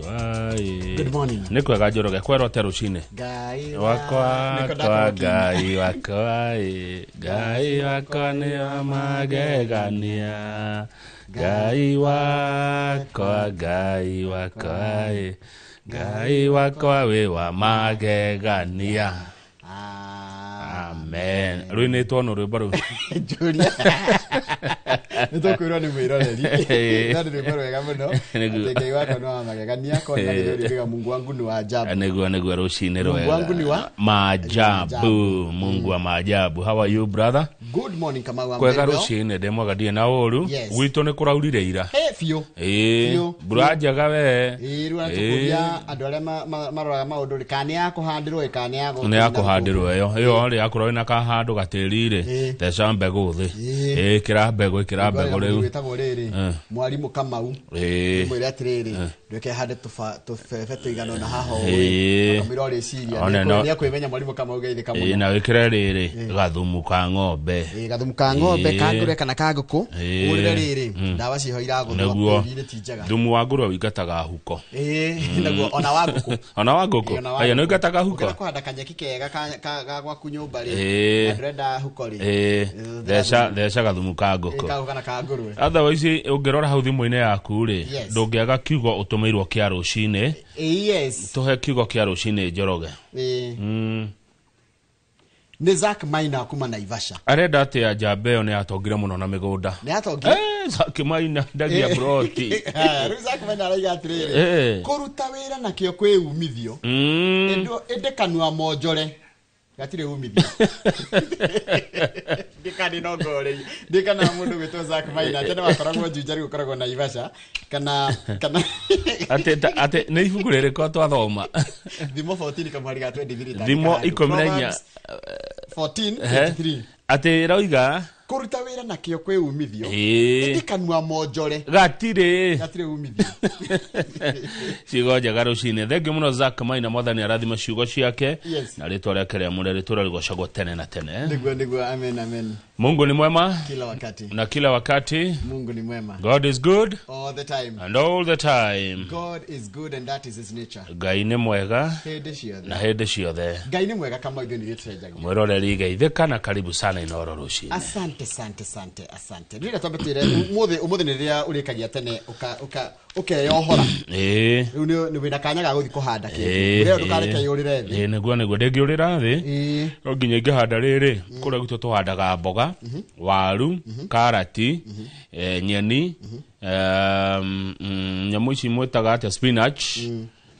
wakwa ĩ. Good morning. Nĩ kwega Njoroge, kwerwo atĩa rũcinĩ? Ngai Wakwa Nĩko kwa ndakorwo nginya. Ngai wakwa ĩ, Ngai wakwa nĩ wa magegania. Ngai wakwa, Ngai wakwa ĩ, Ngai wakwa wĩ wa magegania. Ah. Amen. Rũinĩtwo nũ rwĩmbo rũu? Njũria. Nĩ tũkwĩrwo nĩ mwĩroreri. Ĩĩ. No nĩ rwĩmbo rwega mũno. Nĩguo. Atĩ Ngai wakwa nĩ wa magegania, korwo na gĩthweri ugaga Mungu wangu ni wa ajabu. Nĩguo, nĩguo, rũcinĩ Mungu rwega. wangu ni wa Maajabu. Mungu wa maajabu. How are you, brother? Good morning, Kamau. I'm Kwega very well. rũcinĩ, ndĩ mwega, ndirĩ na ũru. Yes. Gwitũ nĩ kũraurire ira. Hey, biũ. Ĩĩ, Biũ. mbura njega we. Ĩĩ, rĩu Ĩĩ. aratũkũria andũ arĩa maroraga maũndũ rĩ, kana nĩ ya kũhandĩrwo ĩ, kana nĩ ya Nĩ ya kũhandĩrwo ĩyo ĩyo rĩ, akorwo ĩna kahandũ gatĩri rĩ, Ĩĩ. theca mbegũ thĩ. Ĩĩ. Ĩĩ, ĩkĩra mbegũ, ĩkĩra mbegũ rĩu. Wĩtagwo rĩrĩ mwarimũ Kamau. Ĩĩ. Mwĩre atĩrĩrĩ, ndweke hande tũbebe tũigana ũna haha ũũ. Ĩĩ. Akamwĩra ũrĩciria. One no- Nĩekwĩmenya mwarimũ Kamau geithĩka Ĩĩ, mũno. na wĩkĩre rĩrĩ gathumu ka ng'ombe. Ĩĩ, gathumu ka ng'ombe, Ĩĩ. ka ngũrwe kana ka ngũkũ. Ĩĩ. Ũrĩre rĩrĩ, ndawa ciho iragũthwo Nĩguo. tĩri-inĩ ti njega. Thumu wa ngũrwe ũingataga huko. Ĩĩ, naguo ona wa ngũkũ. Ona wa ngũkũ? Ĩĩ, ona wa Aya, nĩ ngũkũ. ũingataga huko? Ũngĩenda kũhanda kanyeki kega ga gwaku nyũmba rĩ, Ĩĩ. na ndũrenda huko rĩ, Ĩĩ, Ĩĩ, theca gathumu ka ĩĩ, ngũkũ. ka ngũkũ kana ka ngũrwe. Otherwise ũngĩrora hau thimũ-inĩ yaku rĩ, Yes. ndũngĩaga kiugo ũtũmĩirwo kĩa rũcinĩ. Ĩĩ, yes. Tũhe kiugo kĩa rũcinĩ, Njoroge. Ĩĩ. Nĩ Zack Maina kuma Naivasha. Arenda atĩa njamba ĩyo nĩ yatongire mũno na mĩgũnda? Nĩ yatongire? Eh, Zack Maina ndagia broti. Haya, rĩu Zack Maina arauga atĩrĩrĩ, kũruta wĩra nakĩo kwĩ umithio, ĩndĩ kanua monjore gatirĩ umithio. Ndikani no ngore ndikana mũndũ gwĩtwo Zack Maina tene wakoragwo Juja, rĩu ũkoragwo Naivasha kana Atĩ nĩ ibuku rĩrĩkũ twathoma? Thimo 14 kamũhari ga 23. Thimo Tandĩka handũ. 14. Proverbs 14 Ehe. 23. Atĩ ĩroiga Kũruta wĩra nakĩo kwĩ umithio, Ĩĩ. ĩndĩ kanua monjore gatirĩ gatirĩ umithio. Ciugo njega rũcinĩ, thengiũ mũno Zack Maina, mwathani arathima ciugo ciake. Yes. Na rĩtwa rĩake rĩamũre rĩtũra rĩgocagwo tene na tene. Nĩguo, nĩguo, amen, amen. Mungu ni mwema kila wakati na kila wakati. Mungu ni mwema. God is good all the time and all the time. God is good and that is his nature. Ngai nĩ mwega hĩndĩ ciothe na hĩndĩ ciothe. Ngai nĩ mwega kama ithuĩ nĩ tũcenjagia. Mwĩroreri, geithĩka na karibu sana Inoro rũcinĩ. Asante, sante, sante, asante. Rĩrĩa twambe twĩre ũmũthĩ, ũmũthĩ nĩ rĩrĩa ũrĩkagia tene ũkeyohora. Rĩu nĩ wĩna kanya ga gũthiĩ kũhanda kĩndũ. Rĩrĩa ndũkareke yũrĩre thĩ. Ĩĩ, nĩguo, nĩguo, ndĩngĩũrĩra thĩ. Ĩĩ. No nginya ingĩhanda rĩrĩ, kũrĩa gwitũ tũhandaga mboga, waru, karati, nyeni, nyamũ ici mwĩtaga atĩa, spinach,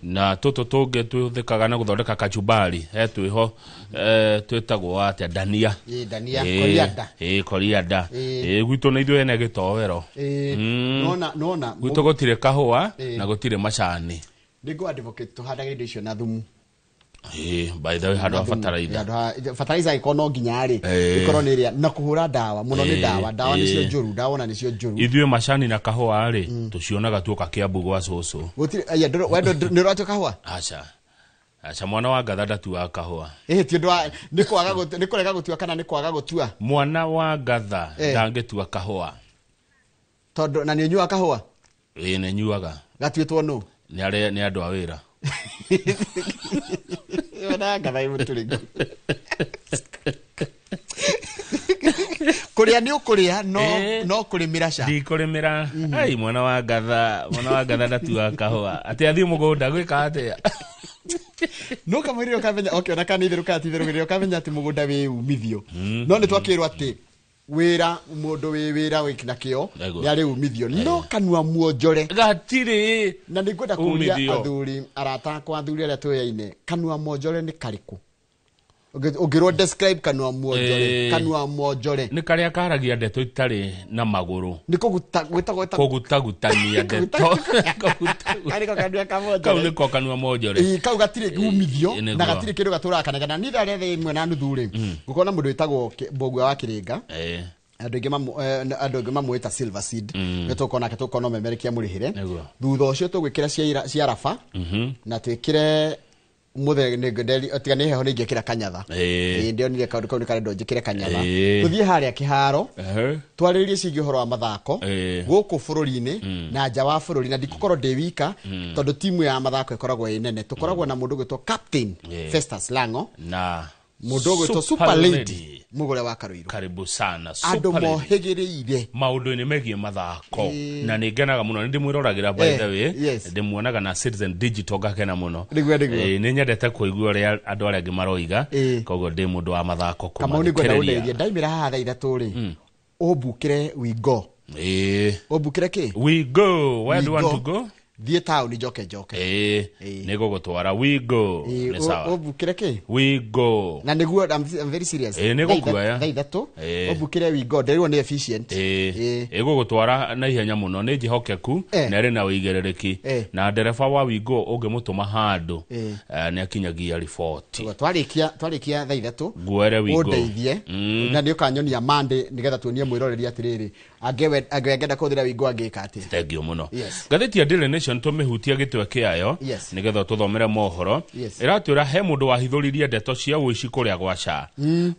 na tũtũ tũngĩ twĩhũthĩkaga na gũthondeka kachumbari, he twĩho, twĩtagwo atĩa, dania. Ĩĩ, dania, coriander. Ĩĩ, coriander. Ĩĩ. Ĩĩ, gwitũ nĩ ithuĩ ene gĩtoero. Ĩĩ, nona Gwitũ gũtirĩ kahũa Ĩĩ. na gũtirĩ macani. Nĩ ngũ advocate tũhandage indo icio na thumu. Ĩĩ, by the way, handũ ha bataraitha. Handũ ha fertilizer ĩkorwo no nginya rĩ, Ĩĩ. ĩkorwo nĩ ĩrĩa na kũhũra ndawa mũno nĩ Ĩĩ, ndawa, ndawa nĩcio ĩĩ. njũru, ndawa ona nĩcio njũru. Ithuĩ macani na kahũa rĩ, tũcionaga tuoka Kĩambu gwa cũcũ. Gũtirĩ aya we nĩ ũratua kahũa? Aca, aca, mwana wa ngatha ndatuaga kahũa. Ĩhĩ, ti ũndũ wa nĩ kwaga nĩ kũrega gũtua kana nĩ kwaga gũtua? Mwana wa ngatha ndangĩtua kahũa. Tondũ na nĩ ũnyuaga kahũa? Ĩĩ, nĩ nyuaga. Gatuĩtwo nũ? Nĩ arĩa nĩ andũ a wĩra. Mwana wa ngatha ĩ mũtũrĩku. Kũrĩa nĩ ũkũrĩa no Ĩĩ. no kũrĩmĩra ca. Ndikũrĩmĩra. Ai, mwana wa ngatha, mwana wa ngatha ndatuaga kahũa. Atĩ athiĩ mũgũnda gwĩka atĩa? No kamũira ũkamenya okay, ona kana itherũ kana ti itherũ rĩrĩa ũkamenya atĩ mũgũnda wĩ umithio, no nĩ twakĩrwo atĩ wĩra mũndũ wĩ wĩra wĩ na kĩo Nĩguo. nĩ arĩ umithio, no kanua muonjore gatirĩ na nĩ ngwenda kũria umithio. Athuri arata akwa, athuri arĩa tũyaine, kanua monjore nĩ karĩkũ? Ũngĩrwo describe kanua muonjore. Ĩĩ. Kanua monjore. Nĩ karĩa karagia ndeto itarĩ na magũrũ. Nĩ kũguta gwĩtagwo Kũgutagutania ndeto. Karĩko kanua ka Kau monjore. nĩko kanua monjore. Ĩĩ, kau gatirĩ umithio. Ĩĩ, nĩguo. Na gatirĩ kĩndũ gatũraga kanegana niĩ thaa 1 na nuthu rĩ, ngũkorwo na mũndũ wĩtagwo Mbũgua wa Kĩrĩnga. Andũ aingĩ mamwĩta Silver Seed. Nĩ tũkorwo nake, tũkorwo no memerekia mũrĩhĩre. Nĩguo. Thutha ũcio tũgwĩkĩra cia raba na twĩkĩre Mũthĩ nĩ tiga nĩ heho nĩ ingĩkĩra kanyatha. Ĩĩ. Ĩĩ, ndĩonire kaũndũ kau nĩ karendwo njĩkĩre kanyatha. Ĩĩ. Tũthiĩ harĩa kĩharo, Ehe. twarĩrĩrie ciĩgiĩ ũhoro wa mathako Ĩĩ. gũkũ bũrũri-inĩ na nja wa bũrũri, na ndikũkorwo ndĩ wika tondũ timu ya mathako ĩkoragwo ĩ nene. Tũkoragwo na mũndũ ũgwĩtwo Captain Ĩĩ. Festus Lango, Na mũndũ ũgwĩtwo Super Lady Mũgũre wa Karũirũ. Karibu sana Andũ Super Lady. mohĩgĩrĩire Maũndũ-inĩ megiĩ mathako, na nĩ ngenaga mũno, nĩ ndĩmwĩroragĩra by the way. Ndĩmuonaga na Citizen Digital, ngakena mũno. Nĩguo. Ĩĩ, nĩ nyendete kũigua ũrĩa andũ arĩa angĩ maroiga. Koguo ndĩ mũndũ wa mathako. Kamau, nĩ ngwenda kũmathikĩrĩria. ũndeithie. Ndaimĩra haha thaa 3 rĩ, ũmbukĩre Wingo. Ũmbukĩre kĩ? We go. Where do you want to go? Thiĩ taũni, njoke njoke. Ĩĩ, nĩ gũgũtwara We go. Nĩ sawa. Ũmbukĩre kĩ? We go. Na nĩguo I'm very serious. Ĩĩ, nĩ gũkuoya. Thaa 3 Ĩĩ. ũmbukĩre Wingo, ndĩrĩrwo nĩ efficient. Ĩĩ. Ĩĩ. Ĩgũgũtwara na ihenya mũno, nĩ njĩhokeku na ĩrĩ na ũigĩrĩrĩki, na ndereba wa Wingo ũngĩmũtũma handũ nĩ akinyagia riboti. Ũguo, twarĩkia thaa 3 Nguoere Wingo. Ũndeithie na nĩ ũkanyonia Monday, nĩgetha tuonie mwĩroreri atĩrĩrĩ, angĩwe angĩenda kũhũthĩra Wingo angĩka atĩa. Thank you mũno. Yes. Ngathĩti ya Daily Nation, tũmĩhutia gĩtwe kĩayo nĩgetha tũthomere mohoro. Ĩratwĩra he mũndũ wahithũririe ndeto cia ũici kũrĩa gwa SHA.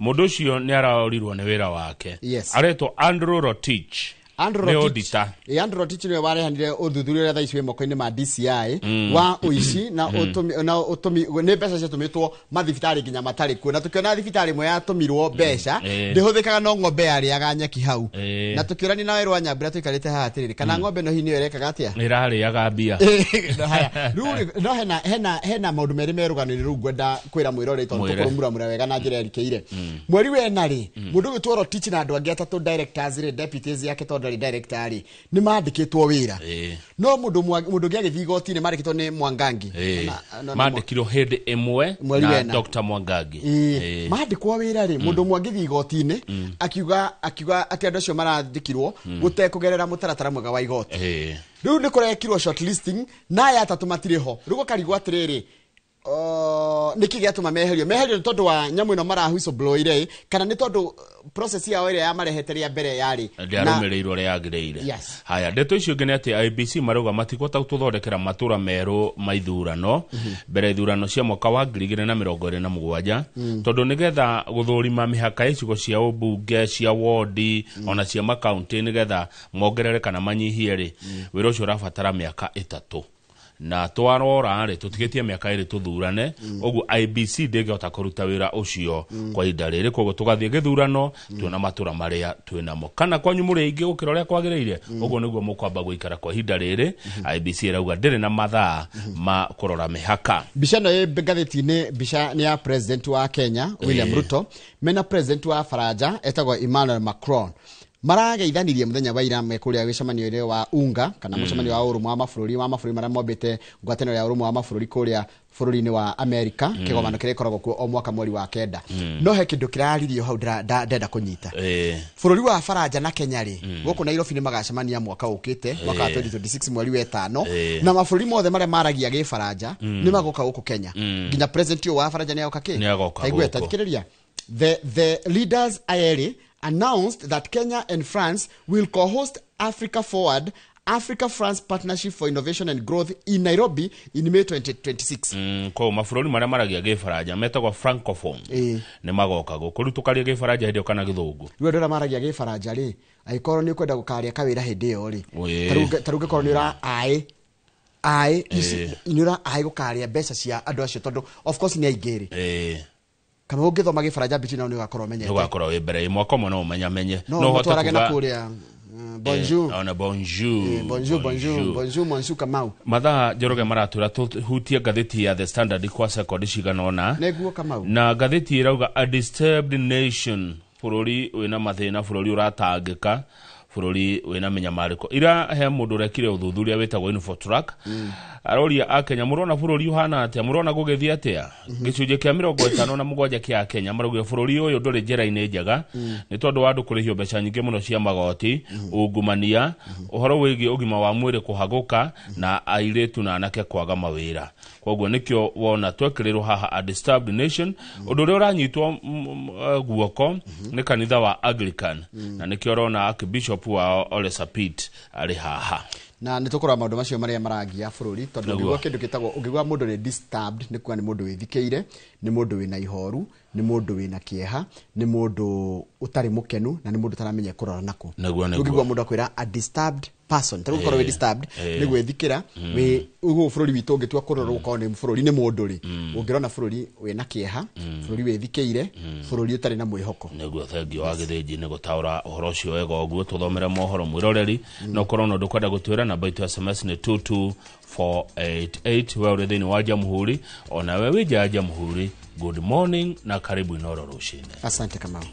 Mũndũ ũcio nĩ araorirwo nĩ wĩra wake. Aretwo Andrew Rotich. Andrew Nĩ Rotich. auditor. Ĩ, Andrew Rotich nĩwe warehanire ũthuthuria ũrĩa thaa ici wĩ moko-inĩ ma DCI wa ũici na ũtũmi, na ũtũmi nĩ mbeca ciatũmĩtwo mathibitarĩ nginya matarĩ kuo, na tũkĩona thibitarĩ ĩmwe yatũmirwo mbeca ndĩhũthĩkaga, no ng'ombe yarĩaga nyeki hau. Na tũkĩũrania na werũ wa Nyambura tũikarĩte haha atĩrĩrĩ, kana ng'ombe ĩno hihi nĩyo ĩrekaga atĩa? Ĩrarĩaga mbia. No, haya. Rĩu rĩ, no hena maũndũ merĩ me rũgano-inĩ rũu ngwenda kwĩra mwĩroreri, tondũ Mwĩre. tũkũrũmuramura wega na njĩra ĩrikĩire. Mweri wena rĩ, mũndũ ũgwĩtwo Rotich na andũ angĩ atatũ, directors rĩ, deputies yake tondũ ndarĩ director rĩ, nĩ mandĩkĩtwo wĩra. No mũndũ ũngĩ agĩthiĩ igoti-inĩ, mandĩkĩtwo nĩ Mwangangi. Mandĩkirwo hĩndĩ ĩmwe Mweri na wena. Dr. Mwangangi. Ĩĩ. Mandĩkwo wĩra rĩ, mũndũ ũmwe angĩthiĩ igoti-inĩ akiuga atĩ andũ acio marandĩkirwo gũtekũgerera mũtaratara mwega wa igoti. Rĩu nĩ kũrekirwo shortlisting na aya atatũ matirĩ ho. Rĩu gũkarigwo atĩrĩrĩ, nĩkĩ gĩatũma meherio nĩ tondũ wa nyamũ ĩno mara whistleblower kana nĩ tondũ process yao ĩrĩa yamarehete rĩa mbere yarĩ Ndĩarũmĩrĩirwo ũrĩa yagĩrĩire. Yes. Haya, ndeto icio ingĩ nĩ atĩ IEBC marauga matikũhota gũtũthondekera matũra merũ ma ithurano mbere ya ithurano cia mwaka wa 2027, tondũ nĩgetha gũthũrima mĩhaka ya icigo cia ũmbunge, cia wodi, ona cia makaunti, nĩgetha mongerere kana manyihie rĩ, wĩra ũcio ũrabatara mĩaka 3, na twarora rĩ, tũtigĩtie mĩaka 2 tũthurane. Ũguo IEBC ndĩngĩhota kũruta wĩra ũcio kwa ihinda rĩrĩ. Koguo tũgathiĩ gĩthurano twĩna matũra marĩa twĩnamo, kana kwanyu mũrĩ aingĩ gũkĩra ũrĩa kwagĩrĩire, ũguo nĩguo mũkwamba gũikara kwa ihinda rĩrĩ. IEBC ĩrauga ndĩrĩ na mathaa ma kũrora mĩhaka. Mbica ĩno ĩ ngathĩti-inĩ, mbica nĩ ya president wa Kenya William Ruto mena president wa Faranja etagwo Emmanuel Macron. Marageithanirie mũthenya wa ira me kũrĩa gĩcemanio-inĩ wa UNGA, kana mũcemanio wa ũrũmwe wa mabũrũri marĩa mombĩte ngwatanĩro ya ũrũmwe wa mabũrũri kũrĩa bũrũri-inĩ wa Amerika, kĩgomano kĩrĩa gĩkoragwo kuo o mwaka mweri wa 9. No he kĩndũ kĩraririo hau ndenda kũnyita. Bũrũri wa Faranja na Kenya rĩ, gũkũ Nairobi nĩ magacemania mwaka ũkĩte, mwaka wa 2026 mweri wa 5, na mabũrũri mothe marĩa maragia gĩbaranja nĩ magoka gũkũ Kenya. Nginya president ũyũ wa Faranja nĩ agoka kĩ. Nĩ agoka Ta igua, gũkũ. ta thikĩrĩria. The leaders ayeri announced that Kenya and France will co-host Africa Forward, Africa France Partnership for Innovation and Growth in Nairobi in May 2026. Koguo mabũrũri marĩa maragia gĩbaranja metagwo francophone nĩ magoka gũkũ. Rĩu tũkaria gĩbaranja hĩndĩ ĩyo kana gĩthũngũ? Rĩu andũ arĩa maragia gĩbaranja rĩ, angĩkorwo nĩ ũkwenda gũkaria kawĩra hĩndĩ ĩyo rĩ, ta rĩu ũngĩkorwo nĩ ũra aĩ nĩ ũra aĩ gũkaria mbeca cia andũ acio, tondũ of course nĩ aingĩ rĩ, kana ũngĩthoma gĩbaranja between nao nĩ ũgakorwo ũmenyete. Nĩ ũgakorwo wĩ mbere mwaka ũmwe no ũmenyamenye. No No ũhote mũtwarage na kuga kũrĩa bonjour. Ona bonjour. Bonjour, bonjour, bonjour monsieur Kamau. Mathaa, Njoroge, maratwĩra tũhutie ngathĩti ya The Standard kwa sekondi cigana ũna. Nĩguo, Kamau. Na ngathĩti ĩrauga a disturbed nation, bũrũri wĩna mathĩna, bũrũri ũratangĩka, bũrũri wĩna mĩnyamarĩko. Ira he mũndũ ũrekire ũthuthuria wĩtagwo Infotrack, aroria akenya, mũrona bũrũri ũhana atĩa? Mũrona gũgĩthiĩ atĩa? Gĩcunjĩ kĩa 57 kĩa Akenya maraugire bũrũri ũyũ ndũrĩ njĩra-inĩ njega, nĩ tondũ wa andũ kũrĩhio mbeca nyingĩ mũno cia magoti, ungumania, ũhoro wĩgiĩ ũgima wa mwĩrĩ kũhagũka, na airĩtu na anake kwaga mawĩra. Koguo nĩkĩo wona twekĩrĩrwo haha a disturbed nation. Ũndũ ũrĩa ũranyitwo guoko nĩ kanitha wa Anglican, na nĩkĩo ũrona Archbishop wao Ole Sapit arĩ haha. Na nĩ tũkũrora maũndũ macio marĩa marangia bũrũri, tondũ ũngĩgua kĩndũ gĩtagwo, ũngĩgua mũndũ nĩ disturbed, nĩ kuga nĩ mũndũ wĩthikĩire, nĩ mũndũ wĩna ihoru, nĩ mũndũ wĩna kĩeha, nĩ mũndũ ũtarĩ mũkenu, na nĩ mũndũ ũtaramenya kũrora nakũ. Ũngĩgua mũndũ akwĩra a disturbed person, tarĩu ũkorwo wĩ disturbed nĩ gwĩthikĩra wĩ ũguo. Bũrũri witũ ũngĩtua kũrora ũkorwo nĩ bũrũri nĩ mũndũ rĩ, ũngĩrona bũrũri wĩna kĩeha, bũrũri wĩthikĩire, bũrũri ũtarĩ na mwĩhoko. Nĩguo, thengio wa Gĩthĩnji nĩ gũtaũra ũhoro ũcio wega ũguo. Tũthomere mohoro, mwĩroreri, na ũkorwo na ũndũ kwenda gũtwĩra, namba itũ ya SMS nĩ 22488. We ũrĩ thĩinĩ wa Jamhuri, ona we wĩ nja ya Jamhuri, good morning na karibu Inoro rũcinĩ. Asante, Kamau.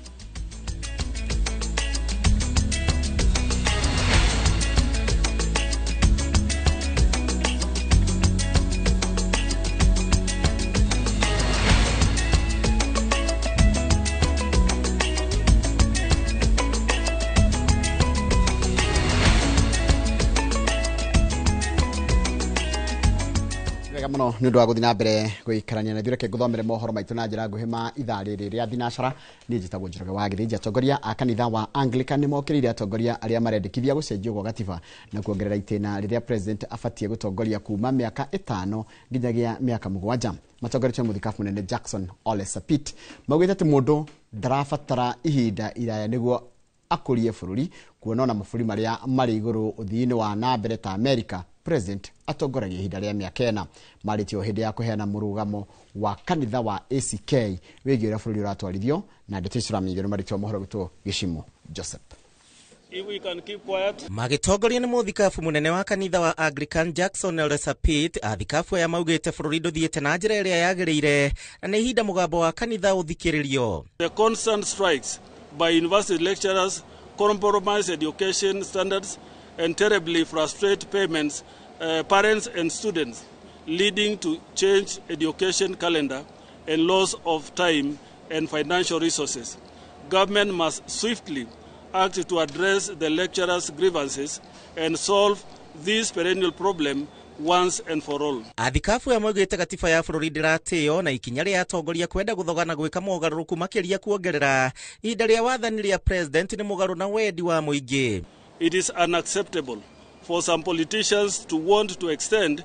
Wega muno nĩ ũndũ wa gũthiĩ na mbere gũikarania na ithuĩ. Reke ngũthomere mohoro maitũ na njĩra nguhĩ ma ithaa rĩrĩ rĩa thinacara. Niĩ njĩtagwo Njoroge wa Gĩthĩnji. Atongoria a kanitha wa Anglican nĩ mokĩrĩire atongoria arĩa marendekithia gũcenjio gwa gatiba na kuongerera itĩna rĩrĩa president abatiĩ gũtongoria kuma mĩaka 5 nginyagia mĩaka 7. Matongoretio nĩ mũthikabu mũnene Jackson Ole Sapit, maugĩte atĩ mũndũ ndarabatara ihinda iraya nĩguo akũrie bũrũri, kuona ona mabũrũri marĩa marĩ igũrũ ũthii-inĩ wa na mbere ta America, president atongoragia ihinda rĩa mĩaka 4. Marĩtio hĩndĩ ya kũheana mũrũgamo wa kanitha wa ACK wĩgiĩ ũrĩa bũrũri ũratwarithio. Na ndeto icio ũramenyithio nĩ marĩtio mohoro gwĩtwo Gĩcimo Joseph. If we can keep quiet. Magĩtongorio nĩ mũthikabu mũnene wa kanitha wa Anglican Jackson Ole Sapit, athikabu aya maugĩte bũrũri ndũthiĩte na njĩra ĩrĩa yagĩrĩire na nĩ ihinda mũgambo wa kanitha ũthikĩrĩrio. The constant strikes by university lecturers compromise education standards and terribly frustrate parents and students, leading to change education calendar and loss of time and financial resources. Government must swiftly act to address the lecturers' grievances and solve this perennial problem once and for all. Athikabu aya maugĩte gatiba ya bũrũri ndĩratĩo na ikinya rĩa atongoria kwenda gũthogana gwĩka mogarũrũku makĩria kuongerera ihinda rĩa wathani rĩa president nĩ mũgarũ na wendi wa mũingĩ. It is unacceptable for some politicians to want to extend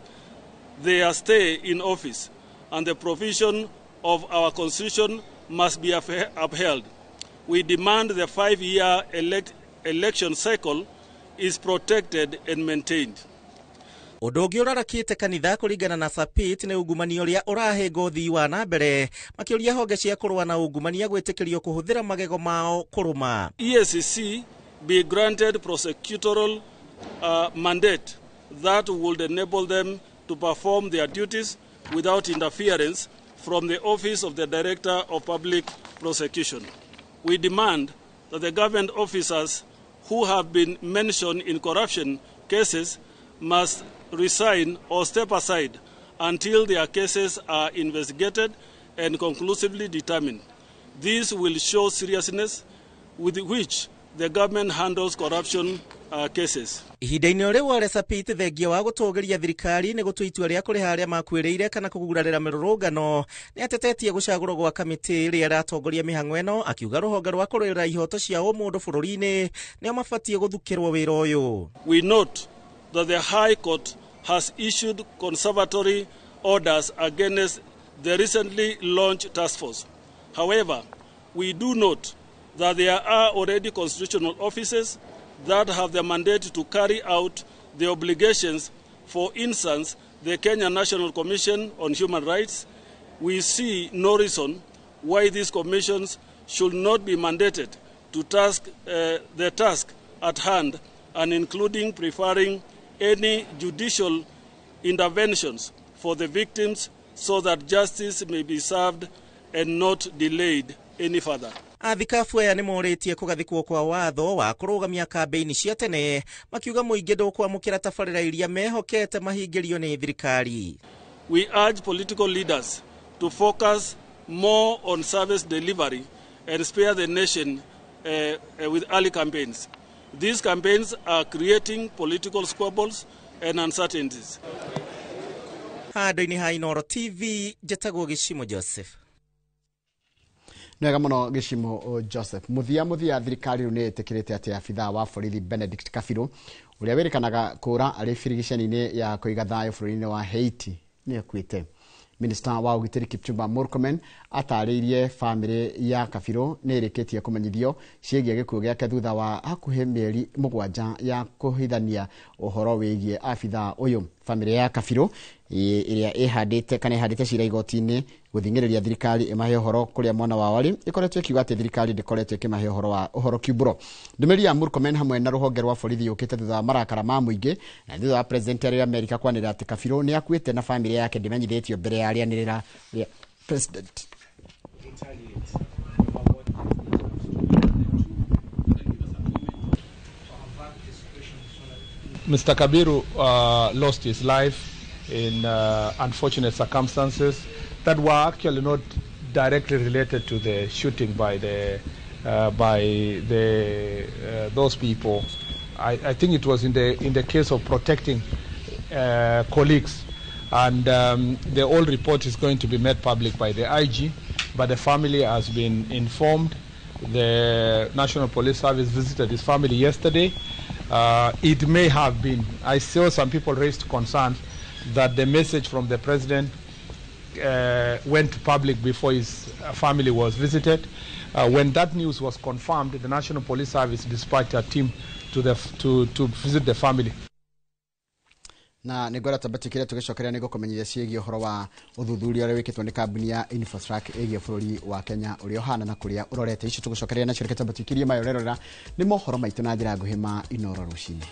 their stay in office, and the provision of our constitution must be upheld. We demand the 5-year election cycle is protected and maintained. Ũndũ ũngĩ ũrarakĩte kanitha kũringana na Sapit nĩ ungumania ũrĩa ũrahĩnga ũthii wa na mbere, makĩũria honge cia kũrũa na ungumania gwĩtĩkĩrio kũhũthĩra magego mao kũrũma. EACC be granted prosecutorial mandate that would enable them to perform their duties without interference from the Office of the Director of Public Prosecution. We demand that the government officers who have been mentioned in corruption cases must resign or step aside until their cases are investigated and conclusively determined. This will show seriousness with which the government handles corruption cases. Ihinda-inĩ rĩu Ole Sapit thengia wa gũtũgĩria thirikari nĩ gũtua itua rĩa kũrĩha arĩa makuĩrĩire kana kũgurarĩra mĩrũrũngano, nĩ atetetie gũcagũrwo gwa kamĩtĩ ĩrĩa ĩratongoria mĩhang'o ĩno, akiuga rũhonge rwa kũrũĩrĩra ihoto cia ũmũndũ bũrũri-inĩ nĩo mabatiĩ gũthukĩrwo wĩra ũyũ. We note that the High Court has issued conservatory orders against the recently launched task force. However, we do note that there are already constitutional offices that have the mandate to carry out the obligations. For instance, the Kenya National Commission on Human Rights. We see no reason why these commissions should not be mandated to task the task at hand, and including preferring any judicial interventions for the victims so that justice may be served and not delayed any further. Athikabu aya nĩ morĩtie kũgathĩkwo kwa watho wa kũrũgamia kambĩini cia tene, makiuga mũingĩ ndũkwamũkĩra tabarĩra iria mehokete mahingĩrio nĩ thirikari. We urge political leaders to focus more on service delivery and spare the nation with early campaigns. These campaigns are creating political squabbles and uncertainties. Handũ-inĩ ha Inooro TV, njĩtagwo Gĩcimo Joseph. Nĩ wega mũno Gĩcimo Joseph. Mũthia thirikari rĩu nĩ ĩtĩkĩrĩte atĩ abithaa wa borithi Benedict Kabiru ũrĩa wĩrĩkanaga kũra arĩ birigiceni-inĩ ya kũiga thayũ bũrũri-inĩ wa Haiti nĩ akuĩte. Minista wa ũgitĩri Kipchumba Murkomen atarĩirie bamĩrĩ ya Kabiru nĩ ĩrĩkĩtie kũmenyithio ciĩgiĩ gĩkuũ gĩake thutha wa hakuhĩ mĩeri 7 ya kũhithania ũhoro wĩgiĩ abithaa ũyũ. Bamĩrĩ ya Kabiru ĩrĩa ĩhandĩte kana ĩhandĩte cira igoti-inĩ gũthing'ĩrĩria thirikari ĩmahe ũhoro kũrĩa mwana wao arĩ ĩkoretwo ĩkiuga atĩ thirikari ndĩkoretwo ĩkĩmahe ũhoro kiumbũro. Ndũmĩrĩri ya Murkomen hamwe na rũhonge rwa borithi yũkĩte thutha wa marakara ma mũingĩ na thutha wa president arĩ Amerika kwanĩrĩra atĩ Kabiru nĩ akuĩte na bamĩrĩ yake ndĩmenyithĩtio mbere ya rĩanĩrĩra rĩa president. Mr. Kabiru lost his life in unfortunate circumstances that were actually not directly related to the shooting by the those people. I think it was in the case of protecting colleagues, and the whole report is going to be made public by the IG, but the family has been informed. The National Police Service visited his family yesterday. It may have been, I saw some people raised concerns that the message from the president went public before his family was visited. When that news was confirmed, the National Police Service dispatched a team to visit the family. Na nĩ ngwenda tambatikire tũgĩcokeria nĩ ngũkũmenyithia ciĩgiĩ ũhoro wa ũthuthuria ũrĩa wĩkĩtwo nĩ kambuni ya Infotrak ĩgiĩ bũrũri wa Kenya ũrĩa ũhana na kũrĩa ũrorete. Icio tũgũcokeria nacio reke tambatikĩrie mayo ũrerorera nĩ mohoro maitũ na njĩra nguhĩ ma Inoro rũcinĩ.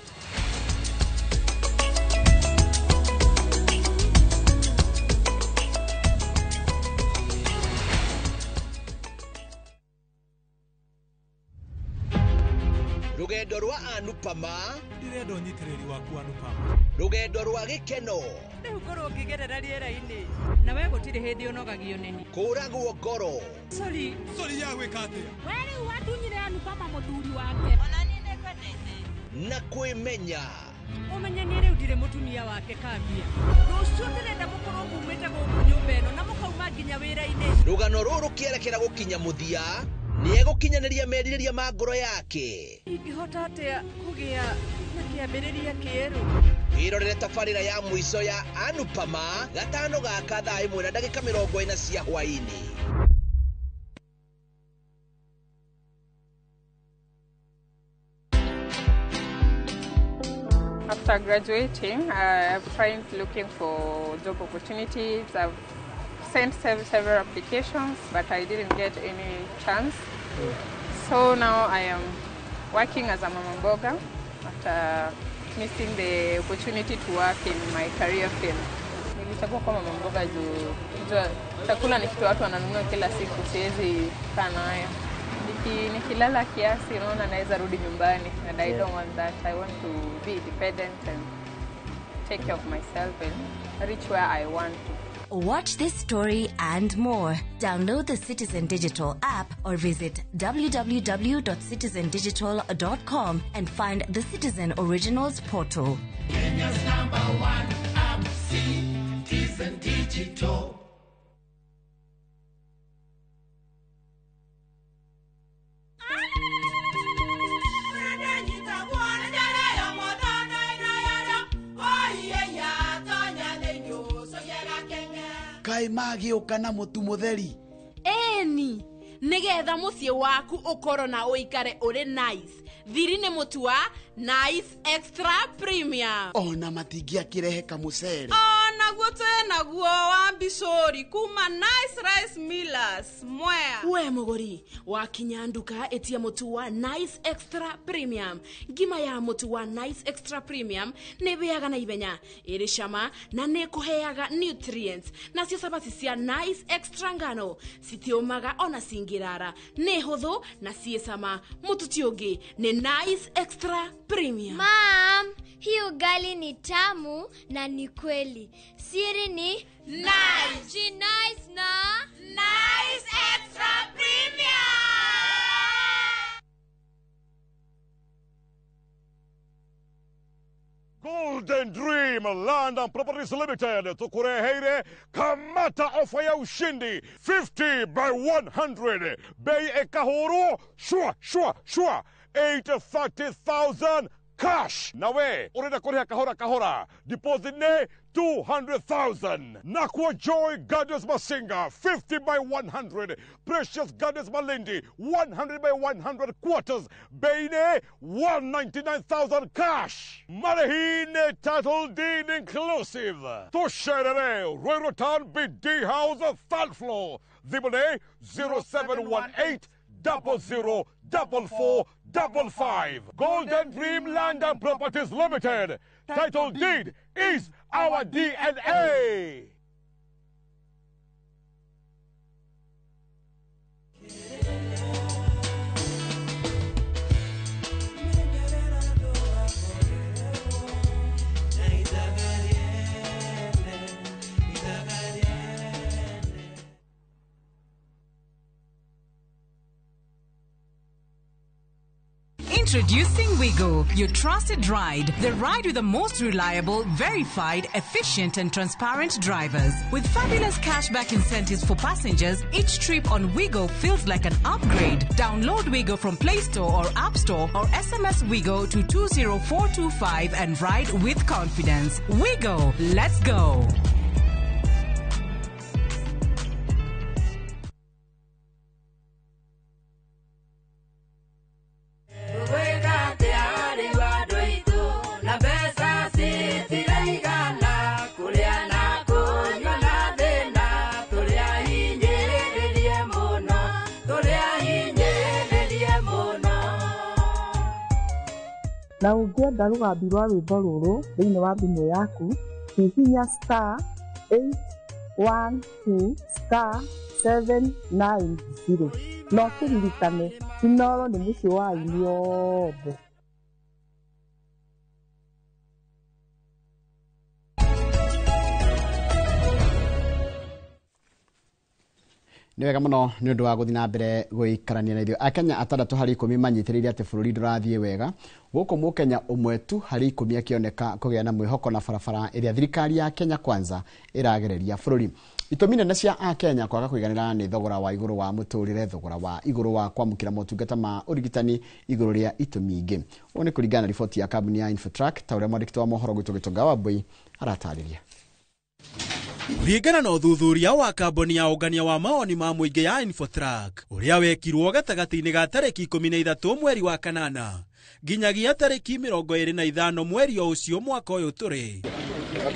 Rugendo rwa Anupama ndirenda ũnyitĩrĩri waku Anupama. Rugendo rwa gĩkeno rĩu ngorwo ngĩgerera rĩera-inĩ na we gũtirĩ hĩndĩ ũnogagio nĩni kũragwo ngoro. Sorry sorry ya gwĩka atĩa we rĩu watunyire Anupama mũthuri wake ona niĩ nĩngwendete na kwĩmenya ũmenye niĩ rĩu ndirĩ mũtumia wake kambia rũciũ ndĩrenda mũkorwo mumĩte gũkũ nyũmba ĩno na mũkauma nginya wĩra-inĩ. Rũgano rũrũ rũkĩerekera gũkinya mũthia nĩegũkinyanĩria merirĩria ma ngoro yake. Ingĩhota atĩa kũgĩa na kĩambĩrĩria kĩerũ? Wĩrorere tabarĩra ya mũico ya Anupama gatano gaka thaa 1:40 cia hwaĩ-inĩ. After graduating, I've tried looking for job opportunities. I've sent several applications, but I didn't get any chance. So now I am working as a mama mboga after missing the opportunity to work in my career field. Nilichagua kuwa mama mboga juu chakula ni kitu watu wananunua kila siku, siwezi kaa nayo. Nikilala kiasi naona naweza rudi nyumbani, and I don't want that. I want to be independent and take care of myself and reach where I want to. Watch this story and more. Download the Citizen Digital app or visit www.citizendigital.com and find the Citizen Originals portal. Kenya's #1 app, Citizen Digital. Kai magĩũka na mũtu mũtheri. Eni, nĩgetha mũciĩ waku ũkorwo na ũikare ũrĩ nice. Thiri nĩ mũtu wa Nice Extra Premium. Ona matingĩakĩrehe kamũcere. Onaguo twĩnaguo wa mbicũri kuma Nice Rice Millers Mwea. We mũgũri, wakinya nduka ĩtia mũtu wa Nice Extra Premium. Ngima ya mũtu wa Nice Extra Premium nĩ ĩhĩaga na ihenya, ĩrĩ cama na nĩ ĩkũheaga nutrients. Nacio cabaci cia Nice Extra ngano citiũmaga ona cingĩrara, nĩ hũthũ na ciĩ cama. Mũtu ti ũngĩ nĩ Nice Extra Premium. Mom, hii ugali ni tamu na ni kweli. Siri ni Nice. Nice na Nice Extra Premium. Golden Dream Land and Properties Limited tukureheire kamata ofa ya ushindi 50 by 100 bei ekahuru shwa shwa shwa 830,000 cash. Nawe urenda kuriha kahora kahora, deposit ne 200,000. Nakwa Joy Gardens Masinga 50 by 100, Precious Gardens Malindi 100 by 100 quarters, bei ne 199,000 cash. Marehine title deed inclusive. Tusherere Ruiru Town BD House third floor. Thimũ 0718 00 44 55. Golden Dream Land and Properties Limited. Title deed is our DNA. Introducing Wigo, your trusted ride. The ride with the most reliable, verified, efficient, and transparent drivers. With fabulous cashback incentives for passengers, each trip on Wigo feels like an upgrade. Download Wigo from Play Store or App Store or SMS Wigo to 20425 and ride with confidence. Wigo, let's go. Na ũngĩenda rũgambi rwa rwĩmbo rũrũ thĩinĩ wa thimũ yaku, hihinya *812*790 na ũkĩririkane Inooro nĩ mũciĩ wa aini othe. Nĩ wega mũno nĩ ũndũ wa gũthiĩ na mbere gũikarania na ithuĩ. Akenya atandatũ harĩ 10 manyitĩrĩire atĩ bũrũri ndũrathiĩ wega, gũkũ mũkenya ũmwe tu harĩ 10 akĩoneka kũgĩa na mwĩhoko na barabara ĩrĩa thirikari ya Kenya Kwanza ĩragereria bũrũri. Itũmi nene cia akenya kwaga kũiganĩra nĩ thogora wa igũrũ wa mũtũrĩre, thogora wa igũrũ wa kwamũkĩra motungata ma ũrigitani igũrũ rĩa itũmi ingĩ. Ũũ nĩ kũringana na riboti ya kambuni ya Infotrack ta ũrĩa mwandĩki wa mohoro gwitũ Gĩtonga Wambui aratarĩria. Kũringana na ũthuthuria wa kambuni ya ũngania wa mawoni ma mũingĩ ya Infotrack ũrĩa wekirwo gatagatĩ-inĩ ga tarĩki 13 mweri wa kanana nginyagia tarĩki 25 mweri o ũcio mwaka ũyũ tũrĩ,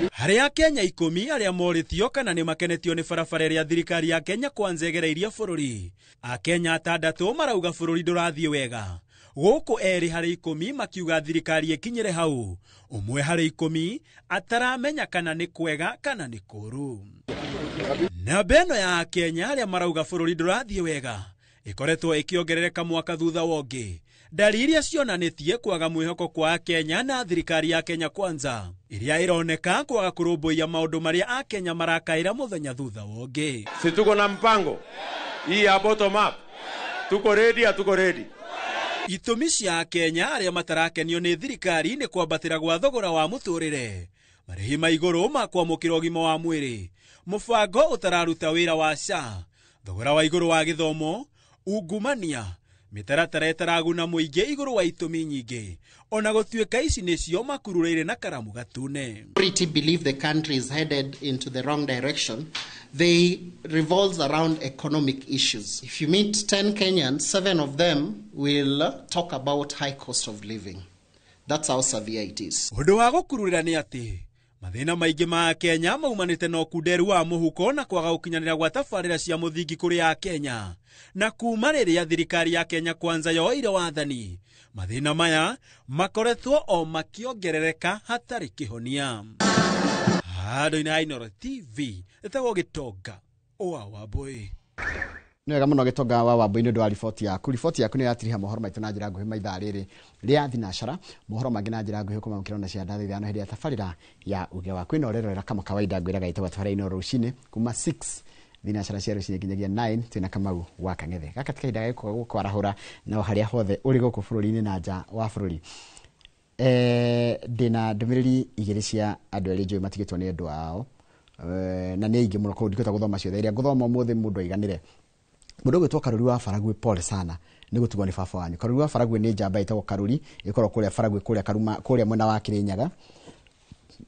harĩ akenya 10 arĩa morĩtio kana nĩ makenetio nĩ barabara ĩrĩa thirikari ya Kenya Kwanza ĩgereirie bũrũri, akenya 6 marauga bũrũri ndũrathiĩ wega, gũkũ 2 harĩ 10 makiuga thirikari ĩkinyĩre hau, 1 harĩ 10 ataramenya kana nĩ kwega kana nĩ kũũru. Namba ĩno ya akenya arĩa marauga bũrũri ndũrathiĩ wega ĩkoretwo ĩkĩongerereka mwaka thutha wa ũngĩ, ndari iria cionanĩtie kwaga mwĩhoko kwa akenya na thirikari ya Kenya Kwanza ĩrĩa ĩroneka kwaga kũrũmbũiya maũndũ marĩa akenya marakaĩra mũthenya thutha wa ũngĩ. Si tuko na mpango hii ya bottom up, tuko ready, hatuko ready. Itũmi cia akenya arĩa matarakenio nĩ thirikari nĩ kwambatĩra gwa thogora wa mũtũrĩre, marĩhi ma igũrũ ma kwamũkĩra ũgima wa mwĩrĩ, mũbango ũtararuta wĩra wa SHA, thogora wa igũrũ wa gĩthomo, ungumania, mĩtaratara ĩtaraguna mũingĩ igũrũ wa itũmi nyingĩ, ona gũtuĩka ici nĩcio makururĩire na karamu gatune. Majority believe the country is headed into the wrong direction. They revolves around economic issues. If you meet 10 Kenyans, 7 of them will talk about high cost of living. That's how severe it is. Ũndũ wa gũkururĩra nĩ atĩ mathĩna maingĩ ma Kenya maumanĩte na ũkunderu wa mũhuko na kwaga gũkinyanĩra gwa tabarĩra cia mũthingi kũrĩ akenya, na kuma rĩrĩa thirikari ya Kenya Kwanza yoire wathani, mathĩna maya makoretwo o makĩongerereka hatarĩ kĩhonia. Handũ-inĩ ha Inooro TV ĩtagwo Gĩtonga wa Wambui. Nĩ wega mũno Gĩtonga wa Wambui nĩ ũndũ wa riboti yaku. Riboti yaku nĩ yatiriha mohoro maitũ na njĩra nguhĩ maithaa rĩrĩ rĩa thinacara. Mohoro mangĩ na njĩra nguhĩ kũmamũkĩra na cia thaa 5 hĩndĩ ya tabarĩra ya uge waku. Ĩno ũrerorera kama kawaida ngwĩraga ĩtagwo tabarĩra ĩno rũcinĩ kuma 6 thinacara cia rũcinĩ nginyagia 9 twĩna Kamau wa Kang'ethe. Gaka ti kahinda ga gũkwarahũra no harĩa hothe ũrĩ gũkũ bũrũri-inĩ na nja wa bũrũri. Ndĩna ndũmĩrĩri igĩrĩ cia andũ erĩ njũĩ matigĩtwo nĩ endwa ao, na nĩ aingĩ mũno, koguo ndikũhota gũthoma ciothe. Ĩrĩa ngũthoma ũmũthĩ mũndũ aiganĩre. Mũndũ ũgwĩtwo Karuri wa Baragwi, pole sana nĩ gũtigwo nĩ baba wanyu. Karuri wa Baragwi nĩ njamba ĩtagwo Karuri, ĩkoragwo kũrĩa Baragwi, kũrĩa Karuma, kũrĩa mwena wa Kĩrĩnyaga.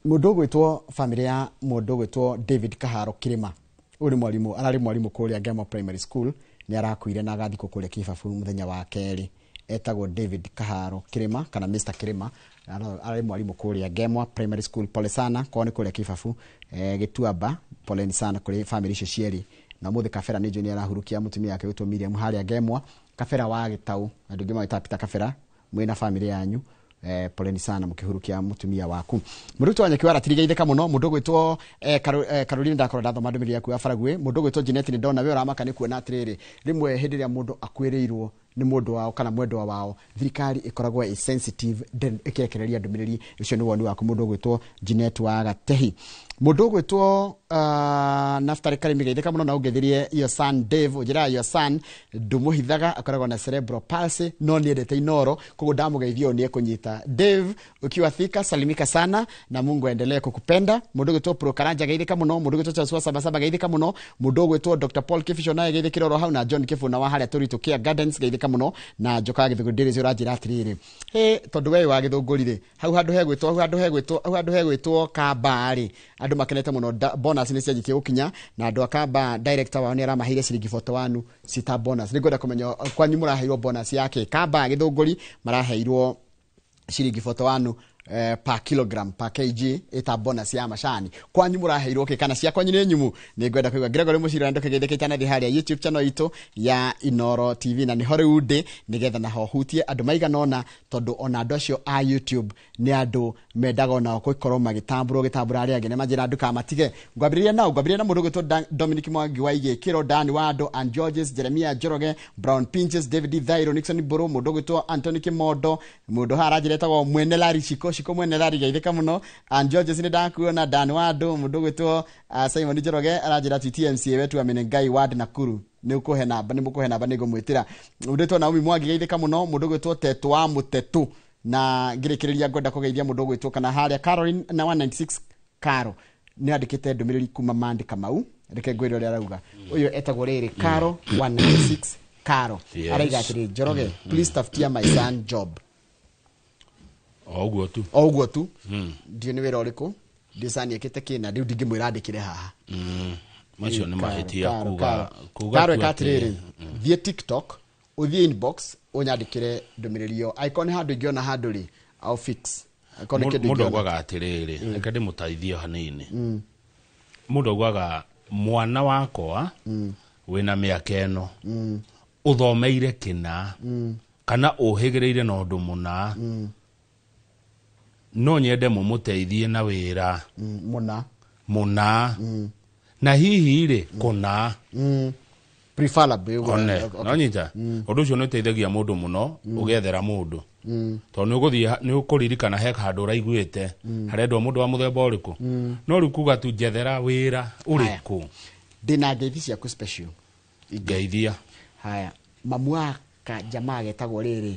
Mũndũ ũgwĩtwo famĩlĩ ya mũndũ ũgwĩtwo David Kaharo Kĩrĩma, ũyũ nĩ mwarimũ, ararĩ mwarimũ kũrĩa Ngemo Primary School, nĩ arakuire na agathikwo kũrĩa Kĩbabu mũthenya wa kerĩ. Etagwo David Kaharo Kĩrĩma kana Mr Kĩrĩma, ararĩ mwarimũ kũrĩa Ngemwa Primary School. Pole sana kwao nĩ kũrĩa Kĩbabu, Gĩtuamba. Poleni sana kũrĩ famĩlĩ icio cierĩ. Na ũmũthĩ Kabera nĩ njũĩ nĩ arahurukia mũtumia wake wĩtwo Miriam harĩa Ngemwa. Kabera wa Gĩtaũ, andũ aingĩ magĩtaga Peter Kabera, mwĩna famĩlĩ yanyu, poleni sana mũkĩhurukia mũtumia waku. Mũndũ wa Nyeki wa Ratiri, geithĩka mũno. Mũndũ ũgwĩtwo Caroline, ndakorwo ndathoma ndũmĩrĩri yaku ya Baragwi. Mũndũ ũgwĩtwo Jeanette, nĩ ndona we ũramaka nĩ kuona atĩrĩrĩ, rĩmwe hĩndĩ ĩrĩa mũndũ akuĩrĩirwo nĩ mũndũ wao kana mwendwa wao, thirikari ĩkoragwo ĩ sensitive ĩkĩrekereria ndũmĩrĩri. Ũcio nĩ woni waku, mũndũ ũgwĩtwo Jeanette wa Gatehi. Mũndũ ũgwĩtwo Naftali Karimi, geithĩka mũno na ũngeithĩrie your son Dave. Ũnjĩraga your son ndũmũhithaga, akoragwo na cerebral palsy no nĩendete Inoro, koguo ndamũgeithia ũũ nĩekũnyita. Dave, ukiwa Thika, salimika sana na Mungu aendelee kukupenda. Mũndũ ũgwĩtwo Pro Karanja, geithĩka mũno. Mũndũ ũgwĩtwo Charles wa Sabasaba, geithĩka mũno. Mũndũ ũgwĩtwo Dr Paul Kibisho naye geithĩkĩra oro hau, na John Kibuna wa harĩa Tũritũ Care Gardens, geithĩka mũno. Na Njoka Gĩthũngũri Dairies ũranjĩra atĩrĩrĩ, he tondũ we wa Gĩthũngũri rĩ, hau handũ hegwĩtwo, hau handũ hegwĩtwo, hau handũ hegwĩtwo Kamba rĩ, andũ makenete mũno. Bonus nĩ cianjĩtie gũkinya na andũ a Kamba, director wao nĩ aramaheire ciringi 41 cita bonus. Nĩ ngwenda kũmenya kwanyu mũraheirwo bonus yake. Kamba Gĩthũngũri maraheirwo ciringi 41 per kilogram, per kg, ita bonus ya macani. Kwanyu mũraheirwo kĩ, kana cia kwanyu nĩ nyumu? Nĩ ngwenda kũigua. Gregory Mũcira, ndũkĩgeithĩke itanathi harĩa YouTube channel itũ ya Inoro TV, na nĩho rĩu ndĩ nĩgetha naho hutie andũ maigana ũna, tondũ ona andũ acio a YouTube nĩ andũ mendaga onao gũkorwo magĩtambũrwo gĩtambũra arĩa angĩ, nĩ manjĩra ndũkamatige. Ngwambĩrĩria nao, ngwambĩrĩria na mũndũ ũgwĩtwo Dominic Mwangi wa Igĩkĩro, Dan Wado and Georges Jeremia Njoroge, Brown Pinches, David Thairo, Nixon Mburu, mũndũ ũgwĩtwo Anthony Kimondo, mũndũ haha aranjĩra etagwo Mwene Lari Shiko, Shiko Mwene Lari, geithĩka mũno. And Georges nĩ ndakuona. Dan Wado, mũndũ ũgwĩtwo Simon Njoroge aranjĩra ti TMCA wetu amene Ngai Ward Nakuru, nĩ ũkũhe namba, nĩ mũkũhe namba nĩ ngũmwĩtĩra. Mũndũ ũgwĩtwo Naomi Mwangi, geithĩka mũno. Mũndũ ũgwĩtwo Tetu wa Mũtetu, na ngĩrĩkĩrĩria ngwenda kũgeithia mũndũ ũgwĩtwo kana harĩa Caroline na 196 Caro nĩ andĩkĩte ndũmĩrĩri kuma Mandi Kamau. Reke ngwĩre ũrĩa arauga. Ũyũ etagwo rĩrĩ Caro 196 Caro. Yes. Araiga atĩrĩ, Njoroge, please tafutia my son job. O ũguo tu. O ũguo tu. Ndiũ nĩ wĩra ũrĩkũ, ndiũ sani ĩkĩte kĩna rĩu ndingĩmwĩra andĩkĩre haha. Macio nĩ mahĩtia. Karo, Kuga Karo. kuga Karo tu ĩka atĩ- atĩrĩrĩ, thiĩ TikTok, ũthiĩ inbox, ũnyandĩkĩre ndũmĩrĩri ĩyo. Angĩkorwo nĩ handũ ingĩona handũ rĩ, I'll fix. Angĩkorwo nĩ kĩndũ Mũndũ ingĩona. augaga atĩrĩrĩ, reke ndĩmũteithie hanini. Mũndũ augaga mwana wakwa wĩna mĩaka ĩno, ũthomeire kĩna kana ũhĩgĩrĩire na ũndũ mũna, no nyende mũmũteithie na wĩra mũna mũna na hihi rĩ kũna. Preferably ũguo. One. Okay. No nyita ũndũ ũcio nĩ ũteithagia mũndũ mũno ũgethera mũndũ, tondũ nĩ ũgũthiĩ nĩ ũkũririkana he handũ ũraiguĩte harendwo mũndũ wa mũthemba ũrĩkũ. No rĩu kuga tu njethera wĩra ũrĩkũ. Ndĩna ngeithi ciaku special. Ngeithia. Haya, mamu wa jamaa getagwo rĩrĩ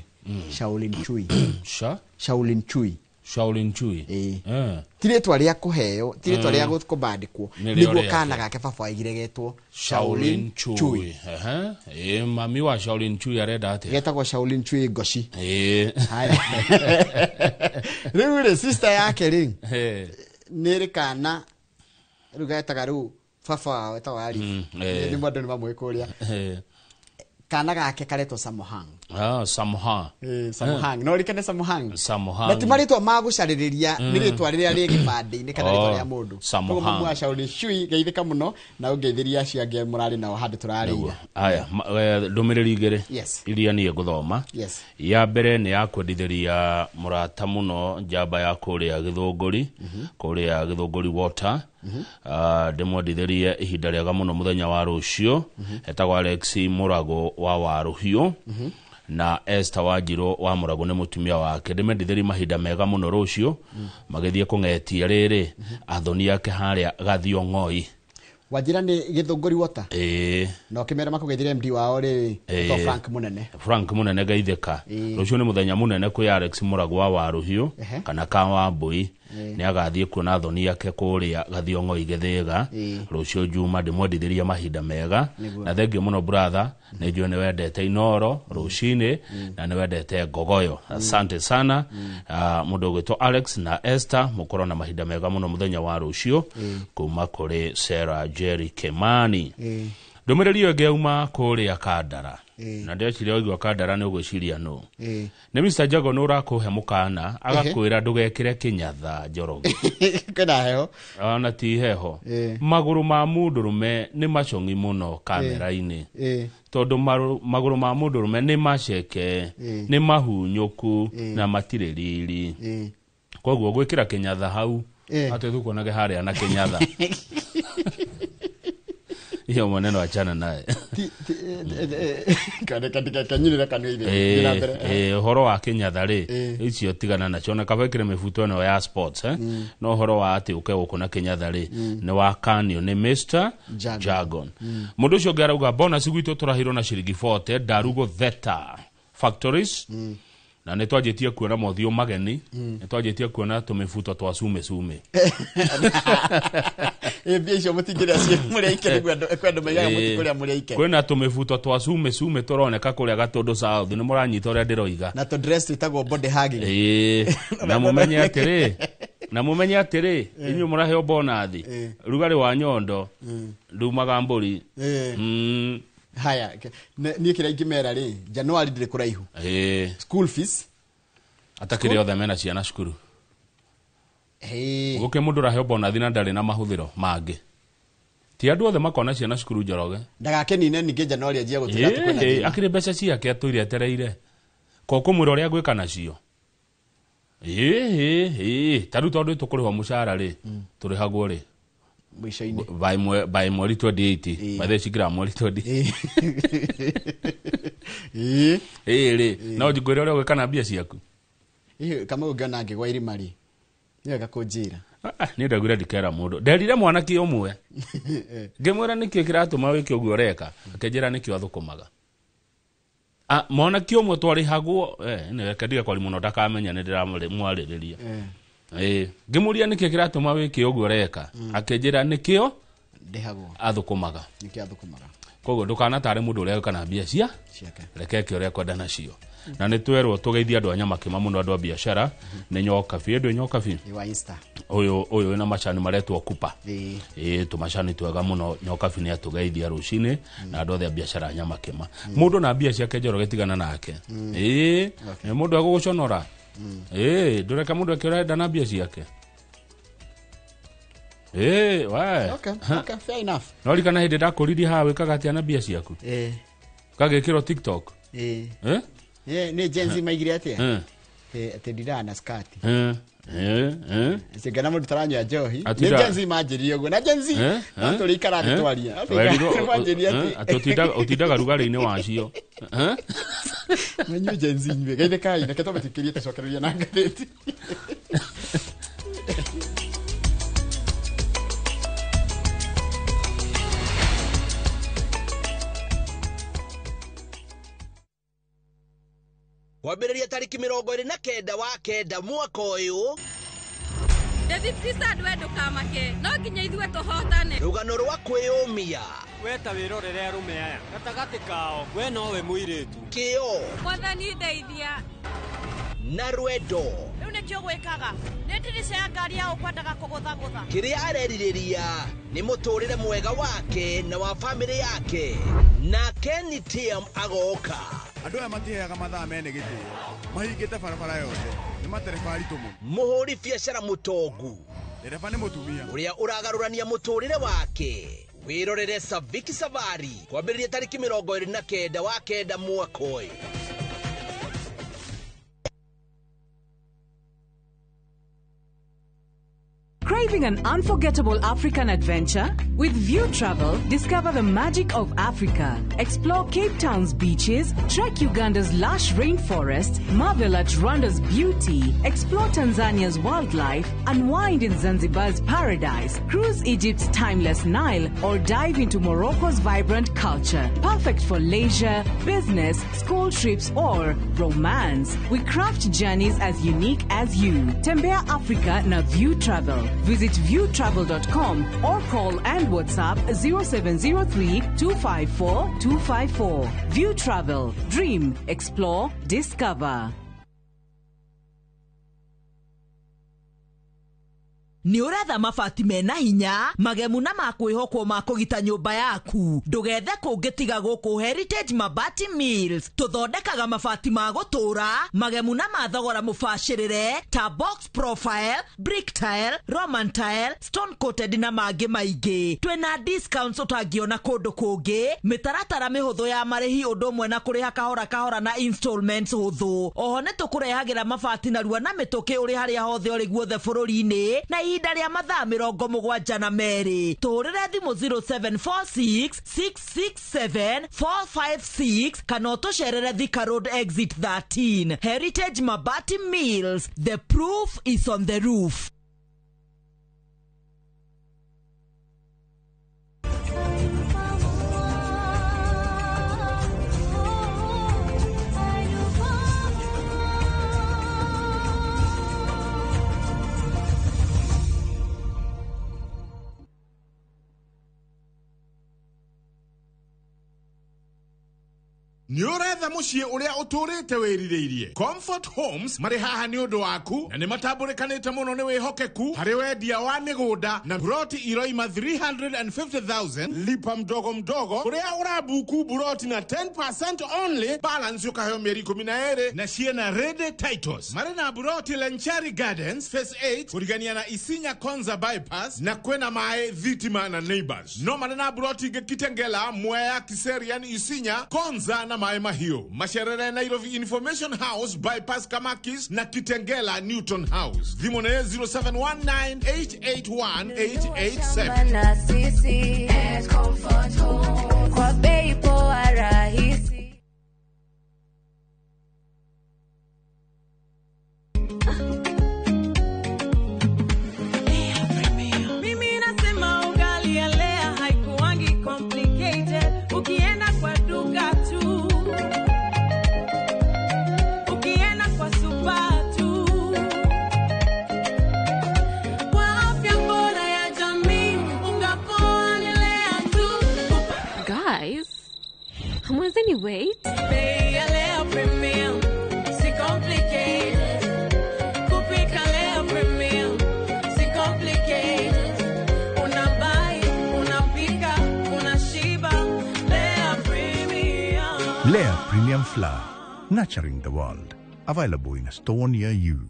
Shaolin Chui. Sha? Shaolin Chui. Shaolin Chui. Ĩĩ. Ti rĩtwa rĩa kũheo, ti rĩtwa rĩa kũbandĩkwo, Nĩ rĩo nĩguo rĩake. kana gake baba waigire getwo Shaolin Shaolin Chui. Chui. Ehe. Ĩĩ, mami wa Shaolin Chui arenda atĩa? Getagwo Shaolin Chui Ngoci. Ĩĩ. Haya, rĩu rĩ, sister yake rĩ nĩ rĩ kana rĩu getaga rĩu baba wao etagwo Arif. Nĩ andũ nĩ mamũĩ kũrĩa. Kana gake karetwo Samohang. Ah, Samoha. Samohang, no rikane Samohang. Samohang. Na ti marĩtwa ma gũcarĩrĩria, nĩ rĩtwa rĩrĩa rĩ gĩbandĩ-inĩ kana rĩtwa Oh, rĩa mũndũ. Samohang. Koguo mamu wa Shaolin Chui, geithĩka mũno na ũngeithĩria acio angĩ mũrarĩ nao handũ tũrarĩire. Aya, ndũmĩrĩri igĩrĩ Yes. iria niĩ ngũthoma. Yes. Ya mbere nĩ ya kwendithĩria mũrata mũno njamba ya kũrĩa Gĩthũngũri, kũrĩa Gĩthũngũri Water. Ndĩmwendithĩrie ihinda rĩega mũno mũthenya wa rũciũ. Etagwo Alex Mũrago wa Warũhiũ na Esther Wanjirũ wa Mũrago nĩ mũtumia wake. Ndĩmendithĩrie mahinda mega mũno rũciũ magĩthiĩ kũng'etia rĩrĩ athoni ake harĩa Gathiong'oi. Wanjĩra nĩ Gĩthũngũri Water. Ĩĩ. Na ũkĩmera makũgeithĩre MD wao rĩ, Ĩĩ. to Frank Mũnene. Frank Munene geithĩka. Ĩĩ. Rũciũ nĩ mũthenya mũnene kwĩ Alex Mũragwa wa Rũhiũ Ehe. kana ka wa Mbũi. Ĩĩ. Nĩ agathiĩ kuona thoni yake kũrĩa Gathiong'oi Gĩthĩga. Ĩĩ. Rũciũ Juma ndĩmwendithĩria mahinda mega. Nĩguo. Na thengio mũno brother, nĩ njũĩ nĩ wendete Inoro rũcinĩ na nĩ wendete Ngogoyo. Asante sana. Mũndũ ũgwĩtwo Alex na Esther, mũkorwo na mahinda mega mũno mũthenya wa rũciũ kuma kũrĩ Sarah Jerry Kimani. Ĩĩ. Ndũmĩrĩri ĩyo ĩngĩ yauma kũrĩa Kandara. Ĩĩ. Na ndĩreciria waigua Kandara nĩ ũgwĩciria nũ. Ĩĩ. Nĩ Mr. Jago nĩ ũrakũhe mũkana agakwĩra ndũgekĩre kĩnyatha Njoroge. Kwĩna heho. Ona ti heho. Ĩĩ. Magũrũ ma mũndũrũme nĩ macong'i mũno kamera-inĩ. Ĩĩ. Tondũ magũrũ ma mũndũrũme nĩ maceke, Ĩĩ. nĩ mahunyũku Ĩĩ. na matirĩ riri. Ĩĩ. Koguo gwĩkĩra kĩnyatha hau Ĩĩ. atĩ tũkuonage harĩa na kĩnyatha. Hiyo maneno achana naye. Kanyinĩra kanua-inĩ. Thiĩ na mbere. Ũhoro wa kĩnyatha rĩ, Ĩĩ. icio tigana nacio na kaba ĩkĩre mĩbuto ĩno ya sports, eh? No ũhoro wa atĩ ũke gũkũ na kĩnyatha rĩ, nĩ wakanio nĩ Mr. Jargon. Jargon. Mũndũ ũcio ũngĩ arauga bonus gwitũ tũrahirwo na ciringi 40 Ndarugo Theta Factories. Na nĩ twanjĩtie kuona mothiũ mageni, nĩ twanjĩtie kuona tũmĩbuto twa cume cume. Ĩ, mbia icio mũtingĩrĩa ciĩ mũrĩ aike nĩguo kwĩ andũ maigaga mũtikũrĩa mũrĩ aike. Kwĩna tũmĩbuto twa cume cume tũroneka kũrĩa Gatũndũ South, nĩ mũranyita ũrĩa ndĩroiga. Na tũ dress twĩtagwo body hugging. Ĩĩ, na mũmenye atĩrĩ, na mũmenye atĩrĩ, inyuĩ mũraheo bonathi, rugarĩ wa nyondo ndumaga mbũri. Ĩĩ. Haya, niĩ kĩrĩa ingĩmera rĩ, January ndĩrĩ kũraihu. Ĩĩ. School fees. Atakĩrĩ othe mena ciana cukuru. Ĩĩ. Gũkĩ mũndũ ũraheo bonathi na ndarĩ na mahũthĩro mangĩ. Ti andũ othe makona ciana cukuru Njoroge. Ndagakenine ningĩ January anjie gũtwĩra atĩ kwĩna Ĩĩ, thĩna. akĩrĩ mbeca ciake atũire etereire. Ko kũmwĩra ũrĩa agwĩka nacio. Ĩĩ, ta rĩu tondũ tũkũrĩhwo mũcara rĩ, tũrĩhagwo rĩ? Mũico-inĩ. By mweri 28. By the way, cingĩraga mweri 28. Ĩĩ. Ĩĩ rĩ, no njĩkwĩre ũrĩa ũgwĩka na mbia ciaku. Ĩĩ, Kamau ũngĩona ngĩgwa irima rĩ, nĩ wega kũnjĩra. Niĩ ndaugire ndikera mũndũ. Nderire mwanake ũmwe. Ngĩmwĩra nĩkĩ kĩratũma wĩke ũguo ũreka, akĩnjĩra nĩkĩo athũkũmaga. Mwanake ũmwe twarĩhagwo, nĩ reke ndige kwaria mũno ndakamenya nĩ ndĩramwarĩrĩria. Ĩĩ, ngĩmũria nĩkĩ kĩratũma wĩke ũguo ũreka, akĩnjĩra nĩkĩo Ndĩhagwo. athũkũmaga. Nĩkĩo athũkũmaga. Koguo ndũkanatare mũndũ ũrĩa egwĩka na mbia cia ciake. Reke eke ũrĩa ekwenda nacio. Na nĩ twerwo tũgeithie andũ a Nyamakĩma mũno, andũ a biacara, nĩ Nyokabi, ĩndũ Nyokabi. Ĩ wa Insta. Ũyũ wĩna macani maretwo Kupa. Ĩĩ. Ĩĩ, tũmacani twega mũno Nyokabi nĩ atũgeithia rũcinĩ na andũ othe a biacara a Nyamakĩma. Mũndũ na mbia ciake Njoroge tigana nake. Ĩĩ, mũndũ egũgũconora. Ĩĩ, ndũreke mũndũ eke ũrĩa arenda na mbia ciake. Ĩĩ, we. Okay, okay, fair enough. No ririkana hĩndĩ ndakũririe haha wĩkaga atĩa na mbia ciaku? Ĩĩ. Ũgagĩkĩrwo TikTok. Ĩĩ. Eh? Ĩĩ, nĩ Gen Z maigire atĩa? Eh. Ĩĩ, atĩ ndiraga na skirt. Eh, eh, eh. Cingana mũndũ taranyua njohi. Nĩ Atinda- Gen Z manjĩrire ũguo. Na Gen Z, Eh, no eh, tũrĩ ikara thĩ eh. twarie. Werirwo, Manjĩrire atĩ- atĩ ũtindaga rugarĩ-inĩ wacio. Eh? Manyue Gen Z inyuĩ. Geithĩkai, reke twamũtĩkĩrie tũcokererie na ngathĩti. Kwambĩrĩria tarĩki 29 wa 9 mwaka ũyũ. David we ndũkamake, no nginya ithuĩ tũhotane. Rũgano rwa kwĩyũmia. We ta wĩrorere arũme aya gatagatĩ kao, we nowe mũirĩtu. Kĩo. Mwathani ndeithia. Na rwendo. Rĩu nĩkĩo gwĩkaga nĩ ndirica ya ngari ya ũkwendaga kũgũthagũtha. Kĩrĩa arerirĩria nĩ mũtũrĩre mwega wake na wa bamĩrĩ yake. Na Kenny TM agoka. Andũ aya matiheaga mathaa mene gĩtĩo, mahingĩte barabara yothe, nĩ matereba aritũ mũno. Mũhũri biacara mũtongu. Ndereba nĩ mũtumia. Ũrĩa ũragarũrania mũtũrĩre wake. Wĩrorere Saviki Safari kwambĩrĩria tarĩki 29 wa 9 mwaka ũyũ. Craving an unforgettable African adventure? With View Travel, discover the magic of Africa. Explore Cape Town's beaches, trek Uganda's lush rainforests, marvel at Rwanda's beauty, explore Tanzania's wildlife, unwind in Zanzibar's paradise, cruise Egypt's timeless Nile, or dive into Morocco's vibrant culture. Perfect for leisure, business, school trips, or romance. We craft journeys as unique as you. Tembea Africa na View Travel. Visit viewtravel.com or call and WhatsApp 0703 254 254. View Travel. Dream, explore, discover. Nĩ ũretha mabati mena hinya, magemu na makwĩhokwo ma kũgita nyũmba yaku? Ndũgethe kũngĩ tiga gũkũ Heritage Mabati Mills. Tũthondekaga mabati ma gũtũũra, magemu na ma thogora mũbacĩrĩre, ta box profile, brick tile, roman tile, stone coated na mangĩ maingĩ. Twĩna discounts ũtangĩona kũndũ kũngĩ, mĩtaratara mĩhũthũ ya marĩhi, ũndũ ũmwe na kũrĩha kahora kahora na installments hũthũ. Oho nĩ tũkũrehagĩra mabati narua na mĩtũkĩ ũrĩ harĩa hothe ũrĩ guothe bũrũri-inĩ na ihinda rĩa mathaa 72. Tũhũrĩre thimũ 0746 667 456 kana ũtũcerere Thika Road exit 13. Heritage Mabati Mills, the proof is on the roof. Nĩ ũretha mũciĩ ũrĩa ũtũrĩte wĩrirĩirie? Comfort Homes marĩ haha nĩ ũndũ waku, na nĩ matambũrĩkanĩte mũno nĩ wĩhokeku harĩ wendia wa mĩgũnda na buroti iroima 350,000, lipa mdogo mdogo, ũrĩa ũrabuku buroti na 10% only, balance ũkaheo mĩeri 12, na ciĩna ready titles. Marĩ na buroti Lenchari Gardens Phase 8 kũrigania na Isinya Konza bypass, na kwĩna maĩ, thitima na neighbors. No marĩ na buroti ingĩ Kitengela, Mwea, Kiserian, Isinya, Konza na Maĩ Mahiũ. Macerere Nairobi Information House bypass Kamakis na Kitengela Newton House. Thimũ nĩ 0719881887. Na sisi at Comfort Home kwa bei poa rahisi. Mimi nasema ugali ya Lea haikuangi complicated. Ukienda kwa duka tu, ukienda kwa super tu, kwa afya bora ya jamii, unga poa ni Lea tu. Guys, hamwezeni wait? Bei ya Lea Premium si complicated. Kupika Lea Premium si complicated. Unabuy, unapika, unashiba. Lea Premium. Lea Premium Flour, nurturing the world. Available in a store near you.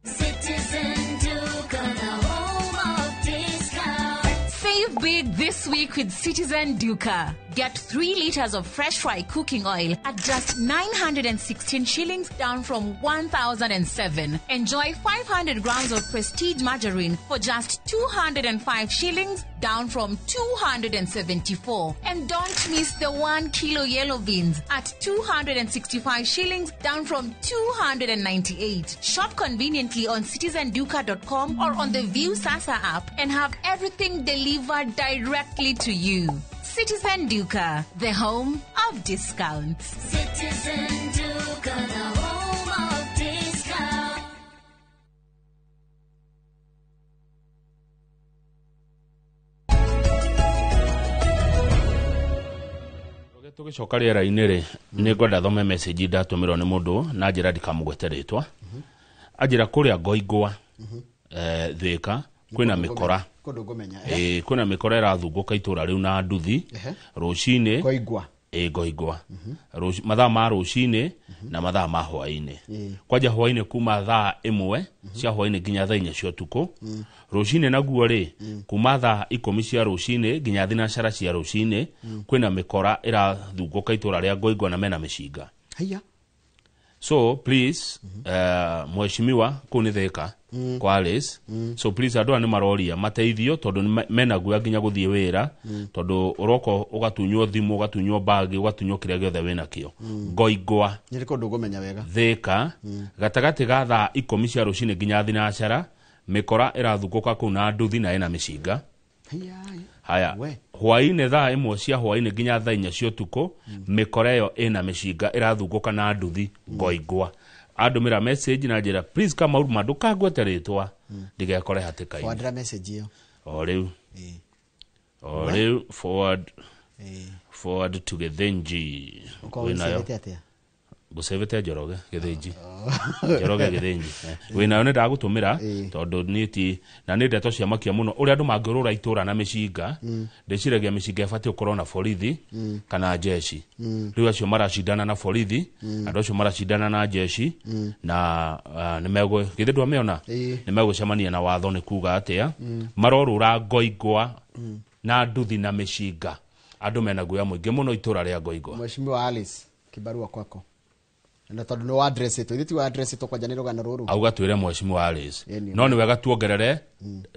Citizen Duka, the home of discount. Save big this week with Citizen Duka. Get 3 liters of fresh fry cooking oil at just 916 shillings, down from 1,007. Enjoy 500 grams of Prestige margarine for just 205 shillings, down from 274. And don't miss the 1 kilo yellow beans at 265 shillings, down from 298. Shop conveniently on citizenduka.com or on the View Sasa app and have everything delivered directly to you. Citizen Duka, the home of discounts. Citizen Duka, the home of discounts. Tũgĩcoka rĩera-inĩ rĩ, nĩ ngwenda thome message ndatũmĩrwo nĩ mũndũ na njĩra ndikamũgwete rĩtwa. Anjĩra kũrĩa Ngoingwa, Thĩka, kwĩna mĩkora. Kũndũ ngũmenya. Ĩĩ, kwĩna mĩkora ĩrathungũka itũra rĩu na nduthi rũcinĩ. Ngoingwa. Ĩĩ, Ngoingwa. Mathaa ma rũcinĩ na mathaa ma hwaĩ-inĩ. Kwanja hwaĩ-inĩ kuma thaa 1 cia hwaĩ-inĩ nginya thaa 4 cia ũtukũ. Rũcinĩ naguo rĩ, kuma thaa 10 cia rũcinĩ nginya 9 cia rũcinĩ, kwĩna mĩkora ĩrathungũka itũra rĩa Ngoingwa na mena mĩcinga. Haiya. So please, mheshimiwa kũu nĩ Thika kwa Alice. So please, andũ aya nĩ maroria mateithio tondũ mena guoya nginya gũthiĩ wĩra, tondũ ũroka ũgatunywo thimũ, ũgatunywo bagi, ũgatunywo kĩrĩa gĩothe wĩnakĩo. Ngoingwa. Nĩ kũndũ ngũmenya wega. Thika, gatagatĩ ga thaa 10 cia rũcinĩ nginya thinacara, mĩkora ĩrathungũka kũu na nduthi na ĩna mĩcinga. Haya, hwainĩ thaa 1 cia hwainĩ nginya thaa 4 cia ũtukũ, mĩkora ĩyo ĩna mĩcinga ĩrathungũka na nduthi Ngoingwa. Andũmĩra message na njĩra, "Please come out, ma ndũkangwete rĩtwa ndigekore hatĩka-inĩ." Forwardra message ĩyo. O rĩu, o rĩu, forward, forward to Gĩthĩnji. Ũkorwo Wĩnayo. ũcevete atĩa? Ngũcevete Njoroge Gĩthĩnji, Njoroge Gĩthĩnji. Wĩnayo, nĩ ndagũtũmĩra tondũ niĩ ti na nĩ ndeto cia makia mũno ũrĩa andũ mangĩũrũra itũra na mĩcinga. Ndĩciragia mĩcinga ĩbatiĩ gũkorwo na borithi kana jeshi. Rĩu acio maracindana na borithi, andũ acio maracindana na jeshi na nĩ megũ githĩ ndwamĩona, nĩ megũcemania na watho. Nĩ kuga atĩa? Marorũra Ngoingwa na nduthi na mĩcinga, andũ mena guoya mũingĩ mũno itũra rĩa Ngoingwa. Mheshimiwa Alice, kibarua kwako na tondũ nĩ wa address ĩtwo, ithuĩ ti wa address ĩtwo kwanja nĩ rũgano rũrũ. Auga twĩre mheshimiwa Alice. Ĩni. No nĩ wega tuongerere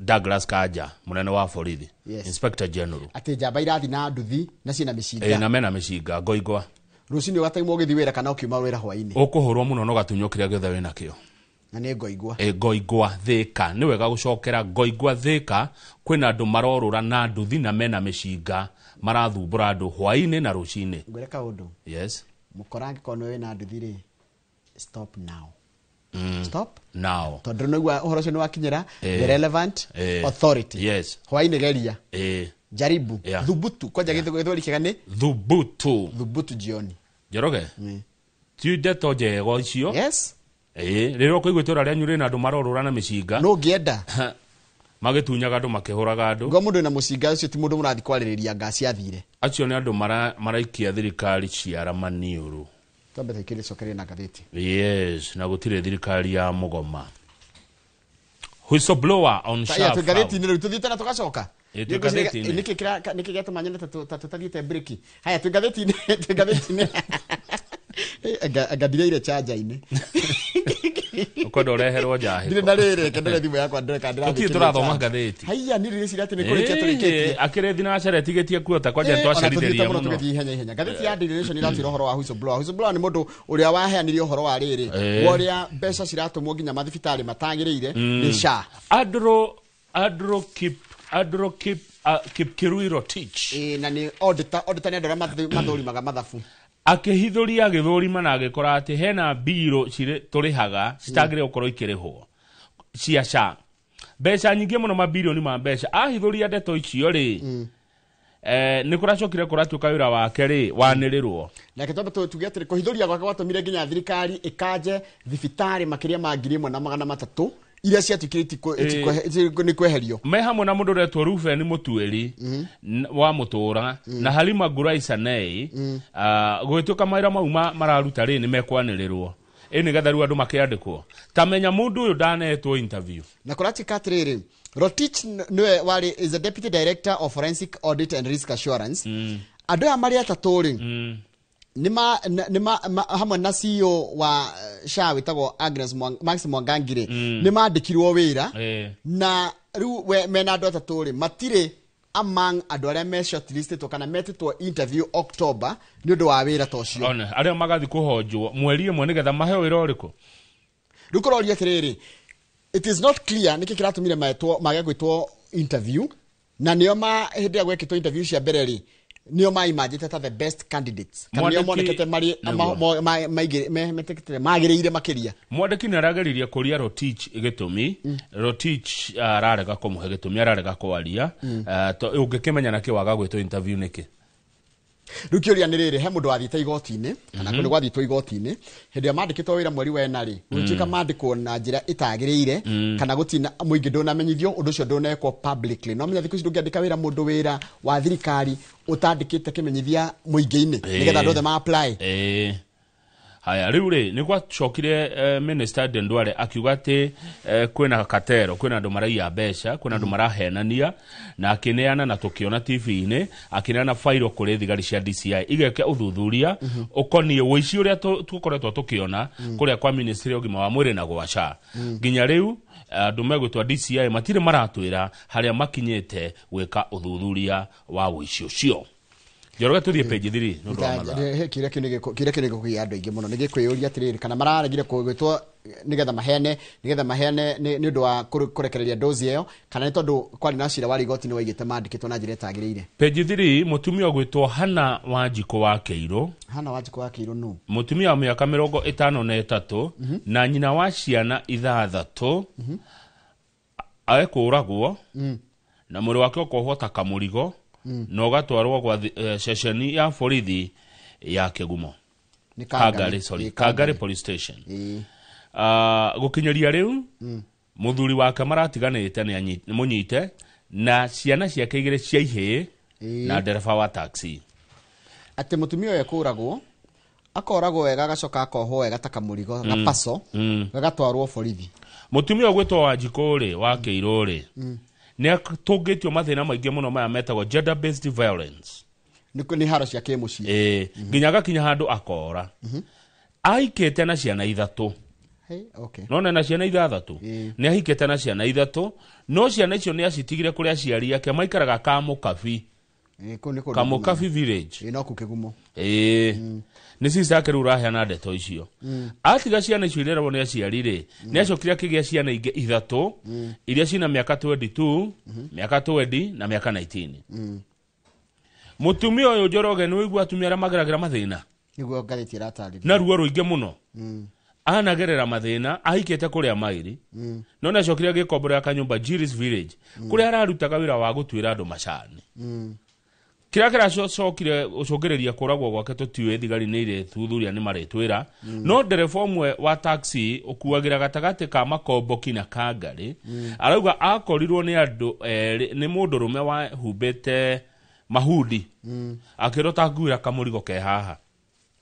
Douglas Kanja, mũnene wa borithi, Inspector General. Atĩ njamba irathi na nduthi na ciĩna mĩcinga. Ĩ, na mena mĩcinga Ngoingwa. Rũcinĩ ũgataimwo ũgĩthiĩ wĩra kana ũkiuma wĩra hwainĩ. Ũkũhũrwo mũno na ũgatunywo kĩrĩa gĩothe wĩnakĩo. Na nĩ Ngoingwa. Ĩ, Ngoingwa Thika, nĩ wega gũcokera Ngoingwa Thika, kwĩna andũ marorũra na nduthi na mena mĩcinga, marathumbũra andũ hwainĩ na rũcinĩ. Ngwĩre kaũndũ. Yes. Mũkora angĩkorwo nĩ wĩna nduthi rĩ, stop now. Stop now. Tondũ nĩgua ũhoro ũcio nĩ wakinyĩra the relevant authority. Hwainĩ geria, jaribu, thubutu kwanja. Gĩthweri kĩega nĩ Thubutu. Thubutu jioni. Njoroge, ti ndeto njega icio. Yes. Ĩ, rĩrĩa ũkũigua itũra rĩanyu rĩna andũ marorũra na mĩcinga, no ũngĩenda magĩtunyaga andũ, makĩhũraga andũ. Ngo mũndũ wĩna mũcinga ũcio ti mũndũ mũrathiĩ kwarĩrĩria ngasi athire. Acio nĩ andũ maraikia thirikari ciara maniũrũ. Twambe tũikĩrie cokerie na ngathĩti. Yes, na gũtirĩ thirikari ya mũgoma. Whistleblower on Ta- SHA ya, twĩ fraud. ngathĩti-inĩ rĩu, tũthiĩte na tũgacoka. Ĩ, twĩ ngathĩti-inĩ. Nĩkĩ gĩatũma nyone ta tũtathiĩte breki? Haya, twĩ ngathĩti-inĩ, twĩ ngathĩti-inĩ. Anga ndireire chanja-inĩ. Ũkwenda ũreherwo njahĩ? Ndirĩ na rĩrĩ, reke ndore thimũ yakwa ndore kana Tũtirĩ ndĩrathĩkĩria tũrathoma charge. ngathĩti. Haiya, niĩ ndĩreciria atĩ nĩ kũrĩkia tũrĩkĩtie. Akĩrĩ thinacara ĩtigĩtie kuota kwanja. Ona tũthiĩte Twacerithĩria mũno mũno. tũgĩthiĩ ihenya ihenya. Ngathĩti ya Daily Nation iratwĩra ũhoro wa whistleblower. Whistleblower nĩ mũndũ ũrĩa waheanire ũhoro wa rĩrĩ wa ũrĩa mbeca ciratũmwo nginya mathibitarĩ matagĩrĩire nĩ SHA. Andrew Kip Andrew Kip Kipkirui Rotich. Ĩ, na nĩ auditor. Auditor nĩ andũ arĩa mathũrimaga mathabu. Akĩhithũria, agĩthũrima na agĩkora atĩ hena mbirũ tũrĩhaga citagĩrĩire gũkorwo ikĩrĩhwo cia SHA, mbeca nyingĩ mũno, mabirioni ma mbeca. Ahithũria ndeto icio rĩ, nĩ kũracokire kũratuĩka wĩra wake rĩ wanĩrĩrwo. Nake twambe tuge atĩrĩ, kũhithũria gwake gwatũmire nginya thirikari ĩkanje thibitarĩ makĩria ma 1300 iria ciatuĩkire nĩ kweherio. Me hamwe na mũndũ ũretwo Ruben Mũtuĩri wa Mũtũra na Halima Ngurai Sanei. Gũgĩtuĩka mawĩra mau mararuta rĩ nĩ mekwanĩrĩrwo, ĩ nĩgetha rĩu andũ makĩandĩkwo. Ta menya mũndũ ũyũ ndanetwo interview. Na kũratuĩka atĩrĩrĩ, Rotich nĩwe warĩ is the deputy director of forensic audit and risk assurance. Andũ aya marĩ atatũ rĩ, nĩ ma, hamwe na CEO wa SHA wĩtagwo Agnes Max Mwangangi rĩ, nĩ mandĩkirwo wĩra. Na rĩu mena andũ atatũ rĩ, matirĩ among andũ arĩa me shortlisted kana metĩtwo interview October nĩ ũndũ wa wĩra ta ũcio. One arĩa magathi kũhonjwo mweri ĩmwe nĩgetha maheo wĩra ũrĩkũ? Rĩu kũroria atĩrĩrĩ, it is not clear nĩkĩ kĩratũmire metwo mage gwĩtwo interview, na nĩo ma hĩndĩ ĩrĩa gwekĩtwo interview cia mbere rĩ, nĩo maimanjĩte ta the best candidates kana nĩo monekete marĩ Nĩguo. metĩkĩte magĩrĩire makĩria. Mwandĩki nĩ arageririe kũria Rotich gĩtũmi. Rotich ararega kũmũhe gĩtũmi, ararega kwaria. Ũngĩkĩmenya nakĩ waga gwĩtwo interview nĩkĩ? Rĩu kĩũria nĩ rĩrĩ, he mũndũ wathiĩte igoti-inĩ kana kũndũ gwathiĩtwo igoti-inĩ hĩndĩ ĩrĩa mandĩkĩtwo wĩra mweri wa ĩna rĩ, gũgĩtuĩka mandĩkwo na njĩra ĩtagĩrĩire, kana gũtina mũingĩ ndũnamenyithio, ũndũ ũcio ndũnekwo publicly. No menya thikũ ici ndũngĩandĩka wĩra mũndũ wĩra wa thirikari ũtandĩkĩte kĩmenyithia mũingĩ-inĩ nĩgetha andũ othe ma apply. Ĩĩ. Haya, rĩu rĩ nĩ gwacokire Minister Ndwale akiuga atĩ kwĩna katero, kwĩna andũ maraiya mbeca, kwĩna andũ marahenania, na akĩneana, na tũkĩona TV-inĩ akĩneana fairo kũrĩ thigari cia DCI igeke ũthuthuria ũkoniĩ ũici ũrĩa tũkoretwo tũkĩona kũrĩa kwa ministry ya ũgima wa mwĩrĩ na gwa SHA. Nginya rĩu andũ megwĩtwo DCI matirĩ maratwĩra harĩa makinyĩte gwĩka ũthuthuria wa ũici ũcio. Njoroge, tũthiĩ page 3 nĩ ũndũ wa mathaa. Kĩrĩa kĩu nĩ gĩkũgia andũ aingĩ mũno, nĩ gĩkwĩyũria atĩrĩrĩ, kana mararegire gwĩtwo nĩgetha maheane nĩ ũndũ wa kũrekereria dozi ĩyo, kana nĩ tondũ kwarĩ na cira wa igoti nĩ waigĩte mandĩkĩtwo na njĩra ĩtagĩrĩire. Page 3, mũtumia ũgwĩtwo Hana Wanjikũ wa Kĩirũ. Hana Wanjikũ wa Kĩirũ nũ? Mũtumia wa mĩaka 53 na nyina wa ciana 6 ekũragwo na mwĩrĩ wake ũkohwo ta kamũrigo na ũgatwarwo gwa ceceni ya borithi ya Kĩgumo. Nĩ Kangari, sorry. Ĩ, Kangari police station. Gũkinyĩria rĩu mũthuri wake maratiganĩte nĩ nĩ mũnyite na ciana ciake 2 cia ihĩĩ na ndereba wa taxi. Atĩ mũtumia ũyũ ekũragwo, akoragwo wega, agacoka akohwo wega ta kamũrigo gapaco gagatwarwo borithi. Mũtumia ũgwĩtwo Wanjikũ rĩ, wa Kĩirũ rĩ, nĩ atũngĩtio mathĩna maingĩ mũno maya metagwo gender based violence. Nĩ haro cia kĩmũciĩ. Ĩĩ, nginya agakinya handũ akora ahikĩte na ciana 3. Hey, okay. Nona na ciana 6, nĩ ahikĩte na ciana 3, no ciana icio nĩ acitigire kũrĩ aciari ake maikaraga Kamũkabi. Ĩ, kũu nĩ kũndũ Kamũkabi village. Ĩ, no kũu Kĩgumo. Ĩĩ, nĩ sister yake rĩu ũraheana ndeto icio. Atiga ciana icio ireragwo nĩ aciari rĩ, nĩ acokire akĩgĩa ciana ingĩ 3 iria cina mĩaka 22, mĩaka 20 na mĩaka 19. Mũtumia ũyũ, Njoroge, nĩ ũigua atumia arĩa mageragĩra mathĩna Nĩguo ngathĩti ĩratarĩria. Na ruo rũingĩ mũno anagerera mathĩna. Ahikĩte kũrĩa Mairi, no nĩ acokire agĩkomborera kanyũmba Jiris village kũrĩa ararutaga wĩra wa gũtuĩra andũ macani. Kĩrĩa kĩracokire gũcũngĩrĩria kũragwo gwake tũtiũĩ, thigari nĩ irĩthuthuria, nĩ marĩtwĩra. No ndereba ũmwe wa taxi ũkuagĩra gatagatĩ ka Makomboki na Kangarĩ arauga akorirwo nĩ andũ erĩ, nĩ mũndũrũme wahumbĩte mahudi, akĩrwo ta nguĩra kamũrigo ke haha.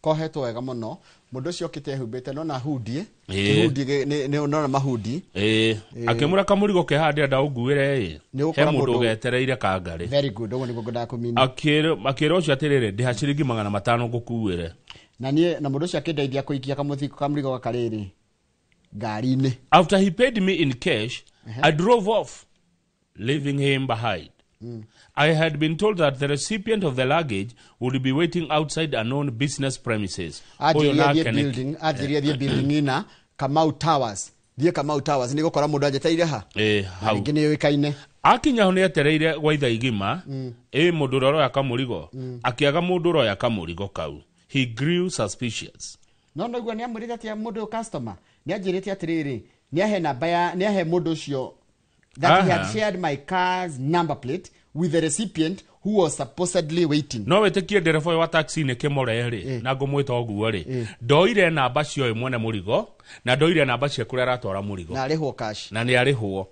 Kohetwo wega mũno. Mũndũ ũcio okĩte ehumbĩte nona hudi. Ĩĩ. Kĩhundi nona mahudi. Ĩĩ, akĩmũra kamũrigo ke haha ndĩrenda ũnguĩre ĩ. Nĩ ũgũkora He mũndũ mũndũ- ũgetereire Kangarĩ. Very good, ũguo nĩguo ngwendaga kũmini. Akĩra ũcio atĩrĩrĩ, ndĩha ciringi 500 ngũkuĩre. Na niĩ na mũndũ ũcio akĩndeithia kũikia kamũthiko kamũrigo gaka rĩrĩ ngari-inĩ. After he paid me in cash, I drove off, leaving him behind. I had been told that the recipient of the luggage would be waiting outside a known business premises. Ũyũ Anjĩrire nake thiĩ nĩ- building, anjĩrire thiĩ building ina Kamau Towers, thiĩ Kamau Towers nĩ gũkora mũndũ anjeteire ha. Ĩ, Na hau. rĩngĩ nĩ yũĩkaine. Akinya ho nĩ etereire gwa ithaa igima ĩ mũndũ ũrĩa ũroya kamũrigo, akĩaga mũndũ ũroya kamũrigo kau. He grew suspicious. No noigua nĩ amwĩrĩte atĩa mũndũ ũyũ customer, nĩ anjĩrĩte atĩrĩrĩ, nĩ ahe namba ya, nĩ ahe mũndũ ũcio that he had shared my car's number plate with the recipient who was supposedly waiting. No wĩtĩkie ndereba ũyũ wa taxi nĩ kĩmore rĩ, na ngũmwĩta ũguo rĩ, ndoire namba cia ũyũ mwene mũrigo na ndoire namba cia kũrĩa aratwara mũrigo. Na arĩhwo cash. Na nĩ arĩhwo,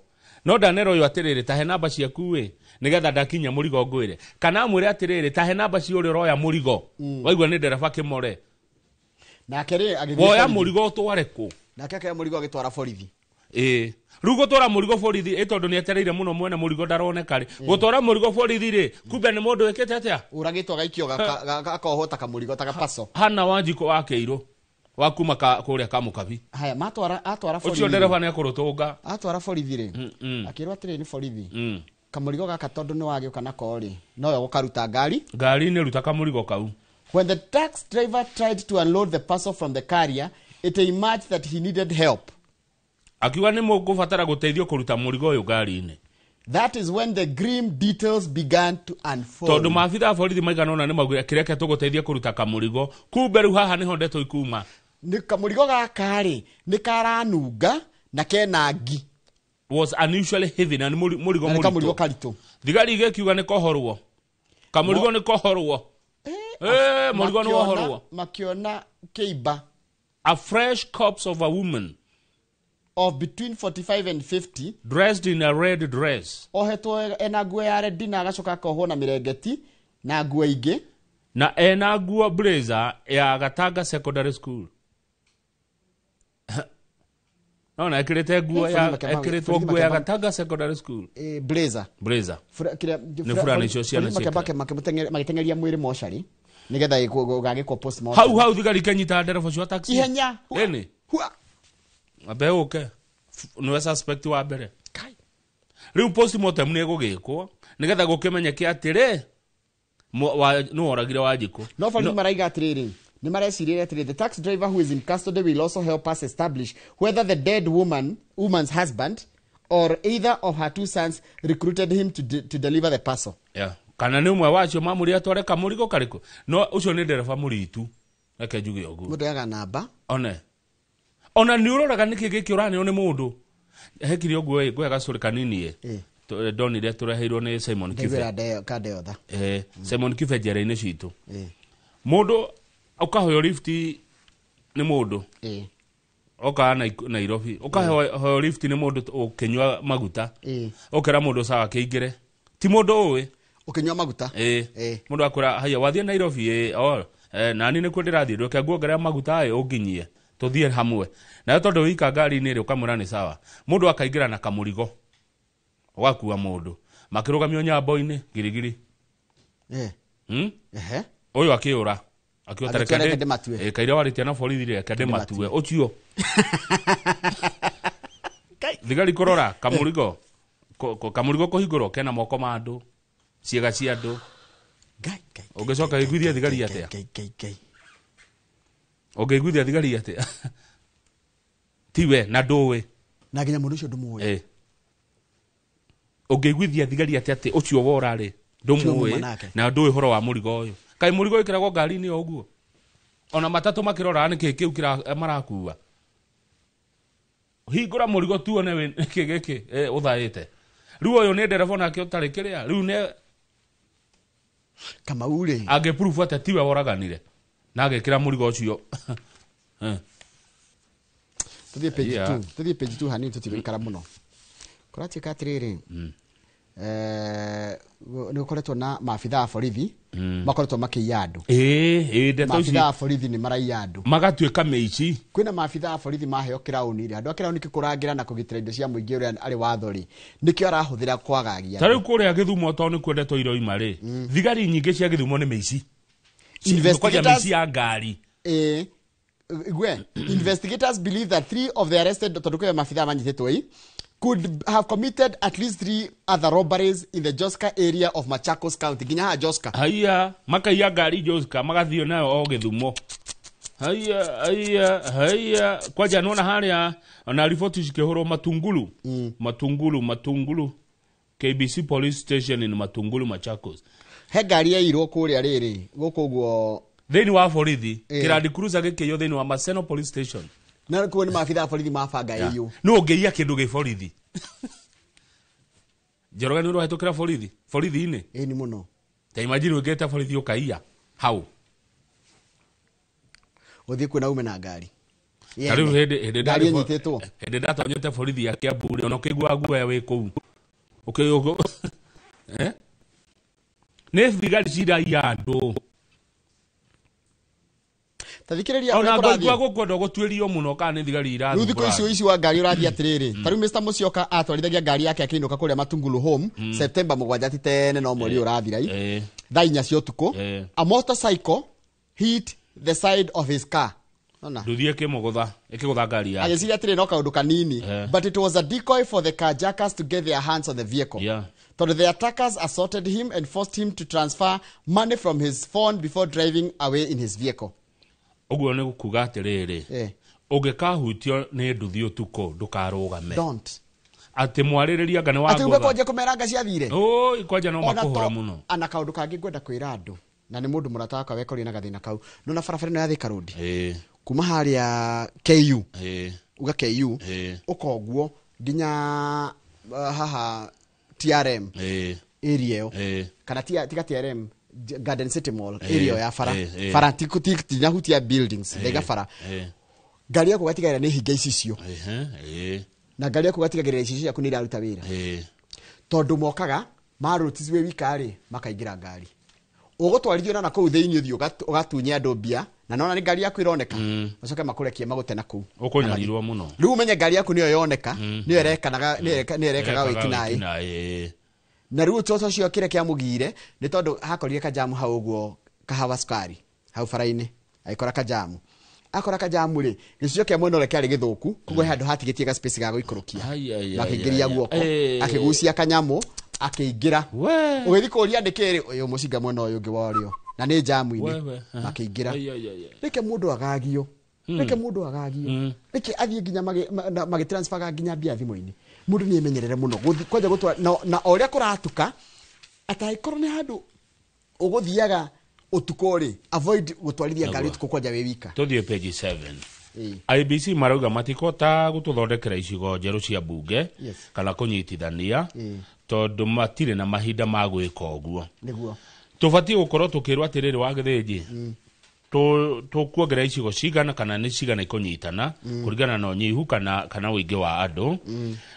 no ndanera ũyũ atĩrĩrĩ, tahe namba ciaku ĩ, nĩgetha ndakinya mũrigo ngwĩre, kana amwĩre atĩrĩrĩ, tahe namba cia ũrĩa ũroya mũrigo. Waigua nĩ ndereba kĩmore. Nake rĩ agĩthiĩ Woya borithi. mũrigo ũtware kũ? Nake akĩoya mũrigo agĩtwara borithi. Ĩĩ, rĩu gũtwara mũrigo borithi ĩ, tondũ nĩ etereire mũno mwene mũrigo ndaroneka rĩ, gũtwara mũrigo borithi rĩ, kumbe nĩ mũndũ wĩkĩte atĩa? Ũragĩtwo agaikio gakohwo ta kamũrigo, ta gapaco. Hana Wanjikũ wa Kĩirũ wa kuma kũrĩa Kamũkabi. Haya, matwara, atwara Ũcio borithi ndereba nĩ akũrũtũnga. Atwara borithi rĩ, akĩrwo atĩrĩ nĩ borithi, kamũrigo gaka tondũ nĩ wagĩũka nako rĩ, nowe gũkaruta ngari. Ngari-inĩ, ruta kamũrigo kau. When the taxi driver tried to unload the parcel from the carrier, it emerged that he needed help. Akiuga nĩ mũkũbatara gũteithio kũruta mũrigo ũyũ ngari-inĩ. That is when the grim details began to unfold. Tondũ maabitha a borithi maigana ũna nĩ maugire kĩreke tũgũteithie kũruta kamũrigo, kumbe rĩu haha nĩho ndeto ikuma. Nĩ kamũrigo gaka rĩ, nĩ karanunga na kena ngi. Was unusually heavy, na nĩ mũrigo Na nĩ kamũrigo mũritũ. Karitũ. Thigari igĩkiuga nĩ kohorwo kamũrigo, nĩ kohorwo. Mũrigo nĩ wohorwo. Makiona kĩimba. A fresh corpse of a woman of between 45 and 50 dressed in a red dress. Ohetwo ena nguo ya rendi na agacoka akohwo na mĩrengeti na nguo ingĩ. Na ena nguo blazer ya Gatanga Secondary School. Nona ekĩrĩte nguo ya ekĩrĩtwo nguo ya Gatanga Secondary School. Blazer. Blazer. Nĩ burana icio ciana ciake. Magĩteng'eria mwĩrĩ mocarĩ nĩgetha gũgagĩkwo postmortem. Hau hau thigari ikĩnyita ndereba ũcio wa taxi. Ihenya. Ĩni. Ambe ũke. Nĩwe suspect wa mbere. Rĩu postmortem nĩ ĩgũgĩkwo nĩgetha gũkĩmenyeke atĩrĩ nĩ woragire Wanjikũ. No borithi maraiga atĩrĩrĩ, nĩ marecirĩria atĩrĩ, the taxi driver who is in custody will also help us establish whether the dead woman's husband or either of her two sons recruited him to deliver the parcel. Yeah. Kana nĩ ũmwe wacio mamũria atware kamũrigo karĩkũ. No ũcio nĩ ndereba mũritu. Reke njuge ũguo. Mũndũ oyaga namba. One. Ona nĩ ũroraga nĩkĩ gĩkĩ ũraneo nĩ mũndũ. Hekire ũguo ĩ ngwega gacũrĩ kanini ĩ. Ndonire tũreheirwo nĩ Simon Kibe. Kandeotha. Simon Kibe njera-inĩ citũ. Mũndũ ũkahoyo lift nĩ mũndũ. Oka Nairobi. Ũkahoyo lift nĩ mũndũ ũkĩnyua maguta. Ũkera mũndũ sawa kĩingĩre. Ti mũndũ ũĩ. Ũkĩnyua maguta. Mũndũ akwĩra haya wathiĩ Nairobi nani nĩkuo ndĩrathiĩ ndũke nguongerera maguta ĩ ũnginyie. Tũthiĩ hamwe. Nayo tondũ wika ngari-inĩ rĩ ũkamwĩra nĩ sawa. Mũndũ akaingĩra na kamũrigo. Ũgakua mũndũ. Makĩrũgamio nyambo-inĩ girigiri. Ũyũ akĩũra. Akiuga reke ndĩmatue. Kaira warĩtie na borithi reke ndĩmatue. Ũcio. Thigari kũrora kamũrigo. Kamũrigo kũhingũrwo kena moko ma andũ. Ciĩga cia andũ. Ũngĩcoka ũiguithie thigari atĩa? Ũngĩiguithia thigari atĩa? Tiwe na ndũĩ. Na nginya mũndũ ũcio ndũmũĩ. Ũngĩiguithia thigari atĩa atĩ ũcio wora rĩ ndũmũĩ na ndũĩ ũhoro wa mũrigo ũyũ. Kaĩ mũrigo wĩkĩragwo ngari-inĩ o ũguo? Ona matatũ makĩrora nĩkĩ kĩu marakua. Hingũra mũrigo tuone nĩkĩ gĩkĩ ũthaĩte. Rĩu ũyũ nĩ ndereba onake ũtarĩ kĩrĩa. Rĩu nĩ Kamau rĩ. Angĩprove atĩa tiwe woraganire na agĩkĩra mũrigo ũcio. Tũthiĩ page 2. Tũthiĩ page 2 hanini tũtigũikara mũno. Kũratuĩka atĩrĩrĩ, nĩ gũkoretwo na maabitha a borithi makoretwo makĩiya andũ. Maabitha a borithi nĩ maraiya andũ. Magatuĩka mĩici. Kwĩna maabitha a borithi maheo kĩraũni rĩ, andũ a kĩraũni kĩkũrangĩra na kũgitĩra indo cia mũingĩ ũrĩa arĩ watho rĩ, nĩkĩo arahũthĩra kwagagia. Ta rĩu kũrĩa Gĩthumo tondũ nĩ kwendetwo iroima rĩ, thigari nyingĩ cia Gĩthumo nĩ mĩici. Investigators mĩici ya ngari. Investigators believe that 3 of the arrested tondũ kwĩ maabitha manyitĩtwo ĩ could have committed at least 3 other robberies in the Joska area of Machakos County. Ginya ha Joska. Haya, makaiya ngari Joska, magathio nayo o Gĩthumo. Haya, haya, haya. Kwanja nona harĩa na riboti cikĩhũrwo Matungulu. Matungulu, Matungulu. KBC police station in Matungulu, Machakos. He ngari yairwo kũrĩa rĩrĩ, gũkũ ũguo thĩinĩ wa borithi, Kĩrandi Cruiser gĩkĩiywo thĩinĩ wa Maseno police station. Na kuo nĩ maabitha a borithi mabanga ĩyũ. No ũngĩiya kĩndũ gĩ borithi. Njoroge nĩ ũrahĩtũkĩra borithi, borithi-inĩ. Ĩni mũno. Ta imagine ũngĩte borithi ũkaiya hau. Ũthiĩ kuo na ume na ngari. Ta rĩu hĩndĩ ngari ĩnyitĩtwo. Hĩndĩ ndatonyete borithi ya Kiambu rĩ, ona ũkĩigua guoya wĩ kũu. Nĩ thigari ciraiya andũ. Tathikĩrĩria ona ngũigua gũkwenda gũtuĩrio mũno kana nĩ thigari irathumbũra. Rĩu thikũ ici ũici wa ngari ũrathiĩ atĩrĩrĩ, ta rĩu Mr. Musyoka atwarithagia ngari yake akĩinũka kũrĩa Matungulu home September 7 ti tene no mweri ũrathira i thaa 4 cia ũtukũ. A motorcycle hit the side of his car. Nduthi ĩkĩmũgũtha, ĩkĩgũtha ngari yake. Agĩciria atĩrĩ no kaũndũ kanini, but it was a decoy for the carjackers to get their hands on the vehicle. Tondũ the attackers assaulted him and forced him to transfer money from his phone before driving away in his vehicle. Ũguo nĩ kuga atĩrĩrĩ, ũngĩkahutio nĩ nduthi ũtukũ ndũkarũgame. Don't. Atĩ mwarĩrĩria anga nĩ wagũtha. Atĩ ume kwanja kũmera anga ciathire. Ũĩ kwanja no makũhũra mũno. Ana kaũndũ kangĩ ngwenda kwĩra andũ na nĩ mũndũ mũrata wakwa wekorire na gathĩna kau. Nona barabara ĩno ya Thika Road. Kuma harĩa KU. Uga KU. Ũkoguo nginya haha TRM. Area ĩyo. Kana tiga TRM. Garden City Mall area ya bara bara tinahutia buildings ndaiga bara ngari yaku gatigagĩrĩra nĩ hinga icicio na ngari yaku gatigagĩrĩra icicio ciaku nĩ iraruta wĩra tondũ mokaga marũtici wĩ wika rĩ makaingĩra ngari Ũgũtwarithio na kũu thĩinĩ ũthiĩ ũgatunye andũ mbia na nona nĩ ngari yaku ĩroneka, macoke makũrekie magũte na kũu. Ũkũnyarirwo mũno. Rĩu ũmenye ngari yaku nĩyo yoneka, nĩyo ĩrekanaga, nĩyo ĩrekaga wĩkinaĩ. Wĩkinaĩ. Na rĩu ũtoto ũcio kĩrĩa kĩamũgiire nĩ tondũ hakorire kajamu hau ũguo, kahawa cukari hau bara-inĩ, agĩkora kajamu, akora kajamu rĩ, gĩcicio kĩa mwena ũrĩa kĩarĩ gĩthũku, koguo he handũ hatigĩtie ga space ga gũikũrũkia, makĩingĩria guoko, akĩgucia kanyamũ, akĩingĩra. Ũgĩthiĩ kũũria nĩkĩ rĩ, ũyũ mũcinga mwena ũyũ ũngĩ wa ũrĩo na nĩ jamu-inĩ, makĩingĩra. Reke mũndũ agagio, reke mũndũ agagio, reke athiĩ nginya magĩtransferaga nginya mbia thimũ-inĩ. Mũndũ nĩ emenyerere mũno gũthiĩ kwanja gũtwara na o ũrĩa kũratuka, atangĩkorwo nĩ handũ ũgũthiaga ũtukũ rĩ, avoid gũtwarithia ngari ũtukũ kwanja wĩ wika. Tũthiĩ page 7. IBC marauga matikota gũtũthondekera icigo njerũ cia bunge kana kũnyitithania, tondũ matirĩ na mahinda ma gwĩka ũguo. Nĩguo. Tũbatiĩ gũkorwo tũkĩrwo atĩrĩrĩ wa Gĩthĩnji, tũkuongerera icigo cigana kana nĩ cigana ikũnyitana, kũringana na ũnyihu kana ũingĩ wa andũ.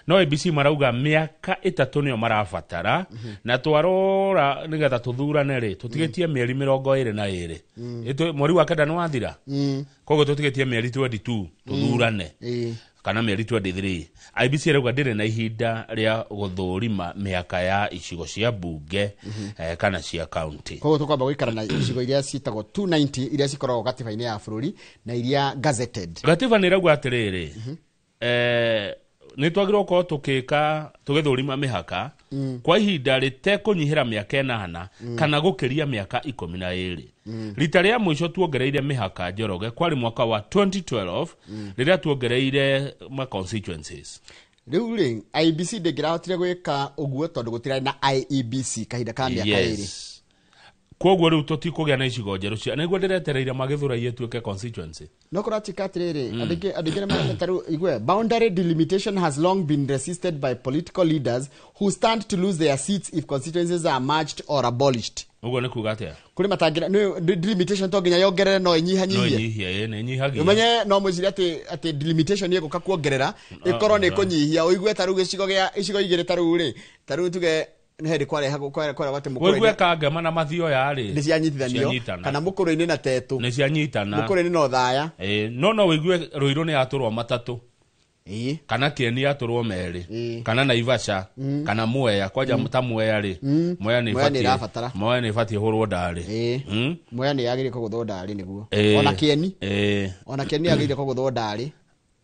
No IBC marauga mĩaka 3 nĩyo marabatara, na twarora nĩgetha tũthurane rĩ, tũtigĩtie mĩeri 22. Mweri wa 9 nĩ wathira, koguo tũtigĩtie mĩeri 22 tũthurane, kana mĩeri 23. IBC ĩrauga ndĩrĩ na ihinda rĩa gũthũrima mĩhaka ya icigo cia bunge, kana cia county. Koguo tũkwamba gũikara na icigo iria ciĩtagwo 290 iria cikoragwo gatiba-inĩ ya bũrũri na iria gazetted. Gatiba nĩ ĩrauga atĩrĩrĩ, nĩ twagĩrĩirwo gũkorwo tũgĩka tũgĩthũrima mĩhaka kwa ihinda rĩtekũnyihĩra mĩaka 8 kana gũkĩria mĩaka 12. Rita rĩa mũico tuongereire mĩhaka Njoroge kwarĩ mwaka wa 2012, rĩrĩa tuongereire ma constituencies. Rĩu rĩ, IEBC ndĩngĩrahotire gwĩka ũguo tondũ gũtirarĩ na IEBC kahinda ka mĩaka 2. Koguo rĩu tũtikũgĩa na icigo njerũ cia, nĩguo ndĩretereire magĩthũraie ĩtuĩke constituency. No kũratuĩka atĩrĩrĩ, andũ aingĩ nĩ rĩu igue, boundary delimitation has long been resisted by political leaders who stand to lose their seats if constituencies are merged or abolished. Ũguo nĩ kuga atĩa? Kũrĩ matangĩra, nĩ delimitation to nginya yongerere, no ĩnyihanyihie. No ĩnyihie, nĩ ĩnyihagia. Ũmenye no mwĩcirie atĩ delimitation ĩgũka kuongerera, ĩkorwo nĩ ĩkũnyihia, ũigue ta rĩu gĩcigo gĩa icigo igĩrĩ ta rĩu rĩ, ta rĩu tuge nĩ hĩndĩ kwarehagwo kwarehagwo atĩ mũkũrũ-inĩ Ũigue Kangema na Mathioya rĩ, nĩ cianyitithanio, kana mũkũrũ-inĩ na Tetũ nĩ cianyitana, mũkũrũ-inĩ na Othaya. No ũigue Rũirũ nĩ yatũrwo matatũ, kana Kĩeni yatũrwo merĩ, kana Naivasha, kana Mwea, kwanja ta Mwea rĩ, Mwea nĩ ĩbatiĩ, Mwea nĩ ĩbatiĩ hũrwo ndarĩ. Mwea nĩ yagĩrĩire kũgũthwo ndarĩ nĩguo. Ona Kĩeni, ona Kĩeni yagĩrĩire kũgũthwo ndarĩ.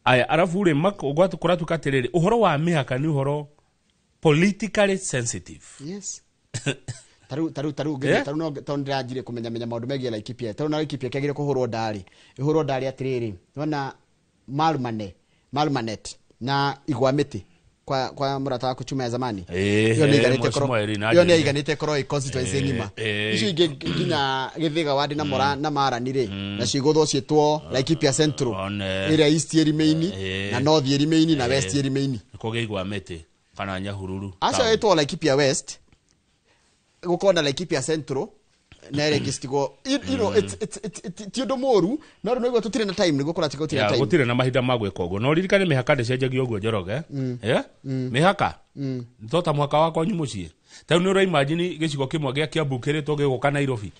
Aya, arabu rĩ, kũratuĩka atĩrĩrĩ, ũhoro wa mĩhaka nĩ ũhoro politically sensitive. Yes. Taru taru taru taru no tondũ ndĩranjire kũmenya menya maũndũ megiĩ Laikipia. Taru na Laikipia kĩagĩrĩire kũhũrwo ndarĩ. Ĩhũrwo ndarĩ atĩrĩrĩ, nĩwona Malmanet na Igwa Mĩtĩ kwa mũrata waku Chuma ya zamani. Ĩyo nĩ ĩiganĩte korwo, ĩyo nĩ ĩiganĩte korwo ĩ constituency ng'ima. Icio ingĩ nginya Gĩthĩga wadi na Mora na Marani rĩ, na cigũthwo ciĩtwo Laikipia Central, ĩrĩa East Ĩrima-inĩ na North Ĩrima-inĩ na West Ĩrima-inĩ. Kũgĩa Igwa Mĩtĩ kana Nyahururu. Acio ĩtwo Laikipia West, gũkorwo na Laikipia Central na ĩrĩa ĩngĩ citigwo, you know, it's ti ũndũ mũũru, no rĩu nĩguo tũtirĩ na time, nĩguo kũratuĩka gũtirĩ na time. Gũtirĩ na mahinda ma gwĩka ũguo. No ririkane mĩhaka ndĩcenjagio ũguo Njoroge. Mĩhaka to ta mũhaka wa kwanyu mũciĩ. Ta rĩu nĩ ũraimagine gĩcigo kĩmwe gĩa Kiambu kĩrĩtwo gĩgũka Nairobi.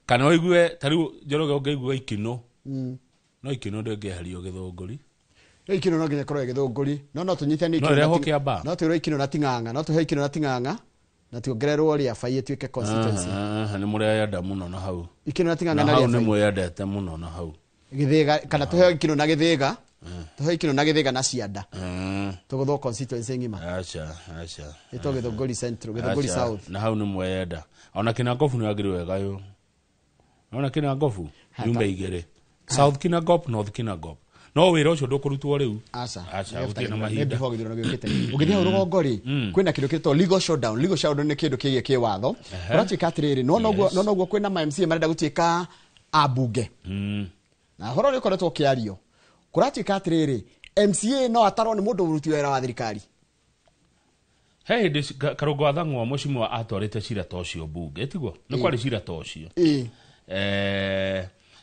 Kana ũigue ta rĩu Njoroge ũngĩigua Ikinũ. No Ikinũ ndĩngĩeherio Gĩthũngũri. Ikinũ no nginya ĩkorwo Gĩthũngũri. No tũnyitanie No ĩrehwo Kĩambaa. No twĩrwo Ikinũ na Ting'ang'a, no tũhe Ikinũ na Ting'ang'a na tuongererwo Rĩabai ĩtuĩke constituency. Nĩ mũreyenda mũno na hau. Ikinũ na Ting'ang'a na Na hau Rĩabai. nĩ mweyendete mũno na hau. Gĩthĩga, kana tũheo Ikinũ na Gĩthĩga, tũheo Ikinũ na Gĩthĩga na Cianda. Tũgũthwo constituency ng'ima. Aca, aca. Ĩtwo Gĩthũngũri Central, Gĩthũngũri South. Na hau nĩ mweyenda. Ona Kinangofu nĩ wagĩrĩirwo ĩgaywo. Ona Kinangofu nyumba igĩrĩ. South Kinangop, North Kinangop. No wĩra ũcio ndũkũrutwo rĩu. Aca. Aca, gũtirĩ na mahinda. Before gĩthurano gĩũkĩte. Ũgĩthiĩ hau rũgongo rĩ, kwĩna kĩndũ kĩtagwo legal showdown. Legal showdown nĩ kĩndũ kĩgiĩ kĩwatho. Kũratuĩka atĩrĩrĩ, no noguo kwĩna ma MCA marenda gũtuĩka ambunge. Na ũhoro ũrĩa ũkoretwo ũkĩario, kũratuĩka atĩrĩrĩ, MCA no atarwo nĩ mũndũ ũruti wĩra wa thirikari. He hĩndĩ Karũngo wa Thang'wa mũcimwa atwarĩte cira ta ũcio mbunge, tiguo? Nĩ kwarĩ cira ta ũcio.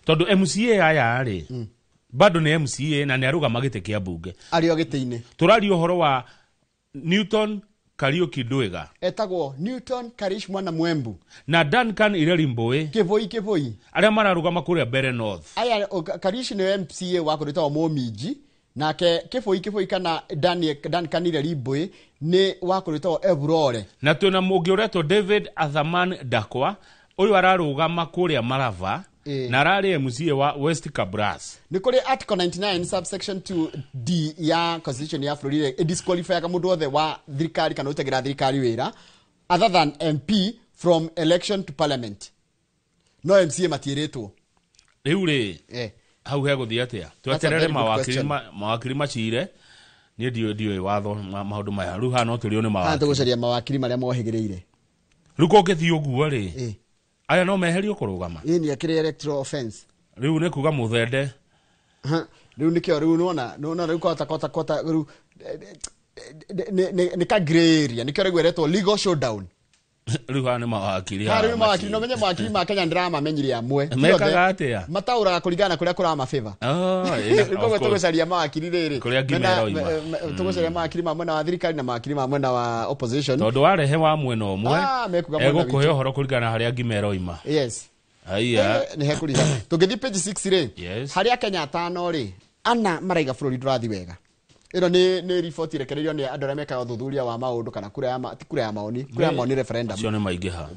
Tondũ MCA aya rĩ, bado nĩ MCA na nĩ arũgama gĩtĩ kĩa mbunge. Arĩ o gĩtĩ-inĩ. Tũraria ũhoro wa Newton Kariuki Ndwiga. Etagwo Newton Karish Mwana Mwembu na Duncan Ireri Mbui. Kivoi Kivoi. Arĩa mararũgama kũrĩa Mbere North. Aya Karish nĩ MCA wa kũrĩtagwo Momiji, nake Kivoi Kivoi kana Duncan Ireri Mbui nĩ wa kũrĩtagwo Eburore. Na twĩna mũngĩ ũretwo David Athaman Dakwa, ũyũ ararũgama kũrĩa Marava na ararĩ MCA wa West Kabras. Nĩ kũrĩ article 99 subsection 2D ya constitution ya bũrũri ĩdisqualifyaga mũndũ wothe wa thirikari kana ũtagĩra thirikari wĩra other than MP from election to parliament. No MCA matiĩrĩtwo. Rĩu rĩ, hau hegũthiĩ atĩa? Tweterere mawakiri macire. Niĩ ndiũĩ watho maũndũ maya. Rĩu haha no tũrĩo nĩ mawakiri. Haha tũgũcaria mawakiri marĩa mohĩgĩrĩire. Rĩu kũngĩthiĩ ũguo rĩ, aya no meherio kũrũgama. Ĩĩ nĩ akĩrĩ electoral offense. Rĩu nĩ kuga mũthende. Rĩu nĩkĩo rĩu nĩwona rĩu kota rĩu nĩ ka grey area, nĩkĩo rĩu ĩretwo legal showdown. Rĩu haha nĩ mawakiri. Haha rĩu mawakiri, no menye mawakiri ma Kenya ndĩramamenyire amwe. Mekaga atĩa? Mataũraga kũringana na kũrĩa kũramabĩva. Rĩu koguo tũgũcaria mawakiri rĩrĩ. Kũrĩa ngima ĩroima. Tũgũcaria mawakiri ma mwena wa thirikari na mawakiri ma mwena wa opposition. Tondũ warehe wa mwena ũmwe, egũkũhe ũhoro kũringana na harĩa ngima ĩroima. Yes. Haiya. Nĩ hekũriha. Tũngĩthiĩ page 6 rĩ, harĩa Kenya atano rĩ, ana maraiga bũrũri ndũrathiĩ wega. Ĩno nĩ riboti ĩrekereirio nĩ andũ arĩa mekaga ũthuthuria wa maũndũ kana kura ya ti kura ya maoni, kura ya maoni referendum. Acio nĩ maingĩha.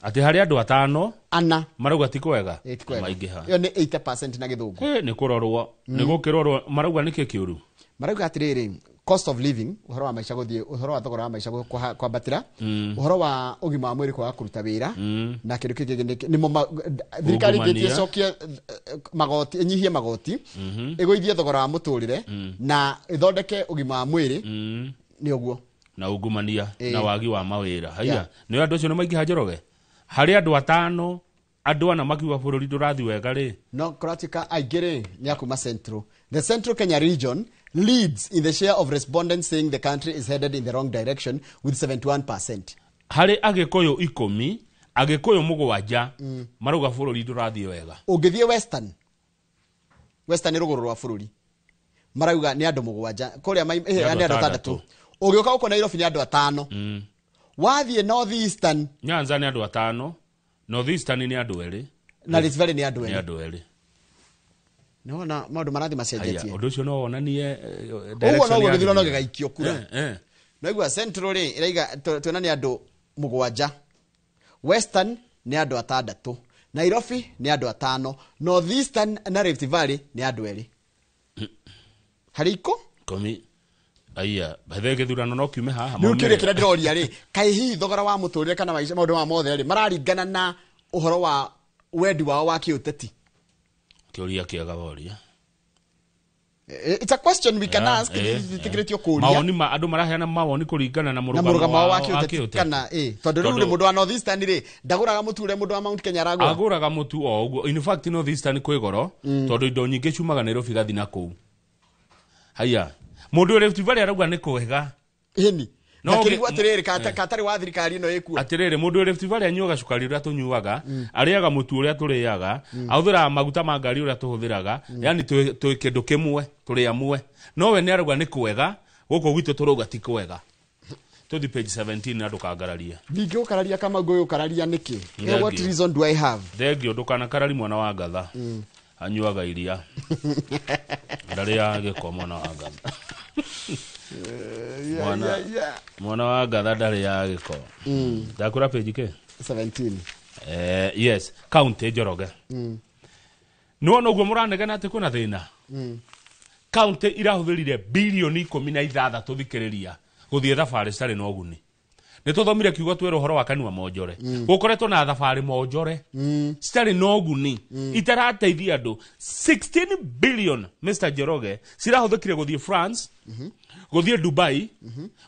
Atĩ harĩ andũ atano ana marauga ti kwega, maingĩha. Ĩyo nĩ 80% na gĩthũngũ. Nĩ kũrorwo, nĩ gũkĩrorwo marauga nĩkĩ kĩũru? Marauga atĩrĩrĩ, cost of living, ũhoro wa maica gũthiĩ, ũhoro wa thogora wa maica kwambatĩra, ũhoro wa ũgima wa mwĩrĩ kwaga kũruta wĩra, na kĩndũ kĩngĩ nĩmo thirikari ĩngĩtie ĩcokie magoti, ĩnyihie magoti, ĩgũithie thogora wa mũtũrĩre, na ĩthondeke ũgima wa mwĩrĩ, nĩ ũguo. Na ungumania na wagi wa mawĩra. Haiya, nĩ andũ acio nĩ maingĩha Njoroge? Harĩ andũ atano, andũ ana makiuga bũrũri ndũrathiĩ wega rĩ. No kũratuĩka aingĩ rĩ nĩ a kuma Central. The Central Kenya region leads in the share of respondents saying the country is headed in the wrong direction with 71%. Harĩ Agĩkũyũ 10, Agĩkũyũ 7 marauga bũrũri ndũrathiĩ wega. Ũngĩthiĩ Western, Western nĩ rũgũrũ rwa bũrũri, marauga nĩ andũ 7, kũrĩa nĩ andũ 6. Ũgĩũka gũkũ Nairobi nĩ andũ 5. Wathiĩ North Eastern, Nyanza nĩ andũ 5, North Eastern nĩ andũ 2, na Rift Valley nĩ andũ 2. Nĩ andũ 2. Nĩwona maũndũ marathiĩ macenjetie. Ũndũ ũcio no wonanie direction. Ũguo noguo gĩthurano gĩgaikio kura. Naigua Central rĩ ĩraiga twĩna nĩ andũ 7, Western nĩ andũ 6, Nairobi nĩ andũ 5, North Eastern na Rift Valley nĩ andũ 2. Harĩ 10. Aya, bathe gĩthurano no kiume haha. Nĩ kĩrĩa kĩrĩa ndĩroria rĩ, kaĩ hihi thogora wa mũtũrĩre kana maica maũndũ ma mothe rĩ mararingana na ũhoro wa wendi wao wa kĩũteti? Kĩũria kĩega woria. It's a question we can ask. Tikĩrĩtio kũũria. Mawoni ma andũ maraheana mawoni kũringana na mũrũgamo wao wa kĩũteti kana tondũ rĩu mũndũ wa North Eastern rĩ ndagũraga mũtu ũrĩa mũndũ wa Mount Kenya aragũra. Agũraga mũtu o ũguo. In fact North Eastern kwĩ goro tondũ indo nyingĩ ciumaga Nairobi gathi na kũu. Haiya, mũndũ Rift Valley arauga nĩ kwega. Ĩni. No kĩrigwo atĩrĩrĩ katarĩ wa thirikari ĩno ĩkuo. Atĩrĩrĩ mũndũ Rift Valley anyuaga cukari ũrĩa tũnyuaga, arĩaga mũtu ũrĩa tũrĩaga, ahũthĩraga maguta ma ngari ũrĩa tũhũthĩraga, yani twĩ kĩndũ kĩmwe, tũrĩ amwe. No we nĩ arauga nĩ kwega, gũkũ gwitũ tũrauga ti kwega. Tũthiĩ page 17 na ndũkangararie. Ndingĩgũkararia kama ngũgũkararia nĩkĩ? What reason do I have? Thengio ndũkanakarari mwana wa ngatha. Anyuaga iria. Ndarĩaga gĩko mwana wa ngatha. Mwana wa ngatha ndarĩaga gĩko. Ndakũra page kĩ? 17. Yes, county Njoroge. Nĩwona ũguo mũranegena atĩ kwĩna thĩna? County irahũthĩrire bilioni 16 thikĩrĩria gũthiĩ thabarĩ citarĩ na ũguni. Nĩ tũthomire kiugo twĩra ũhoro wa kanua monjore. Gũkoretwo na thabarĩ monjore citarĩ na ũguni, itarateithia andũ. 16 billion Mr. Njoroge cirahũthĩkire gũthiĩ France, gũthiĩ Dubai,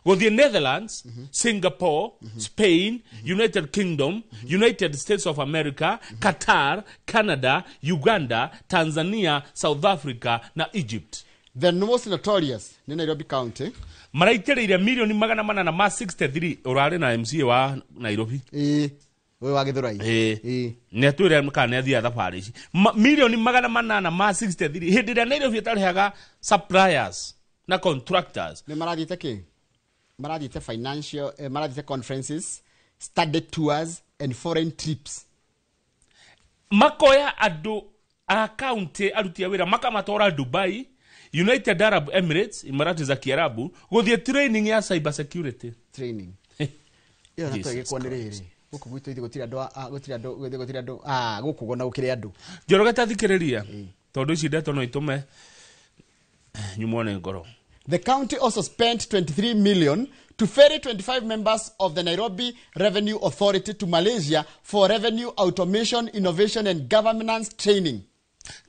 gũthiĩ Netherlands, Singapore, Spain, United Kingdom, United States of America, Qatar, Canada, Uganda, Tanzania, South Africa na Egypt. The most notorious ni Nairobi County. Maraitĩrĩire milioni 863 ũrarĩ na MCA wa Nairobi. Ĩĩ, ũyũ wa Gĩthũrai. Ĩĩ. Nĩ atwĩre kana nĩ athiaga thabarĩ ici. Milioni 863 hĩndĩ ĩrĩa Nairobi ĩtarĩhaga suppliers na contractors. Nĩ marathiĩte kĩ? Marathiĩte financial marathiĩte conferences, study tours and foreign trips. Makoya andũ a kaunti, aruti a wĩra, makamatwara Dubai, United Arab Emirates, Imarati za Kiarabu, gũthiĩ training ya cyber security. Training ĩyo na Jesus twĩgĩkwo nĩ rĩrĩ gũkũ gwitũ ithuĩ gũtirĩ andũ gũtirĩ andũ gũtirĩ andũ gũkũ gona gũkĩrĩ andũ. Njoroge, ta thikĩrĩria, tondũ ici ndeto no itũme nyumwo nĩ ngoro. The county also spent 23 million to ferry 25 members of the Nairobi Revenue Authority to Malaysia for revenue automation, innovation and governance training.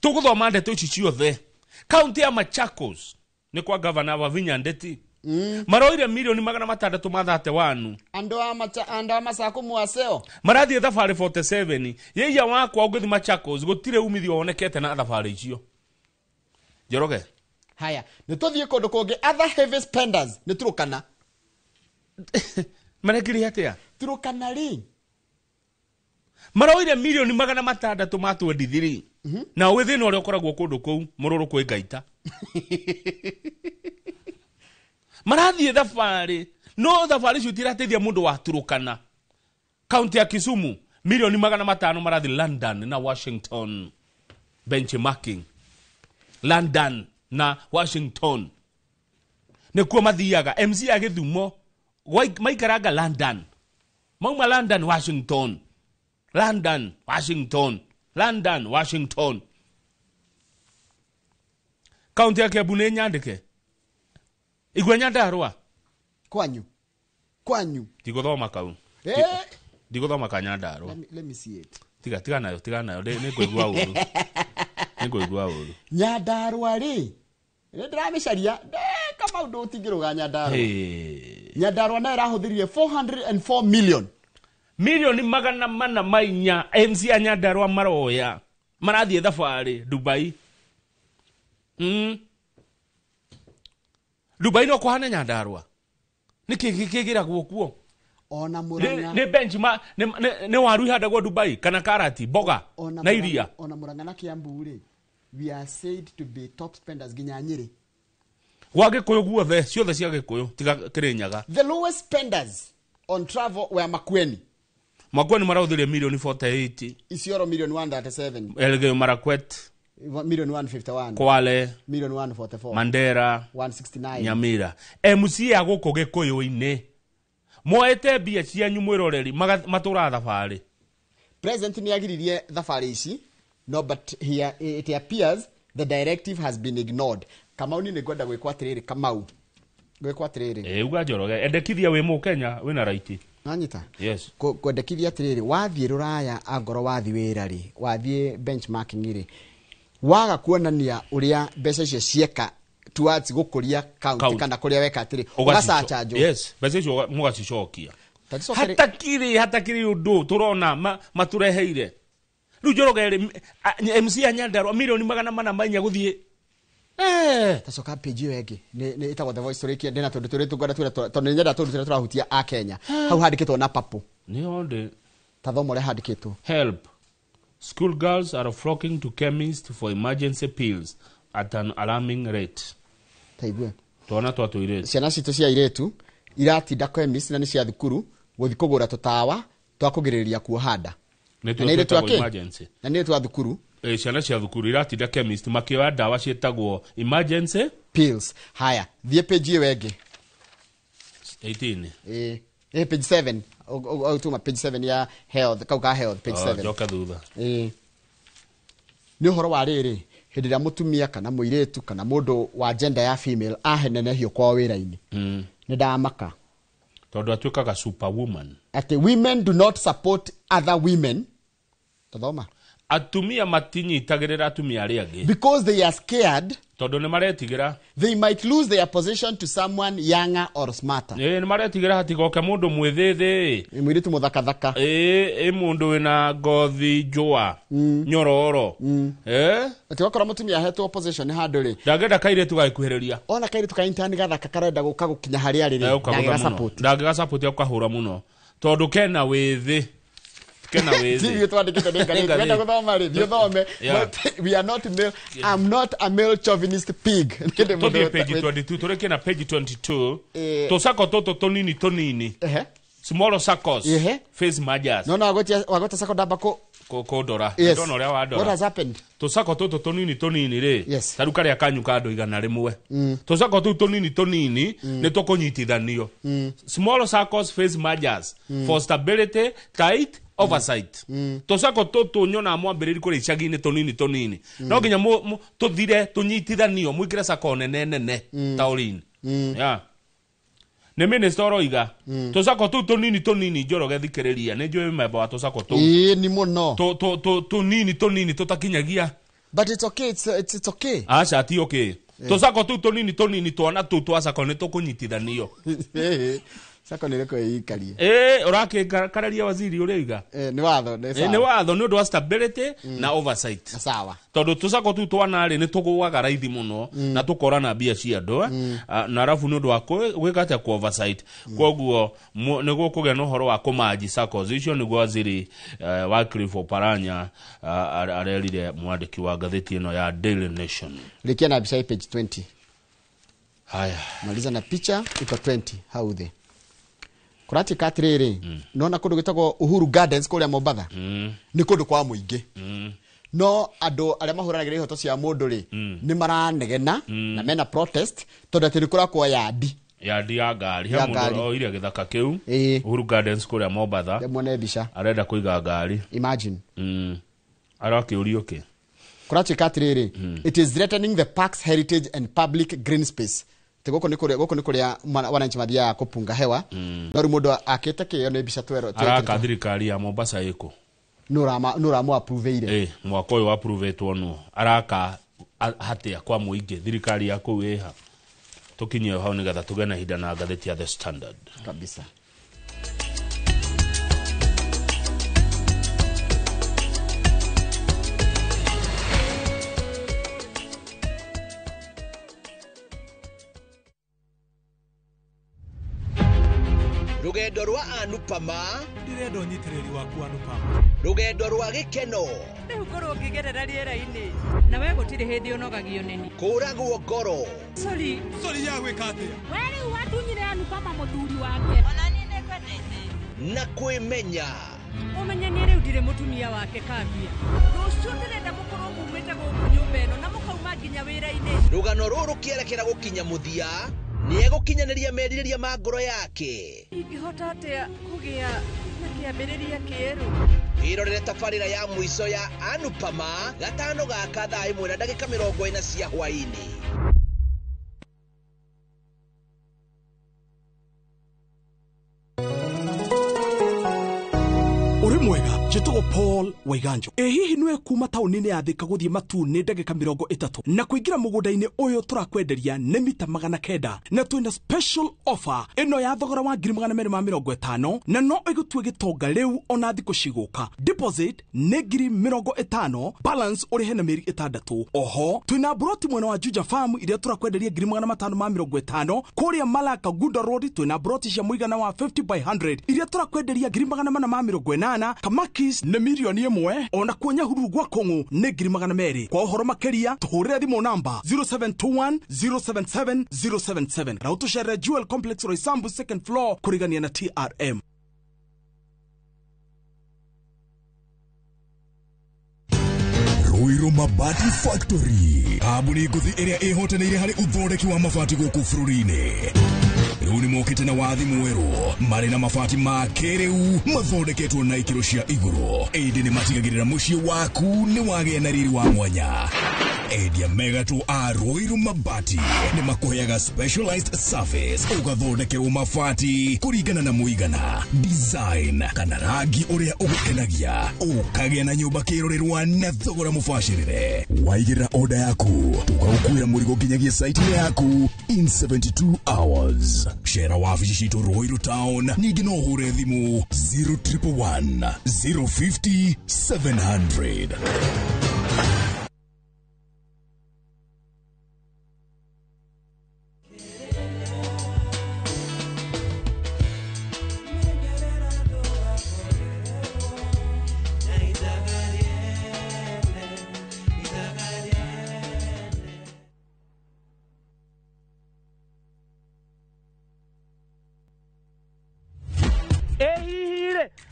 Tũgũthoma ndeto ici ciothe. Kaunti ya Machakos nĩ kwa gavana Wavinya Ndeti. Maroire milioni 631. Andũ a macha andũ a Masaku mwaceo. Marathiĩ thabarĩ 47 yĩia wakwa. Ũngĩthi Machakos gũtirĩ umithio wonekete na thabarĩ icio, Njoroge. Haya, nĩ tũthiĩ kũndũ kũngĩ. Other heavy spenders nĩ Turukana. Marekire atĩa? Turukana rĩ, maroire milioni 623 na wĩ thĩna ũrĩa ũkoragwo kũndũ kũu mũrũrũ kwĩ ngaita. Marathiĩ thabarĩ, no thabarĩ icio itirateithia mũndũ wa Turukana. Kaunti ya Kisumu, milioni 500 marathiĩ London na Washington benchmarking. London na Washington nĩkuo mathiaga. MC ya Gĩthumo maikaranga London, mauma London, Washington, London, Washington, London, Washington. Kaunti ya Kiambu nĩ nyandĩke igwe Nyandarũa. Kwanyu. Kwanyu. Ndigũthoma kau. Ndigũthoma ka Nyandarũa. Let me see it. Tiga, tiga nayo, tiga nayo. Nĩ ngũigua ũru, nĩ ngũigua ũru. Nyandarũa rĩ, nĩ ndĩramĩcaria ndeka maũndũ ũtingĩrũga Nyandarũa. Hey. Nyandarũa nayo ĩrahũthĩrire 404 million. 404 million MC a Nyandarũa maroya marathiĩ thabarĩ Dubai. Dubai no kũhana Nyandarũa, nĩ kĩ kĩgĩragwo kuo? Ona Murang'a. Nĩ bench ma nĩ waru ihandagwo Dubai kana karati, mboga Ona na iria. Ona Murang'a na Kiambu rĩ, we are said to be top spenders, nginya Nyĩrĩ. Gwa Gĩkũyũ guothe, ciothe cia Gĩkũyũ tiga Kĩrĩnyaga. The lowest spenders on travel were Makueni. Makueni marahũthĩrie milioni 48. Isiolo million 137. Elgeyo Marakwet million 151. Kwale million 144. Mandera 169. Nyamira. MC ya gũkũ Gĩkũyũ-inĩ moete mbia cianyu mwĩroreri matũraga thabarĩ. President nĩ agiririe thabarĩ ici, no, but here it appears the directive has been ignored. Kamau, nĩ ngwenda gwĩkwo atĩrĩrĩ, Kamau, gwĩkwo atĩrĩrĩ. Ĩ, uga Njoroge, endekithia, wĩ Mũkenya, wĩna right. Nanyita. Yes. Kwendekithia atĩrĩrĩ, wathiĩ rũraya, angorwo wathiĩ wĩra rĩ, wathiĩ benchmarking rĩ, waga kuonania ũrĩa mbeca icio cieka towards gũkũria county County. kana kũrĩa weka atĩrĩ, ũgacanjwo. Yes, mbeca icio mũgacicokia. Tacicoke. Hatakĩrĩ ũndũ tũrona matũreheire rĩu, Njoroge rĩ, MC ya Nyandarua 404 million gũthiĩ. Tacoka page ĩyo ĩngĩ nĩ ĩtagwo The Voice, tũrĩkie ndĩna tũndũ tũrĩ tũngwenda twĩre, tondũ nĩ nyenda tũndũ tũrĩa tũrahutia a Kenya. Hau handĩkĩtwo na papo. Nĩho ndĩ. Ta thoma ũrĩa handĩkĩtwo. Help, school girls are flocking to chemist for emergency pills at an alarming rate. Taigue. Twana twa tũirĩtu. Ciana citũ cia airĩtu iratinda chemist, na nĩ cia thukuru, gũthiĩ kũgũra tũtawa twa kũgirĩrĩria kuoha nda. Nĩtuo Na nĩ airĩtu twĩtagwo a kĩ? emergency. Na nĩ airĩtu a thukuru. Ciana cia thukuru iratinda chemist makĩoya ndawa ciĩtagwo emergency pills. Haya, thiĩ page ĩyo ĩngĩ. 18. Ĩ ĩ page 7. Tuma page 7 ya health, kau ka health, page Oh, 7. njoke thutha. Ĩ, nĩ ũhoro wa rĩrĩ, hĩndĩ ĩrĩa mũtumia kana mũirĩtu kana mũndũ wa gender ya female ahenenehio kwao wĩra-inĩ, nĩ ndamaka. Tondũ atuĩkaga superwoman. Atĩ women do not support other women. Tathoma. Atumia matinyitagĩrĩra atumia arĩa angĩ. Because they are scared Tondũ nĩ maretigĩra they might lose their position to someone younger or smarter. Ĩ, nĩ maretigĩra hatigoke mũndũ mwĩthĩthĩ. Mũirĩtu mũthakathaka. Ĩ, mũndũ wĩna ngothi njũa nyororo. Atĩ wakorwo mũtumia ahetwo position handũ rĩ, ndangĩenda kairĩtu gagĩkuhĩrĩria. Ona kairĩtu ka intern gathaka karenda gũka gũkinya harĩa arĩ rĩ, Ũkagũtha ndangĩga mũno. support. Ndangĩga support, ũkahũra mũno tondũ kena wĩthĩ. Kena wĩthĩ. Ti ithuĩ twandĩkĩte nĩ ngathĩti. Nĩ Wenda ngathĩti. gũthoma rĩ, thiĩ ũthome. Yeah. But we are not male, I'm not a male chauvinist pig. Nĩ ndĩ mũndũ Tũthiĩ page 22, tũrĩkie na page 22. Tũcako tũtũ tũnini tũnini, small circles, face mergers. No, wagweta sako ndamba kũ Kũndora. Yes. Ndona ũrĩa wandora. What has happened? Tũcako tũtũ tũnini tũnini rĩ, ta rĩu karĩa kanyu ka andũ 100, tũcako tũu tũnini tũnini nĩ tũkũnyitithanio. Small circles face mergers for stability, tight oversight. Tũcako tũtũ nyonaga mwambĩrĩri kũrĩa icagi-inĩ tũnini tũnini, no nginya tũthire tũnyitithanio mũingĩre sako nene nene taũni-inĩ. Yeah. Nĩ minister ũroiga tũcako tũu tũnini tũnini. Njoroge, thikĩrĩria, nĩ njũĩ memba wa tũcako tũu. Ĩĩ, nĩ mũno. Tũnini tũnini tũtakinyagia. But it's okay, it's okay. Aca, ti okay. Tũcako tũu tũnini tũnini, twana tũu twa sako nĩ tũkũnyitithanio. Sako nĩ rĩko ĩikarie. Ĩ, ũrakĩkararia waziri ũrĩiga. Nĩ watho, nĩ sawa. Nĩ watho nĩ ũndũ wa stability na oversight. Sawa. Tondũ tũcako tũu twana rĩ, nĩ tũgũaga raithi mũno na tũkora na mbia cia andũ, eh. Ah, na arabu nĩ ũndũ wa gwĩka atĩa, ku oversight. Koguo nĩ gũkũgĩa na ũhoro wa kũmanji SACCOs icio, nĩguo waziri Wycliffe Oparanya arerire mwandĩki wa ngathĩti ĩno ya Daily Nation. Rikia na mbica ĩ page 20. Haya. Maliza na picha iko 20 hau thĩ. Kũratuĩka atĩrĩrĩ, nona kũndũ gwĩtagwo Uhuru Gardens kũrĩa Mombatha, nĩ kũndũ kwa mũingĩ, no andũ arĩa mahũranagĩra ihoto cia mũndũ rĩ, nĩ maranegena na mena protest tondũ atĩ nĩ kũrakwo yandi. Yandi ya ngari he Ya mũndũ ngari. oire gĩthaka kĩu Uhuru Gardens kũrĩa Mombatha. Muone mbica. Arenda kũiga ngari. Imagine. Arakĩũrio kĩ? Kũratuĩka atĩrĩrĩ, it is threatening the park's heritage and public green space. Atĩ gũkũ nĩ kũrĩa, gũkũ nĩ kũrĩa wananchi mathiaga kũpunga hewa. No rĩu mũndũ akĩte kĩo nĩ mbica twerwo. Araka thirikari ya Mombasa ĩkũ? Nũ ũramũ-approve-ire? Ĩ, mwaka ũyũ approve-ĩtwo nũ? Araka hatĩa kwa mũingĩ? Thirikari ya kũu ĩha? Tũkinyie hau nĩgetha tũgĩe na ihinda na ngathĩti ya The Standard. Kabisa. Rũgendo rwa Anupama. Ndĩrenda ũnyitĩrĩri waku, Anupama. Rũgendo rwa gĩkeno. Rĩu ngorwo ngĩgerera rĩera-inĩ na we gũtirĩ hĩndĩ ũnogagio nĩni. Kũragwo ngoro. Sorry. Sorry ya gwĩka atĩa? We rĩu watunyire Anupama mũthuri wake. Ona niĩ nĩngwendete. Na kwĩmenya. Ũmenye niĩ rĩu ndirĩ mũtumia wake kambia. Rũciũ ndĩrenda mũkorwo mumĩte gũkũ nyũmba ĩno na mũkauma nginya wĩra-inĩ. Rũgano rũrũ rũkĩerekera gũkinya mũthia, nĩ egũkinyanĩria merirĩria ma ngoro yake. Ingĩhota atĩa kũgĩa na kĩambĩrĩria kĩerũ? Ĩrorere tabarĩra ya mũico ya Anupama gatano gaka thaa 1:40 cia hwaĩ-inĩ. Ũrĩ mwega, njĩtagwo Paul Waiganjo. Ĩ hihi nĩwe kuma taũni-inĩ ya Thika gũthiĩ Matu nĩ ndagĩka 30 na kũingĩra mũgũnda-inĩ ũyũ tũrakwenderia nĩ mita 900, na twĩna special offer ĩno ya thogora wa 250,000 na no ĩgũtue gĩtonga rĩu ona thikũ cigũka. Deposit nĩ 50,000, balance ũrĩhe na mĩeri 6. Oho twĩna mburoti mwena wa Juja Farm iria tũrakwenderia 550,000. Kũrĩa Malaka Gunda Road twĩna mburoti cia mũigana wa 50 by 100 iria tũrakwenderia 480,000. Kamakis nĩ 1,000,000, ona kuo Nyahururu gwa Kũng'ũ nĩ 200,000. Kwa ũhoro makĩria tũhũrĩre thimũ namba 0721 077 077 na ũtũcerere Jewel Complex, Roysambu second floor, kũrigania na TRM. Ruiru Mabati Factory, kambuni ngũthi ĩrĩa ĩhotanĩire harĩ ũthondeki wa mabati gũkũ bũrũri-inĩ, rĩu nĩ mokĩte na wathi mwerũ marĩ na mabati ma kĩrĩu mathondeketwo na ikĩro cia igũrũ, ĩndĩ nĩ matigagĩrĩra mũciĩ waku nĩ wagĩa na riri wa mwanya. Endia megatũ a Ruiru Mabati nĩ makũheaga specialized service, ũgathondekerwo mabati kũringana na mũigana, design kana rangi ũrĩa ũgũkenagia, ũkagĩa na nyũmba kĩrorerwa na thogora mũbacĩrĩre. Waigĩrĩra oda yaku tũgagũkuĩra mũrigo nginyagia site-inĩ yaku in 72 hours. Cera wabici citũ Ruiru Town, ningĩ no ũhũre thimũ 0111 050 700.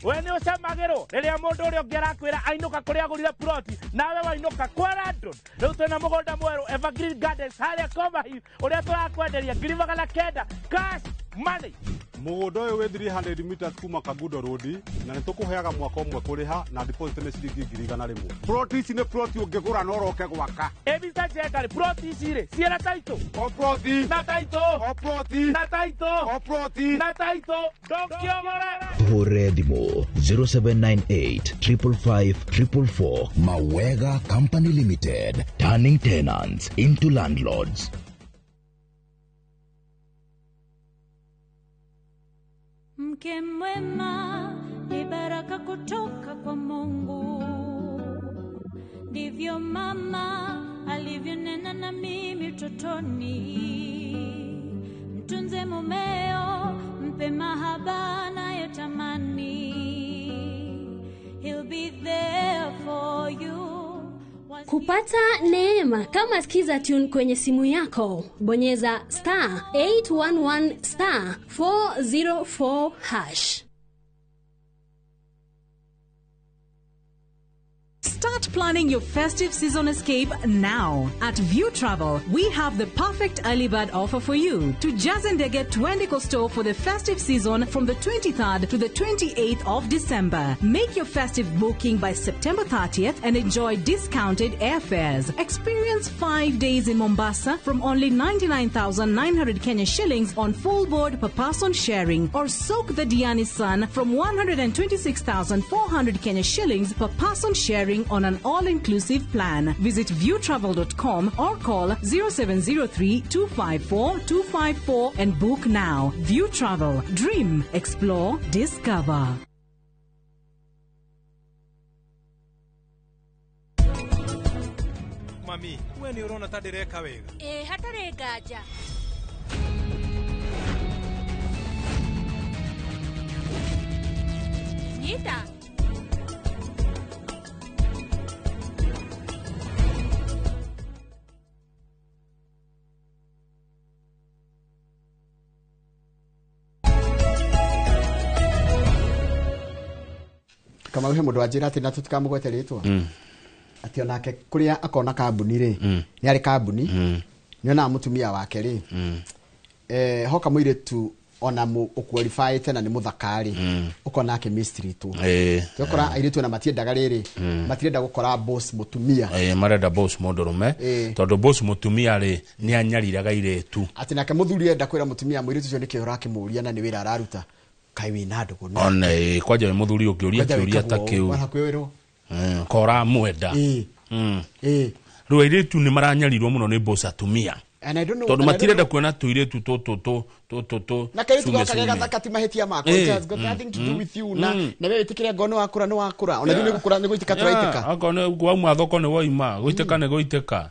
We nĩ ũcamagĩrwo rĩrĩa mũndũ ũrĩa ũngĩ arakwĩra ainũka kũrĩa agũrire ploti, nawe wainũka kwa landlord. Rĩu twĩna mũgũnda mwerũ Evergreen Gardens harĩa Komahi, ũrĩa tũrakwenderia 900,000 cash money. Mũgũnda ũyũ wĩ 300 meters kuma Kangundo Road, na nĩ tũkũheaga mwaka ũmwe kũrĩha, na deposit nĩ ciringi 100,000. Ploti ici nĩ ploti ũngĩgũra na ũroke gwaka. Ĩ Mr. Njenga rĩ, ploti ici rĩ ciĩna title? O ploti. Na title. O ploti. Na title. O ploti. Na title. Ndũngĩogore. Tũhũrĩre thimũ 0798 555 444. Mawega Company Limited, turning tenants into landlords. Mke mwema ni baraka kutoka kwa Mungu, ndivyo mama alivyonena na mimi utotoni. Mtunze mumeo, mpe mahaba anayotamani, he'll be there for you. Kupata neema kama Skiza Tune kwenye simu yako, bonyeza star 811 star 404 hash. Start planning your festive season escape now. At View Travel, we have the perfect early bird offer for you. To Jazendege Twendiko store for the festive season from the 23rd to the 28th of December. Make your festive booking by September 30th and enjoy discounted airfares. Experience 5 days in Mombasa from only 99,900 Kenya shillings on full board per person sharing, or soak the Diani sun from 126,400 Kenya shillings per person sharing on an all-inclusive plan. Visit viewtravel.com or call 0703 254 254 and book now. View Travel. Dream, explore, discover. Mami, we nĩ ũrona ta ndĩreka wega? Ĩ, hatarĩ nganja. Nyita. Kama he mũndũ wanjĩra atĩ na tũtikamũgwete rĩtwa, atĩ onake kũrĩa akona kambuni rĩ, nĩ arĩ kambuni, nĩ onaga mũtumia wake rĩ, hoka mũirĩtu ona ũqualifyĩte na nĩ mũthaka rĩ, ũkona ake mistreatwo. Ũkora airĩtu ona matiendaga rĩrĩ, matirenda gũkora boss mũtumia. Marenda boss mũndũrũme, tondũ boss mũtumia rĩ nĩ anyariraga airĩtu. Atĩ nake mũthuri enda kwĩra mũtumia mũirĩtu ũcio nĩkĩo ũrakĩmũria na nĩ wĩra araruta, kaĩ wĩna ndũgũ nake? One kwanja wĩ mũthuri ũngĩũria kĩũria ta kĩu kora mwenda. Rĩu airĩtu nĩ maranyarirwo mũno nĩ boss atumia, tondũ matirenda kuona tũirĩtu tũtũ tũtũ. Na kairĩtu gaka ge gathaka ti mahĩtia mako, it has got nothing to do with you. Na we wĩtĩkĩre ngoro nĩ wakũra, nĩ wakũra, ona ithuĩ nĩ gũkũra nĩ gũitĩka tũraitĩka. Akorwo nĩ wauma thoko nĩ wauma, gũitĩka nĩ gũitĩka.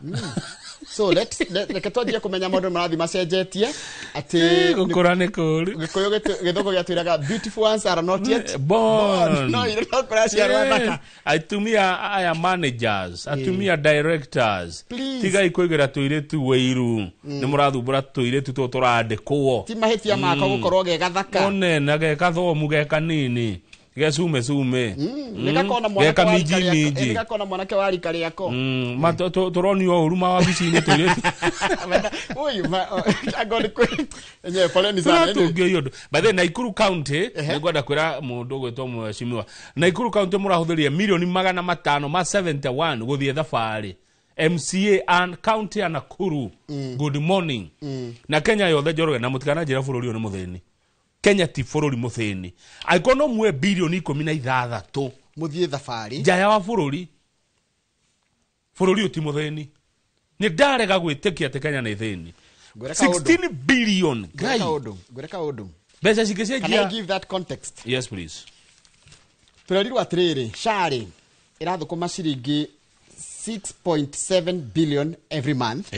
So reke twanjie kũmenya maũndũ marathiĩ macenjetie, atĩ gũkũra nĩ kũũru. Gĩkũyũ gĩthũngũ gĩatwĩraga beautiful ones are not yet born. No, no kũraciarwo thaka. Atumia aya managers, atumia directors, tigai kwĩgĩra tũirĩtu wĩiru, nĩ mũrathumbũra tũirĩtu tũtũ tũrandĩkwo. Ti mahĩtia mako gũkorwo ge gathaka. One na ge kathomu ge kanini, ge cume cume. Nĩgakona mwanake wa rika rĩako. Nĩgakona mwanake wa rika rĩako. Tũronio ũru mawabici-inĩ tũirĩtu. Ũyũ angorwo nĩ kwĩ enyewe poleni sana. Tũratũngio ũndũ. By the way, Nakuru County, nĩngwenda kwĩra mũndũ ũgwĩtwo mheshimiwa. Nakuru County mũrahũthĩrire milioni 571 gũthiĩ thabarĩ. MCA and County ya Nakuru. Good morning. Na Kenya yothe Njoroge, na mũtikananjĩra bũrũri ũyũ nĩ mũthĩni. Kenya ti bũrũri mũthĩni. Angĩkorwo no muoe bilioni 16 mũthiĩ thabarĩ nja wa bũrũri, bũrũri ũyũ ti mũthĩni. Nĩ ndarega gwĩtĩkia atĩ Kenya nĩ thĩni. 16 billion. Ngwĩre kaũndũ. Mbeca cingĩcenjia. Can I give that context? Yes please. Tũrerirwo atĩrĩrĩ, SHA rĩ ĩrathũkũma ciringi 6.7 billion every month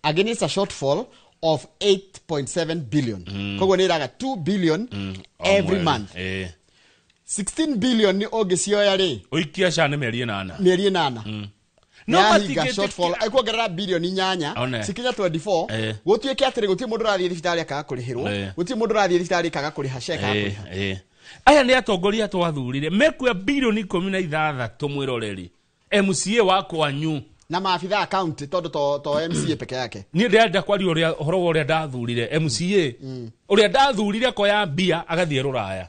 against a shortfall of 8.7 billion. Koguo nĩ ĩraga 2 billion every month. 16 billion nĩ ũngĩcioya rĩ, ũikia SHA nĩ mĩeri ĩnana. Mĩeri ĩnana. No mahinga shortfall ekuongerera bilioni 8 cikinya 24 gũtuĩke atĩrĩ gũtirĩ mũndũ ũrathiĩ thibitarĩ akaga kũrĩhĩrwo, gũtirĩ mũndũ ũrathiĩ thibitarĩ akaga kũrĩha SHA ĩkaga kũrĩha. Aya nĩ atongoria twathurire mekuoya bilioni 16 mwĩroreri MCA wa kwanyu na maabitha a county tondu to MCA peke yake. Niĩ ndĩrenda kwaria ũrĩa ũhoro wa ũrĩa ndathurire MCA, ũrĩa ndathurire koya mbia agathiĩ rũraya.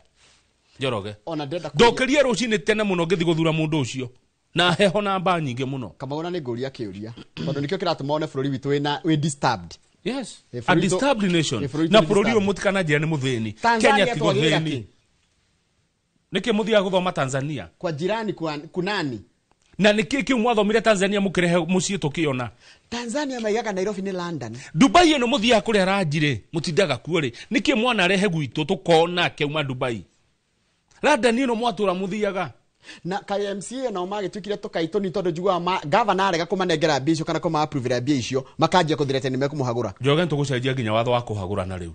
Njoroge, ona ndĩrenda ndokerie rũcinĩ tene mũno ngĩthiĩ gũthura mũndũ ũcio na heho na mba nyingĩ mũno. Kamau, na nĩ ngũria kĩũria tondũ nĩkĩo kĩratũma one bũrũri witũ wĩna wĩ disturbed. Yes, a disturbed nation. Na bũrũri ũyũ mũtikananjĩra nĩ mũthĩni. Tanzania Kenya ti twagĩrĩra mũthĩni. kĩ? Nĩkĩ mũthiaga gũthoma Tanzania? Kwa jirani kwa kunani? Na nĩkĩ kĩu mwathomire Tanzania mũkĩrehe mũciĩ tũkĩona? Tanzania maigaga Nairobi nĩ London. Dubai ĩno mũthiaga kũrĩa ranji rĩ, mũtindaga kuo rĩ, nĩkĩ mwanarehe gwitũ tũkona kĩauma Dubai? London ĩno mwatũra mũthiaga. Na KMCA nao magĩtuĩkire tũkaitũ ni tondũ njiguaga gavana arega kũmanengera mbia icio kana kũma-approve-ĩra mbia icio, makanjia kũthirete nĩ mekũmũhagũra. Njoroge, nĩ tũgũcenjia nginya watho wa kũhagũrana rĩu.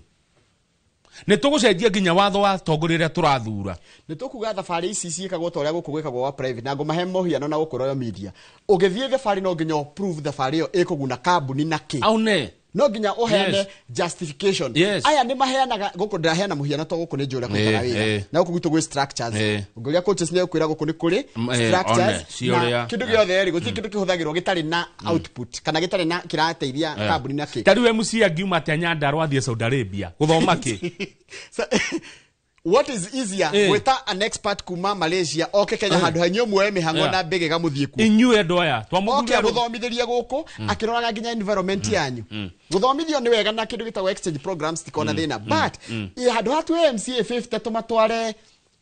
Nĩ tũgũcenjia nginya watho wa atongoria arĩa tũrathura. Nĩ tũkuga thabarĩ ici ciĩkagwo ta ũrĩa gũkũ gwĩkagwo wa private, na ngũmahe mũhiano na gũkũ Royal Media. Ũgĩthiĩ thabarĩ no nginya prove thabarĩ ĩyo ĩkũguna kambuni na kĩ. Aune. No nginya ũheane justification. Aya nĩ maheanaga gũkũ, ndĩraheana mũhiano to gũkũ nĩ njũĩ ũrĩa kũrutaga wĩra. Na gũkũ gwitũ gwĩ structures. Ũngĩũria coaches nĩ egũkwĩra gũkũ nĩ kũrĩ structures. Na kĩndũ gĩothe rĩ, gũtirĩ kĩndũ kĩhũthagĩrwo gĩtarĩ na output kana gĩtarĩ na kĩrateithia kambuni na kĩ. Ta rĩu MC angiuma atĩa Nyandarua athiĩ Saudi Arabia gũthoma kĩ? What is easier, gwĩta an expert kuma Malaysia oke Kenya handũ ha inyuĩ muoe mĩhang'o na mbĩgĩga mũthiĩ kuo. Inyuĩ andũ aya oke amũthomithĩrie gũkũ akĩroraga nginya environment yanyu. Gũthomithio nĩ wega na kĩndũ gĩtagwo exchange programs tikona thĩna, but handũ ha tuoe MCA 50 tũmatware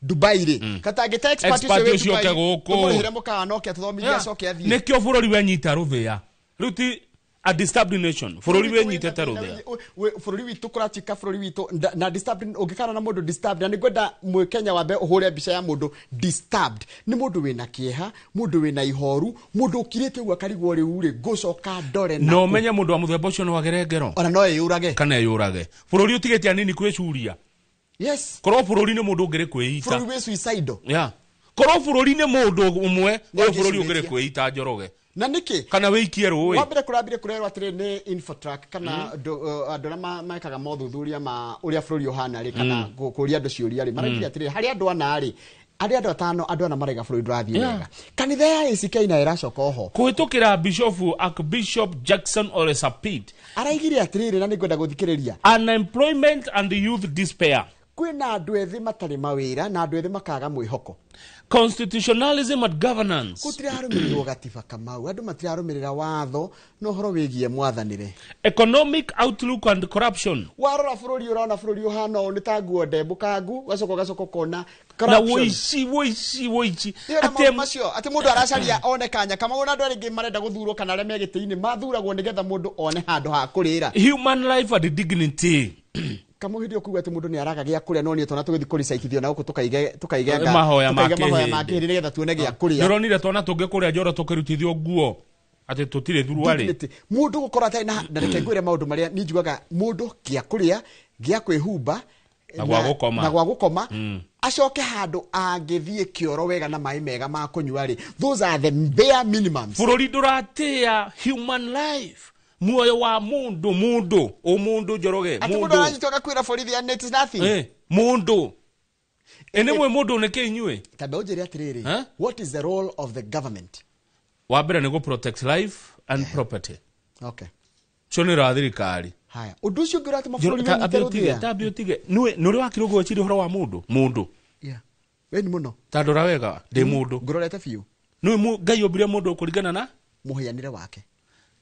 Dubai rĩ, katangĩta expert ũcio wĩ ũcio oke Dubai gũkũ. tũmũrĩhĩre mũkawa na oke atũthomithie acoke athiĩ. Nĩkĩo bũrũri wenyita rũthĩa rĩu ti a disturbed nation. Bũrũri wenyitĩte rũthĩa. Bũrũri witũ kũratuĩka bũrũri witũ na disturbed. Ũngĩkana na mũndũ disturbed, na nĩngwenda mwĩkenya wambe ũhũre mbica ya mũndũ disturbed, nĩ mũndũ wĩna kĩeha, mũndũ wĩna ihoru, mũndũ ũkirĩte ũguo akarigwo rĩu rĩ ngũcoka ndore na ũmenye mũndũ wa mũthemba ũcio no agere ngero ona no eyũrage kana eyũrage. Bũrũri ũtigĩte anini kwĩcuria. Yes, korwo bũrũri nĩ mũndũ ũngĩrĩ kwĩita, bũrũri wĩ suicidal. Yeah, korwo bũrũri nĩ mũndũ ũmwe ũyũ bũrũri ũngĩrĩ kwĩita, Njoroge. Na nĩkĩ kana wĩikie rũĩ. Wa mbere kũrambire kũrerwo atĩrĩ nĩ Infotrack kana andũ arĩa mekaga mothuthuria ma ũrĩa bũrũri ũhana rĩ, kana kũria andũ ciũria rĩ, maraigire atĩrĩ harĩ andũ ana rĩ, harĩ andũ atano, andũ ana maraiga bũrũri ndũrathiĩ wega. Kanitha ya ACK nayo ĩracoka oho kũhĩtũkĩra Bishop Archbishop Jackson Ole Sapit araigire atĩrĩrĩ, na nĩngwenda gũthikĩrĩria, unemployment and youth despair. Kwĩna andũ ethĩ matarĩ mawĩra na andũ ethĩ makaga mwĩhoko. Constitutionalism and governance. Gũtirarũmĩrĩrwo gatiba Kamau, andũ matirarũmĩrĩra watho na ũhoro wĩgiĩ mwathanĩre. Economic outlook and corruption. Warora bũrũri ũrona bũrũri ũhana ũũ nĩ ta nguo ndembũkangu, ũgacoka ũgacoka ũkona na corruption. wũici wũici wũici. Atĩ macio atĩ mũndũ aracaria one kanya Kamau, na andũ arĩa aingĩ marenda gũthurwo kana arĩa me gĩtĩ-inĩ mathuragwo nĩgetha mũndũ one handũ ha kũrĩra. Human life and dignity. Kamau, hĩndĩ ĩyo kuga atĩ mũndũ nĩ araga gĩa kũrĩa, no niĩ twana tũgĩthiĩ kũricaitithio na gũkũ tũkaige mahoya ma mahoya ma kĩhĩndĩ nĩgetha tuone gĩa kũrĩa. Nĩũronire twana tũngĩ kũrĩa Njoro tũkĩrutithio nguo atĩ tũtirĩ thuruarĩ. Mũndũ gũkorwo atarĩ na reke ngwĩre maũndũ marĩa niĩ njugaga, mũndũ gĩa kũrĩa, gĩa kwĩhumba na gwa gũkoma, na gwa gũkoma, acoke handũ angĩthiĩ kĩoro wega na maĩ mega ma kũnyua rĩ, those are the bare minimums. Bũrũri ndũratĩa human life, muoyo wa mũndũ, mũndũ ũmũndũ Njoroge, atĩ mũndũ aranyitwo agakwĩra borithi and it is nothing. Mũndũ ĩ nĩ mwe mũndũ nĩkĩ inyuĩ? Tamba ũnjĩre atĩrĩrĩ, what is the role of the government? Wa mbere nĩ gũ protect life and property. Okay, cio nĩ ra thirikari. Haya, ũndũ ũcio ũngĩ ũratũma bũrũri wĩnyite rũthĩa. Tambia ũtige nĩ ũrĩ wakirwo gwĩciria ũhoro wa mũndũ mũndũ. Yeah, we nĩ mũno ta ndora wega ndĩ mũndũ ngũrorete biũ. Nĩ Ngai ombire mũndũ kũringana na mũhianĩre wake.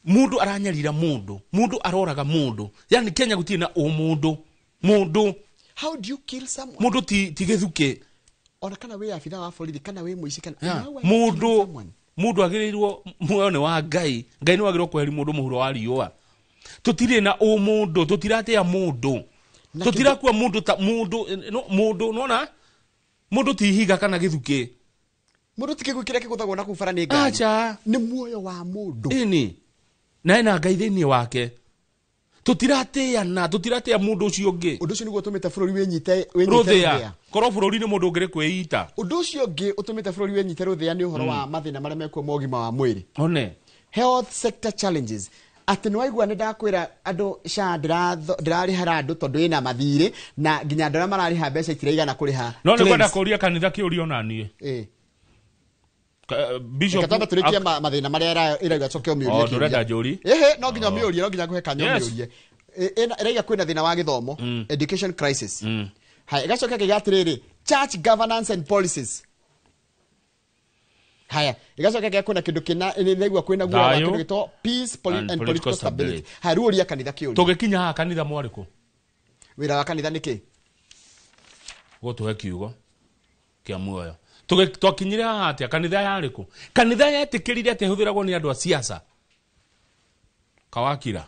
Mũndũ aranyarira mũndũ, mũndũ aroraga mũndũ. Yani Kenya gũtirĩ na ũmũndũ. Mũndũ, how do you kill someone? Mũndũ ti gĩthukĩ. Ona kana wĩ abitha wa borithi kana wĩ mũici kana mũndũ, mũndũ agĩrĩirwo muoyo nĩ wa Ngai. Ngai nĩ wagĩrĩirwo kweheria mũndũ mũhuro wa riũa. Tũtirĩ na ũmũndũ, tũtiratea mũndũ, tũtirakua mũndũ ta mũndũ. No mũndũ nona mũndũ ti ihiga kana gĩthukĩ. Mũndũ ti kĩgui kĩrĩa kĩgũthagwo na kũu bara nĩ ngari. Acha, nĩ muoyo wa mũndũ. Ĩni na ena Ngai thĩinĩ wake. Tũtiratĩana, tũtiratea mũndũ ũcio ũngĩ. Ũndũ ũcio nĩguo ũtũmĩte bũrũri wĩnyite rũthĩa. Korwo bũrũri nĩ mũndũ ũngĩrĩ kwĩita. Ũndũ ũcio ũngĩ ũtũmĩte bũrũri wĩnyite rũthĩa nĩ ũhoro wa mathĩna marĩa mekuo ma ũgima wa mwĩrĩ. One health sector challenges. Atĩ nĩ waigua nĩ ndakwĩra andũ SHA ndĩrarĩhara andũ tondũ ĩna mathirĩ na nginya andũ arĩa mararĩha mbeca itiraigana kũrĩha. No nĩ kwenda kũria kanitha kĩũria ona niĩ. Bishop twambe tũrĩkie mathĩna marĩa ĩrauga coke ũmĩũrie. Oh, ndũrenda njũri. Ĩhĩ, no nginya ũmĩũrie, no nginya ngũhe kanya ũmĩũrie. Ĩrauga kwĩna thĩna wa gĩthomo, education crisis. Haya, ĩgacoka ĩkauga atĩrĩrĩ, church governance and policies. Haya, ĩgacoka ĩkauga kwĩna kĩndũ kĩna ĩraigua kwĩna guoya wa kĩndũ gĩtagwo peace and political stability. Haya, rĩu ũria kanitha kĩũria. Tũgĩkinya haha kanitha mwarĩkũ? Wĩra wa kanitha nĩ kĩ? Gũtũhe kiugo kĩa muoyo. Twakinyire haha atĩa? Kanitha yarĩkũ? Kanitha yetĩkĩrire atĩ ĩhũthĩragwo nĩ andũ a siasa. Kawakira.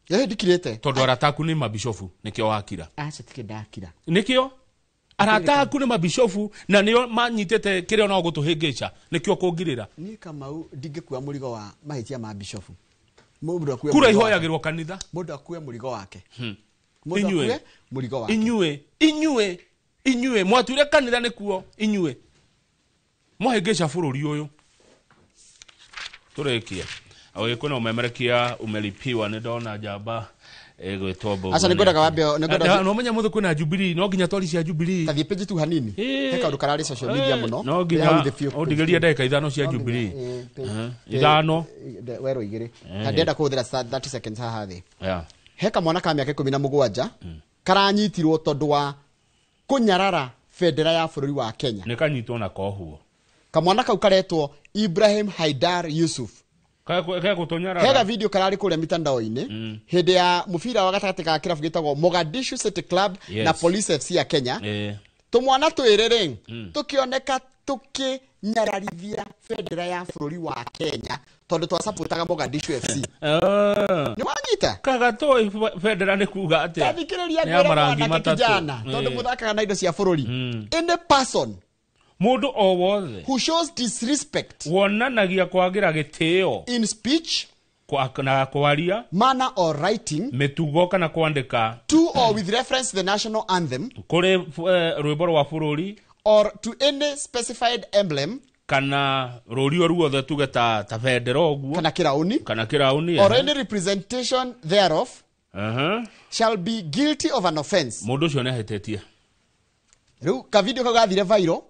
Ĩhĩ, ndikirĩte. Tondũ arata aku nĩ mabishofu, nĩkĩo wakira. Aca, tikĩ ndakira. Nĩkĩo? Arata aku nĩ mabishofu na nĩo manyitĩte kĩrĩa no gũtũhĩngĩca, nĩkĩo kũngirĩra. Niĩ Kamau ndingĩkua mũrigo wa mahĩtia ma bishofu. Kura ihoyagĩrwo kanitha. Mũndũ akue mũrigo wake. Mũndũ akue mũrigo wake. Inyuĩ inyuĩ mwatuire kanitha nĩkuo inyuĩ mwahĩngĩca bũrũri ũyũ. Tũrĩkie. Kwĩna ũmemerekia umelipiwa nĩ ndona njamba ĩgwĩtwo Mbũgũ. Aca, nĩngwendaga wambe nĩngwendaga no menya mũthĩ kwĩna Jubilee, no nginya twari cia Jubilee. Tathiĩ page tu hanini. He kaũndũ kararĩ social media mũno. No nginya ũndigĩrie ndagĩka 5 cia Jubilee. 5 werũ 2. Na ndĩrenda kũhũthĩra 30 seconds haha thĩ. Yeah. He kamwana ka mĩaka 17 karanyitirwo tondũ wa kũnyarara bendera ya bũrũri wa Kenya. Nĩ kanyitwo na kohuo. Kamwana kau karetwo Ibrahim Haidar Yusuf. Hega video kararĩ kũrĩa mitandao-inĩ hĩndĩ ya mũbira wa gatagatĩ ga kĩrabu gĩtagwo Mogadishu City Club na Police FC ya Kenya. Tũmwana twĩrĩ rĩ tũkĩoneka tũkĩnyararithia bendera ya bũrũri wa Kenya tondũ twasapotaga Mogadishu FC. Nĩ wanyita? Kaga tũĩ bendera nĩ kuga atĩa? Tathikĩrĩria ngwĩre mwanake kijana tondũ mũthakaga na indo cia bũrũri. Any person, mũndũ o wothe, who shows disrespect, wonanagia kwagĩra gĩtĩo, in speech, na kwaria, manner or writing, mĩtugo kana kwandĩka, to or with reference to the national anthem, kũrĩ rwĩmbo rwa bũrũri, or to any specified emblem, kana rũri o ruothe tuge ta bendera ũguo, kana kĩraũni, or any representation thereof, shall be guilty of an offense. Mũndũ ũcio nĩahĩtĩtie. Rĩu ka video kau gathire viral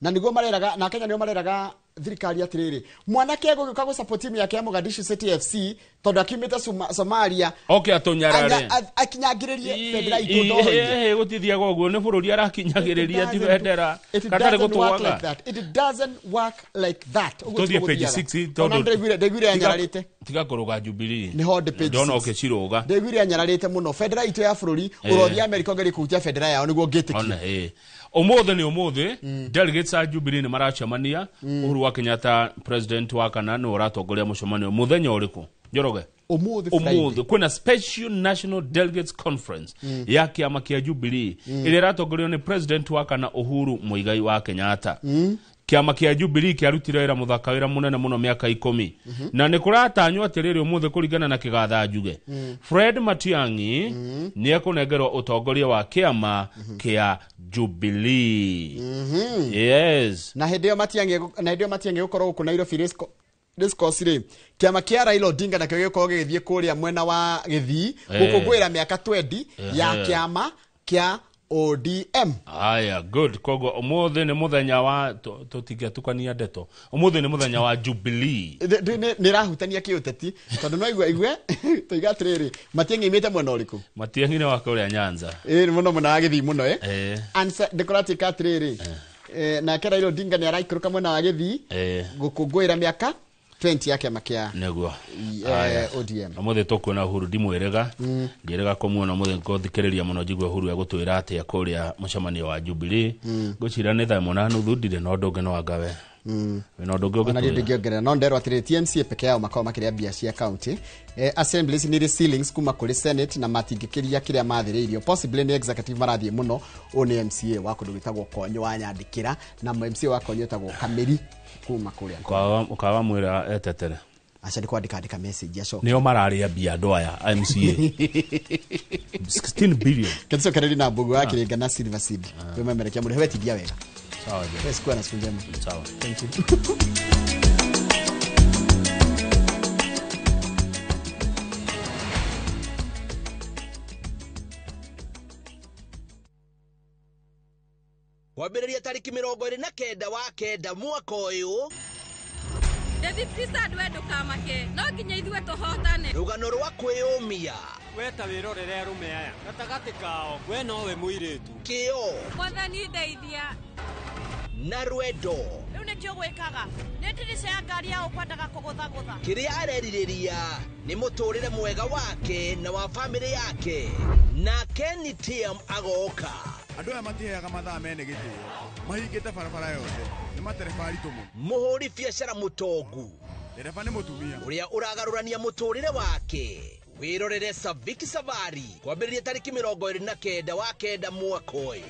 na niguo mareraga na Kenya nio mareraga thirikari atiriri mwanake egũgĩũka gũ support team yake ya Mogadishu City FC tondũ akiumĩte Somalia oke atũnyarare akinyangĩrĩrie bendera itũ ndoro-inĩ. Gũtithiaga ũguo nĩ bũrũri arakinyagĩrĩria ti bendera. It doesn't work like that. It doesn't work like that. Tũthiĩ page 6 tondũ ndaiguire anyararĩte. Tiga kũrũga Jubilee. Nĩho ndĩ page 6. Ndona ũkĩcirũga. Ndaiguire anyararĩte mũno bendera itũ ya bũrũri ũrothiĩ Amerika ũgerie kũhutia bendera yao nĩguo ngĩtĩkie. Ũmũthĩ nĩ ũmũthĩ delegates a Jubilee nĩ maracemania. Uhuru wa Kenyatta president wa kana nĩ ũratongoria mũcemanio mũthenya ũrĩkũ Njoroge? Ũmũthĩ kwĩna special national delegates conference ya kĩama kĩa Jubilee ĩrĩa ĩratongorio nĩ president wa kana Uhuru Muigai wa Kenyatta. Kĩama kĩa Jubilee kĩarutire wĩra mũthaka wĩra mũnene mũno mĩaka 10 na nĩ kũratanywo atĩrĩrĩ ũmũthĩ kũringana na kĩgatha njuge Fred Matiang'i nĩ ekũnengerwo ũtongoria wa kĩama kĩa Jubilee. Yes. Na hĩndĩ ĩyo Matiang'i gũkorwo gũkũ Nairobi discourse rĩ kĩama kĩa Raila Odinga nakĩo gĩgũkorwo gĩgĩthiĩ kũrĩa mwena wa Gĩthii gũkũngũĩra mĩaka 20 ya kĩama kĩa ODM. Aya, good. Koguo ũmũthĩ nĩ mũthenya wa tũtingĩatukania ndeto. Ũmũthĩ nĩ mũthenya wa Jubilee. Nĩ rahutania kĩũteti tondũ no igue tũiga atĩrĩrĩ Matiang'i aimĩte mwena ũrĩkũ? Matiang'i nĩ wa kũrĩa Nyanza. Ĩĩ mũno mwena wa Gĩthii mũno Answer ndĩkũratuĩka atĩrĩrĩ nake Raila Odinga nĩ araikũrũka mwena wa Gĩthii gũkũngũĩra mĩaka 20 ya kĩama kĩa nĩguo ODM. Ũmũthĩ tũkuona Uhuru ndimwĩrĩga ndiĩrĩga kũmuona ũmũthĩ ngũthikĩrĩria mũno njigue Uhuru egũtwĩra atĩa kũrĩa mũcemanio wa Jubilee. Ngwĩciria nĩ thaa 8:30 ndirĩ na ũndũ ũngĩ no angawe. Wĩna ũndũ ũngĩ Ona ũngĩtwĩra? ndingĩongerera no nderwo atĩrĩrĩ TMC peke yao makoragwo makĩrĩa mbia cia county. Assemblies nĩ irĩ ceilings kuma kũrĩ Senate na matingĩkĩria kĩrĩa mathĩrĩirio. Possibly nĩ executive marathiĩ mũno. Ũyũ nĩ MCA wa kũndũ gwĩtagwo Konyo wa Nyandĩkĩra na MCA wa Konyo wĩtagwo Kamĩri kuma kũrĩa. Ũkawa mwĩra etetere. Aca nĩ kwandĩka andĩka message acoke. Nĩo mararĩa mbia andũ aya MCA. 16 billion. Kĩtũcokererie na Mbũgũ wa Kĩrĩnga na Silver Seed. Twĩmemerekia mũrĩhe wetindia wega. Sawa. Wewe na siku njema. Sawa. Thank you. Kwambĩrĩria tarĩki 29 wa kenda mwaka ũyũ. David Richard, we ndũkamake, no nginya ithuĩ tũhotane. Rũgano rwa kwĩyũmia. We ta wĩrorere arũme aya gatagatĩ kao, we nowe mũirĩtu. Kĩo. Mwathani ndeithia. Na rwendo. Rĩu nĩkĩo gwĩkaga nĩ ndirica ya ngari ya ũkwendaga kũgũthagũtha. Kĩrĩa arerirĩria nĩ mũtũrĩre mwega wake na wa bamĩrĩ yake. Na Kenny TM agoka. Andũ aya matiheaga mathaa mene gĩtĩo, mahingĩte barabara yothe, nĩ matereba aritũ mũno. Mũhũri biacara mũtongu. Ndereba nĩ mũtumia. Ũrĩa ũragarũrania mũtũrĩre wake. Wĩrorere Saviki Savari kwambĩrĩria tarĩki 29 wa kenda mwaka ũyũ.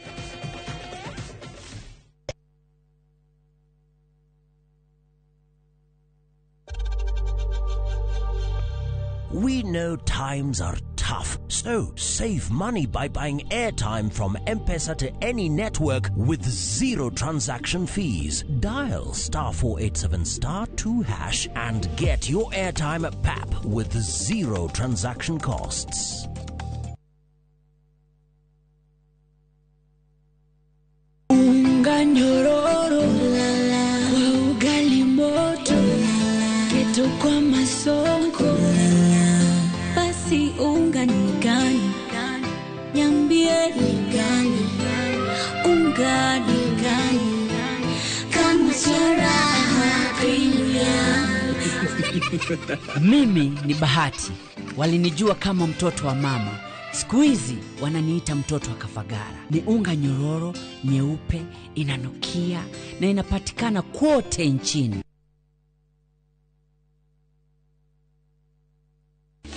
We know times are tough, so save money by buying airtime from M-Pesa to any network with zero transaction fees. Dial *487*2# and get your airtime at PAP with zero transaction costs. Unga nyororo kwa ugali moto, keto kwa masonko. Basi unga ni gani? Niambie ni gani? Unga ni gani? Kama Raha Premium. Mimi ni Bahati. Walinijua kama mtoto wa mama. Siku hizi wananiita mtoto wa Kafagara. Ni unga nyororo, nyeupe, inanukia na inapatikana kote nchini.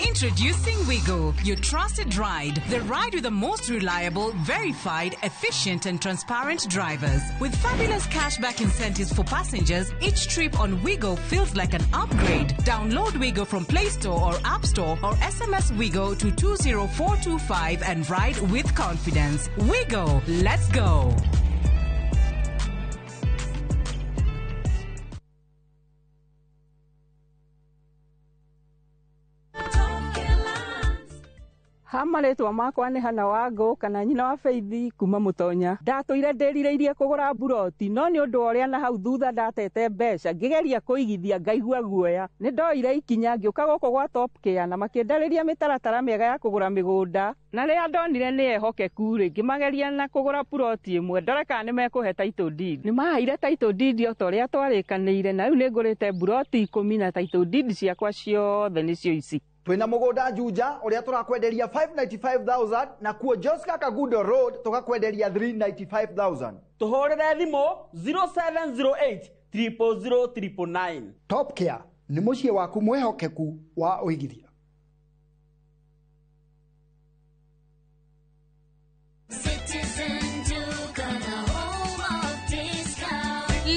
Introducing Wigo, your trusted ride. The ride with the most reliable, verified, efficient and transparent drivers. With fabulous cashback incentives for passengers, each trip on Wigo feels like an upgrade. Download Wigo from Play Store or App Store or SMS Wigo to 20425 and ride with confidence. Wigo, let's go. Ha marĩtwa makwa nĩ Hana Wangũ kana nyina wa Faithi kuma Mũtonya. Ndatũire ndĩrirĩirie kũgũra mburoti no nĩ ũndũ wa ũrĩa na hau thutha ndatete mbeca ngĩgeria kũigithia ngaigua guoya. Nĩ ndoire ikinya ngĩũka gũkũ gwa Top Care na makĩndarĩria mĩtaratara mĩega ya kũgũra mĩgũnda na rĩrĩa ndonire nĩ ehokeku rĩ ngĩmageria na kũgũra puroti ĩmwe ndore kana nĩ mekũhe title deed. Nĩ maheire title deed o ta ũrĩa twarĩkanĩire na rĩu nĩ ngũrĩte mburoti 10 na title deed ciakwa ciothe nĩcio ici. Twina mugunda Juja uria turakwenderia 595,000 na kuo Joska Kagudo Road tukakwenderia 395,000. Tuhurire thimu 0708 000 999. Top Care ni muciĩ waku mwihokeku wa uigithia.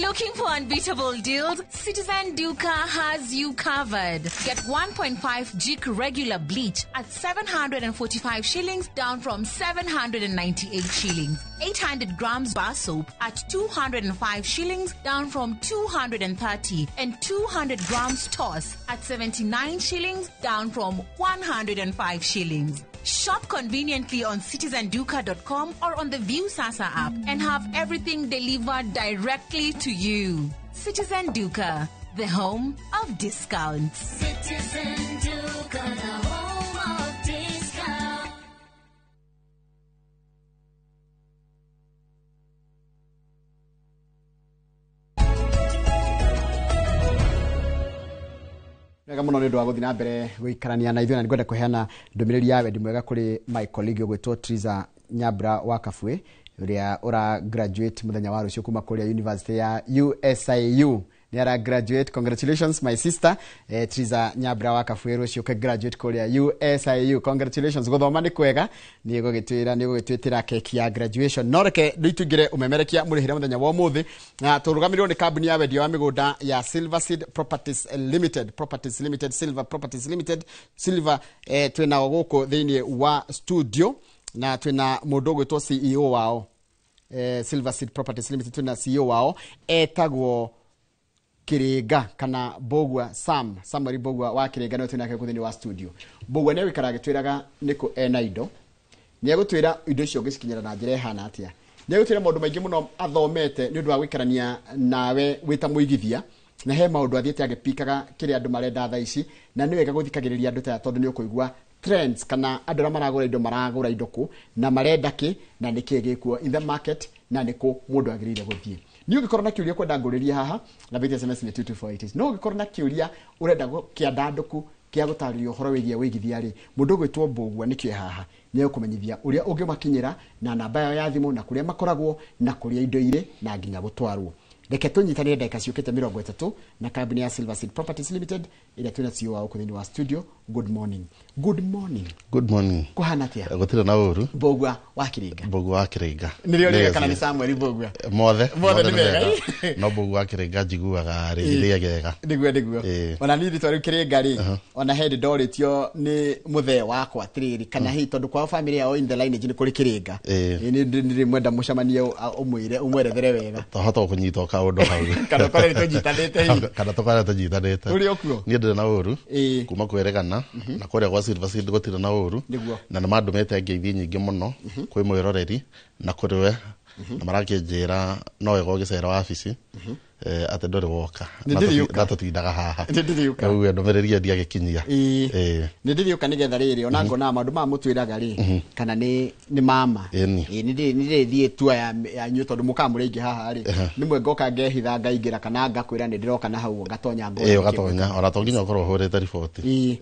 Looking for unbeatable deals? Citizen Duka has you covered. Get 1.5 Jik regular bleach at 745 shillings down from 798 shillings. 800 grams bar soap at 205 shillings down from 230, and 200 grams toss at 79 shillings down from 105 shillings. Shop conveniently on citizenduka.com or on the Viusasa app and have everything delivered directly to you. Citizen Duka, the home of discounts. Citizen Duka, the home of discounts. Wega muno nĩ ũndũ wa gũthiĩ na mbere gũikarania na ithuĩ na nĩngwenda kũheana ndũmĩrĩri ya wendi mwega kũrĩ my colleague ũgwĩtwo Triza Nyambura wa Kabwe ũrĩa ũra graduate mũthenya wa rũciũ kuma kũrĩa university ya USIU. Nĩ ara graduate, congratulations my sister Triza Nyambura wa Kabwe rũciũ ke graduate kũrĩa USIU. Congratulations, gũthoma nĩ kwega, nĩ gũgĩtwĩra nĩ gũgĩtwĩtĩra keki ya graduation. No reke nĩtũingĩre ũmemerekia mũrĩhĩre mũthenya wa ũmũthĩ na tũrũgamĩrĩrwo nĩ kambuni ya wendia wa mĩgũnda ya Silver Seed Properties Limited, Properties Limited, Silver Properties Limited, Silver twĩnao gũkũ thĩinĩ wa studio na twĩna mũndũ ũgwĩtwo CEO wao Silver Seed Properties Limited, twĩna CEO wao etagwo Kiringa kana Bogwa Sam, Samuel Bogwa wa Kiringa no twinake kuthini wa studio. Bogwa ne wikara gitwiraga niko ena indo. Ni egutwira indo icio ngicikinyira na njira ihana atia. Nĩ egũtwĩra maũndũ maingĩ mũno athomete nĩ ũndũ wa gũikarania nawe wĩ ta mũigithia, na he maũndũ athiĩte agĩpikaga kĩrĩa andũ marenda thaa ici, na nĩ wega gũthikagĩrĩria andũ taya tondũ nĩ ũkũigua trends kana andũ arĩa maragũra indo maragũra indo kũ na marenda kĩ na nĩ kĩ gĩkuo in the market na nĩ kũ mũndũ agĩrĩire gũthiĩ. Nĩ ũngĩkorwo na kĩũria kwenda ngũrĩrie haha na bit SMS nĩ 22488. No ũngĩkorwo na kĩũria ũrenda kĩandandũku kĩa gũtarĩria ũhoro wĩgiĩ wĩigithia rĩ, mũndũ ũgwĩtwo Mbũgua nĩkĩo haha nĩ egũkũmenyithia ũrĩa ũngĩmakinyĩra na namba yao ya thimũ na kũrĩa makoragwo na kũrĩa indo irĩ na nginya gũtwarwo. Reke tũnyitanĩre ndagĩka ciũkĩte 30 na kambuni ya Silver Seed Properties Limited ĩrĩa twĩna CEO wao thĩinĩ wa studio. Good morning. Good morning. Good morning. Kũhana atĩa? Gũtirĩ na ũru. Mbũgua wa Kĩrĩnga. Mbũgua wa Kĩrĩnga. Nĩrĩo rĩega kana nĩ Samuel Mbũgua? Mothe. Mothe nĩ mega. No Mbũgua wa Kĩrĩnga njiguaga rĩngĩ rĩega. Nĩguo nĩguo. Ona niĩ rĩtwa rĩu Kĩrĩnga rĩ, ona he hĩndĩ ndorĩtio nĩ mũthee wakwa atĩrĩrĩ, kana hihi tondũ kwao family yao in the lineage nĩ kũrĩ Kĩrĩnga. Nĩ ndĩrĩmwenda mũcemanie ũmwĩre ũmwerethere wega. Tohota kũnyita kaũndũ hau. Kana ũkore nĩtũnyitanĩte hihi. Kana tũkore tũnyitanĩte. Ũrĩ o kuo? Niĩ ndĩrĩ na ũru. Kuma kwĩrĩgana na kũrĩa gwa Silver Seed gũtirĩ na ũru. Na nĩ mandũmĩte ngeithi nyingĩ mũno kwĩ mwĩroreri na kũrĩ we, na marakĩnjĩra no wega ũgĩcera wabici atĩ ndũrĩ woka na tũtindaga haha. Rĩu ndũmĩrĩri ĩyo ndiagĩkinyia. Nĩ ndĩrĩũka nĩgetha rĩrĩ ona ngona maũndũ maya mũtwĩraga rĩ kana nĩ mama. Nĩ ndĩrĩthiĩ tua yanyu tondũ mũkaga mũrĩ aingĩ haha rĩ, nĩmwe ngoka ngehitha ngaingĩra kana ngakwĩra nĩ ndĩroka na hau ngatonya ngona. Ũgatonya ona to nginya ũkorwo ũhũrĩte riboti.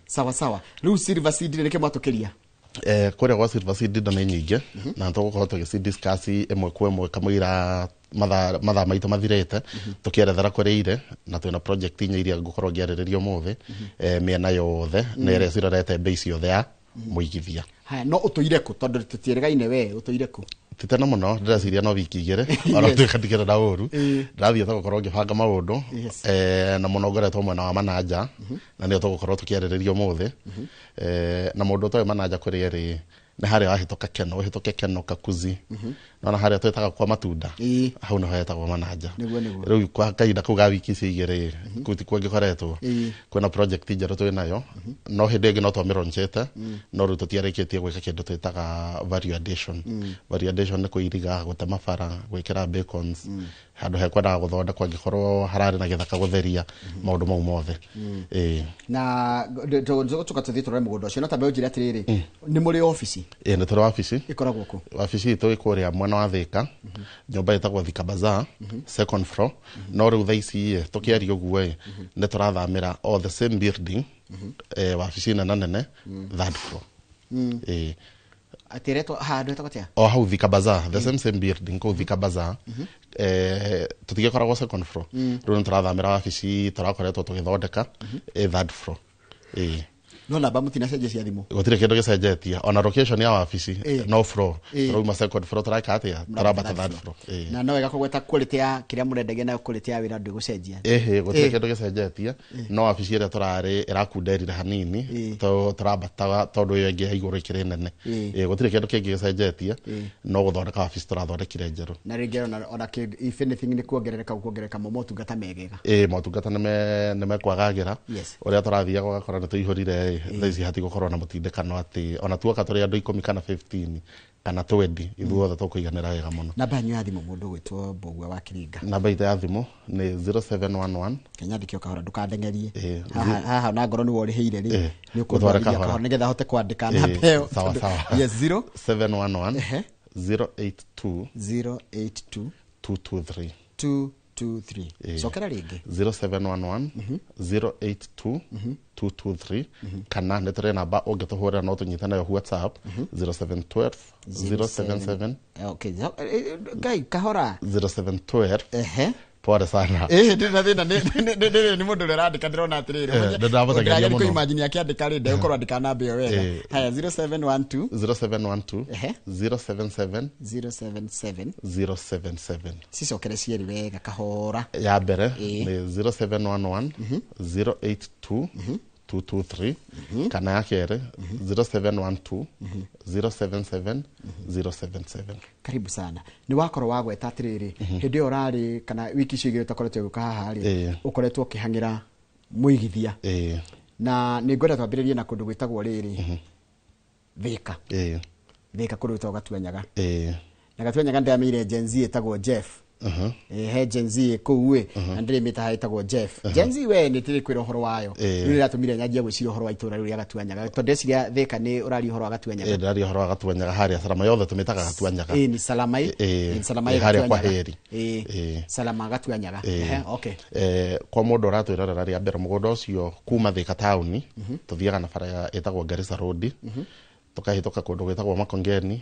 Sawa sawa. Rĩu Silver Seed nĩkĩ mwatũkĩria? Kũrĩa gwa Silver Seed indo nĩ nyingĩ na tũgũkorwo tũgĩcidiscuss ĩmwe kwa ĩmwe kamũira mathaa maitũ mathirĩte, tũkĩerethera kũrĩa irĩ na twĩna project inya iria ngũkorwo ngĩarĩrĩria ũmũthĩ mĩena yothe na ĩrĩa cirorete bei ciothe ya mũigithia. Haya, no ũtũire kũ tondũ tũtiĩrĩgaine we ũtũire kũ? Ti tene mũno, ndĩreciria no wiki igĩrĩ ona tuĩka ndigĩrĩ na ũru. Ndĩrathiĩte gũkorwo ngĩbanga maũndũ na mũno ngoretwo mwena wa Manaja na nĩyo tũgũkorwo tũkĩarĩrĩria ũmũthĩ. Na mũndũ ũtoĩ Manaja kũrĩa ĩrĩ nĩ harĩa wahĩtũka Keno, ũhĩtũke Keno Kakuzi, nona harĩa twĩtaga kwa matunda, hau nĩho hetagwo Manaja. Rĩu kwa kahinda kau ga wiki ici igĩrĩ kũu tikuo ngĩkoretwo. Kwĩna project njerũ twĩ nayo, no hĩndĩ ĩngĩ no twamĩronchete, no rĩu tũtiarĩkĩtie gwĩka kĩndũ twĩtaga value addition. Value addition nĩ kũiriga, gũtema bara, gwĩkĩra bacons, handũ hekwendaga gũthondekwo angĩkorwo hararĩ na gĩthaka gũtheria, maũndũ mau mothe. Na tũka tũthiĩ tũrore mũgũnda ũcio, no tambe ũnjĩre atĩrĩrĩ, nĩ mũrĩ obici? Nĩ tũrĩ wabici. Ĩkoragwo kũ? Wabici itũ ĩ kũrĩa mwena wa Thika, nyũmba ĩtagwo Thika Bazaar, second floor. No rĩu thaa ici tũkĩaria ũguo nĩ tũrathamĩra o the same building, wabici nene nene, third floor. Atĩ ĩretwo handũ hetagwo atĩa? O hau Thika Bazaar, the same building kũu Thika Bazaar. Tũtigĩkoragwo second floor. Rĩu nĩ tũrathamĩra wabici tũrakoretwo tũgĩthondeka third floor. No namba mũtinacenjia cia thimũ? Gũtirĩ kĩndũ gĩcenjetie ona location ya wabici no floor. Tũrauma second floor tũreka atĩa? Tũrambata third floor. Na no wega kũgweta quality ya kĩrĩa mũrendagia nayo quality ya wĩra ndĩgũcenjia. Gũtirĩ kĩndũ gĩcenjetie, no wabici ĩrĩa tũrarĩ ĩrakunderire hanini, tũrambata tondũ ĩyo ĩngĩ ya igũrũ ĩkĩrĩ nene. Gũtirĩ kĩndũ kĩngĩ gĩcenjetie, no gũthondeka wabici tũrathondekire njerũ. Na rĩngĩ ona if anything nĩ kuongerereka kuongerereka motungata megega. Motungata nĩ mekwagagĩra. Ũrĩa tũrathiaga ũgakora nĩ tũihũrire thaa ici hatigũkorwo na mũtindĩkano atĩ ona tuoka tũrĩ andũ 10 kana 15 kana 20 ithuothe tũkũiganĩra wega mũno. Namba yanyu ya thimũ mũndũ ũgwĩtwo Mbũgua wa Kĩrĩnga? Namba itũ ya thimũ nĩ 0711. Kenya andĩke o kahora ndũkandengerie haha na ngoro nĩwe ũrĩhĩire rĩ, nĩ ũkũndwarithia kahora nĩgetha hote kwandĩka namba ĩyo. Sawa sawa. Yes, 0711 082 082 223 223. Cokera rĩngĩ. 0711 082 223 kana nĩ tũrĩ namba ũngĩtũhũrĩra no tũnyite nayo WhatsApp 0712 077. Okay, Ngai kahora. 0712. Pole sana. Ndĩrĩ na thĩna, nĩ mũndũ ũrĩa ũrandĩka ndĩrona atĩrĩrĩ. Ndĩramũteng'eria mũno. Imagine akĩandĩka rĩ, ndegũkorwo andĩka namba ĩyo wega. Haya, 0712 0712 077 077 077. Cicokere cierĩ wega kahora. Ya mbere nĩ 0711 082 223 kana ya kerĩ 0712 077 077. Karibu sana. Nĩ wakorwo wagweta atĩrĩrĩ, hĩndĩ ĩyo ũrarĩ kana wiki icio igĩrĩ ũtakoretwo ũgĩũka haha rĩ, ũkoretwo ũkĩhang'ĩra mũigithia. Na nĩ ngwenda twambĩrĩrie na kũndũ gwĩtagwo rĩrĩ Thika. Thika kũndũ gwĩtagwo Gatuanyaga. Na Gatuanyaga ndĩramĩire Gen Z ĩtagwo Jeff. He Gen Z kũu ĩ, na ndĩrĩmĩte haha ĩtagwo Jeff. Gen Z we nĩ tĩrĩ kwĩra ũhoro wayo. Rĩu nĩratũmire nyanjia gwĩciria ũhoro wa itũra rĩu rĩa Gatuanyaga, tondũ ndeciria Thĩka nĩ ũraria ũhoro wa Gatuanyaga. Ndĩraria ũhoro wa Gatuanyaga harĩa Salama yothe tũmĩtaga Gatuanyaga. Ĩ, nĩ Salama ĩ. Nĩ Salama ĩ harĩa kwa Gatuanyaga. Heri. Salama Gatuanyaga. Ehe, okay. Kwa mũndũ ũratwĩrorera rĩa mbere, mũgũnda ũcio kuma Thĩka taũni tũthiaga na bara ĩtagwo Garissa Road, tũkahĩtũka kũndũ gwĩtagwo Makongeni,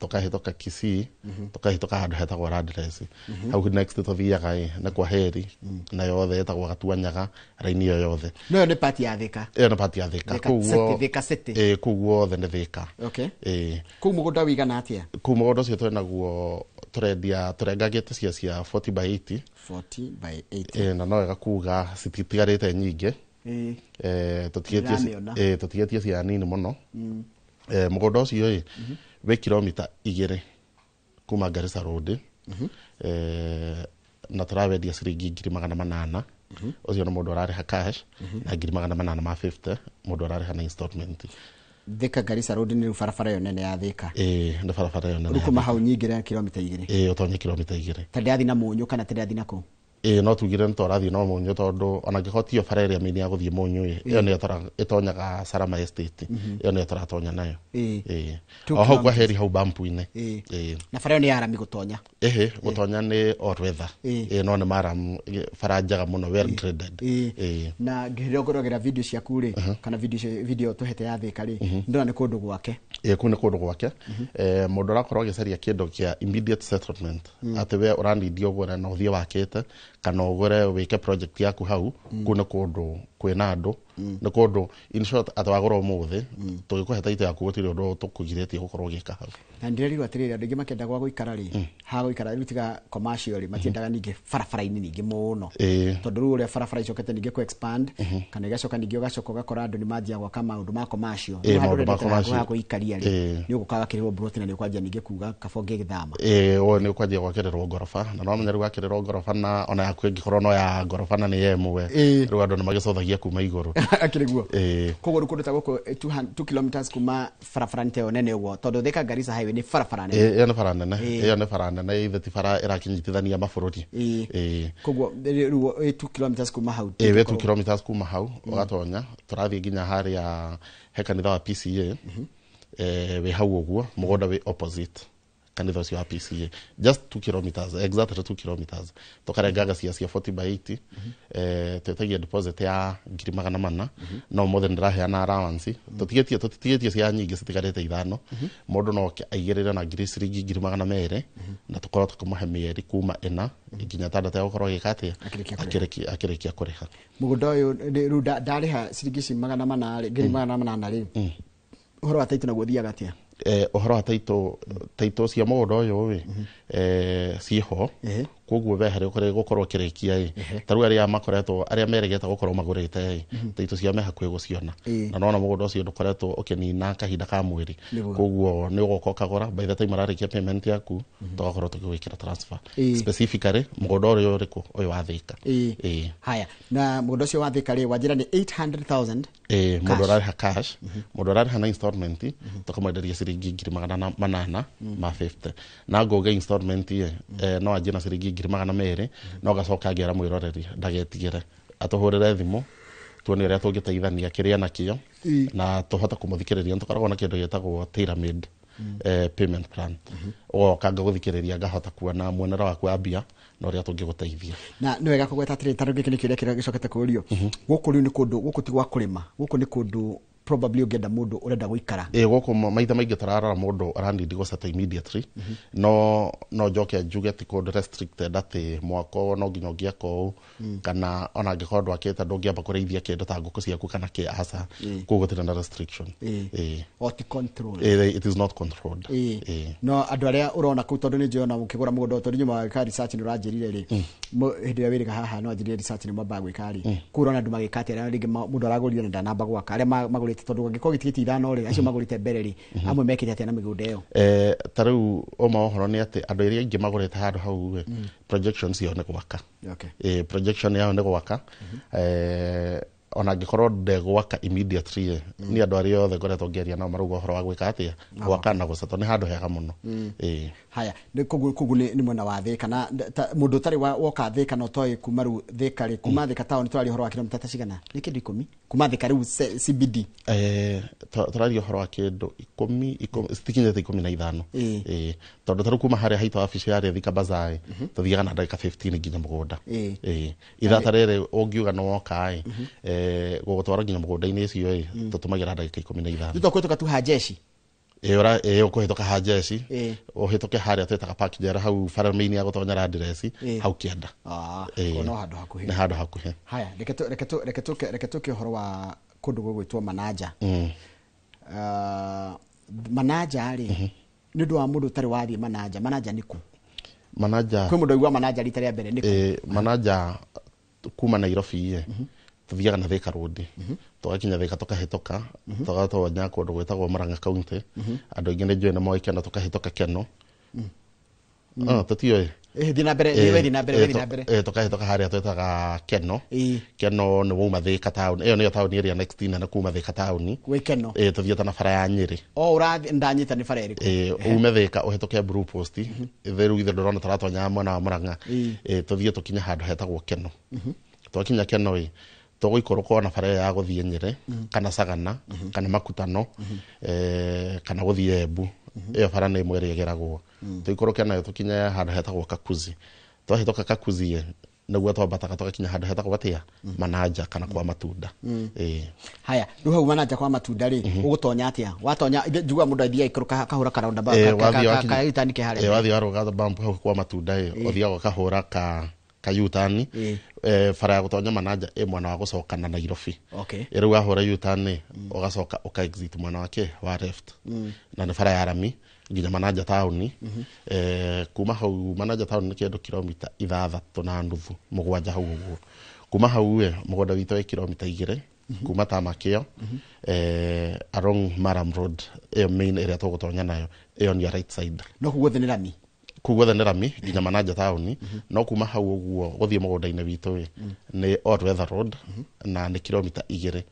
tũkahĩtũka Kisii, tũkahĩtũka handũ hetagwo Landress. Hau next tũthiaga ĩ nĩ kwa Heri, na yothe ĩtagwo Gatuanyaga, raini ĩyo yothe. No ĩyo nĩ part ya Thĩka. Ĩyo nĩ part ya Thĩka. Thĩka City, Thĩka City. Kũu guothe nĩ Thĩka. Okay. Kũu mũgũnda wĩigana atĩa? Kũu mũgũnda ũcio twĩnaguo tũrendia tũrengagĩte cia 40 by 80. 40 by 80. Na no wega kuga cititigarĩte nyingĩ. Ndĩramĩona. Tũtigĩtie cia nini mũno. Mũgũnda ũcio ĩ wĩ kilomita 2 kuma Garissa Road. Na tũrawendia ciringi 800,000. Ũcio nĩ mũndũ ũrarĩha cash, na 850,000 mũndũ ũrarĩha na installment. Thĩka Garissa Road nĩ rĩu barabara ĩyo nene ya Thĩka. Ĩ, nĩ barabara ĩyo nene Rĩu ya kuma Thĩka. hau nyingĩre kilomita 2. Ĩ, ũtonye kilomita 2. Ta ndĩrathiĩ na Mũnyũ kana ta ndĩrathiĩ nakũ? Ĩ, no tugire nĩ tũrathiĩ no Mũnyũ, tondũ ona angĩkorwo tiyo bara ĩrĩa main ya gũthiĩ Mũnyũ ĩ, ĩyo nĩyo ĩtonyaga Salama Estate. Ĩyo nĩyo tũratonya nayo. Two O hau kwa kilometers. Heri hau bampu-inĩ. Na bara ĩyo nĩ ya rami gũtonya. Ĩhĩ, gũtonya nĩ all weather. Ĩ, no nĩ maram, bara njega mũno, well graded. Na ngĩrĩa ngũrogera video ciaku rĩ, kana video tũhete ya Thĩka rĩ, ndĩrona nĩ kũndũ gwake. Ĩ, kũu nĩ kũndũ gwake. Mũndũ ũrakorwo agĩcaria kĩndũ kĩa immediate settlement, atĩ we ũranindia ũgũre na ũthiĩ wakĩte, kana ũgũre wĩke project yaku hau, kũu nĩ kũndũ kwĩna andũ. Nĩ kũndũ in short atĩ wagũra ũmũthĩ, tũgĩkũhe title yaku, gũtirĩ ũndũ tũkũgirĩtie gũkorwo ũgĩka hau. Na ndĩrerirwo atĩrĩrĩ, andũ aingĩ makĩenda gwa gũikara rĩ, ha gũikara rĩu tiga commercial rĩ, matiendaga ningĩ barabara-inĩ ningĩ mũno, tondũ rĩu ũrĩa barabara icokete ningĩ ku expand, kana igacoka ningĩ ũgacoka ũgakora andũ nĩ manjia gwaka maũndũ ma commercial. Rĩu handũ maũndũ ma ũrendete handũ commercial. ha gũikaria rĩ, nĩ ũgũka wakĩrĩhwo broti na nĩ ũkwanjia ningĩ kuga kaba ũngĩgĩthama. Ĩ, ũyũ nĩ ũkwanjia gwakĩrĩrwo ngoroba, na no menya rĩu wakĩrĩrwo ngoroba, na ona yaku ĩngĩkorwo no ya ngoroba na nĩ ya ĩmwe, rĩu andũ nĩ magĩcothagia kuma igũrũ. Akĩrĩ guo. Koguo rĩu kũndũ ta gũkũ 2 kilometers kuma barabara ta ĩyo nene ũguo, tondũ Thĩka Garissa Highway nĩ barabara nene. Ĩyo nĩ bara nene. Ĩyo nĩ bara nene, ithe ti bara ĩrakĩnyitithania mabũrũri. Koguo rĩu 2 kilometers kuma hau. Ĩ, wĩ 2 kilometers kuma hau ũgatonya, tũrathiĩ nginya harĩa he kanitha wa PCA. Wĩ hau ũguo mũgũnda wĩ opposite kanitha ũcio wa PCA, just 2 kilometers, exactly 2 kilometers. Tũkarengaga cia 40 by 80. Twĩtagia deposit ya 400,000, no ũmũthĩ nĩndĩraheana allowance. Tũtigĩtie cia nyingĩ, citigarĩte 5. Mũndũ no oke aigĩrĩre na ciringi 200,000, na tũkorwo tũkĩmũhe mĩeri kuma 4 nginya 6 ya gũkorwo agĩka atĩa? Akĩrĩkia kũrĩha. Akĩrĩkia kũrĩha. Mũgũnda ũyũ rĩu ndarĩha ciringi ici 800 rĩ, 800,000 rĩ, ũhoro wa taitũ naguo ũthiaga atĩa? Ũhoro wa taitũ cia mũgũnda ũyũ ĩ, ciĩho, koguo we harĩa ũkorwo gũkorwo ũkĩrĩkia ĩ, ta rĩu arĩa makoretwo, arĩa meregete gũkorwo magũrĩte ĩ, taitũ cia me hakuhĩ gũciona. Na nona mũgũnda ũcio ndũkoretwo ũkĩnina kahinda ka mweri. Koguo nĩ ũgoka ũkagũra, by the time ũrarĩkia payment yaku, tũgakorwo tũgĩgwĩkĩra transfer. Specifically mũgũnda ũrĩa ũrĩkũ? Ũyũ wa Thĩka. Haya, na mũgũnda ũcio wa Thĩka rĩ, wanjĩra nĩ 800,000 Mũndũ cash. ũrarĩha cash. Mũndũ ũrarĩha na installment, tũkamwenderia ciringi 850,000, na ngũge installment ĩ, no anjie na ciringi 200,000. No gacoka ngera mwĩroreri ndagetigĩre, atũhũrĩre thimũ tuone ũrĩa tũngĩteithania kĩrĩa nakĩo, na tũhote kũmũthikĩrĩria. Nĩ tũkoragwo na kĩndũ gĩtagwo tailor made payment plan. Ũgoka ngagũthikĩrĩria, ngahota kuona muonere waku wa mbia na ũrĩa tũngĩgũteithia. Na nĩ wega kũgweta atĩrĩrĩ, ta rĩu gĩkĩ nĩ kĩũria kĩrĩa gĩcokete kũũrio. Gũkũ rĩu nĩ kũndũ, gũkũ ti gwa kũrĩma, gũkũ nĩ kũndũ probably ũngĩenda mũndũ ũrenda gũikara. Ĩ, gũkũ maita maingĩ tũrarora mũndũ ũranindi gũceta immediately. No njoke njuge ti kũndũ restricted atĩ mwako no nginya ũngĩaka ũũ, kana ona angĩkorwo ndwakĩte ndũngĩamba kũrĩithia kĩndũ ta ngũkũ ciaku kana kĩ, aca. Kũu gũtirĩ na restriction. O ti control. Ĩ, it is not controlled. No andũ arĩa ũrona kũu, tondũ nĩ njũĩ ona mũkĩgũra mũgũnda, tondũ nyuma wĩka research nĩ ũranjĩrire rĩ, hĩndĩ ĩrĩa wĩrĩga haha no anjĩrire research nĩ mwambaga gwĩka rĩ, kũu ũrona andũ magĩka atĩa arĩa rĩngĩ mũndũ aragũrire na ndanamba gwaka, arĩa magũrĩte, tondũ angĩkorwo gĩtigĩti 5 rĩ, acio magũrĩte mbere rĩ, amwe mekĩte atĩa na mĩgũnda ĩyo? Ta rĩu ũma wa ũhoro nĩ atĩ andũ arĩa aingĩ magũrĩte handũ hau ĩ, projection ciao nĩ gwaka. Projection yao nĩ gwaka. Ona angĩkorwo ndegwaka immediately, ni andũ arĩa othe ngoretwo ngĩaria nao marauga ũhoro wa gwĩka atĩa, gwaka na gũcetwo nĩ handũ hega mũno. Ĩĩ. Haya, nĩ koguo nĩ mwena wa Thika na mũndũ ũtarĩ woka Thika na ũtoĩ kuma rĩu Thika rĩ, kuma Thika town tũraria ũhoro wa kilomita ta cigana? Nĩ kĩndũ 10 kuma Thika rĩu CBD. Tũraria ũhoro wa kĩndũ 10, citikinyĩte 15. Ĩĩ, tondũ tarĩu kuma harĩa haitũ wabici yarĩ Thika Bazaar, tũthiaga na ndagĩka 15 nginya mũgũnda. Ĩĩ, ithaa ta rĩrĩ ũngiuga nĩ woka ĩ, gũgũtwara nginya mũgũnda-inĩ ũcio ĩ, tũtũmagĩra ndagĩka 15. Thutha wa kũhĩtũka tu Hajeshi. Ĩĩ, ũkũhĩtũka Hajeshi, ũhĩtũke harĩa twĩtaga Park Njera, hau bara main ya gũtonya Landiresi, hau kĩanda. Ĩĩ, no handũ hakuhĩ. Nĩ handũ hakuhĩ. Haya, reke tũke ũhoro wa kũndũ gũgwĩtwo Manaja. Manaja rĩ, nĩ ũndũ wa mũndũ ũtarĩ wathiĩ Manaja, Manaja nĩ kũ? Manaja kwĩ mũndũ aigua Manaja rita rĩa mbere, nĩ kũ? Manaja kuma Nairobi ĩ, tũthiaga na Thika Road, tũgakinya Thika, tũkahĩtũka, tũgatonya kũndũ gwĩtagwo Murang'a County. Andũ aingĩ nĩ njũĩ nĩ moĩ Keno, tũkahĩtũka Keno. Tũtiũĩ. Thiĩ na mbere, thiĩ na mbere, thiĩ na mbere. Tũkahĩtũka harĩa twĩtaga Keno. Keno nĩ wauma Thika town, ĩyo nĩyo taũni ĩrĩa next nene kuma Thika town. Gwĩ Keno. Tũthiĩte na bara ya Nyĩrĩ. O ũrathiĩ, ndanyita nĩ bara ĩrĩkũ. Ume Thika ũhĩtũke Blue Post, rĩu ithe ndũrona tũratonya mwena wa Murang'a. Tũthiĩ tũkinye handũ hetagwo Keno. Twakinya Keno ĩ, tũgũikũrũka ona bara ĩyo ya gũthiĩ Nyĩrĩ, kana Sagana, kana Makutano, kana gũthiĩ Embu. Ĩyo bara nĩ ĩmwe ĩrĩa ĩgeragwo. Tũikũrũke nayo tũkinye handũ hetagwo Kakuzi. Twahĩtũka Kakuzi ĩ, nĩguo twambataga tũgakinya handũ hetagwo atĩa, Manaja kana kwa Matunda. Haya, rĩu hau Manaja kwa Matunda rĩ, ũgũtonya atĩa? Watonya njiguaga mũndũ athiaga aikũrũka kahũra ka roundabout, ka U-turn ke harĩa. Wathiĩ warũga bump hau kwa Matunda ĩ, ũthiaga ũkahũra ka U-turn. Bara ya gũtonya Manaja ĩ mwena wa gũcoka na Nairobi. Rĩu wahũra U-turn ĩ, ũgacoka ũka exit mwena wake wa left. Na nĩ bara ya rami nginya Manaja taũni. Kuma hau Manaja taũni nĩ kĩndũ kilomita 6.5, 7 hau ũguo. Kuma hau ĩ, mũgũnda witũ wĩ kilomita 2 kuma tarmac ĩyo, along Maram Road, ĩyo main ĩrĩa tũgũtonya nayo, ĩyo nĩ right side. No kũu guothe nĩ rami? Kũu guothe nĩ rami nginya Manaja taũni. No kuma hau ũguo gũthiĩ mũgũnda-inĩ witũ ĩ, nĩ all weather road, na nĩ kilomita 2.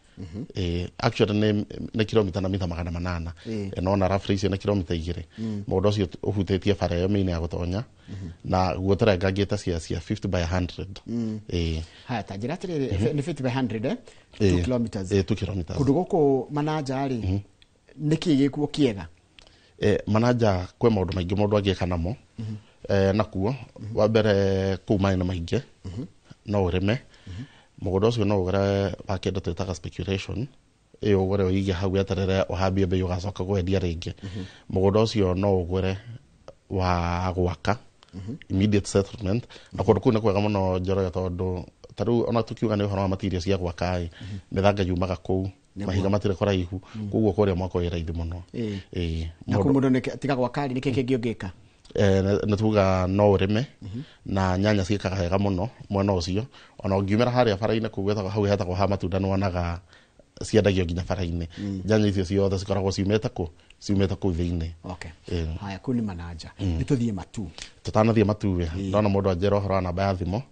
Actually nĩ kilomita na mita 800. No na roughly icio nĩ kilomita 2. Mũgũnda ũcio ũhutĩtie bara ĩyo main ya gũtonya, na guo tũrengangĩte cia 50 by 100. Haya, ta njĩra atĩrĩrĩ, nĩ 50 by 100, 2 kilometers. 2 kilometers. Kũndũ gũkũ Manaja rĩ, nĩ kĩĩ gĩkuo kĩega? Manaja kwĩ maũndũ maingĩ mũndũ angĩka namo. Nakuo wa mbere kũu maĩ nĩ maingĩ, no ũrĩme. Mũgũnda ũcio no ũgũre wa kĩndũ twĩtaga speculation, ĩyo ũgũre ũige hau weterere ũhambie mbei ũgacoka kwendia rĩngĩ. Mũgũnda ũcio no ũgũre wa gwaka immediate settlement, na kũndũ kũu nĩ kwega mũno Njoroge, tondũ ta rĩu ona tũkiuga nĩ ũhoro wa material cia gwaka ĩ, mĩthanga yumaga kũu, mahiga matirĩ kũraihu, koguo kũrĩa mwako wĩ raithi mũno. Na kũu mũndũ tiga gwaka rĩ, nĩkĩ kĩngĩ ũngĩka? Nĩ tuga no ũrĩme, na nyanya ciĩkaga wega mũno mwena ũcio. Ona ũngiumĩra harĩa bara-inĩ kũu gwĩtagwo hau hetagwo ha Matunda, nĩ wonaga ciendagio nginya bara-inĩ. Nyanya icio ciothe cikoragwo ciumĩte kũ? Ciumĩte kũu thĩinĩ. Haya, kũu nĩ Manaja. Nĩ tũthiĩ Matu. Tũtanathiĩ Matu ĩ, ndona mũndũ anjĩra ũhoro wa namba ya thimũ,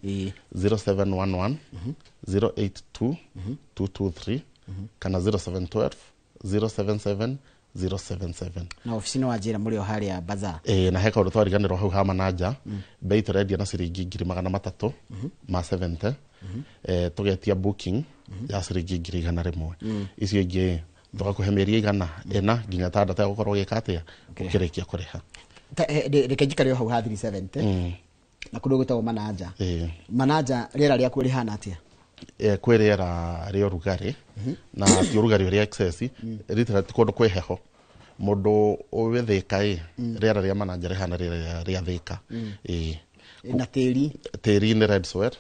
0711 082 223 kana 0712 077 077. Na ofici nĩ wanjĩra mũrĩ o harĩa Bazaar. Na he kaũndũ twariganĩrwo hau ha Manaja, bei tũrendia na ciringi 370,000 ma 70, tũgetia booking ya ciringi 100,000. Icio ingĩ tũgakũhe mĩeri 4 nginya 6 ya gũkorwo ũgĩka atĩa, ũkĩrĩkia kũrĩha. Reke njikare o hau ha 370 na kũndũ gwĩtagwo Manaja. Manaja rĩera rĩakuo rĩhana atĩa? Kwĩ rĩera rĩa ũrugarĩ, na ti ũrugarĩ ũrĩa excess, literally ti kũndũ kwĩ heho. Mũndũ ũĩ Thika ĩ, rĩera rĩa Manaja rĩhana rĩera rĩa Thika. Na tĩri? Tĩri nĩ red soil,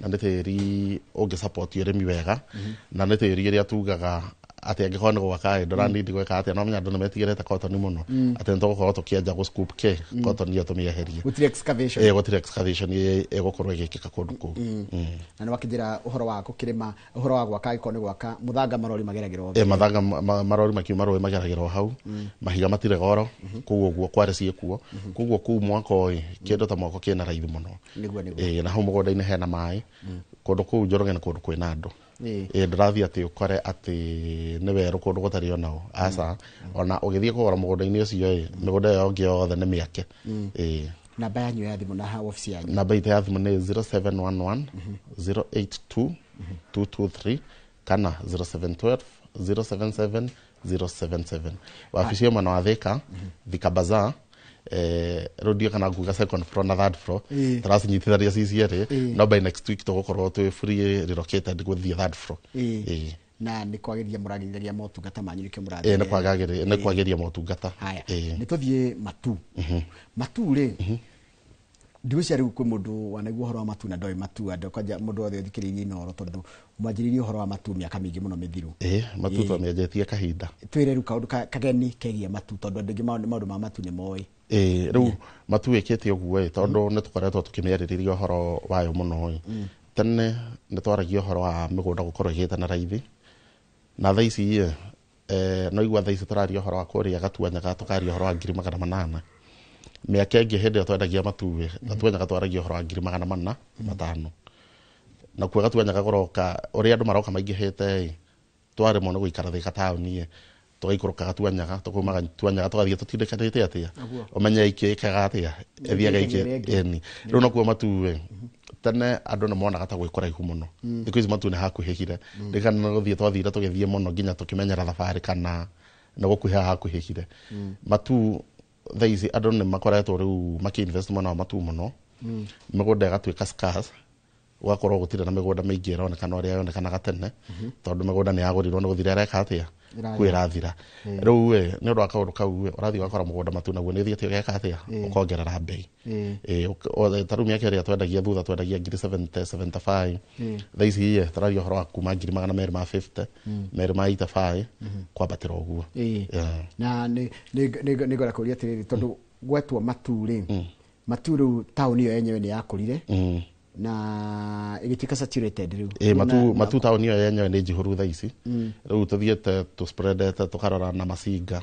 na nĩ tĩri ũngĩ support ũrĩmi wega, na nĩ tĩri ĩrĩa tugaga atĩ angĩkorwo nĩ gwaka ĩ, ndũranindi gwĩka atĩa, no menya andũ nĩ metigĩrĩte cotton mũno, atĩ nĩ tũgũkorwo tũkĩenja gũ scoop kĩ cotton ĩyo tũmĩeherie. Gũtirĩ excavation. Gũtirĩ excavation ĩgũkorwo ĩgĩkĩka kũndũ kũu. Na nĩ wakĩnjĩra ũhoro wa gũkĩrĩma, ũhoro wa gwaka, angĩkorwo nĩ gwaka, mũthanga marori mageragĩra o Mathanga marori makiuma rũĩ mageragĩra o hau, mahiga matirĩ goro, kũu ũguo kware ciĩkuo, koguo kũu mwako ĩ, kĩndũ ta mwako kĩna raithi mũno. Nĩguo. Na hau mũgũnda-inĩ hena maĩ, kũndũ kũu Njoroge nĩ kũndũ kwĩna andũ. Ĩ ndũrathiĩ atĩ ũkore atĩ nĩ werũ kũndũ gũtarĩ onao, aca. Ona ũgĩthiĩ kũgũra mũgũnda-inĩ ũcio ĩ, mĩgũnda ĩyo ĩngĩ yothe nĩ mĩake. Ĩ. Namba yanyu ya thimũ na ha wabici yanyu? Namba itũ ya thimũ nĩ 0711 082 223 kana 0712 077 077. Wabici ĩ mwena wa Thika, Thika Bazaar. Rĩu ndiũ kana nguga second floor na third floor, tũracinyitithania ci cierĩ. No by next week tũgũkorwo twĩ fully relocated gũthiĩ third floor. Ĩ. Na nĩ kwagĩria mũragĩrithagia motungata manyu, nĩkĩo mũrathiĩ? Ĩ, nĩ kwagĩria motungata. Haya. Ĩ. Nĩ tũthiĩ Matu. Matu rĩ, ndigwĩciria rĩu kwĩ mũndũ wanaigua ũhoro wa Matu na ndoĩ Matu. Andũ kwanja mũndũ wothe ũthikĩrĩirie Inooro, tondũ mwanjĩrĩirie ũhoro wa Matu mĩaka mĩingĩ mũno mĩthiru. Ĩ, Matu twamĩanjĩtie kahinda. Twĩre rĩu kaũndũ kageni kegiĩ Matu, tondũ andũ aingĩ maũndũ ma Matu nĩ moĩ. Ĩ, rĩu Matu ĩkĩte ũguo ĩ, tondũ nĩ tũkoretwo tũkĩmĩarĩrĩria ũhoro wayo mũno ĩ. Tene nĩ twaragia ũhoro wa mĩgũnda gũkorwo ĩgĩte na raithi, na thaa ici ĩ, no igua thaa ici tũraria ũhoro wa kũrĩa Gatuanyaga, tũkaria ũhoro wa 800,000. Mĩaka ĩngĩ hĩndĩ ĩyo twendagia Matu ĩ, Gatuanyaga twaragia ũhoro wa 450,000. Nakuo Gatuanyaga gũroka ũrĩa andũ maroka maingĩhĩte ĩ, twaremwo nĩ gũikara Thika taũni ĩ, tũgaikũrũka Gatuanyaga, tũkauma Gatuanyaga tũgathiĩ tũtindĩkanĩte atĩa. Ũmenye ikĩkaga atĩa, ĩthiaga Ĩkĩte ĩrĩa ĩngĩ. Ĩni rĩu nakuo Matu ĩ, tene andũ nĩ monaga ta gwĩ kũraihu mũno. Thikũ ici Matu nĩ hakuhĩhire. Rĩkana nĩ gũthiĩ twathire tũgĩthiĩ mũno nginya tũkĩmenyera thabarĩ kana nĩ gũkuhĩha hakuhĩhire. Matu thaa ici andũ nĩ makoretwo rĩu makĩ-invest mwena wa Matu mũno. Mĩgũnda ĩgatuĩka scarce, gũgakorwo gũtirĩ na mĩgũnda mĩingĩ ĩronekana ũrĩa yonekanaga tene, tondũ mĩgũnda nĩ yagũrirwo nĩ gũthira ĩreka atĩa. Ĩrathira. Kwĩ ĩrathira. Rĩu ĩ, nĩ ũndũ wa kaũndũ kau ĩ, ũrathiĩ ũgakora mũgũnda Matu naguo nĩ ũthiĩte ũgeka atĩa, ũkongerera mbei. Ĩ, ta rĩu mĩaka ĩrĩa twendagia thutha twendagia ngiri 70, 75. Thaa ici ĩ, tũraria ũhoro wa kuma 250,000, 285,000, kwambatĩra ũguo. Yeah. Na nĩ ngwenda kũria atĩrĩrĩ, tondũ gwetwo Matu rĩ, Matu rĩu taũni ĩyo yenyewe nĩ yakũrire na ĩgĩtuĩka saturated rĩu. Ĩ, Matu, Matu taũni ĩyo yenyewe nĩ njihũru thaa ici. Rĩu tũthiĩte tũspreadete, tũkarora na Masinga,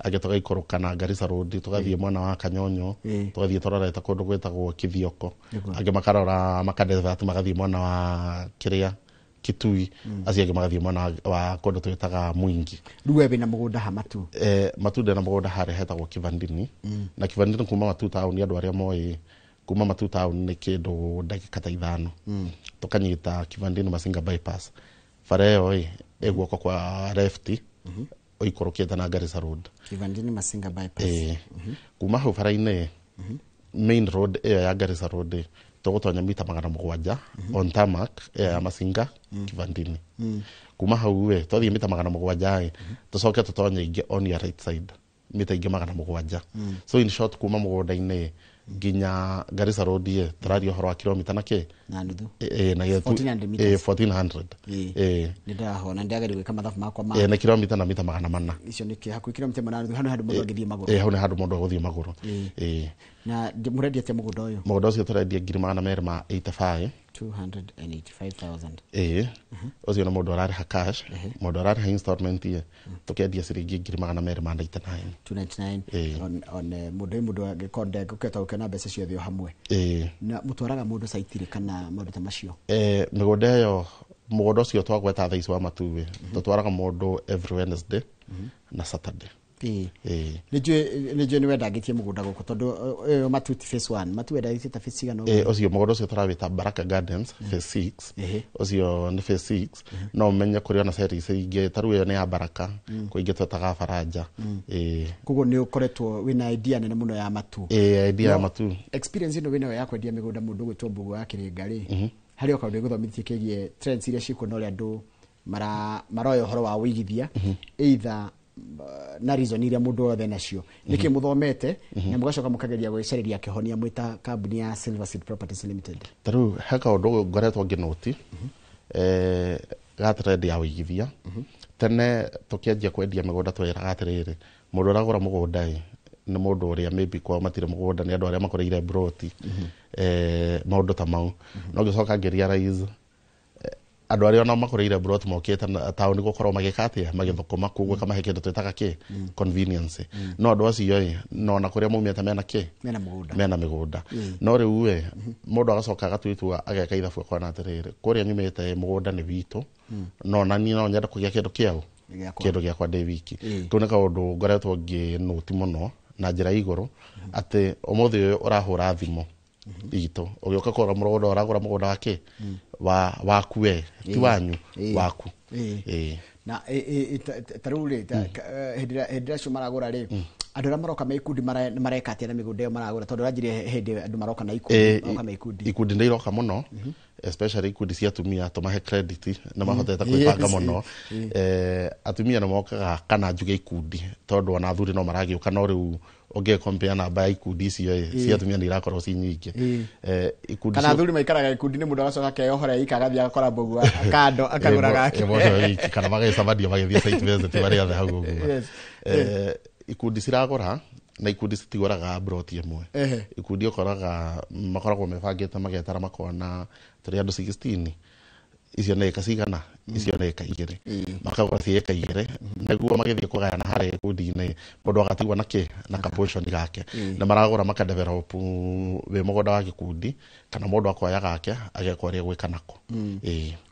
angĩ tũgaikũrũka na Garissa Road, tũgathiĩ mwena wa Kanyonyo, tũgathiĩ tũrorete kũndũ gwĩtagwo Kithioko. Angĩ makarora makadevert magathiĩ mwena wa kĩrĩa Kitui, acio angĩ magathiĩ mwena wa kũndũ twĩtaga Mwingi. Rĩu we wĩna mũgũnda ha Matu? Matu ndĩna mũgũnda harĩa hetagwo Kivandini. Na Kivandini kuma Matu taũni, andũ arĩa moĩ kuma Matu taũni nĩ kĩndũ ndagĩka ta 5. Tũkanyita Kivandini Masinga bypass, bara ĩyo ĩ ĩ guoko kwa left ũikũrũkĩte na Garissa Road. Kivandini Masinga bypass. Ĩ, kuma hau bara-inĩ main road ĩyo ya Garissa Road ĩ, tũgũtonya mita 700 on tarmac ĩyo ya Masinga Kivandini. Kuma hau ĩ, twathiĩ mita 700 ĩ, tũcoke tũtonye ingĩ on your right side mita ingĩ 700. So in short, kuma mũgũnda-inĩ nginya Garissa Road ĩ, tũraria ũhoro wa kilomita na kĩ? Na nuthu. Ĩ, na gĩtu- 1400 meters. Ĩ, 1400. Ĩ. Nĩ ndĩrahona ndĩrageria gwĩka mathabu makwa ma Ĩ, nĩ kilomita na mita 400. Icio nĩ hakuhĩ kilomita 1.5, hau nĩ handũ mũndũ angĩthiĩ magũrũ. Ĩ, hau nĩ handũ mũndũ agũthiĩ magũrũ. Ĩ. Na mũrendia atĩa mũgũnda ũyũ? Mũgũnda ũcio tũrendia 285,000. 285,000. Ĩ, ũcio nĩ mũndũ ũrarĩha cash. Mũndũ ũrarĩha installment ĩ, tũkendia ciringi 299,000. 299. Ĩ. On mũndũ ĩ, mũndũ angĩkorwo ndegũkĩhota gũkĩona mbeca ciothe o hamwe? Ĩ. Na mũtwaraga mũndũ site rĩ kana maũndũ ta macio? Mĩgũnda ĩyo, mũgũnda ũcio twagweta thaa ici wa Matu ĩ, tũtwaraga mũndũ every Wednesday na Saturday. Ĩ. Nĩ njũĩ nĩ wendangĩtie mũgũnda gũkũ, tondũ ĩyo Matu ti phase 1, Matu wendangĩtie ta phase cigana Ĩ, ũguo? ũcio mũgũnda ũcio tũrawĩta Baraka Gardens phase 6. Ũcio nĩ phase 6. No ũmenye kũrĩ ona series ingĩ, ta rĩu ĩyo nĩ ya Baraka, kwĩ ingĩ twetaga Baranja. Ĩ. Koguo nĩ ũkoretwo wĩna idea nene mũno ya Matu? Ĩ, idea ya No, Matu. experience ĩno wĩnayo ya kwendia mĩgũnda mũndũ gwĩtwo Mbũgũ wa Kĩrĩnga rĩ, harĩ o kaũndũ ĩgũthomithĩtie kĩgiĩ trends iria ciĩkuo na ũrĩa andũ maroya ũhoro wa ũigithia, either na reason iria mũndũ wothe nacio nĩkĩ mũthomete na mũgacoka mũkageria gwĩcarĩria kĩhonia mwĩta kambuni ya Silver Seed Properties Limited? Ta rĩu he kaũndũ ngoretwo ngĩnũti ga trend ya ũigithia. Tene tũkĩanjia kwendia mĩgũnda twĩraga atĩrĩrĩ, mũndũ ũragũra mũgũnda ĩ, nĩ mũndũ ũrĩa maybe kwao matirĩ mũgũnda, nĩ andũ arĩa makũrĩire broti, maũndũ ta mau. No ngĩcoka ngĩrealize Andũ arĩa ona makũrĩire brot mokĩte taũni gũkorwo magĩka atĩa, magĩthũkũma, koguo ĩkamahe kĩndũ twĩtaga kĩ convenience. No andũ acio ĩ, no ona kũrĩa maumĩte mena kĩ, mena mũgũnda. Mena mĩgũnda. No rĩu ĩ, mũndũ agacoka agatua itua, ageka ithabu, akona atĩrĩrĩ, kũrĩa nyumĩte ĩ, mũgũnda nĩ witũ, no na niĩ no nyende kũgĩa kĩndũ kĩao, Gĩakwa. Kĩndũ gĩakwa ndĩ wiki. Kĩu nĩ kaũndũ ngoretwo ngĩnũti mũno na njĩra ya igũrũ, atĩ ũmũthĩ ũyũ ũrahũra thimũ itũ ũgĩũka kũgũra mũgũnda, ũragũra mũgũnda wa kĩ, wa waku we, ti wanyu, waku. Na ta rĩu rĩ, hĩndĩ ĩrĩa acio maragũra rĩ, andũ arĩa maroka me ikundi mareka atĩa na mĩgũnda ĩyo maragũra? Tondũ ũranjirie hĩndĩ andũ maroka na ikundi, maroka me ikundi. Ikundi nĩ iroka mũno, especially ikundi cia atumia. Tũmahe credit, nĩ mahotete kwĩbanga mũno. Atumia nĩ mokaga, kana njuge ikundi, tondũ ona athuri no maragĩũka, no rĩu ũngĩ compare namba ya ikundi icio ĩ, cia atumia nĩ irakorwo ci nyingĩ. Ikundi Kana athuri maikaraga ikundi-inĩ, mũndũ agacoka akeyohora ika, agathiĩ agakora mbũgua kando, akagũra gake. Mũndũ wiki, kana magagĩcemania magĩthiĩ site visit marĩ othe hau ũguo. Ikundi ciragũra, na ikundi citigũraga broti ĩmwe. Ikundi ũkoraga makoragwo mebangĩte, magetara, makona tũrĩ andũ 16, icio nĩ ĩka cigana, icio nĩ ĩka 2, makagũra ci ĩka 2, nĩguo magĩthiĩ kũgayana harĩa gĩkundi-inĩ, mũndũ agatigwo na kĩ, na ka portion gake. Na maragũra makadevelop wĩ mũgũnda wa gĩkundi, kana mũndũ akoya gake, ageka ũrĩa gwĩka nako.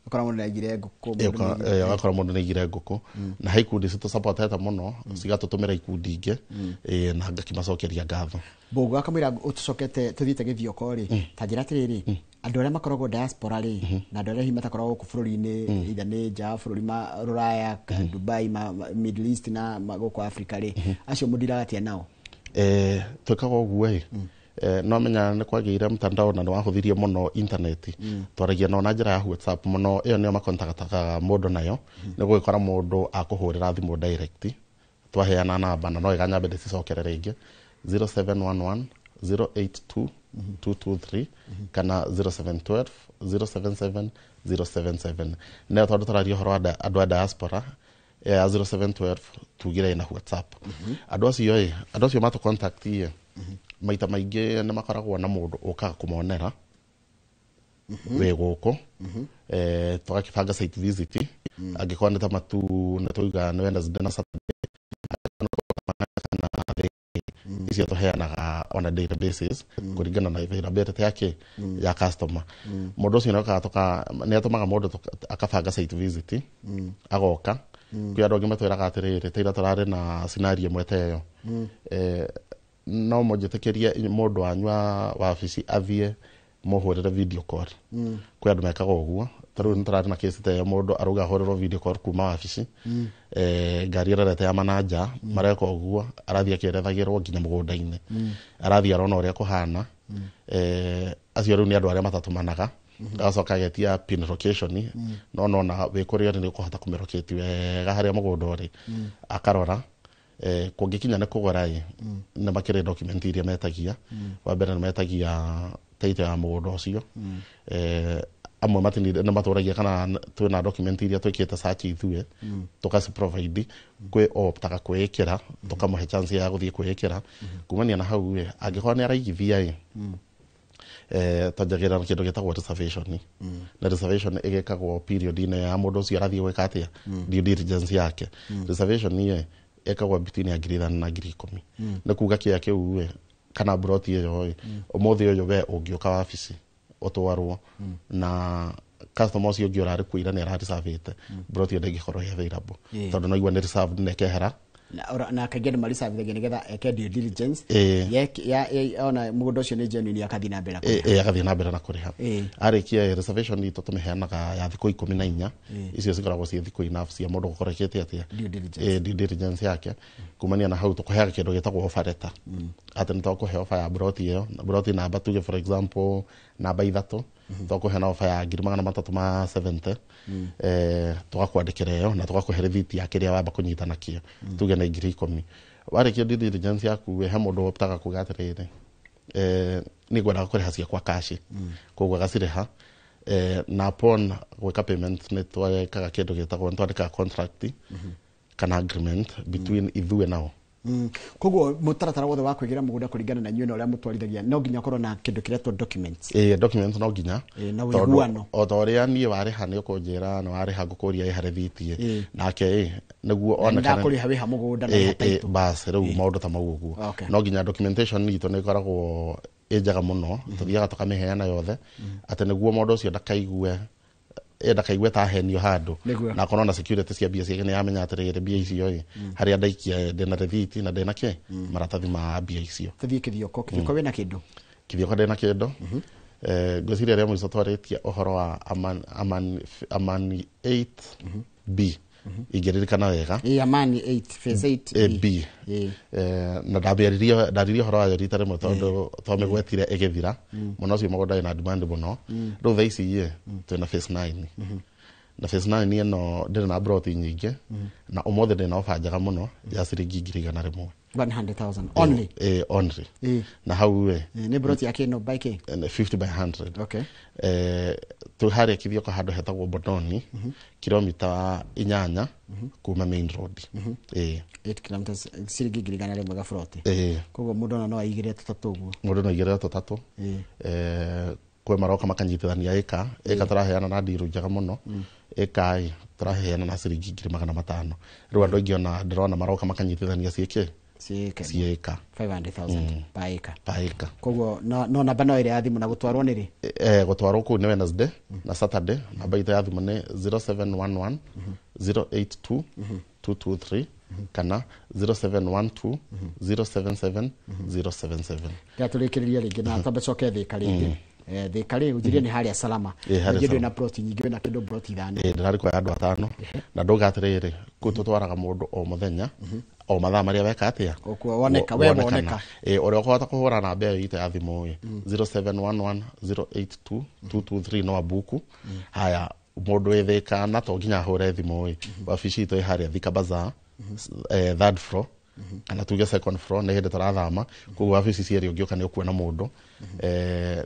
Ũkora mũndũ nĩaigire ngũkũ, mũndũ Ũgakora mũndũ nĩaigire ngũkũ. Na he ikundi citũsupportete mũno, cigatũtũmĩra ikundi ingĩ, na ngakimacokeria ngatho. Mbũgũ, akamwĩra ũtũcokete tũthiĩte gĩthioko rĩ, ta njĩra atĩrĩrĩ, andũ arĩa makoragwo diaspora rĩ, na andũ arĩa hihi matakoragwo gũkũ bũrũri-inĩ, either nĩ nja wa bũrũri, ma rũraya, Dubai, Middle East na gũkũ Africa rĩ, acio mũndiraga atĩa nao? Twĩkaga ũguo ĩ, no menya nĩ kwagĩire mtandao na nĩ wahũthirie mũno intaneti. Twaragia nao na njĩra ya WhatsApp mũno, ĩyo nĩyo makontactaga mũndũ nayo. Nĩ gũgĩkora mũndũ akũhũrĩra thimũ direct, twaheana namba, na no ĩganyambe ndĩcicokere rĩngĩ, 0711 082 223 kana 0712 077 077. Nĩyo tondũ tũraria ũhoro wa andũ a diaspora, ĩyo ya 0712 tugire ĩna WhatsApp. Andũ acio ĩ, andũ acio matũ contact ĩ, maita maingĩ nĩ makoragwo na mũndũ ũkaga kũmonera wĩ gũkũ. Tũgakĩbanga site visit, angĩkorwo nĩ ta matu nĩ twauga nĩ Wednesday na Saturday kana icio tũheanaga on a daily basis, kũringana na availability yake ya customer. Mũndũ ũcio nĩ atũmaga mũndũ akabanga site visit, agoka. Kwĩ andũ angĩ matwĩraga atĩrĩrĩ, ta ira tũrarĩ na scenario ĩmwe ta ĩyo, no mũnjĩtĩkĩrie mũndũ wanyu wa wabici athiĩ mũhũrĩre video call. Kwĩ andũ mekaga ũguo. Ta rĩu nĩ tũrarĩ na case ta ĩyo, mũndũ arauga ahũrĩrwo video call kuma wabici. Ngari ĩrorete ya manaja, mareka ũguo, arathiĩ akĩerethagĩrwo nginya mũgũnda-inĩ, arathiĩ arona ũrĩa kũhana. Acio rĩu nĩ andũ arĩa matatũmanaga. Agacoka agetia pin location, no nona wĩ kũrĩa ũrĩ nĩ ũkũhota kũmĩlocate wega harĩa mũgũnda ũrĩ, akarora. Kũngĩkinya nĩ kũgũra ĩ, nĩ makĩrĩ document iria metagia. Wa mbere nĩ metagia title ya mũgũnda ũcio. Amwe nĩ matũragia kana twĩna document iria twĩkĩte search ithuĩ, tũkaci provide. Kwĩ optaga kwĩĩkĩra, tũkamũhe chance ya gũthiĩ kwĩĩkĩra. Kumania na hau ĩ, angĩkorwo nĩ araigithia ĩ, twanjagĩrĩra na kĩndũ gĩtagwo reservation. Na reservation ĩgĩkagwo period-inĩ ya mũndũ ũcio arathiĩ gwĩka atĩa, due diligence yake. Reservation ĩ ĩkagwo between ya 5,000 na 10,000. Nĩ kuga kĩa kĩu ĩ, kana broti ĩyo ĩ, ũmũthĩ ũyũ we ũngĩũka wabici ũtwarwo na customer ũcio ũngĩ ũrarĩ kuo ira nĩ arareservĩte, broti ĩyo ndĩngĩkorwo ĩ available, tondũ no igua nĩ reserved na ĩkehera. Na kaingĩ andũ mareservithagia nĩgetha eke due diligence. Ona mũgũnda ũcio nĩ genuine, akathiĩ na mbere na kũrĩha. Agathiĩ na mbere na kũrĩha. Arĩkia, reservation itũ tũmĩheanaga ya thikũ 14. Icio cikoragwo ciĩ thikũ enough cia mũndũ gũkorwo ekĩte atĩa? Due diligence. Due diligence yake. Kumania na hau, tũkũheaga kĩndũ gĩtagwo offer letter, atĩ nĩ twakũhe offer ya broti ĩyo, na broti namba, tuge for example namba 3, twakũhe na offer ya 370,000. Tũgakwandĩkĩra ĩyo na tũgakũhe rĩthiti ya kĩrĩa wamba kũnyita nakĩo, tuge nĩ 10,000. Warĩkia due diligence yaku, he mũndũ optaga kuga atĩrĩrĩ, nĩ ngwendaga kũrĩha ciakwa cash, koguo agacirĩha. Na upon gwĩka payment, nĩ twekaga kĩndũ gĩtagwo, nĩ twandĩkaga contract kana agreement between ithuĩ nao. Koguo mũtaratara wothe wa kwĩgĩra mũgũnda kũringana na inyuĩ na ũrĩa mũtwarithagia no nginya ũkorwo na kĩndũ kĩretwo documents. Ĩĩ, documents no nginya. Na Tondũ ũiguano. O ta ũrĩa niĩ warĩha nĩ ũkũnjĩra nĩ warĩha, ngũkũria ĩha rĩthiti Ĩĩ. nake ĩ nĩguo Na onekane ndakũrĩha wĩha mũgũnda na wĩha title. Bas rĩu maũndũ ta mau ũguo. Okay. No nginya documentation itũ nĩ ĩkoragwo ĩ njega mũno, tũthiaga tũkamĩheana yothe atĩ nĩguo mũndũ ũcio ndakaigue ta ahenio handũ. Nĩguo. Na akorwo na security cia mbia ciake, nĩ amenya atĩrĩrĩ, mbia icio ĩ harĩa ndaikia ndĩna rĩthiti na ndĩna kĩ maratathi ma mbia icio. Tũthiĩ Kĩthioko. Kĩthioko wĩna kĩndũ? Kĩthioko ndĩna kĩndũ. Ngwĩciria rĩa mũico twarĩtie ũhoro wa Amani 8B, ingĩririkana wega. Ĩĩ, Amani 8 phase 8. A B. Ĩĩ. Na ndamĩaririe, ndaririe ũhoro wayo rita rĩmwe tondũ twamĩgwetire ĩgĩthira mũno. Ũcio mũgũnda wĩna demand mũno. Rĩu thaa ici ĩ twĩna phase 9, na phase 9 ĩno ndĩrĩ na broti nyingĩ, na ũmũthĩ ndĩna ofa njega mũno ya ciringi 100,000. 100,000 only? Ĩ, only. Ĩĩ. Na hau ĩ Nĩ broti ya kĩno by kĩ? 50 by 100. Okay. Twĩ harĩa Kithioko handũ hetagwo Bodoni, kilomita 8 kuma main road. Ĩ. 8 kilometers, ciringi 100,000 gaburoti. Ĩ. Koguo mũndũ ona no aigĩre tũtatũ ũguo. Mũndũ no aigĩrĩre tũtatũ. Ĩĩ. Kwĩ maroka makanyitithania ĩka ĩka, tũraheana na ndiru njega mũno. Ĩka ĩ tũraheana na ciringi 500,000. Rĩu andũ aingĩ ona ndĩrona maroka makanyitithania ciĩkĩ ciĩka ciĩka. 500,000 per acre. Per acre. Koguo no namba no ĩrĩa ya thimũ, na gũtwarwo nĩ rĩ? Gũtwarwo kũu nĩ Wednesday na Saturday. Namba itũ ya thimũ nĩ 0711 082 223 kana 0712 077 077. Ndĩratũrĩkĩrĩria rĩngĩ na twambe coke Thĩka rĩngĩ. Thĩka rĩ, ũnjĩrie nĩ harĩa Salama. Ĩ, harĩa Ũnjĩrie Salama. ndwĩna ploti nyingĩ, wĩna kĩndũ ploti 5. Ĩ, ndĩrarĩ kwa andũ atano, na ndauga atĩrĩrĩ, kũu tũtwaraga mũndũ o mũthenya o mathaa marĩa weka atĩa. Ũkuo woneka, we woneka. Ĩ, ũrĩa ũkũhota kũhũra namba ĩyo itũ ya thimũ ĩ 0711 082 223 no abuku. Haya, mũndũ wĩ Thĩka na to nginya ahũre thimũ ĩ, wabici itũ ĩ harĩa Thika Bazaar, third floor kana tuge second floor, nĩ hĩndĩ tũrathama. Koguo wabici cierĩ ũngĩũka nĩ ũkuona mũndũ,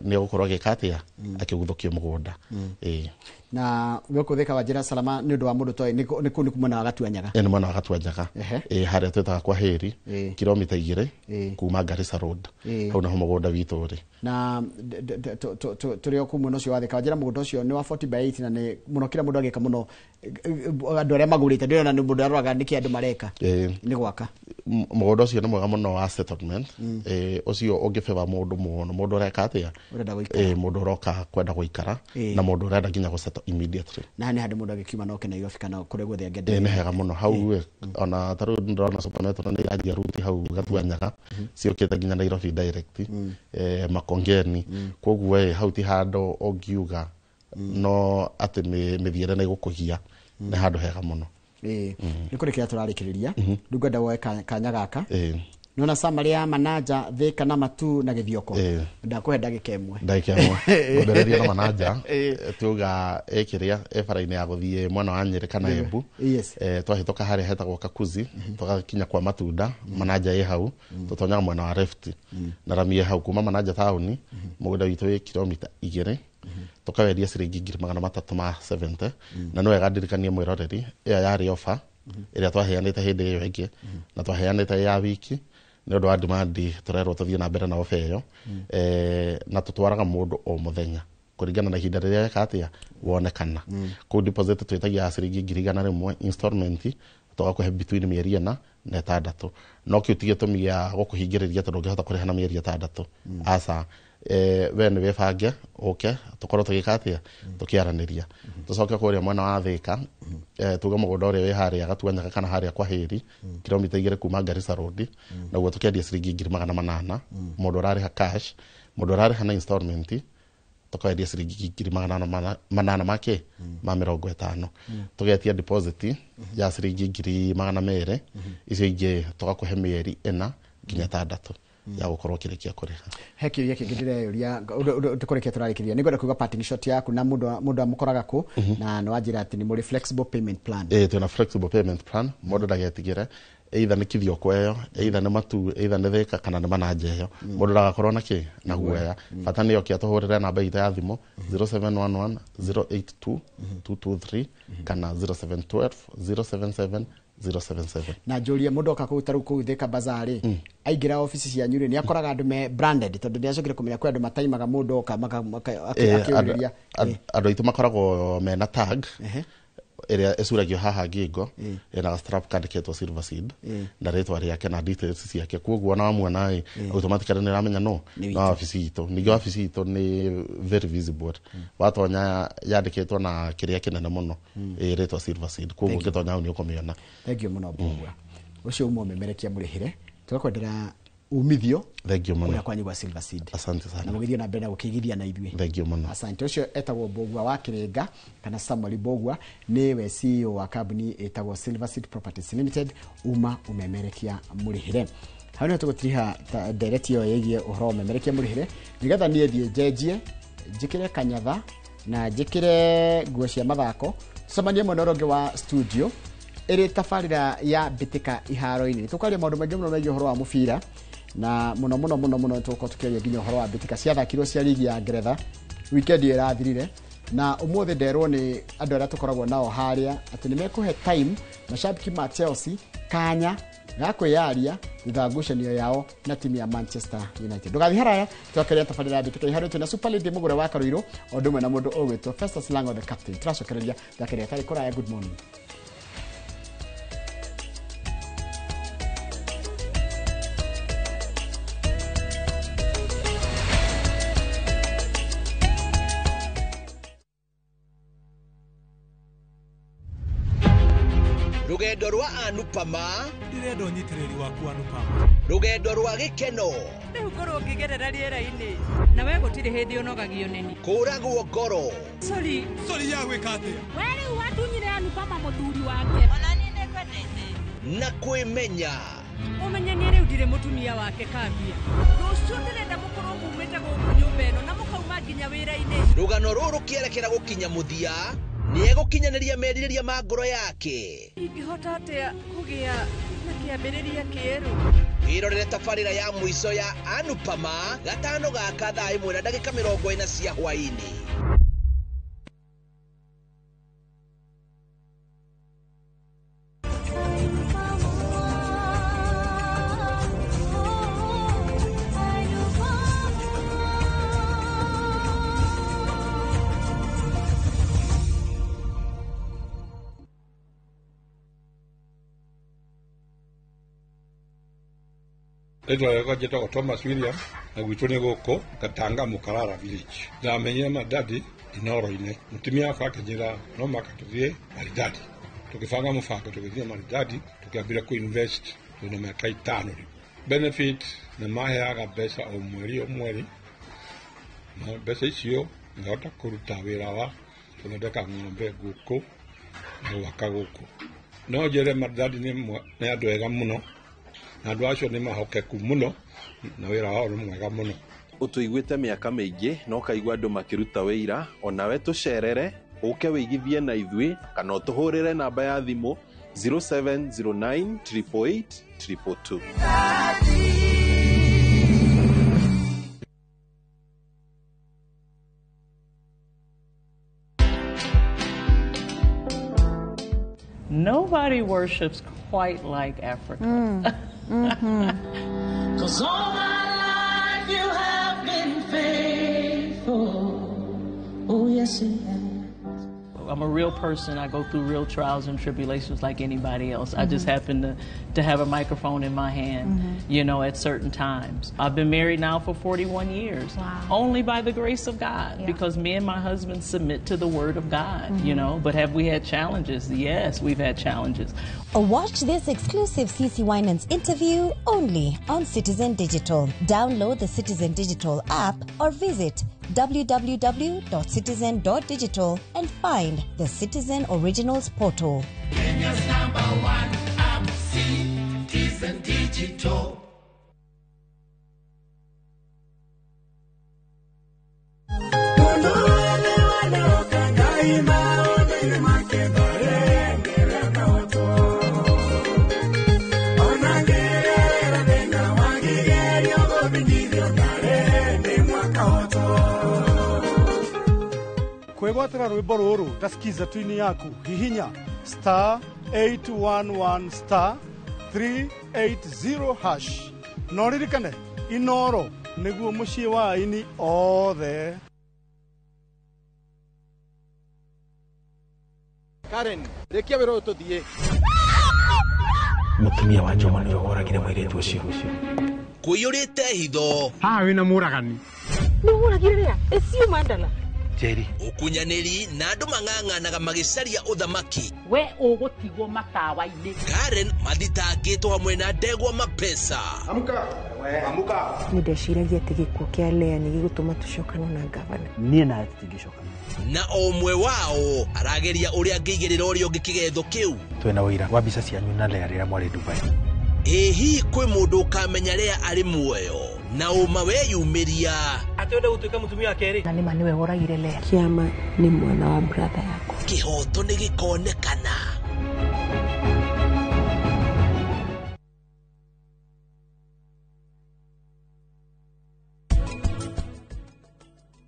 nĩ ũgũkorwo agĩka atĩa, akĩguthũkio mũgũnda. Ĩ. Na gũkũ Thĩka wanjĩra Salama, nĩ ũndũ wa mũndũ toĩ nĩ kũu nĩ mwena wa Gatuanyaga. Ĩ, nĩ mwena wa Gatuanjaga. Ĩ, harĩa twĩtaga kwa Hĩri, kilomita 2 kuma Garissa Road. Hau naho mũgũnda witũ ũrĩ. Na tũrĩ o kũu mwena ũcio wa Thĩka, wanjĩra mũgũnda ũcio nĩ wa 40 by 8, na nĩ mũno kĩrĩa mũndũ agĩka mũno, andũ arĩa magũrĩte ndĩrona nĩ mũndũ aroraga nĩkĩ andũ mareka. Nĩ gwaka. Mũgũnda ũcio nĩ mwega mũno wa settlement. Ũcio ũngĩbeba mũndũ mũno, mũndũ ũreka atĩa, ũrenda gũikara. Mũndũ ũroka kwenda gũikara Ĩ. na mũndũ ũrenda nginya gũsettle immediately. Na nĩ handũ mũndũ agĩkiuma no Nairobi kana kũrĩa guothe angĩenda. Ĩ, nĩ hega mũno hau ĩ. Ona ta rĩu ndĩrona Super Metro nĩ iranjia ruti hau Gatuanyaga ciũkĩte nginya Nairobi direct, Makongeni. Koguo ĩ hau ti handũ ũngiuga no atĩ mĩthiĩre nĩ ĩgũkũgia, nĩ handũ hega mũno. Ĩ, nĩ kũrĩkĩra tũrarĩkĩrĩria. Rĩu ngwenda woe kanya gaka. Nona summary ya Manaja, Thĩka na Matu na Gĩthioko. Ndakũhe ndagĩka 1. Ndagĩka 1. Ngwambĩrĩria na Manaja. Tuga ĩkĩrĩa ĩ bara-inĩ ya gũthiĩ mwena wa Nyĩrĩ kana Embu. Twahĩtũka harĩa hetagwo Kakuzi, tũgakinya kwa Matunda, Manaja ĩ hau, tũtonyaga mwena wa left na rami ĩ hau. Kuma Manaja taũni, mũgũnda witũ wĩ kilomita 2, tũkawendia ciringi 370,000. Na nĩ wega ndirikanie mwĩroreri, ĩyo yarĩ ofa ĩrĩa twaheanĩte hĩndĩ ĩyo ĩngĩ, na twaheanĩte ya wiki. Nĩ ũndũ wa demand tũrerwo tũthiĩ na mbere na ofa ĩyo. Na tũtwaraga mũndũ o mũthenya kũringana na ihinda rĩrĩa eka atĩa wonekana. Kũu deposit twĩtagia ciringi 100,000, installment tũgakũhe between mĩeri 4 na 6. No kĩu ti gĩtũmi gĩa gũkũhingĩrĩria tondũ ũngĩhota kũrĩha na mĩeri 6, aca. We nĩ wĩbange ũke tũkorwo tũgĩka atĩa, tũkĩaranĩria. Tũcoke kũrĩa mwena wa Thĩka, tuge mũgũnda ũrĩa wĩ harĩa Gatuanyaga kana harĩa kwa Hĩri, kilomita 2 kuma Garissa Road, naguo tũkendia ciringi 800,000 mũndũ ũrarĩha cash. Mũndũ ũrarĩha na installment tũkendia ciringi 850,000. Tũgetia deposit ya ciringi 200,000, icio ingĩ tũgakũhe mĩeri 4 nginya 6 ya gũkorwo ũkĩrĩkia kũrĩha. He kĩũria kĩngĩ ndĩreyũria tũkũrĩkia tũrarĩkĩria, nĩ ngwenda kuga parting shot yaku na mũndũ amũkoraga kũ, na nĩ wanjĩra atĩ nĩ mũrĩ flexible payment plan. Ĩ, twĩna flexible payment plan. Mũndũ ndagetigĩre, either nĩ Kithioko ĩyo, either nĩ Matu, either nĩ Thĩka kana nĩ Manaja ĩyo, mũndũ ndagakorwo na kĩ na guoya. Bata nĩ oke atũhũrĩre namba itũ ya thimũ 0711 082 223 kana 0712 077 077. Na njũrie mũndũ oka kũu tarĩu kũu Thika Bazaar rĩ, aingĩra obici cianyu rĩ, nĩ akoraga andũ me branded, tondũ nĩ acokire kũmenya kwĩ andũ mataimaga mũndũ oka akĩũrĩria. Andũ aitũ makoragwo mena tag ĩrĩa ĩcuragio haha ngingo, ĩna strap kandĩkĩtwo Silver Seed na rĩtwa rĩake na details ciake. Koguo ona wamuona ĩ, automatically nĩ ũramenya no Nĩ no witũ. Wabici itũ. Ningĩ wabici itũ nĩ very visible, watonya yandĩkĩtwo na kĩrĩa kĩnene mũno, ĩrĩtwa Silver Seed. Koguo Thank you. ũngĩtonya hau nĩ ũkũmĩona. Thank you mũno Mbũgua. Ũcio uma ũmemerekia mũrĩhĩre, tũgakwendera umithio Thank you mũno. kũrĩa kwanyu gwa Silver Seed. Asante sana. Na mũgĩthiĩ na mbere na gũkĩigithia na ithuĩ. Thank you mũno. Asante. Ũcio etagwo Mbũgua wa Kĩrĩnga kana Samuel Mbũgua, nĩwe CEO wa kambuni ĩtagwo Silver Seed Properties Limited, uma ũmemerekia mũrĩhĩre. Hau nĩho tũgũtiriha ndereti ĩyo ĩgiĩ ũhoro wa ũmemerekia mũrĩhĩre, nĩgetha niĩ thiĩ njenjie, njĩkĩre kanyatha na njĩkĩre nguo cia mathako, tũcemanie mwena ũrĩa ũngĩ wa studio ĩrĩ tabarĩra ya mbĩtĩka iharo-inĩ. Tũkwaria maũndũ maingĩ mũno megiĩ ũhoro wa mũbira, na mũno mũno mũno mũno tũgũkorwo tũkĩaria nginya ũhoro wa mbĩtĩka ciathakirwo cia ligi ya Ngeretha weekend ĩyo ĩrathirire. Na ũmũthĩ nderwo nĩ andũ arĩa tũkoragwo nao harĩa atĩ nĩ mekũhe time mashabiki ma Chelsea kanya ga kwĩyaria thutha wa ngucanio yao na timu ya Manchester United. Ndũgathiĩ haraya, twakeria tabarĩra ya mbĩtĩka iharo twĩna Super Lady Mũgũre wa Karũirũ o ũndũ ũmwe na mũndũ ũgwĩtwo Festus Lango the captain. Tũracokereria twakeria tarĩ kũraya. Good morning. Rũgendo rwa Anupama. Ndĩrenda ũnyitĩrĩri waku, Anupama. Rũgendo rwa gĩkeno. Rĩu ngorwo ngĩgerera rĩera-inĩ na we gũtirĩ hĩndĩ ũnogagio nĩni. Kũragwo ngoro. Sorry. Sorry ya gwĩka atĩa? We rĩu watunyire Anupama mũthuri wake. Ona niĩ nĩngwendete. Na kwĩmenya. Ũmenye niĩ rĩu ndirĩ mũtumia wake kambia. Rũciũ ndĩrenda mũkorwo mumĩte gũkũ nyũmba ĩno na mũkauma nginya wĩra-inĩ. Rũgano rũrũ rũkĩerekera gũkinya mũthia, nĩegũkinyanĩria merirĩria ma ngoro yake. Ingĩhota atĩa kũgĩa na kĩambĩrĩria kĩerũ? Wĩrorere tabarĩra ya mũico ya Anupama gatano gaka thaa 1:40 cia hwaĩ-inĩ. Rĩtwa rĩakwa njĩtagwo Thomas William, na gwitũ nĩ gũkũ Gatanga Mũkarara village. Ndamenyire Maridadi Inoro-inĩ. Mũtumia wakwa akĩnjĩra no mũhaka tũthiĩ Maridadi. Tũkĩbanga mũbango tũgĩthiĩ Maridadi, tũkĩambĩrĩria kũ-invest twĩna mĩaka 5 rĩu. Benefit nĩ maheaga mbeca o mweri o mweri, na mbeca icio ngahota kũruta wĩra wa gũthondeka ng'ombe, ngũkũ na gwaka gũkũ. No njĩre Maridadi nĩ andũ ega mũno, na andũ acio nĩ mahokeku mũno, na wĩra wao nĩ mwega mũno. Ũtũiguĩte mĩaka mĩingĩ na ũkaigua andũ makĩruta wĩira, onawe tũcerere, ũke wĩigithie na ithuĩ kana ũtũhũrĩre namba ya thimũ 0709 888 222. Nobody worships quite like Africa. 'Cause all my life you have been faithful. Oh, yes, you have. I'm a real person. I go through real trials and tribulations like anybody else. I just happen to have a microphone in my hand, you know, at certain times. I've been married now for 41 years. Wow. Only by the grace of God, because me and my husband submit to the Word of God, you know. But have we had challenges? Yes, we've had challenges. Watch this exclusive CC Winans interview only on Citizen Digital. Download the Citizen Digital app or visit www.citizen.digital and find the Citizen Originals portal. Kenya's number one app, Citizen Digital. Kwĩgwatĩra rwĩmbo rũrũ ta skiza tuini yaku hihinya star 811 star 380 hash. No ririkane Inoro nĩguo mũciĩ wa aini othe. Karen, rĩkia wĩra ũyũ tũthiĩ. Mũtumia wa Njoma nĩwe woragire mũirĩtu ũcio. Kũiyũrĩte hitho. Haha wĩna mũragani. Nĩ ũragire rĩa ĩcio mandala. Jerry. Ũkunyanĩri na andũ mang'ang'anaga magĩcaria ũthamaki. We ũgũtigwo matawa-inĩ. Karen mathitangĩtwo hamwe na ndegwa mapesa. Amka. Amka. Nĩ ndeciragia atĩ gĩkuũ kĩa Lea nĩ gĩgũtũma tũcokane na ngavana. Niĩ nawe tũtingĩcokana. Na o ũmwe wao arageria ũrĩa angĩigĩrĩra ũrĩa ũngĩ kĩgetho kĩu. Twĩna ũira wa mbica cianyu na Lea rĩrĩa mwarĩ Dubai. Ĩ hihi kwĩ mũndũ ũkamenya Lea arĩ muoyo na ũma weyumĩria atĩ wenda gũtuĩka mũtumia wa kerĩ na nĩma nĩwe woragire Lea. Kĩama nĩ mwana wa brother yakwa. Kĩhoto nĩ gĩkonekana.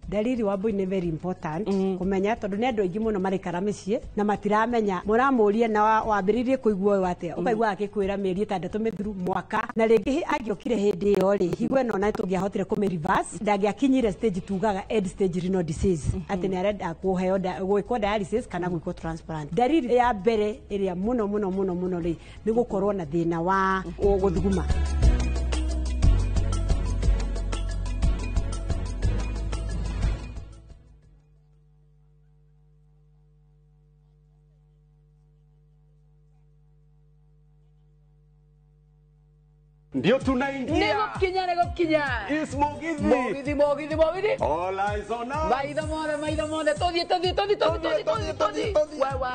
Dalili wa mbui nĩ very important kũmenya tondũ nĩ andũ aingĩ mũno maraikara mĩciĩ na matiramenya. Mũramũria na wambĩrĩirie kũigua ũyũ atĩa, ũkaigua akĩkwĩra mĩeri 6 mĩthiru mwaka, na rĩngĩ angĩokire hĩndĩ ĩyo rĩ, higo ĩno na tũngĩahotire kũmĩ reverse ndangĩakinyire stage tugaga end stage renal disease, atĩ nĩ arenda kũheo gwĩkwo dialysis kana gwĩkwo transplant. Dalili ya mbere ĩrĩa mũno mũno mũno mũno rĩ nĩ gũkorwo na thĩna wa gũthuguma. Ndio tunaingia. Nĩgũkinya nĩgũkinya. Is Mugithi. Mugithi Mugithi Mugithi. All eyes on us. Maitho mothe maitho mothe tũthiĩ tũthiĩ tũthiĩ tũthiĩ tũthiĩ tũthiĩ tũthiĩ. Wewe.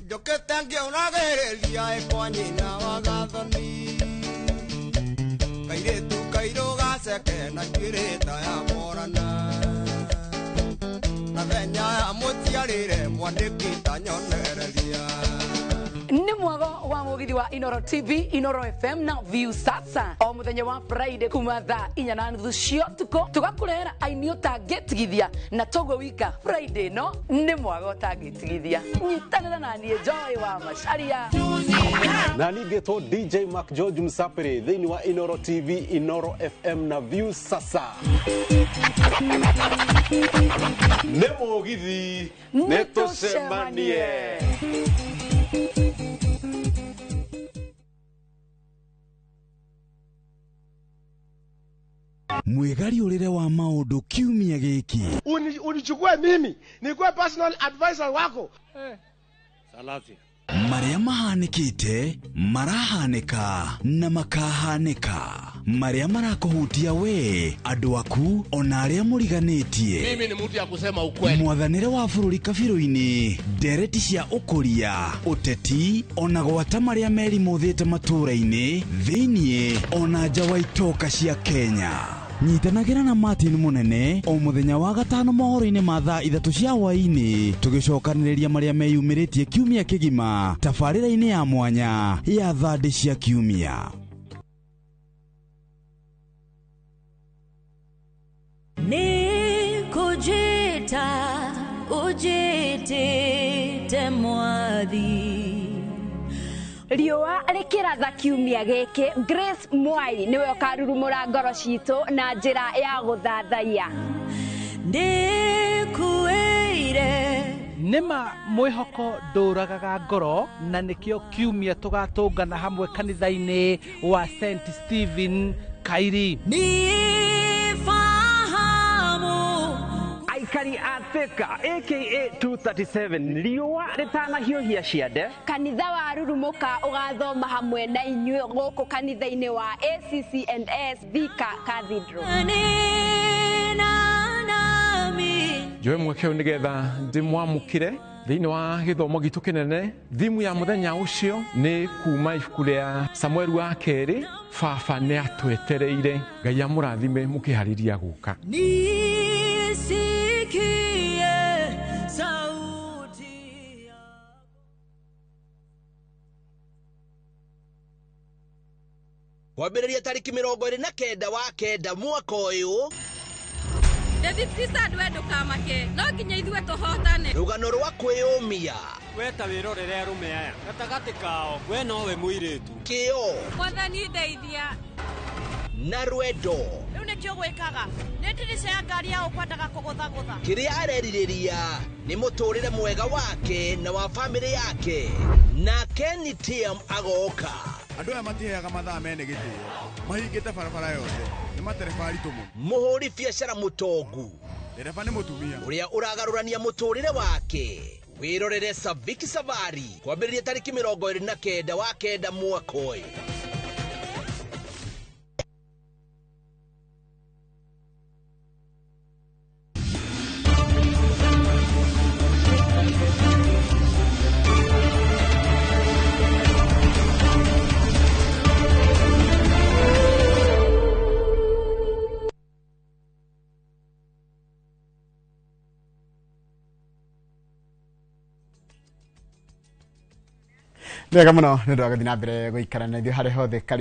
Njũkĩte ngĩonagĩrĩria ĩkwa nyina wa gathoni. Kairĩtu kairũ gaceke na njuĩrĩ ta ya morana. Na thenya ya mũciarĩre mwandĩki ta nyonereria. Nĩ mwago wa mugithi wa Inoro TV, Inoro FM na View Sasa o muthenya wa Friday kuma thaa 4:30 cia ũtukũ tũgakũrehera aini ũtangĩtigithia na toguo wika Friday no nĩ mwago ũtangĩtigithia. Nyitanĩra na niĩ Joy wa Macharia na ningĩtwo DJ Mark George Msapere thĩinĩ wa Inoro TV, Inoro FM na View Sasa. Nĩ mũgithi nĩ tũcemanie. Mwĩgariũrĩre wa maũndũ kiumia gĩkĩ. Unichukue mimi nikuwe personal advisor wako. Salasia. Marĩa mahanĩkĩte, marahanĩka na makahanĩka. Marĩa marakũhutia we, andũ aku ona arĩa mũriganĩtie. Mimi ni mtu ya kusema ukweli. Mwathanĩre wa bũrũri kabirũ-inĩ, ndereti cia ũkũria, ũteti ona gwata marĩa merimũthĩte matũũra-inĩ, thĩiniĩ ona nja wa itoka cia Kenya. Nyitanagĩra na Martin Munene o mũthenya wa gatano mohoro-inĩ ma thaa 3 cia hwaĩ-inĩ tũgĩcokanĩrĩria marĩa meyumĩrĩtie kiumia kĩgima tabarĩra-inĩ ya mwanya ya thandĩ cia kiumia. Nĩkũnjĩta ũnjĩtĩte mwathi. Riũa rĩkĩratha kiumia gĩkĩ, Grace Mwai nĩwe ũkarurumũra ngoro citũ na njĩra ya gũthathaiya. Ndĩkuĩire. Nĩma mwĩhoko ndũragaga ngoro na nĩkĩo kiumia tũgatũngana hamwe kanitha-inĩ wa St Stephen Kairi. Aikari a Thika aka 237 riũa rĩtanahiũhia ciande. Kanitha wa Rurumuka ũgathoma hamwe na inyuĩ gũkũ kanitha-inĩ wa ACC&S Thika Cathedral. Njoe mweke ũyũ nĩgetha ndĩmwamũkĩre thĩinĩ wa gĩthomo gitũ kĩnene. Thimu ya mũthenya ũcio nĩ kuma ibuku rĩa Samueli wa kerĩ, baba nĩ atwetereire. Ngai amũrathime mũkĩharĩria gũka. Kwambĩrĩria tarĩki 29 wa 9 mwaka ũyũ. The 50 stand we ndũkamake. No nginya ithuĩ tũhotane. Rũgano rwa kwĩyũmia. We ta wĩrorere arũme aya gatagatĩ kao we nowe mũirĩtu. Kĩo. Mwathani ndeithia. Na rwendo. Rĩu nĩkĩo gwĩkaga. Nĩ ndirica ya ngari ya ũkwendaga kũgũthagũtha. Kĩrĩa arerirĩria nĩ mũtũrĩre mwega wake na wa famĩlĩ yake. Na Kenny TM agoka. Andũ aya matiheaga mathaa mene gĩtĩo. Mahingĩte barabara yothe. Nĩ matereba aritũ mũno. Mũhũri biacara mũtongu. Ndereba nĩ mũtumia. Ũrĩa ũragarũrania mũtũrĩre wake. Wĩrorere Saviki Savari kwambĩrĩria tarĩki 29 wa 9 mwaka ũyũ. Wega muno nĩ ũndũ wa gũthiĩ na mbere gũikara na ithuĩ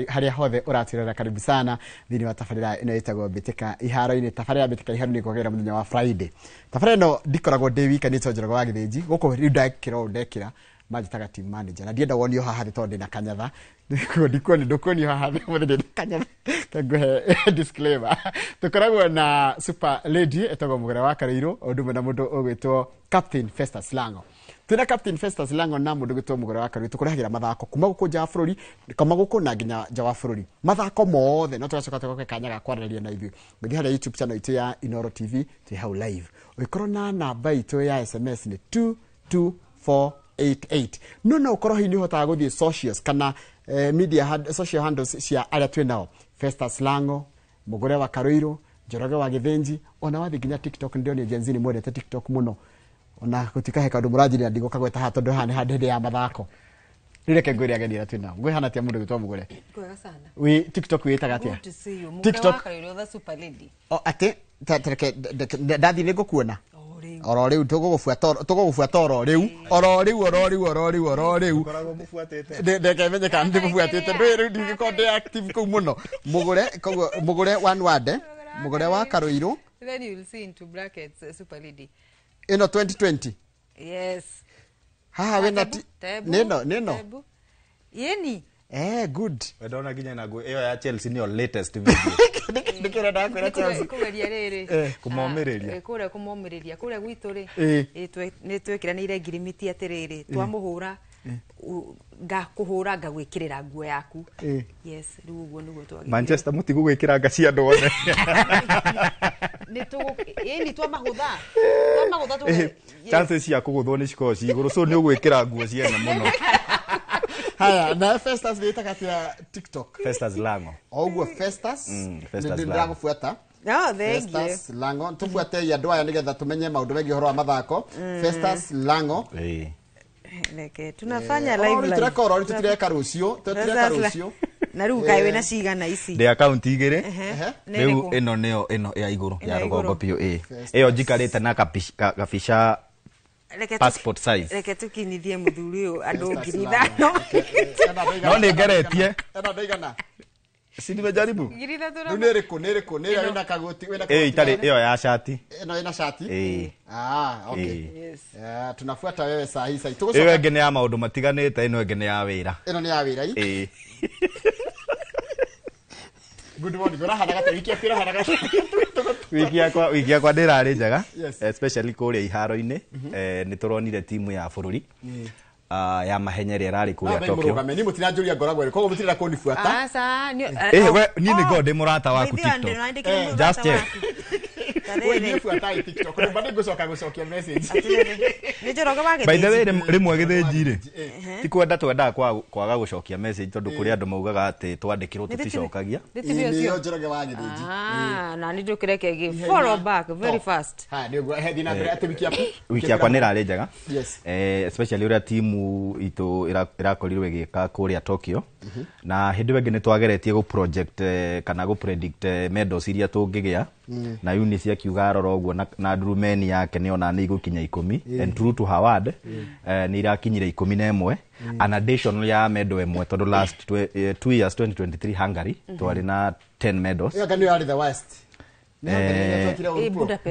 harĩa hothe ũratwĩrora. Karibu sana thĩinĩ wa tabarĩra ĩno ĩtagwo Mbĩtĩka Iharo-inĩ. Tabarĩra ya Mbĩtĩka Iharo-inĩ ĩkwagĩra mũthenya wa Friday. Tabarĩra ĩno ndikoragwo ndĩ wika, nĩ Njoroge wa Gĩthĩnji. Gũkũ rĩu ndekĩra ũũ ndekĩra manjĩtaga team manager, na ndienda wonio haha thĩ tondũ ndĩna kanyatha. Ndikuonio haha thĩ ũmũthĩ ndĩna kanyatha. Ngũhe disclaimer. Tũkoragwo na super lady ĩtagwo Mũgũre wa Karũirũ, o ũndũ ũmwe na mũndũ ũgwĩtwo Captain Festus Lango. Twina Captain Festus Lango na mũndũ gwĩtwo Mũgũre wa Karũirũ tũkũrehagĩra mathako kuma gũkũ nja wa bũrũri, kuma gũkũ na nginya nja wa bũrũri, mathako mothe. No tũgacoka tũgoke kanya ga kwaranĩria na ithuĩ. Ũngĩthiĩ harĩa YouTube channel itũ ya Inooro TV twĩ hau live. Ũngĩkorwo na namba itũ ya SMS nĩ 22488. No ũkorwo hihi nĩ ũhotaga gũthiĩ socials kana media social handles cia arĩa twĩ nao, Festus Lango, Mũgũre wa Karũirũ, Njoroge wa Gĩthĩnji, ona wathiĩ nginya TikTok. Ndĩronire Gen Z nĩ mwendete TikTok mũno. Ona gũtikahe kaũndũ mũranjĩrĩra ndigũka gweta haha tondũ haha nĩ handũ ya mathako. Rĩu reke ngwĩre ageni arĩa twĩ nao. Ngwĩhana atĩa mũndũ gwĩtwo Mũgũre? Kwega sana. Wĩ TikTok wĩtaga atĩa? Good to see you. TikTok. Mũgũre wa Karũirũ the super lady. O atĩ reke ndathiĩ nĩ ngũkuona. Oro rĩu tũgũgũbuata oro rĩu oro rĩu oro rĩu oro rĩu oro rĩu. Ndeke menye kana ndĩmũbuatĩte. Ndũĩ rĩu ndingĩkorwo ndĩ active kũu mũno. Mũgũre koguo Mũgũre one word, Mũgũre wa Karũirũ. Then you will see into brackets super lady. Ĩno 2020. Yes. Haha wĩna nĩno nĩno. Yeni. Good. Ndona nginya na nguo ĩyo ya Chelsea nĩyo latest video. Nĩkĩo ndakwĩra Chelsea. Kũgeria rĩrĩ. Kũmomĩrĩria. Kũrĩa kũmomĩrĩria. Kũrĩa gwitũ rĩ. Nĩ twĩkĩranĩire ngirimiti atĩrĩrĩ. Twamũhũra ngakũhũra ngagwĩkĩrĩra nguo yaku. Yes, rĩu ũguo nĩguo twagĩrĩire. Manchester mũtigũgwĩkĩra nga cia andũ othe. Nĩ twamahũtha. Twamahũtha tũge. Chances cia kũgũthwo nĩ cikoragwo ci igũrũ, so nĩ ũgwĩkĩra nguo ciene mũno. Haya, na Festus wĩtaga atĩa TikTok? Festus Lango. O ũguo Festus. Festus Lango. Ndĩragũbuata. No, thank you. Festus Lango. Tũbuate andũ aya nĩgetha tũmenye maũndũ megiĩ ũhoro wa mathako. Festus Lango. Reke tunafanya live live. Tureka oro tũtireka rũciũ, tũtireka rũciũ. Na rĩu kaĩ wĩna cigana ici? Ndĩ akaunti igĩrĩ. Rĩu ĩno nĩyo ĩno ya igũrũ ya rũgongo biũ ĩ. Ĩyo njikarĩte na kabica passport size. Reke tukinyithie mũthuri ũyũ andũ 5,000. No nĩ ngeretie. Ĩno ndĩigana. Si nimejaribu. 3,000. Rĩu nĩ ĩrĩkũ nĩ ĩrĩkũ nĩ ĩrĩa wĩna kagoti wĩna kagoti. Itarĩ ĩyo ya shati. Ĩno ĩna shati. Okay. Yes. Tunafuata wewe saa hii saa hii. Ĩyo ĩngĩ nĩ ya maũndũ matiganĩte, ĩno ĩngĩ nĩ ya wĩra. Ĩno nĩ ya wĩra ĩ. Good morning. Ũrahana gata wiki yaku ĩrahana gata. Wiki yakwa ndĩrarĩ njega. Especially kũrĩa iharo-inĩ. Nĩ tũronire timu ya bũrũri. Ya mahenya ĩrĩa ĩrarĩ kũrĩa Tokyo. Mũrũgame, niĩ mũtiranjũria ngoragwo ĩrĩ, koguo mũtirenda kũnibuata. Aca, we niĩ nĩ ngoragwo ndĩ mũrata waku TikTok. Just check. We niĩ buatai TikTok, nyũmba nĩngũcoka gũcokia message. Nĩ Njoroge wa Gĩthĩnji. By the way, rĩmwe Gĩthĩnji rĩ, ti kwenda twendaga kwaga gũcokia message tondũ kũrĩ andũ maugaga atĩ twandĩkĩrwo tũticokagia. Nĩyo Njoroge wa Gĩthĩnji. Na nĩ ndũkĩreke gĩ follow back very fast. Haya, nĩ ũguo, thiĩ na mbere atĩ wiki yaku. Wiki yakwa nĩ ĩrarĩ njega. Yes. Especially ũrĩa timu itũ ĩrakorirwo ĩgĩka kũrĩa Tokyo. Na hĩndĩ ĩyo ĩngĩ nĩ twageretie gũ project kana gũ predict medals iria tũngĩgĩa. Na Eunice akiuga arora ũguo na ndurumeni yake nĩ ona nĩ igũkinya 10 and true to her word nĩ irakinyire 11 an additional ya medal ĩmwe tondũ last 2 years 2023 Hungary twarĩ na 10 medals. Ĩyo nĩ yarĩ the worst.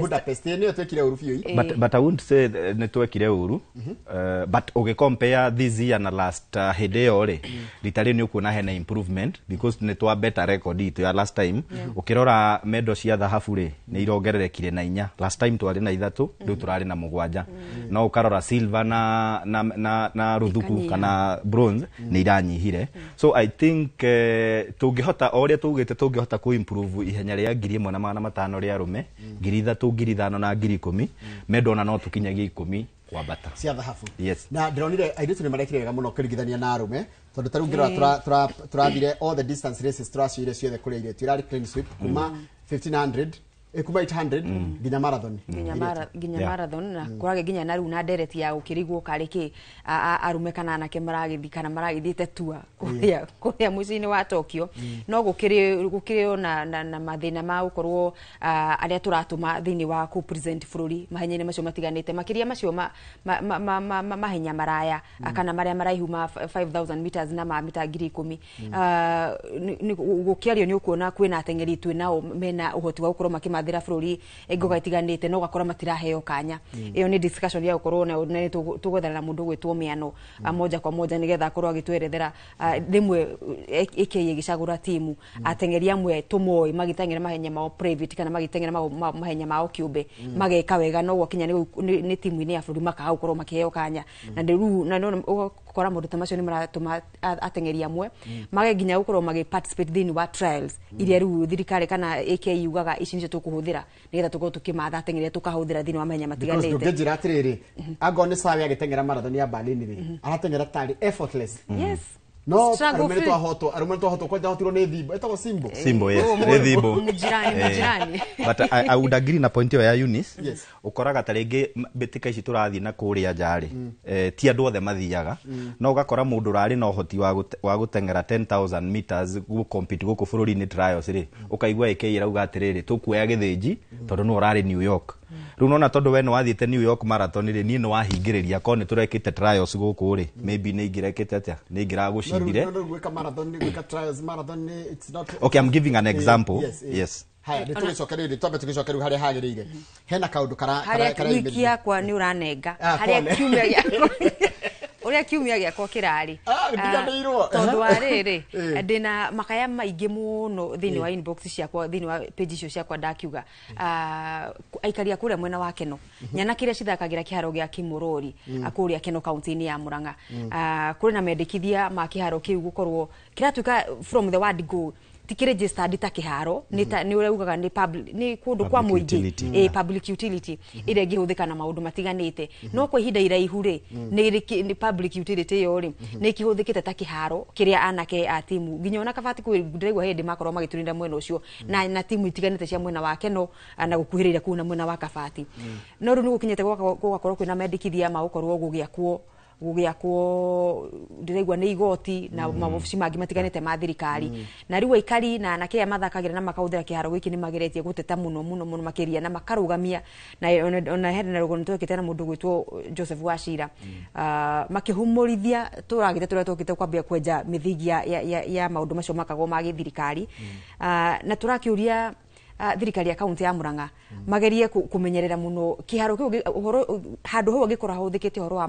Budapest nĩyo twekire ũru biũ. But I wouldn't say nĩ twekire ũru, but ũgĩ-compare this year na last hĩndĩ ĩyo rĩ, rita rĩu nĩ ũkuona hena improvement because nĩ twa better record itũ ya last time. Ũkĩrora medal cia thahabu rĩ, nĩ irongererekire na 4. Last time twarĩ na 3, rĩu tũrarĩ na 7. No ũkarora silver na ruthuku kana bronze nĩ iranyihire. So I think tũngĩhota o ũrĩa tugĩte, tũngĩhota kũ improve ihenya rĩa 1500 rĩa arũme, 3000, 5000 na 10000, medal ona no tũkinyagie 10 kwambata cia thahabu. Yes. Na ndĩronire airĩtu nĩ marekire wega mũno kũringithania na arũme, tondũ ta rĩu ngĩrora tũrathire all the distance races tũraciire ciothe kũrĩ airĩtu, irarĩ clean sweep kuma 1500, kuma 800 nginya marathon. Nginya marathon na kũrage nginya na rĩu na ndereti ya gũkĩrigwo karĩ kĩ arũme kana anake maragĩthiĩ kana maragĩthiĩte tua kũrĩa mũciĩ-inĩ wa Tokyo. No gũkĩrĩ na mathĩna ma gũkorwo arĩa tũratũma thĩinĩ wa kũ present bũrũri mahenya-inĩ macio matiganĩte, makĩria macio mahenya maraya kana marĩa maraihu ma 5000 meters na ma mita 10000. Gũkĩario nĩ ũkuona kwĩna ateng'eri twĩ nao mena ũhoti wa gũkorwo makĩmathĩra bũrũri ngoga itiganĩte, no gakora matiraheo kanya. Ĩyo nĩ discussion ya gũkorwo na tũgwethana na mũndũ gwĩtwo Mĩano moja kwa moja nĩgetha akorwo agĩtwerethera rĩmwe AKA gĩcagũra timu ateng'eri amwe tũmoĩ magĩteng'era mahenya mao private kana magĩteng'era mahenya mao kĩũmbe mageka wega, no gwakinya nĩ timu-inĩ ya bũrũri makaga gũkorwo makĩheo kanya. Na rĩu na ũgakora maũndũ ta macio nĩ maratũma ateng'eri amwe mage nginya gũkorwo magĩ participate thĩinĩ wa trials iria rĩu thirikari kana AKA yugaga ici nĩcio tũkũhũthĩra nĩgetha tũkorwo tũkĩmatha ateng'eri tũkahũthĩra thĩinĩ wa mahenya matiganĩte. Ndũngĩnjĩra atĩrĩrĩ, angorwo nĩ Sawe agĩteng'era marathon ya Berlin rĩ, arateng'era tarĩ effortless. Yes. No arũme nĩ twahotwo kwanja hotirwo nĩ Thimbo, ĩtagwo Simbo. Simbo, yes, nĩ Thimbo. Mũjirani. But I would agree na point ĩyo ya Eunice. Ũkoraga ta rĩngĩ mbĩtĩka ici tũrathiĩ na kũrĩa nja rĩ, ti andũ othe mathiaga, no ũgakora mũndũ ũrarĩ na ũhoti wa gũteng'era 10,000 meters gũ compete gũkũ bũrũri-inĩ trials rĩ, ũkaigua AK ĩrauga atĩrĩrĩ, tũkuoya gĩthĩnji tondũ nĩwe ũrarĩ New York. Rĩu nona tondũ we nĩ wathiĩte New York marathon rĩ, niĩ nĩ wahingĩrĩria korwo nĩ tũrekĩte trials gũkũ rĩ, maybe nĩ ingĩrekĩte atĩa, nĩ ingĩragũcindire. Okay, I'm giving an example. Yes. Haya, nĩ tũgĩcoke rĩrĩ, twambe tũgĩcoke rĩu harĩa hagĩrĩire. Hena kaũndũ harĩa wiki yakwa nĩ ũranenga, harĩa kiumia gĩakwa ũrĩa kiumia gĩakwa kĩrarĩ tondũ wa rĩrĩ, ndĩna makaya maingĩ mũno thĩinĩ wa inbox ciakwa, thĩinĩ wa page icio ciakwa ndakiuga aikari a kũrĩa mwena wa Keno, nyanake iria cithakagĩra kĩharo gĩa Kimorori kũrĩa Keno kaunti-inĩ ya Murang'a, kũrĩ na mendekithia ma kĩharo kĩu gũkorwo kĩratuĩka from the word go ti registered ta kĩharo, nĩ ũraugaga nĩ public, nĩ kũndũ kwa mũingĩ, public utility ĩrĩa ĩngĩhũthĩka na maũndũ matiganĩte. No kwa ihinda iraihu rĩ, nĩ public utility ĩyo rĩ nĩ ĩkĩhũthĩkĩte ta kĩharo kĩrĩa anake a timu nginya ona Kabati kwĩ ndĩraigua hĩndĩ makorwo magĩtũrinda mwena ũcio na timu itiganĩte cia mwena wa Keno na gũkuhĩrĩria kũu na mwena wa Kabati. No rĩu nĩ gũkinyĩte gũgakorwo kwĩna mendekithia ma gũkorwo gũgĩakwo ndĩraigua nĩ igoti na maobici mangĩ matiganĩte ma thirikari. Na rĩu aikari na anake aya mathakagĩra na makahũthĩra kĩharo gĩkĩ nĩ mageretie gũteta mũno mũno mũno makĩria na makarũgamia, na ona hena na rũgano twekĩte na mũndũ gwĩtwo Joseph Wachira, makĩhumũrithia tũragĩte tũrĩa twokĩte kwambia kwenja mĩthingi ya maũndũ macio makagwo ma gĩthirikari. Na tũrakĩũria thirikari ya kaunti ya Murang'a magerie kũmenyerera mũno kĩharo kĩu, ũhoro handũ hau angĩkorwo hahũthĩkĩte ũhoro wa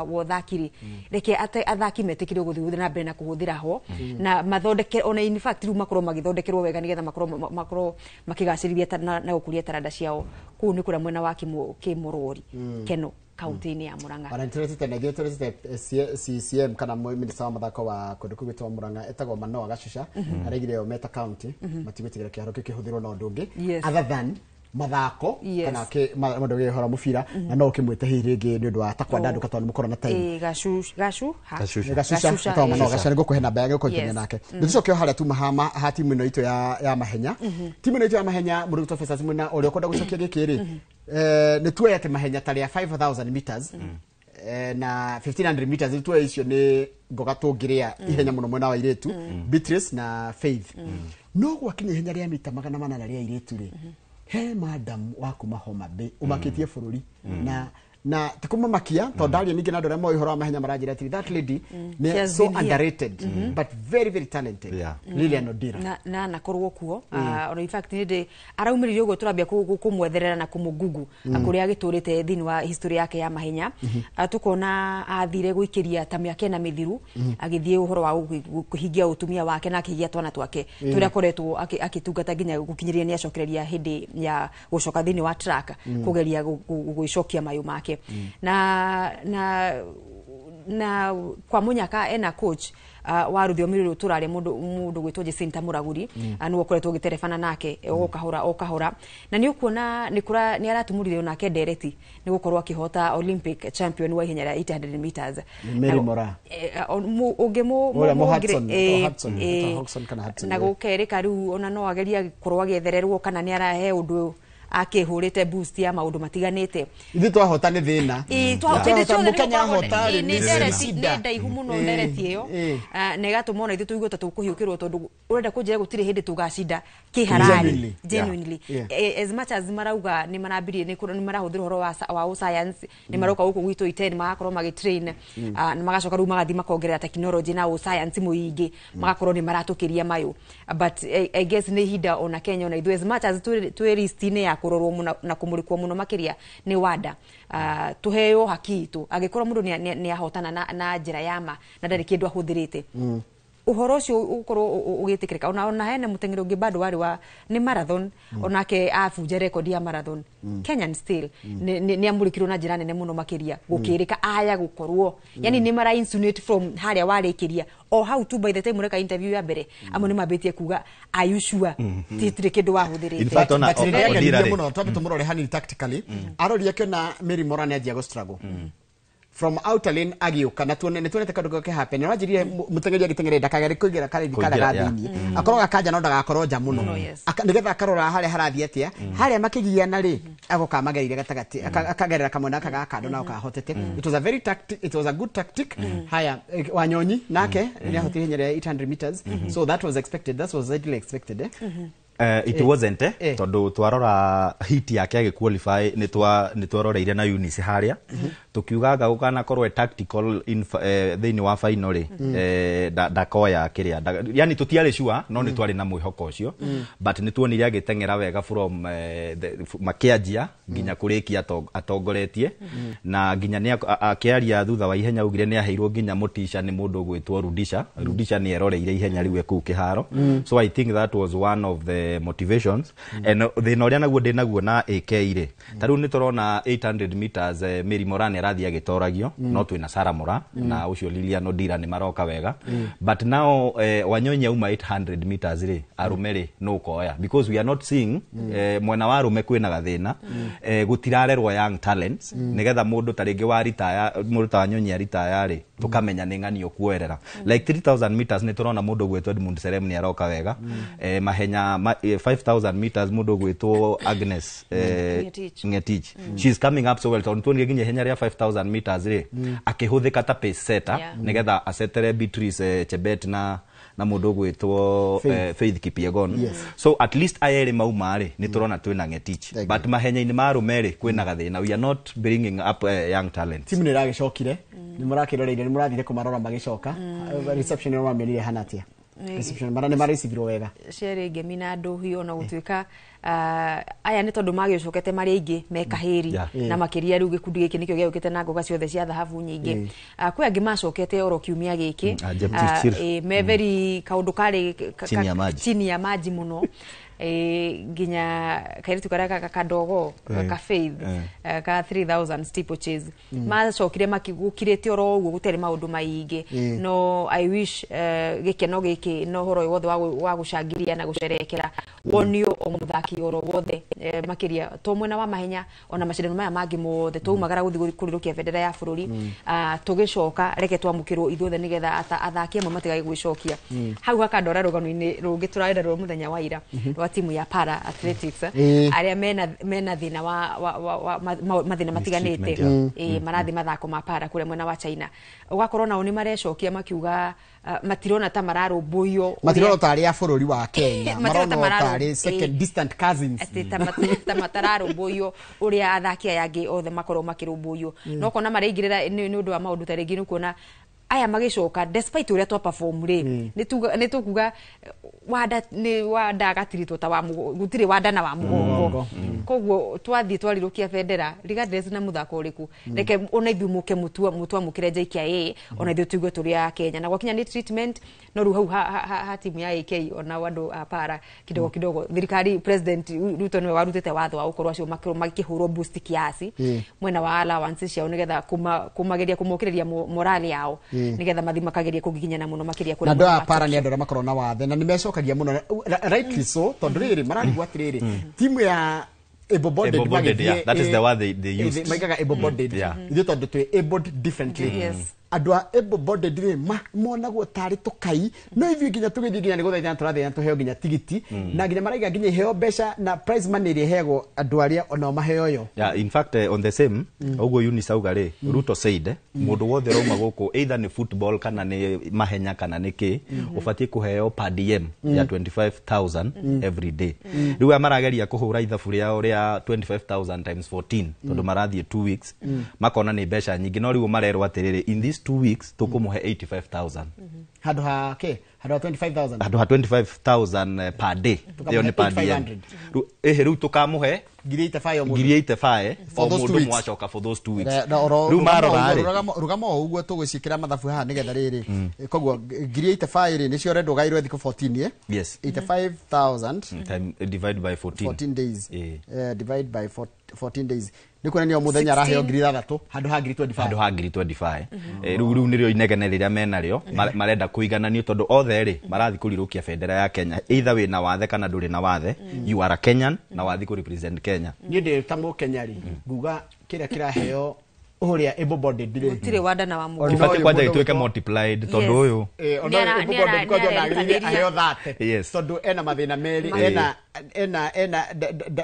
ũthaki rĩ, reke athaki metĩkĩrio gũthiĩ na mbere na kũhũthĩra ho, na mathondeke ona in fact rĩu makorwo magĩthondekerwo wega nĩgetha makorwo makĩgacĩrithia na gũkũria taranda ciao kũu nĩ kũrĩa mwena wa Kimorori Keno kaunti-inĩ ya Murang'a. Ona nĩtũretete na ithuĩ tũretete CCM kana minister wa mathako wa kũndũ kũu gwĩtwo Murang'a etagwo Manoa Gacuca, araigire o meta county matigwĩtĩkĩra kĩharo kĩu kĩhũthĩrwo na ũndũ ũngĩ other than mathako kana maũndũ gĩhora mũbira, na no ũkĩmwĩte hihi rĩngĩ nĩ ũndũ wa ta kwandanduka tondũ nĩ mũkorwo na time. Gacuca etagwo Manoa Gacuca, nĩngũkũhe namba yake ũkũnyitanĩra nake. Nĩtũcoke o harĩa tuma ha timu ĩno itũ ya mahenya. Timu ĩno itũ ya mahenya mũndũ gwĩtwo Festus Mwina ũrĩa ũkwenda gũcokia gĩkĩ rĩ, nĩ tuoe atĩ mahenya ta rĩa 5000 meters na 1500 meters, nĩ tuoe icio nĩ ngoga tũngĩrĩa ihenya mũno mwena wa airĩtu, Beatrice na Faith. No gwakinya ihenya rĩa mita 800 rĩa airĩtu rĩ, he madam wa kuma Homa Bay ũmakĩtie bũrũri na Na tikumamakia tondu ndaria ningĩ na andũ arĩa moĩ ũhoro wa mahenya maranjĩra atĩ that lady nĩ so underrated but very very talented. Lilian Odira na nakorwo kuo ona in fact nĩ araumĩrire ũguo tũrambia kũmwetherera na kũmũgugu kũrĩa agĩtũrĩte thĩinĩ wa history yake ya mahenya. Tukona athire gũikĩria ta mĩaka ĩna mĩthiru agĩthiĩ ũhoro wa kũhingia ũtumia wake na akĩhingia twana twake tũrĩa akoretwo akĩtungata nginya gũkinyĩria nĩ acokereria hĩndĩ ya gũcoka thĩinĩ wa track kũgeria gũicokia mayũ make. Na kwa munyaka ena coach wa rũthiomi rũrũ tũraria mũndũ gwĩtwo Jacinta Mũragũri nĩwe ũkoretwo ũgĩterebana nake o kahora o kahora, na nĩ ũkuona nĩ aratumũrire onake ndereti nĩ gũkorwo akĩhota Olympic champion wa ihenya rĩa 800 meters Mary Moraa na gũkerĩka rĩu ona no ageria gũkorwo agĩethererwo kana nĩ arahe ũndũ akihurite boost ya maundu matiganite. Ithuĩ twahota nĩ thĩna. Twahota Mũkenya ahota rĩ nĩ ndaihu mũno ndereti ĩyo na ĩgatũma ona ithuĩ tũigue ta tũkũhiũkĩrwo tondũ ũrenda kũnjĩra gũtirĩ hĩndĩ tũgacinda kĩharari genuinely. As much as marauga nĩ marambirie nĩ marahũthĩra ũhoro wa science nĩ maroka gũkũ gwitũ iten magakorwo magĩtrain na magacoka rĩu magathiĩ makongerera technology na science mũingĩ magakorwo nĩ maratũkĩria mayũ, but I guess nĩ ihinda ona Kenya ona ithuĩ as much as twĩ list-inĩ ya kũrorwo mũno na kũmũrĩkwo mũno makĩria nĩ wanda tũheo haki itũ angĩkorwo mũndũ nĩ ahotana na njĩra ya ma na ndarĩ kĩndũ ahũthĩrĩte ũhoro ũcio ũkorwo ũgĩtĩkĩrĩka. Ona hena mũteng'eri ũngĩ bado warĩ wa nĩ marathon onake abunja record ya marathon Kenyan still nĩ amũrĩkirwo na njĩra nene mũno makĩria gũkĩrĩka aya gũkorwo yani nĩ mara insinuate from harĩa warĩkĩria o hau tu by the time ũreka interview ya mbere amwe nĩ mambĩtie kuga are you sure titirĩ kĩndũ wahũthĩrĩte. In fact ona Odira mũno twambe tũmũrore hanini tactically aroria kĩona Mary Moraa nĩ anjia gũ struggle from outer lane agiuka na tuone nituonete kaundu gake happen na wanjirie muteng'eri agiteng'ere ndakagere kuingira karĩthi karĩa ga thĩinĩ akorwo gakanja no ndagakorwo nja mũno nigetha akarora harĩa harathiĩ atĩa harĩa makĩgiana rĩ agoka magereire gatagatĩ akagerera kamwena aka kando na akahotete. It was a very tactic, it was a good tactic. Haya Wanyonyi nake nĩ ahotire ihenya rĩa 800 meters so that was expected, that was ideally expected. It wasn't tondu twarora hit yake agiqualify ni twaroreire na Eunice haria tukiugaga gukanakorwo tactical thiini wa final ri ndakoya kiria yani tutiari sure no ni twari na mwihoko ucio but ni tuonire agiteng'era wega from makianjia nginya kurikia atongoretie na nginya ni akiaria thutha wa ihenya ugire ni aheirwo nginya mutisha ni mundu gwitwo Rudisha. Rudisha ni eroreire ihenya riu kuu kiharo so I think that was one of the motivations. And thina uria naguo ndinaguo na AK ri ta riu ni turona 800 meters Mary Moraa ni arathie agitoragio no twina Sarah Moraa na ucio Lilian Odira ni maroka wega but now Wanyonyi auma 800 meters ri arume ri no koya because we are not seeing mwena wa arume kwina gathina gutirarerwo young talents nigetha mundu ta ringi wa retire mundu ta Wanyonyi aritaya ri tukamenya ni ng'ani ukuerera like 3000 meters ni turona mundu gwitwo Edmund Serem ni aroka wega mahenya 5000 meters mundu gwitwo Agnes Ngetich she is coming up so well tondu tuonire nginya ihenya ria 5000 meters ri akihuthika ta pace setter nigetha asetere Beatrice Chebet na mundu gwitwo Faith Kipyegon. So at least ayere mauma ri ni turona twina Ngetich but mahenya-ini ma arume ri kwina gathina we are not bringing up young talents. Timu ni iragicokire ni murakiroreire ni murathire kumarora magicoka reception yo mamerire hana atia reception mara ni mareceivirwo wega ciarĩ ngemi na ndũhiũ na gũtuĩka aya nĩ tondũ magĩcokete marĩ aingĩ me kahĩri na makĩria rĩu gĩkundi gĩkĩ nĩkĩo gĩaũkĩte na ngoga ciothe cia thahabu nyingĩ. Kwĩ angĩ macokete oro kiumia gĩkĩ me very kaũndũ karĩ chini ya maji mũno nginya kairitu karia kadogo ka Faith ka 3000 steeplechase macokire makigukirite oro uguo gutere maundu maingi no I wish gikeno giki no horo wothe wa gucangiria na gucerekera wonio o muthaki oro wothe makiria to mwena wa mahenya ona macindano maya mangi mothe twaumagara guthi kurirukia bendera ya bururi tugicoka reke twamukirwo ithuothe nigetha athaki amwe matigage gwicokia hau hakandora rugano-ini rungi turarenda rwa muthenya wa ira rwa timu ya para athletics aria mena thina wa mathina matiganite marathi mathako ma para kuria mwena wa China ugakorwo nao ni marecokia makiuga matirona ta mararũmbũiyo matirona ta ari a bururi wa Kenya marona ta ari second distant cousins atĩ ta matararũmbũiyo ũrĩa athaki aya angĩ othe makorwo makĩrũmbũiyo. No kona maraingĩrĩra nĩ ũndũ wa maũndũ ta rĩngĩ nĩ kuona aya magĩcoka despite ũrĩa twa perform rĩ, nĩ tũkuga wanda nĩ wanda gatiritwo ta wa gũtirĩ wanda na wa mũgongo. Koguo twathiĩ twarirũkia bendera regardless na mũthako ũrĩkũ, reke ona ithuĩ mũke mũtwamũkĩre JKIA, ona ithuĩ tũigue tũrĩ a Kenya. Na gwakinya nĩ treatment no rĩu hau ha timu ya AK ona andũ a para kidogo kidogo thirikari President Ruto nĩwe warutĩte watho wa gũkorwo acio makĩhũrwo boost kiasi mwena wa allowance ciao nĩgetha kũmageria kũmokĩrĩria morale yao nĩgetha mathi makageria kũgiginyana mũno makĩria kũrĩa. Na andũ a para nĩ andũ arĩa makoragwo na wathe na nĩ mecokagia mũno, rightly so, tondũ rĩrĩ mararigwo atĩrĩrĩ, timu ya able-bodied magithie, that is the word they used, maigaga able-bodied ithuĩ tondũ twĩ abled differently. Andũ a able-bodied rĩ monagwo tarĩ tũkai, no ithuĩ nginya tũgĩthiĩ nginya nĩ gũthaithana tũrathaithana tũheo nginya tigiti, na nginya maraiga nginya iheo mbeca na prize money ĩrĩa ĩheagwo andũ arĩa onao maheo yo. Yeah, in fact on the same ũguo Eunice auga rĩ, Ruto said mũndũ wothe ũrauma gũkũ either nĩ football kana nĩ mahenya kana nĩ kĩ, ũbatiĩ kũheo per diem ya 25,000 every day. Rĩu aya marageria kũhũra ithabu rĩao rĩa 25,000 times 14 tondũ marathiĩ 2 weeks, makona nĩ mbeca nyingĩ, no rĩu marerwo atĩrĩrĩ, in this 2 weeks tukumuhe 85,000 handũ ha ke handũ ha 25,000 handũ ha 25,000 per day, iyo ni per diem. Rĩu tukamuhe 85 o mũndũ mwacoka for those 2 weeks. Rĩu marora rĩ rugama o ũguo tũgũciĩkĩra mathabu haha nĩgetha rĩrĩ, koguo 85 rĩ nĩcio ũrendwo gairwo thikũ 14. Yes, 85,000 divide by 14 days, divide by 14 days nĩ kuonania o mũthenya araheo 6,000 handũ ha 25,000 handũ ha 25,000. Rĩu nĩrĩo inegene rĩrĩa menarĩo marenda kũigananio tondũ othe rĩ marathiĩ kũrirũkia bendera ya Kenya, either wĩna wathe kana ndũrĩ na wathe, you are a Kenyan na wathiĩ kũ represent Kenya. Niĩ ndĩ ta mũkenya rĩ, nguga kĩrĩa kĩraheo ũrĩa able-bodied rĩ gũtirĩ wanda na wa mũgongo, kĩbatiĩ kwanja gĩtuĩke multiplied tondũ ũyũ able-bodied kwanja ona agĩrĩire aheo 30 tondũ ena mathĩna merĩ, ena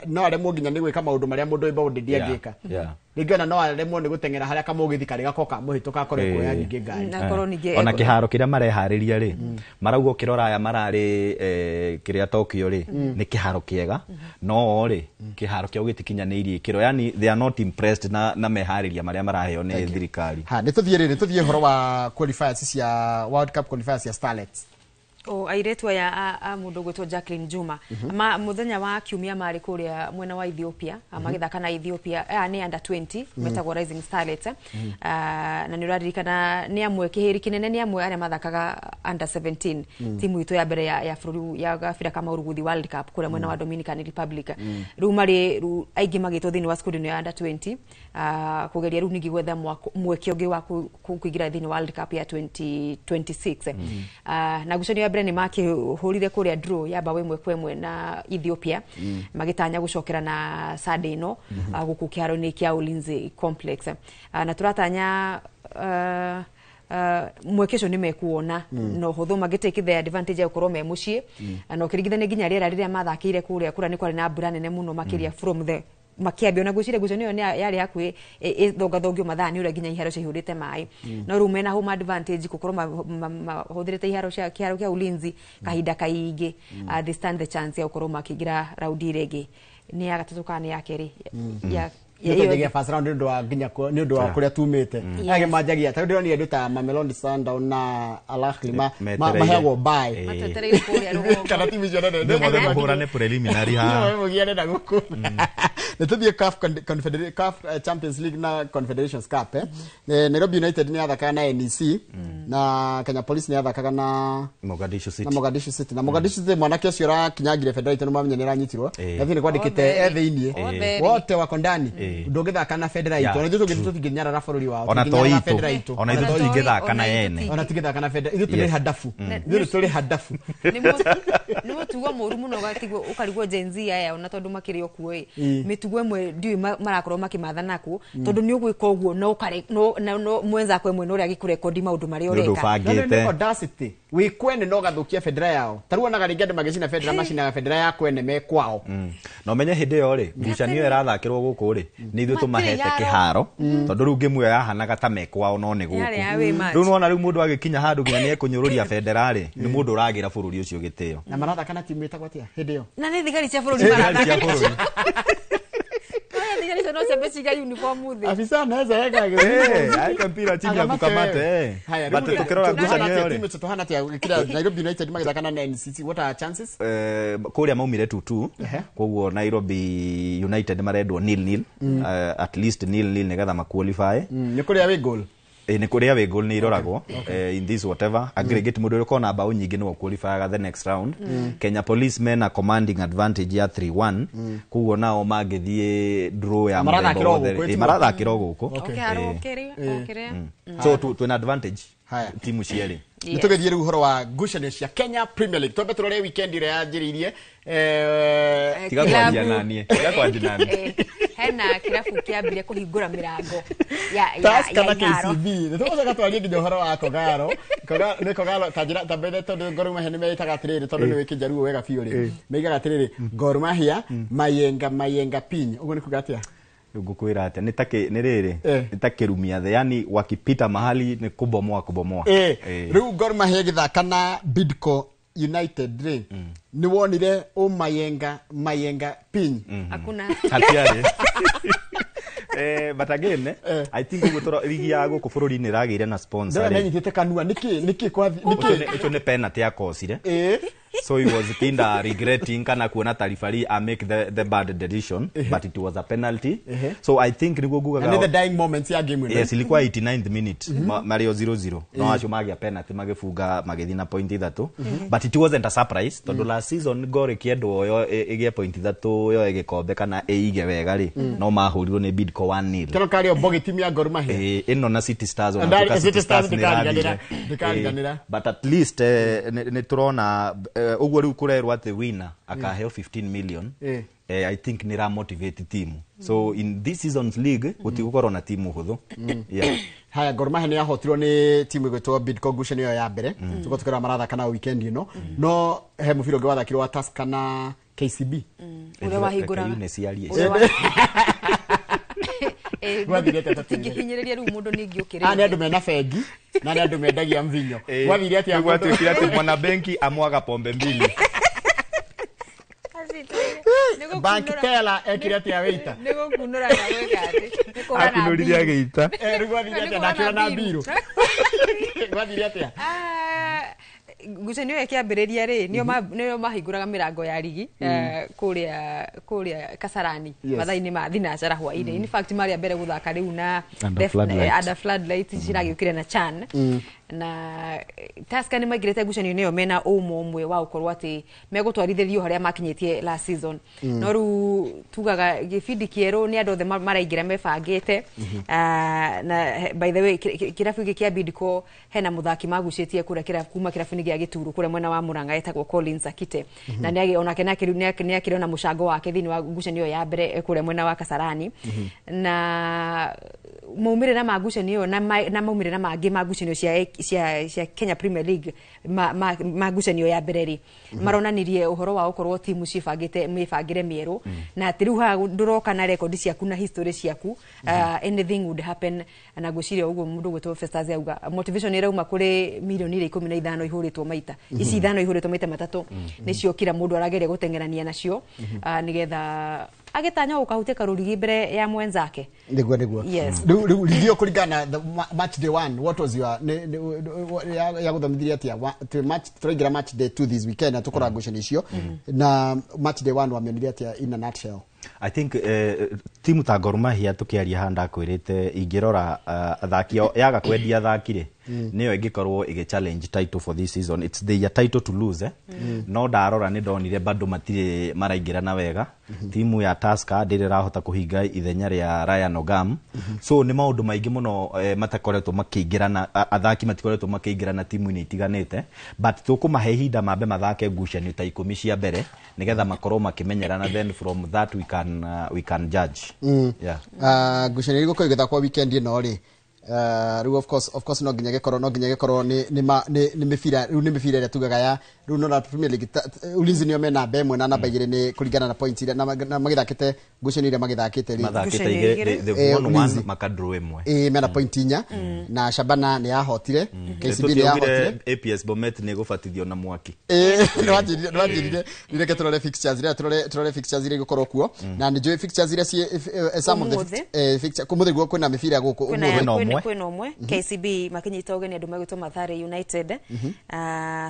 no aremwo nginya nĩ gwĩka maũndũ marĩa mũndũ able-bodied angĩka. Rĩngĩ ona no aremwo nĩ gũteng'era harĩa kamũgithi karĩ gakoka mũhĩtũka akorwo kuoya ningĩ ngari. Ona kĩharo kĩrĩa mareharĩria rĩ, marauga ũkĩrora aya mararĩ kĩrĩa Tokyo rĩ nĩ kĩharo kĩega, no rĩ kĩharo kĩao gĩtikinyanĩirie ikĩro, yani they are not impressed na meharĩria marĩa maraheo nĩ thirikari. Ha, nĩ tũthiĩ rĩ, nĩ tũthiĩ ũhoro wa qualifiers cia World Cup qualifiers cia Starlets. O airetu aya a mũndũ gwĩtwo Jacqueline Juma mũthenya wa kiumia marĩ kũrĩa mwena wa Ethiopia magĩthaka na Ethiopia nĩ under 20 metagwo Rising Starlets, na nĩ ũraririkana nĩ amwe kĩhĩri kĩnene nĩ amwe arĩa mathakaga under 17 timu itũ ya mbere ya bũrũri ya gabira ka magũrũ gũthiĩ World Cup kũrĩa mwena wa Dominican Republic. Rĩu marĩ aingĩ magĩtwo thĩinĩ wa squad ĩno ya under 20 kũgeria rĩu ningĩ gwetha mweke ũngĩ wa kũingĩra thĩinĩ wa World Cup ya 2026. Na ngucanio ya mbere nĩ makĩhũrire kũrĩa draw ya mbaũ 1-1 na Ethiopia, magĩtanya gũcokera na Sunday ĩno gũkũ kĩharo-inĩ kĩa Ulinzi Complex, na tũratanya mweke ũcio nĩ mekuona no hũthũ magĩtake the advantage ya gũkorwo me mũciĩ, na ũkĩringithania nginya rĩera rĩrĩa mathakĩire kũrĩa kũrĩa nĩ kwarĩ na mbura nene mũno makĩria from the makiambia ona gwĩciria ngucanio ĩyo yarĩ hakuhĩ ĩthongathongio mathaa nĩ ũrĩa nginya iharo ciaihũrĩte maĩ, no rĩu mena home advantage gũkorwo mahũthĩrĩte iharo cia kĩharo kĩa Ulinzi kahinda kaingĩ, they stand the chance ya gũkorwo makĩingĩra raundi ĩrĩa ĩngĩ nĩ ya gatatũ kana nĩ ya kerĩ ya nĩtwenjagia first round nĩ ũndũ wa nginya nĩ ũndũ wa kũrĩa tumĩte. Angĩ manjagia ta ndĩronire andũ ta Mamelodi Sundowns na Al Ahly maheagwo bye matetereire kũrĩa rũgongo kana timu icio nene nĩ mothe mahũrane preliminary ha mũgiane na gũkũ. Nĩ tũthiĩ CAF CAF Champions League na Confederations Cup. Nairobi United nĩ yathakaga na NEC na Kenya Police nĩ yathakaga na Mogadishu City. Na Mogadishu City. Na Mogadishu City mwanake ũcio ũrakinyangire bendera itũ nĩ mamenya nĩ aranyitirwo. Na thĩinĩ kwandĩkĩte e thĩinĩ wote wako ndani. Ndũngĩthaka na bendera itũ. Ona ithuĩ tũngĩnyarara bũrũri wao. Ona to itũ. Ona ithuĩ tũtingĩthaka na ene. Ona tũtingĩthaka na bendera. Ithuĩ tũrĩ hadafu. Ithuĩ tũrĩ hadafu. Nĩ mũtugo mũru mũno ũgatigwo ũkarigwo Gen Z aya ona tondũ makĩrĩ o kuo ĩ. Mĩtugo mĩtugo ĩmwe ndiũĩ marakorwo makĩmatha nakuo, tondũ nĩ ũgwĩka ũguo no kare no mwenzako ĩmwe no ũrĩa agĩkũrekondi maũndũ marĩa ũreka. No nĩ audacity wĩ kwene no gathũkia bendera yao. Ta rĩu onaga rĩngĩ andũ magĩcina bendera, macinaga bendera ya kwene me kwao. Na ũmenye hĩndĩ ĩyo rĩ, ngucanio ĩrathakĩrwo gũkũ rĩ, nĩ ithuĩ tũmahete kĩharo, tondũ rĩu ngĩmu ĩyo yahanaga ta me kwao no nĩ gũkũ. Rĩu nĩwona rĩu mũndũ agĩkinya handũ nginya nĩ ekũnyũrũria bendera rĩ, nĩ mũndũ ũragĩra bũrũri ũcio gĩtĩo. Na marathaka na timu ĩtagwo atĩa hĩndĩ ĩyo? Na nĩ thigari cia bũrũri marathaka. Thigari icio no ciambe ciga uniform thĩ. Afisa anaweza eka aeka mpira chini akukamate. But tukirora ngucanio ĩyo rĩ, timu tuhana atia kila Nairobi United magithaka na NCC, what are chances? Kũrĩa maumire 2-2, koguo Nairobi United marendwo 0-0, at least 0-0 nĩgetha ma qualify. Nĩ kũrĩa wĩ goal. Nĩ kũrĩa wĩ goal nĩ iroragwo in this whatever aggregate, mũndũ ũrĩa ũkona bao nyingĩ nĩwe qualifyaga the next round. Kenya Police mena commanding advantage ya 3-1, koguo nao mangĩthiĩ draw ya mũthemba wothe marathakĩra gũkũ. So twĩna advantage timu cierĩ. Nĩ tũgĩthiĩ rĩu ũhoro wa ngucanio cia Kenya Premier League. Twambe tũrore weekend ĩrĩa yanjĩrĩirie. Tiga kwanjia naniĩ, tiga kwanjia naniĩ. Hena kĩrabu kĩambire kũhingũra mĩrango ya Tusker na KCB. Nĩ tũgũcoka twarie nginya ũhoro wa Kogalo. Nĩ Kogalo ta njĩra ta mbere, tondũ Gor Mahia nĩ meĩtaga atĩrĩrĩ, tondũ nĩ wĩkĩnjaruo wega biũ rĩ, meigaga atĩrĩrĩ, Gor Mahia mayenga mayenga piny. Ũguo nĩ kuga atĩa? Ngũkwĩra atĩa, nĩ ta nĩ rĩrĩ, nĩ ta kĩrumia thĩ, yani wakipita mahali nĩ kubomoa kubomoa. Rĩu Gor Mahia ĩgĩthaka na Bidco United rĩ, nĩ wonire o mayenga mayenga piny? Hakuna. Hatiarĩ. But again, I think ũguo ligi ya gũkũ bũrũri-inĩ ĩragĩire na sponsor rĩ. Ndĩramenyitĩte kanua nĩkĩ nĩkĩ kwathi nĩkĩ ũcio nĩ penalty yakocire. So he was kinda regretting kana kuona ta referee a make the bad decision, but it was a penalty. So I think niguo ngugaga and the dying moments ya game. Yes, ilikuwa 89th minute, mario 0-0, no acio magia penalty magifunga magĩthiĩ na point 3, but it wasn't a surprise tondũ last season Gor ĩkĩendwo yo ĩgĩe point 3 yo ĩgĩkombe kana ĩige wega rĩ, no mahũrirwo nĩ Bidco 1-0. Kero kario bogi timu ya Gor Mahia ĩno na City Stars, ona City Stars ndikariganĩra, but at least nĩ tũrona ũguo rĩu kũrerwo atĩ winner akaheo 15 million. I think nĩ ra motivate team, so in this season's league gũtigũkorwo na timu hũthũ. Haya, Gor Mahia nĩ yahotirwo nĩ timu ĩgwĩtwo Bidco ngucanio ĩyo ya mbere, tũkorwo tũkĩrora marathaka na weekend ĩno. No he mũbira ũngĩ wathakirwo wa Tusker na KCB ũrĩa wahingũraga. Tingĩhinyĩrĩria rĩu mũndũ ningĩ ũkĩrĩria. Nĩ andũ mena bengi na nĩ andũ mendagia mvinyo. Gwathire atĩa? Gwatuĩkire atĩ mwana bengi amwaga pombe mbili. Bank teller ekire atĩa wĩita? Nĩ gũkunũra na gwĩka atĩ. Akunũrire agĩita. Rĩu gwathire atĩa? Ndakĩra na mbirũ. Gwathire atĩa? Ngucanio ĩyo ĩkĩambĩrĩria rĩ, nĩo mahingũraga mĩrango ya rigi kũrĩa Kasarani mathaa-inĩ ma thinacara hwaĩ-inĩ. In fact marĩa mbere gũthaka rĩu na under floodlight ciragĩũkire na Chan, na Tusker nĩ maingĩrĩte ngucanio-inĩ ĩyo mena ũmo ũmwe wa gũkorwo atĩ megũtwarithĩrio harĩa makinyĩtie last season. No rĩu tugaga gĩbindi kĩerũ nĩ andũ othe maraingĩra mebangĩte. Na by the way, kĩrabu gĩkĩ kĩa Bidco hena mũthaki magucĩtie kũrĩa kuma kĩrabu-inĩ gĩa Gĩturu kũrĩa mwena wa Murang'a etagwo Collins Akite, na nĩ onake nĩ akĩrĩ na mũcango wake thĩinĩ wa ngucanio ya mbere kũrĩa mwena wa Kasarani. Na maumĩrĩra ma ngucanio ĩyo na maumĩrĩra mangĩ ma ngucanio cia Kenya Premier League ma ngucanio ya mbere rĩ, maronanirie ũhoro wa gũkorwo timu cibangĩte mĩbangĩre mĩerũ, na atĩ rĩu haha ndũroka na rekondi ciaku na history ciaku, anything would happen. Na ngwĩciria ũguo mũndũ ũgwĩtwo Festus auga motivation ĩrauma kũrĩ mirioni iria 15 ihũrĩtwo maita, ici 5 ihũrĩtwo maita 3 nĩcio kila mũndũ arageria gũteng'erania nacio, nĩgetha agĩtanya gũkahutia karũrigi mbere ya mwenzake. Nĩguo rĩu ligi ĩyo kũringana na match day 1, what was your ya gũthomithirie atĩa match? Tũraingĩra match day 2 this weekend na tũkora ngucanio icio, na match day 1 wamĩonire atĩa in a nutshell? I think timu ta Gor Mahia tukiaria haha ndakwĩrĩte ingĩrora athaki yaga kwendia athaki rĩ, Nĩyo ĩngĩkorwo ĩgĩ challenge title for this season. It's their title to lose, eh? No ndarora nĩ ndonire bado matirĩ maraingĩrana wega. Timu ya Tusker ndĩrĩ ĩrahota kũhinga ithenya rĩa Ryan Ogam. So nĩ maũndũ maingĩ mũno matakoretwo makĩingĩrana, athaki matikoretwo makĩingĩrana timu-inĩ itiganĩte, but tũkũmahe ihinda mambe mathake ngucanio ta 10 cia mbere nĩgetha makorwo makĩmenyerana, then from that we can judge. Yeah. Ngucanio igũkorwo igĩthakwo weekend ĩno rĩ, rĩu of course no nginya gĩkorwo nĩ mĩbira rĩu, nĩ mĩbira ĩrĩa tugaga ya rĩu no Premier League. Ulinzi nĩo me namba 1 na namba 2 nĩ kũringana na points iria na magĩthakĩte ngucanio iria magĩthakĩte rĩ. Mathakĩte igĩrĩ, they've won one, Ulinzi. makadraw ĩmwe. Ĩĩ, mena point 4 na Shabana nĩ yahotire, KCB nĩ yahotire. Tũtiaugire APS Bomet nĩ ĩgũbatithio na mwaki? Ĩĩ, nĩwanjĩrire reke tũrore fixtures iria, tũrore fixtures iria igũkorwo kuo, na nĩ njũĩ fixtures iria ciĩ some of the Ũmũthĩ. Fixture kũmũthĩ guo kwĩna mĩbira gũkũ kwĩna ũmũthĩ. Kwĩna ũmwe KCB makinyita ũgeni andũ megwĩtwo Mathare United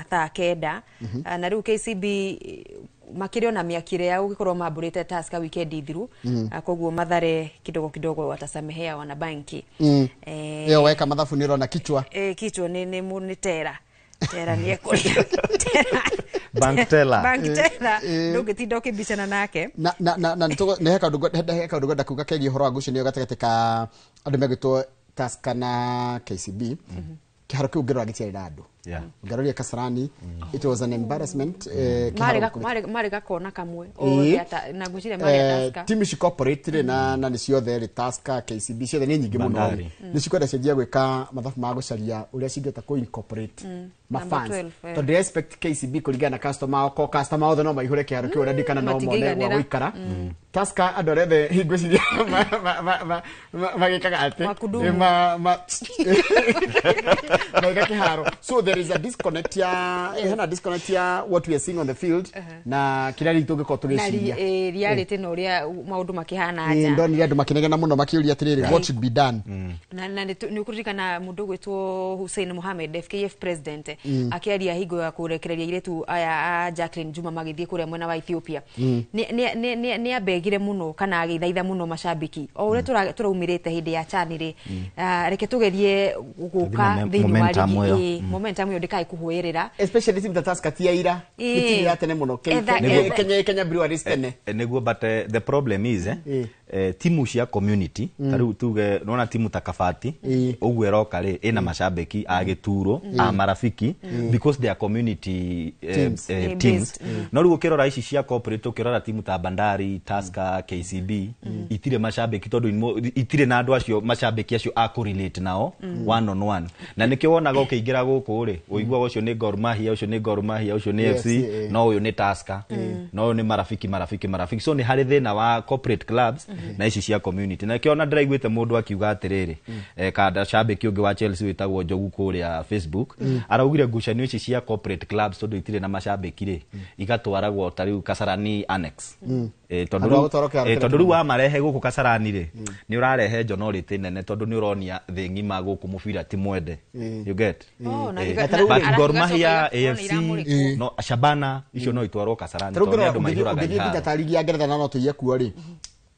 thaa 9. Na rĩu KCB makĩrĩ ona mĩakire ya gũgĩkorwo mambũrĩte Tusker weekend thiru. Koguo Mathare kidogo kidogo watasamehea wana banki. Ĩyo weka mathabu nĩ ũrona kichwa. Kichwa nĩ tera tera nĩ ekũrĩa tera. Bank teller. Bank teller, ndũngĩtinda ũkĩmbicana nake. Na nĩ he kaũndũ ngwenda kuga kegiĩ ũhoro wa ngucanio gatagatĩ ka andũ megwĩtwo Tusker na KCB. Kĩharo kĩu ũngĩrora gĩtiarĩ na andũ. Ũngĩroria Kasarani, it was an embarrassment, marĩ kĩharo marĩ gakona kamwe othe na ngwĩciria marĩ a Tusker. Timu ici corporate rĩ, na nĩ ciothe rĩ, Tusker, KCB, ciothe nĩ nyingĩ mũno rĩ, Bandari. nĩ cikwenda cianjia gwĩka mathabu ma gũcaria ũrĩa cingĩhota kũ incorporate ma Number fans, 12, eh. tondũ expect KCB kũringana na customer ao, ko customer othe no maihũre kĩharo kĩu, ũrĩa ndikana no mone gwa Matingĩiganĩra. gũikara. Tusker andũ arĩa othe ngwĩciria magĩkaga atĩ Makudumu. Maiga kĩharo, so there is a disconnect ya hena disconnect ya what we are seeing on the field na kĩrĩa rĩu tũngĩkorwo Na tũgĩciria. Reality na ũrĩa maũndũ makĩhana nja. Ndonire andũ makĩnegena mũno makĩũria atĩrĩrĩ, what should be done? Na nĩ ũkũririkana mũndũ ũgwĩtwo Hussein Mohamed, FKF president, akĩaria hingo ya kũrekereria airĩtu aya a Jacqueline Juma magĩthiĩ kũrĩa mwena wa Ethiopia. Nĩ ambegire mũno kana agĩthaitha mũno macambĩki o ũrĩa tũraumĩrĩte hĩndĩ ya CHAN rĩ, reke tũgerie gũka thĩinĩ wa momentum rigi ĩyo. Ĩĩ, momentum ĩyo ndĩkae kũhũĩrĩra. Especially team ta Tusker ti ya ira, nĩ timu ya tene mũno. Kenya Breweries tene. Nĩguo, but the problem is timu cia community, ta rĩu tuge nona timu ta Kabati ũguo ĩroka rĩ, ĩna macambĩki a gĩturo, a marafiki, because they are community Teams. Teams. Based. No rĩu ũkĩrora ici cia corporate, ũkĩrora timu ta Bandari, Tusker, KCB, itirĩ macambĩki tondũ itirĩ na andũ acio, macambĩki acio a kũrelate nao one on one, na nĩkĩo wonaga ũkĩingĩra gũkũ rĩ, ũiguaga ũcio nĩ Gor Mahia, ũcio nĩ Gor Mahia, ũcio nĩ AFC, FC, no ũyũ nĩ Tusker, no ũyũ nĩ marafiki, marafiki, marafiki. So nĩ harĩ thĩna wa corporate clubs na ici cia community, na kĩo ona ndĩraiguĩte mũndũ akiuga atĩrĩrĩ, kanda cambĩki ũngĩ wa Chelsea wĩtagwo Njogu kũrĩa Facebook araugire ngucanio ici cia corporate clubs, tondũ itirĩ na macambĩki rĩ, igatwaragwo ta rĩu Kasarani Annex. Tondũ Handũ ha rĩu gũtwarwo kĩharo kĩrĩa tondũ rĩu kĩnene. wamarehe gũkũ Kasarani rĩ, nĩ ũrarehe njonorĩtĩ nene, tondũ nĩ ũronia thĩ ng'ima gũkũ mũbira ti mwende, you get? Oh, na But Gor arabu Mahia, igacoka igakorwo nĩ AFC, iramũrĩkwo. no Shabana, icio no itwarwo Kasarani Tarĩu tondũ nĩ ũngĩrora andũ maihũraga ũngĩthiĩ nginya iharo. ta ligi ya Ngeretha na no tũiye kuo rĩ,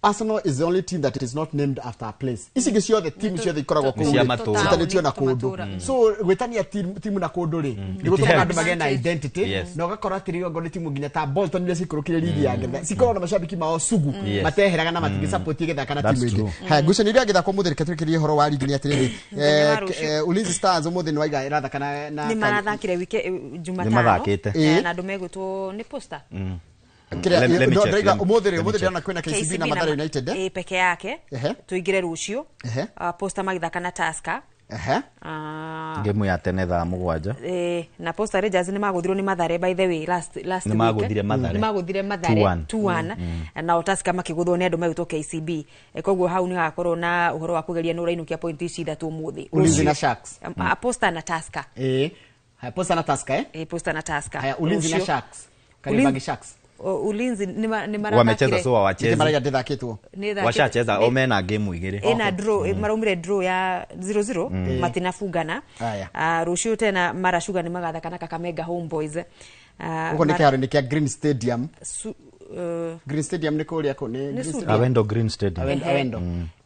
Arsenal is the only team that is not named after a place. Ici ingĩ ciothe, timu ciothe ikoragwo Nĩ kũu cia rĩ, matũũra. citanĩtio na kũndũ. Tũmatũũra. So gwĩtania timu na kũndũ rĩ, nĩ It gũtũmaga helps. andũ magĩe na identity. Na ũgakora atĩrĩrĩ, okorwo nĩ timu nginya ta Bolton iria cikũrũkire ligi ya Ngeretha, cikoragwo na macambĩki mao sugu mateheraga na matingĩ support ĩgĩthaka na That's timu ĩngĩ. true. Haya, ngucanio iria ĩngĩthakwo ũmũthĩ, reke tũrĩkĩrie ũhoro wa ligi, nĩ atĩrĩrĩ, Mũthenya wa rũciũ. Ulinzi Stars ũmũthĩ nĩ waiga ĩrathaka na Nĩ marathakire wike Jumatano. Nĩ mathakĩte. Na andũ megwĩtwo nĩ Posta. Kĩrĩa Let me no, check, ndĩraiga ũmũthĩ rĩ, let me ũmũthĩ check. ndĩrona kwĩna KCB na Mathare United, eh? Ĩ, peke yake. Tũingĩre rũciũ. Posta magĩthaka na Tusker. Ngemu ya tene thaa 7. Na Posta Rangers nĩ magũthirwo nĩ Mathare, by the way, last Nĩ week. magũthire Mathare. Nĩ magũthire Mathare 2-1. 2-1, nao Tusker makĩgũthwo nĩ andũ megwĩtwo KCB. Koguo hau nĩ hagakorwo na ũhoro wa kũgeria nũ ũrainũkia point ici ithatũ ũmũthĩ. Ulinzi Rũciũ. na Sharks. Posta na Tusker. Ĩĩ. Haya, Posta na Tusker, eh? Posta na Tusker. Haya, Ulinzi na Rũciũ. Sharks. Kariobangi Sharks. Ulinzi nĩ Wamecheza marathakire. so Nĩkĩ hawachezi. maraiga ndĩthakĩtwo? Nĩ ĩthakĩte- Washacheza o mena game igĩrĩ. Ĩna draw, maraumire draw ya 0-0, matinabungana. Aya. Rũciũ tena Mara Sugar nĩ magathaka na Kakamega Homeboys. Gũkũ nĩ kĩharo-inĩ kĩa Green Stadium. Green Stadium nĩ kũrĩa kũ nĩ Green Stadium. Awendo Green Stadium. Awendo.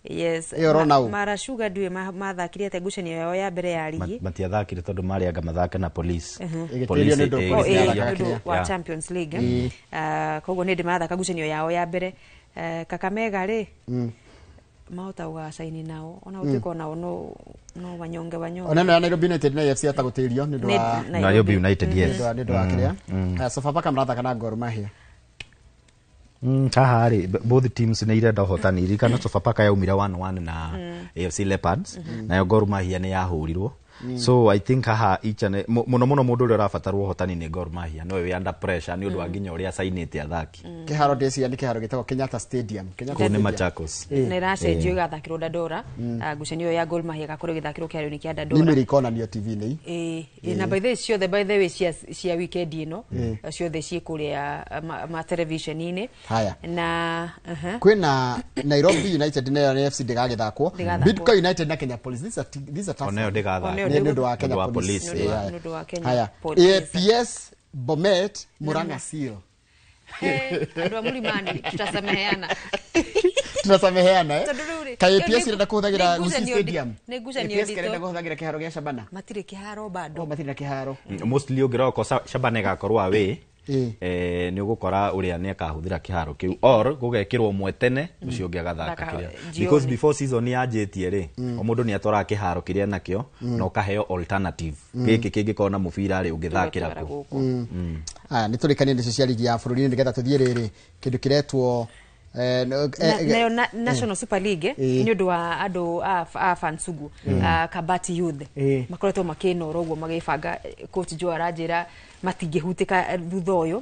Yes. Ĩyo ũrona ũ? Mara Sugar ndiũĩ mathakire atĩa ngucanio yao ya mbere ya ligi. Matiathakire tondũ marĩ anga mathake na Police. Ĩgĩtĩrio nĩ ũndũ Oh, Police ĩĩ, yathakaga nĩ ũndũ kĩrĩa. wa Champions League. Koguo nĩ ndĩ mathaka ngucanio yao ya mbere. Kakamega rĩ mahota gũgacaini nao ona gũtuĩka onao no wanyonge wanyonge. Ona ĩno ya Nairobi United na AFC atagũtĩrio nĩ ũndũ wa Nairobi United, yes. Nĩ ũndũ wa kĩrĩa. Sofapaka marathaka na Gor Mahia. Haha rĩ, both teams nĩ irenda ũhotani. Ririkana Sofapaka yaumire 1-1 na AFC Leopards, nayo Gor Mahia nĩ yahũrirwo. So I think haha each and mũno mũno mũndũ ũrĩa ũrabatarwo ũhotani nĩ Gor Mahia, nowe wĩ under pressure nĩ ũndũ wa nginya ũrĩa cainĩte athaki. Kĩharo ndĩciria nĩ kĩharo gĩtagwo Kenyatta Stadium. Kenyatta Kũu nĩ Stadium. Machakos. Na ĩracenjio ĩgathakĩrwo Dandora. Ngucanio ĩyo ya Gor Mahia ĩgakorwo ĩgĩthakĩrwo kĩharo-inĩ kĩa Nĩ Dandora. mĩrĩ ikonanio TV-inĩ. Ĩĩ, na by the way ciothe, by the way, cia weekend ĩno ciothe ciĩ kũrĩa ma television-inĩ. Haya. Na Kwĩna Nairobi United nayo nĩ FC ndĩgagĩthakwo. Ndĩgathakwo. Bidco United na Kenya Police. These are tough. Onayo ndĩgathakwo. Onayo Nĩ ũndũ wa Kenya Nĩ ũndũ wa Police. Police, Yeah. Nĩ ũndũ wa Kenya Haya. Police. APS Bomet Murang'a Seal. Andũ a Mũlimani tutasameheana. Tunasameheana eh. Tondũ rĩu rĩ, Kaĩ ĩyo APS ĩrenda kũhũthagĩra nĩ Gusii ngucanio Stadium. nĩ ngucanio APS ĩrenda nditũ. kũhũthagĩra kĩharo gĩa Shabana. Matirĩ kĩharo bado. Oh, matirĩ na kĩharo. Mostly ũngĩrora okorwo Shabana ĩgakorwo away, nĩ ũgũkora ũrĩa nĩ akahũthĩra kĩharo kĩu or gũgekĩrwo ũmwe tene ũcio ũngĩ agathaka Thaka kĩrĩa, jioni. because before season yanjĩtie rĩ, o mũndũ nĩ atwaraga kĩharo kĩrĩa nakĩo na ũkaheo alternative, gĩkĩ kĩngĩkorwo na mũbira rĩ, ũngĩthakĩra kũ. Aya, nĩ tũrĩkanie ndeto cia ligi ya bũrũri nĩgetha tũthiĩ rĩrĩ kĩndũ kĩretwo Nayo National Super League, nĩ ũndũ wa andũ a Fansugu, Kabati Youth makoretwo makĩnora ũguo magĩbanga. Coach Joe aranjĩra matingĩhutĩka thutha ũyũ.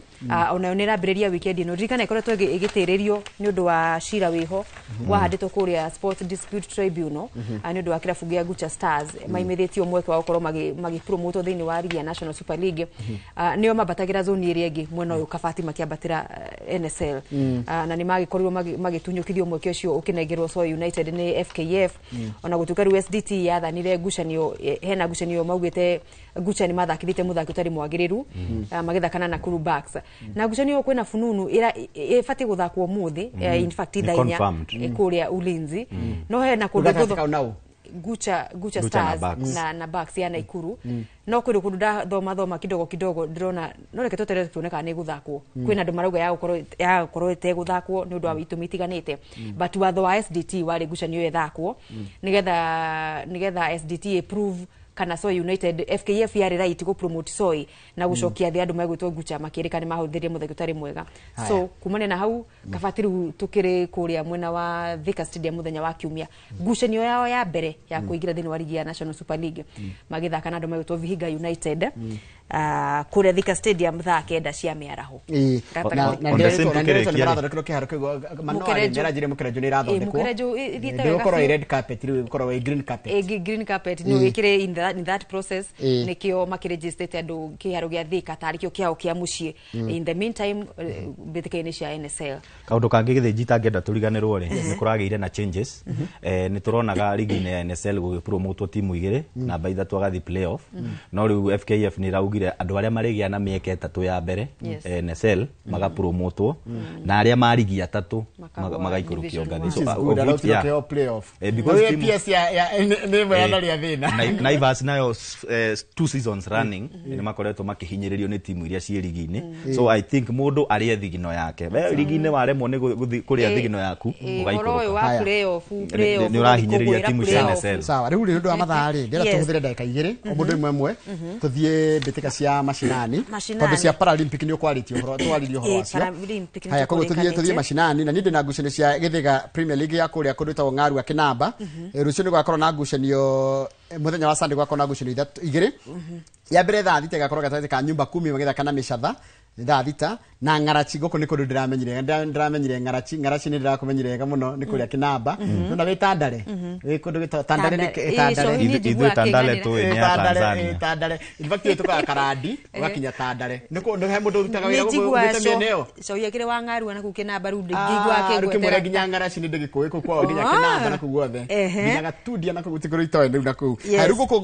Onayo nĩ ĩrambĩrĩria weekend ĩno. Ririkana ĩkoretwo ĩgĩtĩrĩrio nĩ ũndũ wa cira wĩho wahandĩtwo kũrĩa Sports Dispute Tribunal, nĩ ũndũ wa kĩrabu gĩa Gucha Stars maimithĩtio mweke wa gũkorwo magĩpromotwo thĩinĩ wa ligi ya National Super League. Nĩo mambatagĩra zoni ĩrĩa ĩngĩ mwena ũyũ Kabati makĩambatĩra NSL. Na nĩ magĩkorirwo magĩtunyũkithio mweke ũcio ũkĩnengerwo Soy United nĩ FKF, ona gũtuĩka rĩu SDT yathanire ngucanio, hena ngucanio maugĩte Gucha nĩ mathakithĩte mũthaki ũtarĩ mwagĩrĩru, magĩthakana na Nakuru Bucks. Na ngucanio ĩyo kwĩna fununu ĩbatiĩ gũthakwo ũmũthĩ, in fact Ni thaa 4 confirmed. Kũrĩa Ulinzi, no hena kũndũ Gatagatĩ gũtho- kau nau? Gucha Gucha na Stars Bucks. na Bucks ya Naikuru. No kwĩ kũndũ ndathoma thoma kidogo kidogo ndĩrona no reke tweterere tuone kana nĩ gũthakwo. Kwĩna andũ marauga ya gũkorwo ĩtegũthakwo nĩ ũndũ wa itũmi itiganĩte, but watho wa SDT warĩ ngucanio ĩyo ĩthakwo nĩgetha SDT approve kana Soy United FKF yarĩ right gũ promote Soy na gũcokia thĩ andũ megwĩtwo Gucha makĩrĩka nĩ mahũthĩrire mũthaki ũtarĩ mwega. So kumania na hau Kabati rĩu tũkĩrĩ kũrĩa mwena wa Thika Stadium mũthenya wa kiumia, ngucanio yao ya mbere ya kũingĩra thĩinĩ wa ligi ya National Super League, magĩthaka na andũ megwĩtwo Vihiga United, kũrĩa Thika Stadium thaa 9 cia mĩaraho. Ĩĩ. Gatagatĩ. Na On the same ndĩretwo tũkĩrĩkia rĩ. nĩmarathondekerwo kĩharo kĩu Manoa Mũkerenjo. nĩaranjĩrire mũkerenjo nĩ ĩrathondekwo. Mũkerenjo ĩthiĩte wega Ndĩgũkorwo biũ. ĩ red carpet rĩu, ĩgũkorwo ĩ green carpet. Green carpet nĩ ĩkĩrĩ in that process, Ĩĩ. nĩkĩo makĩregistrate andũ kĩharo gĩa Thika tarĩ kĩo kĩao kĩa mũciĩ in the meantime, mbĩtĩka-inĩ cia NSL. Kaũndũ kangĩ gĩthĩnji itangĩenda tũriganĩrwo rĩ, nĩ kũragĩire na changes. Nĩ tũronaga ligi-inĩ ya NSL gũgĩpromotwo timu 2, namba 3 agathiĩ playoff, no rĩu FKF nĩ ĩraugire andũ arĩa marĩgĩa na mĩeke 3 ya mbere NSL magapromotwo, na arĩa marigi 3 Makagwa magaikũrũkio Division ngathĩ. One. Which is of good, which, arautirwo yeah. kĩheo playoff. Because Rĩu timu- APS nĩ ĩmwe yanaria thĩna. Naivas nayo 2 seasons running nĩ makoretwo makĩhinyĩrĩrio nĩ timu iria ciĩ ligi-inĩ, so I think mũndũ arĩe thigino yake. We ligi-inĩ waremwo nĩ kũrĩa thigino yaku, Ũhoro ũyũ wa ũgaikũrũka. playoff, playoff, Nĩ ũrahinyĩrĩria gũkũngũĩra timu cia playoff. NSL. Sawa, rĩu rĩ ũndũ wa mathaa rĩ, ndĩrenda tũhũthĩre ndagĩka 2 o mũndũ ĩmwe ĩmwe tũthiĩ mbĩtĩka cia macinani, Mashinani. tondũ cia Paralympic nĩ ũkwarĩtie ũhoro, twarĩrie ũhoro Ĩĩ, wacio. Paralympic nĩ Haya, koguo tũthiĩ tũkũrĩkanĩtie. macinani, na niĩ ndĩna ngucanio cia Gĩthĩga Premier League ya kũrĩa kũndũ ĩtagwo Ng'arua Kĩnamba. Rũciũ nĩ gũgakorwo na ngucanio, mũthenya wa Sunday gũgakorwo na ngucanio 2. Ya mbere thaa 6 ĩgakorwo gatagatĩ ka nyumba kumi magĩthaka na mĩcatha thaa 6, na Ng'arachi gũkũ nĩ kũndũ ndĩramenyire, ndĩramenyire Ng'arachi. Ng'arachi nĩ ndĩrakũmenyire wega mũno, nĩ kũrĩa Kĩnamba. Nona wĩ Tandare, wĩ kũndũ gwĩtagwo Tandare, nĩ Tandare. Ithuĩ Tandale tũĩ nĩ ya Tanzania. Tandare, in fact ĩtũkaga Karandi ũgakinya Tandare, nĩ kũndũ he mũndũ ũrutaga wĩra Nĩ gũkũ njiguaga ũthiĩte mĩena ĩyo. cohi akĩrĩ wa Ng'arua na kũu Kĩnamba rĩu ndingĩigua Rĩu kĩmwĩre akĩngwetera. nginya Ng'arachi nĩ ndĩgĩkũĩ kũu kwao, nginya Kĩnamba na kũu guothe, nginya Gatundia na kũu gũtikũrĩ itoĩ rĩu na kũu. Yes. Haya, rĩu gũkũ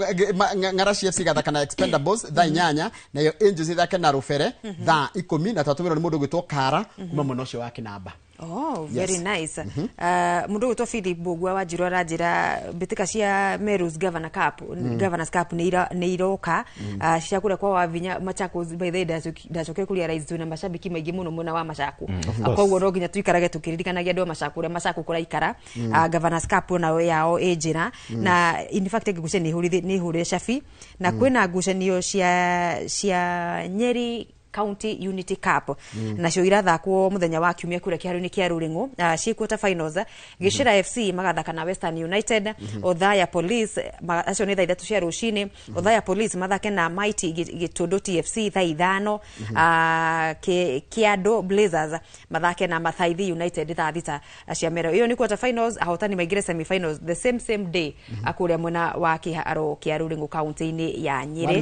Ng'arachi FC gathaka na Expendables thaa 8, nayo Angels ithake na Rũbere thaa Thaa 10 na twatũmĩrwo nĩ mũndũ ũgwĩtwo Kara kuma mwena ũcio wa Kĩnamba. Oh, very nice. Mundu gwitwo Philip Bogwa wa Njirũ aranjĩra mbĩtĩka cia Meru's Governor Cup, Governors Cup nĩ iroka cia kũrĩa kwa Wavinya Machakos. By the way, ndacokire kũrĩa rais twĩna mashabiki maingĩ mũno mwena wa Machakos. Of course. Koguo no nginya tuikarage tũkĩririkanagia andũ a Machakos ũrĩa Machakos kũraikara. Governors Cup onayo yao ĩ njĩra na in fact ngucanio nĩ ihũrĩre cabi na kwĩna ngucanio cia Nyeri County Unity Cup nacio irathakwo muthenya wa kiumia kũrĩa kĩharo-inĩ kĩa Rũrĩng'ũ, ciĩ quarter finals. Gĩcĩra FC magathaka na Western United, Othaya Police acio nĩ thaa 3 cia rũcinĩ. Othaya Police mathake na Mighty Gĩtũndũ TFC thaa 5. Kĩandũ Blazers mathake na Mathaithi United thaa 6 cia mero. Ĩyo nĩ quarter finals, ahotani maingĩre semi finals the same same day kũrĩa mwena wa kĩharo kĩa Rũrĩng'ũ kaunti-inĩ ya Nyĩrĩ.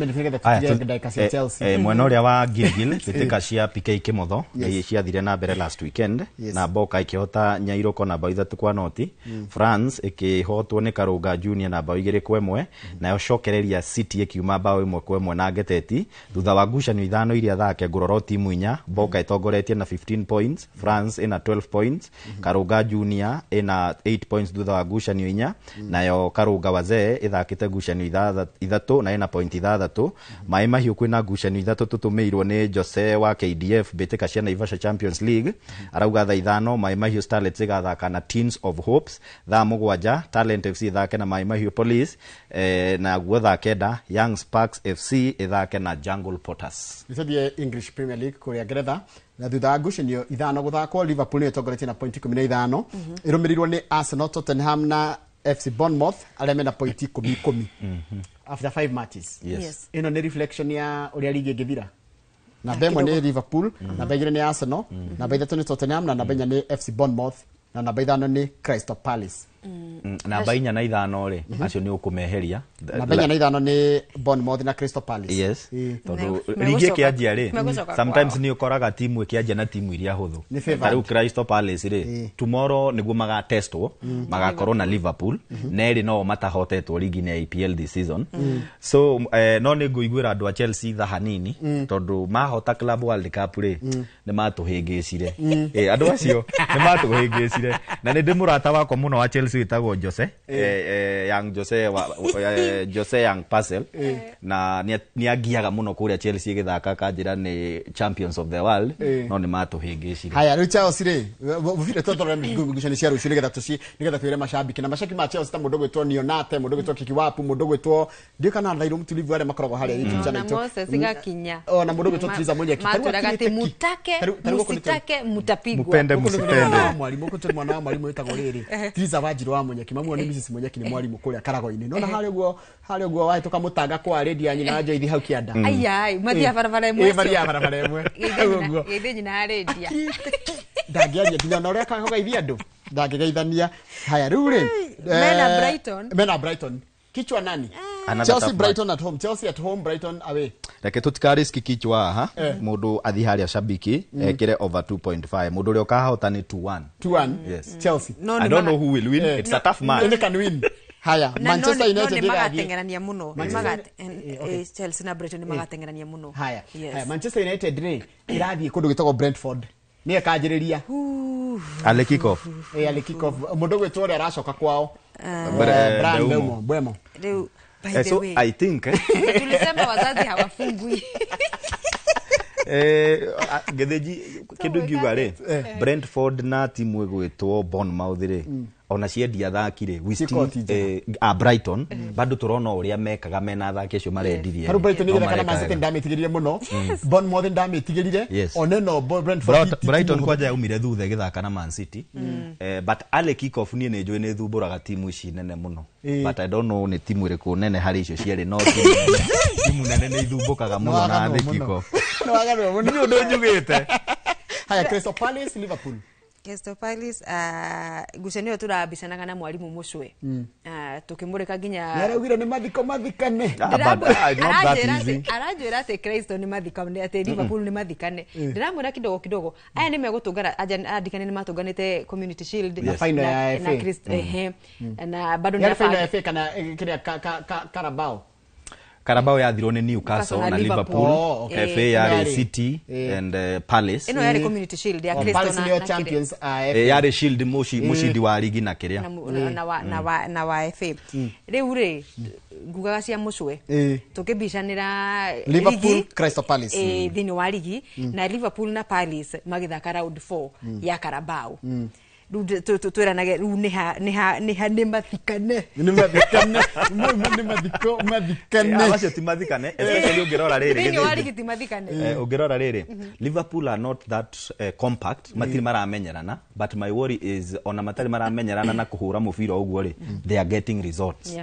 Mwena ũrĩa wa Gilgil, mbĩtĩka cia PK Kimotho nĩ ciathire na mbere last weekend na Boka ĩkĩhota Nyairoko na bao 3-0. France ĩkĩhotwo nĩ Karũnga Junior na bao 2-1, nayo Cokereria City ĩkiuma bao 1-1 na Ngeteti. Thutha wa ngucanio 5 iria thake ngũrora timu 4, Boka ĩtongoretie na 15 points, France ĩna 12 points, Karũnga Junior ĩna 8 points thutha wa ngucanio 4, nayo Karũnga Wazee ĩthakĩte ngucanio 6 na ĩna point 6. Maĩ Mahiũ kwĩna ngucanio 3 tũtũmĩirwo nĩ Jose wa KDF mbĩtĩka cia Naivasha Champions League. Arauga thaa 5 Maĩ Mahiũ Starlets ĩgathaka na Teens of Hopes, thaa 7 Talent FC ĩthake na Maĩ Mahiũ Police, naguo thaa 9 Young Sparks FC ĩthake na Jungle Potters. Nĩtũthiĩ English Premier League kũrĩa Ngeretha na thutha wa ngucanio 5 gũthakwo, Liverpool nĩyo ĩtongoretie na point 15, ĩrũmĩrĩirwo nĩ Arsenal, Tottenham na FC Bournemouth arĩa mena point 10 10 after 5 matches. Ĩno nĩ reflection ya ũrĩa ligi ĩngĩthira. Namba 1 nĩ Liverpool, namba 2 nĩ Arsenal, namba 3 nĩ Tottenham na namba 4 nĩ FC Bournemouth na namba 5 nĩ Crystal Palace. Namba 4 na 5 rĩ, acio nĩ ũkũmeheria. Namba 4 na 5 nĩ Bournemouth na Crystal Palace. Yes, tondũ ligi ĩkĩanjia rĩ, sometimes nĩ ũkoraga timu ĩkĩanjia na timu iria hũthũ. Ta rĩu Crystal Palace rĩ, tomorrow nĩguo magatestwo, magakorwo na Liverpool, nerĩ no matahotetwo ligi-inĩ ya EPL this season. So no nĩ ngũiguĩra andũ a Chelsea tha hanini, tondũ mahota Club World Cup rĩ, nĩ matũhĩngĩcire. Andũ acio nĩ matũhĩngĩcire. Na nĩ ndĩ mũrata wakwa mũno wa Chelsea wĩtagwo Jose, Young Jose wa Jose Young Parcel, na nĩ angiaga mũno kũrĩa Chelsea ĩgĩthaka kanjĩra nĩ champions of the world, no nĩ matũhĩngĩcire. Haya, rĩu Chelsea rĩ, mũbira tũtũrore ngucanio cia rũciũ nĩgetha twĩre mashabiki na mashabiki ma Chelsea ta mũndũ gwĩtwo Nionate, mũndũ gwĩtwo Kikiwapu, mũndũ gwĩtwo ndiũ kana Thairũ Mũtulivu arĩa makoragwo harĩa YouTube channel itũ. Na Moses gakinya. O na mũndũ gwĩtwo Triza Munyeki. Matũraga atĩ mutake, musitake, mutapigwa. Mupende musipende. Mwalimu gũkũ tũrĩ mwana wa mwalimu wĩtagwo rĩrĩ Triza Wanjirũ wa Munyeki, mamu nĩ Mrs Munyeki nĩ mwalimu kũrĩa Karago-inĩ. Nona harĩa ũguo, harĩa ũguo wahĩtũka mũtanga kwa lady ya nyina wa Joyce hau kĩanda. Ai mathiaga barabara ĩmwe. Mathiaga barabara ĩmwe. Gĩthĩ nyina arendia. Ndangĩaria nginya ona ũrĩa akũgeithia andũ ndangĩgeithania. Haya rĩu rĩ, mena Brighton. Mena Brighton. Kichwa nani? Chelsea Brighton at home, Chelsea at home, Brighton away. Reke tũtikariski kichwa haha, mũndũ athiĩ harĩa shabiki ekĩre over 2.5, mũndũ ũrĩa ũkahota nĩ 2-1. 2-1. Yes. Chelsea. I don't know who will win. It's a tough match. Any can win. Haya, Manchester United nĩ magateng'erania mũno. Chelsea na Brighton nĩ magateng'erania mũno. Haya. Haya, Manchester United rĩ ĩrathiĩ kũndũ gwĩtagwo Brentford. Nĩ ĩkanjĩrĩria. Ale kick off. Ale kick off. Mũndũ gwĩtwo ũrĩa aracoka kwao. Brian Mbeumo. Rĩu by the so way, I think tulisema wazazi hawafungwi. Gĩthĩnji kĩndũ ngiuga rĩ, Brentford na timu ĩgwĩtwo Bournemouth rĩ, ona ciendia athaki rĩ, we still Brighton bado tũrona ũrĩa mekaga mena athaki acio marendirie. Tarĩu Brighton ĩgĩthaka na Man City ndamĩtigĩrire mũno, Bournemouth ndamĩtigĩrire, ona ĩno Brentford. Brighton kwanja yaumire thutha ĩgĩthaka na Man City. But ale kick off niĩ nĩ njũĩ nĩ thumbũraga timu ici nene mũno. But I don't know nĩ timu ĩrĩkũ nene harĩ icio cierĩ, no timu nene nĩ ithumbũkaga mũno na the kick off. Nĩ ũndũ njugĩte. Haya, Crystal Palace, Liverpool. Crystal Palace, ngucanio ĩyo tũrambicanaga na mwarimũ Mũcwe. Tũkĩmũrĩka nginya nĩaraugire nĩ mathiko mathikane. Aranjĩra atĩ Crystal nĩ mathikane, atĩ Liverpool nĩ mathikane. Ndĩramwĩra kidogo kidogo aya nĩ megũtũngana, andikane nĩ matũnganĩte Community Shield na final ya na FA na bado nĩ final ya FA kana kĩrĩa Carabao. Carabao yathirwo nĩ Newcastle na Liverpool. Oh, okay. FA yarĩ City and Palace. Ĩno yarĩ Community Shield ya Oh, Crystal Palace na nĩo na champions a FA. Yarĩ Shield mũcindi wa ligi na kĩrĩa. Na wa FA. Rĩu rĩ ngugaga cia mũcwe tũkĩbicanĩra Liverpool, ligi, Crystal Palace. Thĩinĩ wa ligi na Liverpool na Palace magĩthaka round 4 ya Carabao. Rĩu twĩranage rĩu nĩ ha nĩ mathikane. Nĩ mathikane. Nĩ mathiko mathikane. Acio ti mathikane, especially ũngĩrora rĩrĩ Thĩinĩ wa gĩthĩnji. ligi ti mathikane. Ũngĩrora rĩrĩ, Liverpool are not that compact, matirĩ maramenyerana, but my worry is ona matarĩ maramenyerana na kũhũra mũbira ũguo rĩ, they are getting results.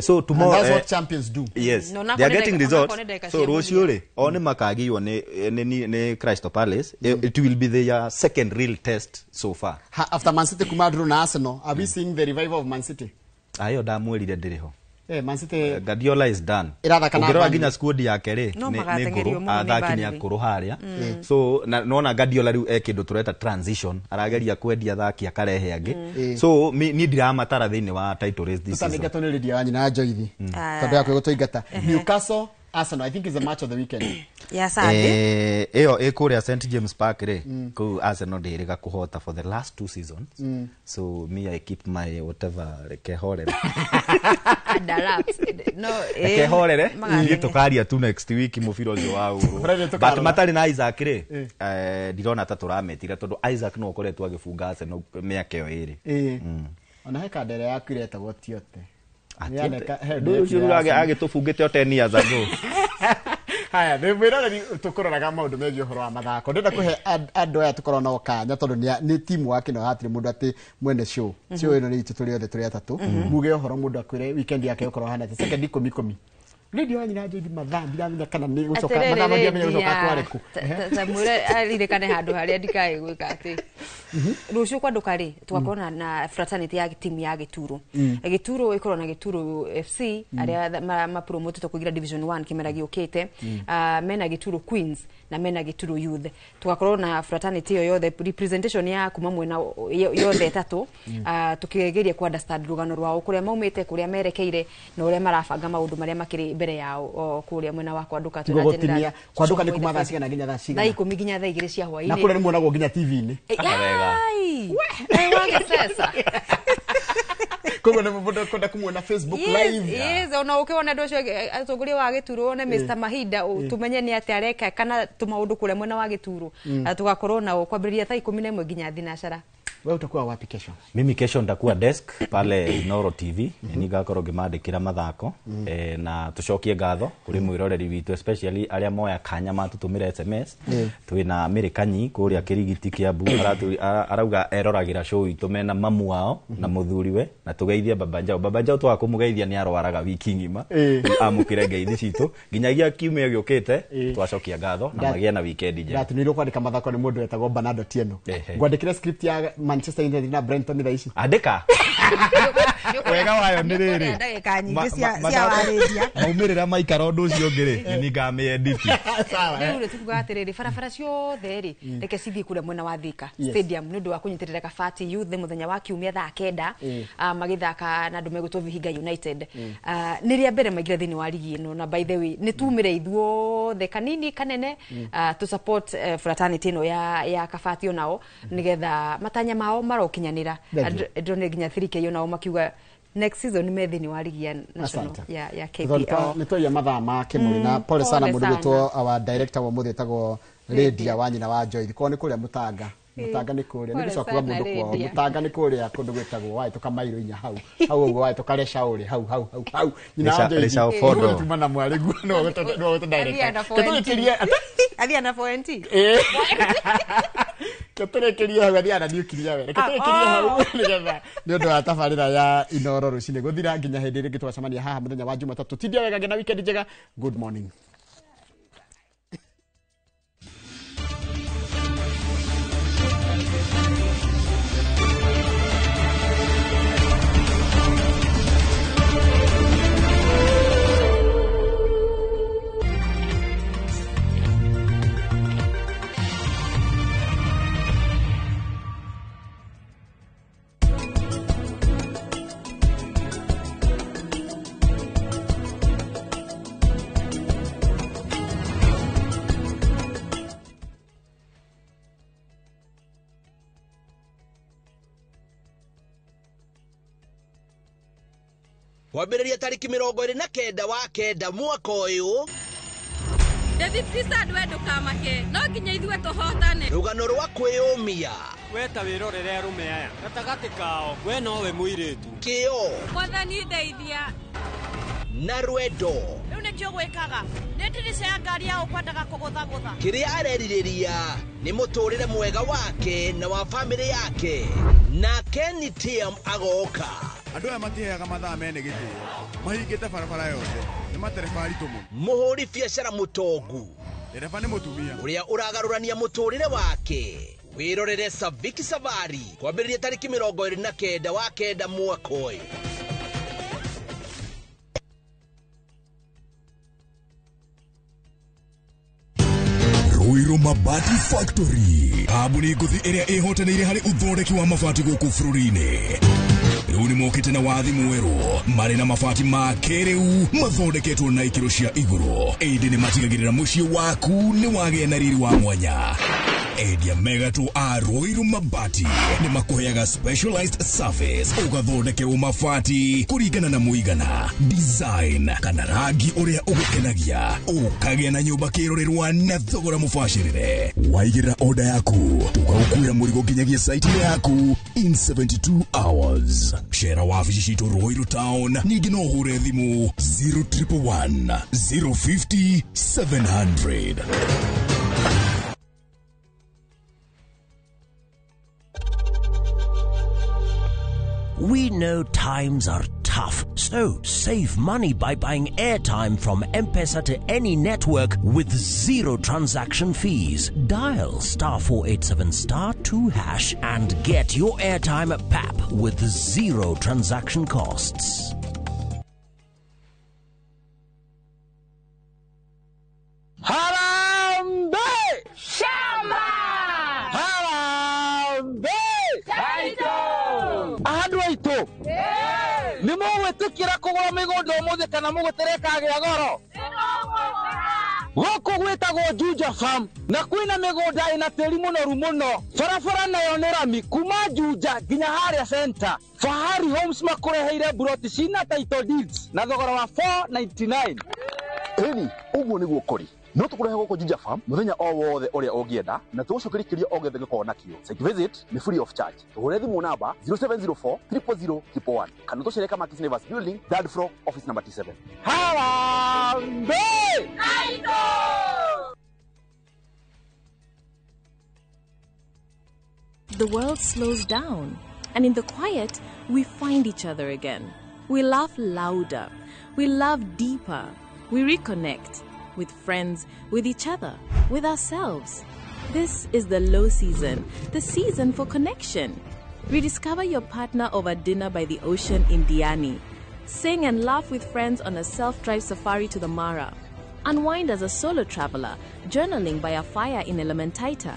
So tomorrow, And that's what champions do. Yes, No, they are getting results. onakorwo nĩ ndagĩka So cia rũciũ rĩ, o nĩ makagiywo nĩ Crystal Palace. It will be their second real test so far. After Man City kuma draw na Arsenal, are we seeing the revival of Man City? Ayo ndamwĩrire ndĩrĩ ho. Man City Guardiola is done. Ĩrathaka na Ũngĩrora Burnley. nginya squad yake rĩ, No nĩ magateng'erio ngũrũ, mũno nĩ athaki nĩ Burnley. akũrũ harĩa. So na nona Guardiola rĩu e kĩndũ tũreta transition, arageria kwendia athaki akarehe angĩ. So niĩ ndiramatara thĩinĩ wa title race this season. Tũtanĩngatwo nĩ Radio ya nyina ya Joithi tondũ ya kwĩgũtũingata. Newcastle Arsenal, I think is the match of the weekend. Ya Sunday. Ĩyo ĩ kũrĩa St James Park rĩ, kũu Arsenal ndĩrĩga kũhota for the last two seasons. So me, I keep my whatever, reke horere. Underlaps. No, Reke horere, magateng'era. ithuĩ tũkaria tu next week mũbira ũcio wa Friday ũrũ. tũkarora. But matarĩ na Isaac rĩ, ndirona ta tũrametira tondũ Isaac no ũkoretwo agĩbunga Arsenal mĩaka ĩyo ĩrĩ. Ona he kanda ĩrĩa yaku ĩretagwo Tiote. Ndũ ũcio rĩu agĩtũbungĩte o 10 years ago. Haya, nĩ mwĩroreri tũkũroraga maũndũ megiĩ ũhoro wa mathako. Ndĩrenda kũhe andũ aya tũkorwo nao kanya tondũ nĩ timu wake no hatirĩ mũndũ atĩ mwene show. Show ĩno nĩ itũ tũrĩ othe tũrĩ atatũ. Muge ũhoro mũndũ akwĩre weekend yake ĩgũkorwo hana atĩa. Second ikũmi ikũmi. Radio ya nyina Joyce mathaa ndiramenya kana nĩ gũcoka Atĩrĩrĩ, mathaa ndiramenya gũcoka Lydia, atware kũ. ta mwĩre aririkane handũ harĩa ndikae gwĩka atĩ rũciũ kwanduka rĩ tũgakorwo na fraternity ya timu ya Gĩturo. Gĩturo ĩkorwo na Gĩturo FC arĩa mapromotĩtwo kũingĩra Division 1 kĩmera gĩũkĩte. Mena Gĩturo Queens na mena Gĩturo Youth. Tũgakorwo na fraternity ĩyo yothe, representation ya kuma mwena yothe ĩtatũ, tũkĩgeria ku understand rũgano rwao, kũrĩa maumĩte, kũrĩa merekeire na ũrĩa marabanga maũndũ marĩa makĩrĩ mbere yao kũrĩa mwena wa kwanduka. Twĩna Gũgũtinia. General Kwanduka nĩ Shomo kuma thaa Idefense. cigana nginya thaa Thaa cigana? 10 nginya thaa 2 cia Na hwaĩ-inĩ. kũrĩa nĩ muonagwo nginya TV-inĩ. Ai! Wagĩceca. Koguo nĩ mũndũ kwenda kũmuona Facebook live. Yes, ona ũkĩona andũ acio atongoria wa Gĩturo, one Mr Mahinda, tũmenye nĩ atĩa areka kana tũmaũndũ kũrĩa mwena wa Gĩturo. Tũgakorwo nao kwambĩrĩria thaa 11 nginya thinacara. Wewe utakuwa wapi kesho? Mimi kesho nitakuwa desk pale Inoro TV, ningakorwo ngĩmandĩkĩra mathako, na tũcokie ngatho kũrĩ mwĩroreri witũ, especially arĩa moya kanya matũtũmĩra SMS. Twĩna Mary Kanyi kũrĩa Kĩrigiti Kĩambu, arauga eroragĩra show itũ mena mamu wao na mũthuriwe, na tũgeithie Baba Njau. Baba Njau twaga kũmũgeithia nĩ arwaraga wiki ng'ima. Amũkĩre ngeithi citũ nginyagia kiumia gĩũkĩte. Twacokia ngatho na magĩe na weekend njega. Ndatumĩirwo kwandĩka mathako nĩ mũndũ wetagwo Bernardo Tieno. Ngwandĩkĩre script ya Manchester United na Brighton thaa ici. Andĩka. Wega wayo nĩ rĩrĩ, Ndagĩka nyingĩ cia warĩria. Maumĩrĩra maikara ũndũ ũcio ũngĩ rĩ, nĩ ngamĩenditi. Rĩu rĩ tukuga atĩrĩrĩ, barabara ciothe rĩ reke cithiĩ kũrĩa mwena wa Thika Stadium nĩ ũndũ wa kũnyitĩrĩra Kabati Youth mũthenya wa kiumia thaa 9, magĩthaka na andũ megwĩtwo Vihiga United. Nĩ rĩa mbere maingĩra thĩinĩ wa ligi ĩno, na by the way nĩ tumĩre ithuothe kanini kanene, to support fraternity ĩno ya Kabati onao nĩgetha matanya mao marokinyanĩra. Thank you. Ndĩronire nginya 3K onao makiuga next season nĩ me thĩinĩ wa ligi ya national Asante. ya KPL. Nä twaiya mathaa ma kä na pole sana Pole må ndå sana. gwätwo our director wa må thä etagwo Lydia wa nyina wa Joy. Korwo nä kå rä a må tanga, Mũtanga nĩ kũrĩa nĩ Pole gũcoka kuga sana, mũndũ kwao. Lydia. Mũtanga nĩ kũrĩa kũndũ gwĩtagwo wahĩtũka mairo inya hau hau ũguo wahĩtũka Reshaũrĩ hau hau hau hau nyina wa Joyce. Resha Ofodo. Tuma na mwarĩguo no gũtũ Athia na director. Tũrĩkĩrie Athia na 4NT. Tũrĩkĩrie hau athiaga na niukiria we. Reke tũrĩkĩrie hau nĩgetha nĩ ũndũ wa tabarĩra ya Inoro rũcinĩ gũthira nginya hĩndĩ ĩrĩa ĩngĩ tũgacemania haha mũthenya wa Jumatatũ. Tindia wega, ngena weekend njega. Good morning. Kwambĩrĩria tarĩki 29 wa 9 mwaka ũyũ. David Pristad we ndũkamake, no nginya ithuĩ tũhotane. Rũgano rwa kwĩyũmia. We ta wĩrorere arũme aya gatagatĩ kao we nowe mũirĩtu. Kĩo. Mwathani ndeithia. Na rwendo. Rĩu nĩkĩo gwĩkaga nĩ ndirica ya ngari ya ũkwendaga kũgũthagũtha. Kĩrĩa arerirĩria nĩ mũtũrĩre mwega wake na wa famĩlĩ yake. Na Kenny Tiam agoka. Andũ aya matiheaga mathaa mene gĩtĩo, mahingĩte barabara yothe, nĩ matereba aritũ mũno. Mũhũri biacara mũtongu. Ndereba nĩ mũtumia. Ũrĩa ũragarũrania mũtũrĩre wake. Wĩrorere Saviki Savari kwambĩrĩria tarĩki 29 wa 9 mwaka ũyũ. Ruiru Mabati Factory, kambuni ngũthi ĩrĩa ĩhotanĩire harĩ ũthondeki wa mabati gũkũ bũrũri-inĩ. Rĩu nĩ mokĩte na wathi mwerũ, marĩ na mabati ma kĩrĩu mathondeketwo na ikĩro cia igũrũ, ĩndĩ nĩ matigagĩrĩra mũciĩ waku nĩ wagĩa na riri wa mwanya. Endia megatũ a Ruiru Mabati nĩ makũheaga specialized service, ũgathondekerwo mabati kũringana na mũigana, design kana rangi ũrĩa ũgũkenagia, ũkagĩa na nyũmba kĩrorerwa na thogora mũbacĩrĩre. Waigĩrĩra order yaku, tũgagũkuĩra mũrigo nginyagia site yaku in 72 hours. Cera wabici citũ Ruiru Town, ningĩ no ũhũre thimũ 0111 050 700. We know times are tough, so save money by buying airtime from M-Pesa to any network with zero transaction fees. Dial *487*2# and get your airtime at PAP with zero transaction costs. Harambee! Shamba! Harambee! Taito! Andũ aitũ nĩ mũgwĩtĩkĩra kũgũra mĩgũnda ũmũthĩ kana mũgũtere kagĩa goro? Gũkũ gwĩtagwo Juja Farm na kwĩna mĩgũnda ĩna tĩri mũnoru mũno, barabara nayo nĩ rami kuma Juja nginya harĩa center. Fahari Homes makũreheire buroti cina title deeds na thogora wa 499. Ĩni ũguo nĩguo kũrĩ. No tũkũrehe gũkũ Juja Farm mũthenya o wothe ũrĩa ũngĩenda na tũgũcokeria kĩrĩa o gĩothe gĩkoragwo nakĩo. Site visit nĩ free of charge. Tũhũre thimũ namba 0704 000 111 kana tũcere Kamakis Neighbors Building, third floor, office number T7. Harambee! Aito! The world slows down, and in the quiet, we find each other again. We laugh louder. We love deeper. We reconnect. With friends, with each other, with ourselves. This is the low season, the season for connection. Rediscover your partner over dinner by the ocean in Diani. Sing and laugh with friends on a self-drive safari to the Mara. Unwind as a solo traveler, journaling by a fire in Elementaita.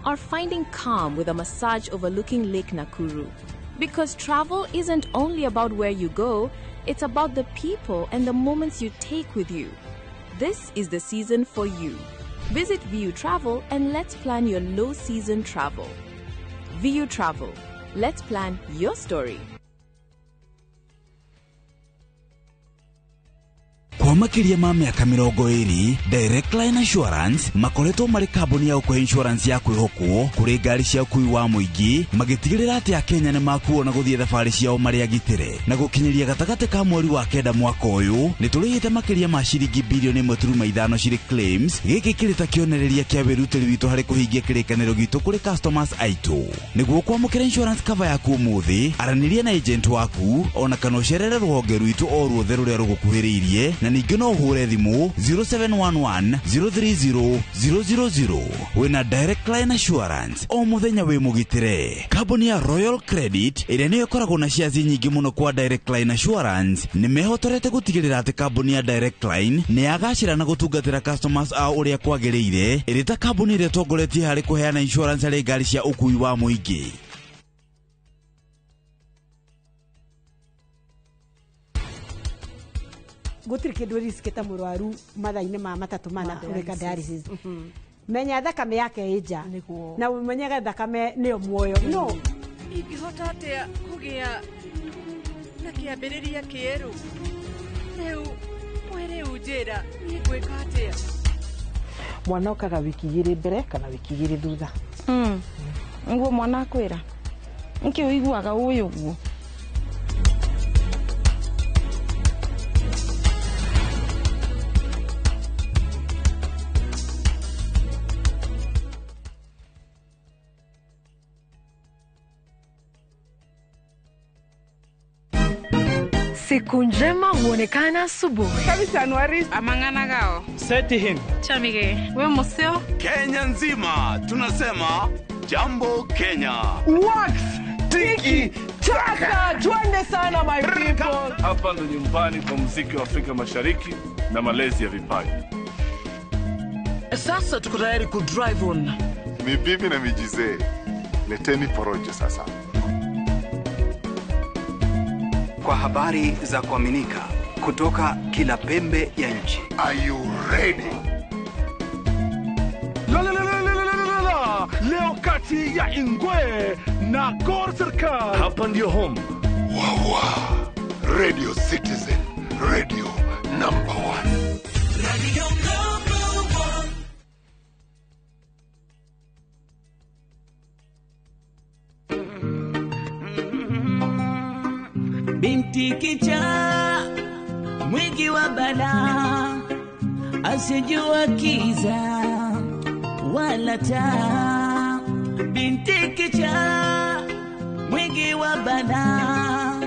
Or finding calm with a massage overlooking Lake Nakuru. Because travel isn't only about where you go, it's about the people and the moments you take with you. This is the season for you. Visit VU Travel and let's plan your low season travel. VU Travel. Let's plan your story. Kwa makĩria ma mĩaka 20, Direct Line Assurance makoretwo marĩ kambuni ya gũkũhe insurance ya kwĩhokwo kũrĩ ngari cia ũkui wa mũingĩ, magĩtigĩrĩra atĩ Akenya nĩ makuo na gũthiĩ thabarĩ ciao marĩ agitĩre. Na gũkinyĩria gatagatĩ ka mweri wa 9 mwaka ũyũ, nĩ tũrĩhĩte makĩria ma ciringi bilioni 1.5 cirĩ claims. Gĩkĩ kĩrĩ ta kĩonereria kĩa wĩrutĩri witũ harĩ kũhingia kĩrĩkanĩro gitũ kũrĩ customers aitũ. Nĩguo kwamũkĩra insurance cover yaku ũmũthĩ, aranĩria na agent waku ona kana ũcerere rũhonge rwitũ o ruothe rũrĩa rũgũkuhĩrĩirie, na ningĩ no ũhũre thimũ 0711 030 000. Wĩna Direct Line Assurance o mũthenya wĩ mũgitĩre. Kambuni ya Royal Credit ĩrĩa nĩyo ĩkoragwo na shares nyingĩ mũno kwa Direct Line Assurance nĩ mehotorete gũtigĩrĩra atĩ kambuni ya Direct Line nĩ yagacĩra na gũtungatĩra customers ao ũrĩa kwagĩrĩire, ĩrĩ ta kambuni ĩrĩa ĩtongoretie harĩ kũheana insurance harĩ ngari cia ũkui wa mũingĩ. Gutiri kindu risk ta murwaru mathaini ma matatu mana ureka dialysis. Menya thakame yake ija na umenyege thakame niyo muoyo. No ingihota atia kugia na Ta kĩambĩrĩria kĩerũ. Rĩu we rĩu njĩra niĩ ngwĩka atĩa? Mwana okaga wiki 2 mbere kana wiki 2 thutha. Nguo mwana akwĩra nĩkĩ ũiguaga ũyũ ũguo? Siku njema huonekana asubuhi. Kabisa Anuari amangana gao. Seti him. Chamige. We museo. Kenya nzima tunasema jambo Kenya. Wax tiki taka twende sana my people. Hapa ndo nyumbani kwa muziki wa Afrika Mashariki na malezi ya vipaji. Sasa tuko tayari ku drive on. Mibibi na mijizee. Leteni porojo sasa. Kwa habari za kuaminika kutoka kila pembe ya nchi. Are you ready? La la la la la la la. Leo kati ya Ingwe na Gor Serikal. Hapa ndio home. Wawa. Radio Citizen, radio number 1. Radio number 1. Binti kichaa mwingi wa balaa, asijua kiza wala taa. Binti kichaa mwingi wa balaa,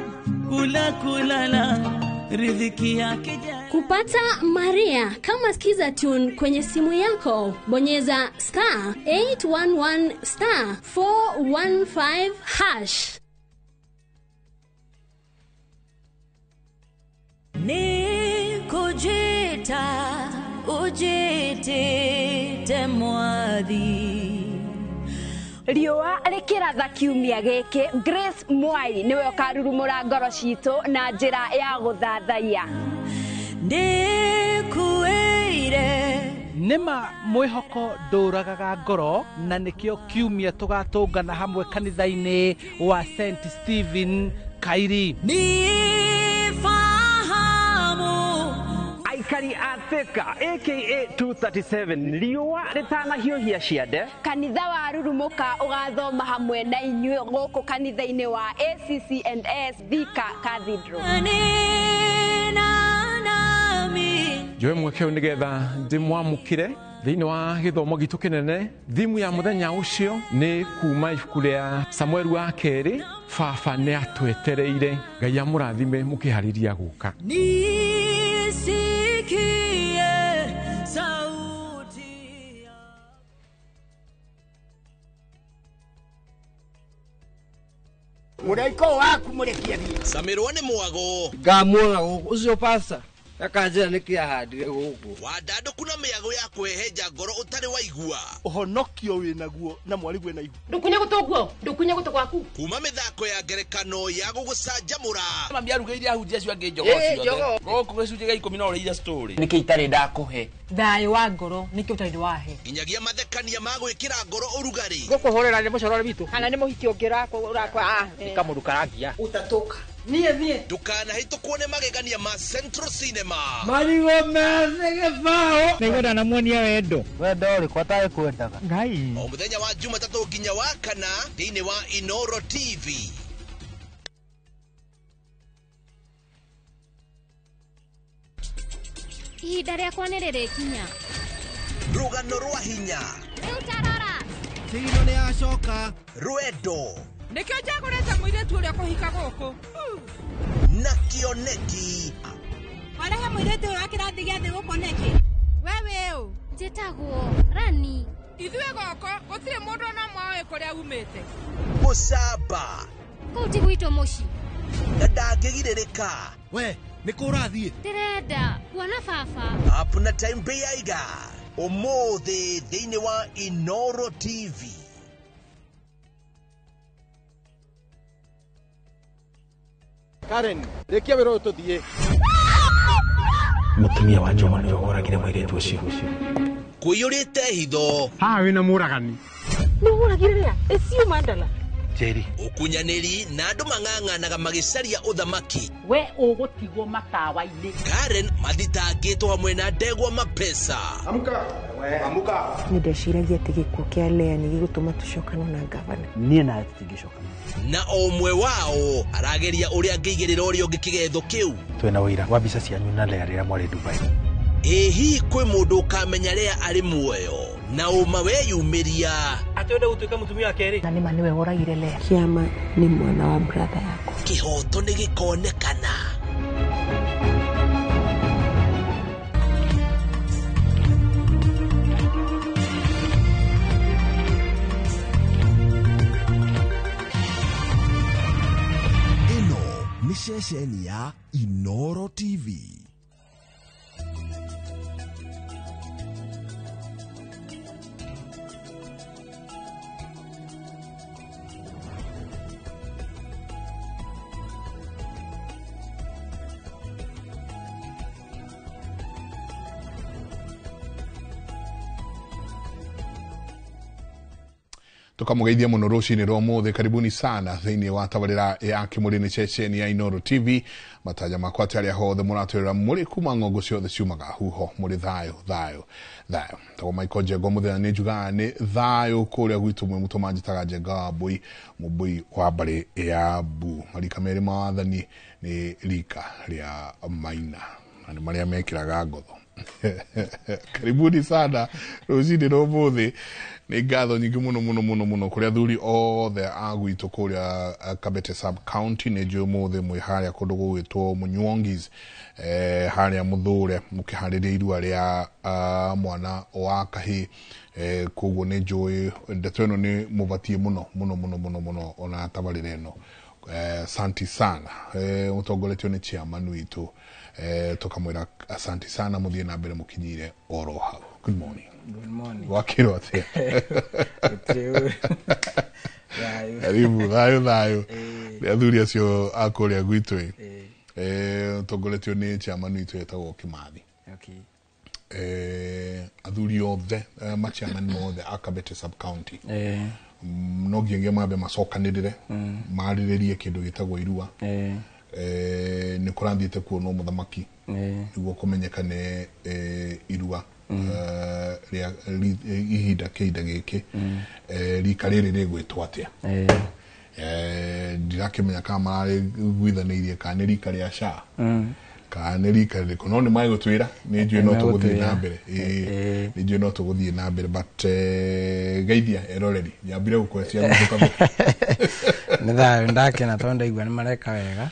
kula kulala riziki yake. Kupata Maria kama Skiza Tune kwenye simu yako, bonyeza star 811 star 415 hash. Ni kujita ujitite mwathi. Riũa rĩkĩratha kiumia gĩkĩ, Grace Mwai nĩwe ũkarurumũra ngoro citũ na njĩra ya gũthathaiya. Ndĩkuĩire nĩma mwĩhoko ndũragaga ngoro, na nĩkĩo kiumia tũgatũngana hamwe kanitha-inĩ wa St Stephen Kairi. Aikari a Thika aka 237 riũa rĩtanahiũhia ciande. Kanitha wa Rurumuka ũgathoma hamwe na inyuĩ gũkũ kanitha-inĩ wa ACC&S Thika Cathedral. Njoe mweke ũyũ nĩgetha ndĩmwamũkĩre thĩinĩ wa gĩthomo gitũ kĩnene. Thimu ya mũthenya ũcio nĩ kuma ibuku rĩa Samueli wa kerĩ, baba nĩ atwetereire. Ngai amũrathime mũkĩharĩria gũka. Nisikie sauti. Mũraiko waku mũrekie thiĩ. Samirwo nĩ mwago. Ngamuona gũkũ ũcio pasta akanjĩra nĩkĩ ahandire gũkũ. Wandandũku na mĩago ya kwĩhenja ngoro ũtarĩ waigua. Ũhonokio wĩnaguo na mwarigwe na ihu. Ndũkunye gũtũ guo, ndũkunye gũtũ gwaku. Kuma mĩthako ya ngerekano ya gũgũcanjamũra. Mami arugĩire ahunjia acio angĩ njogoo ciothe. Gũkũ gĩcunjĩ gĩa 10 no ũrĩire story. Nĩkĩ itarĩ ndakũhe? Thayũ wa ngoro nĩkĩ ũtarĩ wahe? Nginyagia mathekania ma gwĩkĩra ngoro ũrugarĩ. Gũkũhũrĩra nĩ mũcorore witũ. Kana nĩ mũhiki ũngĩ ũrakwa. Nĩ kamũndũ karangia. Ũtatũka. Niĩ thiĩ. Ndũkanahĩtũkwo nĩ magegania ma Central Cinema. Marigũ methĩ gĩbaũ. Nĩngwenda namuonia wendo. Wendo ũrĩkũ atarĩ kwendaga? Ngai. O mũthenya wa Jumatatũ nginya wa kana thĩinĩ wa Inoro TV. Ihinda rĩakwa nĩ rĩrĩkinya. Rũgano rwa hinya. Rĩu tarora. Thino nĩ acoka. Rwendo. Nĩkĩo njagũrĩte mũirĩtu ũrĩa kũhika gũkũ. Na kĩoneki. Warehe mũirĩtu ũyũ wa kĩrathi gĩa thĩ gũkũ nĩkĩ? We wĩ ũ? Njĩtagwo Rani. Ithuĩ gũkũ gũtirĩ mũndũ ona ũmwe ũĩ kũrĩa umĩte. Mũcamba. Kũu ti gwitũ mũciĩ. Na ndangĩgirĩrĩka. We, nĩ kũ ũrathiĩ? Ndĩrenda kuona baba. Up na time Beiga. Ũmũthĩ thĩinĩ wa Inoro TV. Karen, rĩkia wĩra ũyũ tũthiĩ. Mũtumia wa Njoma nĩwe woragire mũirĩtu ũcio. Kũiyũrĩte hitho. Haha wĩna mũragani. Nĩ ũragire rĩa? Ĩcio mandala. Njeri. Ũkunyanĩri na andũ mang'ang'anaga magĩcaria ũthamaki. We ũgũtigwo matawa-inĩ. Karen mathitangĩtwo hamwe na ndegwa mapesa. Amka. Amka. Nĩ ndeciragia atĩ gĩkuũ kĩa Lea nĩ gĩgũtũma tũcokane na ngavana. Niĩ nawe tũtingĩcokana. Na o ũmwe wao arageria ũrĩa angĩigĩrĩra ũrĩa ũngĩ kĩgetho kĩu. Twĩna ũira wa mbica cianyu na Lea rĩrĩa mwarĩ Dubai. Ĩ hihi kwĩ mũndũ ũkamenya Lea arĩ muoyo na ũma weyumĩria atĩ wenda gũtuĩka mũtumia wa kerĩ na nĩma nĩwe woragire Lea. Kĩama nĩ mwana wa brother yakwa. Kĩhoto nĩ gĩkonekana. Ĩno nĩ ceceni ya Inoro TV. Tukamugeithia muno rucini rwa umuthi. Karibuni sana thiini wa tabarira ya kimuri ni ceceni ya Inoro TV. Mataja makwa ati aria hothe muratwirira muri kuma ng'ongo ciothe ciumaga huho muri thayo thayo thayo. Tagwo Michael Njenga muthenya ni njugaga ni thayo kuria gwitu mwe mutu manjitaga Njenga wa Mbui, Mũmbui wa mbari ya Mbu. Marika meri ma wathani ni rika ria Maina na ni maria mekiraga ngotho. Karibuni sana rucini rwa umuthi. Nĩ ngatho nyingĩ mũno mũno mũno mũno kũrĩ athuri othe a gwitũ kũrĩa Kabete sub county. Nĩ njũĩ ũmũthĩ mwĩ harĩa kũndũ gũgwĩtwo Mũnyuongis, harĩa Mũthũre mũkĩharĩria irua rĩa mwana wa kahĩĩ. Koguo nĩ njũĩ ndeto ĩno nĩ mũbatiĩ mũno mũno mũno mũno mũno ona tabarĩra ĩno. Asanti sana, mũtongoretio nĩ chairman witũ, tũkamwĩra asanti sana, mũthiĩ na mbere mũkinyire oro hau. Good morning. Good morning. Wakirwo atia? Karibu, thayo thayo. Nĩ athuri acio a kũrĩa gwitũ ĩ. Tongoretio nĩ chairman witũ etagwo Kimathi. Okay. Athuri othe, machairman mothe a Kabete sub county. No nginyagia mambe macokanĩrĩre, marĩrĩrie kĩndũ gĩtagwo irua. Nĩ kũrathiĩte kuonwo mũthamaki nĩguo kũmenyekane irua rĩa ihinda kĩhinda gĩkĩ, rika rĩrĩ rĩgwĩtwo atĩa. Ndirakĩmenya kana mararĩguithanĩirie kana nĩ rika rĩa SHA kana nĩ rika rĩrĩkũ, no nĩ magũtwĩra. Nĩ njũĩ no tũgũthiĩ na mbere, nĩ njũĩ no tũgũthiĩ na mbere, but geithia eroreri nyambire gũkwecia gũtũka. Nĩ thayũ, ndakena tondũ ndaigua nĩ mareka wega.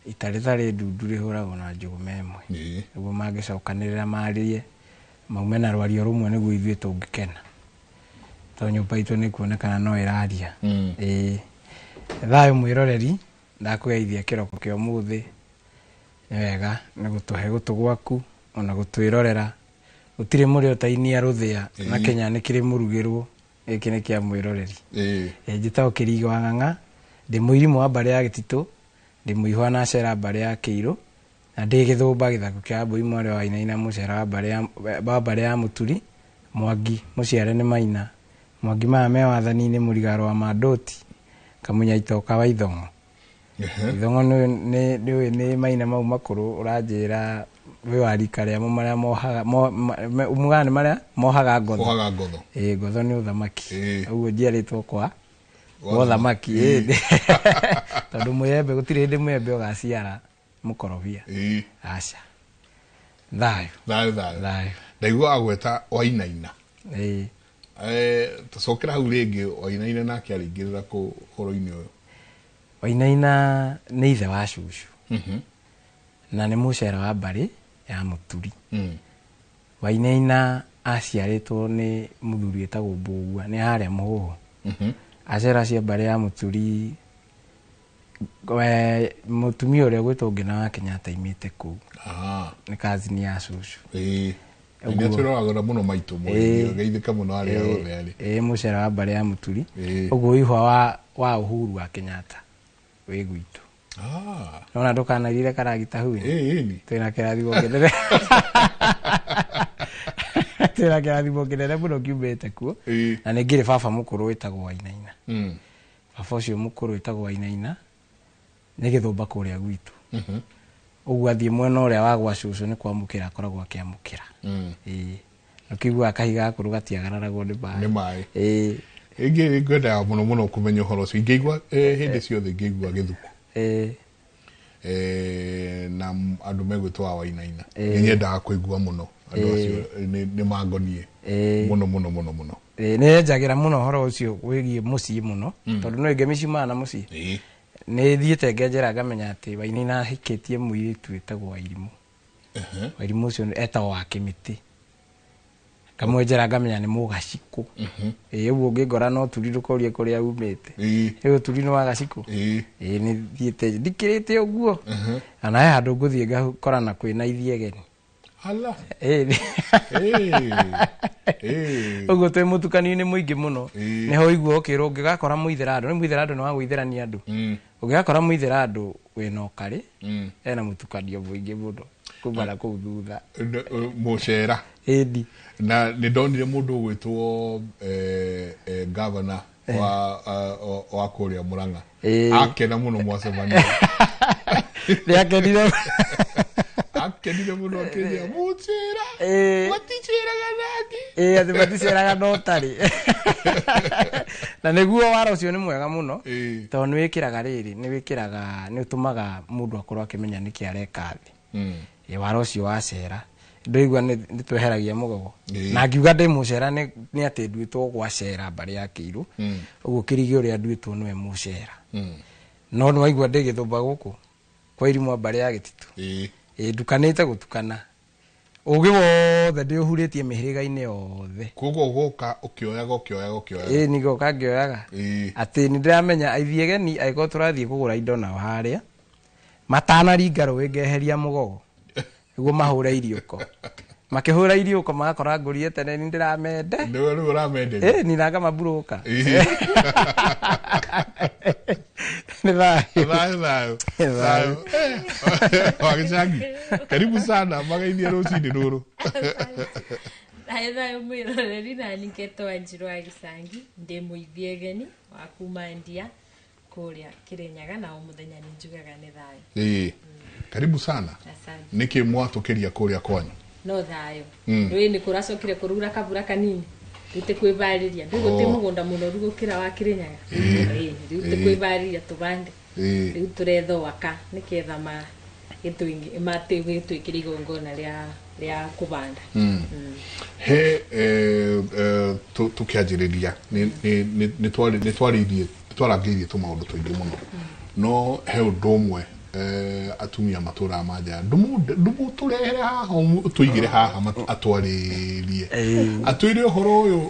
Ita rĩtarĩ ndundu rĩhũragwo na njũgũma ĩmwe, nĩguo mangĩcokanĩrĩra marĩrie maume na rwario rũmwe nĩguo ithuĩ tũngĩkena, tondũ nyũmba itũ nĩ kuonekana no ĩraria. Thayũ mwĩroreri, ndakũgeithia kĩroko kĩa ũmũthĩ. Nĩ wega nĩ gũtũhe gũtũ gwaku ona gũtwĩrorera. Gũtirĩ mũrĩ ũtainia rũthĩa na Kenya nĩ kĩrĩ mũrugĩrwo. Gĩkĩ nĩ kĩa mwĩroreri. Njĩtagwo Kĩrigo wa Ng'ang'a, ndĩ mũirimũ wa mbarĩ ya Gĩtitũ, ndĩ mũihwa na acera mbarĩ ya Kĩirũ, na ndĩ gĩthũmba gĩthaku kĩa Mbui mwarĩ wa Wainaina mũcera wa mbarĩ ya Mũturi Mwangi mũciare nĩ Maina. Mwangi maya me wathani-inĩ mũrigaro wa Mandũti Kamunya itoka wa Ithong'o. Ithong'o nĩ nĩ Maina mau makũrũ ũranjĩra wĩ wa rika rĩamo marĩa mohaga mugaga nĩ marĩa mohaga ngotho. Mohaga ngotho. Ĩĩ, ngotho nĩ ũthamaki. Ũguo njiarĩtwo kwa ũthamaki tondũ mũyembe gũtirĩ hĩndĩ mũyembe ũgaciara mũkorobia. Aca. Thayũ. Thayũ thayũ. Thayũ. Ndaigua agweta Wainaina. Tũcokera hau rĩngĩ, Wainaina nake arĩingĩrĩra kũ ũhoro-inĩ ũyũ? Wainaina nĩ ithe wa cucu na nĩ mũcera wa mbarĩ ya Mũturi. Wainaina aciarĩtwo nĩ mũthuri wĩtagwo Mbũgua, nĩ harĩa Mũhũhũ. Acera cia mbarĩ ya Mũturi, mũtumia ũrĩa ũgwĩtwo Ngĩna wa Kenyatta aimĩte kũu. Nĩ kazini ya cucu. Nĩ twĩroragĩra mũno maitũ geithĩka mũno arĩa othe arĩ. Ĩĩ, mũcera wa mbarĩ ya Mũturi. Ũguo ihwa wa Uhuru wa Kenyatta wĩ gwitũ. Nona ndũkanairire karagita huini. Twĩna kĩrathimo kĩnene. Twĩna kĩrathimo kĩnene mũno kiumĩte kuo. Na nĩ ngĩrĩ baba mũkũrũ wĩtagwo Wainaina. Baba ũcio mũkũrũ wĩtagwo Wainaina nĩ gĩthũmba kũrĩa gwitũ. Ũguo athiĩ mwena ũrĩa wa gwa cũcũ nĩ kwamũkĩra akoragwo akĩamũkĩra. Ĩĩ. Ũkĩigua kahiga gakũrũ gatiagararagwo nĩ maĩ. Nĩ maĩ. Ĩĩ. Ingĩ ngwendaga mũno mũno kũmenya ũhoro ũcio. Ingĩigua hĩndĩ ciothe ingĩigua gĩthuku. Na andũ megwĩtwo wa Wainaina. Nĩ nyendaga kũigua mũno andũ acio nĩ mangonie mũno mũno mũno mũno. Nĩ njagĩra mũno ũhoro ũcio wĩgiĩ mũciĩ mũno tondũ no ingĩ mĩciĩ na mũciĩ. Nĩ thiĩte ngenjera ngamenya atĩ Wainaina ahikĩtie mũirĩtu wĩtagwo Wairimũ. Wairimũ ũcio etagwo wa Kĩmĩtĩ. Ngamwenjera ngamenya nĩ mũgacikũ. Ĩĩ ũguo ũngĩngora no turi ndũkorie kũrĩa umĩte. Ĩĩ turi nĩ wa gacikũ. Ĩĩ nĩ thiĩte ndikĩrĩte ũguo. Ona he handũ ngũthiĩ ngakorana kwĩna ithiegeni. Ala. Ĩĩ. Ũguo twĩ mũtukanio-inĩ mũingĩ mũno. Nĩho ũigua ũkĩrwo ũngĩgakora mũithĩra andũ, nĩ mũithĩra andũ nĩ wa gũithĩrania andũ. Ũngĩgakora mũithĩra andũ wĩna ũkarĩ, ena mũtukanio mũingĩ mũno kuma na kũu thutha. Mũcera. Ĩni. Na nĩ ndonire mũndũ ũgwĩtwo governor wa kũrĩa Murang'a. Akena mũno mwacemania. Nĩ akenire. Akenire mũno akĩnjĩra mũcera. Maticeraga nake. Ĩĩ atĩ maticeraga no tarĩ. Na nĩguo wara ũcio nĩ mwega mũno tondũ nĩ wĩkĩraga rĩrĩ, nĩ wĩkĩraga, nĩ ũtũmaga mũndũ akorwo akĩmenya nĩkĩ areka thĩ. Ĩĩ wara ũcio wa cera ndoigua nĩ tweheragia mũgogo. Na ngiuga ndĩ mũcera nĩ atĩ nduĩtwo gwa cera mbarĩ ya Kĩirũ. Ũguo kĩrigi ũrĩa nduĩtwo nĩwe mũcera. No nĩ waigua ndĩ gĩthũmba gũkũ kwa Irimũ mbarĩ ya Gĩtitũ. Ĩĩ ndukanĩte gũtukana. Ũgĩ wothe ndĩũhurĩtie mĩhĩrĩga-inĩ yothe. Koguo ũgoka ũkĩoyaga ũkĩoyaga ũkĩoyaga. Ĩĩ nĩgoka ngĩoyaga. Atĩ nĩ ndĩramenya ithiegeni angĩkorwo tũrathiĩ kũgũra indo nao harĩa matanaringa rũĩ ngeheria mũgogo nĩguo mahũre iriũko. Makĩhũra iriũko magakora ngũrie tene nĩ ndĩramende. Nĩwe rĩu ũramenderia. Ĩĩ nina ngamaburũka. Nĩ thayũ. Thayũ thayũ. Thayũ. Wagĩcangi. Karibu sana magaithie rũcinĩ rũrũ. Thayũ thayũ mwĩroreri na nĩngetwo Wanjirũ wa Gĩcangi ndĩ mũithiegeni wa kuma Ndia kũrĩa Kĩrĩnyaga na o mũthenya nĩ njugaga nĩ thayũ. Ĩĩ. Karibu sana. Asante. Nĩkĩ mwatũkĩria kũrĩa kwanyu? No thayũ. Rũĩ nĩ kũracokire kũrura kabura kanini. Rĩu tĩkwĩbarĩria. Rĩu gũtĩ mũgũnda mũnoru gũkĩra wa Kĩrĩnyaga. Ĩĩ rĩu tĩkwĩbarĩria tũbande. Rĩu tũretha waka nĩketha ma gĩtwĩkĩre igongona rĩa kũbanda. He tũkĩanjĩrĩria nĩ twarangĩirie tũmaũndũ tũingĩ mũno. No he ũndũ ũmwe atumia matũraga manja ndũmũtũrehere haha tũigĩre haha atwarĩrie atwĩre ũhoro ũyũ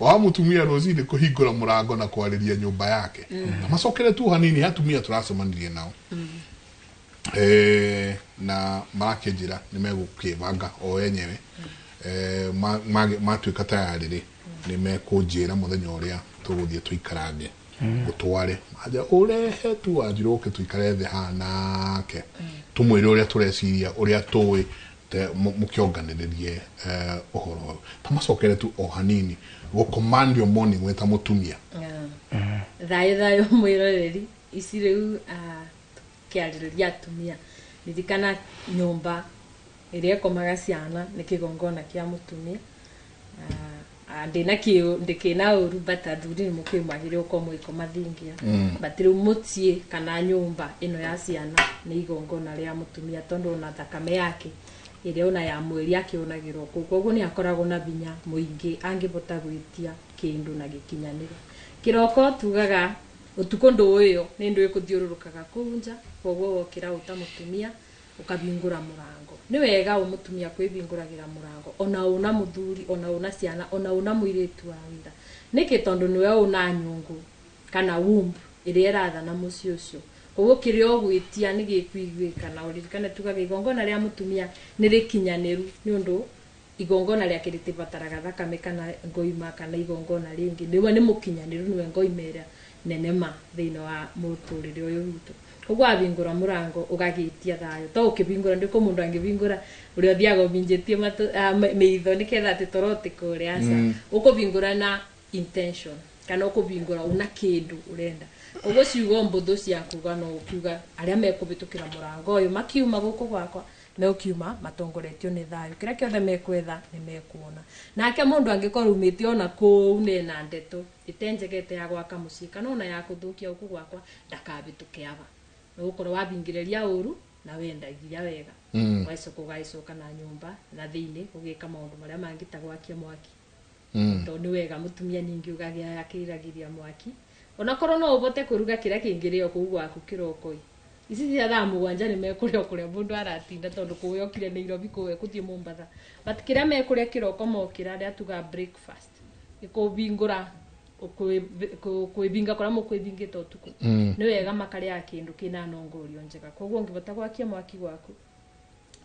wa mũtumia rũcinĩ kũhingũra mũrango na kwarĩria nyũmba yake. Na macokere tu hanini atumia tũracemanirie nao na marakĩnjĩra nĩ megũkĩbanga o enyewe matuĩka tayarĩ rĩ nĩ mekũnjĩra mũthenya ũrĩa tũgũthiĩ tũikarange gũtware aja ũrehe tu Wanjirũ ũke tũikare thĩ haha nake tũmwĩre ũrĩa tũreciria ũrĩa tũĩ mũkĩonganĩrĩrie ũhoro ũyũ. Ta macokere tu o hanini gũ command your morning wĩ ta mũtumia. Thayũ thayũ mwĩroreri ici rĩu tũkĩarĩrĩria atumia ririkana nyũmba ĩrĩa ĩkomaga ciana nĩ kĩgongona kĩa mũtumia. Ndĩna kĩũ ndĩkĩna ũru but athuri nĩ mũkĩmagĩrĩirwo gũkorwo mũgĩkoma thingia. But rĩu mũciĩ kana nyũmba ĩno ya ciana nĩ igongona rĩa mũtumia tondũ ona thakame yake ĩrĩa ona ya mweri akĩonagĩrwo kũu. Koguo nĩ akoragwo na hinya mũingĩ angĩhota gwĩtia kĩndũ na gĩkinyanĩre. Kĩroko tugaga ũtukũ ndũĩyo nĩ ndũĩ kũthiũrũrũkaga kũu nja koguo wokĩra ũta mũtumia ũkahingũra mũrango. Nĩ wega ũ mũtumia kwĩhingũragĩra mũrango ona ũna mũthuri ona ũna ciana ona ũna mũirĩtu wa wĩra. Nĩkĩ? Tondũ nĩwe ũna nyũngũ kana womb ĩrĩa ĩrathana mũciĩ ũcio. Koguo kĩrĩa ũgwĩtia nĩ gĩkũiguĩka na ũririkane tugaga igongona rĩa mũtumia nĩ rĩkinyanĩru nĩ ũndũ igongona rĩake rĩtibataraga thakame kana ngoima kana igongona rĩngĩ. Nĩwe nĩ mũkinyanĩru nĩwe ngoima ĩrĩa nene ma thĩinĩ wa mũtũrĩre ũyũ witũ. Koguo wahingũra mũrango ũgagĩtia thayũ to ũkĩhingũra ndĩkũ mũndũ angĩhingũra ũrĩa ũthiaga ũminjĩtie maitho nĩketha atĩ toro ũtĩkũre aca. Ũkũhingũra na intention Kana ũkũbingũra una kĩndũ ũrenda. Koguo ciugo mbũthũ cia kuga no ũkiuga arĩa mekũbĩtũkĩra mũrango ũyũ makiuma gũkũ gwakwa meukiuma matongoretio nĩ thayũ, kĩrĩa kĩothe mekwetha nĩ mekuona. Nake mũndũ angĩkorwo umĩte ona kũu nena ndeto ĩtenjegete ya gwaka mũciĩ kana ona ya kũthũkia gũkũ gwakwa, ndakabĩtũke aba, nĩgũkorwo wabingĩrĩria ũru na wendagia wega. Ũgacoka ũgagĩcoka na nyũmba na thĩinĩ ũgĩka maũndũ marĩa mangĩ ta gwakia mwaki. Tondũ nĩ wega mũtumia ningĩ ũgagĩa akĩriragĩria mwaki, onakorwo no ũvote kũruga kĩrĩa kĩngĩrĩo kũu gwaku kĩroko-ĩ, ici cia thaa 7 nĩ mekũrĩa o kũrĩa mũndũ aratinda, tondũ kũu okire Nairobi, kũu ekũthiĩ Mombatha, but kĩrĩa mekũrĩa kĩroko mokĩra, arĩa tuga breakfast, ĩkũbingũra kwĩbinga kũrĩa mũkwĩbingĩte ũtukũ. Nĩ wega makarĩaga kĩndũ kĩna nongorio njega. Koguo ũngĩbota gwakia mwaki gwaku,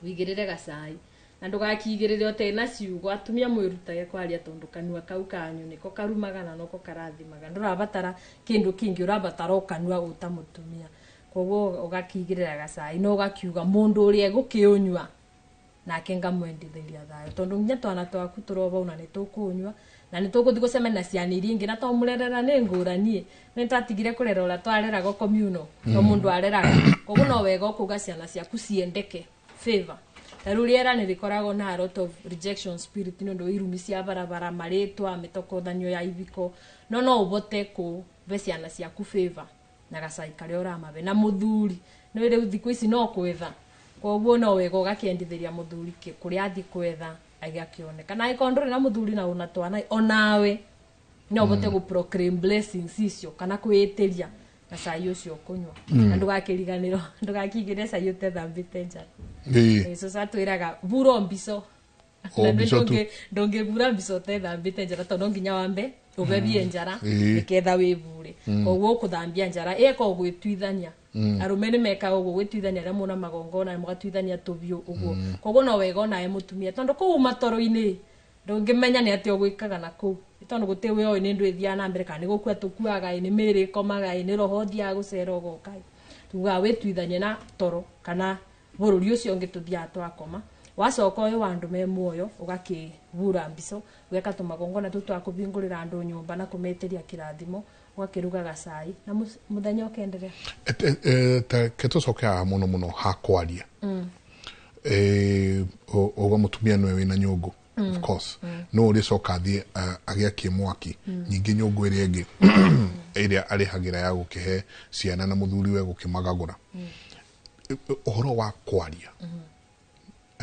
wĩigĩrĩre gacai na ndũgakigĩrĩre ũtarĩ na ciugo. Atumia mwĩrutage kwaria, tondũ kanua kau kanyu nĩko karumaga na noko karathimaga. Ndũrabatara kĩndũ kĩngĩ, ũrabatara o kanua ũta mũtumia. Koguo ũgakigĩrĩra gacai na ũgakiuga mũndũ ũrĩa egũkĩũnyua nake ngamwendithĩria thayũ, tondũ nginya twana twaku tũroba una nĩ tũkũnyua na nĩ tũgũthiĩ gũcemania na ciana iria ingĩ, na to mũrerera nĩ ngũrani, nĩ twatigire kũrera ũrĩa twareraga communal, to mũndũ areraga. Koguo no wega ũkauga ciana ciaku ciendeke favor. Ta rĩu rĩera nĩ rĩkoragwo na a lot of rejection spirit nĩ ũndũ wa irumi cia barabara, marĩtwa, mĩtokozanio ya ibiko, no no ũvote kũve ciana ciaku favor na gacai karĩa ũramabe. Na mũthuri nĩ rĩu thikũ ici no kwetha, koguo no wega ũgakĩendithĩria mũthuri kũrĩa athiĩ kwetha agakĩoneka. Na angĩkorwo ndũrĩ na mũthuri na una twana, onawe no ũvote gũ proclaim blessings icio kana kwĩĩtĩria na cai ũcio ũkũnyua. Na ndũgakĩriganĩrwo, ndũgakĩigĩre cai ũtethambĩte njara. Cucu atwĩraga bura mbico. O mbico tu. Ndũngĩbura mbico ũtethambĩte njara, tondũ no nginya wambe ũbebie njara nĩketha wĩbure. Koguo ũkũthambia njara ĩka ũgwĩtuithania. Arũme nĩ mekaga ũguo gwĩtuithania arĩa mona magongona mũgatuithania tũbiũ ũguo. Koguo no wega onawe mũtumia, tondũ kũu matoro-inĩ ndũngĩmenya nĩ atĩa ũgwĩkaga na kũu, tondũ gũtĩ wĩ oĩ nĩ ndũ ĩthiaga na mbere, kana nĩ gũkua tũkuaga, nĩ mĩĩrĩ ĩkomaga, nĩ roho ũthiaga gũcera ũgoka. Tugaga wĩtuithanie na toro kana bũrũri ũcio ũngĩ tũthiaga twakoma. Wacoka ũyũ wa andũ me muoyo ũgakĩbura mbico, ũgeka tũmagongona tũu twa kũbingũrĩra andũ nyũmba na kũmetĩria kĩrathimo, ũgakĩruga gacai na mũthenya ũkenderea. Ke tũcoke haha mũno mũno ha kwaria. Uga mũtumia nĩwe wĩna nyũngũ, of course, no ũrĩcoka athiĩ agĩakie mwaki, ningĩ nyũngũ ĩrĩa ĩngĩ ĩrĩa arĩhagĩra ya gũkĩhe ciana na mũthuri we gũkĩmagagũra. Ũhoro wa kwaria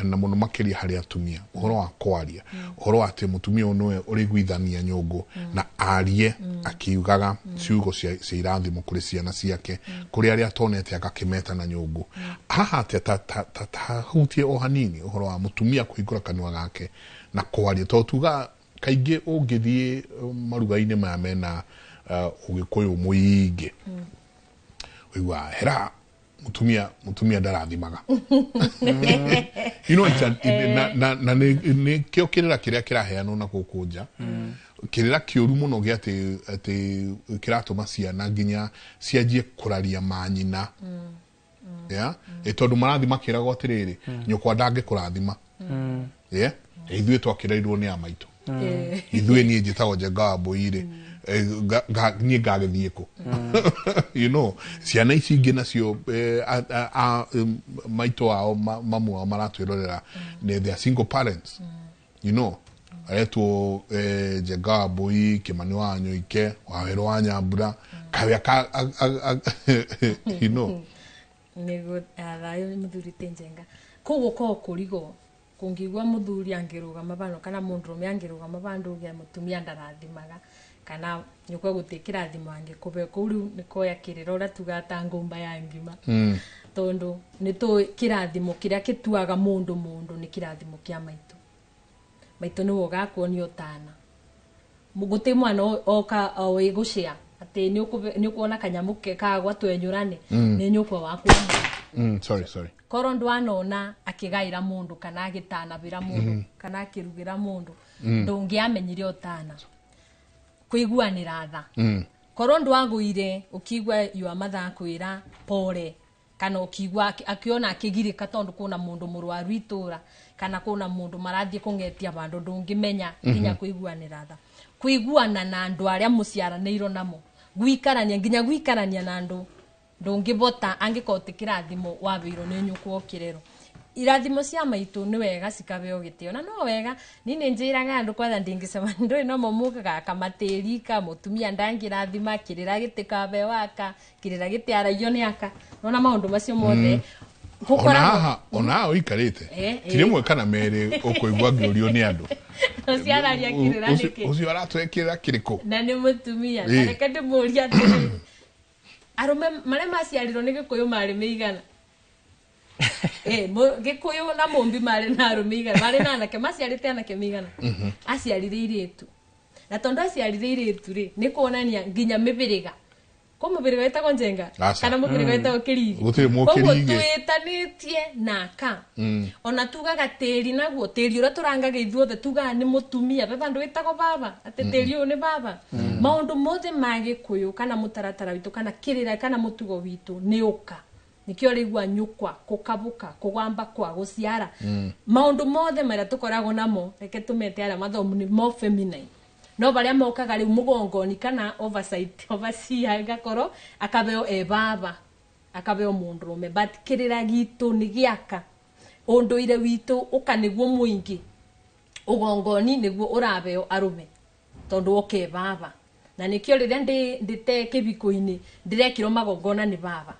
na mũno makĩria harĩ atumia, ũhoro wa kwaria, ũhoro wa atĩ mũtumia ũyũ nĩwe ũrĩiguithania nyũngũ na arie akiugaga ciugo cia irathimo kũrĩ ciana ciake, kũrĩ arĩa atonete agakĩmeta na nyũngũ. Haha atĩa ta hutie o hanini ũhoro wa mũtumia kũhingũra kanua gake na kwaria, tondũ tuga kaingĩ ũngĩthiĩ maruga-inĩ maya mena ũgĩkũyũ mũingĩ, ũiguaga hera mutumia ndarathimaga. You know, it's a, na nĩ kĩo kĩrĩra kĩrĩa kĩraheanwo na gũkũ nja, kĩrĩra kĩũru mũno gĩa atĩ kĩratũma ciana nginya cianjie kũraria manyina, yeah? Tondũ marathi makĩragwo atĩrĩrĩ, nyũkwa ndangĩkũrathima. Yeah? Ithuĩ twakĩrerirwo nĩ a maitũ. Ithuĩ niĩ njĩtagwo Njenga wa Mbũi-rĩ, niĩ ngagĩthiĩ kũ? You know, ciana ici ingĩ nacio maitũ ao mamu ao maratwĩrorera, they are single parents, you know, aretwo Njenga wa Mbũi, Kĩmani wa Nyoike, Wawerũ wa Nyambura, kawĩa ka you know. Nĩguo thayũ mũthuri ti Njenga. Koguo ko kũrigwo kũngĩigua mũthuri angĩrũgama bano kana mũndũrũme angĩrũgama bandũ uge mũtumia ndarathimaga kana nyũkwa gũtĩ kĩrathimo angĩkũbe, kũu rĩu nĩ koya kĩrĩra ũrĩa tugaga ta ngũmba ya ngima. Tondũ nĩ tũĩ kĩrathimo kĩrĩa gĩtuaga mũndũ mũndũ nĩ kĩrathimo kĩa maitũ. Maitũ nĩwe ũgakuonia ũtana. Gũtĩ mwana oka oĩ gũcĩa atĩ nĩ ũkuona kanyamũ kagwa twenyũrane, nĩ nyũkwa wakuona. Sorry, sorry. Korwo ndwanona akĩgaĩra mũndũ kana agĩtanabĩra mũndũ kana akĩrugĩra mũndũ, ndũngĩamenyire ũtana kũiguanĩra tha. Korwo ndwagũire ũkĩigua yua mathaa kwĩra pore, Kana ukigwa akiona akigirika tondu kuna mundu murwaru itura kana kuna mundu marathie kungetia bandu ndungimenya nginya kuiguanira tha kuiguana na andu aria muciaranĩirwo namo gwikarania nginya gwikarania na andu ndungibota angikorwo ti kirathimo wabeirwo ni nyukwa kirero irathimo cia maitu ni wega cikabeo gitio na no wega ni ni njiraga andu kwatha ndingicema ndui no momukaga kamatirika mutumia ndangirathima kirira gitikabe waka kirira gitiaragio ni aka nona maundu macio mothe ona ona uikarite ti rimwe kana meri ukuigua ngiurio ni andu ucio araria kirira niki ucio aratwekirira kiriku na ni mutumia na reke ndimurie atiri arume maria maciarirwo ni Gikuyu mari miigana Gikuyu na Mumbi mari na arume igana mari na anake maciarite anake migana aciarire iritu na tondu aciarire iritu ri ni kuonania nginya mibiriga ko mubiriga wetagwo Njenga kana mubiriga wetagwo Kirigi gutiri mukirigi twitanitie naka ona tugaga tiri naguo tiri uria turangaga ithuothe tugaga ni mutumia be bandu wetagwo baba ati tiri uyu ni baba maundu mothe ma Gikuyu kana mutaratara witu kana kirira kana mutugo witu ni uka nikio rigwa nyukwa kukabuka kugamba kwa guciara maundu mothe maria tukoragwo namo reke tumete aria mathomu ni mo feminine no baria mokaga riu mugongoni kana oversight overseer gakorwo akabeo e baba akabeo mundurume but kirira gitu ni giaka unduire witu uka niguo muingi ugongoni niguo urabeo arume tondu oke baba na nikio riria ndite kibiko-ini ndirekirwo magongona ni baba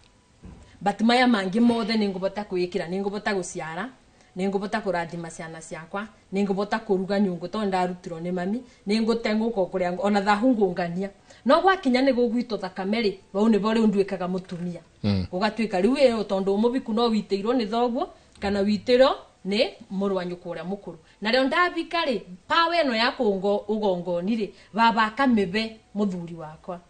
but maya mangi mothe ningubota kwikira ningubota guciara ningubota kurathima ciana ciakwa ningubota kuruga nyungu tondu ndarutirwo ni mami ningutenguka kuria ona thahu ngungania no gwakinya ni gugwitwo thakame ri vau nivo riu nduikaga mutumia ugatuika riu ĩyo tondu mubiku no witĩirwo ni thoguo kana witĩrwo ni mũrũ wa nyũkwa ũrĩa mũkũrũ na rĩo ndabika ri pawa ĩno ya kũngo ũgongoni ri baba akamĩbe mũthuri wakwa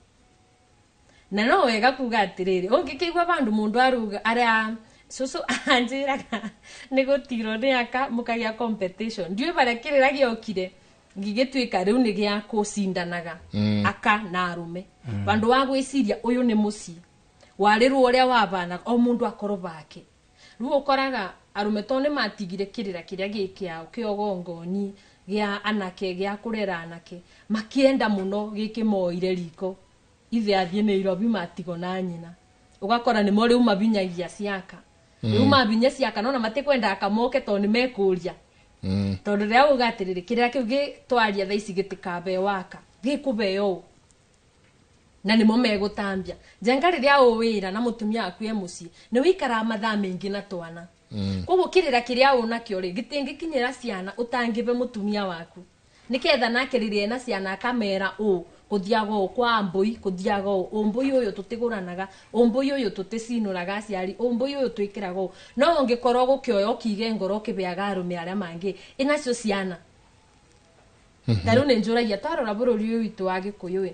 na no wega kuga atiriri ungikigua bandu mundu aruga aria cucu anjiraga ni gutirwo ni aka mukagia competition ndiui baria kirira giokire gigituika riu ni gia kucindanaga aka na arume bandu wa gwiciria uyu ni mucii warirwo uria wabana o mundu akorwo bake riu ukoraga arume to ni matigire kirira kiria gikiao kiogongoni gia anake gia kurera anake makienda muno gikimoire riko ithe athie Nairobi matigo na nyina ugakora ni mo riu mabinyagia ciaka riu mabinya ciaka nona matikwenda akamoke to ni mekuria tondu riria uga atiriri kiria kiu gitwaria thaa ici gitikabe waka gikubeo na nimo megutambia Njenga riria uwira na mutumia aku e mucii ni wikara mathaa maingi na twana koguo kirira kiria unakio ri gitingikinyira ciana utangibe mutumia waku niketha nake riria ena ciana akamera uu kuthiaga uu kwa mbui kuthiaga uu mbui uyu tutiguranaga umbui uyu tuticinuraga aciari umbui uyu twikiraga uu no ungikorwo gukioya ukige ngoro ukibeaga arume aria mangi inacio ciana ta riu ni njuragia twarora bururi uyu witu wa Gikuyu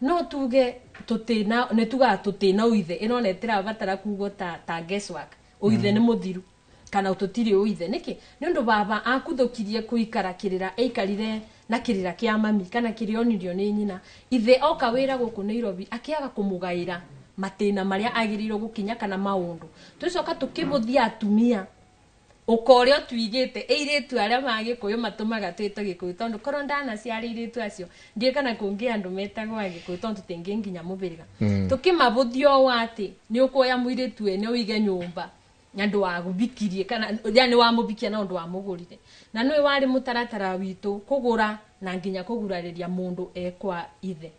no tuge tutina ni tugaga tutina uithe ino ne tirabatara kugwo ta guesswork uithe ni muthiru kana tutiri uithe niki ni undu baba akuthukirie kuikara kirira eikarire na kirira kia mami kana kirionirio ni nyina ithe oka wira guku Nairobi akiaga kumugaira matina maria agirirwo gukinya kana maundu tucoka tukibuthia atumia ukoria tuigite eiritu aria ma Gikuyu matumaga twitwo Gikuyu tondu korwo ndanaciara iritu acio ndiĩ kana kungi andu metagwo a Gikuyu tondu tingi nginya mubiriga tukimabuthia ũũ ati ni ukuoya muiritu ene uige nyumba na ndwagubikirie kana yani wamubikia na undu wamugurire na niwe wari mutaratara witu kugura na nginya kugurariria mundu ekwa ithe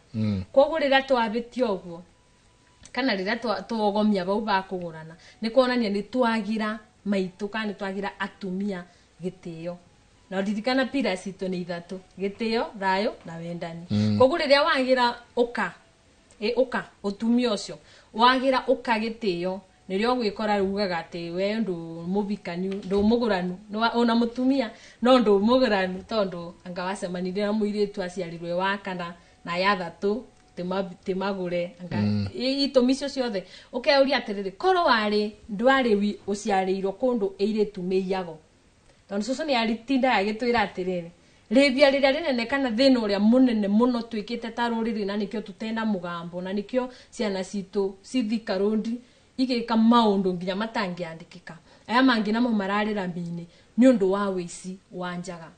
koguo rira twabitie uguo kana rira twogomia bau bakugurana ni kuonania ni twagira maitu kana ni twagira atumia gitio na ririkana pillars citu ni ithatu gitio thayo na wendani koguo riria wagira uka uka utumia ucio wagira uka gitio nirio gwikora rugaga ati we ndu mubikani ndu muguranu ona mutumia no ndu muguranu tondu anga wacemanire na muiritu aciarirwe wa kana na ya thatu timagure anga itumi icio ciothe ukeuria atiriri korwo wari ndwari uciariirwo kundu iritu meiyago tondu cucu ni aritindaga agitwira atiriri ribia riria rinene kana thina uria munene muno twikite ta ruriri na nikio tutena mugambo na nikio ciana citu cithika rundi Igĩka maũndũ nginya matangĩandĩkĩka. Aya mangĩ namo mararĩra mĩinĩ nĩ ũndũ wa wĩici wa njaga.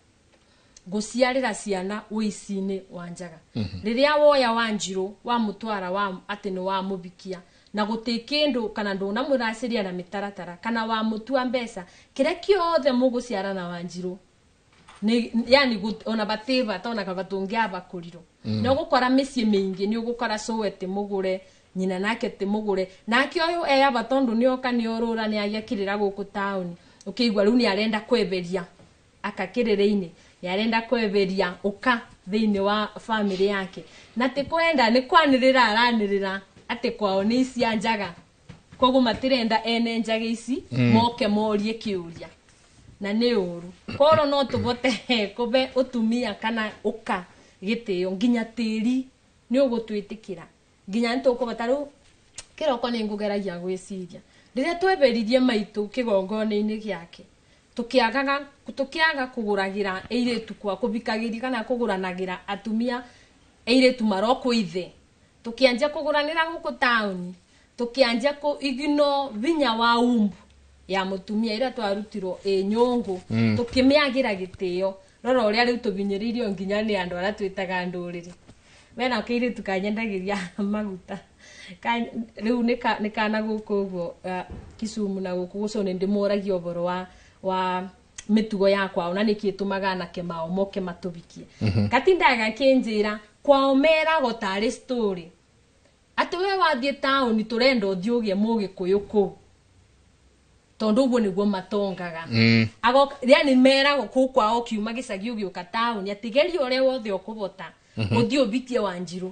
Gũciarĩra ciana wĩici-inĩ wa njaga. Rĩrĩa woya Wanjirũ wamũtwara wa atĩ nĩ wamũbikia na gũtĩ kĩndũ kana ndũnamũracĩria na mĩtaratara kana wamũtua mbeca kĩrĩa kĩothe mũgũciara na Wanjirũ nĩ yani ona batĩba tona kaba tũngĩabakũrirwo. Nĩ ũgũkora mĩciĩ mĩingĩ nĩ ũgũkora cũwe tĩ mũgũre nyina nake tĩ mũgũre nake ũyũ eyaba tondũ nĩoka nĩorũra nĩagĩakĩrĩra gũkũ taũni ũkĩigua rĩu nĩarenda kweberia akakĩrĩrĩ-inĩ nĩarenda kweberia ũka thĩinĩ wa family yake na tĩ kwenda nĩ kwanĩrĩra aranĩrĩra atĩ kwao nĩ icia njaga koguo matirenda ene njaga ici moke morie kĩũria na nĩ ũru korwo no tũbote kũbe ũtumia kana ũka gĩtĩo nginya tĩri nĩ ũgũtwĩtĩkĩra nginya nĩ tũkũbota rĩu kĩroko nĩ ngũgeragia gwĩciria rĩrĩa tweberirie maitũ kĩgongona-inĩ gĩake tũkĩaga kũgũragĩra airĩtu kwa kũbikagĩria kana kũgũranagĩra atumia airĩtu marokwo ithe tũkĩanjia kũgũranĩra gũkũ taũni tũkĩanjia kũ igino vinya wa umbu ya mũtumia ĩrĩa twarutirwo ĩ nyũngũ tũkĩmĩagĩra gĩtĩo rora ũrĩa rĩu tũbinyĩrĩirio nginya nĩ andũ arĩa twĩtaga ndũrĩrĩ wena kĩirĩtu kanyendagĩria maguta rĩu nĩ kana gũkũ ũguo Kisumu na gũkũ gũco nĩ ndĩmoragia ũhoro wa mĩtugo ya kwao na nĩkĩ ĩtũmaga anake mao moke matũbikie katindaga kĩnjĩra kwao meragwo tarĩ story atĩ we wathiĩ taũni tũrenda ũthiĩ ũgĩe mũgĩkũyũ kũu tondũ ũguo nĩguo matongaga yani meragwo kũu kwao ũkiuma gĩcagi ũgĩũka taũni atĩ geria ũrĩa wothe ũkũbota ũthiĩ ũbikie Wanjirũ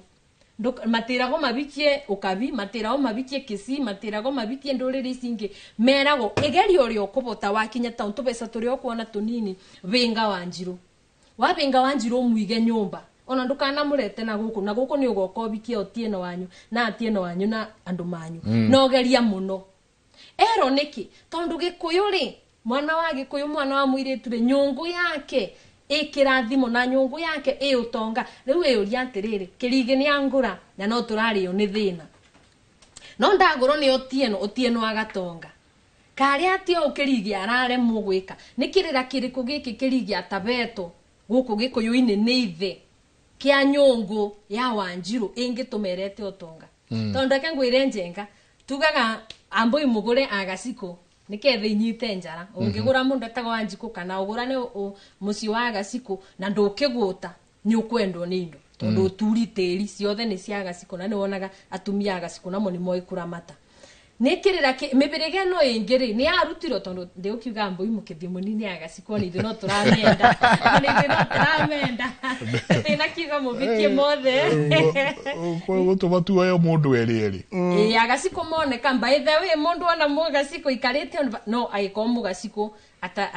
matiragwo mabikie Ũkabi matiragwo mabikie Kisii matiragwo mabikie ndũrĩrĩ ici ingĩ meragwo ĩgeria ũrĩa ũkũbota wakinya taũni tũbeca tũrĩa ũkuona tũnini bĩnga Wanjirũ wabĩnga Wanjirũ ũmũige nyũmba ona ndũkanamũrete na gũkũ na gũkũ nĩ ũgoka ũbikie Otieno wanyu na Atieno wanyu na andũ manyu no geria mũno ero nĩkĩ tondũ gĩkũyũ rĩ mwana wa gĩkũyũ mwana wa mũirĩtu rĩ nyũngũ yake ĩkĩrathimo na nyũngũ yake ĩ ũtonga rĩu ĩũria atĩrĩrĩ kĩrigĩ nĩ angũra na no tũrarĩo nĩ thĩna no ndagũrwo nĩ Otieno Otieno agatonga karĩa atĩ ũũ kĩrigĩ araremwo gwĩka nĩ kĩrĩra kĩrĩkũ gĩkĩ kĩrigĩ atabetwo gũkũ gĩkũyũ-inĩ nĩ ithe kĩa nyũngũ ya Wanjirũ ĩngĩtũmerete ũtonga tondũ reke ngwĩre njenga tugaga ambũi mũgũre agacikũ nĩketha inyite njara ũngĩgũra mũndũ etagwo Wanjikũ kana ũgũrane mũciĩ wa agacikũ na ndũkĩgũta nĩ ũkwendwo nĩ indo tondũ ũturi tĩri ciothe nĩ cia agacikũ na nĩwonaga atumia agacikũ namo nĩ moĩ kũramata nĩ kĩrĩra mĩbĩrĩga ĩno ĩngĩ rĩ nĩ yarutirwo tondũ ndĩũkiuga mbũi mũkĩthi mũnini agacikũ nĩ ithuĩ no tũramenda nĩ ithuĩ no tũramenda tĩna kiugo mũbikie mothe gũtũma tuoyo mũndũ erĩ erĩ ĩ agacikũ moneka by the way mũndũ ona mũgacikũ ikarĩte no agĩkorwo mũgacikũ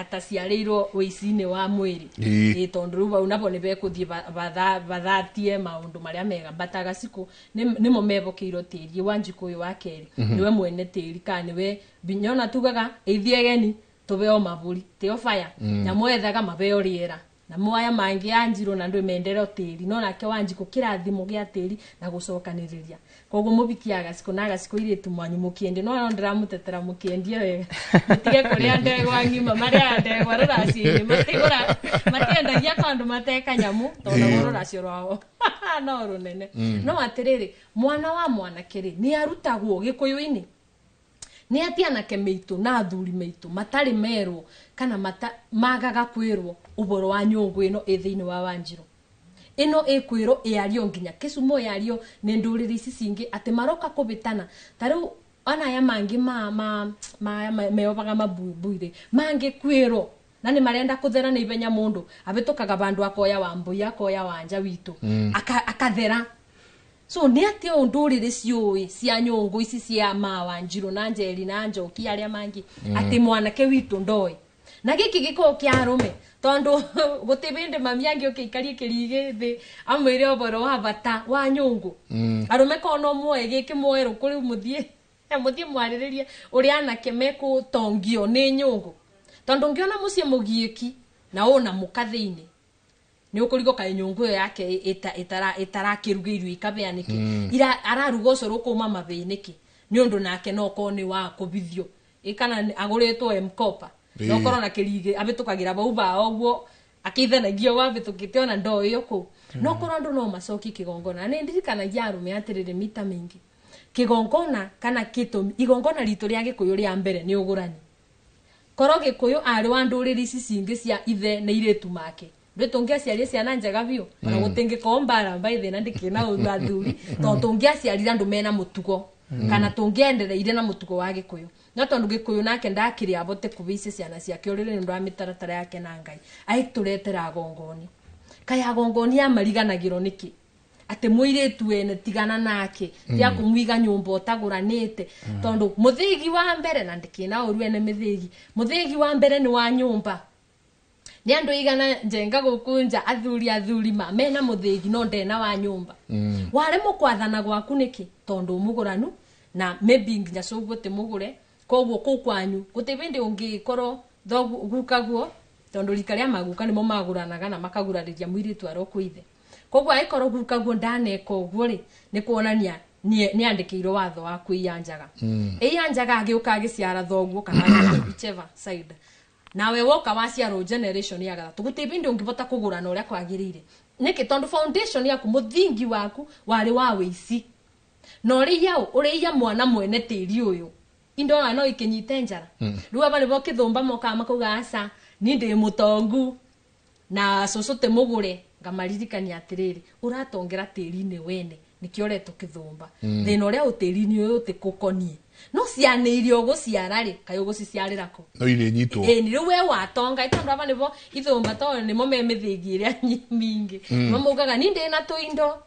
ataciarĩirwo wĩici-inĩ wa mwĩrĩ ĩ tondũ rĩu bau nabo nĩ bekũthiĩ bathatie maũndũ marĩa mega but agacikũ nĩmo mebokeirwo tĩri Wanjikũ ũyũ wa kerĩ nĩwe mwene tĩri kana nĩwe binyona tugaga ithiĩ ageni tũbeo mabũri tĩo baya nyamũ ethaga mabeo rĩera na mwaya mangĩ ya Njirũ na ndũ mendere tĩri no nake Wanjikũ kĩrathimo gĩa tĩri na gũcokanĩrĩria koguo mũbikie agacikũ na agacikũ irĩtu mwanyu mũkĩendie no ndĩramũtetera mũkĩendie wega mũtige kũrĩa ndegwa ng'ima marĩaga ndegwa rũracio-inĩ matigũra matiendagia kwa andũ mateka nyamũ tondũ naguo rũracio rwao no rũnene no atĩrĩrĩ mwana wa mwanake rĩ nĩ arutagwo gĩkũyũ-inĩ nĩ atĩ anake meitũ na athuri meitũ matarĩ merwo kana magaga kwĩrwo ũboro wa nyũngũ ĩno ĩ thĩinĩ wa Wanjirũ ĩno ĩkwĩrwo ĩario nginya Kisumu ĩario nĩ ndũrĩrĩ ici cingĩ atĩ maroka kũbĩtana ta rĩu ona aya mangĩ ma meobaga mabuibui rĩ mangĩ kwĩrwo na nĩ marenda kũthera na ihenya mũndũ abĩtũkaga bandũ akoya Wambũi akoya Wanja witũ akathera so nĩ atĩ ũũ ndũrĩrĩ ciũĩ cia nyũngũ ici cia ma Wanjirũ na Njeri na Njoki arĩa mangĩ atĩ mwanake witũ ndoĩ na gĩkĩ gĩkoragwo kĩa arũme tondũ gũtĩ bĩndĩ mami angĩũka ikarie kĩrigĩ thĩ amwĩre ũboro wa bata wa nyũngũ arũme korwo no muoe gĩkĩ muoe rũkũ rĩu mũthiĩ mwarĩrĩrie ũrĩa anake mekũtongio nĩ nyũngũ tondũ ũngĩona mũciĩ mũgiĩki na ũna mũka thĩinĩ nĩ ũkũrigwo kaĩ nyũngũ ĩyo yake ĩtarakĩruga irio ikabĩa nĩkĩ araruga ũcũrũ kuma mabĩ nĩkĩ Nĩ ũndũ nake no korwo nĩ wa kũbithio. Ĩ kana agũrĩtwo M-Kopa. No korwo na kĩrigĩ abĩtũkagĩra bau bao ũguo akĩithanagia wabĩtũkĩte ona ndoo ĩyo kũu. No korwo andũ no macokie kĩgongona. Nĩ ndirikanagia arũme atĩrĩrĩ mita mĩingĩ. Kĩgongona kana kĩtũmi igongona ritũ rĩa Gĩkũyũ rĩa mbere nĩ ũgũrani. Korwo Gĩkũyũ arĩ wa ndũrĩrĩ ici cingĩ cia ithe na irĩtu make. Ndũ tũngĩaciarie ciana njega biũ ona gũtingĩkorwo mbara mba ithĩna ndĩkĩna ũru athuri tondũ tũngĩaciarire andũ mena mũtugo kana tũngĩendereire na mũtugo wa Gĩkũyũ. No tondũ Gĩkũyũ nake ndakĩrĩ abote kũbĩicia ciana ciake ũrĩrĩ nĩ ũndũ wa mĩtaratara yake na Ngai aitũretera agongoni. Kaĩ agongoni amariganagĩrwo nĩkĩ? Atĩ mũirĩtu wene tigana nake tia kũmũiga nyũmba ũtagũranĩte tondũ mũthĩgi wa mbere na ndĩkĩna ũru ene mĩthĩgi mũthĩgi wa mbere nĩ wa nyũmba. Nĩ andũ igana njenga gũkũ nja athuri ma mena mũthĩgi no ndena wa nyũmba. Waremwo kwathana gwaku nĩkĩ? Tondũ mũgũranu na maybe nginya cũguo ti mũgũre koguo kũu kwanyu gũtĩ bĩndĩ ũngĩkorwo gukaguo tondũ rika rĩa maguka nĩmo magũranaga na makagurarĩria mũirĩtu arokwo ithe. Koguo angĩkorwo gukaguo ndaneka ũguo rĩ nĩ kuonania nĩ andĩkĩirwo watho wa kwĩyanjaga. Ĩyanjaga agĩũka agĩciara thoguo kana whichever side. Nawe woka waciarwo generation ya gatatũ gũtĩ bĩndĩ ũngĩbota kũgũrana ũrĩa kwagĩrĩire. Nĩkĩ? Tondũ foundation yaku mũthingi waku warĩ wa wĩici. Na ũrĩia ũrĩia mwana mwene tĩri ũyũ indo no ikinyite njara. Rĩu aba nĩbo kĩthũmba mokaga makauga aca ni ndĩ mũtongu na cũcũ tĩ mũgũre. Ngamaririkania atĩrĩrĩ ũratongera tĩri-inĩ wene nĩkĩo ũretwo kĩthũmba. Thĩna ũrĩa ũtĩri-inĩ ũyũ ũtĩkũkoniĩ no ciana iria ũgũciara rĩ kaĩ ũgũciciarĩra kũ? No iria nyitwo. Ĩĩ rĩu we watonga tondũ aba nĩbo ithũmba tondũ nĩmo me mĩthĩgi ĩrĩa mĩingĩ. Nĩmo maugaga ni ndĩ na tũindo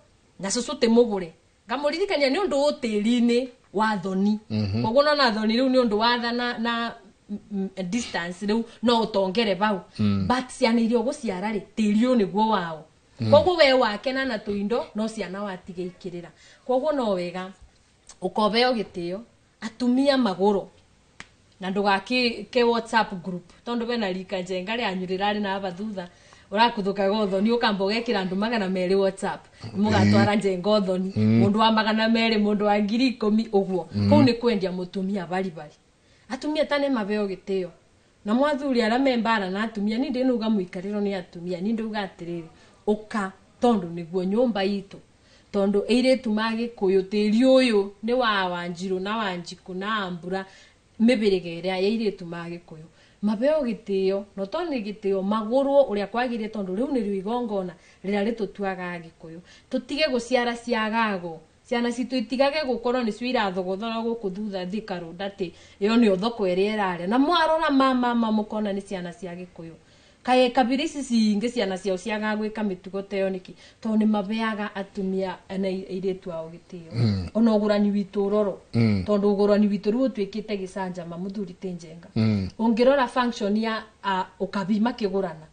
na cũcũ tĩ mũgũre. Ngamũririkania nĩ ũndũ ũtĩri-inĩ wa thoni. Koguo nona thoni rĩu nĩ ũndũ wa tha na distance rĩu no ũtongere bau. But ciana iria ũgũciara rĩ tĩri ũyũ nĩguo wao. Koguo we wakena na tũindo no ciana watige ikĩrĩra. Koguo no wega ũkobeo gĩtĩo atumia magũrũ na ndũgakĩke WhatsApp group tondũ bena rika njenga rĩanyu rĩrarĩ na aba thutha ũrakuthukaga ũthoni ũkamba ũgekĩra andũ 200 WhatsApp mũgatwara njenga ũthoni mũndũ wa 200 mũndũ wa 10,000 ũguo. Kũu nĩ kwendia mũtumia baribari. Atumia ta nĩ mabeo gĩtĩo na mwathuri arĩa me mbara na atumia ni ndĩnuga mũikarĩro nĩ atumia ni ndauga atĩrĩrĩ ũka tondũ nĩguo nyũmba itũ tondũ ĩirĩtu ma Gĩkũyũ tĩri ũyũ nĩ wa Wanjirũ na Wanjikũ na Ambura mĩbĩrĩga ĩrĩa ya ĩirĩtu ma Gĩkũyũ mabeo gĩtĩo no to nĩ gĩtĩo magũrwo ũrĩa kwagĩrĩire tondũ rĩu nĩrĩo igongona rĩrĩa rĩtũtuaga Gĩkũyũ. Tũtige gũciara ciagago ciana citũ itigage gũkorwo nĩcio irathogothora gũkũ thutha Thika Road atĩ ĩyo nĩyo thoko ĩrĩa ĩrarĩa na mwarora mama mũkona nĩ ciana cia Gĩkũyũ. Kaĩ kabira ici cingĩ ciana ciao ciagaga gwĩka mĩtugo ta ĩyo nĩkĩ? Tondũ nĩ mabeaga atumia na airĩtu ao gĩtĩo. Ona ũgũrani witũ ũroro tondũ ũgũrani witũ rĩu ũtuĩkĩte gĩcanjama mũthuri ti njenga. Ũngĩrora function ya ũkabi makĩgũrana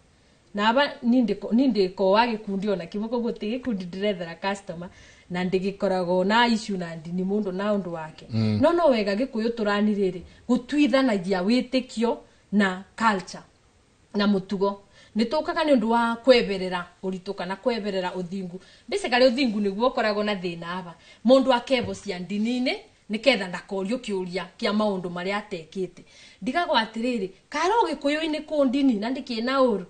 na aba nindĩko wa gĩkundi ona kĩmwe koguo ti gĩkundi ndĩrethera customer na ndĩgĩkoragwo na issue na ndini mũndũ na ũndũ wake. No no wega Gĩkũyũ tũrani rĩrĩ gũtuithanagia wĩtĩkio na culture na mũtugo. Nĩ tũkaga nĩ ũndũ wa kweberera ũritũ kana kweberera ũthingu. Basically ũthingu nĩguo ũkoragwo na thĩna aba. Mũndũ akebo cia ndini-inĩ nĩketha ndakorio kĩũria kĩa maũndũ marĩa atekĩte. Ndigagwo atĩrĩrĩ karo Gĩkũyũ-inĩ kũ ndini na ndĩkĩna ũru.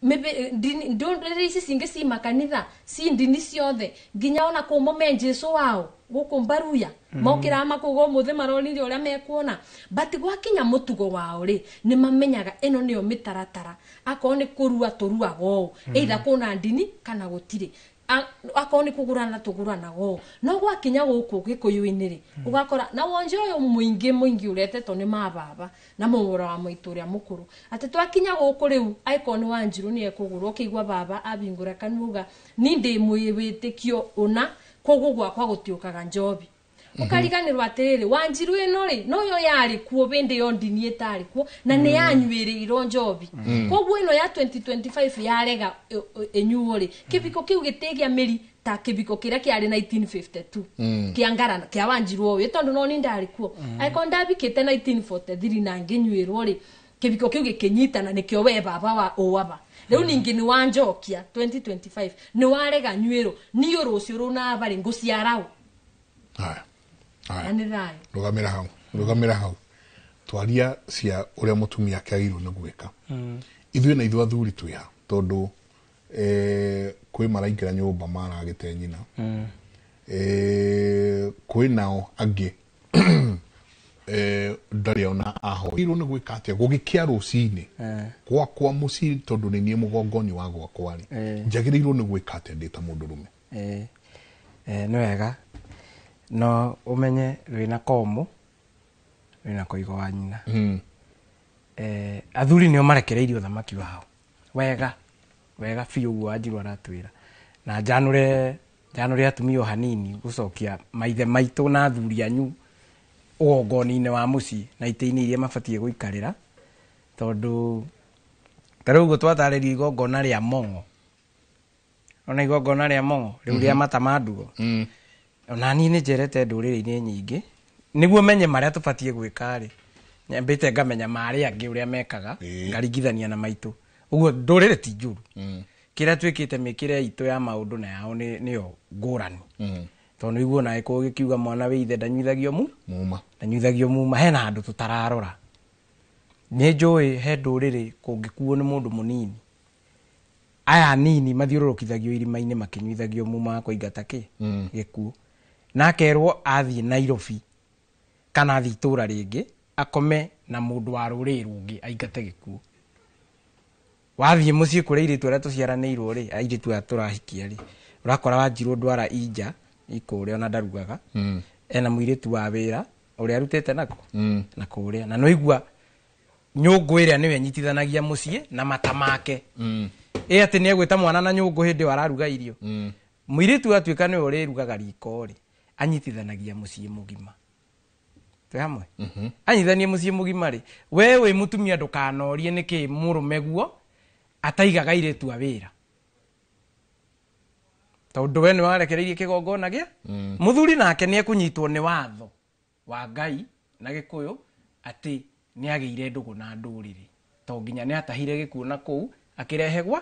Ndũrĩrĩ ici cingĩ ci makanitha ci ndini ciothe nginya ona kũmo me Jesũ wao gũkũ Mbaruya mokĩraga makauga ũmũthĩ maronire ũrĩa mekuona but gwakinya mũtugo wao rĩ nĩ mamenyaga ĩno nĩyo mĩtaratara. Akorwo nĩ kũrua tũruaga ũũ either kũna ndini kana gũtirĩ, akorwo nĩ kũgũrana tũgũranaga ũũ. No gwakinya gũkũ Gĩkũyũ-inĩ rĩ ũgakora na wonje ũyũ mũingĩ mũingĩ ũretetwo nĩ mababa na mũmũra wa mũitũ ũrĩa mũkũrũ atĩ twakinya gũkũ rĩu angĩkorwo nĩ Wanjirũ nĩ ekũgũrwo ũkĩigua baba abingũra kanua ni ndĩ mwĩwĩtĩkio ũna koguo gwakwa gũtiũkaga njobi. Ũkariganĩrwo atĩrĩrĩ Wanjirũ ĩno rĩ noyo yarĩ kuo bĩndĩ ĩyo ndini ĩtarĩ kuo na nĩ yanyuĩrĩirwo njobi. Koguo ĩno ya 2025 yarega ĩnyuo rĩ kĩbiko kĩu gĩtĩgĩa mĩri ta kĩbiko kĩrĩa kĩarĩ 1952 kĩa ngarana kĩa Wanjirũ ũyũ tondũ no ni ndarĩ kuo. Angĩkorwo ndabikĩte 1943 na ngĩnyuĩrwo rĩ kĩbiko kĩu gĩkĩnyitana nĩkĩo we baba wa ũaba. Rĩu ningĩ nĩ wanjokia 2025 nĩ warega nyuĩrwo niĩ rũciũ rũna barĩ ngũciarao. Haya. Na nĩ thayũ. Rũgamĩra hau, rũgamĩra hau. Twaria cia ũrĩa mũtumia akĩagĩrĩirwo nĩ gwĩka. Ithuĩ na ithuĩ athuri twĩ ha tondũ kwĩ maraingĩra nyũmba maragĩte nyina. Kwĩ nao angĩ ndarĩ ona ahoirwo nĩ gwĩka atĩa gũgĩkĩa rũcinĩ gwakwa mũciĩ tondũ nĩ niĩ mũgongoni wa gwakwa rĩ, njagĩrĩirwo nĩ gwĩka atĩa ndĩ ta mũndũrũme? Nĩ wega no ũmenye wĩna komũ wĩna koigo wa nyina. Athuri nĩo marekereirie ũthamaki wao wega wega biũ ũguo Wanjiru aratwĩra, na njanũre atumia o hanini gũcokia maithe maitũ na athuri anyu ũgongoni-inĩ wa mũciĩ na itĩ-inĩ iria mabatiĩ gũikarĩra, tondũ ta rĩu ũguo twatarĩrio igongona rĩa mong'o, ona igongona rĩa mong'o rĩu rĩa mata ma ndugo, ona niĩ nĩ njerete ndũrĩrĩ-inĩ nyingĩ nĩguo menye marĩa tũbatiĩ gwĩka rĩ, nyambĩte ngamenya marĩa angĩ ũrĩa mekaga, ngaringithania na maitũ. Ũguo ndũrĩrĩ ti njũru, kĩrĩa twĩkĩte mĩkĩre itũ ya maũndũ na yao nĩyo ngũrani. Tondũ nĩguo ona gĩkũyũ gĩkiuga mwana wĩ ithe ndanyuithagio muma, ndanyuithagio muma, hena handũ tũtararora. Nĩ njũĩ he ndũrĩrĩ kũngĩkuo nĩ mũndũ mũnini, aya anini mathiũrũrũkithagio irima-inĩ makĩnyuithagio muma wa kũingata kĩ gĩkuũ, na akerwo athiĩ Nairobi kana athiĩ itũra rĩngĩ akome na mũndũ wa rũrĩrĩ rũngĩ aingate gĩkuũ. Wathiĩ mũciĩ kũrĩa airĩtu arĩa tũciaranĩirwo rĩ, airĩtu aya tũrahikia rĩ, ũrakora Wanjiru ndwara inja ikũrĩa ona ndarugaga, ena mũirĩtu wa wĩra ũrĩa arutĩte nako na kũrĩa, na nĩwaigua nyũngũ ĩrĩa nĩwe ĩnyitithanagia mũciĩ na mata make. Ĩ atĩ nĩegwĩta mwana na nyũngũ hĩndĩ ĩyo araruga irio. Mũirĩtu atuĩka nĩwe ũrĩrugaga riko rĩ, anyitithanagia mũciĩ mũgima. Twĩ hamwe? Anyitithanie mũciĩ mũgima rĩ, we wĩ mũtumia ndũkanorie nĩkĩ mũrũme guo ataigaga airĩtu a wĩra, tondũ we nĩwarekereirie kĩgongona gĩa mũthuri, nake nĩekũnyitwo nĩ watho wa Ngai na Gĩkũyũ atĩ nĩagĩire ndũgũ na ndũrĩrĩ, to nginya nĩatahire gĩkuũ na kũu akĩrehe gwa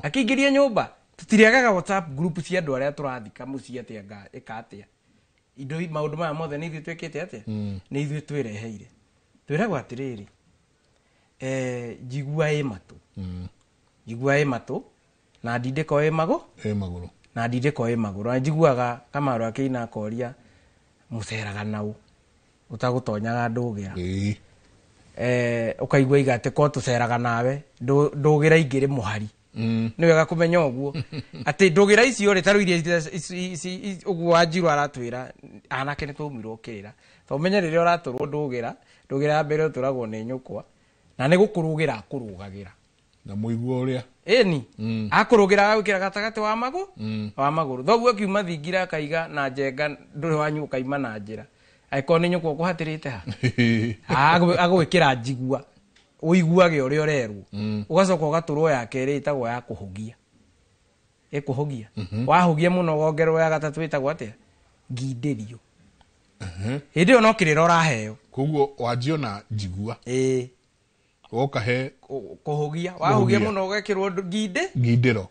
akĩingĩria nyũmba. Tũtirĩagaga WhatsApp group cia andũ arĩa tũrathika mũciĩ atĩa nga ĩka atĩa, indo maũndũ maya mothe nĩ ithuĩ twĩkĩte atĩa, nĩ ithuĩ twĩreheire. Twĩragwo atĩrĩrĩ, njigua ĩ matũ, njigua ĩ matũ na ndindĩko ĩ magũrũ, na ndindĩko ĩ magũrũ. Na njiguaga Kamaru akĩina akoria mũceraga naũ ũtagũtonyaga ndũgĩra, ũkaigua iga atĩ ko tũceraga nawe ndũgĩra ingĩrĩ mũhari. Nĩ wega kũmenya ũguo atĩ ndũgĩra icio rĩ, ta rĩu iria ũguo Wanjiru aratwĩra anake nĩ twaumirwo kĩrĩra, to ũmenye rĩrĩa ũratũrwo ndũgĩra, ndũgĩra ya mbere ũtũragwo nĩ nyũkwa, na nĩ gũkũrũgĩra akũrũgagĩra na mũigua ũrĩa ĩni akũrũgĩra agagwĩkĩra gatagatĩ wa magũ wa magũrũ. Thoguo akiuma thingira akaiga na njenga ndũrĩ wanyu ũkaima na njĩra, angĩkorwo nĩ nyũkwa ũkũhatĩrĩte ha agwĩkĩra njigua ũiguage ũrĩa ũrerwo, ũgacoka ũgatũrwo ya kerĩ ĩtagwo ya kũhũgia, ĩkũhũgia, wahũgia mũno wongererwo ya gatatũ ĩtagwo atĩa, ngindĩrio. Hĩndĩ ĩyo no kĩrĩra ũraheo. Koguo wanjiona njigua woka he kũhũgia, wahũgia mũno ũgekĩrwo ngindĩro,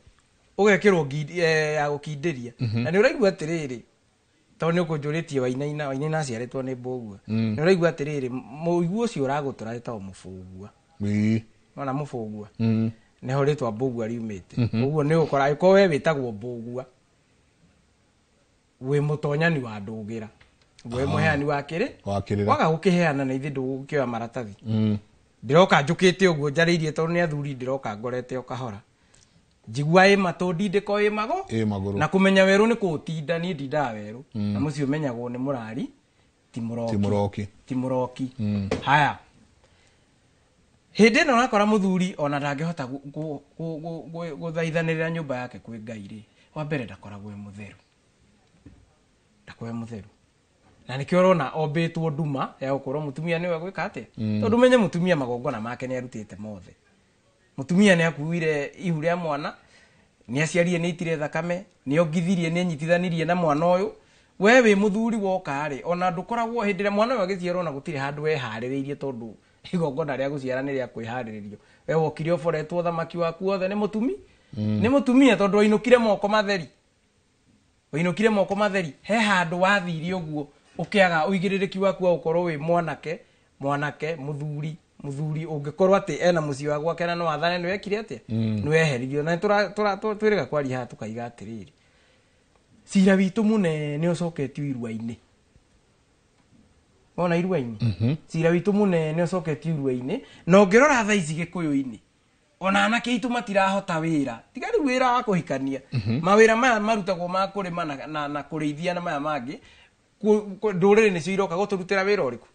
ũgekĩrwo ya gũkindĩria. Na nĩ ũraigua atĩrĩrĩ, tondũ nĩ ũkũnjũrĩtie Wainaina, Wainaina aciarĩtwo nĩ Mbũgua, nĩ ũraigua atĩrĩrĩ, mũigua ũcio ũragũtũra wĩtagwo mũbũgua. Wona mũbũgua nĩho rĩtwa Mbũgua riumĩte. Ũguo nĩ ũgũkora angĩkorwo we wĩtagwo Mbũgua wĩ mũtonyani wa ndũgĩra, wĩ mũheani wa kĩrĩ waga gũkĩheana na ithuĩ ndũgũkĩoya maratathi. Ndĩroka njũkĩte ũguo njarĩirie tondũ nĩ athuri, ndĩroka ngorete o kahora, njigua ĩ matũ ndindĩko ĩ magũrũ, na kũmenya werũ nĩ kũũtinda, niĩ ndindaga werũ, na mũciĩ ũmenyagwo nĩ mũrari ti mũroki. Haya, hĩndĩ ĩno ũrakora mũthuri ona ndangĩhota gũthaithanĩrĩra nyũmba yake kwĩ Ngai rĩ, wa mbere ndakoragwo e mũtheru, ndakoragwo e mũtheru, na nĩkĩo ũrona ombĩtwo nduma ya gũkorwo mũtumia nĩwe gwĩka atĩa, tondũ ũmenye mũtumia magongona make nĩ arutĩte mothe. Mũtumia nĩ akuire ihu rĩa mwana, nĩ aciarire, nĩ aitire thakame, nĩ ongithirie, nĩ anyitithanirie na mwana ũyũ. We wĩ mũthuri woka rĩ, ona ndũkoragwo hĩndĩ ĩrĩa mwana ũyũ agĩciarwo na gũtirĩ handũ weharĩrĩirie, tondũ igongona rĩa gũciara nĩ rĩa kwĩharĩrĩrio. We wokire ũboretwo thamaki waku wothe nĩ mũtumi, nĩ mũtumia, tondũ wainũkire moko matheri, wainũkire moko matheri, he handũ wathire ũguo Ũkĩaga ũigĩrĩrĩki waku wa gũkorwo wĩ mwanake, mwanake, mũthuri, mũthuri ũngĩkorwo atĩ ena mũciĩ wa gwake na no athane nĩ wekire atĩa? Nĩ weheririo. Na twĩrĩga kwaria haha tũkaiga atĩrĩrĩ, cira witũ mũnene ũcoketio irua-inĩ. Wona irua-inĩ? Cira witũ mũnene ũcoketio irua-inĩ, na ũngĩrora thaa ici Gĩkũyũ-inĩ, ona anake aitũ matirahota wĩra. Tiga rĩu wĩra wa kũhikania. Mawĩra maya marutagwo ma kũrĩma na kũrĩithia na maya mangĩ, ndũrĩrĩ nĩcio iroka gũtũrutĩra wĩra ũrĩkũ?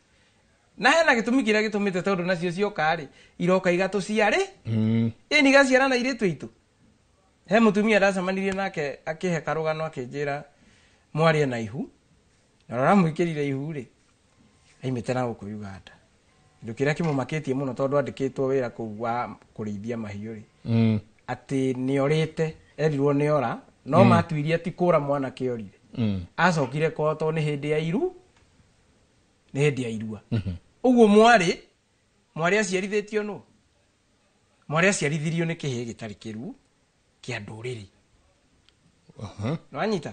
Na hena gĩtũmi kĩrĩa gĩtũmĩte tondũ nacio cioka rĩ, iroka igatũciarĩ, ĩni igaciara na airĩtu aitũ. He mũtumia ndacemanirie nake akĩhe karũgano akĩnjĩra mwarĩ ena ihu, na ũrĩa ũramwĩkĩrire ihu rĩ, aimĩte na gũkũ Uganda. Kĩndũ kĩrĩa kĩmũmakĩtie mũno tondũ andĩkĩtwo wĩra kũu wa kũrĩithia mahiũ rĩ, atĩ nĩorĩte, erirwo nĩora, no matuirie ti kũra mwanake orire. Acokire kwao tondũ nĩ hĩndĩ ya iru, nĩ hĩndĩ ya irua. Ũguo mwarĩ aciarithĩtio nũ? Mwarĩ aciarithirio nĩ kĩhĩĩ gĩtarĩ kĩruu kĩa ndũrĩrĩ. Nĩwanyita?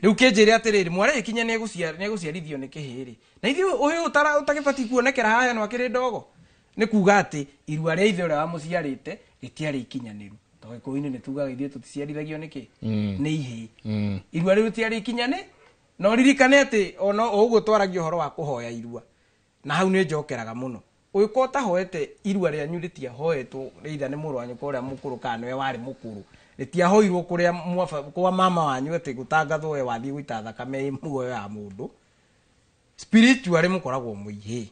Rĩu kĩnjĩre atĩrĩrĩ, mwarĩ ĩkinya nĩegũciarithio nĩ kĩhĩĩ rĩ, na ithuĩ ũyũ ũtagĩbatiĩ kuonekera haha no akĩrĩ ndogo. Nĩ kuga atĩ irua rĩa ithe ũrĩa wamũciarĩte rĩtiarĩ ikinyanĩru. Tondũ Gĩkũyũ-inĩ nĩ tugaga ithuĩ tũticiarithagio nĩ kĩ? Nĩ ihĩĩ. Irua rĩu rĩtiarĩ ikinyanĩ, na ũririkane atĩ ona o ũguo twaragia ũhoro wa kũhoya irua, na hau nĩ njokeraga mũno. Ũngĩkorwo ũtahoete irua rĩanyu rĩtiahoetwo either nĩ mũrũ wa nyũkwa ũrĩa mũkũrũ kana nĩwe warĩ mũkũrũ, rĩtiahoirwo kũrĩa kwa mama wanyu atĩ gũtangathwo we wathiĩ gũita thakame ĩ muoyo ya mũndũ. Spiritually mũkoragwo mũihĩ.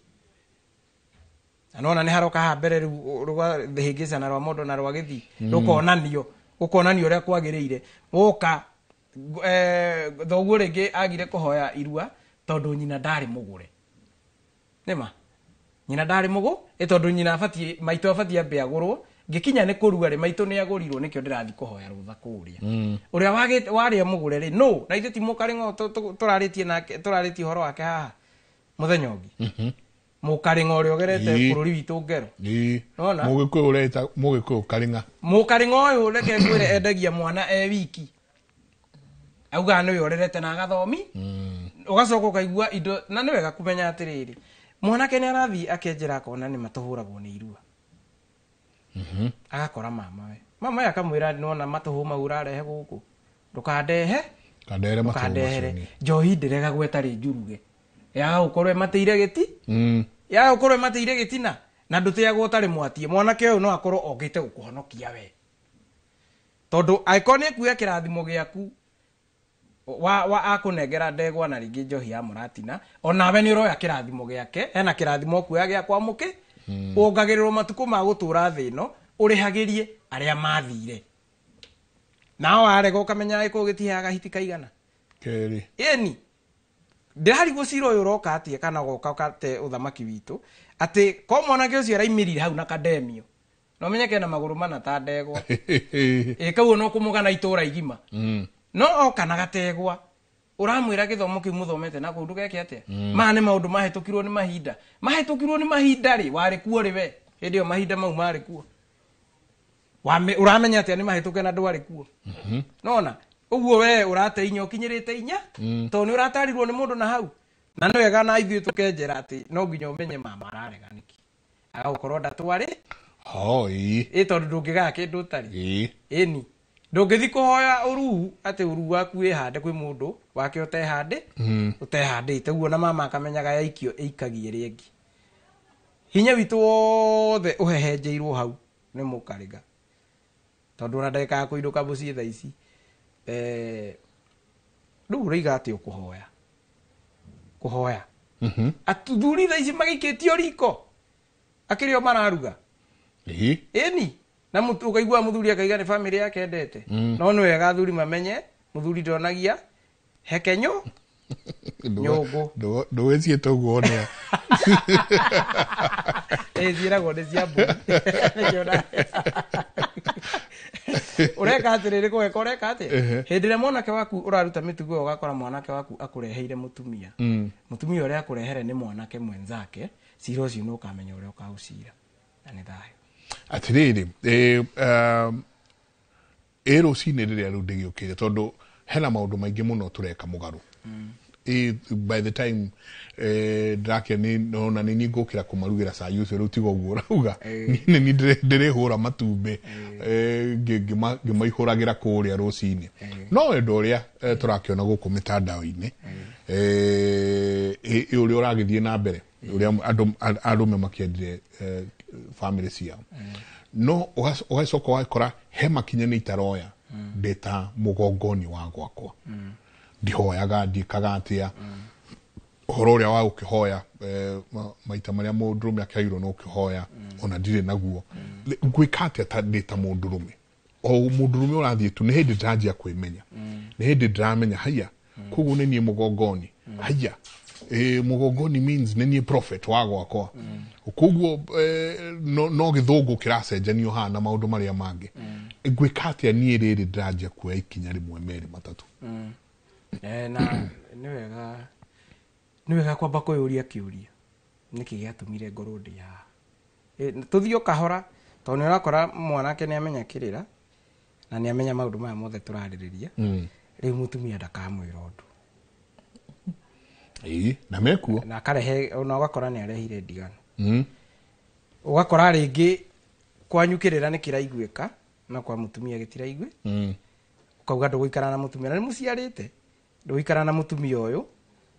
Na nona nĩ haroka haha mbere rĩu rwa hĩngĩcana rwa mũndũ na rwa gĩthii, rũkonanio, gũkonanio ũrĩa kwagĩrĩire. Woka thoguo rĩngĩ agire kũhoya irua tondũ nyina ndarĩ mũgũre. Nĩma? Nyina ndarĩ mũgũ, ĩ tondũ nyina abatiĩ, maitũ abatiĩ ambe agũrwo. Ngĩkinya nĩ kũrua rĩ, maitũ nĩ agũrirwo nĩkĩo ndĩrathiĩ kũhoya rũtha kũrĩa. Ũrĩa warĩa mũgũre rĩ, no, na ithuĩ ti mũkarĩng'o tũrarĩtie nake, tũrarĩtie ũhoro wake haha mũthenya ũngĩ. Mũkarĩng'o ũrĩa ũgerete bũrũri witũ ngero. Nona? Mũgĩkũyũ ũreta mũgĩkũyũ karĩng'a. Mũkarĩng'o ũyũ reke ngwĩre endagia mwana e wiki. Augaga nĩwe ũrerete na agathomi. Ũgacoka ũkaigua indo, na nĩ wega kũmenya atĩrĩrĩ, mwanake nĩ arathiĩ akenjera akona nĩ matũhũragwo nĩ irua. Agakora mamawe. Mamawe akamwĩra nĩwona matũhũ mau ũrarehe gũkũ, ndũkandehe, ndũkandehere. Njohi ndĩregagwo ĩtarĩ njuruge. Yaga gũkorwo ĩmatĩire gĩti, yaga gũkorwo ĩmatĩire gĩtina, na ndũtĩagwo ũtarĩ mwatie. Mwanake ũyũ no akorwo okĩte gũkũhonokia we. Tondũ angĩkorwo nĩ ekuoya kĩrathimo gĩaku, wa akũnengera ndegwa na rĩngĩ njohi ya mũratina, onawe nĩ ũroya kĩrathimo gĩake, hena kĩrathimo ũkuoya gĩa kwa mũkĩ, wongagĩrĩrwo matukũ ma gũtũra thĩ ĩno, ũrĩhagĩrie arĩa mathire. Nao warega ũkamenya gĩkũyũ gĩtiheaga hiti kaigana. Kerĩ. Ĩni. Ndĩrarigwo cira ũyũ ũroka atĩa kana ũgoka ũkate ũthamaki witũ, atĩ ko mwanake ũcio araimĩrire hau na kademio, no ũmenye kena magũrũ mana ta ndegwa. Ĩ kau no kũmũgana itũra igima. No oka na gategwa, ũramwĩra gĩthomo kĩu mũthomete na kũu ndũgeke atĩa? Maya nĩ maũndũ mahĩtũkirwo nĩ mahinda. Mahĩtũkirwo nĩ mahinda rĩ, warĩ kuo rĩ we? Hĩndĩ ĩyo mahinda mau marĩ kuo. Ũramenya atĩa nĩ mahĩtũke na ndwarĩ kuo? Nona? Ũguo we ũrate inya ũkinyĩrĩte inya, tondũ nĩ ũratarirwo nĩ mũndũ na hau. Na nĩ wega na ithuĩ tũkenjera atĩ no nginya ũmenye mama ararega nĩkĩ. Agagũkorwo ndatwarĩ. Hoi. Ĩ tondũ ndũngĩgaya kĩndũ ũtarĩ. Ĩni. Ndũngĩthiĩ kũhoya ũruu atĩ ũruu waku wĩhande kwĩ mũndũ wake ũtehande, ũtehandĩte. Ũguo na mama akamenyaga yaikio ĩikagie ĩrĩa ĩngĩ. Hinya witũ wothe ũhehenjeirwo hau nĩ mũkarĩga. Tondũ ona ndagĩka ya kũinũka mũciĩ thaa ici, rĩu ũraiga atĩ ũkũhoya. Kũhoya. Athuri thaa ici magĩikĩtio riko. Akĩrĩ o mararuga. Ĩni. Na ũkaigua mũthuri akaiga nĩ bamĩrĩ yake endete. No nĩ wega athuri mamenye mũthuri ndonagia hekenyo nyũngũ. Ndũgĩciĩte ũguo nĩa. Ĩ ciĩragwo nĩ cia mbũri. Ũreka atĩrĩrĩ, kũgeka ũreka atĩa? Hĩndĩ ĩrĩa mwanake waku ũraruta mĩtugo ĩyo, ũgakora mwanake waku akũreheire mũtumia. Mũtumia ũrĩa akũrehere nĩ mwanake mwenzake, cira ũcio nĩ ũkamenya ũrĩa ũkaũcira. Na nĩ thayũ. Atĩrĩrĩ, ĩ rũcinĩ rĩrĩa rĩu ndĩgĩũkĩire, tondũ hena maũndũ maingĩ mũno tũreka mũgarũ. By the time ndĩrakĩa nĩ ona nĩ niĩ ngũkĩra kũmarugĩra cai ũcio rĩu tiga ũguo ũrauga nĩ niĩ ndĩrĩhũra matumbĩ ngĩmaihũragĩra kũrĩa rũcinĩ. No wendo ũrĩa tũrakĩona gũkũ mĩtandao-inĩ ũrĩa ũragĩthiĩ na mbere ũrĩa andũ arũme makĩendire family ciao, no ũgacoka ũgakora he makinya nĩ itaroya ndĩ ta mũgongoni wa gwakwa, ndihoyaga ndiĩkaga atĩa ũhoro ũrĩa wa gũkĩhoya maita marĩa mũndũrũme akĩagĩrĩirwo nĩ gũkĩhoya ona ndirĩ naguo. Ngwĩka atĩa ta ndĩ ta mũndũrũme? O mũndũrũme ũrathiĩ tu nĩ hĩndĩ ndĩranjia kwĩmenya, nĩ hĩndĩ ndĩramenya haiya koguo nĩ niĩ mũgongoni, haiya mũgongoni means nĩ niĩ prophet wa gwakwa, koguo no gĩthũngũ kĩracenjanio haha na maũndũ marĩa mangĩ. Ngwĩka atĩa niĩ rĩrĩ ndĩranjia kuoya ikinya rĩmwe merĩ matatũ? Na nĩ wega kwamba kwĩyũria kĩũria nĩkĩ gĩatũmire ngorwo ndĩ haha. Tũthiĩ o kahora tondũ nĩ ũrakora mwanake nĩ amenya kĩrĩra na nĩ amenya maũndũ maya mothe tũrarĩrĩria. Rĩu mũtumia ndakamwĩra ũndũ. Na mekuo na akarehe ona ũgakora nĩ arehire ndigano. Ũgakora rĩngĩ kwanyu kĩrĩra nĩ kĩraiguĩka na kwa mũtumia gĩtiraigui. Ũkauga ndũgũikara na mũtumia na nĩ mũciarĩte, ndũgũikara na mũtumia ũyũ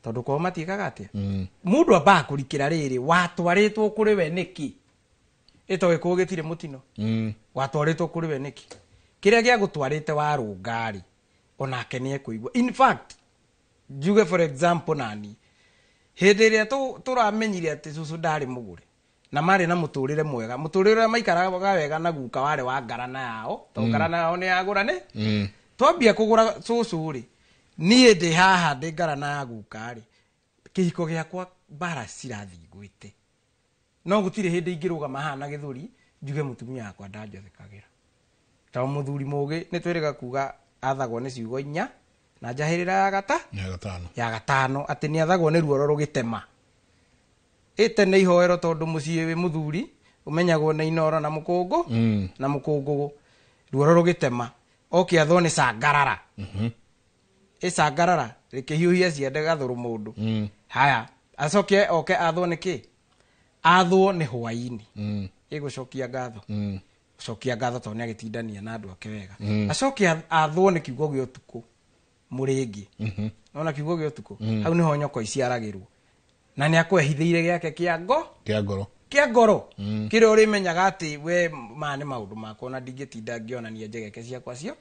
tondũ kwao matiĩkaga atĩa. Mũndũ ambaga kũrikĩra rĩrĩ watwarĩtwo kũrĩ we nĩkĩ? Ĩto gĩkũyũ gĩtirĩ mũtino. Watwarĩtwo kũrĩ we nĩkĩ? Kĩrĩa gĩagũtwarĩte warũnga-rĩ onake nĩ ekũigua. In fact njuge for example nani hĩndĩ ĩrĩa tũramenyire atĩ cũcũ ndarĩ mũgũre na marĩ na mũtũrĩre mwega, mũtũrĩre ũrĩa maikaraga wega na guka warĩ wa ngarana yao, tondũ ngarana yao nĩ yagũra nĩ twambia kũgũra cũcũ rĩ, niĩ ndĩ haha ndĩ ngarana ya guka rĩ, kĩhiko gĩakwa mbara cirathiĩ ngwĩte. No gũtirĩ hĩndĩ ingĩrũgama haha na gĩthũri njuge mũtumia wakwa ndanjathĩkagĩra. Tondũ mũthuri mũgĩ nĩ twĩrĩga kuga athagwo nĩ ciugo inya na njahĩrĩra ya gatano atĩ nĩ athagwo nĩ ruoro rũgĩtema. Ĩte nĩ ihoero tondũ mũciĩ wĩ mũthuri ũmenyagwo nĩ inoro na mũkũngũ na mũkũngũgũ. Ruoro rũgĩtema oke athwo nĩ cangarara. Ĩcangarara rĩkĩhiũhia ciande gathũrũ mũndũ. Haya acoke oke athwo nĩ kĩ? Athwo nĩ hwaĩ-inĩ. Ĩgũcokia ngatho. Gũcokia ngatho tondũ nĩ agĩtindania na andũ ake wega. Acoke athwo nĩ kiugo gĩa ũtukũ mũrĩngĩ. Nona kiugo gĩa ũtukũ hau nĩho nyoko iciaragĩrwo na nĩ akwehithĩire gĩake kĩa ngoro kĩa ngoro kĩrĩa ũrĩmenyaga atĩ we maya nĩ maũndũ makwa na ndingĩtinda ngĩonania njegeke ciakwa cio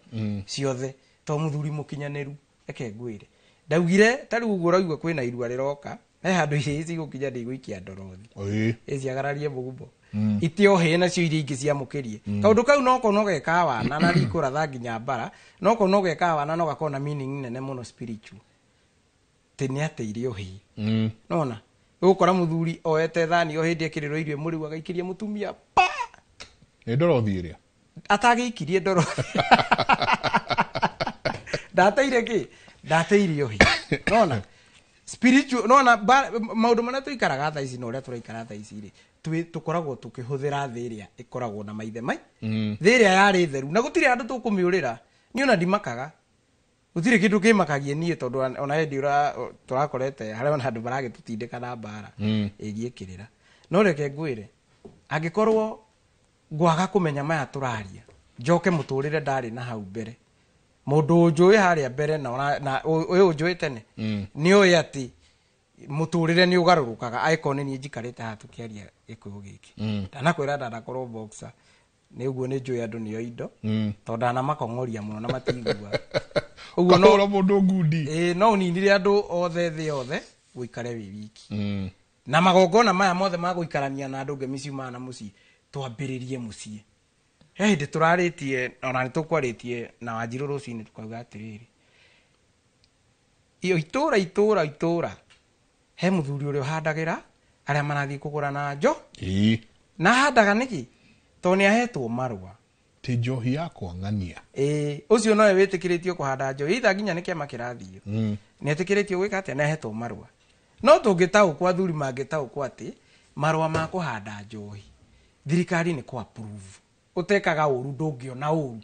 ciothe to mũthuri mũkinyanĩru. Reke ngwĩre ndaugire ta rĩu ũguo ũraigua kwĩna irua rĩroka he handũ iria cigũkinya ndĩgũikia ndorothi ĩciagararie mũgumo itiohĩ nacio iria ingĩ ciamũkĩrie. Kaũndũ kau noko no gekaga wana na rikũratha nginya mbara noko no gekaga wana no gakorwo na meaning nene mũno spiritual tĩ nĩ ateire ũhĩ. Nona ũgũkora mũthuri oete thani o hĩndĩ ekĩrĩrwo irio mũrĩu agaikĩria mũtumia pa nĩ ndorothi ĩrĩa atagĩikirie ndorothi ndateire kĩ ndateire ũhĩ. Nona spiritual nona maũndũ marĩa tũikaraga thaa ici na ũrĩa tũraikara thaa ici rĩ tũkoragwo tũkĩhũthĩra thĩ ĩrĩa ĩkoragwo na maithe mai thĩ ĩrĩa yarĩ theru na gũtirĩ handũ tũkũmĩũrĩra. Niĩ ona ndimakaga gũtirĩ kĩndũ kĩmakagie niĩ tondũ ona hĩndĩ tũrakorete harĩa ona andũ maragĩtũtindĩka na mbara ĩgiĩ kĩrĩra. No reke ngwĩre angĩkorwo ngwaga kũmenya maya tũraria njoke mũtũrĩre ndarĩ na hau mbere mũndũ ũnjũĩ harĩa mbere na ũyũ ũnjũĩ tene nĩ ũĩ atĩ mũtũrĩre nĩ ũgarũrũkaga angĩkorwo nĩ niĩ njikarĩte haha tũkĩaria gĩkũyũ gĩkĩ. Ndanakwĩra ndanakorwo boxer nĩ ũguo nĩ njũĩ andũ nĩo indo tondũ ndanamakong'oria mũno na matiguaga. Ũguo no ũkahũra mũndũ ngundi. No ũninire andũ othe thĩ yothe ũikare wĩ wiki. Na magongona maya mothe ma gũikarania na andũ ngemi ciumaga na mũciĩ twambĩrĩrie mũciĩ. He hĩndĩ tũrarĩtie ona nĩ tũkwarĩtie na Wanjirũ rũcinĩ tũkauga atĩrĩrĩ iyo itũra itũra itũra he mũthuri ũrĩa ũhandagĩra arĩa marathiĩ kũgũra na njo. Na ahandaga nĩkĩ? Tondũ nĩ ahetwo marũa ti njohi ya kwang'ania. Ũcio nowe wĩtĩkĩrĩtio kũhanda njohi either nginya nĩ kĩama kĩrathiĩ nĩ etĩkĩrĩtio gwĩka atĩa? Nĩ ahetwo marũa. No tũngĩtaũkwo athuri mangĩtaũkwo atĩ marũa ma kũhanda njohi thirikari nĩ kũ approve. Ũtekaga ũru ndũngĩona ũru.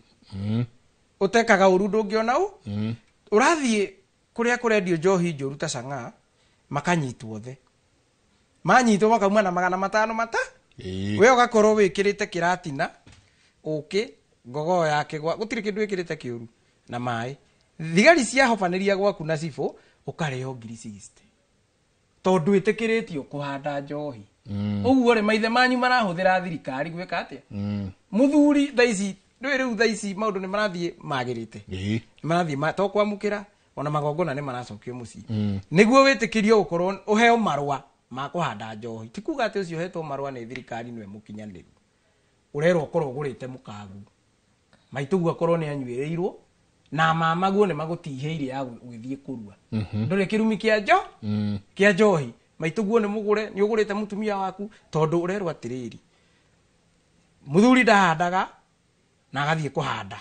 Ũtekaga ũru ndũngĩona ũru. Ũrathiĩ Kũrĩa kũrendio njohi njũru ta cang'aa, makanyitwo othe. Manyitwo makauma na 500 mata. We ũgakorwo wĩkĩrĩte kĩratina, ũkĩ, ngogoo ya kĩgwa, gũtirĩ kĩndũ wĩkĩrĩte kĩũru na maĩ. Thigari ciahobanĩria gwaku na cibũ, ũkarĩo 60,000. Tondũ ĩtĩkĩrĩtio kũhanda njohi. Ũguo rĩ, maithe manyu marahũthĩra thirikari gwĩka atĩa? Mũthuri thaa ici, ndũĩ rĩu thaa ici maũndũ nĩ marathiĩ magĩrĩte. Nĩ marathiĩ to kwamũkĩra, ona magongona nĩ maracokio mũciĩ. Nĩguo wĩtĩkĩrio gũkorwo ũheo marũa ma kũhanda njohi. Ti kuga atĩ ũcio ũhetwo marũa nĩ thirikari nĩwe mũkinyanĩru. Ũrerwo ũkorwo ũgũrĩte mũkagu. Maitũguo akorwo nĩ anyuĩrĩirwo, na mamaguo nĩ magũtihĩirie ya gũgĩthiĩ kũrua. Ndũrĩ kĩrumi kĩa njo? Kĩa njohi. Maitũguo nĩ mũgũre, nĩ ũgũrĩte mũtumia waku, tondũ ũrerwo atĩrĩrĩ. Mũthuri ndahandaga na agathiĩ kũhanda.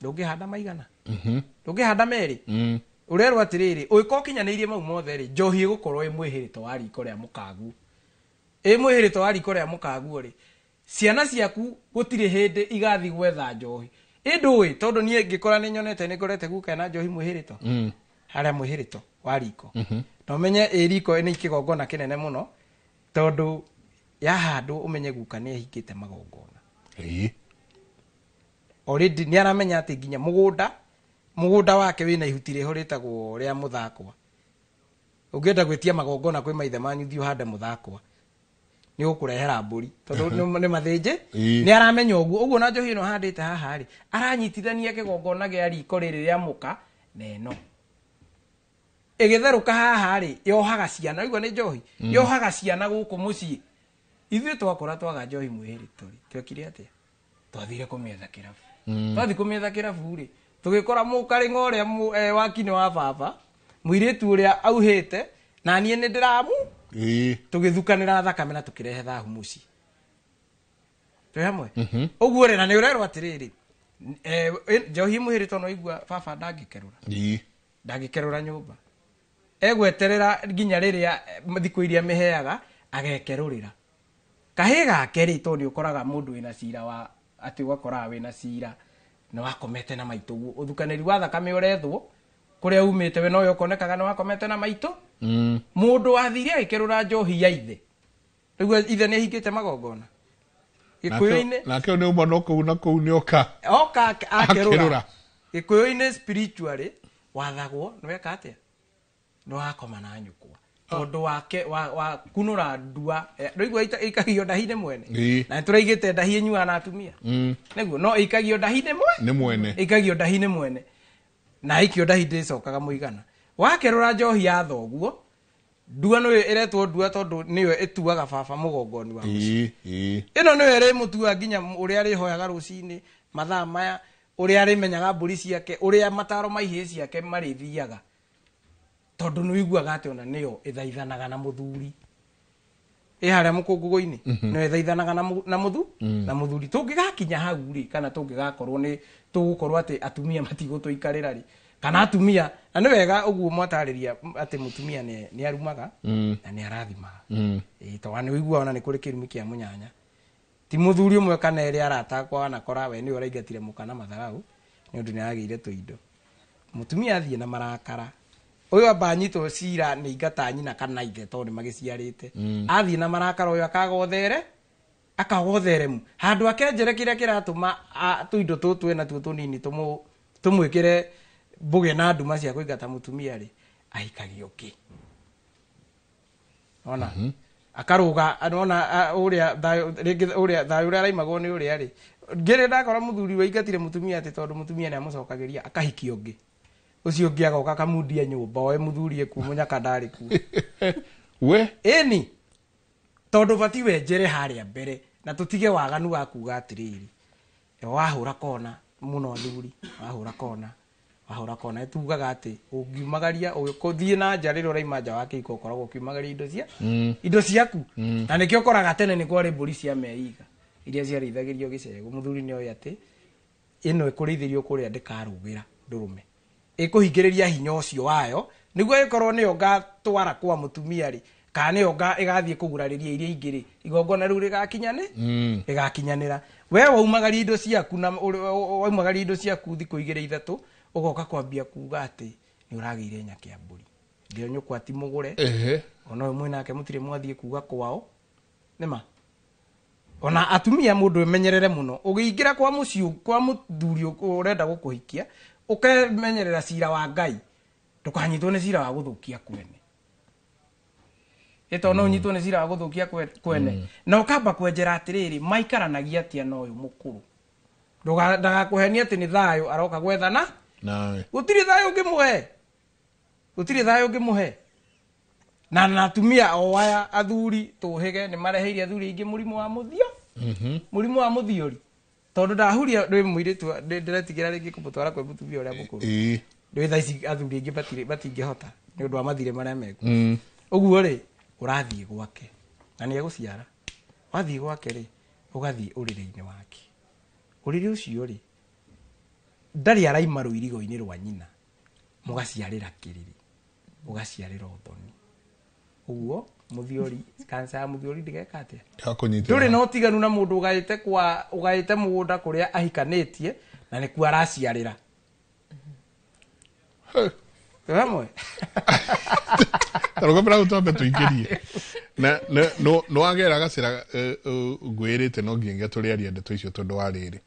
Ndũngĩhanda maigana? Ndũngĩhanda merĩ? Ũrerwo atĩrĩrĩ, ũgĩkorwo ũkinyanĩirie mau mothe rĩ, njohi ĩgũkorwo ĩ mwĩhĩrĩto wa riko rĩa mũkaguo. Ĩ mwĩhĩrĩto wa riko rĩa mũkaguo rĩ, ciana ciaku gũtirĩ hĩndĩ igathiĩ gwetha njohi. Ĩ ndũĩ, tondũ niĩ ngĩkora nĩ nyonete nĩ ngorete guka ena njohi mwĩhĩrĩto. Harĩa mwĩhĩrĩto wa riko. Na ũmenye ĩ riko nĩ kĩgongona kĩnene mũno, tondũ yahandwo ũmenye guka nĩ ehingĩte magongona. Already nĩ aramenya atĩ nginya mũgũnda wake wĩna ihuti rĩho rĩtagwo rĩa mũthakwa. Ũngĩenda gwĩtia magongona kwĩ maithe manyu, thiĩ ũhande mũthakwa. Nĩ ũkũrehera mbũri, tondũ nĩ mathĩnjĩ. Nĩ aramenya ũguo. Ũguo na njohi ĩno ahandĩte haha rĩ, aranyitithania kĩgongona gĩa riko rĩrĩ rĩa mũka na ĩno. Ĩgĩtherũka haha rĩ, yohaga ciana, ũguo nĩ njohi. Yohaga ciana gũkũ mũciĩ. Ithuĩ twakũra twaga njohi mwĩhĩrĩto rĩ, twekire atĩa? Twathire kũmĩetha kĩrabu. Twathiĩ kũmĩetha kĩrabu rĩ, tũgĩkora mũkarĩng'a ũrĩa wakinĩ wa baba, mũirĩtu ũrĩa auhĩte, na niĩ nĩ ndĩramu. Tũgĩthukanĩra thakame na tũkĩrehe thahu mũciĩ. Twĩ hamwe? Ũguo rĩ, na nĩ ũrerwo atĩrĩrĩ, njohi mwĩhĩrĩto no igua baba ndangĩkerũra. Ndangĩkerũra nyũmba. Egweterera nginya rĩrĩa thikũ iria mĩheaga, agekerũrĩra. Kahĩ gake rĩ, tondũ nĩ ũkoraga mũndũ wĩna cira wa, atĩ ũgakoraga wĩna cira, nĩ wakomete na maitũguo. Ũthukanĩri wa thakame ũrethwo, kũrĩa umĩte we nowe ũkonekaga nĩ wakomete na maitũ. Mũndũ wathire agĩkerũra njohi ya ithe. Rĩu ithe nĩ ahingĩte magongona. Gĩkũyũ-inĩ nake nĩ uma no kũu na kũu nĩ oka. Oka akerũra. Gĩkũyũ-inĩ spiritually wathagwo nĩ weka atĩa? Nĩ wakoma na nyũkwa. Tondũ wake wa kunũra ndua, ndũigua ĩikagio ndahi-inĩ mwene. Na nĩ tũraigĩte ndahi ĩnyuaga na atumia. Nĩguo, no ĩikagio ndahi-inĩ nĩ mwene. Ĩikagio ndahi-inĩ mwene. Na ĩikio ndahi ndĩcokaga mũigana. Wakerũra njohi ya thoguo, ndua nĩyo ĩretwo ndua tondũ nĩyo ĩtuaga baba mũgongoni wa mũciĩ. Ĩno nĩyo ĩrĩmũtuaga nginya ũrĩa arĩhoyaga rũcinĩ, mathaa maya, ũrĩa arĩmenyaga mbũri ciake, ũrĩa mataro ma ihĩĩ ciake marĩthiaga. Tondũ nĩ ũiguaga atĩ ona nĩyo ĩthaithanaga na mũthuri. Ĩ harĩa mũkũngũgũ-inĩ, nĩyo ĩthaithanaga na mũthuri. Tũngĩgakinya hau rĩ, kana tũngĩgakorwo nĩ tũgũkorwo atĩ atumia matigũtũikarĩra rĩ, kana atumia, na nĩ wega ũguo mwatarĩria atĩ mũtumia nĩ arumaga na nĩ arathimaga. Tondũ nĩ ũiguaga ona nĩ kũrĩ kĩrumi kĩa mũnyanya. Ti mũthuri ũmwe kana erĩ arata akwa wanakora we nĩwe ũraingatire mũka na matharau nĩ ũndũ nĩ aragĩire tũindo. Mũtumia athiĩ na marakara. Ũyũ amba anyitwo cira nĩ ingata nyina kana ithe tondũ nĩ magĩciarĩte. Athiĩ na marakara ũyũ akaga ũthere, akaga ũtheremu. Handũ akenjere kĩrĩa kĩratũma tũindo tũtũ ena tuo tũnini tũmwĩkĩre mbũgĩ na nduma cia kũingata mũtumia rĩ, ahikagio kĩ? Ona? Akarũga, ona, ũrĩa thayũ, rĩngĩ ũrĩa thayũ ũrĩa araimagwo nĩ ũrĩa rĩ. Ngĩrĩ ndakora mũthuri waingatire mũtumia atĩ tondũ mũtumia nĩ amũcokagĩria, akahikio ũngĩ. Ũcio ũngĩ agoka akamundia nyũmba, oe mũthuri ekuo, mũnyaka ndarĩ kuo. We? Ĩni. Tondũ bati wenjere harĩa mbere, na tũtige waganu wa kuga atĩrĩrĩ. Wahũra kona mũno athuri, wahũra kona, wahũra kona. Tugaga atĩ ũngiumagaria, ũgĩthiĩ na nja rĩrĩa ũraima nja wa kĩhiko ũkoragwo ũkiumagaria indo cia indo ciaku. Na nĩkĩo ũkoraga tene nĩ kwarĩ mbũri cia meiga iria ciarĩithagĩrio gĩcegũ. Mũthuri nĩ oĩ atĩ ĩno ĩkũrĩithĩrio kũrĩa ndĩkarũgĩra ndũrũme. Ĩkũhingĩrĩria hinya ũcio wayo nĩguo ĩkorwo nĩyo ngatwara kwa mũtumia rĩ, kana nĩyo ĩgathiĩ kũgurarĩria iria ingĩ rĩ, igongona rĩu rĩgakinyanĩra. We waumagaria indo ciaku na waumagaria indo ciaku thikũ igĩrĩ ithatũ, Ũgoka kwambia kuga atĩ nĩ ũragĩire nyakĩambũri. Ndio nyũkwa ti mũgũre. Ona ũyũ mwĩnake mũtirĩ mwathiĩ kuga kwao. Nĩma? Ona atumia mũndũ emenyerere mũno. Ũgĩingĩra kwa mũciĩ kwa mũthuri ũrenda gũkũhikia, ũkemenyerera cira wa Ngai. Ndũkanyitwo nĩ cira wa gũthũkia kwene. Ĩto no ũnyitwo nĩ cira wa gũthũkia kwene. Na ũkamba kwenjera atĩrĩrĩ, maikaranagia atĩa na ũyũ mũkũrũ. Ndagakũhenie atĩ nĩ thayũ aroka gwethana. Nawe. Gũtirĩ thayũ ũngĩmũhe. Gũtirĩ thayũ ũngĩmũhe. Na atumia o aya athuri tũhĩge nĩ mareheire athuri aingĩ mũrimũ wa mũthio. Mũrimũ wa mũthiori. Tondũ ndahuria ndĩ mũirĩtu ndĩretigĩra rĩngĩ kũmũtwara kwĩ mũtumia ũrĩa mũkũrũ. Ndĩ thaa ici athuri aingĩ matingĩhota nĩ ũndũ wa mathirĩ marĩa mekuo. Ũguo rĩ, ũrathiĩ gwake na nĩ egũciara. Wathiĩ gwake rĩ, ũgathiĩ ũrĩrĩ-inĩ wake. Ũrĩrĩ ũcio rĩ, ndarĩ araima rũirigo-inĩ rwa nyina. Mũgaciarĩra kĩrĩrĩ, ũgaciarĩra ũthoni. Ũguo mũthiori, kanca ya mũthiori ndĩgeka atĩa? Ndũrĩ na ũtiganu na mũndũ ũgaĩte kwa ũgaĩte mũgũnda kũrĩa ahikanĩtie na nĩkuo araciarĩra. Hamwe. Tarũgamĩra hau twambe tũingĩrie. Na no wagera gacĩra ngwĩrĩte no nginya tũrĩaria ndeto icio tondũ wa rĩrĩ.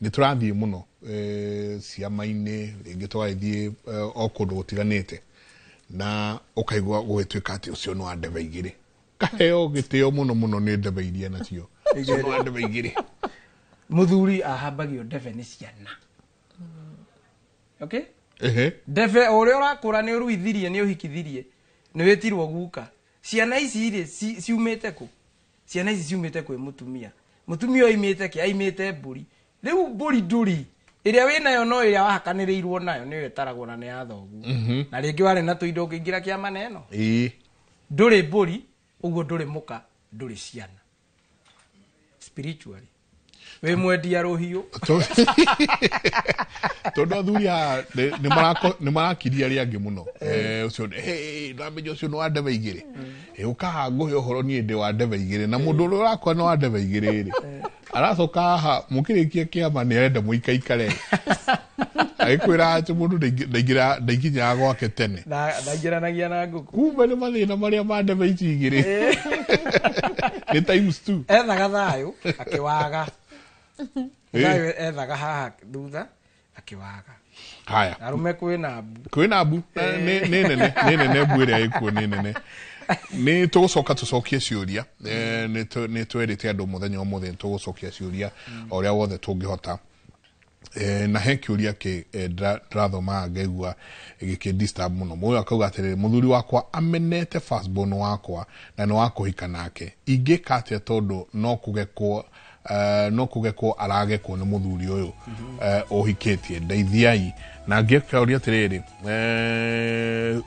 Nĩ tũrathiĩ mũno ciama-inĩ, rĩngĩ tũgagĩthiĩ o kũndũ gũtiganĩte. Na ũkaigua gũgĩtuĩka atĩ ũcio nĩ wa ndebe igĩrĩ. Kaheo gĩtĩo mũno mũno nĩ ndebe iria nacio. Ũcio nĩ wa ndebe igĩrĩ. Mũthuri ahambagio ndebe nĩ ciana. Okay? Ndebe ũrĩa ũrakũra nĩ ũruithirie nĩ ũhikithirie nĩ wĩtirwo guka. Ciana ici rĩ ciumĩte kũ? Ciana ici ciumĩte kwĩ mũtumia. Mũtumia oimĩte kĩ? Aimĩte mbũri. Rĩu mbũri ndũri ĩrĩa wĩnayo no ĩrĩa wahakanĩrĩirwo nayo nĩyo ĩtaragwo na nĩ ya thoguo. Na rĩngĩ warĩ na tũindo ũkĩingĩra kĩama na ĩno. Ndũrĩ mbũri, ũguo ndũrĩ mũka, ndũrĩ ciana. Spiritually. Wĩ mwendia rũhiũ. Tondũ athuri aya nĩ marakiria arĩa angĩ mũno. Ũcio ndamenya ũcio nĩ wa ndebe igĩrĩ. Ũkaha ngũhe ũhoro niĩ ndĩ wa ndebe igĩrĩ. Na mũndũ ũrĩa ũrakora nĩ wa ndebe igĩrĩ rĩ, aracoka haha mũkĩrĩkia kĩama nĩ arenda mũikaikare. Agĩkwĩra atĩ mũndũ ndainginyaga gwake tene. Ndaingĩranagia na ngũkũ. Kumbe nĩ mathĩna marĩa ma ndebe ici igĩrĩ. Nĩ times two. Ethaga thayũ akĩwaga. Thayũ ethaga haha thutha akĩwaga. Haya. Arũme kwĩna mbu. Kwĩna mbu. Nĩ nene, nĩ nene mbu ĩrĩa ĩkuo nĩ nene. Nĩ tũgũcoka tũcokie ciũria. Nĩ twerĩte andũ mũthenya ũmũthĩ nĩ tũgũcokia ciũria o ũrĩa wothe tũngĩhota. Na he kĩũria kĩ ndĩrathomaga ngaigua gĩkĩ disturb mũno. Mũyũ akauga atĩrĩrĩ, mũthuri wakwa amenete firstborn wakwa na nĩ wa kũhika nake. Ingĩka atĩa tondũ no kũgekwo aragekwo nĩ mũthuri ũyũ ũhikĩtie, ndeithiai. Na ngĩkauria atĩrĩrĩ,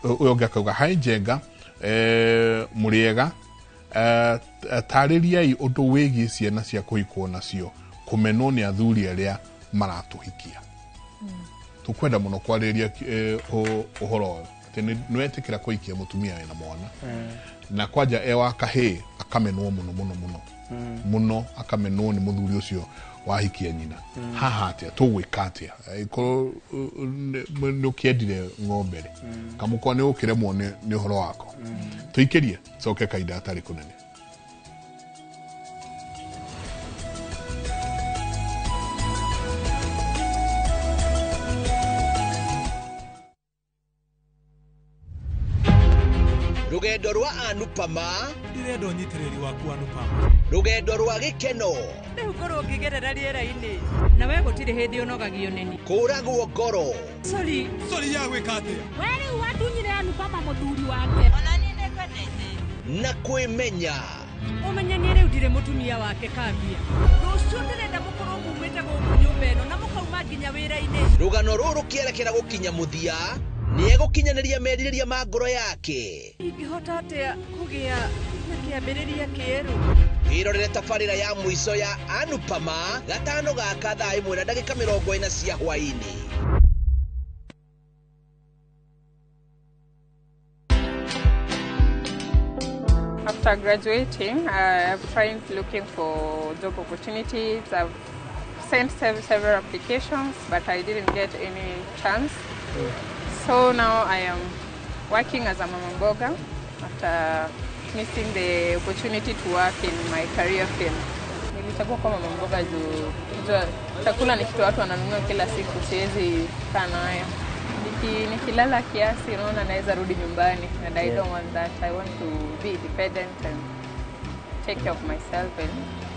ũyũ ũngĩ akauga, hi Njenga, mũrĩega, tarĩriai ũndũ wĩgiĩ ciana cia kũhikwo nacio kũmenwo nĩ athuri arĩa maratũhikia. Tũkwenda mũno kwarĩrĩria ũhoro ũyũ atĩ nĩ wetĩkĩra kũhikia mũtumia wĩna mwana na kwanja e wa kahĩĩ akamenwo mũno mũno mũno mũno akamenwo nĩ mũthuri ũcio wahikia nyina. Haha atĩa tũgwĩka atĩa ĩkorwo nĩ ũkĩendire ng'ombe rĩ kamũkwa nĩ ũkĩremwo nĩ ũhoro wako. Tũikĩrie coke kahinda gatarĩ kũnene. Rugendo rwa Anupama ndirenda ũnyitĩrĩri waku Anupama. Rugendo rwa gĩkeno rĩu ngorwo ngĩgerera rĩera-inĩ na we gũtirĩ hĩndĩ ũnogagio nĩni kũragwo ngoro. Sorry sorry ya gwĩka atĩa we rĩu watunyire Anupama mũthuri wake ona niĩ nĩngwendete na kwĩmenya. Ũmenye niĩ rĩu ndirĩ mũtumia wake kambia. Rũciũ ndĩrenda mũkorwo mumĩte gũkũ nyũmba ĩno na mũkauma nginya wĩra-inĩ. Rũgano rũrũ rũkĩerekera gũkinya mũthia nĩ egũkinyanĩria merirĩria ma ngoro yake. Ingĩhota atĩa kũgĩa na kĩambĩrĩria kĩerũ? Wĩrorere tabarĩra ya mũico ya Anupama gatano gaka thaa 1:40 cia hwaĩ-inĩ. After graduating, I've tried looking for job opportunities. I've sent several applications, but I didn't get any chance. So now I am working as a mama mboga after missing the opportunity to work in my career field. Nilichagua kuwa mama mboga juu jua chakula ni kitu watu wananunua kila siku, siwezi kaa nayo. Nikilala kiasi, unaona naweza rudi nyumbani and I don't want that. I want to be independent and take care of myself and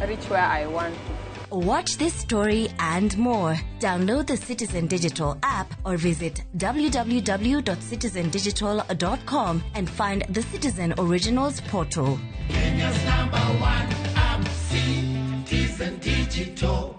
reach where I want to. Watch this story and more. Download the Citizen Digital app or visit www.citizendigital.com and find the Citizen Originals portal. Kenya's number one app, Citizen Digital.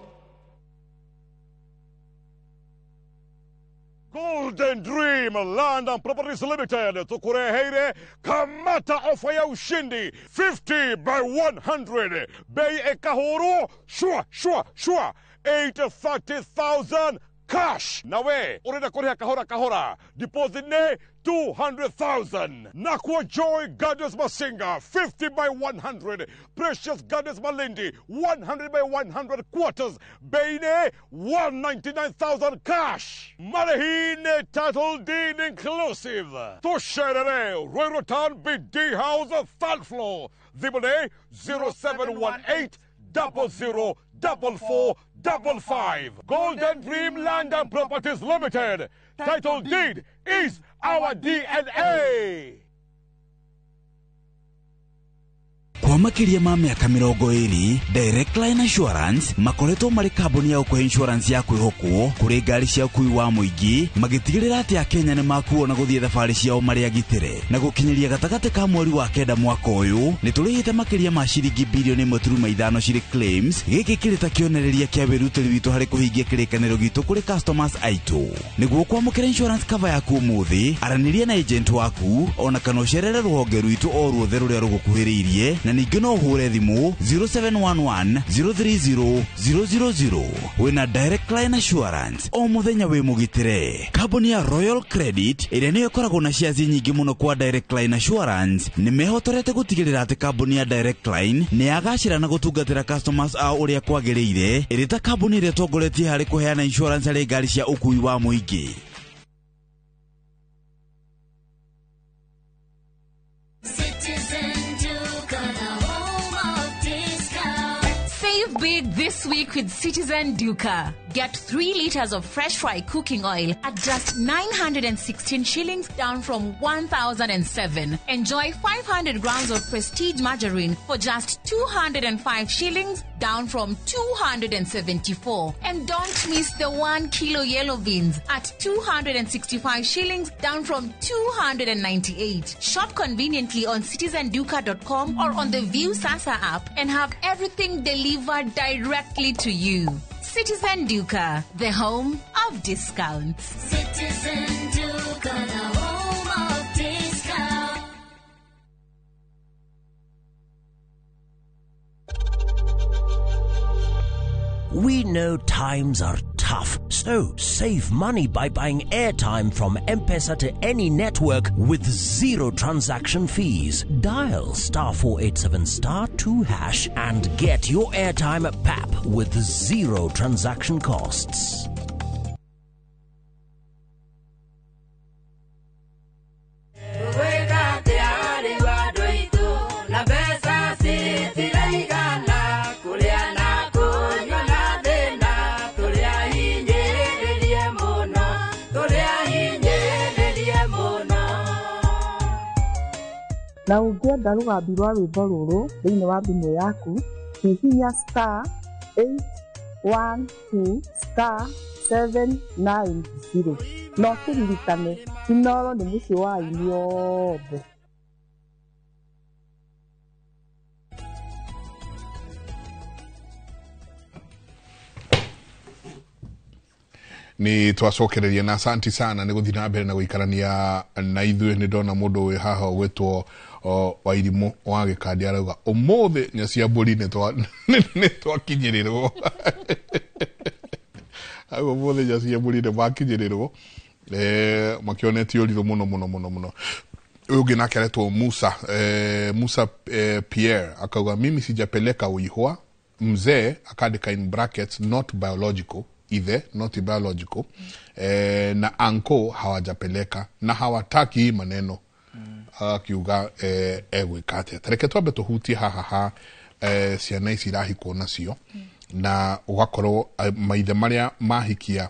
Golden Dream Land and Properties Limited tukureheire kamata ofa ya ushindi 50 by 100 bei ekahuru shwa shwa shwa 830,000 cash nawe urenda kuriha kahora kahora deposit ne 200,000. Nakwa Joy Gardens Masinga 50 by 100, Precious Gardens Malindi 100 by 100 quarters, Beine 199,000 cash. Marehine title deed inclusive. Tusherere Royal Town BD House third floor. Thimone 0718 00 44 55. Golden Dream Land and Properties Limited. Title deed is our DNA. Kwa makiria ma mĩaka 20 Direct Line Assurance makoretwo marĩ kambuni ya gũkũhe insurance ya kwĩhokwo kũrĩ ngari cia ũkui wa mũingĩ, magĩtigĩrĩra atĩ Akenya nĩ makuo na gũthiĩ thabarĩ ciao marĩ agitĩre. Na gũkinyĩria gatagatĩ ka mweri wa 9 mwaka ũyũ nĩ tũrĩhĩte makĩria ma ciringi bilioni 1.5 cirĩ claims. Gĩkĩ kĩrĩ ta kĩonereria kĩa wĩrutĩri witũ harĩ kũhingia kĩrĩkanĩro gitũ kũrĩ customers aitũ. Nĩguo kwamũkĩra insurance cover yaku ũmũthĩ, aranĩria na agent waku ona kana ũcerere rũhonge rwitũ o ruothe rũrĩa rũgũkuhĩrĩirie, na ningĩ no ũhũre thimũ 0711 030 000. Wĩna Direct Line Assurance o mũthenya wĩ mũgitĩre. Kambuni ya Royal Credit ĩrĩa nĩyo ĩkoragwo na shares nyingĩ mũno kwa Direct Line Assurance nĩ mehotorete gũtigĩrĩra atĩ kambuni ya Direct Line nĩ yagacĩra na gũtungatĩra customers ao ũrĩa kwagĩrĩire, ĩrĩ ta kambuni ĩrĩa ĩtongoretie harĩ kũheana insurance harĩ ngari cia ũkui wa mũingĩ. Save big this week with Citizen Duka. Get 3 liters of fresh fry cooking oil at just 916 shillings, down from 1,007. Enjoy 500 grams of Prestige margarine for just 205 shillings, down from 274. And don't miss the 1 kilo yellow beans at 265 shillings, down from 298. Shop conveniently on citizenduka.com or on the View Sasa app and have everything delivered directly to you. Citizen Duka, the home of discounts. Citizen Duka, the home of discounts. We know times are tough, so save money by buying airtime from M-Pesa to any network with zero transaction fees. Dial *487*2# and get your airtime at PAP with zero transaction costs. Na ũngĩenda rũgambi rwa rwĩmbo rũrũ thĩinĩ wa thimũ yaku, hihinya *812*790 na ũkĩririkane Inooro nĩ mũciĩ wa aini othe. Ni twacokereria na asanti sana nĩ gũthiĩ na mbere na gũikarania na ithuĩ. Nĩ ndona mũndũ wĩ haha ũgwĩtwo Wairimũ wa Gĩkandi arauga ũmũthĩ nyacia mbũri nĩ twakinyĩrĩrwo. Au ũmũthĩ nyacia mbũri nĩ makinyĩrĩrwo, makĩonetie ũrirũ mũno mũno mũno mũno. Ũyũ ũngĩ nake aretwo Musa, Musa Pierre akauga mimi sijapeleka uihwa Mzee akandĩka in brackets not biological, ithe not biological, na anko hawajapeleka na hawataki hii maneno. Akiuga egwĩka atĩa? Tareke twambe tũhutie haha ha ciana ici irahikwo nacio, na ũgakorwo maithe marĩa mahikia,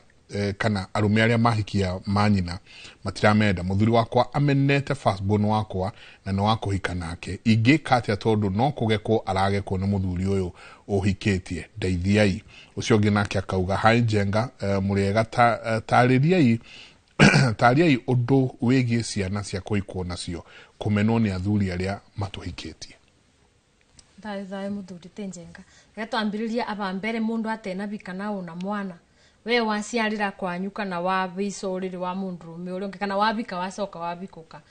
kana arũme arĩa mahikia manyina matiramenda. Mũthuri wakwa amenete firstborn wakwa na nĩ wa kũhika nake, ingĩka atĩa tondũ no kũgekwo aragekwo nĩ mũthuri ũyũ ũhikĩtie? Ndeithiai. Ũcio ũngĩ nake akauga, hi Njenga, mũrĩega, tarĩriai tariai ũndũ wĩgiĩ ciana cia kũhikwo nacio kũmenwo nĩ athuri arĩa matũhikĩtie. Thayũ thayũ mũthuri ti Njenga. Reke twambĩrĩrie aba mbere mũndũ atenabika na una mwana we waciarĩra kwanyu kana wabica ũrĩrĩ wa mũndũrũme ũrĩa ũngĩ, kana wabika wacoka wabikũka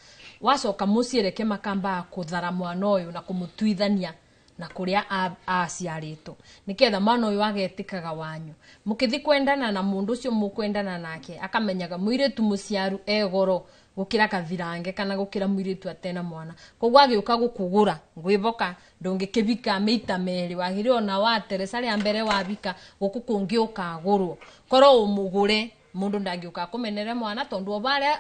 wacoka mũciĩ, reke makambaga kũthara mwana ũyũ na kũmũtuithania na kũrĩa aciarĩtwo, nĩketha mwana ũyũ agetĩkaga wanyu. Mũkĩthi kwendana na mũndũ ũcio mũkwendana nake, akamenyaga mũirĩtu mũciaru e goro gũkĩra kathirange kana gũkĩra mũirĩtu atena mwana. Koguo agĩũka gũkũgũra, ngwĩboka ndũngĩkĩbika mĩita merĩ, wagĩrĩirwo ona wateresa rĩa mbere wabika gũkũ kũngĩ ũkagũrwo, korwo ũmũgũre mũndũ ndangĩũka akũmenere mwana, tondũ o barĩa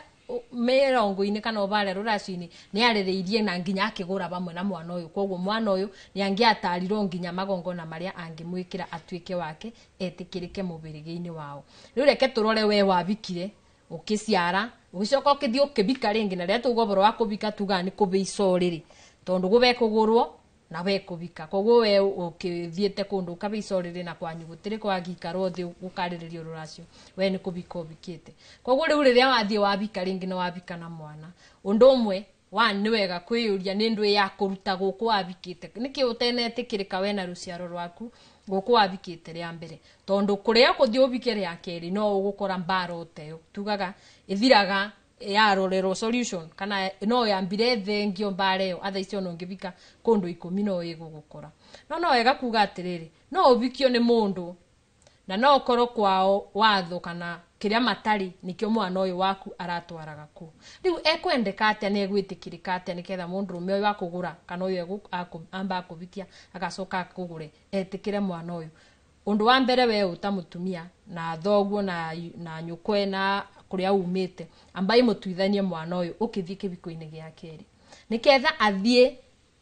mĩrongo-inĩ kana o barĩa rũracio-inĩ nĩ arĩrĩirie na nginya akĩgũra vamwe na mwana ũyũ. Koguo mwana ũyũ nĩ angĩatarirwo nginya magongona marĩa angĩmwĩkĩra atuĩke wake, etĩkĩrĩke mũbĩrĩgĩ-inĩ wao. Rĩu reke tũrore we wabikire ũkĩciara, ũgĩcoka ũkĩthiĩ ũkĩbika rĩngĩ, na rĩrĩa tauga ũhoro wa kũbika tugaga nĩ kũbĩica ũrĩrĩ, tondũ gũbe kũgũrwo na we kũbika. Koguo we ũkĩthiĩte kũndũ ũkabĩica ũrĩrĩ na kwanyu gũtirĩ kwagĩikarwo thĩ gũkarĩrĩrio rũracio, we nĩ kũbika ũbikĩte. Koguo rĩu rĩrĩa wathiĩ wabika rĩngĩ na wabika na mwana, ũndũ ũmwe wa nĩ wega kwĩyũria nĩ ndũ ya kũruta gũkũ wabikĩte, nĩkĩ ũtenetĩkĩrĩka we na rũciaro rwaku gũkũ wabikĩte rĩa mbere, tondũ kũrĩa ũkũthiĩ ũbike rĩa kerĩ no ũgũkora mbara ũteyo tugaga ĩthiraga yarorerwo solution, kana no yambire thengio mbara ĩyo atha icio ona ũngĩbika kũndũ 10 no ĩgũgũkora. No wega kuga atĩrĩrĩ, no ũbikio nĩ mũndũ na no ũkorwo kwao watho kana kĩrĩa matarĩ nĩkĩo mwana ũyũ waku aratwaraga kũu. Rĩu ekwendeka atĩa na egwĩtĩkĩrĩka atĩa nĩgetha mũndũrũme ũyũ akũgũra kana ũyũ amba akũbikia agacoka akũgũre etĩkĩre mwana ũyũ? Ũndũ wa mbere we ũta mũtumia na thoguo na nyũkwe na kũrĩa umĩte, ambai mũtuithanie mwana ũyũ ũkĩthiĩ kĩbiko-inĩ gĩa kerĩ, nĩketha athiĩ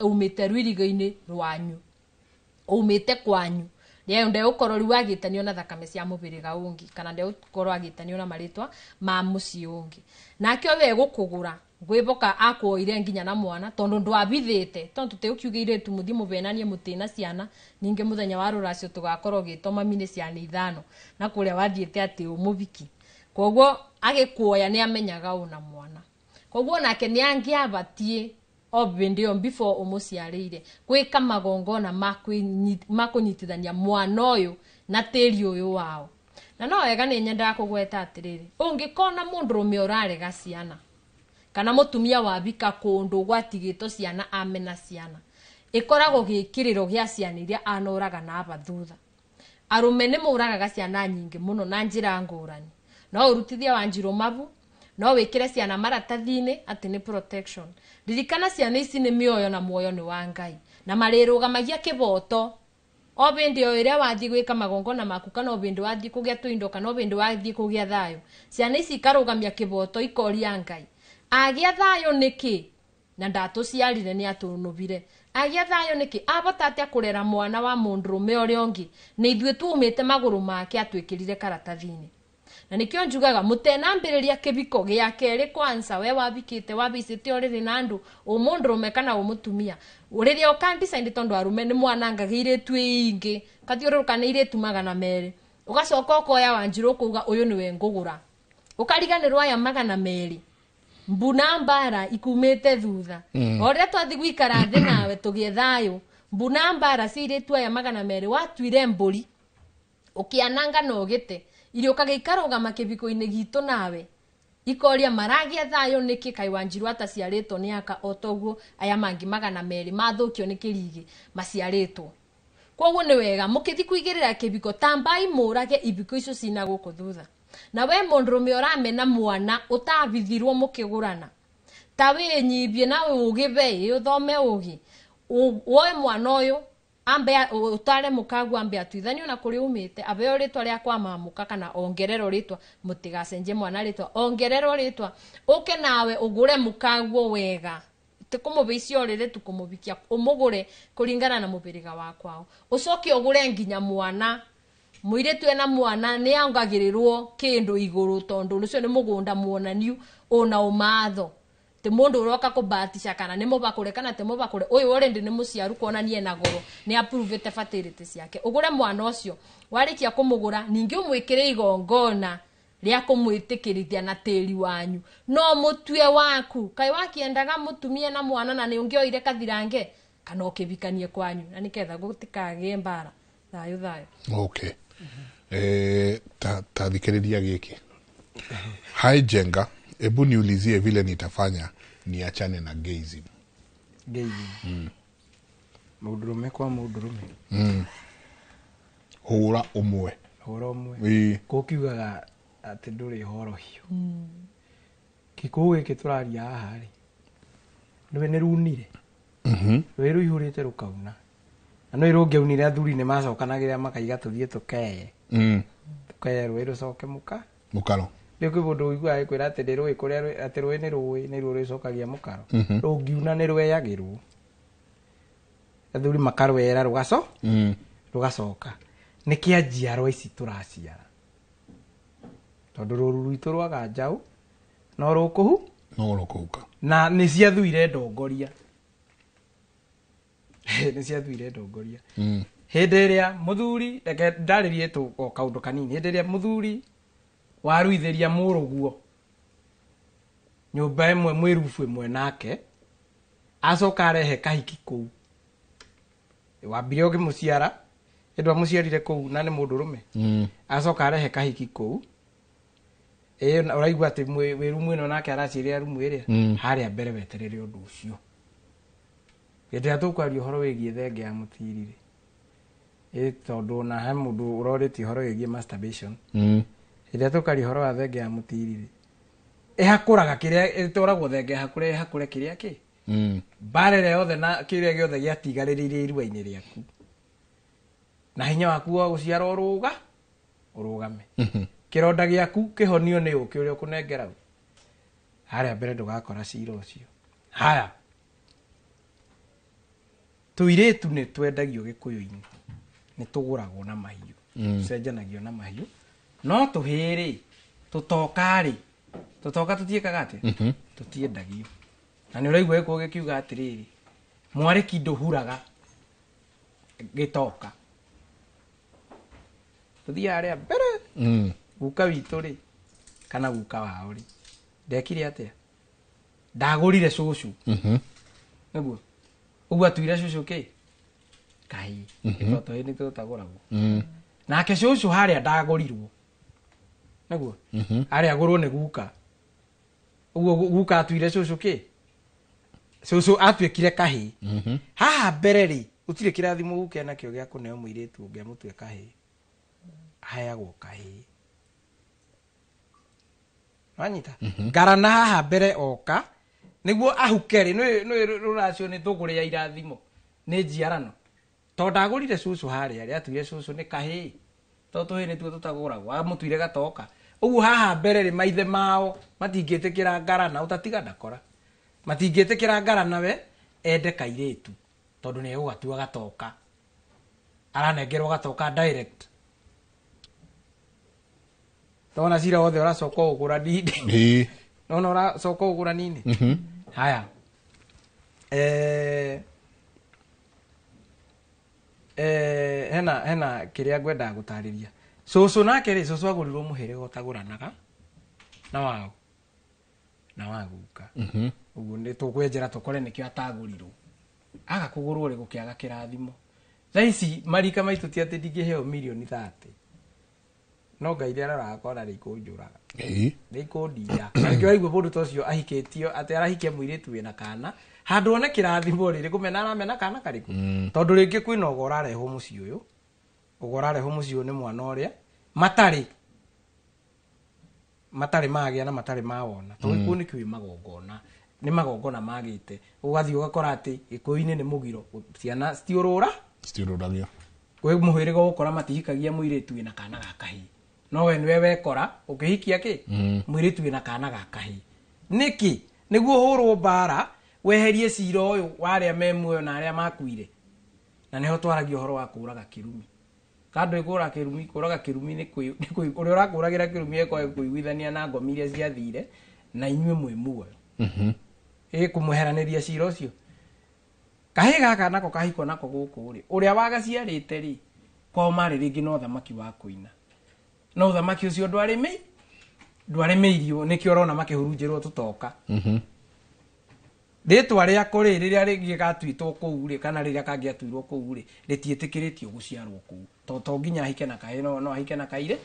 umĩte rwirigo-inĩ rwanyu, umĩte kwanyu, ndegũkorwo rĩu agĩtanio na thakame cia mũbĩrĩga ũngĩ, kana ndegũkorwo agĩtanio na marĩtwa ma mũciĩ ũngĩ. Nake we gũkũgũra ngwĩboka akuoire nginya na mwana, tondũ ndwabithĩte, tondũ tũtigũkiuga irĩtu mũthiĩ mũvenanie mũtĩ na ciana, ningĩ mũthenya wa rũracio tũgakorwo ũgĩtwo mami nĩ ciana 5 na kũrĩa wathiĩte atĩ ũmũbiki. Koguo agĩkuoya nĩ amenyaga ũna mwana, koguo nake nĩ angĩabatiĩ o hĩndĩ ĩyo before ũmũciarĩire gwĩka magongona ma kũnyitithania mwana ũyũ na tĩri ũyũ wao. Na no wega nĩ nyendaga kũgweta atĩrĩrĩ, ũngĩkona mũndũrũme ũrarega ciana kana mũtumia wabika kũndũ gwatigĩtwo ciana amena ciana, ĩkoragwo gĩkĩrĩro gĩa ciana iria anoraga na aba thutha. Arũme nĩ mũragaga ciana nyingĩ mũno na njĩra ngũrani. No ũrutithie Wanjirũ mabu, no wĩkĩre ciana maratathi-inĩ atĩ nĩ protection. Ririkana ciana ici nĩ mĩoyo na muoyo nĩ wa Ngai, na marĩrũgamagia kĩboto o hĩndĩ o ĩrĩa wathiĩ gwĩka magongona maku, kana o hĩndĩ wathiĩ kũgĩa tũindo, kana o hĩndĩ wathiĩ kũgĩa thayũ. Ciana ici ikarũgamia kĩboto ikoria Ngai, agĩa thayũ nĩkĩ na ndatũciarire nĩ atũnũbire? Agĩa thayũ nĩkĩ? Abota atĩa kũrera mwana wa mũndũrũme ũrĩa ũngĩ nĩ ithuĩ tumĩte magũrũ make atwĩkĩrire karatathi-inĩ? Na nĩkĩo njugaga mũtenambĩrĩria kĩbiko gĩa kerĩ kwanza, we wabikĩte wabicĩte ũrĩrĩ na andũ ũmũndũrũme kana ũmũtumia, rĩrĩa ũkandicide, tondũ arũme nĩ mwanangaga irĩtu ingĩ ũkathiũrũrũka nĩ irĩtu 200, ũgacoka ũkoya Wanjirũ ũkauga ũyũ nĩwe ngũgũra, ũkariganĩrwo aya 200 mbuna mbara ikumĩte thutha. O rĩrĩa twathiĩ gũikara thĩ nawe tũgĩe thayũ, mbuna mbara cia irĩtu aya 200 watuire mbũri ũkĩananga na ũgĩte irio ũkagĩikarũgama kĩbiko-inĩ gitũ nawe ikoria maragia thayũ nĩkĩ? Kaĩ Wanjirũ ataciarĩtwo nĩ aka o toguo aya mangĩ 200 mathũkio nĩ kĩrigĩ maciarĩtwo? Koguo nĩ wega mũkĩthi kũigĩrĩra kĩbiko, tambai mũrage ibiko icio cina gũkũ thutha. Na we mũndũrũme ũramena mwana ũtabithirwo mũkĩgũrana, ta wĩnyibie na ũgĩbe ũthome ũgĩ, woe mwana ũyũ Ambe utare mukagu ambe atuithanio na kuri umite abeo ritwa ria kwa mamuka kana ongerero ritwa mutigacenje mwana ritwa ongerero ritwa uke nawe ugure mukaguo wega tikumubicio rire tukumubikia umugure kuringana na mubiriga wakwao ucoke ugure nginya mwana muiritu ena mwana ni angagirirwo kindu iguru tondu ucio ni mugunda muonaniu ona umatho ti mundu uroka kubatisha kana ni mubakure kana ti mubakure uyu already ni muciaru kuonanie na goro ni approve fertility ciake ugure mwana ucio warikia kumugura ningi umwikire igongona ria kumwitikirithia na tiri wanyu no mutue waku kai wakiendaga mutumie na mwana na ni ungioire kathirange kana ukibikanie kwanyu na niketha gutikagie mbara thayo thayo. Okay. Ta thikiriria giki. Hi Jenga, ebu niulizie vile nitafanya niachane na gayism. Gayism. Mundurume kwa mundurume. Hura umwe. Hura umwe. Ko kiugaga ati nduri horohio. Gikuũ gĩkĩ tũraria haha rĩ, nĩwe nĩ runire. Rũĩ rũihũrĩte rũkauna. Na nĩ rũngĩaunire athuri nĩ macokanagĩrĩra makaiga tũthiĩ tũkeye. Tũkeye rũĩ rũcoke mũkaro. Rĩu kwĩ mũndũ ũiguaga agĩkwĩra atĩ nĩ rũĩ kũrĩa atĩ rũĩ nĩ rũĩ nĩruo rũcokagia mũkaro. Rũngiuna nĩ rweyagĩrwo. Athuri makarwera rũgacoka. Nĩ kĩa njiarwa ici tũraciara. Tondũ rũru rwitũ rwaga njaũ no rũkũhu no rũkũhuka. Na nĩ ciathuire ndongoria. Nĩ ciathuire ndongoria. Hĩndĩ ĩrĩa mũthuri reke ndarĩrie tu o kaũndũ kanini. Hĩndĩ ĩrĩa mũthuri waruithĩria mũrũguo nyũmba ĩmwe mwĩrubu ĩmwe nake acoka arehe kahiki kũu wambire ũkĩmũciara hĩndĩ amũciarire kũu na nĩ mũndũrũme acoka arehe kahiki kũu ũraigua atĩ wĩ rumu ĩno nake araciĩrĩra rumu ĩrĩa harĩa mbere weterere ũndũ ũcio. Hĩndĩ ĩrĩa tũkwaria ũhoro wĩgiĩ thenge ya mũtirĩ rĩ tondũ ona he mũndũ ũrorĩtie ũhoro wĩgiĩ masturbation hĩndĩ ĩrĩa tũkaria ũhoro wa thenge ya mũtiri rĩ ĩhakũraga kĩrĩa ĩtwaragwo thenge ĩhakũre ĩhakũre kĩrĩa kĩ mbara ĩrĩa yothe na kĩrĩa gĩothe gĩatigarĩrĩire irua-inĩ rĩaku na hinya waku wa gũciara ũrũgame kĩronda gĩaku kĩhonio nĩ ũkĩ ũrĩa ũkũnengera harĩa mbere ndũgakora cira ũcio. Haya tũirĩtu nĩ twendagio gĩkũyũ-inĩ nĩ tũgũragwo na mahiũ tũcenjanagio na mahiũ no tũhĩĩ rĩ tũtoka rĩ tũtoka tũtiĩkaga atĩa tũtiendagio na nĩ ũraigua gĩkũyũ gĩkiuga atĩrĩrĩ mwarĩki ndũhuraga gĩtoka tũthiaga harĩa mbere guka witũ rĩ kana guka wao rĩ ndekire atĩa ndagũrire cũcũ nĩguo ũguo atuire cũcũ kĩ kahĩĩ tondũ tũhĩĩ nĩ tũtagũragwo nake cũcũ harĩa ndagũrirwo nĩguo harĩa agũrwo nĩ guka ũguo guka atuire cũcũ kĩ cũcũ atuĩkire kahĩĩ haha mbere rĩ gũtirĩ kĩrathimo guka enakĩo gĩa kũneo mũirĩtu ũngĩ amũtue kahĩĩ aheagwo kahĩĩ wanyita ngarana haha mbere oka nĩguo ahuke rĩ nĩ rũracio nĩ tũgũrĩa irathimo nĩ njiarano tondũ ndagũrire cũcũ harĩa rĩ atuire cũcũ nĩ kahĩĩ tondũ tũhĩĩ nĩtuo tũtagũragwo amũtuire gatoka ũguo haha mbere rĩ maithe mao matingĩtĩkĩra ngarana ũtatiga ndakora matingĩtĩkĩra ngarana we ende kairĩtu tondũ nĩ egũgatua gatoka aranengerwo gatoka direct tona cira wothe ũracoka ũgũra nini nona ũracoka ũgũra nini haya hena kĩrĩa ngwendaga gũtarĩria cũcũ nake rĩ cũcũ agũrirwo mũhĩrĩga ũtagũranaga na wao na wa guka ũguo nĩ tũkwenjera tũkore nĩkĩo atagũrirwo aga kũgũrwo rĩ gũkĩaga kĩrathimo thaa ici marika maitũ ti atĩ ndingĩheo mirioni 30 no Ngai rĩ aroraga akona nĩ ikũnjũraga nĩ ikũndinda nĩkĩo waigua mũndũ ta ũcio ahikĩtio atĩ arahikia mũirĩtu wĩna kana handũ one kĩrathimo rĩ kũmena aramena kana karĩkũ tondũ rĩngĩ kwĩna ũgo ũrarehwo mũciĩ ũyũ ũgo ũrarehwo mũciĩ ũyũ nĩ mwana ũrĩa matarĩ magĩa na matarĩ mawona tondũ gĩkũyũ nĩkĩũĩ magongona nĩ magongona magĩte ũgathiĩ ũgakora atĩ gĩkũyũ-inĩ nĩ mũgiro ciana citiũrũra Citiũrũragio. Kwĩ mũhĩrĩga ũgũkora matihikagia mũirĩtu wĩna kana ga kahĩĩ, no we nĩwe wekora ũkĩhikia kĩ mũirĩtu wĩna kana ga kahĩĩ. Nĩkĩ? Nĩguo ũhũrwo mbara weherie cira ũyũ wa arĩa me muoyo na arĩa makuire. Na nĩho twaragia ũhoro wa kũraga kĩrumi. Kando ĩkũraga kĩrumi, kũraga kĩrumi nĩ ũrĩa ũrakũragĩra kĩrumi ekwaga kũiguithania na ngomi iria ciathire na inyuĩ mwĩ muoyo. Ĩkũmweheranĩria cira ũcio. Kahĩĩ gaka nako kahikwo nako gũkũ rĩ, ũrĩa wagaciarĩte rĩ, kwao marĩ rĩngĩ na ũthamaki wa kũina. No ũthamaki ũcio ndwarĩmĩirio, nĩkĩo ũrona makĩhurunjĩrwo tũtoka. Rĩtwa rĩako rĩ, rĩrĩa rĩngĩ gatuĩtwo kũu rĩ, kana rĩrĩa kangĩatuirwo kũu rĩ, rĩtiĩtĩkĩrĩtio gũciarwo kũu. To nginya ahike na kahĩĩ, no ahike na kaire,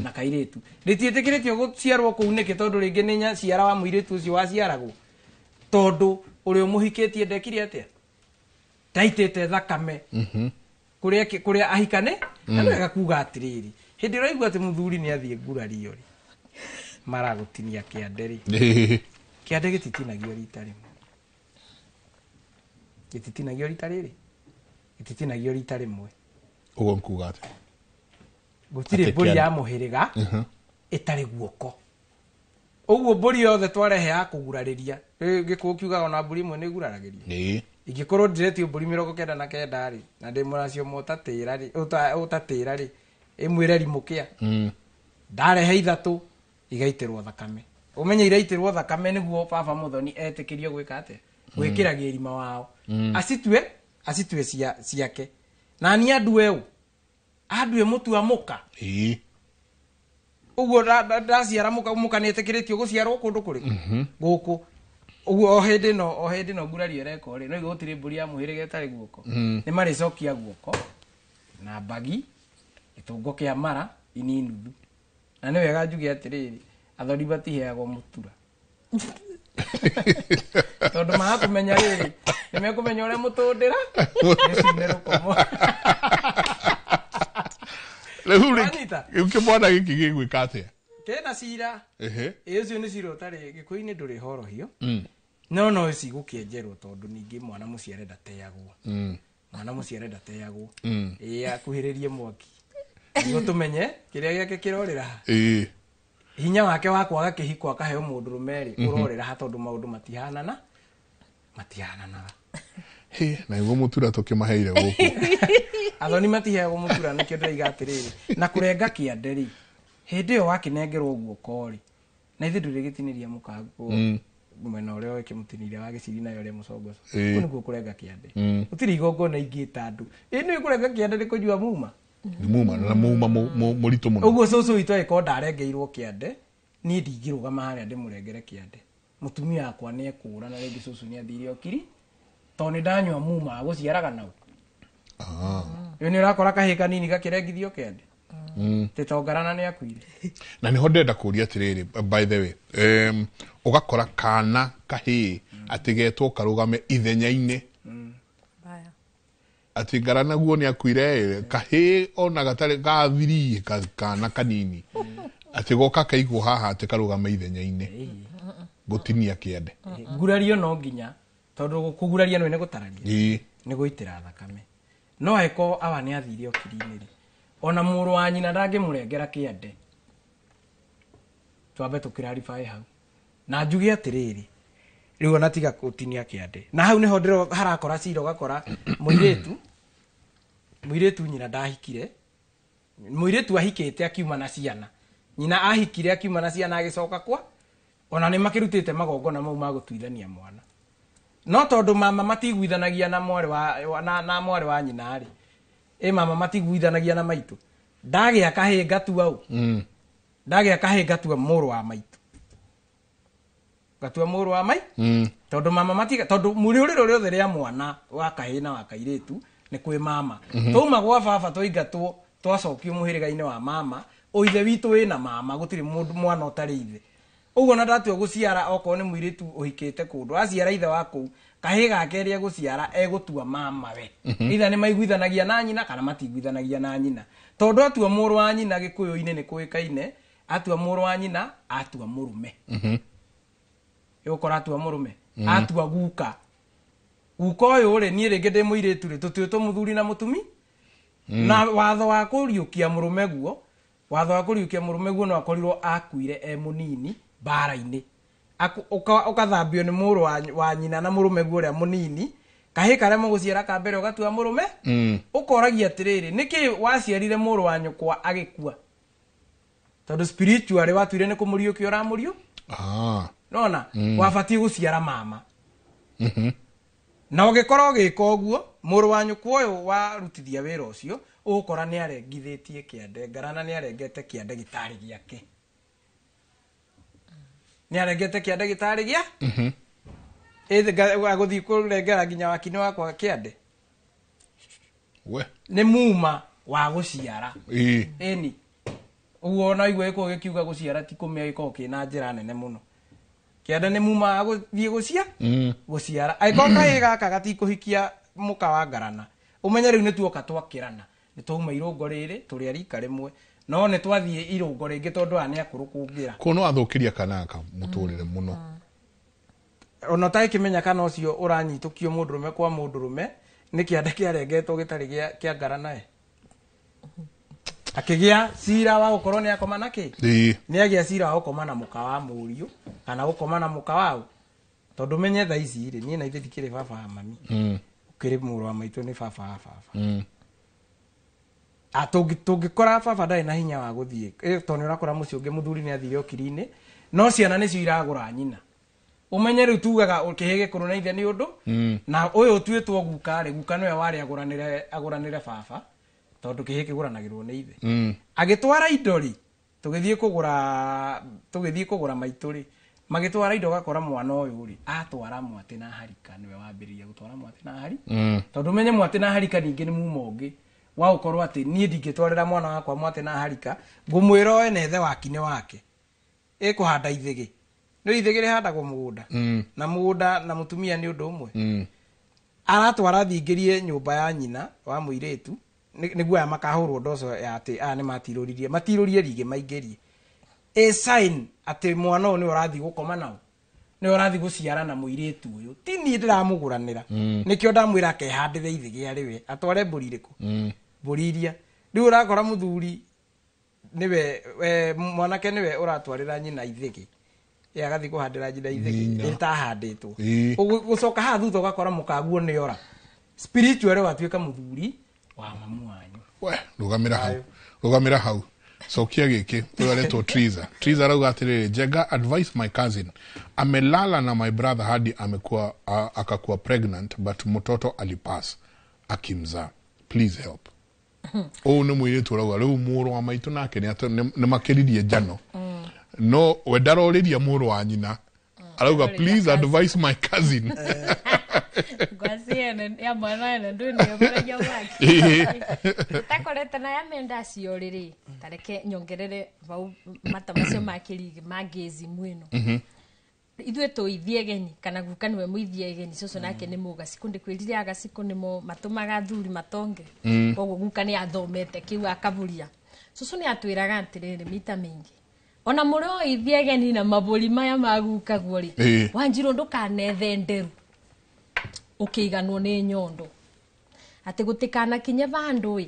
na kairĩtu. Rĩtiĩtĩkĩrĩtio gũciarwo kũu nĩkĩ? Tondũ rĩngĩ nĩ nyaciara wa mũirĩtu ũcio waciaragwo. Tondũ ũrĩa ũmũhikĩtie ndekire atĩa? Ndaitĩte thakame. Kũrĩa ahikane, na nĩ wega kuga atĩrĩrĩ, hĩndĩ ĩrĩa ũraigua atĩ mũthuri nĩ athiĩ ngurario rĩ, maragũtinia kĩande rĩ. Kĩande gĩtitinagio rita rĩmwe. Gĩtitinagio rita rĩrĩ. Gĩtitinagio rita rĩmwe. Ũguo nkuga atĩa? Gũtirĩ mbũri ya mũhĩrĩga ĩtarĩ guoko. Ũguo mbũri yothe twarehe ya kũgurarĩria. Gĩkũyũ kiugaga ona mbũri ĩmwe nĩ ĩguraragĩria. Ingĩkorwo ndĩretio mbũri 99 rĩ, na ndĩ mũracio ũmwe ũtatĩra rĩ, ũtatĩra rĩ, ĩmwĩre rimũkĩa. Ndarehe ithatũ igaitĩrwo thakame. Ũmenye iraitĩrwo thakame nĩguo baba mũthoni etĩkĩrio gwĩka atĩa? Gwĩkĩra gĩrima wao. Acitue ciake. Na niĩ andue ũ? Andue mũtua mũka. Ũguo ndaciara mũka nĩ etĩkĩrĩtio gũciarwo kũndũ kũrĩkũ? Gũkũ. Ũguo o hĩndĩ ĩno ngurario ĩrekwo rĩ, no igũrũ gũtirĩ mbũri ya mũhĩrĩga ĩtarĩ guoko. Nĩ marĩcokia guoko na mbagi, gĩtũngo kĩa mara, ini nuthu. Na nĩ wega njuge atĩrĩrĩ, athoni matiheagwo mũtura. Tondũ magakũmenya rĩrĩ, nĩ mekũmenya ũrĩa mũtũndĩra, nĩcine rũkomo. Rĩu rĩ, rĩu kĩmwana gĩkĩ gĩgwĩka atĩa? Kĩna cira. Ĩ ũcio nĩ cira ũtarĩ Gĩkũyũ-inĩ ndũrĩ horohio. No cigũkĩenjerwo tondũ ningĩ mwana mũciare ndateagwo. Mwana mũciare ndateagwo. Ĩ akuhĩrĩrie mwaki. Nĩguo tũmenye kĩrĩa gĩake kĩrorĩra ha. Hinya wake wa kwaga kĩhiko akaheo mũndũrũme rĩ, ũrorĩra ha tondũ maũndũ matihanana. Matihananaga. Hĩ, na nĩguo mũtura tũkĩmaheire gũkũ. Athoni matiheagwo mũtura nĩkĩo ndĩraiga atĩrĩrĩ, na kũrenga kĩande rĩ, hĩndĩ ĩyo wakĩnengerwo guoko rĩ, na ithuĩ ndũrĩgĩtinĩria mũkango mwena ũrĩa ũkĩmũtinĩria wa gĩciri nayo ũrĩa mũcongoco. Kũu nĩkuo kũrenga kĩande. Gũtirĩ igongona ingĩta andũ. Ĩ nĩ kũrenga kĩande nĩ kũnyua muma. Nĩ muma, na muma mũritũ mũno. Ũguo cũcũ witũ angĩkorwo ndarengeirwo kĩande, niĩ ndingĩrũgama harĩa ndĩmũrengere kĩande. Mũtumia wakwa nĩ ekũra na rĩngĩ cũcũ nĩ athire okiri, tondũ nĩ ndanyua muma wa gũciaraga nau. Rĩu nĩ ũrakora kahĩĩ kanini gakĩrengithio kĩande. Tĩtongarana nĩ akuire. Na nĩho ndĩrenda kũria atĩrĩrĩ, by the way, ũgakora kana kahĩĩ atĩ getwo karũgame ithenya-inĩ. Atĩ ngarana guo nĩ akuire, kahĩĩ ona gatarĩ gathiri kana kanini. Atĩ goka kaigwo haha atĩ karũgame ithenya-inĩ. Gũtinia kĩande. Ngurario no nginya, tondũ kũguraria nĩ gũtararia. Nĩ gũitĩra thakame. No angĩkorwo awa nĩ athire okiri-inĩ rĩ, ona mũrũ wa nyina ndangĩmũrengera kĩande. Twambe tũkĩraribae hau. Na njuge atĩrĩrĩ, rĩu ona tiga gũtinia kĩande. Na hau nĩho ndĩro harakora cira ũgakora mũirĩtu nyina ndahikire, mũirĩtu ahikĩte akiuma na ciana. Nyina ahikire akiuma na ciana agĩcoka kwa, ona nĩ makĩrutĩte magongona mau ma gũtuithania mwana. No tondũ mama matiguithanagia na mwarĩ wa, na mwarĩ wa nyina rĩ, ĩ mama matiguithanagia na maitũ. Ndagĩa kahĩĩ ngatua ũ? Ndagĩa kahĩĩ ngatua mũrũ wa maitũ. Ngatua mũrũ wa mai? Tondũ mama matiga, tondũ mũrĩũrĩro rĩothe rĩa mwana wa kahĩĩ na wa kairĩtu nĩ kwĩ mama. Twauma gwa baba twaingatwo, twacokio mũhĩrĩga-inĩ wa mama, ũithe witũ wĩna mama, gũtirĩ mũndũ mwana ũtarĩ ithe. Ũguo na ndatua gũciara okorwo nĩ mũirĩtu ũhikĩte kũndũ, aciara ithe wa kũu, kahĩĩ gake rĩa gũciara egũtua mama we. Either nĩ maiguithanagia na nyina kana matiguithanagia na nyina. Tondũ atua mũrũ wa nyina Gĩkũyũ-inĩ nĩ kũĩkaine, atua mũrũ wa nyina, atua mũrũme. Ĩgũkora atua mũrũme, atua guka. Guka ũyũ rĩ niĩ rĩngĩ ndĩ mũirĩtu rĩ tũtuĩtwo mũthuri na mũtumi. Na watho wa kũriũkia mũrũme guo, watho wa kũriũkia mũrũme guo no akorirwo akuire e mũnini mbara-inĩ. Ũkathambio nĩ mũrũ wa nyina na mũrũme guo ũrĩa mũnini, kahĩ karĩa mũgũciara ka mbere ũgatua mũrũme. Ũkoragia atĩrĩrĩ, nĩkĩ waciarire mũrũ wa nyũkwa agĩkua? Tondũ spiritually watuire nĩ kũmũriũkia ũramũriũ. Nona wabatiĩ gũciara mama. Na ũgĩkorwo ũgĩka ũguo, mũrũ wa nyũkwa ũyũ warutithia wĩra ũcio, ũgũkora nĩ arengithĩtie kĩande, ngarana nĩ arengete kĩande gĩtarĩ gĩake. Nĩ arengete kĩande gĩtarĩ gĩa? Agũthiĩ kũrengera nginya wakinĩ wakwa kĩande. We. Nĩ muma wa gũciara. Ĩni. Ũguo ona igua gĩkoragwo gĩkiuga gũciara ti kũmĩa gĩkoragwo kĩna njĩra nene mũno. Kĩande nĩ muma wa gũthiĩ gũcia? Gũciara. Angĩkorwo kahĩĩ gaka gatikũhikia mũka wa ngarana, ũmenye rĩu nĩ tuoka twakĩrana. Nĩ twauma irũngo rĩrĩ, tũrĩ a rika rĩmwe. No nĩ twathiĩ irũngo rĩngĩ tondũ aya nĩ akũrũ kũngĩra. Koguo no athũkĩria kana gaka mũtũrĩre mũno. Ona ũtagĩkĩmenya kana ũcio ũranyitũkio mũndũrũme kwa mũndũrũme, nĩ kĩande kĩarengetwo gĩtarĩ kĩa ngarana ĩ. Akĩgĩa cira wa gũkorwo nĩ akoma na kĩ? Nĩ agĩa cira wa gũkoma na mũka wa mũriũ kana gũkoma na mũka wau. Tondũ menye thaa ici rĩ, niĩ na ithe ndikĩrĩ baba wa mami. Ũkĩrĩ mũrũ wa maitũ nĩ baba wa baba. Tũngĩkora baba ndarĩ na hinya wa gũthiĩ, tondũ nĩ ũrakora mũciĩ ũngĩ mũthuri nĩ athire okiri-inĩ, no ciana nĩcio iragũra nyina. Ũmenye rĩu tugaga kĩhĩ gĩkũrũ na ithe nĩ ũndũ, na ũyũ ũtuĩtwo guka rĩ, guka nĩwe warĩ agũranĩre baba, tondũ kĩhĩ kĩgũranagĩrwo nĩ ithe. Agĩtwara indo rĩ, tũgĩthiĩ kũgũra maitũ rĩ, magĩtwara indo ũgakora mwana ũyũ rĩ, atwara mwatĩ na harika, nĩwe wambĩrĩria gũtwara mwatĩ na hari. Tondũ ũmenye mwatĩ na harika ningĩ nĩ muma ũngĩ wa gũkorwo atĩ niĩ ndingĩtwarĩra mwana wakwa mwatĩ na harika, ngũmwĩra oe na ethe wakinĩ wake. Ĩkũhanda ithĩgĩ. Nĩ ithĩgĩ rĩhandagwo mũgũnda. Na mũgũnda na mũtumia nĩ ũndũ ũmwe. Aratwara thingĩrie nyũmba ya nyina wa mũirĩtu, nĩguo aya makahũrwo ndoco ya atĩ aya nĩ matirũririe, matirũrie rĩngĩ maingĩrie. A sign atĩ mwana ũyũ nĩwe ũrathiĩ gũkoma nao, nĩwe ũrathiĩ gũciara na mũirĩtu ũyũ. Ti niĩ ndĩramũgũranĩra. Nĩkĩo ndamwĩra akehandĩre ithĩgĩ arĩ we, atware mbũri irĩkũ? Mbũri iria. Rĩu ũrakora mũthuri nĩwe, mwanake nĩwe ũratwarĩra nyina ithĩgĩ. Ye agathiĩ kũhandĩra nyina ithĩgĩ ĩtahandĩtwo. Gũcoka haha thutha ũgakora mũkaguo nĩ ora. Spiritually watuĩka mũthuri wa mamu wanyu. We, rũgamĩra hau. Rũgamĩra hau. Cokia gĩkĩ, ũyũ aretwo Triza. Triza arauga atĩrĩrĩ, Njenga advise my cousin. Amelala na my brother hadi amekuwa akakuwa pregnant but mtoto alipass akimzaa. Please help. Ũyũ nĩ mũirĩtu ũrauga rĩu mũrũ wa maitũ nake nĩ makĩririe njano. No we ndarorĩria mũrũ wa nyina. Arauga please advise my cousin. Ya mwana ene ndũ nĩ ũmaragia mwaki. Takorete na ya menda acio rĩrĩ, tareke nyongerere vau mata macio ma kĩrigi ma ngĩzi mwĩno. Ithuĩ tũithie geni kana guka nĩwe mũithie geni, cũcũ nake nĩ mũgacikũ, ndĩkwĩrire agacikũ nĩmo matũmaga athuri matonge. Koguo guka nĩ athomete kĩu akaburia. Cũcũ nĩ atwĩraga atĩrĩrĩ mita mĩingĩ, ona mũrĩ o ithie geni na mabũri maya ma gukaguo rĩ, Wanjirũ ndũkanethe nderu ũkĩiganwo nĩ nyondo. Atĩ gũtikanakinye vandũ ĩ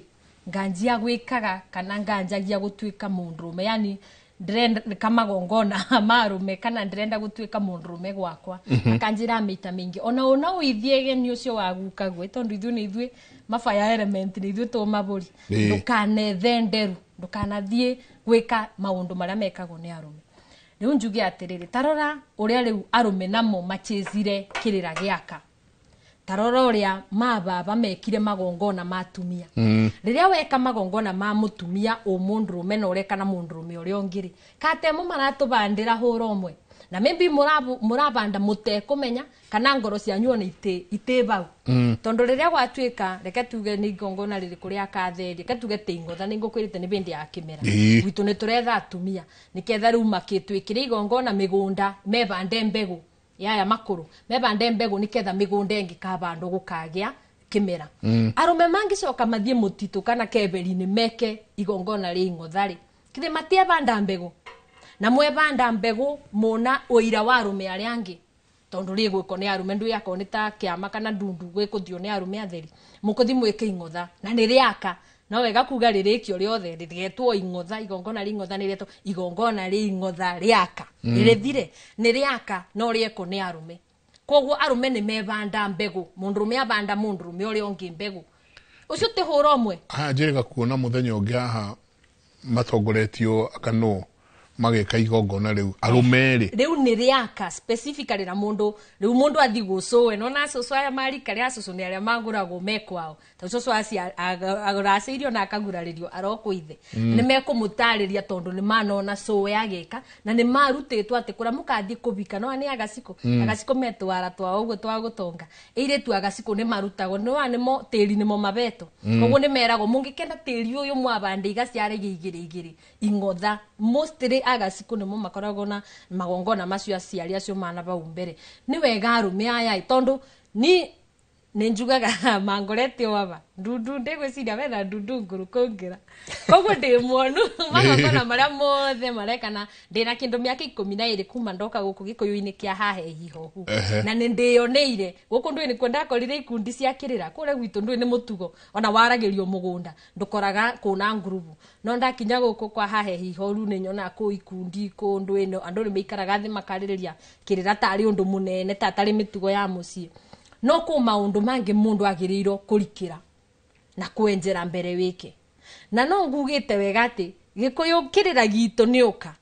nganjia gwĩkaga kana nganjagia gũtuĩka mũndũrũme, yani ndĩrenda kamagongona marume kana ndĩrenda gũtuĩka mũndũrũme gwakwa. Akanjĩra mĩita mĩingĩ ona ũna ũithie geni ũcio wa gukaguo, tondũ ithuĩ nĩ ithuĩ mabaya element, nĩ ithuĩ tũ mabũri. Ndũkanethe nderu, ndũkanathiĩ gwĩka maũndũ marĩa mekagwo nĩ arũme. Rĩu njuge atĩrĩrĩ, tarora ũrĩa rĩu arũme namo machĩcire kĩrĩra gĩaka. Tarora ũrĩa mababa mekire magongona ma atumia. Rĩrĩa weka magongona ma mũtumia ũ mũndũrũme na ũreka na mũndũrũme ũrĩa ũngĩ rĩ, katemo maratũbandĩra hũra ũmwe. Na maybe mũrabanda mũtekũmenya kana ngoro cianyu ona itĩ bau. Tondũ rĩrĩa gwatuĩka, reke tuge nĩ igongona rĩrĩkũ rĩa katheri, reke tuge tĩ ing'otha, nĩ ngũkwĩrĩte nĩ bĩndĩ ya kĩmera. Gwitũ nĩ tũretha atumia, nĩketha rĩu makĩtwĩkĩre igongona mĩgũnda, mebande mbegũ yaya makũrũ, mebande mbegũ nĩketha mĩgũnda ĩngĩ kabandwo gũkagĩa kĩmera. Arũme mangĩcoka mathiĩ mũtitũ kana keberi-inĩ meke igongona rĩa ing'otha rĩ, kithĩ matiebanda mbegũ? Na mwebanda mbegũ mona ũira wa arũme arĩa angĩ. Tondu ri gwiko ni arume ndu yako ni ta kiama kana ndundu gwikuthio ni arume atheri. Mukuthi mwike ing'otha na ni riaka. No wega kuga ririkio riothe rigetwo ing'otha igongona ri ing'otha ni rietwo igongona ri ing'otha riaka. Rithire ni riaka no rieko ni arume. Koguo arume ni mebanda mbegu mundu rume abanda mundu rume uri ongi mbegu ucio ti hura umwe. Haya njiriga kuona muthenya ungi haha matongoretio akano mageka igongona riu arume ri riu ni riaka specifically na mundu riu mundu athi gucuwe no na cucu aya marika ria cucu ni aria maguragwo me kwao ta cucu aci aguraceirio na akaguraririo aroko ithe. Ni mekumutariria tondu ni manona cuwe ageka na ni marutitwo ati kura mukathi kubika no ni agaciko. Agaciko metwara twa uguo twa gutonga iritu agaciko ni marutagwo no ni mo tiri ni mo mabeto. Koguo ni meragwo mungikenda tiri uyu mwabande igaciare igiri igiri ing'otha mostly agaciko nimo makoragwo na magongona macio aciari acio mana bau mbere ni wega arume aya tondu ni njugaga mangorete waba ndundu ndigwiciria wetha ndundu nguru kungira koguo ndi mwonu magongona maria mothe marekana ndina kindu miaka 12 kuma ndoka guku gikuyu-ini kia hahe hihohu na ni ndiyoneire guku ndui nikuo ndakorire ikundi cia kirira kuria gwitu ndui ni mutugo ona waragirio mugunda ndukoraga kuna ngurubu no ndakinya guku kwa hahe hihoru ni nyona ku ikundi ku ndui no andu ni maikaraga thi makaririria kirira tari undu munene tatari mitugo ya mucii no ku maundu mangi mundu agiriirwo kurikira na kwenjera mbere wike na no ngugite wega ati gikuyu kirira gitu ni uka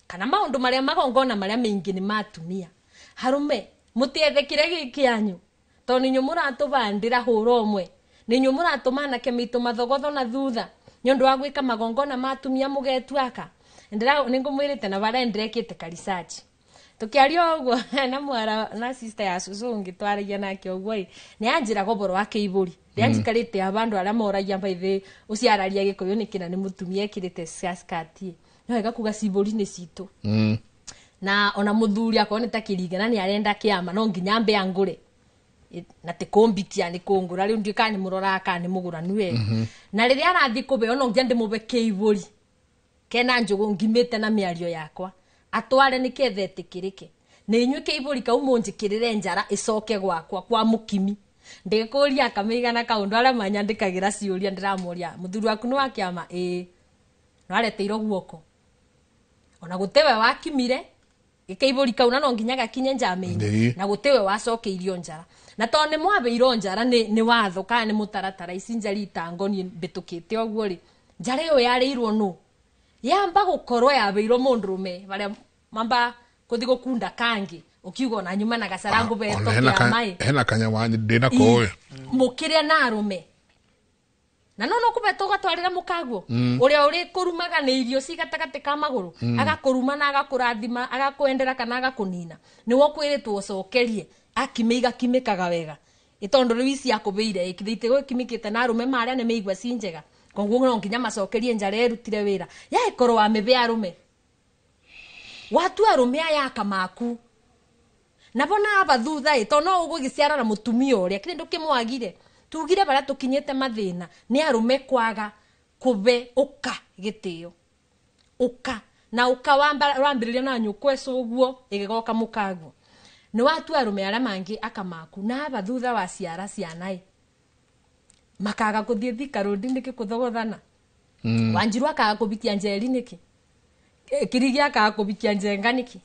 kana maundu maria magongona maria maingi ni matumia harume mutiethekire giki anyu tondu inyu muratubandira hura umwe ni inyu muratuma anake mitu mathogotho na thutha ni undu wa gwika magongona matumia mugetu aka ndira ningumwirite na baria ndirekite ka research tukiaria uguo na mwara na sister ya cucu ungi twaragia nake uguo ri ni anjiraga uboro wa kiiburi ria njikarite abandu aria moragia mbaithi uciararia gikuyu niki na ni mutumia ekirite skirt no wega kuga ciburi ni citu. Na ona muthuri akorwo ni ta kiringa na ni arenda kiama no nginya mbe angure na ti kumbitia ni kungura riu ndiuka ni murora ka ni muguranu wega. Na riria arathi kubeo no nginya ndimube kiiburi kena njugu ngimite na miario yakwa atware ni kethe tikirike ni inyuĩ kĩibũri kau mũnjĩkĩrĩre njara ĩcoke gwakwa kwa mũkimi ndĩkũria akamĩigana kaũndũ arĩa manyandĩkagĩra ciũria ndĩramoria mũthuri waku nĩ wa kĩama ĩĩ no areteirwo guoko ona gũtewe wakimire gĩkĩibũri kau na no nginya gakinye njama-inĩ na gũtewe wacokeirio njara na tondũ nĩ mwabĩirwo njara nĩ watho kana nĩ mũtaratara ici njara itangoniĩ mbĩtũkĩte ũguo rĩ njara ĩyo yarĩirwo nũ yamba gũkorwo yabĩirwo mũndũrũme baria mamba kuthi gukunda kangi ukiuga na nyuma na gacarangu beto kia mai hena kanya wa ndina koe mukiria na arume na no no kubeto gatwarira mukaguo uria uri kurumaga ni irio ci gatagati ka maguru agakuruma na agakurathima agakwendera kana agakunina ni wo kwiritwo ucokerie akime igakimikaga wega itondu riu ici akubeire ikithite gwikimikite na arume maria ni meigua ci njega koguo no nginya macokerie njara erutire wira yaikorwo wa mibe arume watu arume aya akamaku nabo na thutha ĩ to no ũgũgĩciara na mũtumia ũrĩa kĩrĩ ndũkĩmwagire tugire baria tukinyite mathina ni arume kwaga kube uka gitio uka na uka wambiriria na nyukwa ecuguo igigoka mukaguo ni watu arume aria mangi akamaku na aba thutha wa ciara ciana makaga kuthie Thika Road niki kuthogothana. Wanjiru akaga kubikia Njeri niki Kirigi akaga kubikia Njenga niki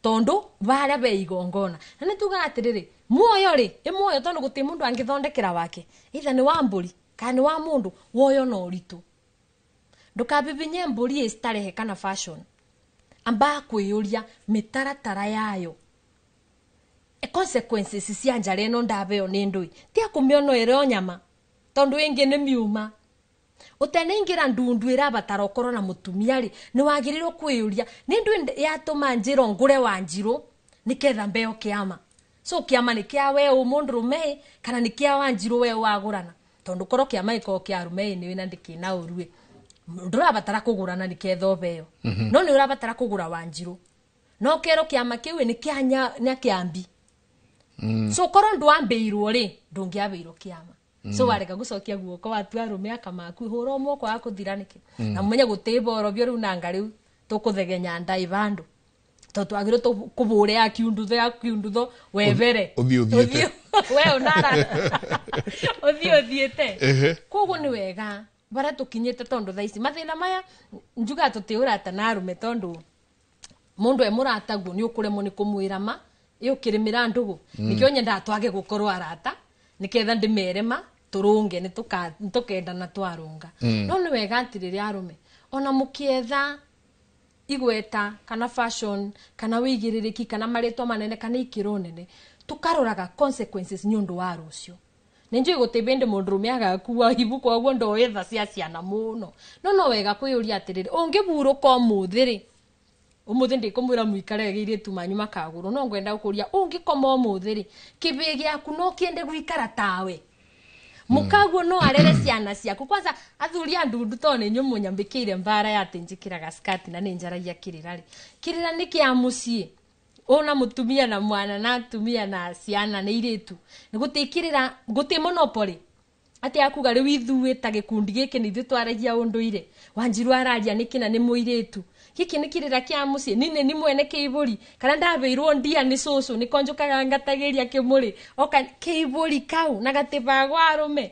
tondu baria be igongona na ni tugaga atiriri muoyo ri i muoyo tondu guti mundu angithondekera wake itha ni wa mburi kana ni wa mundu woyo no uritu ndukabibinye mburi istarehe kana fashion amba kwiyuria mitaratara yayo e consequences cia njara ino ndabeo ni ndui ti akumiono ire nyama tondu ingi ni miuma uteneingira ndundu irabatara ukorwo na mutumia ri ni wagirirwo kwiyuria ni ndu yatuma njiro ngure wa njiru niketha mbeo kiama so kiama ni kia we mundu rume kana ni kia wa njiru we wagurana tondu korwo kiama giko kia rume ni wina ndikina urue ndurabatara kugurana niketha ubeo. No ni urabatara kugura wa njiru no kero kiama kiu ni kia nya kiambi. So korwo ndwambiirwo ri ndungiambiirwo kiama. So wareka gucokia guoko watu arume akamaku hura moko wa kuthira niki. Na mumenye gutiboro bio riu nanga riu tukuthegenya nda ibandu Tondu twagĩrĩirwo kũbũre ya kiundutho ya kiundutho webere Ũthiĩ ũthiĩte. We ũnara ũthiĩ ũthiĩte. Ehe. Koguo nĩ wega baria tũkinyĩte tondu thaa ici mathĩna maya njugaga tũtĩ ũrata na arũme tondu mundu e mũrataguo nĩ ũkũremwo nĩ kũmwĩra ma ĩ ũkĩrĩmĩra ndũgũ. Nĩkĩo nyendaga twage gũkorwo arata nĩketha ndĩmere ma tũrũnge nĩtũkendana twarũnga. No nĩ wega atĩ rĩrĩa arũme ona mũkĩetha igweta kana fashion kana wĩigĩrĩrĩki kana marĩtwa manene kana ikĩro nene tũkaroraga consequences nĩ ũndũ wa rũciũ. Nĩ njũĩ gũtĩ bĩndĩ mũndũrũme agakua ibu koguo ndoĩ tha cia ciana mũno no no wega kwĩyũria atĩrĩrĩ ũngĩburũka ũmũthĩ rĩ ũmũthĩ ndĩkũmwĩra mũikare airĩtu manyu makagũrwo no ngwenda gũkũria ũngĩkoma ũmũthĩ rĩ kĩbĩ gĩaku no kĩende gũikara tawe mũkaguo no arere ciana ciaku. Kwanza athuri a ndundu to nĩ inyuĩ mũnyambĩkĩire mbara ya atĩ njĩkĩraga skirt na nĩ njaragia kĩrĩra rĩ kĩrĩra nĩ kĩa mũciĩ ona mũtumia na mwana na atumia na ciana nĩ irĩtu nĩ gũtĩ kĩrĩra gũtĩ monopoly atĩ akuga rĩu ithuĩ ta gĩkundi gĩkĩ nĩ ithuĩ twaragia ũndũire Wanjiru araria nĩkĩ na nĩ mũirĩtu gĩkĩ nĩ kĩrĩra kĩa mũciĩ nini nĩ mwene kĩibũri kana ndabĩirwo ndia nĩ cũcũ nĩko njũkaga ngatagĩria kĩmũrĩ oka kĩibũri kau na gatĩbagwa arũme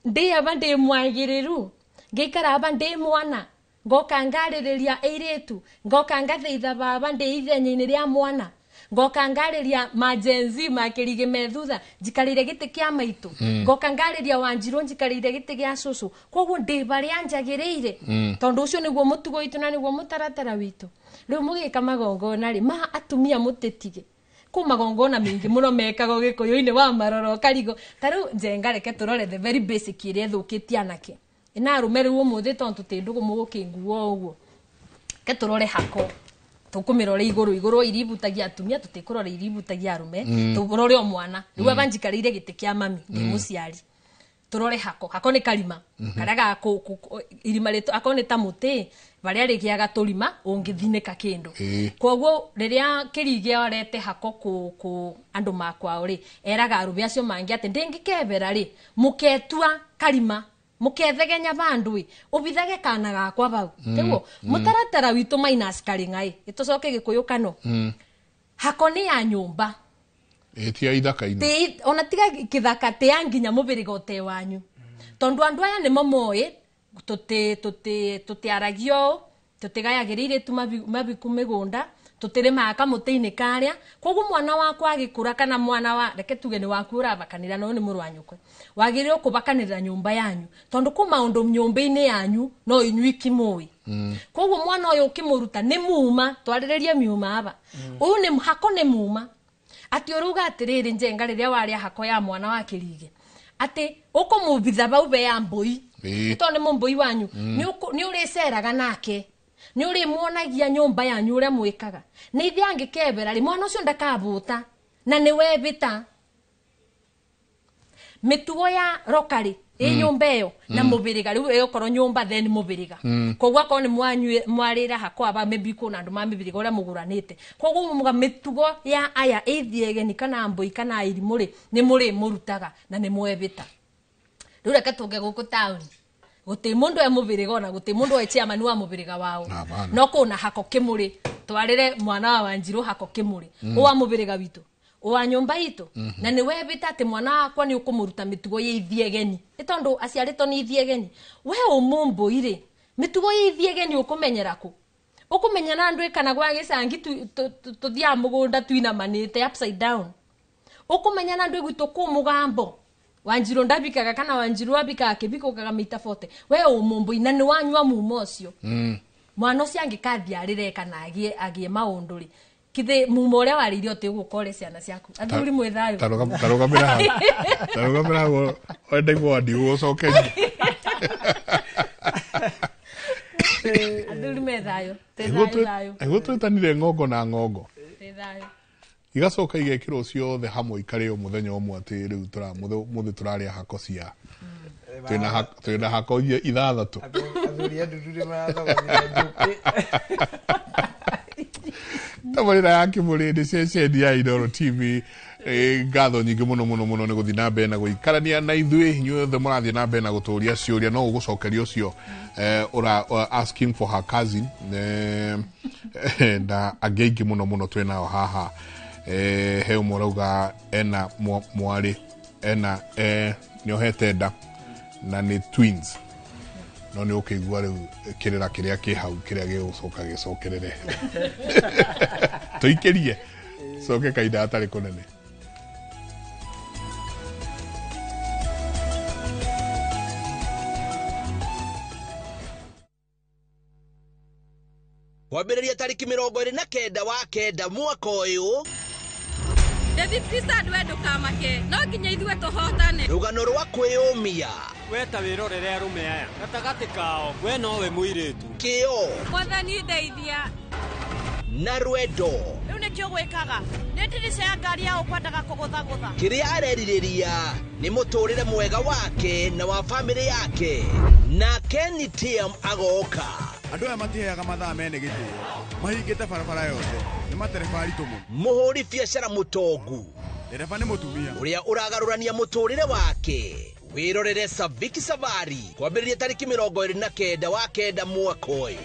ndĩ aba ndĩ mwagĩrĩru ngĩikara aba ndĩ mwana ngoka ngarĩrĩria airĩtu ngoka ngathaitha baba ndĩ ithenya-inĩ rĩa mwana ngoka ngarĩria majenzi makĩrige me thutha njikarĩire gĩtĩ kĩa maitũ. Ngoka ngarĩria Wanjirũ njikarĩire gĩtĩ gĩa cũcũ koguo ndĩ barĩa njagĩrĩire. Tondũ ũcio nĩguo mũtugo witũ na nĩguo mũtaratara witũ. Rĩu mũgĩka magongona rĩ ma atumia mũtĩtige kũ magongona maingĩ mũno mekagwo gĩkũyũ-inĩ wa maroro karigo ta rĩu Njenga reke tũrore the very basic ĩrĩa ĩthũkĩtie anake ĩna arũme rĩu ũmũthĩ tondũ tũtĩ ndũgũ mũgũkĩnguo ũguo ke tũrore hako tũkũmĩrore igũrũ igũrũ iria ibutagia atumia tũtikũrora iria ibutagia arũme. Tũrore o mwana rĩu aba njikarĩire gĩtĩ kĩa mami ndĩ mũciari tũrore hako hako nĩ karima karĩa ga irima rĩtũ akorwo nĩ ta mũtĩ barĩa rĩgĩaga tũrima ũngĩthinĩka kĩndũ. Koguo rĩrĩa kĩrige arete hako kũ andũ makwao rĩ eraga arũme acio mangĩ atĩ ndĩngĩkebera rĩ mũketua karima mukethegenya bandu ĩ ũbithage kana gakwa bau. Tiguo mũtaratara witũ minus karĩng'aĩ ĩtũcoke gĩkũyũ kano hako nĩ ya nyũmba ĩ ti ya ithaka-inĩ Tĩ ona tiga kĩthaka tĩ ya nginya mũbĩrĩga ũte wanyu tondu andu aya nĩmo moĩ tũtiaragia ũũ tũtigayagĩra irĩtu mabiku mĩgũnda tũtirĩmaga kamũtĩ-inĩ karĩa koguo mwana wakwa agĩkũra kana mwana wa reke tuge nĩ waku ũrabakanĩra no nĩ mũrũ wa nyũkwa wagĩrĩirwo kũbakanĩrĩra nyũmba yanyu tondu kũ maũndũ nyũmba-inĩ yanyu no inyuĩ ikimũĩ. Koguo mwana ũyũ ũkĩmũruta nĩ muma twarĩrĩrie miuma aba ũyũ nĩ hako nĩ muma atĩ ũruga atĩrĩrĩ Njenga rĩrĩa warĩa hako ya mwana wa kĩrige atĩ ũkũmũbitha bau be ya mbũi tondũ nĩ mũmbũi wanyu nĩ ũrĩceraga nake nĩ ũrĩmuonagia nyũmba yanyu ũrĩa mwĩkaga nĩ ithe angĩkebera rĩ mwana ũcio ndakabũta na nĩ webĩta mĩtugo ya rokarĩ ĩ nyũmba ĩyo na mũbĩrĩga rĩu ĩgũkorwo nyũmba then mũbĩrĩga. Koguo akorwo nĩ mwarĩra hako aba maybe kwĩna andũ ma mĩbĩrĩga ũrĩa mũgũranĩte koguo muga mĩtugo ya aya ĩthiegeni kana mbũi kana irimũ rĩ nĩ mũrĩmũrutaga na nĩ mwebĩta. Rĩu reke tũke gũkũ taũni gũtĩ mũndũ e mũbĩrĩga ona gũtĩ mũndũ e chairman wa mũbĩrĩga wao no kũna hako kĩmũrĩ twarĩre mwana wa Wanjirũ hako kĩmũrĩ ũwa mũbĩrĩga witũ ũwa nyũmba itũ na nĩ webĩta atĩ mwana wakwa nĩ ũkũmũruta mĩtugo ya ithiegeni nĩ tondũ aciarĩtwo nĩ ithiegeni we ũmũmbũi rĩ mĩtugo ya ithiegeni ũkũmenyera kũ ũkũmenya na andũ kana gwa gĩcangi tũthiaga mũgũnda twinamanĩte upside down ũkũmenya na andũ gwitũ kũ mũgambo Wanjirũ ndabikaga kana Wanjirũ abikaga kĩbiko kaga mita 40 we ũmũmbũi na nĩ wanyua mumo ũcio mwana ũcio angĩkathia arĩre kana agĩe maũndũ rĩ kithe mumo ũrĩa warĩirie ũtĩ ũgũkore ciana ciaku athuri mwĩ thayũ tarũgamĩra hau tarũgamĩra hau wenda igwa ndigũgũcokeria athuri me thayũ twĩ thayũ thayũ nĩguo twĩtanire ng'ongo na ng'ongo twĩ thayũ igacoka igekĩrwo ciothe hamwe ikarĩo mũthenya ũmwe atĩ rĩu mũthĩ tũrarĩa hako cia twĩna hako ithathatũ athuri a ndundu nĩ marathogorire njũkĩ. Tabarĩra ya Kĩmũrĩ nĩ ceceni ya Inooro TV. Ngatho nyingĩ mũno mũno mũno nĩ gũthiĩ na mbere na gũikarania na ithuĩ. Inyuothe mũrathiĩ na mbere na gũtũria ciũria, no ũgũcokeria ũcio ũra asking for her cousin, na angĩ aingĩ mũno mũno twĩ nao haha. He ũmwe ũrauga ena mwarĩ ena nĩ ohete nda na nĩ twins, no nĩ ũkĩigua rĩu kĩrĩra kĩrĩa kĩ hau kĩrĩa gĩgũcoka gĩcokerere. Tũikĩrie coke kahinda hatarĩ kũnene. Kwambĩrĩria tarĩki 29 wa 9 mwaka ũyũ. David we ndũkamake, no nginya ithuĩ tũhotane. Rũgano rwa kwĩyũmia. We ta wĩrorere arũme aya gatagatĩ kao, we nowe mũirĩtu. Kĩo. Mwathani ndeithia. Na rwendo. Rĩu nĩkĩo gwĩkaga nĩ ndirica ya ngari ya ũkwendaga kũgũthagũtha. Kĩrĩa arerirĩria nĩ mũtũrĩre mwega wake na wa bamĩrĩ yake, na Kenny TM agoka. Andũ aya matiheaga mathaa mene gĩtĩo, mahingĩte barabara yothe, nĩ matereba aritũ mũno. Mũhũri biacara mũtongu. Ndereba nĩ mũtumia. Ũrĩa ũragarũrania mũtũrĩre wake. Wĩrorere Saviki Savari kwambĩrĩria tarĩki 29 wa 9 mwaka ũyũ.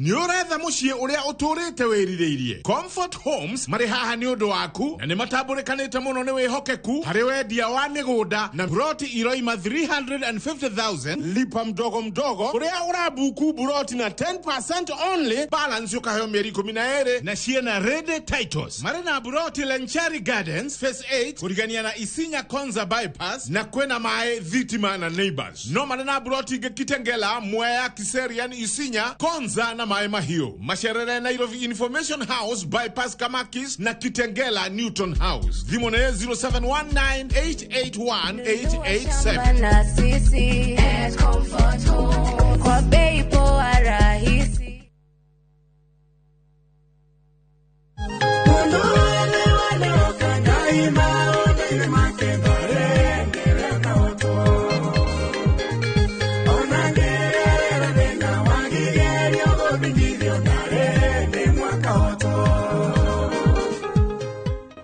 Nĩ ũretha mũciĩ ũrĩa ũtũrĩte wĩrirĩirie. Comfort Homes marĩ haha nĩ ũndũ waku, na nĩ matambũrĩkanĩte mũno nĩ wĩhokeku harĩ wendia wa mĩgũnda na buroti iroima 350,000 lipa mdogo mdogo, ũrĩa ũrabuku buroti na 10% only, balance ũkaheo mĩeri 12, na ciĩna ready titles. Marĩ na buroti Lenchari Gardens Phase 8 kũrigania na Isinya Konza bypass, na kwĩna maĩ, thitima na neighbors. No marĩ na buroti ingĩ Kitengela, Mwea, Kiserian, Isinya, Konza na Maĩ Mahiũ. Macerere Nairobi Information House bypass Kamakis na Kitengela Newton House. Thimũ nĩ 0719881887. Na sisi at Comfort Home kwa bei poa rahisi.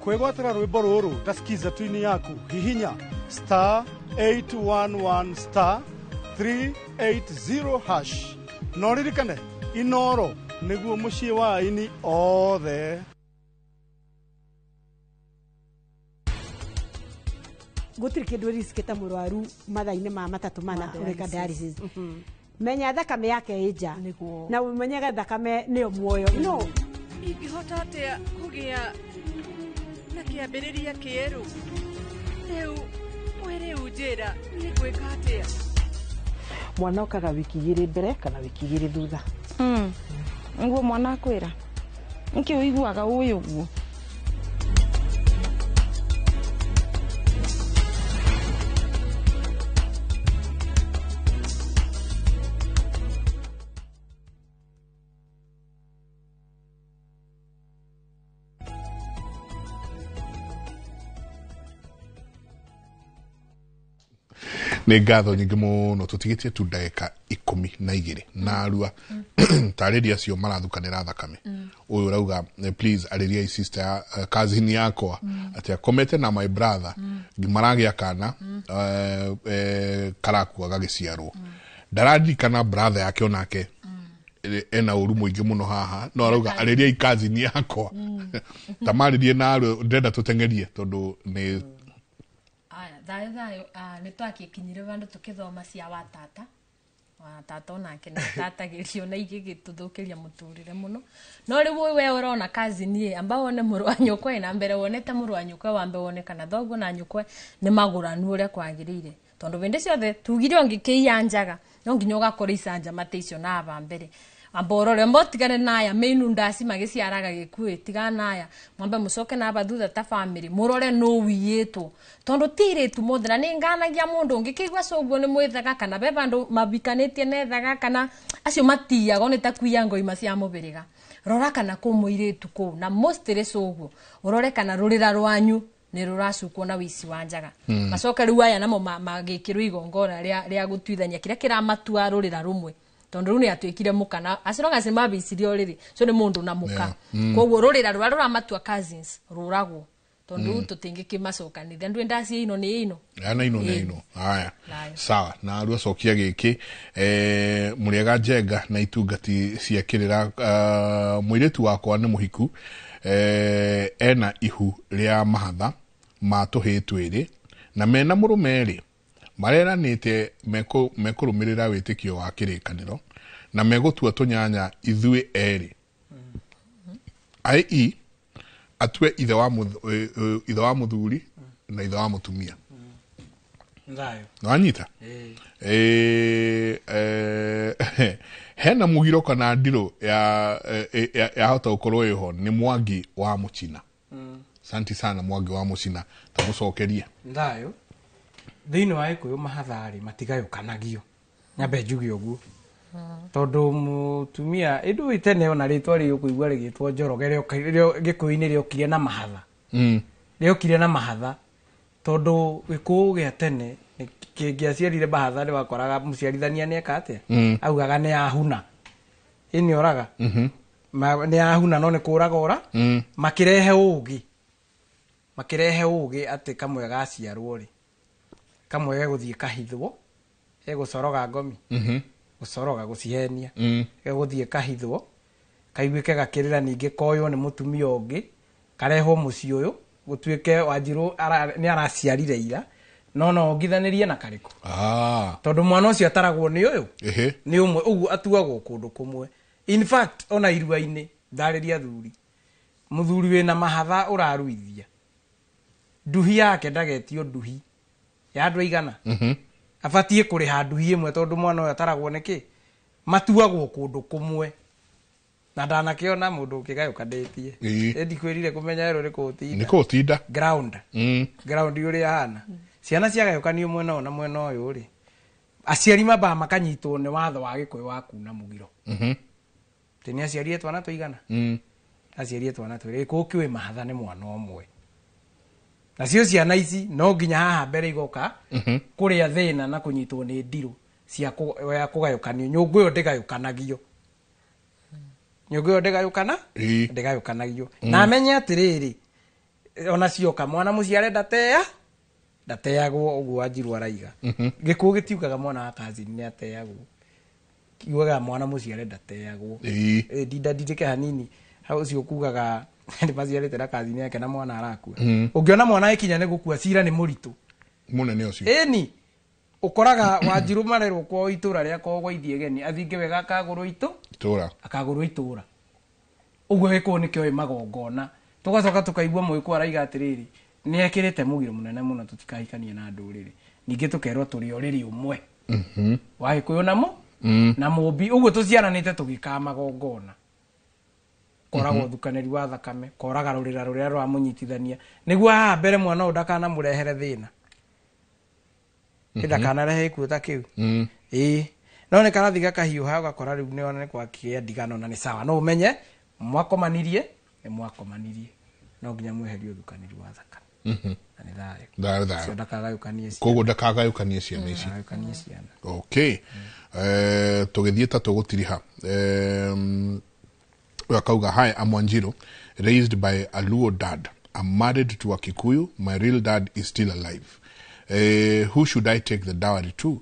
Kwĩgwatĩra rwĩmbo rũrũ ta skiza tuini yaku, hihinya star 811 star 380 hash. No ririkane Inooro nĩguo mũciĩ wa aini othe. Gũtirĩ kĩndũ risk ta mũrwaru mathaa-inĩ ma matatũ mana ũreka dialysis. Menya thakame yake ĩ nja na ũmenyage thakame nĩyo muoyo. No ingĩhota atĩa kũgĩa na kĩambĩrĩria kĩerũ? Rĩu we rĩu njĩra nĩ ngwĩka atĩa? Mwana okaga wiki 2 mbere kana wiki 2 thutha. Nguo mwana akwĩra nĩkĩ ũiguaga ũĩ ũguo? Nĩ ngatho nyingĩ mũno, tũtigĩtie tu ndagĩka 12 na arua tarĩria acio marathukanĩra thakame. Ũyũ ũrauga please arĩriai sister, cousin yakwa atĩ akomete na my brother maragĩa kana karakua gagĩciarwo. Ndararirikana brother yake onake ena ũru mũingĩ mũno haha, no arauga arĩriai cousin yakwa ta marĩrie na arua, ndĩrenda tũteng'erie tondũ nĩ Aya, thayũ thayũ, nĩ twakĩkinyire vandũ tũkĩthoma cia watata. Watata onake nĩ atatagĩrio na igĩgĩtũthũkĩria mũtũrĩre mũno. No rĩu we ũrona cousin ĩ, amba wone mũrũ wa nyũkwa na mbere wonete mũrũ wa nyũkwa, wambe wone kana thoguo na nyũkwa nĩ magũranu ũrĩa kwagĩrĩire. Tondũ hĩndĩ ciothe tugire ũngĩkĩiya njaga no nginya ũgakora icanjama ta icio na aba mbere. Amba ũrore mbotigane naya meinu ndaci magĩciaraga gĩkuĩ tigana naya mwambe mũcoke naba thutha ta family mũrore nũ wiyĩtwo tondũ ti irĩtu mothe na nĩ nganagia mũndũ ũngĩ kĩigua coguo nĩ mwĩthaga kana be bandũ mabikanĩtie nethaga kana acio matiyagwo nĩ ta kuiya ngoima cia mũbĩrĩga. Rora kana kũ mũirĩtu kũu na mostly coguo ũrore kana rũrĩra rwanyu nĩ rũracukwo na wici wa njaga. Macoke rĩu aya namo magĩkĩrwo igongona rĩa gũtuithania kĩrĩa kĩramatua rũrĩra rũmwe tondu rĩu nĩ atuĩkire mũka na aciroga ci mabicirio rĩrĩ so nĩ mũndũ na mũka. Koguo rũrĩra rũrĩa rũramatua cousins rũragwo tondu tũtingĩkĩmacokanithia ndwĩ ndaci ino nĩ ino ana ino nĩ ino. Haya, sawa na rĩu acokia gĩkĩ mũrĩega njenga na itungati cia kĩrĩra. Mũirĩtu wakwa nĩ mũhiku, ena ihu rĩa mahatha ma tũhĩĩ twĩrĩ na mena mũrũme erĩ mareranĩte mekũrũmĩrĩra wĩtĩkio wa kĩrĩkanĩro na megũtua tũnyanya ithuĩ erĩ, i.e. atue ithe wa mũthuri na ithe wa mũtumia. Nĩwanyita? Hena mũgiro kana ndirũ yahota gũkorwo ĩho nĩ Mwangi wa Mũchina. Santi sana Mwangi wa Mũchina, tamũcokerie. Thayũ. Thĩinĩ wa Gĩkũyũ mahatharĩ matigayũkanagio nyambe njuge ũguo tondũ mũtumia ĩndũ tene ona rĩtwa rĩũkũigua rĩgĩtwo Njoroge Gĩkũyũ-inĩ rĩokire na mahatha. Rĩokire na mahatha tondũ Gĩkũyũ gĩa tene kĩngĩaciarire mahatha nĩ wakoraga mũciarithania nĩeka atĩa, augaga nĩ ahuna ĩnĩ oraga nĩ ahuna no nĩ kũraga ora. Makĩrehe ũgĩ atĩ kamwe gaciarwo rĩ kamwe gegũthiĩ kahithwo egũcoroga ngomi gũcoroga gũcihenia gegũthiĩ kahithwo kaiguĩke gakĩrĩra ningĩ koywo nĩ mũtumia ũngĩ karehwo mũciĩ ũyũ gũtuĩke Wanjirũ nĩ araciarire ira no no ongithanĩrie na karĩkũ tondũ mwana ũcio ataragwo nĩ ũyũ nĩ ũmwe ũguo atuagwo kũndũ kũmwe. In fact ona irua-inĩ ndarĩria athuri mũthuri wĩna mahatha ũraruithia nduhi yake ndagetio nduhi ya andũ aigana abatie kũrĩha nduhi ĩmwe tondũ mwana ũyũ ataragwo nĩkĩ matuagwo kũndũ kũmwe na ndanakĩona mũndũ ũkĩgayũkanĩtie ĩndikwĩrire kũmenya ĩrũ nĩ kũũtinda nĩ kũũtinda ground ground ũrĩa hana ciana ciagayũkanio mwena ũyũ na mwena ũyũ rĩ aciari mambaga makanyitwo nĩ watho wa Gĩkũyũ wa kuna mũgiro tĩ nĩ aciarire twana tũigana aciarire twana twĩrĩ Gĩkũyũ kĩũĩ mahatha nĩ mwana ũmwe nacio ciana ici no nginya haha mbere igoka kũrĩa thĩna na kũnyitwo nĩ ndirũ cia kũgayũkanio. Nyũngũ ĩyo ndĩgayũkanagio nyũngũ ĩyo ndĩgayũkana ndĩgayũkanagio na amenye atĩrĩrĩ ona cioka mwana mũciare ndateagwo ũguo Wanjirũ araiga. Gĩkũyũ gĩtiugaga mwana wa cousin nĩ ateagwo kiugaga mwana mũciare ndateagwo. Ndinda ndindĩke hanini hau ũcio kugaga nĩ maciarĩte na cousin yake na mwana arakua. Ũngĩona mwana ĩkinya nĩ gũkua cira nĩ mũritũ mũnene ũcio ĩni ũkoraga Wanjirũ marerwo kwao itũra rĩa kwao gwa Ithiegeni athinge wega akagũrwo itũra akagũrwo itũra ũguo Gĩkũyũ nĩkĩoĩ magongona. Tũgacoka tũkaigua Mũgĩkũyũ araiga atĩrĩrĩ nĩ ekĩrĩte mũgiro mũnene mũno tũtikahikanie na ndũrĩrĩ ningĩ tũkerwo tũrĩ ũrĩrĩ ũmwe wa Gĩkũyũ namo na Mũmbi ũguo tũciaranĩte tũgĩkaga magongona koraga ũthukanĩri wa thakame koraga rũrĩra rũrĩa rũramũnyitithania nĩguo haha mbere mwana ũyũ ndakanamũrehere thĩna ndakanarehe gĩkuũ ta kĩu ĩĩ no nĩ karathiĩ gakahiũha ũgakora rĩu nĩona nĩ gwakĩgĩa ndigano na nĩ sawa no ũmenye mwakomanirie nĩ mwakomanirie no nginya mweherie ũthukanĩri wa thakame na nĩ thayũ thayũ ndakagayũkanie ciana koguo ndakagayũkanie ciana ici ndakagayũkanie ciana. Okay, tũgĩthiĩ ta tũgũtiriha akauga hi, I'm Wanjiru, raised by a Luo dad. I'm married to a Kikuyu. My real dad is still alive. Who should I take the dowry to?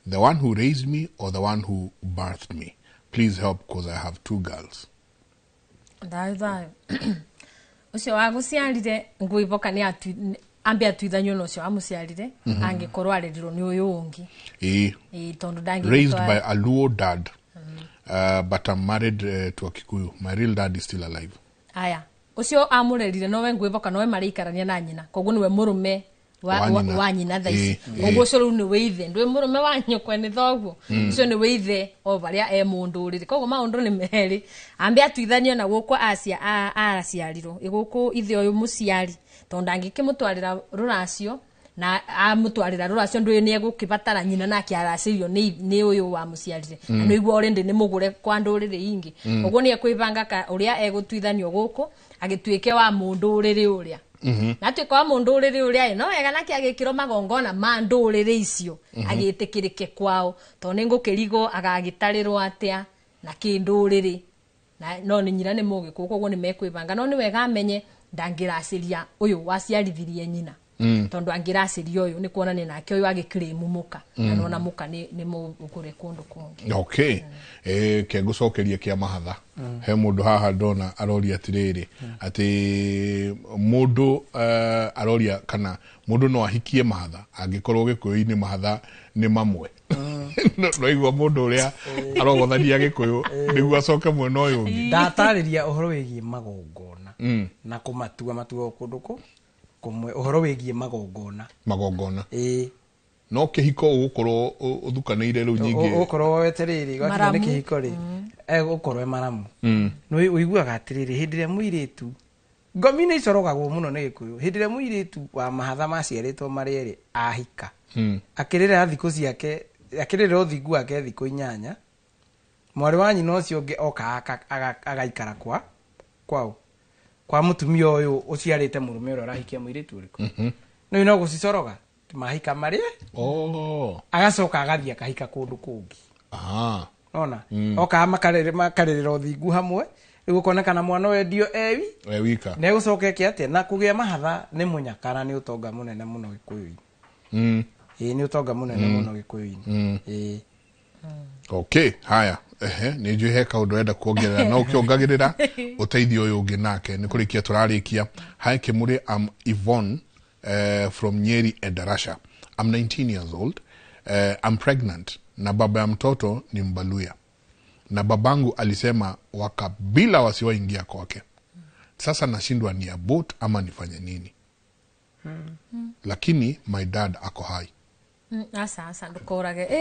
The one who raised me or the one who birthed me? Please help because I have two girls. Thayũ thayũ. Ũcio wagũciarire ngũiboka nĩ ambe atuithanio na ũcio wamũciarire angĩkorwo arerirwo nĩ ũyũ ũngĩ. Ĩĩ tondũ ndangĩgĩtwara. Raised by a Luo dad. But I'm married to a Kikuyu. My real dad is still alive. Aya. Ũcio amũrerire nowe ngwĩboka nowe marĩikarania na nyina. Koguo nĩwe mũrũme wa nyina thaa ici ũguo ũcio rĩu nĩ wĩithe ndwĩ mũrũme wa nyũkwa nĩ thoguo ũcio nĩ wĩithe o barĩa e mũndũrĩrĩ koguo maũndũ nĩ merĩ ambe atuithanio na gũkũ araciarirwo ĩgũkũ ithe ũyũ mũciari tondũ ndangĩkĩmũtwarĩra rũracio na amũtwarĩra rũracio ndũĩ nĩ egũkĩbatara nyina nake aracĩirio nĩ ũyũ wa mũciarire na nĩguo already nĩ mũgũre kwa ndũrĩrĩ ingĩ ũguo nĩ ekwĩbanga ũrĩa egũtuithanio gũkũ agĩtuĩke wa mũndũrĩrĩ ũrĩa na tuĩka wa mũndũrĩrĩ ũrĩa no wega nake agĩkĩrwo magongona ma ndũrĩrĩ icio agĩtĩkĩrĩke kwao tondũ nĩ ngũkĩrigwo agagĩtarĩrwo atĩa na kĩndũrĩrĩ na no nĩ nyina nĩ mũgĩkũyũ koguo nĩ mekwĩbanga no nĩ wega amenye ndangĩracĩria ũyũ waciarithirie nyina tondu angiracĩria ũyũ nĩ kuonania nake ũyũ agĩclaim mũka na nona mũka nĩ mũgũre kũndũ kũngĩ. Okay. Ke ngũcokeria kĩa mahatha he mũndũ haha ndona aroria atĩrĩrĩ atĩ mũndũ aroria kana mũndũ no ahikie mahatha angĩkorwo gĩkũyũ-inĩ mahatha nĩ mamwe. No igua mũndũ ũrĩa arogothania gĩkũyũ nĩguo acoke mwena ũyũ ũngĩ. Ndatarĩria ũhoro wĩgiĩ magongona na kũmatua matua kũndũ kũ kumwe uhoro wigie magongona no kihiko ugukorwo uthukanire riu nyingi ugukorwo woete riri gwakinya ni kihiko ri egukorwo maramu no uiguaga atiriri hindi ria muiritu ngomi ni icorogagwo muno ni gikuyu hindi ria muiritu wa mahatha maciaritwo mari eri ahika akirira thiku ciake akirira uthingu wake thiku 8 mwari wa nyina ucio ungi oka agaikara kwa kwao kwa mutumia uyu uciarite murume uria urahikia muiritu uriku no ino gucicoroga mahika mari agacoka agathia akahika kundu kungi ona oka makarerera uthingu hamwe riu ukonekana mwana wendio ewi wika ne gucoka eke atia na kugia mahatha ni munyakara ni utonga munene muno gikuyu-ini ii ni utonga munene muno gikuyu-ini ii. Okay, haya. Nĩ njũĩ he kaũndũ ũrenda kuongerera no ũkĩongagĩrĩra ũteithio ũyũ ũngĩ nake nĩ kũrĩkia tũrarĩkia. Hi Kimuri, I'm Yvonne from Nyeri Endarasha. I'm 19 years old. I'm pregnant na baba ya mtoto ni Mbaluya na babangu alisema wakabila wasiwaingia kwake. Sasa nashindwa ni abort ama nifanye nini? Lakini my dad ako hai. Asa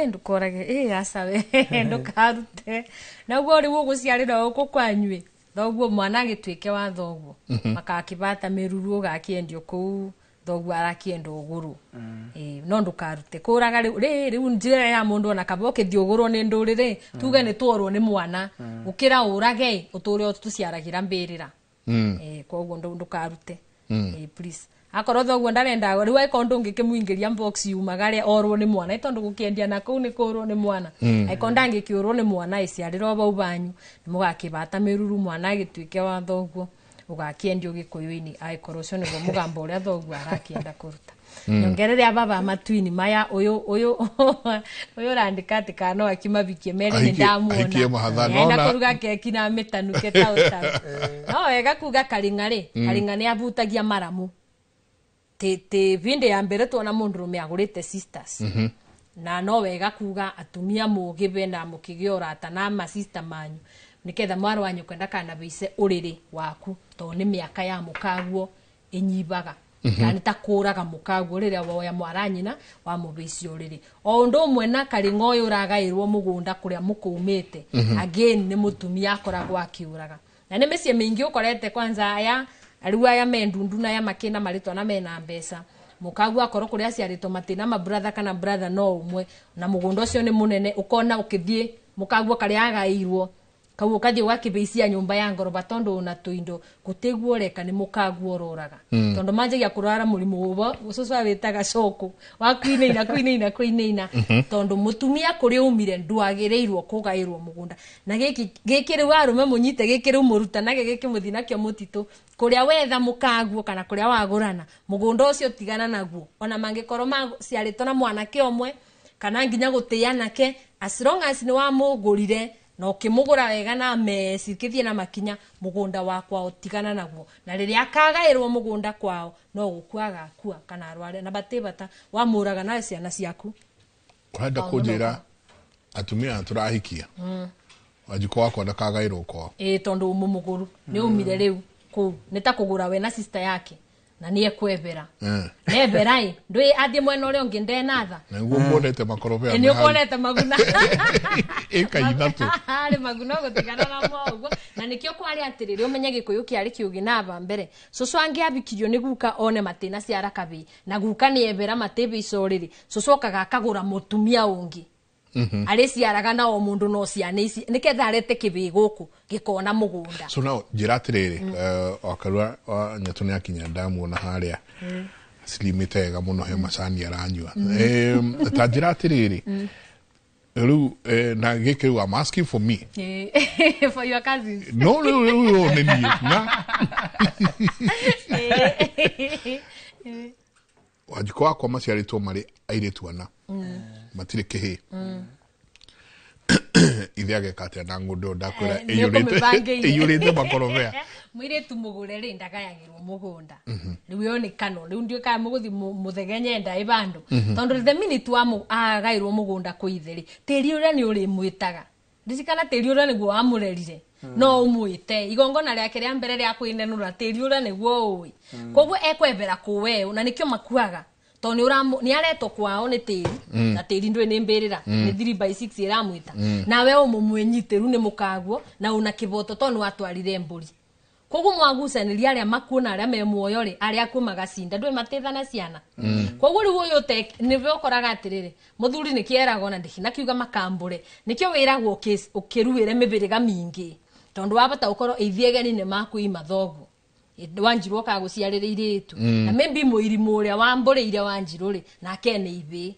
ndukorage asa we ndukarute naguo riu uguciarira guku kwanywe thoguo mwana agituike wa thoguo makakibata miruru ugakiendio kuu thoguo arakienda uguru no ndukarute kuraga riu njira ya mundu ona kaba ukithii ugurwo ni nduriri tuge ni tworwo ni mwana gukira urage uture utuciaragira mbirira koguo ndukarute please akorwo thoguo ndarenda riu akorwo ndũngĩkĩmũingĩria box yumagare orwo nĩ mwana tondu gũkĩendia na kũu nĩ kũrwo nĩ mwana akorwo ndangĩkĩũrwo nĩ mwana ĩciarĩrwo bau banyu nĩ mũgakĩbata mĩruru mwana agĩtuĩke wa thoguo ũgakĩendio gĩkũyũ-inĩ angĩkorwo ũcio nĩguo mũgambo ũrĩa thoguo arakĩenda kũruta. Nyongerere baba matuini maya uyu ũrandĩka atĩ kana no akimabikie merĩ nĩ ndamuona enda kũruga keki na mĩtanuke ta ũtaru no wega kuga karing'a rĩ karing'a nĩ abutagia maramu te vinde ya mbere tuona mundu rume agurite sisters na no wega kuga atumia mugibe na mukigĩa ũrata na ma sister manyu niketha mwarĩ wanyu kwenda kana bice uriri waku to ni miaka ya mukaguo inyibaga kana ta kuraga mukaguo riria woya mwaranyina wa mubici uriri o undu umwe na karing'o uyu uragairwo mugunda kuria mukumite again ni mutumia akoragwo akiuraga na ni mĩciĩ mĩingĩ ukorete kwanza aya ariu aya me ndundu na aya makina maritwa na mena mbeca mukagu akorwo kuria aciarĩtwo matina ma brother kana brother no umwe na mugunda ucio ni munene ukona ukithie mukagu karia agairwo kau ukathie ugakibicia nyumba ya ngoroba tondu una tuindo gutiguo reka ni mukagu ororaga tondu manjagia kurwara murimu ubo ucucu awitaga coko wa kuinaina kuinaina kuinaina tondu mutumia kuri umire ndwagiriirwo kugairwo mugunda na giki giki riu arume munyite giki riu murutanage giki muthi nakio mutitu kuria wetha mukaguo kana kuria wagurana mugunda ucio tigana naguo ona mangikorwo maciaritwo na mwanake omwe kana nginya gutianake as long as ni wamugurire na ukimugura wega na meci kithie na makinya mugunda wakwa utigana naguo na riria akagairwo mugunda kwao no gukua agakua kana arware na batibata wamuraga na ciana ciaku urenda kunjira atumia turahikia wajiko wakwa ndakagairwo kwao tondu mumuguru ni umire riu kuu ni ta kugura we na sister yake Na nĩ ekwebera. Nebera ĩ ndũĩ athiĩ mwena ũrĩa ũngĩ ndenatha. Nĩguo muonete makorobea. Nĩ ũkuonete maguna. Ĩka 3. Arĩ maguna gũtigana na mo ũguo. Na nĩkĩo kwarĩ atĩrĩrĩ ũmenye Gĩkũyũ kĩarĩ kĩũgĩ na aba mbere. Cũcũ angĩabikirio nĩ guka one matĩna ciara kabĩ. Na guka nĩ ebera matĩbĩ ico rĩrĩ. Cũcũ okaga akagũra mũtumia ũngĩ. Arĩ ciaraga na o mũndũ no ciana ici nĩketha arete kĩbĩ gũkũ gĩkona mũgũnda. So now njĩra atĩrĩrĩ, wakarua wa nyatũ nĩ akinya ndamuona harĩa cilimĩte wega mũno he macani aranyua. Ta njĩra atĩrĩrĩ, rĩu na gĩkĩ rĩu I'm asking for me. For your cousins. No rĩu rĩu nĩ niĩ na Wanjikũ wakwa maciarĩtwo marĩ airĩtu ana. Matirĩ kĩhĩ. Ithe ageka atĩa na ng'ũndũ ndakwĩra ĩiyũrĩte makorobea. Mũirĩtu mũgũre rĩ ndagayagĩrwo mũgũnda. Rĩu ĩyo nĩ kano rĩu ndiũĩ kana mũgũthiĩ mũthegenye nda ĩ bandũ. Tondũ the minute agaĩrwo mũgũnda kwĩ ithe rĩ, tĩri ũrĩa nĩ ũrĩmwĩtaga. Ririkana tĩri ũrĩa nĩguo wamũrerire. No ũmwĩte igongona rĩake rĩa mbere rĩa kwĩnenũra tĩri ũrĩa nĩguo ũĩ. Koguo ekwembera kũweũ na nĩkĩo makuaga. Tondũ nĩ aretwo kwao nĩ tĩri na tĩri ndũĩ nĩ mbĩrĩra nĩ 3 by 6 ĩramwĩta. Nawe ũmũmwĩnyitĩru nĩ mũkaguo na una kĩboto tondũ nĩ watwarire mbũri. Koguo mwagucanĩria arĩa makuo na arĩa me muoyo rĩ, arĩa akuo magacinda ndũĩ matĩthana ciana. Koguo rĩu ũyũ nĩwe ũkoraga atĩrĩrĩ, mũthuri nĩkĩeragwo na ndĩhinakiuga makambũre, nĩkĩo wĩragwo ũkĩruĩre mĩbĩrĩga mĩingĩ tondũ wabata ũkorwo ithiĩ nĩ makuima thoguo. Wanjirũ okaga gũciarĩra irĩtu. Na maybe mũirimũ ũrĩa wambũrĩire Wanjirũ rĩ, nake nĩ ibĩ.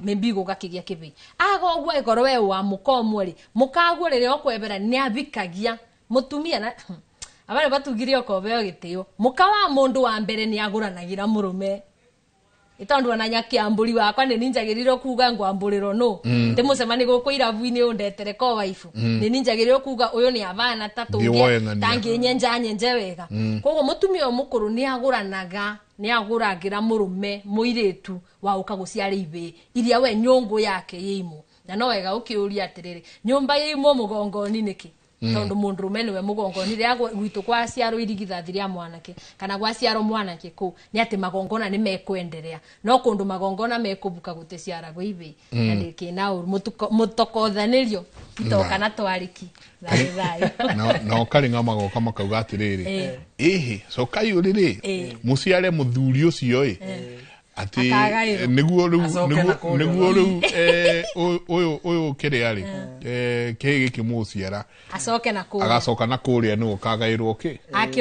Maybe gũgakĩgĩa kĩbĩ. Aga ũguo ĩkorwo we wa mũka ũmwe rĩ, mũkaguo rĩrĩa ũkwebera nĩ abikagia mũtumia na abare batugire okobeo gĩtĩo. Mũka wa mũndũ wa mbere nĩ agũranagĩra mũrũme. Ĩtondũ ona nyakiambũri wakwa nĩ ninjagĩrĩirwo kuga ngwambũrĩrwo nũ. Ndĩmũcemani gũkũ irabu-inĩ ũndetere ko waifu. Nĩ ninjagĩrĩirwo kuga ũyũ nĩ abana ta tũngĩ tangĩnyenja nyenje wega. Koguo mũtumia ũyũ mũkũrũ nĩ agũranaga, nĩ agũragĩra mũrũme mũirĩtu wa ũka gũciara ibĩ iria we nyũngũ yake yĩimwo. Na no wega ũkĩũria atĩrĩrĩ, nyũmba yĩimwo mũgongoni nĩkĩ? Tondũ mũndũrũme nĩwe mũgongoni rĩrĩa gwitũ gwaciarwo irigithathi rĩa mwanake kana gwaciarwo mwanake kũu nĩ atĩ magongona nĩ mekwenderea no kũndũ magongona mekũbuka gũtĩciaragwo ibĩ. Na ndĩkĩna ũru mũtokothanĩrio itoka na twarĩki thayũ thayũ. Nao karĩng'a magoka makauga atĩrĩrĩ, ĩhĩ cokai ũrĩrĩ mũciare mũthuri ũcio ĩ atĩ nĩguo rĩu nĩguo rĩu ũyũ ũyũ kĩrĩa rĩ kĩhĩ gĩkĩ mũciara acoke na kũrĩa agacoka na kũrĩa nĩwe ũkagaĩrwo kĩ.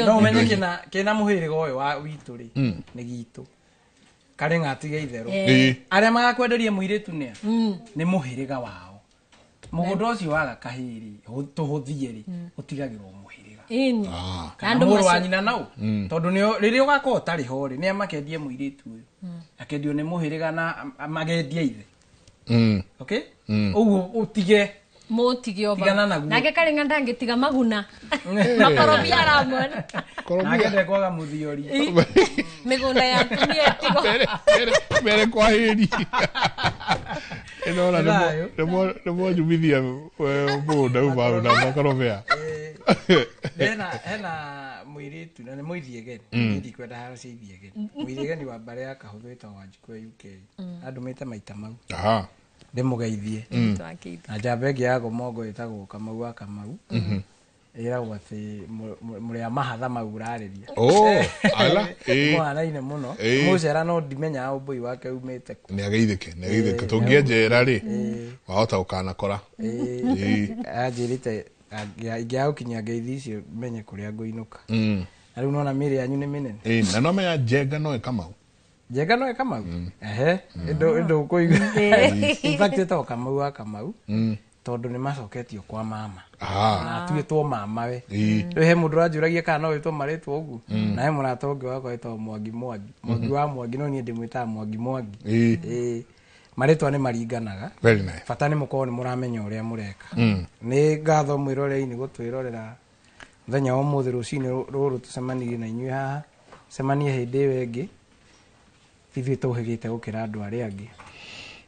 No ũmenye kĩna mũhĩrĩga ũyũ wa witũ rĩ nĩ gitũ karĩng'a atige itherũ. Arĩa magakwenderia mũirĩtu nĩa nĩ mũhĩrĩga wao. Mũgũnda ũcio waga kahĩrĩ tũhũthie rĩ ũtigagĩrwo mũhĩrĩga. Kana mũrũ wa nyina nau tondũ rĩrĩa ũgakorwo ũtarĩ ho rĩ nĩ amakendie mũirĩtu ũyũ akendio nĩ mũhĩrĩga na magendie ithe. Okay? Ũguo ũtige mũtige oba. Nake karĩng'a ndangĩtiga maguna. Makorobia aramona. Nake ndekwaga mũthiori. Mĩgũnda ya atumia ĩtigo. Mbere kwa hĩri. Ĩnora nĩmwanyumithia mũgũnda uma na makorobia. Hena mũirĩtu na nĩ mũithiegeni. Ndikwenda haro cia ithiegeni. Mũithiegeni wa mbarĩ ya Kahũthũ wĩtagwo Wanjikũ wa UK. Andũmĩte maita mau. Ndĩmũgeithie. Na njamba ĩngĩ ya Gomongo ĩtagwo Kamau wa Kamau. Ĩragwo atĩ mũrĩ a mahatha mau ũrarĩria. Mũhanaine mũno. Mũcera no ndimenyaga ũmbũi wake umĩte kũ. Nĩ ageithĩke, nĩ ageithĩke. Tũngĩenjera rĩ, wahota gũkanakora. Anjĩrĩte ingĩaga gũkinyia ngeithi icio menye kũrĩa ngũinũka. Na rĩu nona mĩĩrĩ yanyu nĩ mĩnene. Na no menya Njenga no ĩkamau. Njenga no ĩkamau? Ehe, ndũkũigua. In fact ĩtagwo Kamau wa Kamau. Tondũ nĩ macoketio kwa mama. Na atuĩtwo mama we. Rĩu he mũndũ ũranjũragia kana no wĩtwo marĩtwa ũguo. Na he mũrata ũngĩ wakwa wĩtagwo Mwangi Mwangi. Mwangi wa Mwangi no niĩ ndĩmwĩtaga Mwangi Mwangi. Marĩtwa nĩ maringanaga. Very nice. Bata nĩ mũkorwo nĩ mũramenya ũrĩa mũreka. Nĩ ngatho mwĩrorei-inĩ gũtwĩrorera mũthenya wa ũmũthĩ rũcinĩ rũrũ tũcemanirie na inyuĩ haha. Cemanie hĩndĩ ĩyo ĩngĩ. Ithuĩ tũhĩgĩte gũkĩra andũ arĩa angĩ.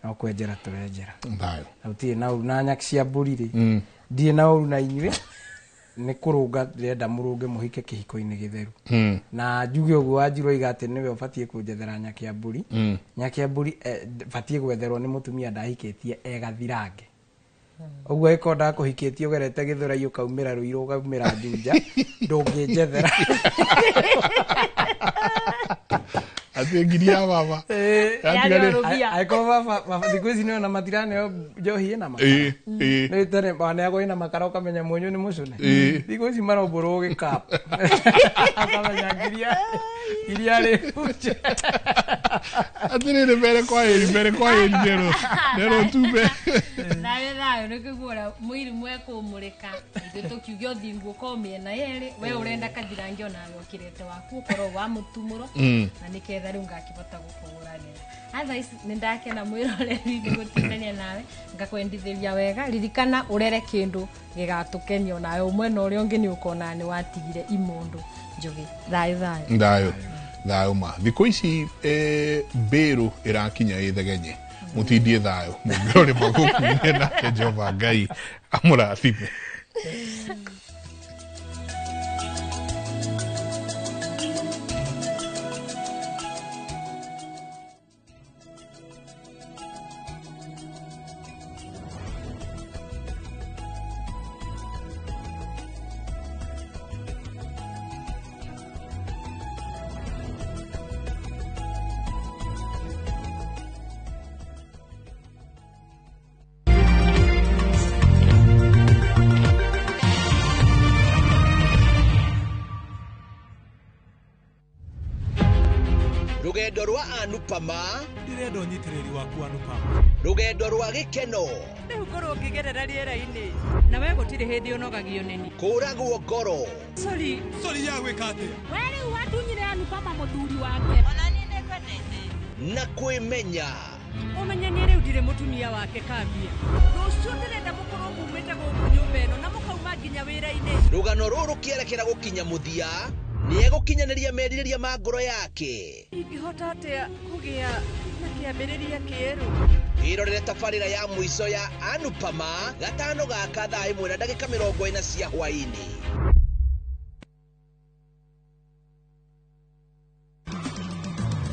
No kwenjera tũrenjera. Thayũ. Na gũtirĩ na ũru na nyaki cia mbũri rĩ. Ndirĩ na ũru na inyuĩ. Nĩ kũrũnga ndĩrenda mũrũnge mũhike kĩhiko-inĩ gĩtheru. Na njuge ũguo Wanjiru oiga atĩ nĩwe ũbatiĩ kũnjethera Nyakĩambũri. Nyakĩambũri batiĩ gwetherwo nĩ mũtumia ndahikĩtie e gathirange. Ũguo ĩkorwo ndakũhikĩtie ũgerete Gĩthũrai ũkaumĩra Rũirũ ũkaumĩra Juja ndũngĩnjethera. Atĩ ngiri ya baba. Angĩkorwo baba thikũ ici nĩona matiraneo njohi ĩna makara. Nĩ tene waneagwo ĩna makara ũkamenya mũnyũ nĩ mũcũne. Thikũ ici marombũrwo gĩkabu. Akamenya ngiri yarĩ bunje. Atĩrĩrĩ mbere kwa ĩri mbere kwa ĩri nderũ nderũ tumbe. Thayũ thayũ nĩ kĩguo mũirimũ ekũmũrĩka ithuĩ tũkiuge ũthingu ũkorwo mĩena yerĩ we ũrenda kathirange onawe ũkĩrete waku ũkorwo wa mũtumũro na nĩketha rĩu ngakĩhota gũkũgũranĩra. Otherwise nĩ ndakena mwĩroreri nĩ gũtindania nawe ngakwendithĩria wega ririkana ũrere kĩndũ gĩgatũkenia onawe ũmwe na ũrĩa ũngĩ nĩ ũkona nĩ watigire imũndũ njũgĩ. Thayũ thayũ. Thayũ thayũ ma thikũ ici mbĩrũ ĩrakinya ĩthegenye mũtindie thayũ mũngĩrore magũkuine nake Jehova Ngai amũrathime. Rugendo rwa Anupama ndirenda ũnyitĩrĩri waku Anupama. Rugendo rwa gĩkeno rĩu ngorwo ngĩgerera rĩera-inĩ na we gũtirĩ hĩndĩ ũnogagio nĩni kũragwo ngoro. Sorry sorry ya gwĩka atĩa we rĩu watunyire Anupama mũthuri wake ona niĩ nĩngwendete na kwĩmenya ũmenye niĩ rĩu ndirĩ mũtumia wake kambia rũciũ ndĩrenda mũkorwo mumĩte gũkũ nyũmba ĩno na mũkauma nginya wĩra-inĩ. Rũgano rũrũ rũkĩerekera gũkinya mũthia nĩegũkinyanĩria merirĩria ma ngoro yake. Ingĩhota atĩa kũgĩa na kĩambĩrĩria kĩerũ? Ĩrorere tabarĩra ya mũico ya Anupama gatano gaka thaa 1:40 cia hwaĩ-inĩ.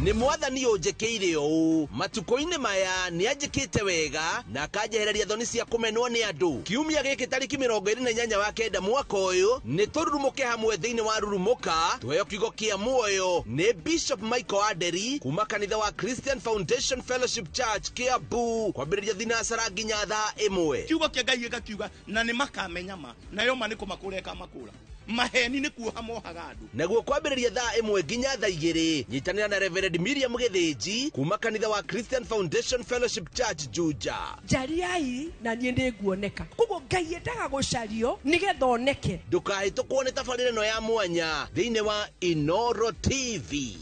Nĩ mwathani ũnjĩkĩire ũũ matukũ-inĩ maya nĩ anjĩkĩte wega na akanjehereria thoni cia kũmenwo nĩ andũ. Kiumia gĩkĩ tarĩki 28 wa kenda mwaka ũyũ nĩ tũrurumũke hamwe thĩinĩ wa Rurumũka tuheo kiugo kĩa muoyo nĩ Bishop Michael Aderi kuma kanitha wa Christian Foundation Fellowship Church Kiambu kwambĩrĩria thinacara nginya thaa 1. Kiugo kĩa Ngai gĩgakiuga na nĩ makamenya ma nayo ma nĩ kũmakũra ĩkamakũra maheni nĩ kuoha mohaga andũ. Naguo kwambĩrĩria thaa 1 nginya thaa 2 nyitanĩra na Reverend Miriam Gĩthĩnji kuma kanitha wa Christian Foundation Fellowship Church Juja. Njariai na niĩ nĩnguoneka koguo Ngai endaga gũcario nĩgetha oneke. Ndũkahĩtũkwo nĩ tabarĩra ĩno ya mwanya thĩinĩ wa Inoro TV.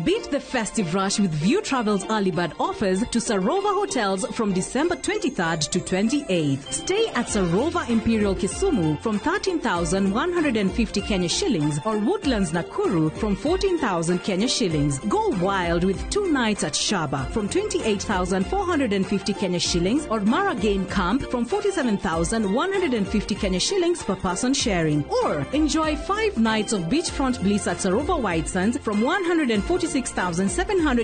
Beat the festive rush with View Travel's early bird offers to Sarova Hotels from December 23rd to 28th. Stay at Sarova Imperial Kisumu from 13,150 Kenya shillings or Woodlands Nakuru from 14,000 Kenya shillings. Go wild with 2 nights at Shaba from 28,450 Kenya shillings or Mara Game Camp from 47,150 Kenya shillings per person sharing. Or enjoy 5 nights of beachfront bliss at Sarova White Sands from 146,700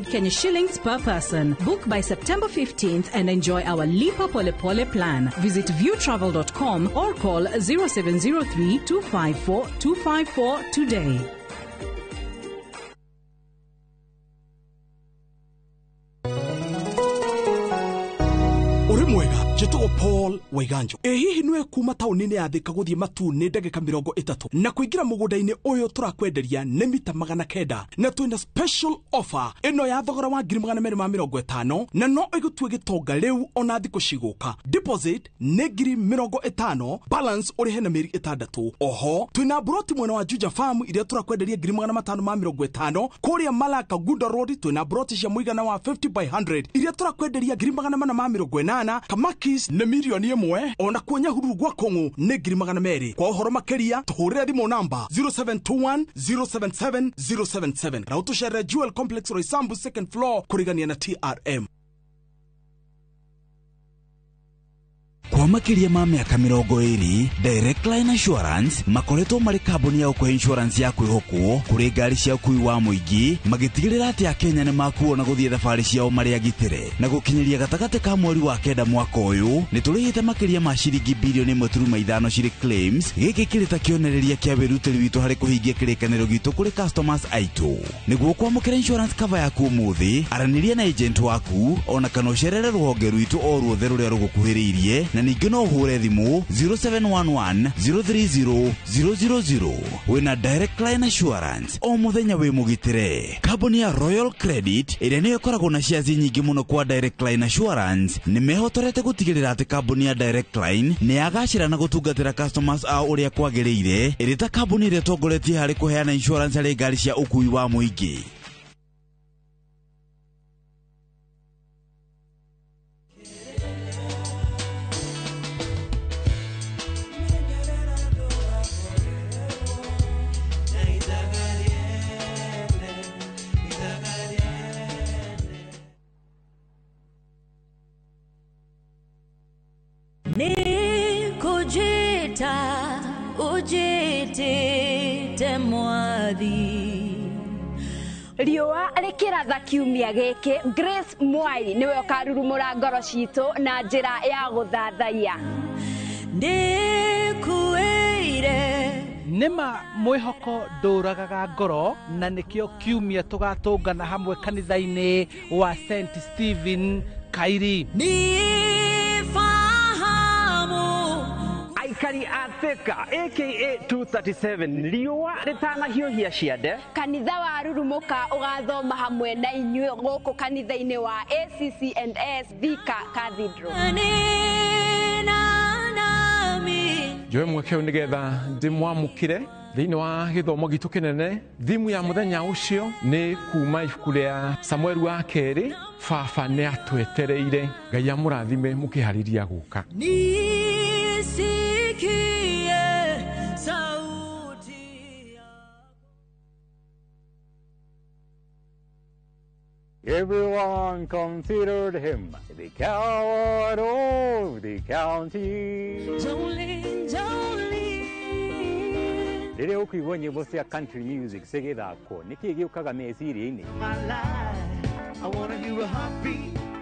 Kenya shillings per person. Book by September 15th and enjoy our Lipa Pole Pole plan. Visit viewtravel.com or call 0703 254 254 today. Njĩtagwo Paul Waiganjo. Ĩ hihi nĩwe kuma taũni-inĩ ya Thika gũthiĩ Matu nĩ ndagĩka 30 na kũingĩra mũgũnda-inĩ ũyũ tũrakwenderia nĩ mita 900 na twĩna special offer ĩno ya thogora wa 250,000 na no ĩgũtue gĩtonga rĩu ona thikũ cigũka. Deposit nĩ 50,000, balance ũrĩhe na mĩeri 6. Oho twĩna broti mwena wa Juja Farm iria tũrakwenderia 550,000. Kũrĩa Malaka Gunda Road twĩna broti cia mũigana wa 50 by 100 iria tũrakwenderia 480,000. Kamaki nĩ mirioni 1, ona kuo Nyahururu gwa Kong'u nĩ 200,000. Kwa ũhoro makĩria tũhũrĩre thimũ namba 0721 077 077 na ũtũcerere Jewel Complex Roysambu second floor kũrigania na TRM. Kwa makĩria ma mĩaka 20, Direct Line Assurance makoretwo marĩ kambuni ya gũkũhe insurance ya kwĩhokwo kũrĩ ngari cia ũkui wa mũingĩ, magĩtigĩrĩra atĩ Akenya nĩ makuo na gũthiĩ thabarĩ ciao marĩ agitĩre. Na gũkinyĩria gatagatĩ ka mweri wa 9 mwaka ũyũ, nĩ tũrĩhĩte makĩria ma ciringi bilioni 1.5 cirĩ claims. Gĩkĩ kĩrĩ ta kĩonereria kĩa wĩrutĩri witũ harĩ kũhingia kĩrĩkanĩro gitũ kũrĩ customers aitũ. Nĩguo kwamũkĩra insurance cover yaku ũmũthĩ, aranĩria na agent waku ona kana ũcerere rũhonge rwitũ o ruothe rũrĩa rũgũkuhĩrĩirie, na ningĩ no ũhũre thimũ 0711 030 000. Wĩna Direct Line Assurance o mũthenya wĩ mũgitĩre. Kambuni ya Royal Credit ĩrĩa nĩyo ĩkoragwo na shares nyingĩ mũno kwa Direct Line Assurance nĩ mehotorete gũtigĩrĩra atĩ kambuni ya Direct Line nĩ yagacĩra na gũtungatĩra customers ao ũrĩa kwagĩrĩire, ĩrĩ ta kambuni ĩrĩa ĩtongoretie harĩ kũheana insurance harĩ ngari cia ũkui wa mũingĩ. Nikujita ujitite mwathi. Riũa rĩkĩratha kiumia gĩkĩ, Grace Mwai nĩwe ũkarurumũra ngoro citũ na njĩra ya gũthathaiya. Ndĩkuĩire. Nĩma mwĩhoko ndũragaga ngoro, na nĩkĩo kiumia tũgatũngana hamwe kanitha-inĩ wa St Stephen Kairi. Aikari a Thika aka 237 riũa rĩtanahiũhia ciande, kanitha wa Rurumuka ũgathoma hamwe na inyuĩ gũkũ kanitha-inĩ wa ACC&S Thika Cathedral. Njoe mweke ũyũ nĩgetha ndĩmwamũkĩre thĩinĩ wa gĩthomo gitũ kĩnene. Thimu ya mũthenya ũcio nĩ kuma ibuku rĩa Samueli wa 2, baba nĩ atwetereire. Ngai amũrathime mũkĩharĩria gũka. Nisikie sauti. Everyone considered him the coward of the county. Jolene, Jolene. Rĩrĩa ũkũigua nyĩmbo cia country music cigĩthakwo, nĩkĩĩ gĩũkaga meciria-inĩ?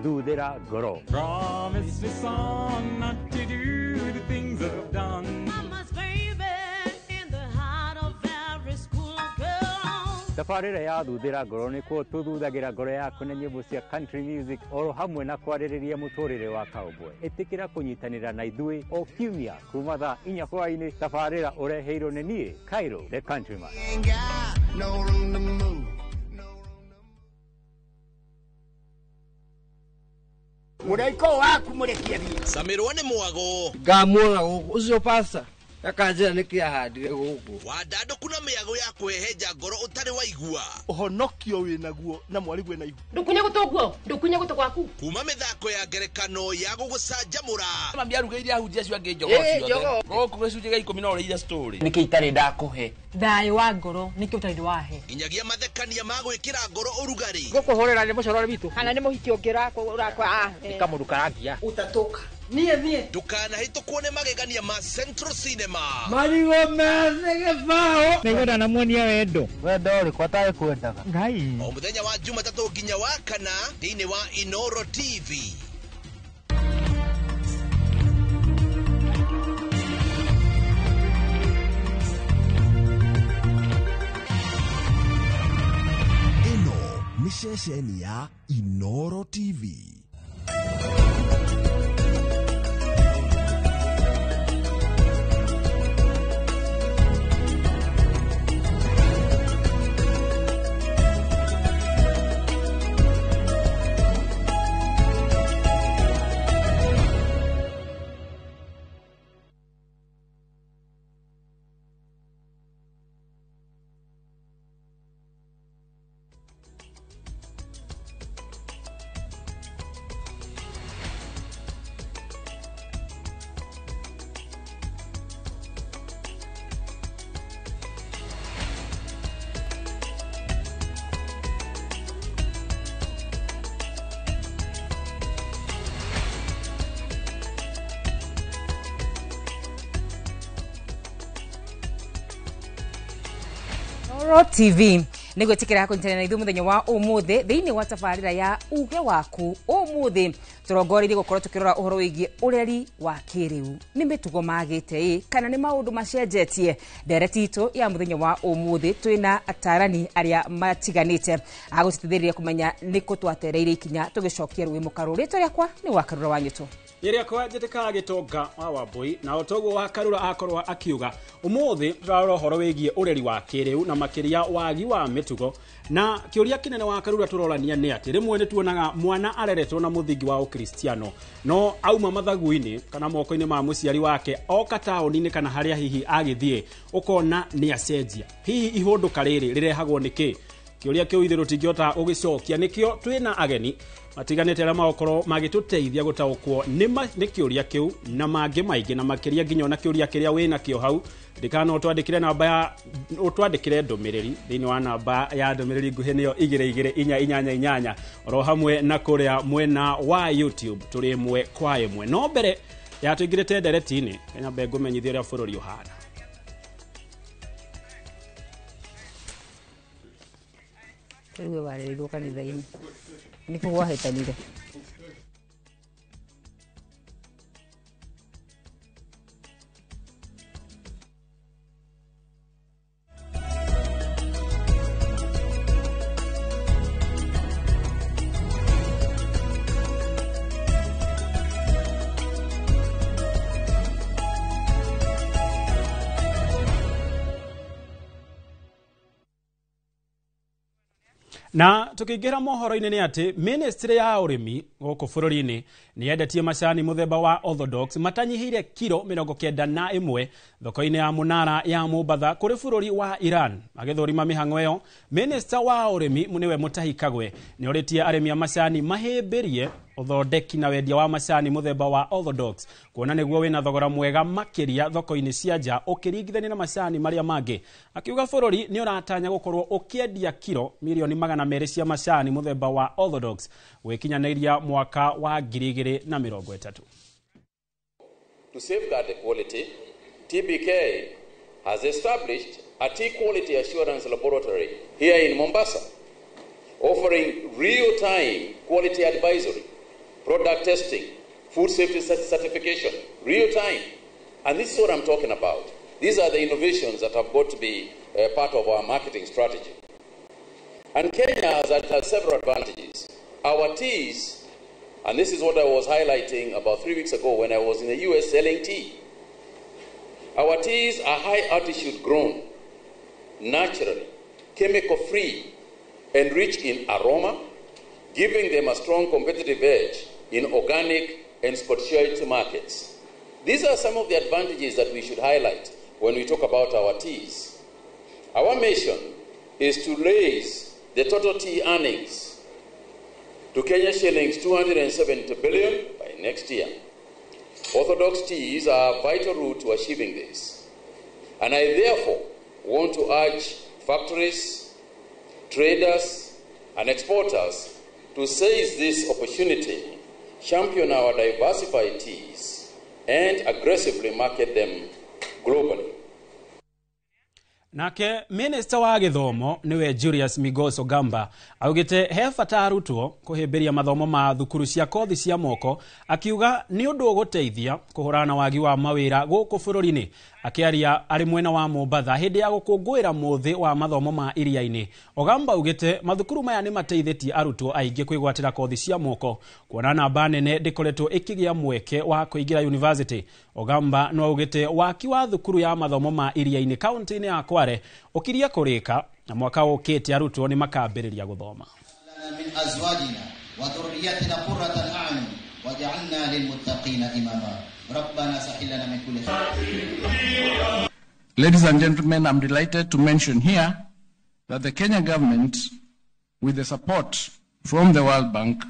Thuthĩra ngoro. Promise me son not to do the things I've done. Mama's baby in the heart of every school girl. Tabarĩra ya Thuthĩra ngoro nĩkuo tũthuthagĩra ngoro yaku na nyĩmbo cia country music oro hamwe na kwarĩrĩria mũtũrĩre wa cowboy. Ĩtĩkĩra kũnyitanĩra na ithuĩ o kiumia kuma thaa 4 hwaĩ-inĩ. Tabarĩra ũreheirwo nĩ niĩ Cairo the Countryman. No room to move. Mũraika waku mũrekie thiĩ. Camirwo nĩ mwago. Ngamuona gũkũ ũcio pasta akanjĩra nĩkĩ ahandire gũkũ. Wandandũku na mĩago ya kũhehenja ngoro ũtarĩ waigua. Ũhonokio wĩnaguo na mwarigwe na ihu. Ndũkunye gũtũ guo, ndũkunye gũtũ gwaku. Kuma mĩthako ya ngerekano ya gũgũcanjamũra. Mami arugĩire ahunjia acio angĩ njogoo ciothe. Gũkũ gĩcunjĩ gĩa 10 no ũrĩire story. Nĩkĩ itarĩ ndakũhe? Thayũ wa ngoro nĩkĩ ũtarĩ wahe? Nginyagia mathekania ma gwĩkĩra ngoro ũrugarĩ. Gũkũhũrĩra nĩ mũcorore witũ. Kana nĩ mũhiki ũngĩ ũrakwa. Nĩ kamũndũ karangia. Ũtatũka. Niĩ niĩ. Ndũkanahĩtũkwo nĩ magegania ma Central Cinema. Marigũ methĩ gĩbaũ. Nĩguo ndanamuonia wendo. Wendo ũrĩkũ atarĩ kwendaga? Ngai. O mũthenya wa Jumatatũ nginya wa kana thĩinĩ wa Inoro TV. Ĩno nĩ ceceni ya Inoro TV. Oro TV nä gwä tä kä ra kå nyitanä na ithuä må thenya wa å må thä thä inä wa tabarä ra ya uge waku å må thä tå rongoreirie gå korwo tå kä rora å horo wä giä å reri wa kä rä u nä mä tugo magä te ä kana nä maå ndå macenjetie. Ndereti itå ya må thenya wa å må thä twä na atarani arä a matiganä te agå tå teithä kå menya nä kå twatereire ikinya tå gä cokia rå ä må karå. Rä twa rä akwa nä wakarå wa nyå tå. Rĩrĩa kwanjĩtĩkaga gĩtonga wa Wambui na o toguo wa Karura akorwo akiuga ũmũthĩ tũrarora ũhoro wĩgiĩ ũreri wa kĩrĩu na makĩria wagi wa mĩtugo, na kĩũria kĩnene wa Karura tũrorania nĩ atĩ rĩmwe nĩ tuonaga mwana areretwo na mũthingi wa ũkristiano no auma mathagu-inĩ kana moko-inĩ ma mũciari wake oka taũni-inĩ kana harĩa hihi agĩthiĩ ũkona nĩ acenjia. Hihi ihũndũka rĩrĩ rĩrehagwo nĩ kĩ? Kĩũria kĩu ithuĩ tũtingĩhota gũgĩcokia, nĩkĩo twĩna ageni matiganĩte arĩa magokorwo magĩtũteithia gũtaũkwo nĩ kĩũria kĩu na mangĩ maingĩ, na makĩria nginya ona kĩũria kĩrĩa wĩna kĩo hau. Ririkana ũtwandĩkĩre namba ya ũtwandĩkĩre ndũmĩrĩri thĩinĩ wa namba ya ndũmĩrĩri nguhĩ nĩyo 22488 oro hamwe na kũrĩa mwena wa YouTube tũrĩ ĩmwe kwa ĩmwe. No mbere ya tũingĩrĩte ndereti-inĩ, nyambe ngũmenyithie ũrĩa bũrũri ũhana. Rĩu warereirwo kanitha-inĩ nĩkũ gwahĩtanire. Na tukiingira mohoro-inĩ nĩ atĩ ministry ya ũrĩmi gũkũ bũrũri-inĩ nĩ yendetie macani mũthemba wa Orthodox matanyihĩire kiro 91 thoko-inĩ ya Mũnara ya Mombatha kũrĩ bũrũri wa Iran. Agĩthũrima mĩhang'o ĩyo, minister wa ũrĩmi nĩwe Mutahi Kagwe nĩ orĩtie arĩmi a macani mahĩmbĩrie ũthondeki na wendia wa macani mũthemba wa Orthodox kuona nĩguo wĩna thogora mwega makĩria thoko-inĩ cia nja ũkĩringithania na macani marĩa mangĩ. Akiuga bũrũri nĩ ũratanya gũkorwo ũkĩendia kiro mirioni 200 cia macani mũthemba wa Orthodox gwĩkinyanĩria mwaka wa 2030. To safeguard the quality, TBK has established a tea quality assurance laboratory here in Mombasa, offering real-time quality advisory, product testing, food safety certification, real time. And this is what I'm talking about. These are the innovations that have got to be part of our marketing strategy. And Kenya has several advantages. Our teas, and this is what I was highlighting about 3 weeks ago when I was in the US selling tea. Our teas are high altitude grown, naturally, chemical free, and rich in aroma, giving them a strong competitive edge in organic and specialty markets. These are some of the advantages that we should highlight when we talk about our teas. Our mission is to raise the total tea earnings to Kenya shillings 270 billion by next year. Orthodox teas are a vital route to achieving this. And I therefore want to urge factories, traders, and exporters to seize this opportunity, champion our diversified teas, and aggressively market them globally. Nake minister wa gĩthomo nĩwe Julius Migos Ogamba augĩte he bata arutwo kũhĩmbĩria mathomo ma thukuru cia kothi cia moko, akiuga nĩ ũndũ ũgũteithia kũhũrana na wagi wa mawĩra gũkũ bũrũri-inĩ. Akĩaria arĩ mwena wa Mombatha hĩndĩ ya gũkũngũĩra mũthĩ wa mathomo ma iria-inĩ, Ogamba augĩte mathukuru maya nĩ mateithĩtie arutwo aingĩ kwĩgwatĩra kothi cia moko kuona namba nene ndĩkoretwo ĩkĩgĩa mweke wa kũingĩra university. Ogamba no augĩte waki wa thukuru ya mathomo ma iria-inĩ kaunti-inĩ ya Kwale ũkirie kũrĩka na mwaka ũkĩte arutwo nĩ makambĩrĩria gũthoma. من أزواجنا وذرياتنا قرة أعين واجعلنا للمتقين إماما ربنا سهل لنا من كل خير. Ladies and gentlemen, I'm delighted to mention here that the Kenya government, with the support from the World Bank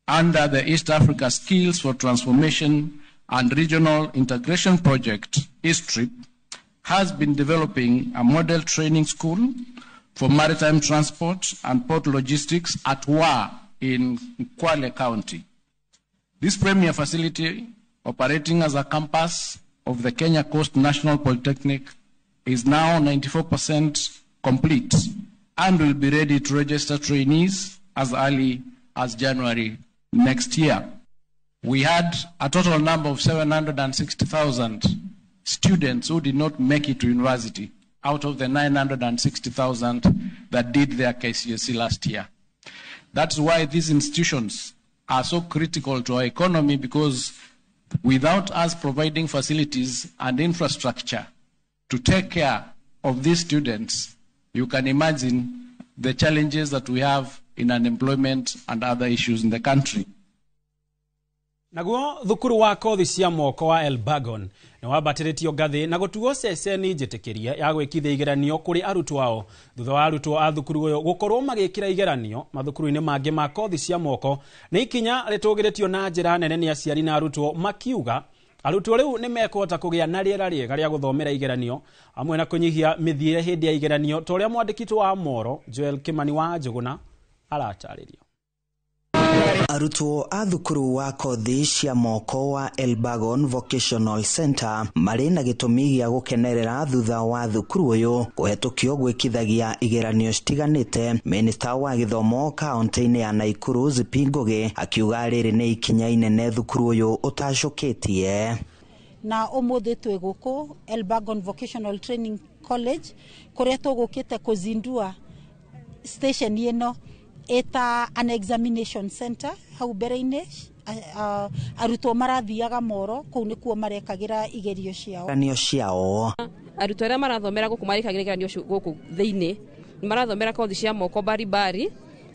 under the East Africa Skills for Transformation and Regional Integration Project, EASTRIP, has been developing a model training school for maritime transport and port logistics at Wa in Kwale County. This premier facility, operating as a campus of the Kenya Coast National Polytechnic, is now 94% complete and will be ready to register trainees as early as January next year. We had a total number of 760,000 students who did not make it to university out of the 960,000 that did their KCSE last year. That's why these institutions are so critical to our economy, because without us providing facilities and infrastructure to take care of these students, you can imagine the challenges that we have in unemployment and other issues in the country. Naguo thukuru wa kothi cia moko wa Elbagon nĩ wambatĩrĩtio ngathĩ na gũtuo ceceni njĩtĩkĩrie ya gwĩkithia igeranio kũrĩ arutwo ao thutha wa arutwo a thukuru ũyũ gũkorwo magĩkĩra igeranio mathukuru-inĩ mangĩ ma kothi cia moko. Nĩ ikinya rĩtũgĩrĩtio na njĩra nene nĩ aciari na arutwo makiuga arutwo rĩu nĩ mekũhota kũgĩa na rĩera rĩega rĩa gũthomera igeranio hamwe na kũnyihia mĩthiĩre hĩndĩ ya igeranio ta ũrĩa mwandĩki wa Moro Joel Kimani wa Njũgũna aratarĩria. Arutwo a thukuru wa kothi cia moko wa Elbagon Vocational Center marĩ na gĩtũmi gĩa gũkenerera thutha wa thukuru ũyũ kũhetũkio gwĩkithagia igeranio citiganĩte. Minista wa gĩthomo kaunti-inĩ ya Naikuru Zipi Ngugi akiuga rĩrĩ nĩ ikinya inene thukuru ũyũ ũtacũkĩtie. Na ũmũthĩ twĩ gũkũ Elbagon Vocational Training College kũrĩa tũgũkĩte kũzindua station ĩno eta an examination center hau mbere-inĩ arutwo marathiaga Moro kũu nĩkuo marekagĩra igerio ciao. Arutwo arĩa marathomera gũkũ marekagĩra igeranio gũkũ thĩinĩ nĩ marathomera kothi cia moko baribari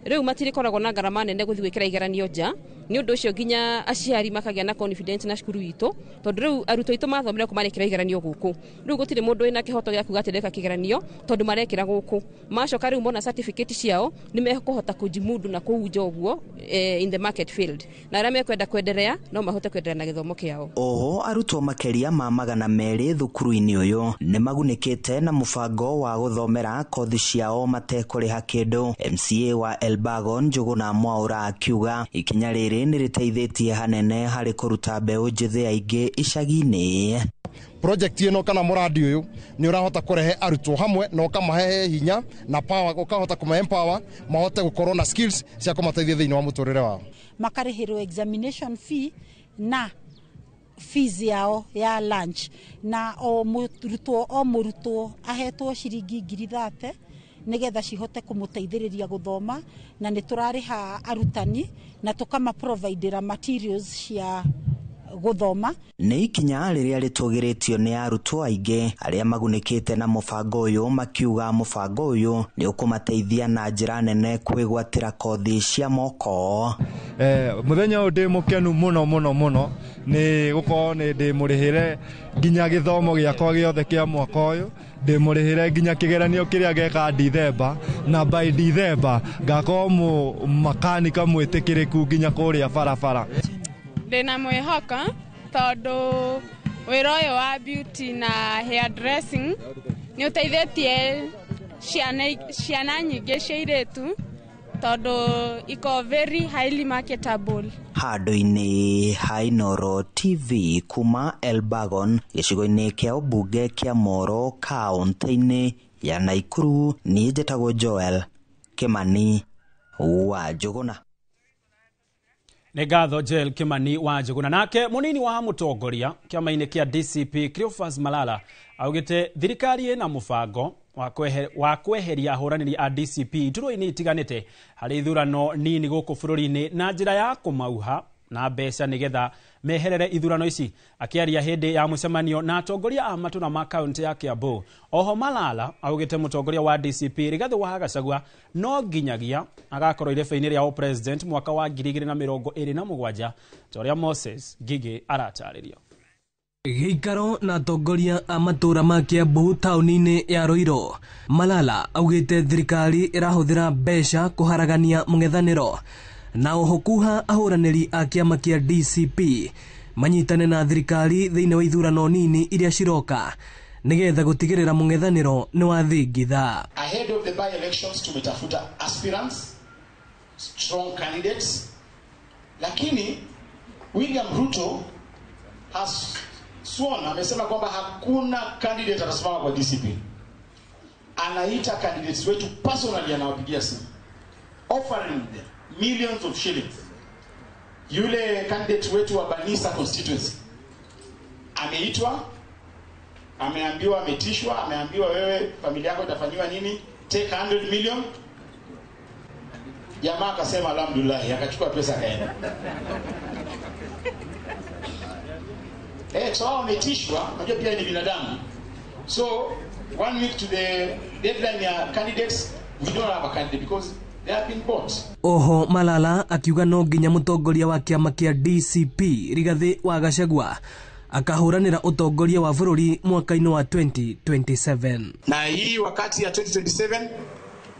rĩu matirĩkoragwo na ngarama nene gũthiĩ gwĩkĩra igeranio nja. Nĩ ũndũ ũcio nginya aciari makagĩa na confidence na cukuru itũ tondũ rĩu arutwo aitũ mathomera kũ marekĩra igeranio gũkũ. Rĩu gũtirĩ mũndũ wĩna kĩhoto gĩa kuga atĩ ndeka kĩgeranio tondũ marekĩra gũkũ. Macoka rĩu mona certificate ciao nĩ mekũhota kũjimudu na kũu nja ũguo in the market field, na arĩa mekwenda kwenderea no mahote kwenderea na gĩthomo kĩao. Oho arutwo makĩria ma 200 thukuru-inĩ ũyũ nĩ magunĩkĩte na mũbango wa gũthomera kothi ciao matekũrĩha kĩndũ. MCA wa Elbagon Njũgũna Mwaũra akiuga ikinya rĩrĩ nĩ rĩteithĩtie hanene harĩ kũruta mbeũ njĩthĩ aingĩ icagi-inĩ. Project ĩno kana mũradi ũyũ nĩ ũrahota kũrehe arutwo hamwe na ũkamahe hinya na power, ũkahota kũmahe empower mahote gũkorwo na skills cia kũmateithia thĩinĩ wa mũtũrĩre wao. Makarĩhĩrwo examination fee na fees yao ya lunch, na o mũrutwo ahetwo ciringi 30,000 nigetha cihote kũmũteithĩrĩria gũthoma, na nĩ tũrarĩha arutani na tũkama providera materials cia gũthoma. Nĩ ikinya rĩrĩa rĩtũgĩrĩtio nĩ arutwo aingĩ arĩa magunĩkĩte na mũbango ũyũ makiuga mũbango ũyũ nĩ ũkũmateithia na njĩra nene kwĩgwatĩra kothi cia moko. Mũthenya ũyũ ndĩ mũkenu mũno mũno mũno nĩ gũkorwo nĩ ndĩmũrĩhĩre nginya gĩthomo gĩakwa gĩothe kĩa mwaka ũyũ, ndĩmũrĩhĩre nginya kĩgeranio kĩrĩa geka Dithemba, na by Dithemba ngakorwo makanika mwĩtĩkĩrĩku nginya kũrĩa barabara. Ndĩna mwĩhoko tondũ wĩra ũyũ wa beauty na hair dressing nĩ ũteithĩtie ciana nyingĩ cia airĩtu tondũ iko very highly marketable. Handũ-inĩ ha Inooro TV kuma Elbagon gĩcigo-inĩ kĩa ũmbunge kĩa Moro kaunti-inĩ ya Naikuru, niĩ njĩtagwo Joel Kimani wa Njũgũna. Nĩ ngatho Joel Kimani wa Njũgũna. Nake mũnini wa mũtongoria kĩama-inĩ kĩa DCP Cleophas Malala augĩte thirikari ĩna mũbango wa kweheria ahũranĩri a DCP iturwa-inĩ itiganĩte harĩ ithurano nini gũkũ bũrũri-inĩ na njĩra ya kũmauha na mbeca nĩgetha meherere ithurano ici. Akĩaria hĩndĩ ya mũcemanio na atongoria a matũra ma kaunti ya Kiambu, oho Malala augĩte mũtongoria wa DCP Rigathĩ wa Gachagua no nginyagia agakorwo irebe-inĩ rĩa president mwaka wa 2027 ta ũrĩa Moses Ngigĩ aratarĩria. Gĩikaro na atongoria a matũra ma Kiambu taũni-inĩ ya Ruiru, Malala augĩte thirikari ĩrahũthĩra mbeca kũharagania mũng'ethanĩro na oho kuha ahũranĩri a kĩama kĩa DCP manyitane na thirikari thĩinĩ wa ithurano nini iria ciroka nĩgetha gũtigĩrĩra mũng'ethanĩro nĩ wathingitha. Ahead of the by-elections tumetafuta aspirants, strong candidates, lakini William Ruto has sworn, amesema kwamba hakuna candidate atasimama kwa DCP. Anaita candidates wetu personally, anawapigia simu offering them millions of shillings. Yule candidate wetu wa Banisa constituency ameitwa, ameambiwa, ametishwa, ameambiwa wewe familia yako itafanyiwa nini, take 100 million. Jamaa akasema alhamdulillah, akachukua pesa akaenda. So ametishwa, unajua pia ni binadamu. So 1 week to the deadline ya candidates, we don't have a candidate because they have been bought. Oho Malala akiuga no nginya mutongoria wa kiama kia DCP Rigathi wa Gachagua akahuranira utongoria wa bururi mwaka-inĩ wa 2027. Na hii wakati ya 2027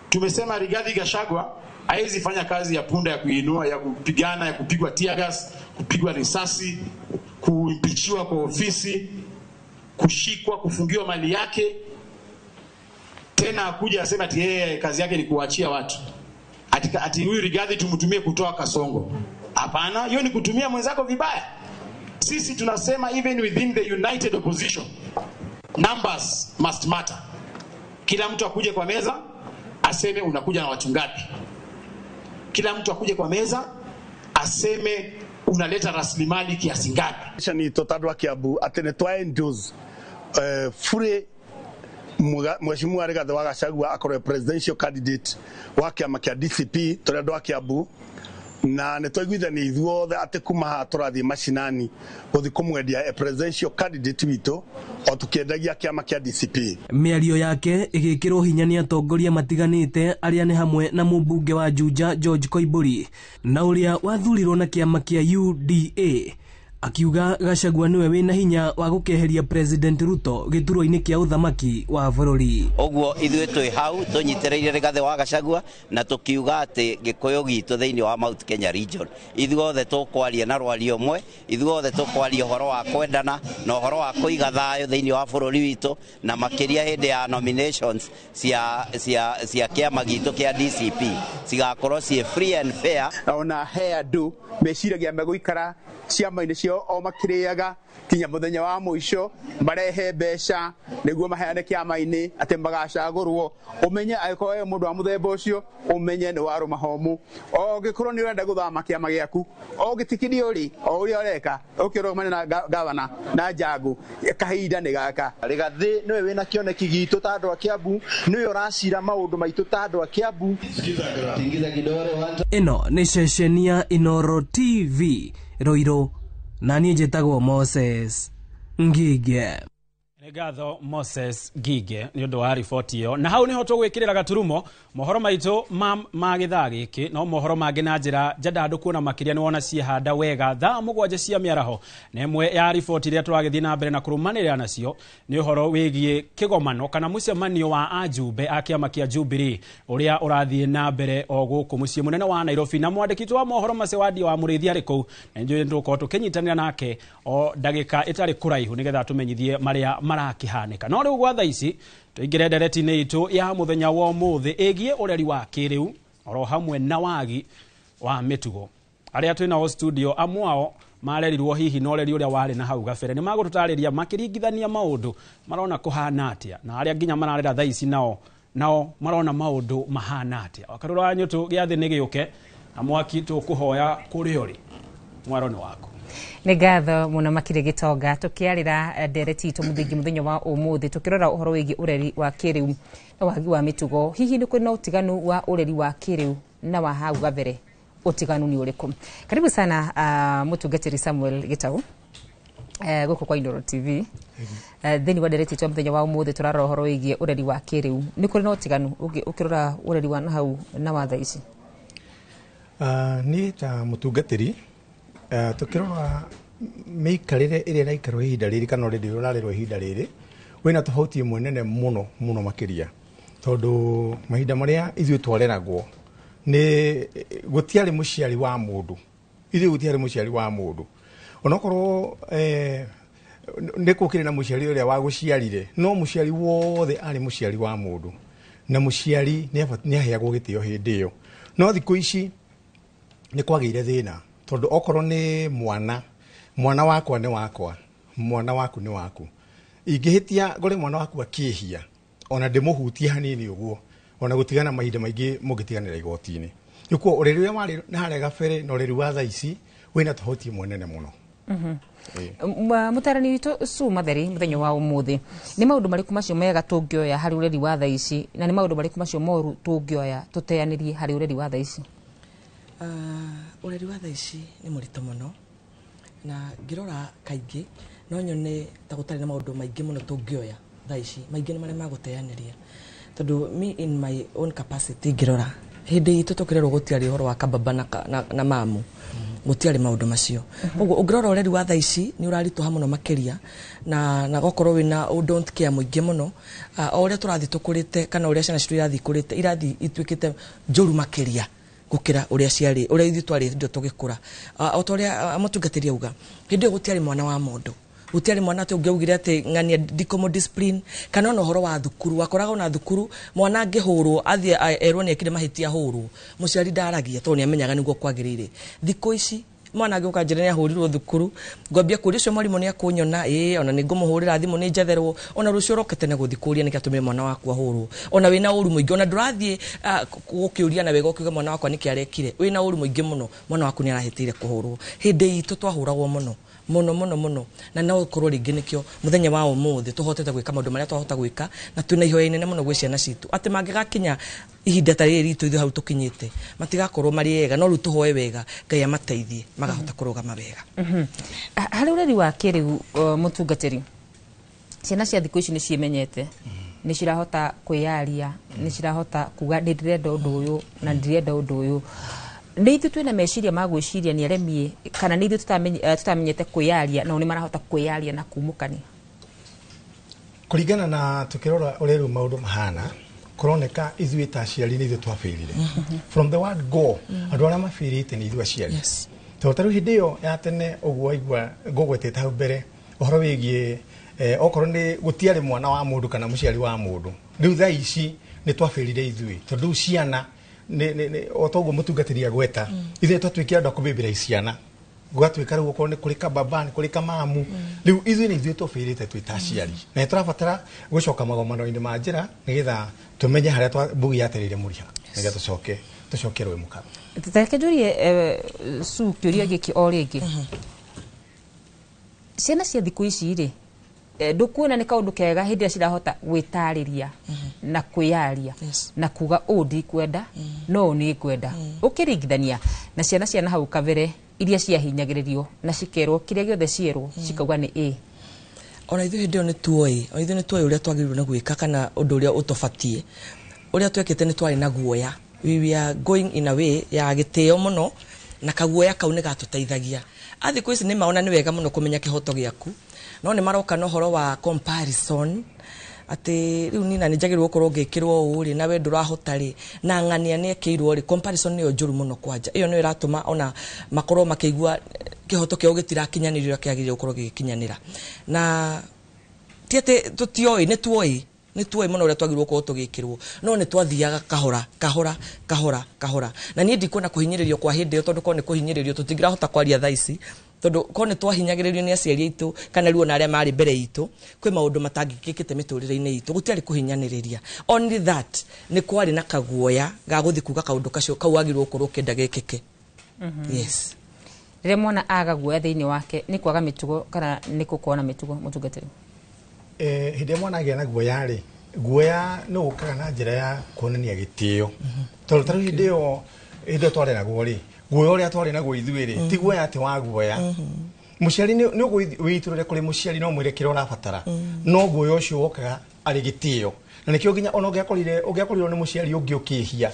tumesema Rigathi Gachagua haizi fanya kazi ya punda ya kuinua, ya kupigana, ya kupigwa tear gas, kupigwa risasi, kuimpichiwa kwa ofisi, kushikwa, kufungiwa mali yake. Tena akuja asema ati yeye kazi yake ni kuachia watu. Ati huyu Rigathi tumtumie kutoa Kasongo. Hapana, hiyo ni kutumia mwenzako vibaya. Sisi tunasema even within the united opposition, numbers must matter. Kila mtu akuje kwa meza aseme unakuja na watu ngapi. Kila mtu akuje kwa meza aseme unaleta rasilimali kiasi ngapi. Ni totadwa Kiambu ati ni twa endorse fure Mheshimiwa Rigathi wa Gachagua akorwe presidential candidate wa kiama kia DCP turi andu a Kiambu, na nĩ twaiguithania ithuothe atĩ kuma haha tũrathiĩ macinani gũthiĩ kũmwendia a presidential candidate witũ o tũkĩendagia kĩama kĩa DCP. Mĩario yake ĩgĩkĩrwo hinya nĩ atongoria matiganĩte arĩa nĩ hamwe na mũmbunge wa Juja George Koimburi na ũrĩa wathurirwo na kĩama kĩa UDA, akiuga Gachagua niwe wĩna hinya wa gũkeheria President Ruto gĩturwa-inĩ kĩa ũthamaki wa bũrũri. Ũguo ithuĩ twĩ hau tũnyitĩrĩire Rigathi wa Gachagua na tũkiuga atĩ Gĩkũyũ gitũ thĩinĩ wa Mount Kenya region ithuothe tũkwaria na rwario ũmwe, ithuothe tũkwaria ũhoro wa kwendana na ũhoro wa kũiga thayũ thĩinĩ wa bũrũri witũ, na makĩria hĩndĩ ya nominations cia kĩama gitũ kĩa DCP cigakorwo ciĩ free and fair. Ona he andũ meciragia megũikara ciama-inĩ ciao o makĩrĩaga kinya mũthenya wa mũico, marehe mbeca nĩguo maheane kĩama-inĩ atĩ magacagũrwo. Ũmenye angĩkorwo wĩ mũndũ wa mũthemba ũcio, ũmenye nĩ warũma homũ. O ũngĩkorwo nĩ ũrenda gũthama kĩama gĩaku, o ũngĩtikirio rĩ, o ũrĩa ũreka, ũkĩrũgamane na gavana na Njangu, kahinda nĩ gaka. Rigathi nĩwe wĩna kĩoneki gitũ ta andũ a Kiambu, nĩwe ũracira maũndũ maitũ ta andũ a Kiambu. Ĩno nĩ ceceni ya Inooro TV Ruiru, na niĩ njĩtagwo Moses Ngige. Nĩ ngatho Moses Ngige nĩ ũndũ wa riboti ĩyo. Na hau nĩho tũgwĩkĩrĩra gaturumo mohoro maitũ ma gĩthaa gĩkĩ, no mohoro mangĩ na njĩra njandandũku na makĩria nĩ wona ciehanda wega thaa 7 cia mĩaraho. Na ĩmwe ya riboti iria tũragĩthiĩ na mbere na kũrũmanĩrĩra nacio nĩ ũhoro wĩgiĩ kĩgomano kana mũcemanio wa ajumbe a kĩama kĩa Jubilee ũrĩa ũrathiĩ na mbere o gũkũ mũciĩ mũnene wa Nairobi, na mwandĩki wa mohoro macio Wandia wa Mũrĩithi arĩ kũu, na nĩnjũĩ nĩtũgũkorwo tũkĩnyitanĩra nake o ndagĩka ĩtarĩ kũraihu nĩgetha tũmenyithie marĩa marakihanĩka. No rĩu gwa thaa ici tũingĩre ndereti-inĩ itũ ya mũthenya wa ũmũthĩ ĩgiĩ ũreri wa kĩrĩu oro hamwe na wagi wa mĩtugo. Arĩa twĩ nao studio amwe ao marerirwo hihi na ũreri ũrĩa warĩ na hau gabere nĩ magũtũtarĩria makĩringithania maũndũ marona kũhana atĩa, na arĩa nginya mararera thaa ici nao marona maũndũ mahana atĩa. Wakarũra wa nyũtũ gĩathĩ nĩ gĩũke na mwaki tũkũhoya kũrĩa ũrĩ mwaro nĩ waku. Nĩ ngatho mũno makĩria Gĩtonga. Tũkĩarĩra ndereti itũ mũthingi mũthenya wa ũmũthĩ tũkĩrora ũhoro wĩgiĩ ũreri wa kĩrĩu na wagi wa mĩtugo. Hihi nĩ kũrĩ na ũtiganu wa ũreri wa kĩrĩu na wa hau gabere? Ũtiganu nĩ ũrĩkũ? Karibu sana mũtungatĩri Samuel Gĩtau gũkũ kwa Inooro TV. Thĩinĩ wa ndereti itũ ya mũthenya wa ũmũthĩ tũrarora ũhoro wĩgiĩ ũreri wa kĩrĩu. Nĩ kũrĩ na ũtiganu ũkĩrora ũreri wa nahau na wa thaa ici? Niĩ ta mũtungatĩri tukirora mĩikarĩre ĩrĩa ĩraikarwo ihinda rĩrĩ kana ũreri ũrĩa ũrarerwo ihinda rĩrĩ wĩna tofauti ĩmwe nene mũno mũno makĩria, tondũ mahinda marĩa ithuĩ twareragwo nĩ gũtiarĩ mũciari wa mũndũ, ithuĩ gũtiarĩ mũciari wa mũndũ, onokorwo nĩ gũkĩrĩ na mũciari ũrĩa wagũciarire, no mũciari wothe arĩ mũciari wa mũndũ, na mũciari nĩ aheagwo gĩtĩo hĩndĩ ĩyo. No thikũ ici nĩ kwagĩire thĩna, tondũ okorwo nĩ mwana wakwa nĩ wakwa, mwana waku nĩ waku, ingĩhĩtia ngore mwana waku akĩhia Ona ndĩmũhutie hanini ũguo, ona gũtigana mahinda maingĩ mũngĩtiganĩra igoti-inĩ. Nĩkuo ũreri ũrĩa warĩ na harĩa gabere na ũreri wa thaa ici wĩna tofauti ĩmwe nene mũno. Mũtarani witũ Sue Matheri, mũthenya wa ũmũthĩ nĩ maũndũ marĩkũ macio mega tũngĩoya harĩ ũreri wa thaa ici, na nĩ maũndũ marĩkũ macio moru tũngĩoya tũteanĩrie harĩ ũreri wa thaa ici? Ũreri wa thaa ici nĩ mũritũ mũno, na ngĩrora kaingĩ no nyone ta gũtarĩ na maũndũ maingĩ mũno tũngĩoya thaa ici. Maingĩ nĩ marĩa magũteanĩria, tondũ me in my own capacity ngĩrora hĩndĩ itũ tũkĩrerwo gũtiarĩ ũhoro wa kababa na mamu, gũtiarĩ maũndũ macio. Koguo ũngĩrora ũreri wa thaa ici nĩ ũraritũha mũno makĩria, na gokorwo wĩna don't care mũingĩ mũno. O ũrĩa tũrathiĩ tũkũrĩte kana ũrĩa ciana citũ irathiĩ ikũrĩte, irathiĩ ituĩkĩte njũru makĩria gũkĩra ũrĩa ciarĩ, ũrĩa ithuĩ twarĩ hĩndĩ ĩyo tũgĩkũra. O ta ũrĩa mũtungatĩri auga, hĩndĩ ĩyo gũtiarĩ mwana wa mũndũ, gũtiarĩ mwana atĩ ũngĩaugire atĩ ng'ania ndikũmũ discipline, kana ona ũhoro wa thukuru. Wakoraga ona thukuru mwana angĩhũrwo athiĩ erwo nĩ ekire mahĩtia ahũrwo, mũciari ndaragia tondũ nĩ amenyaga nĩguo kwagĩrĩire. Thikũ ici mwana angĩũka njĩra nĩ ahũrirwo thukuru, ngwambia kũria ũcio mwarimũ nĩ akũnyona, ĩĩ ona nĩ ngũmũhũrĩra thimũ nĩ njetherwo, ona rũciũ ũroke tene gũthiĩ kũria nĩkĩ atũmire mwana waku ahũrwo. Ona wĩna ũru mũingĩ, ona ndũrathiĩ gũkĩũria na wega ũkiuga mwana wakwa nĩkĩ arekire, wĩna ũru mũingĩ mũno, mwana waku nĩ arahĩtĩire kũhũrwo. Hĩndĩ itũ twahũragwo mũno mũno mũno mũno, na no ũkorwo rĩngĩ nĩkĩo mũthenya wa ũmũthĩ tũhotete gwĩka maũndũ marĩa twahota gwĩka, na twĩna ihoya inene mũno gwĩ ciana citũ atĩ mangĩgakinya ihinda ta rĩrĩ ritũ ithuĩ hau tũkinyĩte matigakorwo marĩ ega, no rĩu tũhoe wega Ngai amateithie makahota kũrũgama wega. Harĩ ũreri wa kĩrĩu, mũtungatĩri, ciana cia thikũ ici nĩ ciĩmenyete, nĩ cirahota kwĩyaria, nĩ cirahota kuga nĩ ndĩrenda ũndũ ũyũ na ndirenda ũndũ ũyũ. Nĩ ithuĩ twĩna meciria ma gwĩciria nĩ aremie, kana nĩ ithuĩ tutamenyete kwĩyaria nao nĩ marahota kwĩyaria na kumũkania? Kũringana na tukĩrora ũrĩa rĩu maũndũ mahana, kũroneka ithuĩ ta aciari nĩ ithuĩ twabĩrire. From the word go, andũ arĩa mabĩrĩte nĩ ithuĩ aciari. Tondũ ta rĩu hĩndĩ ĩyo ya tene ũguo waigua ngũgwetete hau mbere ũhoro wĩgiĩ okorwo nĩ gũtiarĩ mwana wa mũndũ kana mũciari wa mũndũ. Rĩu thaa ici nĩ twabĩrire ithuĩ, tondũ rĩu ciana o ta ũguo mũtungatĩri agweta, ithuĩ twatuĩkire andũ a kũbĩbĩra ciana, gũgatuĩka rĩu okorwo nĩ kũrĩ kababa nĩ kũrĩ kamamu, rĩu ithuĩ nĩ ithuĩ twabĩrĩte twĩ ta aciari, na nĩ tũrabatara gũcoka magomano-inĩ ma njĩra nĩgetha tũmenye harĩa mbugi yatereire mũriha, nĩgetha tũcoke rũĩ mũkaro. Reke njũrie Sue kĩũria gĩkĩ o rĩngĩ. Ciana cia thikũ ici rĩ, ndũkuona nĩ kaũndũ kega hĩndĩ ĩrĩa cirahota gwĩtarĩria na kwĩyaria na kuga ũũ ndikwenda no ũũ nĩ ngwenda, ũkĩringithania na ciana cia nahau kabere iria ciahinyagĩrĩrio na cikerwo kĩrĩa gĩothe cierwo cikauga nĩ ĩ? Ona ithuĩ hĩndĩ ĩyo nĩ tuoĩ, ona ithuĩ nĩ tuoĩ ũrĩa twagĩrĩirwo nĩ gwĩka kana ũndũ ũrĩa ũtũbatiĩ. Ũrĩa twekĩte nĩ twarĩ na guoya, we are going in a way ya gĩtĩo mũno, na kaguoya kau nĩ gatũteithagia. A thikũ ici nĩ maona nĩ wega mũno kũmenya kĩhoto gĩaku, no nĩ maroka na ũhoro wa comparison atĩ rĩu nina nĩ njagĩrĩirwo gũkorwo ngĩkĩrwo ũũ rĩ, na we ndũrahota rĩ, na ng'ania nĩ ekĩirwo rĩ. Comparison nĩyo njũru mũno kwanja, ĩyo nĩyo ĩratũma ona makorwo makĩigua kĩhoto kĩao gĩtirakinyanĩrio ũrĩa kĩagĩrĩire gũkorwo gĩgĩkinyanĩra. Na ti atĩ tũtioĩ, nĩ tuoĩ, nĩ tuoĩ mũno ũrĩa twagĩrĩirwo gũkorwo tũgĩkĩrwo, no nĩ twathiaga kahora kahora kahora kahora. Na niĩ ndikuona kũhinyĩrĩrio kwa hĩndĩ ĩyo, tondũ korwo nĩ kũhinyĩrĩrio tũtingĩrahota kwaria thaa ici, tondũ korwo nĩ twahinyagĩrĩrio nĩ aciari aitũ kana rĩu ona arĩa marĩ mbere itũ, kwĩ maũndũ matangĩkĩkĩte mĩtũrĩre-inĩ itũ, gũtiarĩ kũhinyanĩrĩria. Only that nĩ kwarĩ na kaguoya ga gũthiĩ kuga kaũndũ kacio kau wagĩrĩirwo gũkorwo ũkĩenda gekĩke. Yes. Rĩrĩa mwana aga guoya thĩinĩ wake nĩ kwaga mĩtugo kana nĩ gũkorwo na mĩtugo, mũtungatĩri? Hĩndĩ ĩrĩa mwana agĩa na guoya rĩ, guoya nĩ ũkaga na njĩra ya kuonania gĩtĩo. Tondũ ta rĩu hĩndĩ ĩyo twareragwo rĩ, guoya ũrĩa twarĩ naguo ithuĩ rĩ, ti guoya atĩ wa guoya. Mũciari nĩ ũgwĩitũrũre kũrĩ mũciari no mwĩre kĩrĩa ũrabatara, no guoya ũcio wokaga arĩ gĩtĩo. Na nĩkĩo nginya ona ũngĩakorirwo nĩ mũciari ũngĩ ũkĩhia,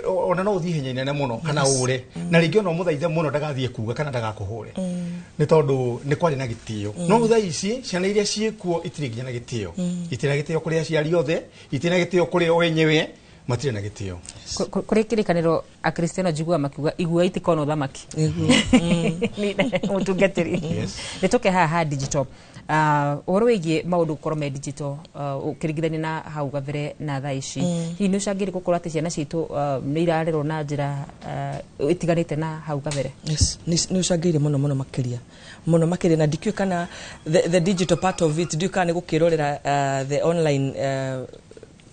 ona no ũthiĩ ihenya inene mũno kana ũre, na rĩngĩ ona ũmũthaithe mũno ndagathiĩ kuga kana ndagakũhũre, nĩ tondũ nĩ kwarĩ na gĩtĩo. No thaa ici ciana iria ciĩkuo itirĩ nginya na gĩtĩo, itirĩ na gĩtĩo kũrĩ aciari othe, itirĩ na gĩtĩo kũrĩ o enyewe, matirĩ na gĩtĩo. Kũrĩ kĩrĩkanĩro akristiano njiguaga makiuga igua itikona ũthamaki. Mũtungatĩri, nĩ tũke haha ha digital. Ũhoro wĩgiĩ maũndũ gũkorwo me digital, ũkĩringithania na hau gabere na thaa ici, hihi nĩ ũcangĩire gũkorwo atĩ ciana citũ nĩ irarerwo na njĩra ĩtiganĩte na hau kabere? Yes, nĩ ũcangĩire mũno mũno makĩria, mũno makĩria, na ndikĩũĩ kana the digital part of it, ndiũĩ kana nĩ gũkĩrorera the online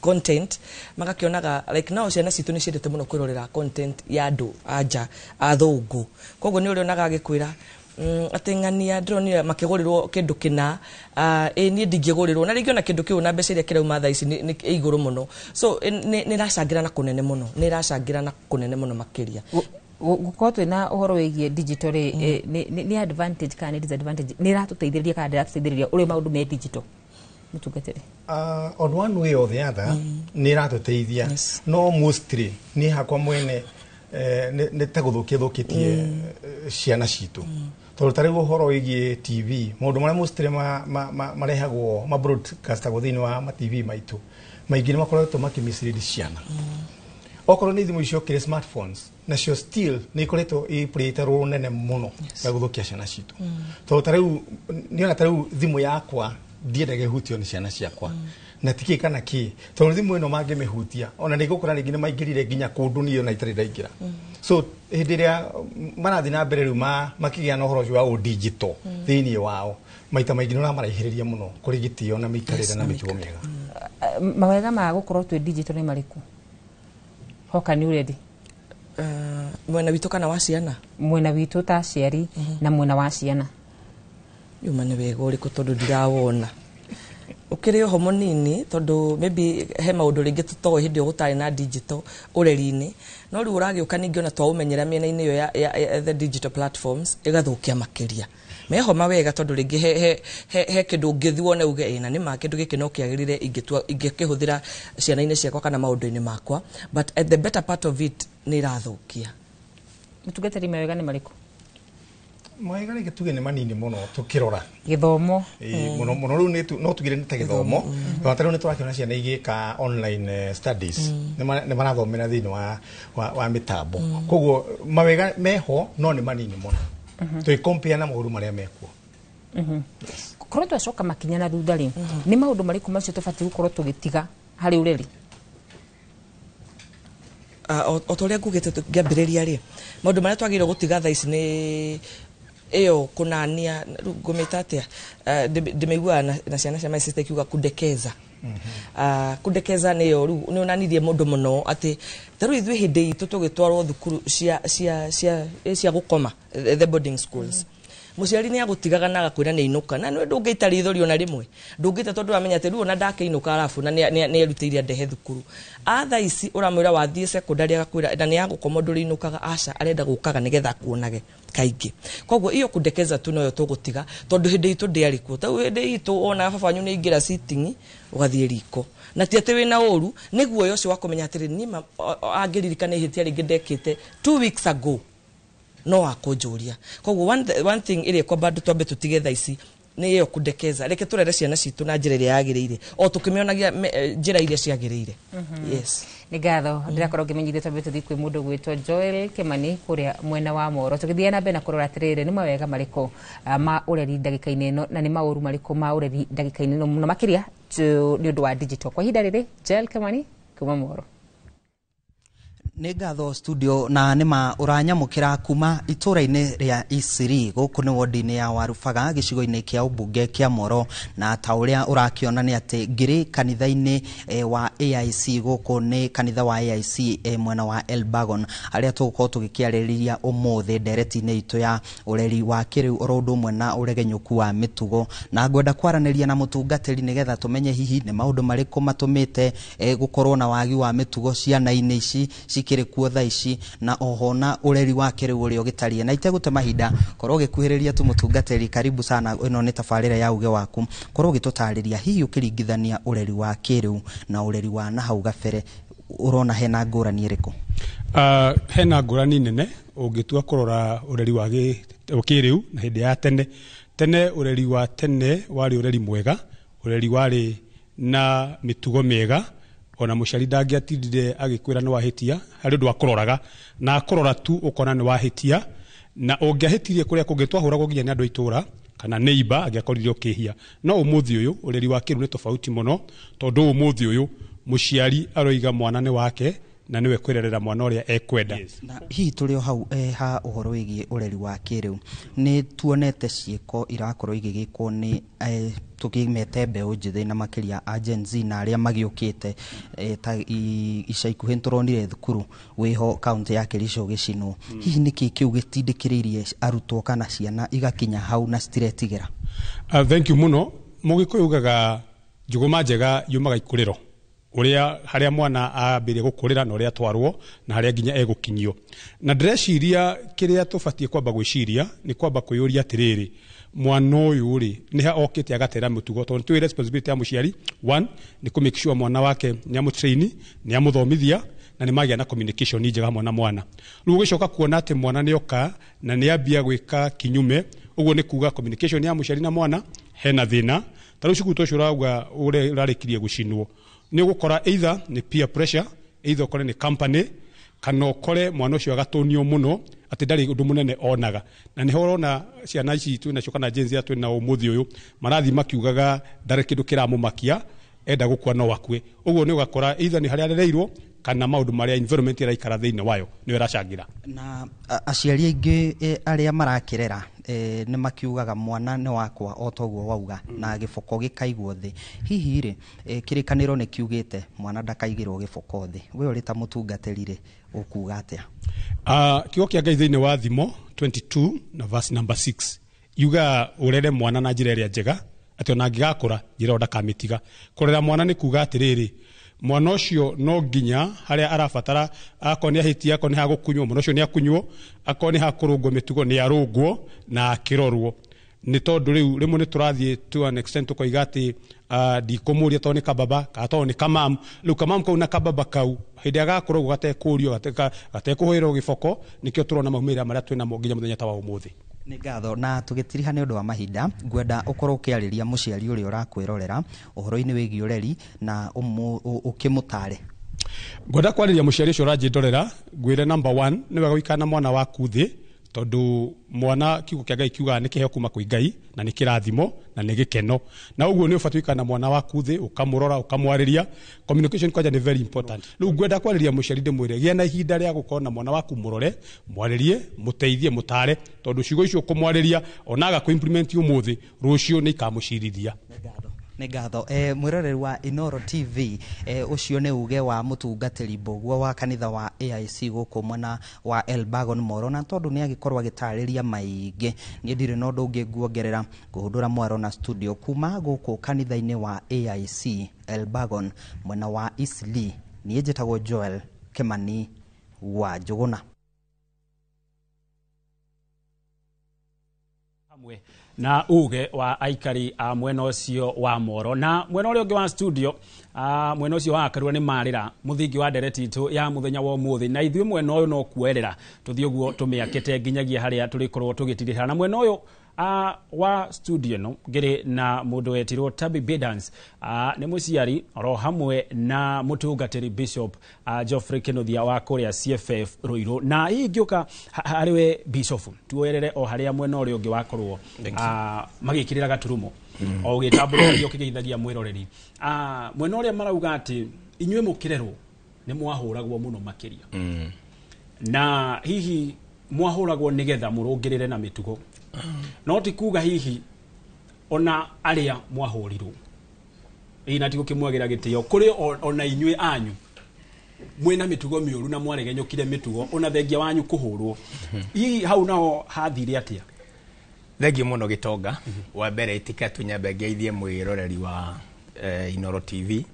content magakĩonaga. Like now ciana citũ nĩ ciendete mũno kwĩrorera content ya andũ anja athũngũ, koguo nĩ ũrĩonaga agĩkwĩra atĩ ng'ania ndĩronire makĩgũrĩrwo kĩndũ kĩna, ĩ niĩ ndingĩgũrĩrwo, na rĩngĩ ona kĩndũ kĩu na mbeca iria kĩrauma thaa ici nĩ ĩ igũrũ mũno. So nĩ ĩracangĩra na kũnene mũno, nĩ ĩracangĩra na kũnene mũno makĩria. Gũkorwo twĩna ũhoro wĩgiĩ digital rĩ, nĩ advantage kana nĩ disadvantage? Nĩ ĩratũteithĩrĩria kana ndĩratũteithĩrĩria ũrĩa maũndũ me digital, mũtungatĩri? On one way or the other, nĩ ĩratũteithia, no mostly niĩ hakwa mwene nĩ ta gũthũkia thũkĩtie ciana citũ, tondũ ta rĩu ũhoro wĩgiĩ TV, maũndũ marĩa mostly marehagwo ma broadcastagwo thĩinĩ wa ma TV maitũ maingĩ nĩ makoretwo makĩmislead ciana. Okorwo nĩ thimũ icio kĩrĩ smartphones nacio, still nĩ ikoretwo iplayĩte role nene mũno ya gũthũkia ciana citũ, tondũ ta rĩu nĩona ta rĩu thimũ yakwa ndiendaga ĩhutio nĩ ciana ciakwa na ti kĩ kana kĩ, tondũ thimũ ĩno mangĩmĩhutia ona nĩ gũkora rĩngĩ nĩ maingĩrire nginya kũndũ niĩ ona itarĩ ndaingĩra. So hĩndĩ ĩrĩa marathiĩ na mbere rĩu makĩgĩa na ũhoro ũcio wa ũdigital thĩinĩ wao, maita maingĩ nĩ ũramaraihĩrĩria mũno kũrĩ gĩtĩo na mĩikarĩre na mĩtugo mĩega. Mawega ma gũkorwo twĩ digital nĩ marĩkũ? Hoka nĩ ũrendi. Mwena witũ kana wa ciana? Mwena witũ ta aciari na mwena wa ciana. Yuma nĩ wega ũrĩkũ? Tondũ ndirawona ũkĩrĩ oho mũnini, tondũ maybe he maũndũ rĩngĩ tũtoĩ hĩndĩ ĩyo gũtarĩ na digital ũreri-inĩ, no rĩu ũragĩũka ningĩ ona twaũmenyera mĩena-inĩ ĩyo ya the digital platforms ĩgathũkia makĩria meho mawega, tondũ rĩngĩ he kĩndũ ũngĩthiĩ wone uge ĩna nĩ ma kĩndũ gĩkĩ no kĩagĩrĩre ingĩtua ingĩkĩhũthĩra ciana-inĩ ciakwa kana maũndũ-inĩ makwa, but at the better part of it nĩ ĩrathũkia. Mũtungatĩri, mawega nĩ marĩkũ? Mawega rĩngĩ tuge nĩ manini mũno tũkĩrora gĩthomo. Ĩĩ, mũno mũno rĩu no tugire nĩ ta gĩthomo, tondũ ta rĩu nĩ tũrakĩona ciana igĩka online studies, nĩ marathomera thĩinĩ wa mĩtambo, koguo mawega meho no nĩ manini mũno tũgĩ compare na maũru marĩa mekuo. Korwo twacoka makinya na thutha rĩ, nĩ maũndũ marĩkũ macio tũbatiĩ gũkorwo tũgĩtiga harĩ ũreri? O ta ũrĩa ngugĩte ngĩambĩrĩria rĩ, maũndũ marĩa twagĩrĩirwo gũtiga thaa ici nĩ ĩyo kũnania, rĩu ngũmĩta atĩa? Ndĩmĩiguaga na ciana cia my sister ikiuga kundekeza. Kundekeza nĩyo rĩu nĩ ũnanirie mũndũ mũno, atĩ ta rĩu ithuĩ hĩndĩ itũ tũgĩtwarwo thukuru cia gũkoma, the boarding schools, mũciari nĩ agũtigaga na agakwĩra nĩ inũka, na nĩ ndũngĩita rĩithori ona rĩmwe, ndũngĩita, tondũ ũramenya atĩ rĩu ona ndakĩinũka arabu na nĩ erutĩire andehe thukuru. A thaa ici ũramwĩra wathiĩ secondary, agakwĩra na nĩ yagũkoma ndũrĩinũkaga, aca, arenda gũkaga nĩgetha akuonage kaingĩ. Koguo iyo kundekeza tu noyo tũgũtiga, tondũ hĩndĩ itũ ndĩarĩ kuo. Tau hĩndĩ itũ ona baba wanyu nĩ aingĩra sitting ũgathiĩ riko, na ti atĩ wĩna ũru, nĩ guoya ũcio wa kũmenya atĩrĩ niĩ angĩririkana ihĩtia rĩngĩ ndekĩte 2 weeks ago no akũnjũria. Koguo one thing ĩrĩa kwamba andũ twambe tũtige thaa ici nĩ ĩyo kundekeza. Reke tũrere ciana citũ na njĩra ĩrĩa yagĩrĩire, o tũkĩmĩonagia njĩra iria ciagĩrĩire. Yes. Nĩ ngatho. Ndĩrakorwo ngĩmenyithia twambe tũthiĩ kwĩ mũndũ gwĩtwo Joel Kimani kũrĩa mwena wa Moro, tũgĩthiĩ na mbere na kũrora atĩrĩrĩ, nĩ mawega marĩkũ ma ũreri ndagĩka-inĩ ĩno na nĩ maũru marĩkũ ma ũreri ndagĩka-inĩ ĩno, mũno makĩria nĩ ũndũ wa digital. Kwa ihinda rĩrĩ, Joel Kimani kuma Moro. Nĩ ngatho studio, na nĩma ũranyamũkĩra kuma itũra-inĩ rĩa Isiri, gũkũ nĩ wodi-inĩ ya Warubaga, gĩcigo-inĩ kĩa ũmbunge kĩa Moro, na ta ũrĩa ũrakĩona nĩ atĩ ngĩrĩ kanitha-inĩ wa AIC. Gũkũ nĩ kanitha wa AIC mwena wa Elbagon, harĩa tũgũkorwo tũgĩkĩarĩrĩria ũmũthĩ ndereti-inĩ itũ ya ũreri wa kĩrĩu oro ũndũ ũmwe na ũregenyũku wa mĩtugo, na ngwenda kwaranĩria na mũtungatĩri nĩgetha tũmenye hihi nĩ maũndũ marĩkũ matũmĩte gũkorwo na wagi wa mĩtugo ciana-inĩ ici cikĩrĩ kuo thaa ici, na oho na ũreri wa kĩrĩu ũrĩa ũgĩtariĩ. Na itegũte mahinda, korwo ũgĩkuhĩrĩria tu. Mũtungatĩri, karibu sana. Ĩno nĩ tabarĩra ya uge waku. Korwo ũgĩtũtarĩria hihi ũkĩringithania ũreri wa kĩrĩu na ũreri wa na hau gabere, ũrona hena ngũrani ĩrĩkũ? Hena ngũrani nene ũngĩtua kũrora ũreri wa kĩrĩu na hĩndĩ ya tene. Tene, ũreri wa tene warĩ ũreri mwega, ũreri warĩ na mĩtugo mĩega. Ona mũciari ndangĩatindire agĩkwĩra nĩ wahĩtia, harĩ ũndũ akũroraga na akũrora tu ũkona nĩ wahĩtia, na ũngĩahĩtirie kũrĩa kũngĩ twahũragwo nginya nĩ andũ a itũra. Kana neighbor angĩakorirwo ũkĩhia. No ũmũthĩ ũyũ ũreri wa kĩrĩu nĩ tofauti mũno, tondũ ũmũthĩ ũyũ mũciari aroiga mwana nĩ wake na nĩwe kwĩrerera mwana ũrĩa ekwenda. Na hihi tũrĩ o hau ha ũhoro wĩgiĩ ũreri wa kĩrĩu, nĩ tuonete ciĩko irakorwo igĩgĩkwo nĩ tũkĩmete mbeũ njĩthĩ na makĩria a Gen Z na arĩa magĩũkĩte, ta ica ikuhĩ nĩtũronire thukuru wĩho kaũntĩ ya Kericho gĩcinwo. Hihi nĩkĩ kĩu gĩtindĩkĩrĩirie arutwo kana ciana igakinya hau na citiretigĩra? Thank you mũno. Mũgĩkũyũ ugaga njũgũma njega yumaga ikũrĩro, ũrĩa harĩa mwana ambĩrĩria gũkũrĩra na ũrĩa atwarwo na harĩa nginya egũkinyio. Na ndĩreciria kĩrĩa tũbatiĩ kwamba gwĩciria nĩ kwamba kwĩyũria atĩrĩrĩ, mwana ũyũ rĩ nĩ ha okĩte agatera mũtugo, tondũ nĩtũĩ responsibility ya mũciari one nĩ kũ make sure mwana wake nĩ amũtrain, nĩ amũthomithia na nĩ magĩa na communication njega hamwe na mwana. Rĩu ũgĩcoka kuona atĩ mwana nĩ oka na nĩ ambia gwĩka kinyume, ũguo nĩ kuga communication ya mũciari na mwana hena thĩna. Ta rĩu cukuru ta ũcio ũrauga ũrĩa ũrarĩkirie gũcinwo, nĩ ũgũkora either nĩ peer pressure, either ũkore nĩ company, kana ũkore mwana ũcio agatũnio mũno atĩ ndarĩ ũndũ mũnene onaga. Na nĩho ũrona ciana ici twĩ nacio kana Gen Z twĩ nao ũmũthĩ ũyũ marathiĩ makiugaga ndarĩ kĩndũ kĩramũmakia, enda gũkua no akue. Ũguo nĩ ũgakora either nĩ harĩa arereirwo kana maũndũ marĩa environment ĩraikara thĩinĩ wayo nĩyo ĩracangĩra. Na aciari aingĩ arĩa marakĩrera nĩ makiugaga mwana nĩ wakwa o toguo wauga, na gĩboko gĩkaigwo thĩ. Hihi rĩ, kĩrĩkanĩro nĩ kiugĩte mwana ndakaigĩrwo gĩboko thĩ, we ũrĩ ta mũtungatĩri rĩ, ũkuga atĩa? Kiugo kĩa Ngai thĩinĩ wa Thimo 22 na verse number 6 yuga ũrere mwana na njĩra ĩrĩa njega, atĩ ona angĩgakũra njĩra ĩyo ndakamĩtiga. Kũrera mwana nĩ kuga atĩrĩrĩ, mwana ũcio no nginya harĩa arabatara, akorwo nĩ ahĩtia, akorwo nĩ hagũkunywo, mwana ũcio nĩ akunywo, akorwo nĩ hakũrũngwo mĩtugo nĩ arũngwo na akĩrorwo. Nĩ tondũ rĩu rĩmwe nĩ tũrathiĩ to an extent tũkoiga atĩ ndikũmũria tondũ nĩ kababa kana tondũ nĩ kamamu. Rĩu kamamu kau na kababa kau hĩndĩ ĩrĩa gakũra ũguo gatekũrio, gatekũhũrĩrwo gĩboko, nĩkĩo tũrona maumĩrĩra marĩa twĩnamo nginya mũthenya ta wa ũmũthĩ. Nĩ ngatho. Na tũgĩtiriha nĩ ũndũ wa mahinda, ngwenda ũkorwo ũkĩarĩria mũciari ũrĩa ũrakwĩrorera ũhoro-inĩ wĩgiĩ ũreri na ũkĩmũtare. Ngwenda kwarĩria mũciari ũcio ũranjĩndorera, ngwĩre number 1 nĩ wega gũikara na mwana waku thĩ, tondũ mwana kiugo kĩa Ngai kiugaga nĩ kĩheo kuma kwĩ Ngai na nĩ kĩrathimo na nĩ gĩkeno, na ũguo nĩ ũbatiĩ gũikara na mwana waku thĩ, ũkamũrora, ũkamwarĩria. Communication kwanja nĩ very important. Rĩu ngwenda kwarĩria mũciari ndĩmwĩre gĩa na ihinda rĩa gũkorwo na mwana waku, mũrore, mwarĩrie, mũteithie, mũtare, tondũ ciugo icio ũkũmwarĩria ona aga kũ implement ũmũthĩ, rũciũ nĩ ikamũcirithia. Nĩ ngatho. Mwĩroreri wa Inoro TV, ũcio nĩ uge wa mũtungatĩri Mbũgua wa kanitha wa AIC gũkũ mwena wa Elbagon Moro, na tondũ nĩ agĩkorwo agĩtarĩria maingĩ, niĩ ndirĩ na ũndũ ũngĩ nguongerera. Ngũhũndũra mwaro na studio kuma gũkũ kanitha-inĩ wa AIC Elbagon mwena wa Eastleigh. Niĩ njĩtagwo Joel Kimani wa Njũgũna. Hamwe na uge wa aikari a mwena ũcio wa Moro na mwena ũrĩa ũngĩ wa studio, mwena ũcio wa Karua nĩ marĩra mũthingi wa ndereti itũ ya mũthenya wa ũmũthĩ, na ithuĩ mwena ũyũ no kuoerera tũthiĩ ũguo tũmĩakĩte nginyagia harĩa tũrĩkorwo tũgĩtirĩha. Na mwena ũyũ wa studio ĩno ngĩrĩ na mũndũ wetirwo Tabi Bidans, nĩ mũciari oro hamwe na mũtungatĩri Bishop Geoffrey Kinuthia wa kũrĩa CFF Ruiru. Na hihi ngĩũka harĩ we Bishop, tuoerere o harĩa mwena ũrĩa ũngĩ wakorwo magĩkĩrĩra gaturumo o ũgĩtambũrũkagia ũkĩgeithagia mwĩroreri, mwena ũrĩa marauga atĩ inyuĩ mũkĩrerwo nĩ mwahũragwo mũno makĩria, na hihi mwahũragwo nĩgetha mũrũngĩrĩre na mĩtugo, no ti kuga hihi ona arĩa mwahũrirwo hihi na ti gũkĩmwagĩra gĩtĩo, kũrĩ ona inyuĩ anyu mwĩna mĩtugo mĩũru na mwaregenyũkire mĩtugo ona thengia wanyu kũhũrwo, hihi hau naho hathire atĩa? Thengiũ mũno Gĩtonga. Wa mbere ĩtĩka tũnyambe ngeithie mwĩroreri wa Inoro TV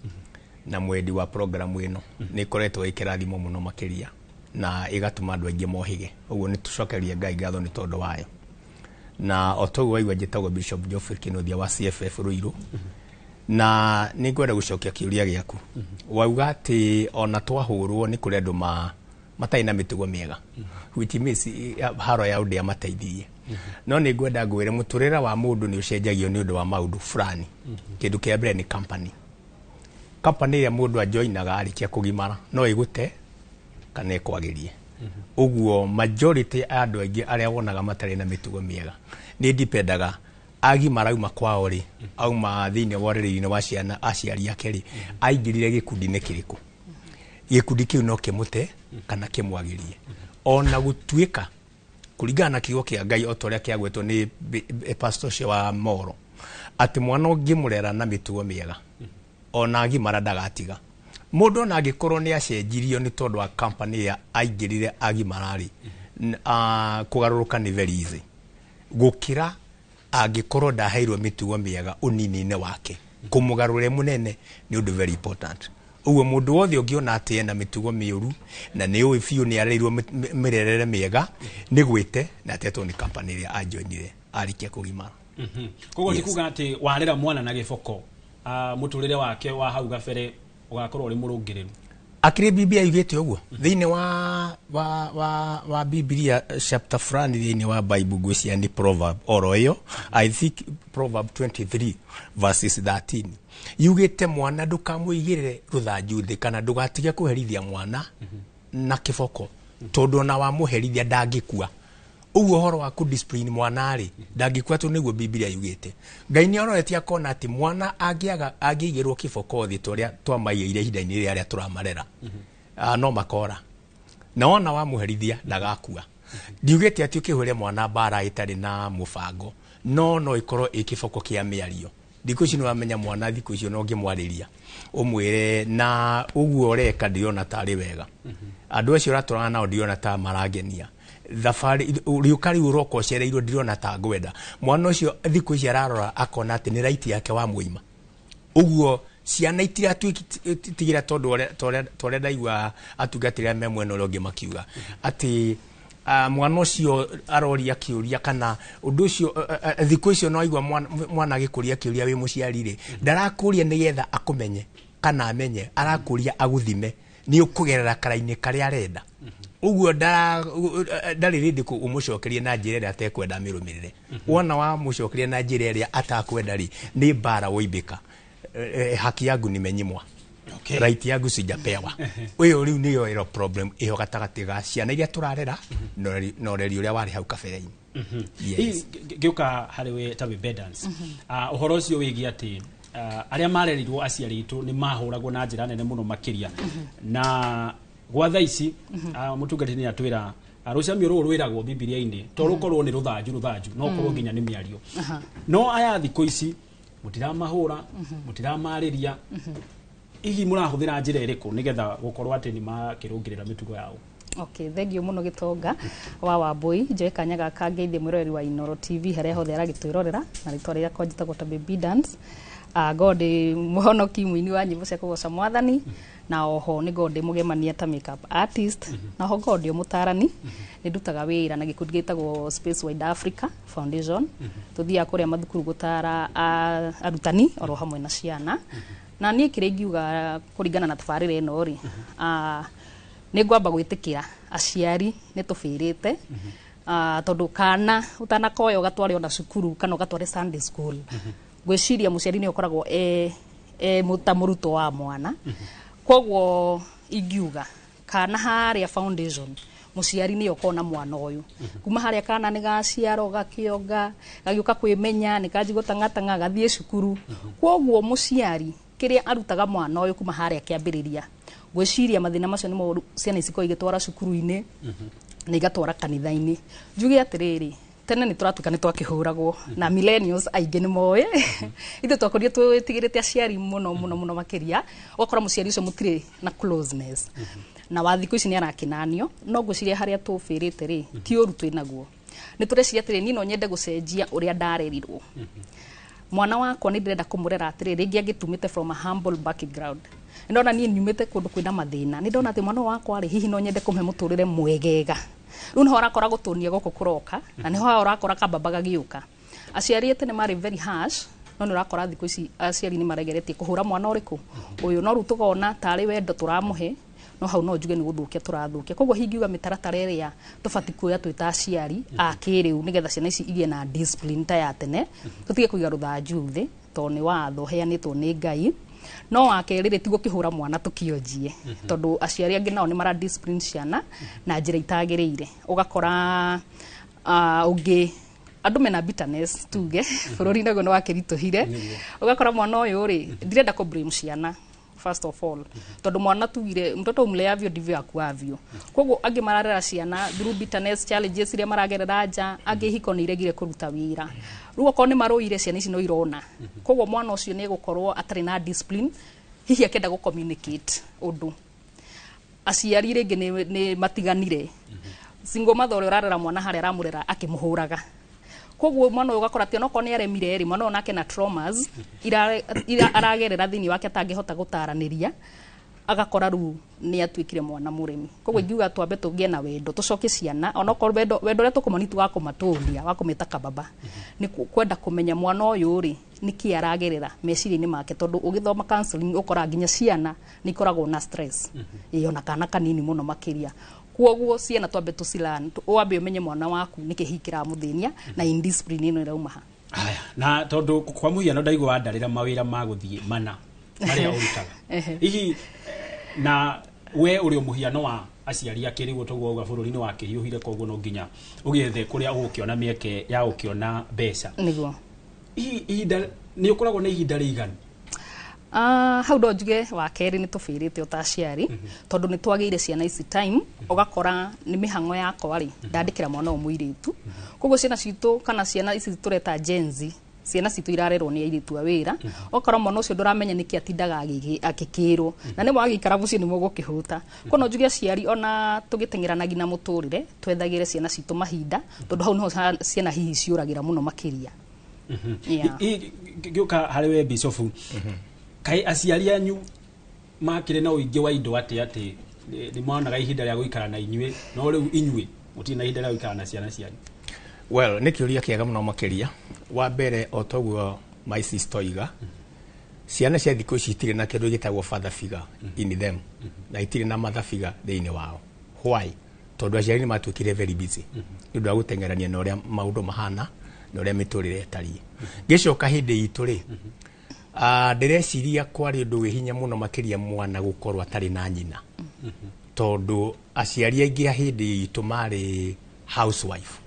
na mwendi wa programu ĩno, nĩ ĩkoretwo ĩ kĩrathimo mũno makĩria na ĩgatũma andũ aingĩ mohĩge, ũguo nĩ tũcokerie Ngai ngatho nĩ tondũ wayo. Na o toguo waigua njĩtagwo Bishop Geoffrey Kinuthia wa CFF Ruiru, na nĩ ngwenda gũcokia kĩũria gĩaku. Wauga atĩ ona twahũrwo nĩ kũrĩ andũ matarĩ na mĩtugo mĩega, which means haro yao ndĩamateithirie. No nĩ ngwenda ngwĩre mũtũrĩre wa mũndũ nĩ ũcenjagio nĩ ũndũ wa maũndũ fulani. Kĩndũ kĩa mbere nĩ company. Company ĩrĩa mũndũ ajoinaga arĩkia kũgimara no ĩgũte kana ĩkwagĩrie. Ũguo majority ya andũ aingĩ arĩa wonaga matarĩ na mĩtugo mĩega nĩ ndipendaga Agimara auma kwao rĩ, auma thĩinĩ wa ũreri-inĩ wa ciana aciari ake rĩ, aingĩrire gĩkundi-inĩ kĩrĩkũ? Gĩkundi kĩu no kĩmũte kana kĩmwagĩrie. Ona gũtuĩka kũringana na kiugo kĩa Ngai o ta ũrĩa kĩagwetwo nĩ pastor ũcio wa Moro, atĩ mwana ũngĩmũrera na mĩtugo mĩega ona agimara ndagatiga. Mũndũ ona angĩkorwo nĩ acenjirio nĩ tondũ wa company ĩrĩa aingĩrire agimara rĩ, kũgarũrũka nĩ very easy gũkĩra angĩkorwo ndaheirwo mĩtugo mĩega ũnini-inĩ wake. Kũmũgarũra mũnene nĩ ũndũ very important. Ũguo mũndũ wothe ũngĩona atĩ ena mĩtugo mĩũru na nĩ ũĩ biũ nĩ arerirwo mĩrerere mĩega, nĩ gwĩte na atetwo nĩ company ĩrĩa ajoinire arĩkia kũgimara. Koguo ti kuga atĩ warera mwana na gĩboko, mũtũrĩre wake wa hau gabere ũgakorwo ũrĩ mũrũngĩrĩru. Akĩrĩ Biblia yugĩte ũguo thĩinĩ wa Biblia chapter fulani thĩinĩ wa Bible, ngwĩciria nĩ Proverb oro ĩyo, I think Proverb 23 verses 13, yugĩte mwana ndũkamũigĩrĩre rũthanju thĩ kana ndũgatige kũherithia mwana na kĩboko, tondũ ona wamũherithia ndangĩkua. Ũguo ũhoro wa kũ-discipline mwana rĩ, ndangĩkua, tondũ nĩguo Biblia yugĩte. Ngai nĩ ororetie akona atĩ mwana angĩaga angĩigĩrwo kĩboko thĩ ta ũrĩa twamaigĩire ihinda-inĩ rĩrĩa arĩa tũramarera, no makora na wona wamũherithia ndagakua. Ndiugĩte atĩ ũkĩhũre mwana mbara ĩtarĩ na mũbango, no ĩkorwo ĩ kĩboko kĩa mĩario. Thikũ ici nĩ wamenya mwana thikũ icio no ũngĩmwarĩria ũmwĩre na ũguo ũreka ndirona tarĩ wega, andũ acio ũratwarana nao ndirona ta marangenia, thabarĩ rĩũka rĩu ũroka ũcereirwo ndirona ta ngwenda. Mwana ũcio thikũ ici ararora akona atĩ nĩ right yake wamũima. Ũguo ciana itiratuĩtigĩra, tondũ ta ũrĩa ndaigua atungatĩri arĩa me mwena ũrĩa ũngĩ makiuga atĩ mwana ũcio aroria kĩũria kana ũndũ ũcio, thikũ icio no aigua mwana agĩkũria kĩũria wĩ mũciari rĩ, ndarakũria nĩgetha akũmenye kana amenye, arakũria agũthime nĩ ũkũgerera kara-inĩ karĩa arenda. Ũguo ndarĩ rĩndĩ ũmũcokerie na njĩra ĩrĩa atekwenda amĩrũmĩrĩre. Wona wamũcokeria na njĩra ĩrĩa atakwenda rĩ, nĩ mbara woimbĩka. Haki yangu nimenyimwa, right yangu sijapewa. Ũyũ rĩu nĩyo ĩro problem ĩho gatagatĩ ga ciana iria tũrarera na ũreri ũrĩa warĩ hau kabere-inĩ. Yes. Ngĩũka harĩ we ta wĩ Bedance, ũhoro ũcio wĩgiĩ atĩ arĩa marerirwo aciari aitũ nĩ mahũragwo na njĩra nene mũno makĩria, na gwa thaa ici mũtungatĩri nĩ atwĩra rũcamio rũrũ rwĩragwo Bibilia-inĩ to rũkorwo nĩ rũthanju no ũkorwo nginya nĩ mĩario. No aya thikũ ici mũtiramahũra, mũtiramarĩria, hihi mũrahũthĩra njĩra ĩrĩkũ nĩgetha gũkorwo atĩ nĩ makĩrũngĩrĩra mĩtugo yao? Okay, thengiũ mũno Gĩtonga wa Wambui. Njoe kanya gaka ngeithie mwĩroreri wa Inoro TV harĩa hothe aragĩtwĩrorera, na rĩtwa rĩakwa njĩtagwo ta Baby Dance. Ngorwo ndĩ mũhonoki, mũini wa nyĩmbo cia kũgoca Mwathani, na oho nĩ ngorwo ndĩ mũgemania ta makeup artist, na oho ngorwo ndĩ mũtarani. Nĩ ndutaga wĩra na gĩkundi gĩtagwo Space Wide Africa Foundation. Tũthiaga kũrĩa mathukuru gũtara arutani oro hamwe na ciana. Na niĩ kĩrĩa ingiuga kũringana na tabarĩra ĩno rĩ, nĩ ngwamba gwĩtĩkĩra aciari nĩ tũbĩrĩte, tondũ kana ũtanakoya ũgatware ona cukuru kana ũgatware Sunday school, ngwĩciria mũciari nĩ ũkoragwo e ta mũrutwo wa mwana. Koguo ingiuga kana harĩa foundation mũciari nĩ ũkorwo na mwana ũyũ kuma harĩa kana nĩ gaciarwo, gakĩonga, gagĩũka kwĩmenya, nĩ kanji gũtang'atang'a, gathiĩ cukuru. Koguo mũciari kĩrĩa arutaga mwana ũyũ kuma harĩa kĩambĩrĩria, ngwĩciria mathĩna macio nĩmo ciana ici ikoragwo igĩtwara cukuru-inĩ na igatwara kanitha-inĩ. Njuge atĩrĩrĩ, tene nĩ tũratuĩka nĩ twakĩhũragwo, na millennials aingĩ nĩ moĩ ithuĩ twakorirwo twĩtigĩrĩte aciari mũno mũno mũno makĩria. Ũgakora mũciari ũcio mũtirĩ na closeness, na wa thikũ ici nĩ arakĩnanio. No ngwĩciria harĩa tũbĩrĩte rĩ, ti ũru twĩnaguo, nĩ tũreciria atĩrĩ, niĩ no nyende gũcenjia ũrĩa ndarerirwo. Mwana wakwa nĩ ndĩrenda kũmũrera atĩrĩ, rĩngĩ angĩtumĩte from a humble background, ndona niĩ nyumĩte kũndũ kwĩna mathĩna, nĩ ndona atĩ mwana ũyũ wakwa rĩ, hihi no nyende kũmũhe mũtũrĩre mwegega. Rĩu nĩho ũrakora gũtũnia gũkũ kũroka, na nĩho ũrakora kambamba gagĩũka. Aciari tene marĩ very harsh, no nĩ ũrakora thikũ ici aciari nĩ maregeretie kũhũra mwana ũrĩkũ ũyũ, no rĩu tũkona tarĩ wendo tũramũhe, no hau no njuge nĩ gũthũkia tũrathũkia. Koguo hingiuga mĩtaratara ĩrĩa tũbatiĩ kuoya twĩ ta aciari a kĩrĩu nĩgetha ciana ici igĩe na discipline ta ya tene, tũtige kũiga rũthanju thĩ tondũ nĩ watho ũheanĩtwo nĩ Ngai. No wa kerĩ rĩ, ti gũkĩhũra mwana tũkĩonjie, tondũ aciari angĩ nao nĩ mara discipline ciana na njĩra itagĩrĩire. Ũgakora ũngĩ Andũ mena bitterness, tuge bũrũri naguo nĩ wakĩritũhire. Ũgakora mwana ũyũ rĩ, ndirenda kũ blame ciana first of all, tondũ mwana, tugire, mtoto umleavyo ndivyo akuavyo. Koguo angĩ mararera ciana through bitterness, challenges iria maragerera nja, angĩ ihiko nĩ iregire kũruta wĩra. Rĩu okorwo nĩ marũire, ciana ici no irona. Koguo mwana ũcio nĩ egũkorwo atarĩ na discipline, hihi akĩenda gũ communicate ũndũ. Aciari rĩngĩ nĩ matiganire, single mother ũrĩa ũrarera mwana harĩa aramũrera akĩmũhũraga. Koguo mwana ũyũ ũgakora atĩ onokorwo nĩ aremire rĩ, mwana ũyũ nake na traumas ira aragerera thĩinĩ wake atangĩhota gũtaranĩria, agakora rĩu nĩ atuĩkire mwana mũremi. Koguo ingiuga twambe tũgĩe na wendo, tũcokie ciana, onokorwo wendo ũrĩa tũkũmoni ti wa kũmatũnia, wa kũmĩta kababa, nĩ kwenda kũmenya mwana ũyũ rĩ, nĩkĩ aragerera meciria-inĩ make, tondũ ũgĩthoma counseling ũkoraga nginya ciana nĩ ikoragwo na stress. Ĩĩ, ona kana kanini mũno makĩria. Koguo ciana twambe tũcilan, wambe ũmenye mwana waku nĩkĩ hihi kĩramũthĩnia na indiscipline ĩno ĩrauma ha. Na tondũ kwa mũhiano ndaigua wandarĩra mawĩra ma gũthiĩ mana marĩa ũrutaga, hihi na we ũrĩ o mũhiano wa aciari a kĩrĩu, toguo auga bũrũri nĩ wakĩhiũhire, koguo no nginya ũgĩethe kũrĩa ũgũkĩona mĩeke ya gũkĩona mbeca. Nĩguo. Hihi ihinda nĩ ũkoragwo na ihinda rĩiganu? Ah, hau no njuge wa kerĩ nĩ tũbĩrĩte o ta aciari, tondũ nĩ twagĩire ciana ici time. Ũgakora nĩ mĩhang'o yakwa rĩ, ndandĩkĩra mwana ũyũ mũirĩtu. Koguo ciana citũ, kana ciana ici tũreta Gen Z, ciana citũ irarerwo nĩ airĩtu a wĩra. Ũgakora mwana ũcio ndũramenya nĩkĩ atindaga agĩkĩrwo, na nĩ mwagĩikara mũciĩ nĩ mũgũkĩhũta. Koguo no njuge aciari, ona tũgĩteng'eranagia na mũtũrĩre, twethagĩre ciana citũ mahinda, tondũ hau niho ciana hihi ciũragĩra mũno makĩria. Yeah. Ngĩũka harĩ we Bishofu, kaĩ aciari anyu makĩrĩ na ũingĩ wa indo atĩ nĩ monaga ihinda rĩa gũikara na inyuĩ, no rĩu inyuĩ mũtirĩ na ihinda rĩa gũikara na ciana cianyu? Well, nĩ kĩũria kĩega mũno makĩria. Wa mbere, o toguo my sister oiga, ciana cia thikũ ici itirĩ na kĩndũ gĩtagwo father figure in them, na itirĩ na mother figure thĩinĩ wao. Why? Tondũ aciari nĩ matuĩkire very busy nĩ ũndũ wa gũteng'erania na ũrĩa maũndũ mahana na ũrĩa mĩtũrĩre ĩtariĩ. Ngĩcoka hĩndĩ itũ rĩ, ndĩreciria kwarĩ ũndũ wĩ hinya mũno makĩria mwana gũkorwo atarĩ na nyina, tondũ aciari aingĩ a hĩndĩ itũ marĩ housewife.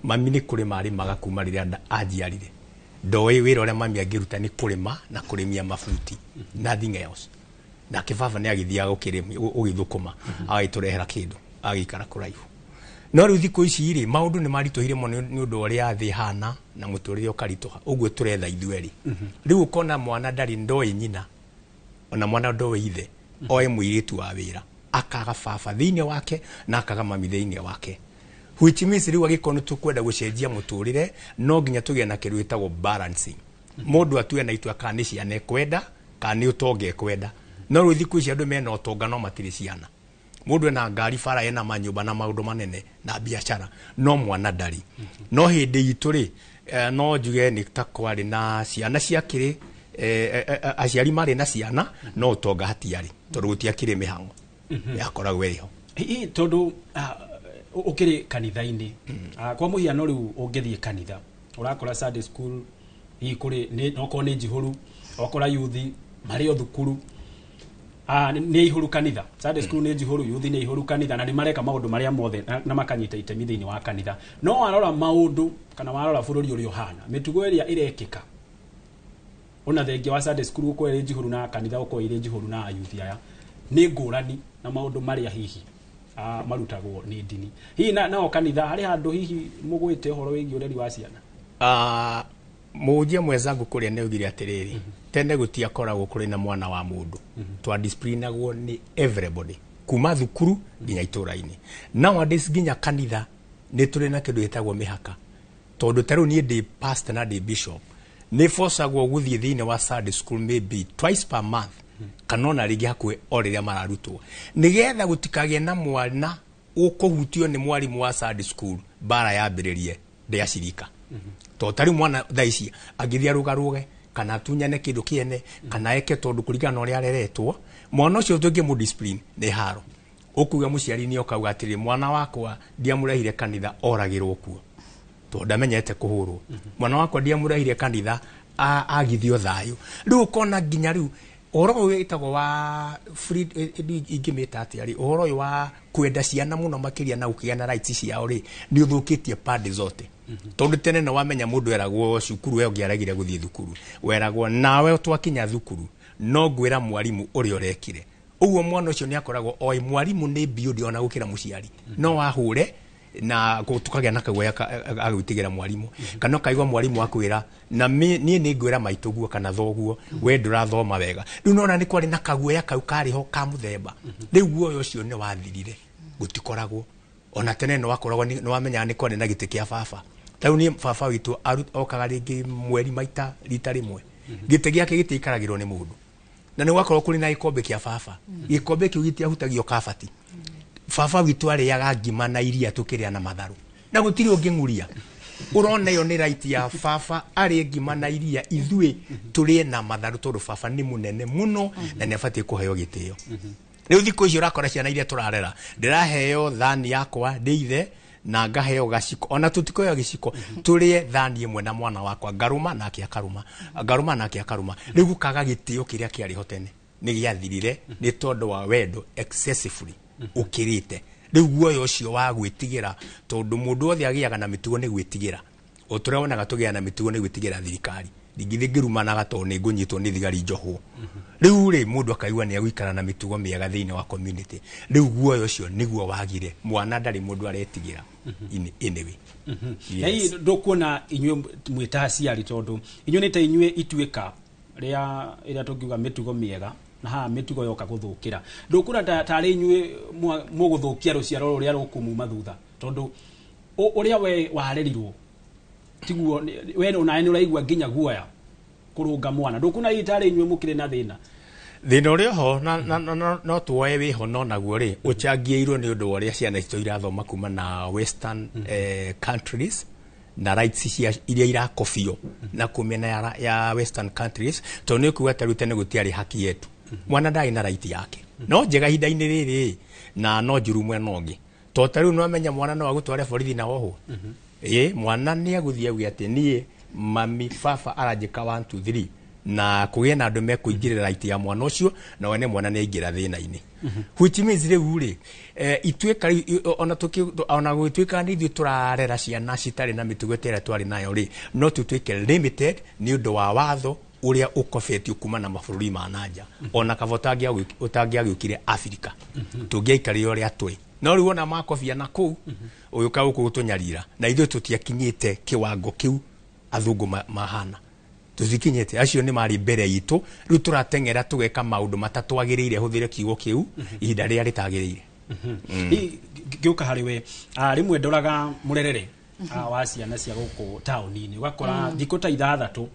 Mami nĩ kũrĩma arĩmaga kuma rĩrĩa anjiarire. Ndoĩ wĩra ũrĩa mami angĩruta nĩ kũrĩma na kũrĩmia mabuti, nothing else. Nake baba nĩ agĩthiaga gũgĩthũkũma, agagĩtũrehera kĩndũ, agĩikara kũraihu. No rĩu thikũ ici rĩ, maũndũ nĩ maritũhire mũno nĩ ũndũ wa ũrĩa thĩ ĩhana na mũtũrĩre ũkaritũha ũguo tũretha ithuerĩ. Rĩu ũkona mwana ndarĩ, ndoĩ nyina, ona mwana ndoĩ ithe, oe mũirĩtu wa wĩra, akaga baba thĩinĩ wake na akaga mami thĩinĩ wake, which means rĩu angĩkorwo nĩ tũkwenda gũcenjia mũtũrĩre, no nginya tũgĩe na kĩndũ gĩtagwo balancing. Mũndũ atue na itua kana nĩ ciana ekwenda kana nĩ ũtonga ekwenda. No rĩu thikũ ici andũ mena ũtonga no matirĩ ciana. Mũndũ ena ngari, bara, ena manyũmba na maũndũ manene na biacara, no mwana ndarĩ. No hĩndĩ itũ rĩ, no njuge nĩ ta kwarĩ na ciana ciakĩrĩ, aciari marĩ na ciana no ũtonga hatiarĩ, tondũ gũtiakĩrĩ mĩhang'o yakoragwo ĩho. Hihi tondũ ũkĩrĩ kanitha-inĩ, kwa mũhiano rĩu ũngĩthiĩ kanitha ũrakora Sunday school hihi kũrĩ okorwo nĩ njihũru, wakora yuthi marĩ o thukuru. Nĩ ihũru kanitha, Sunday school nĩ njihũru, yuthi nĩ ihũru kanitha, na nĩ mareka maũndũ marĩa mothe na makanyita itemi thĩinĩ wa kanitha. No warora maũndũ kana warora bũrũri ũrĩa ũhana, mĩtugo ĩrĩa ĩrekĩka, ona thengia wa Sunday school gũkorwo ĩrĩ njihũru na kanitha gũkorwo ĩrĩ njihũru na ayuthi aya, nĩ ngũrani na maũndũ marĩa hihi marutagwo nĩ ndini. Hihi nao kanitha harĩ handũ hihi mũgwĩte ũhoro wĩgiĩ ũreri wa ciana? Mũhunjia mwenzangu kũrĩa nĩ augire atĩrĩrĩ, tene gũtiakoragwo kũrĩ na mwana wa mũndũ, twadisciplinagwo nĩ everybody kuma thukuru nginya itũra-inĩ. Nowadays nginya kanitha nĩ tũrĩ na kĩndũ gĩtagwo mĩhaka, tondũ ta rĩu niĩ ndĩ pastor na ndĩ bishop, nĩ bocagwo gũthiĩ thĩinĩ wa Sunday school maybe twice per month kana ona rĩngĩ hakuhĩ o rĩrĩa mararutwo, nĩgetha gũtikagĩe na mwana ũkũhutio nĩ mwarimũ wa Sunday school, mbara yambĩrĩrie ndĩ acirika. Tondũ ta rĩu mwana thaa ici angĩthiĩ arũgarũge kana atunyane kĩndũ kĩene kana eke, tondũ kũringana na ũrĩa areretwo, mwana ũcio tũngĩmũ discipline nĩ haro. Ũkuga mũciari nĩ okauga atĩrĩ, "Mwana wakwa ndiamũrehire kanitha oragĩrwo kuo tondũ ndamenyete kũhũrwo. Mwana wakwa ndiamũrehire kanitha agithio thayũ." Rĩu ũkona nginya rĩu ũhoro ũyũ wĩtagwo wa free, ingĩmĩta atĩa rĩ, ũhoro ũyũ wa kwenda ciana mũno makĩria na gũkĩgĩa na rights ciao rĩ, nĩ ũthũkĩtie pande zote. Tondu tene no wamenya mundu eragwo cukuru we ũngĩaregire gũthiĩ thukuru weragwo nawe twakinya thukuru no ngwĩra mwarimu ũrĩa ũrekire. Ũguo mwana ũcio nĩ akoragwo oĩ mwarimu nĩ biũ ona gũkĩra mũciari, no ahũre na tukagĩa na kaguoya agwĩtigĩra mwarimu, kana ũkaigua mwarimu akwĩra na niĩ nĩ ngwĩra maitũguo kana thoguo we ndũrathoma wega. Rĩu nona nĩ kwarĩ na kaguoya kau karĩ ho ka mũthemba. Rĩu guoya ũcio nĩ wathirire, gũtikoragwo. Ona tene nĩ wakoragwo nĩ wamenyaga nĩ kwarĩ na gĩtĩ kĩa baba. Tarĩu niĩ baba witũ okaga rĩngĩ mweri maita rita rĩmwe, gĩtĩ gĩake gĩtiikaragĩrwo nĩ mũndũ, na nĩ gwakorwo kũrĩ na gĩkombe kĩa baba. Gĩkombe kĩu gĩtiahutagio kabati. Baba witũ arĩaga ngima na iria tũkĩrĩa na matharũ, na gũtirĩ ũngĩng'uria. Ũrona ĩyo nĩ right ya baba arĩe ngima na iria, ithuĩ tũrĩe na matharũ, tondũ baba nĩ mũnene mũno na nĩ abatiĩ kũheo gĩtĩo. Rĩu thikũ ici ũrakora ciana iria tũrarera, ndĩraheo thani yakwa ndĩ ithe na ngaheo gaciko, ona tũtikoyo gĩciko, tũrĩe thani ĩmwe na mwana wakwa, ngarũma nake akarũma, ngarũma nake akarũma. Rĩu gũkaga gĩtĩo kĩrĩa kĩarĩ ho tene nĩ gĩathirire nĩ tondũ wa wendo excessively ũkĩrĩte. Rĩu guoya ũcio wa gwĩtigĩra, tondũ mũndũ wothe agĩaga na mĩtugo nĩ gwĩtigĩra. O tũrĩa wonaga tũgĩaga na mĩtugo nĩ gwĩtigĩra thirikari, ndingĩthiĩ ngĩrumanaga tondũ nĩ ngũnyitwo nĩ thigari njohwo. Rĩu rĩ mũndũ akaigua nĩ egũikara na mĩtugo mĩega thĩinĩ wa community. Rĩu guoya ũcio nĩguo wagire, mwana ndarĩ mũndũ aretigĩra anyway. Na hihi ndũkuona inyuĩ mwĩ ta aciari, tondũ inyuĩ nĩ ta inyuĩ ituĩka rĩa ĩrĩa tũngiuga mĩtugo mĩega, na haha mĩtugo yoka gũthũkĩra, ndũkuona tarĩ inyuĩ mũgũthũkia rũciaro rũrĩa rũkũmuma thutha, tondũ ũrĩa we warerirwo tiguo we onawe nĩ ũraigua nginya guoya kũrũnga mwana. Ndũkuona hihi tarĩ inyuĩ mũkĩrĩ na thĩna? Thĩna ũrĩa ho na no tuoe wĩho no naguo rĩ ũcangĩirwo nĩ ũndũ wa ũrĩa ciana citũ irathoma kuma na western countries na rights cia iria irakobio na kũmĩena ya western countries, tondũ nĩ kuga ta rĩu tene gũtiarĩ haki yetu, mwana ndarĩ na right yake, no njega ihinda-inĩ rĩrĩ na no njũru mwena ũngĩ, tondũ ta rĩu nĩwamenya mwana no agũtware borithi na wohwo. Ĩ mwana nĩ agũthiĩ auge atĩ niĩ mami baba aranjĩka 1 2 3, na kũgĩe na andũ mekũingĩrĩra right ya mwana ũcio, na wene mwana nĩ aingĩra thĩna-inĩ, which means rĩu rĩ ituĩka rĩu ona tũkĩ ona gũgĩtuĩka nĩ ithuĩ tũrarera ciana citarĩ na mĩtugo ta ĩrĩa twarĩ nayo rĩ, no tũtuĩke limited nĩ ũndũ wa watho ũrĩa ũkobetio kuma na mabũrũri ma nanja, ona kaba ũtangĩagĩũkire Afrika tũngĩaikarire ũrĩa tũrĩ. No rĩu ona makobia na kũu ũgĩũka gũkũ gũtũnyarira, na ithuĩ tũtiakinyĩte kĩwango kĩu athũngũ mahana, tũtikinyĩte, acio nĩ marĩ mbere itũ. Rĩu tũrateng'era tũgeka maũndũ matatwagĩrĩire, hũthĩre kiugo kĩu, ihinda rĩrĩa rĩtagĩrĩire. Hihi ngĩũka harĩ we, rĩmwe ndoraga mũrerere wa ciana cia gũkũ taũni-inĩ, ũgakora thikũ ta 6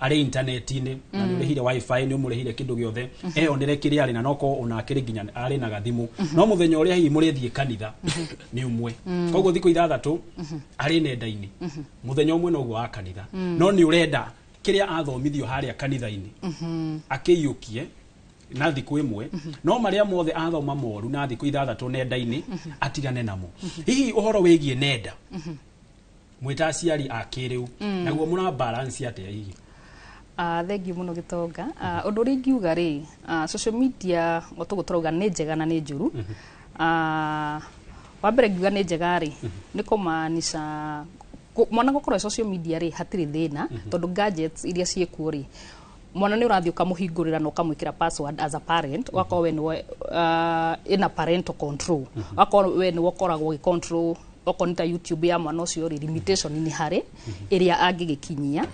arĩ intaneti-inĩ, na nĩ ũrĩhire wifi, nĩ ũmũrĩhire kĩndũ gĩothe, eyonere kĩrĩa arĩ na noko onake rĩ nginya arĩ na gathimũ, no mũthenya ũrĩa hihi mũrĩthiĩ kanitha nĩ ũmwe. Koguo thikũ 6 arĩ nenda-inĩ, mũthenya ũmwe noguo wa kanitha. No nĩ ũrenda kĩrĩa athomithio harĩa kanitha-inĩ akĩiyũkie na thikũ 1, no marĩa mothe athoma moru na thikũ 6 nenda-inĩ atigane namo. Hihi ũhoro wĩgiĩ nenda mwĩ ta aciari a kĩrĩu, naguo mũra balance atĩa hihi? Thengiũ mũno Gĩtonga. Ũndũ ũrĩa ingiuga rĩ, social media o tũguo tũrauga nĩ njega na nĩ njũru. Wa mbere ngiuga nĩ njega rĩ, nĩ kũmaanisha mwana gũkorwo e social media rĩ hatirĩ thĩna, tondũ gadgets iria ciĩkuo rĩ, mwana nĩ ũrathiĩ ũkamũhingũrĩra na ũkamwĩkĩra password as a parent, ũgakorwo we nĩwe ĩna parental control, ũgakorwo we nĩwe ũkoragwo ũgĩ control okorwo nĩ ta YouTube ya mwana ũcio rĩ, limitation nĩ harĩ ĩrĩa angĩgĩkinyia.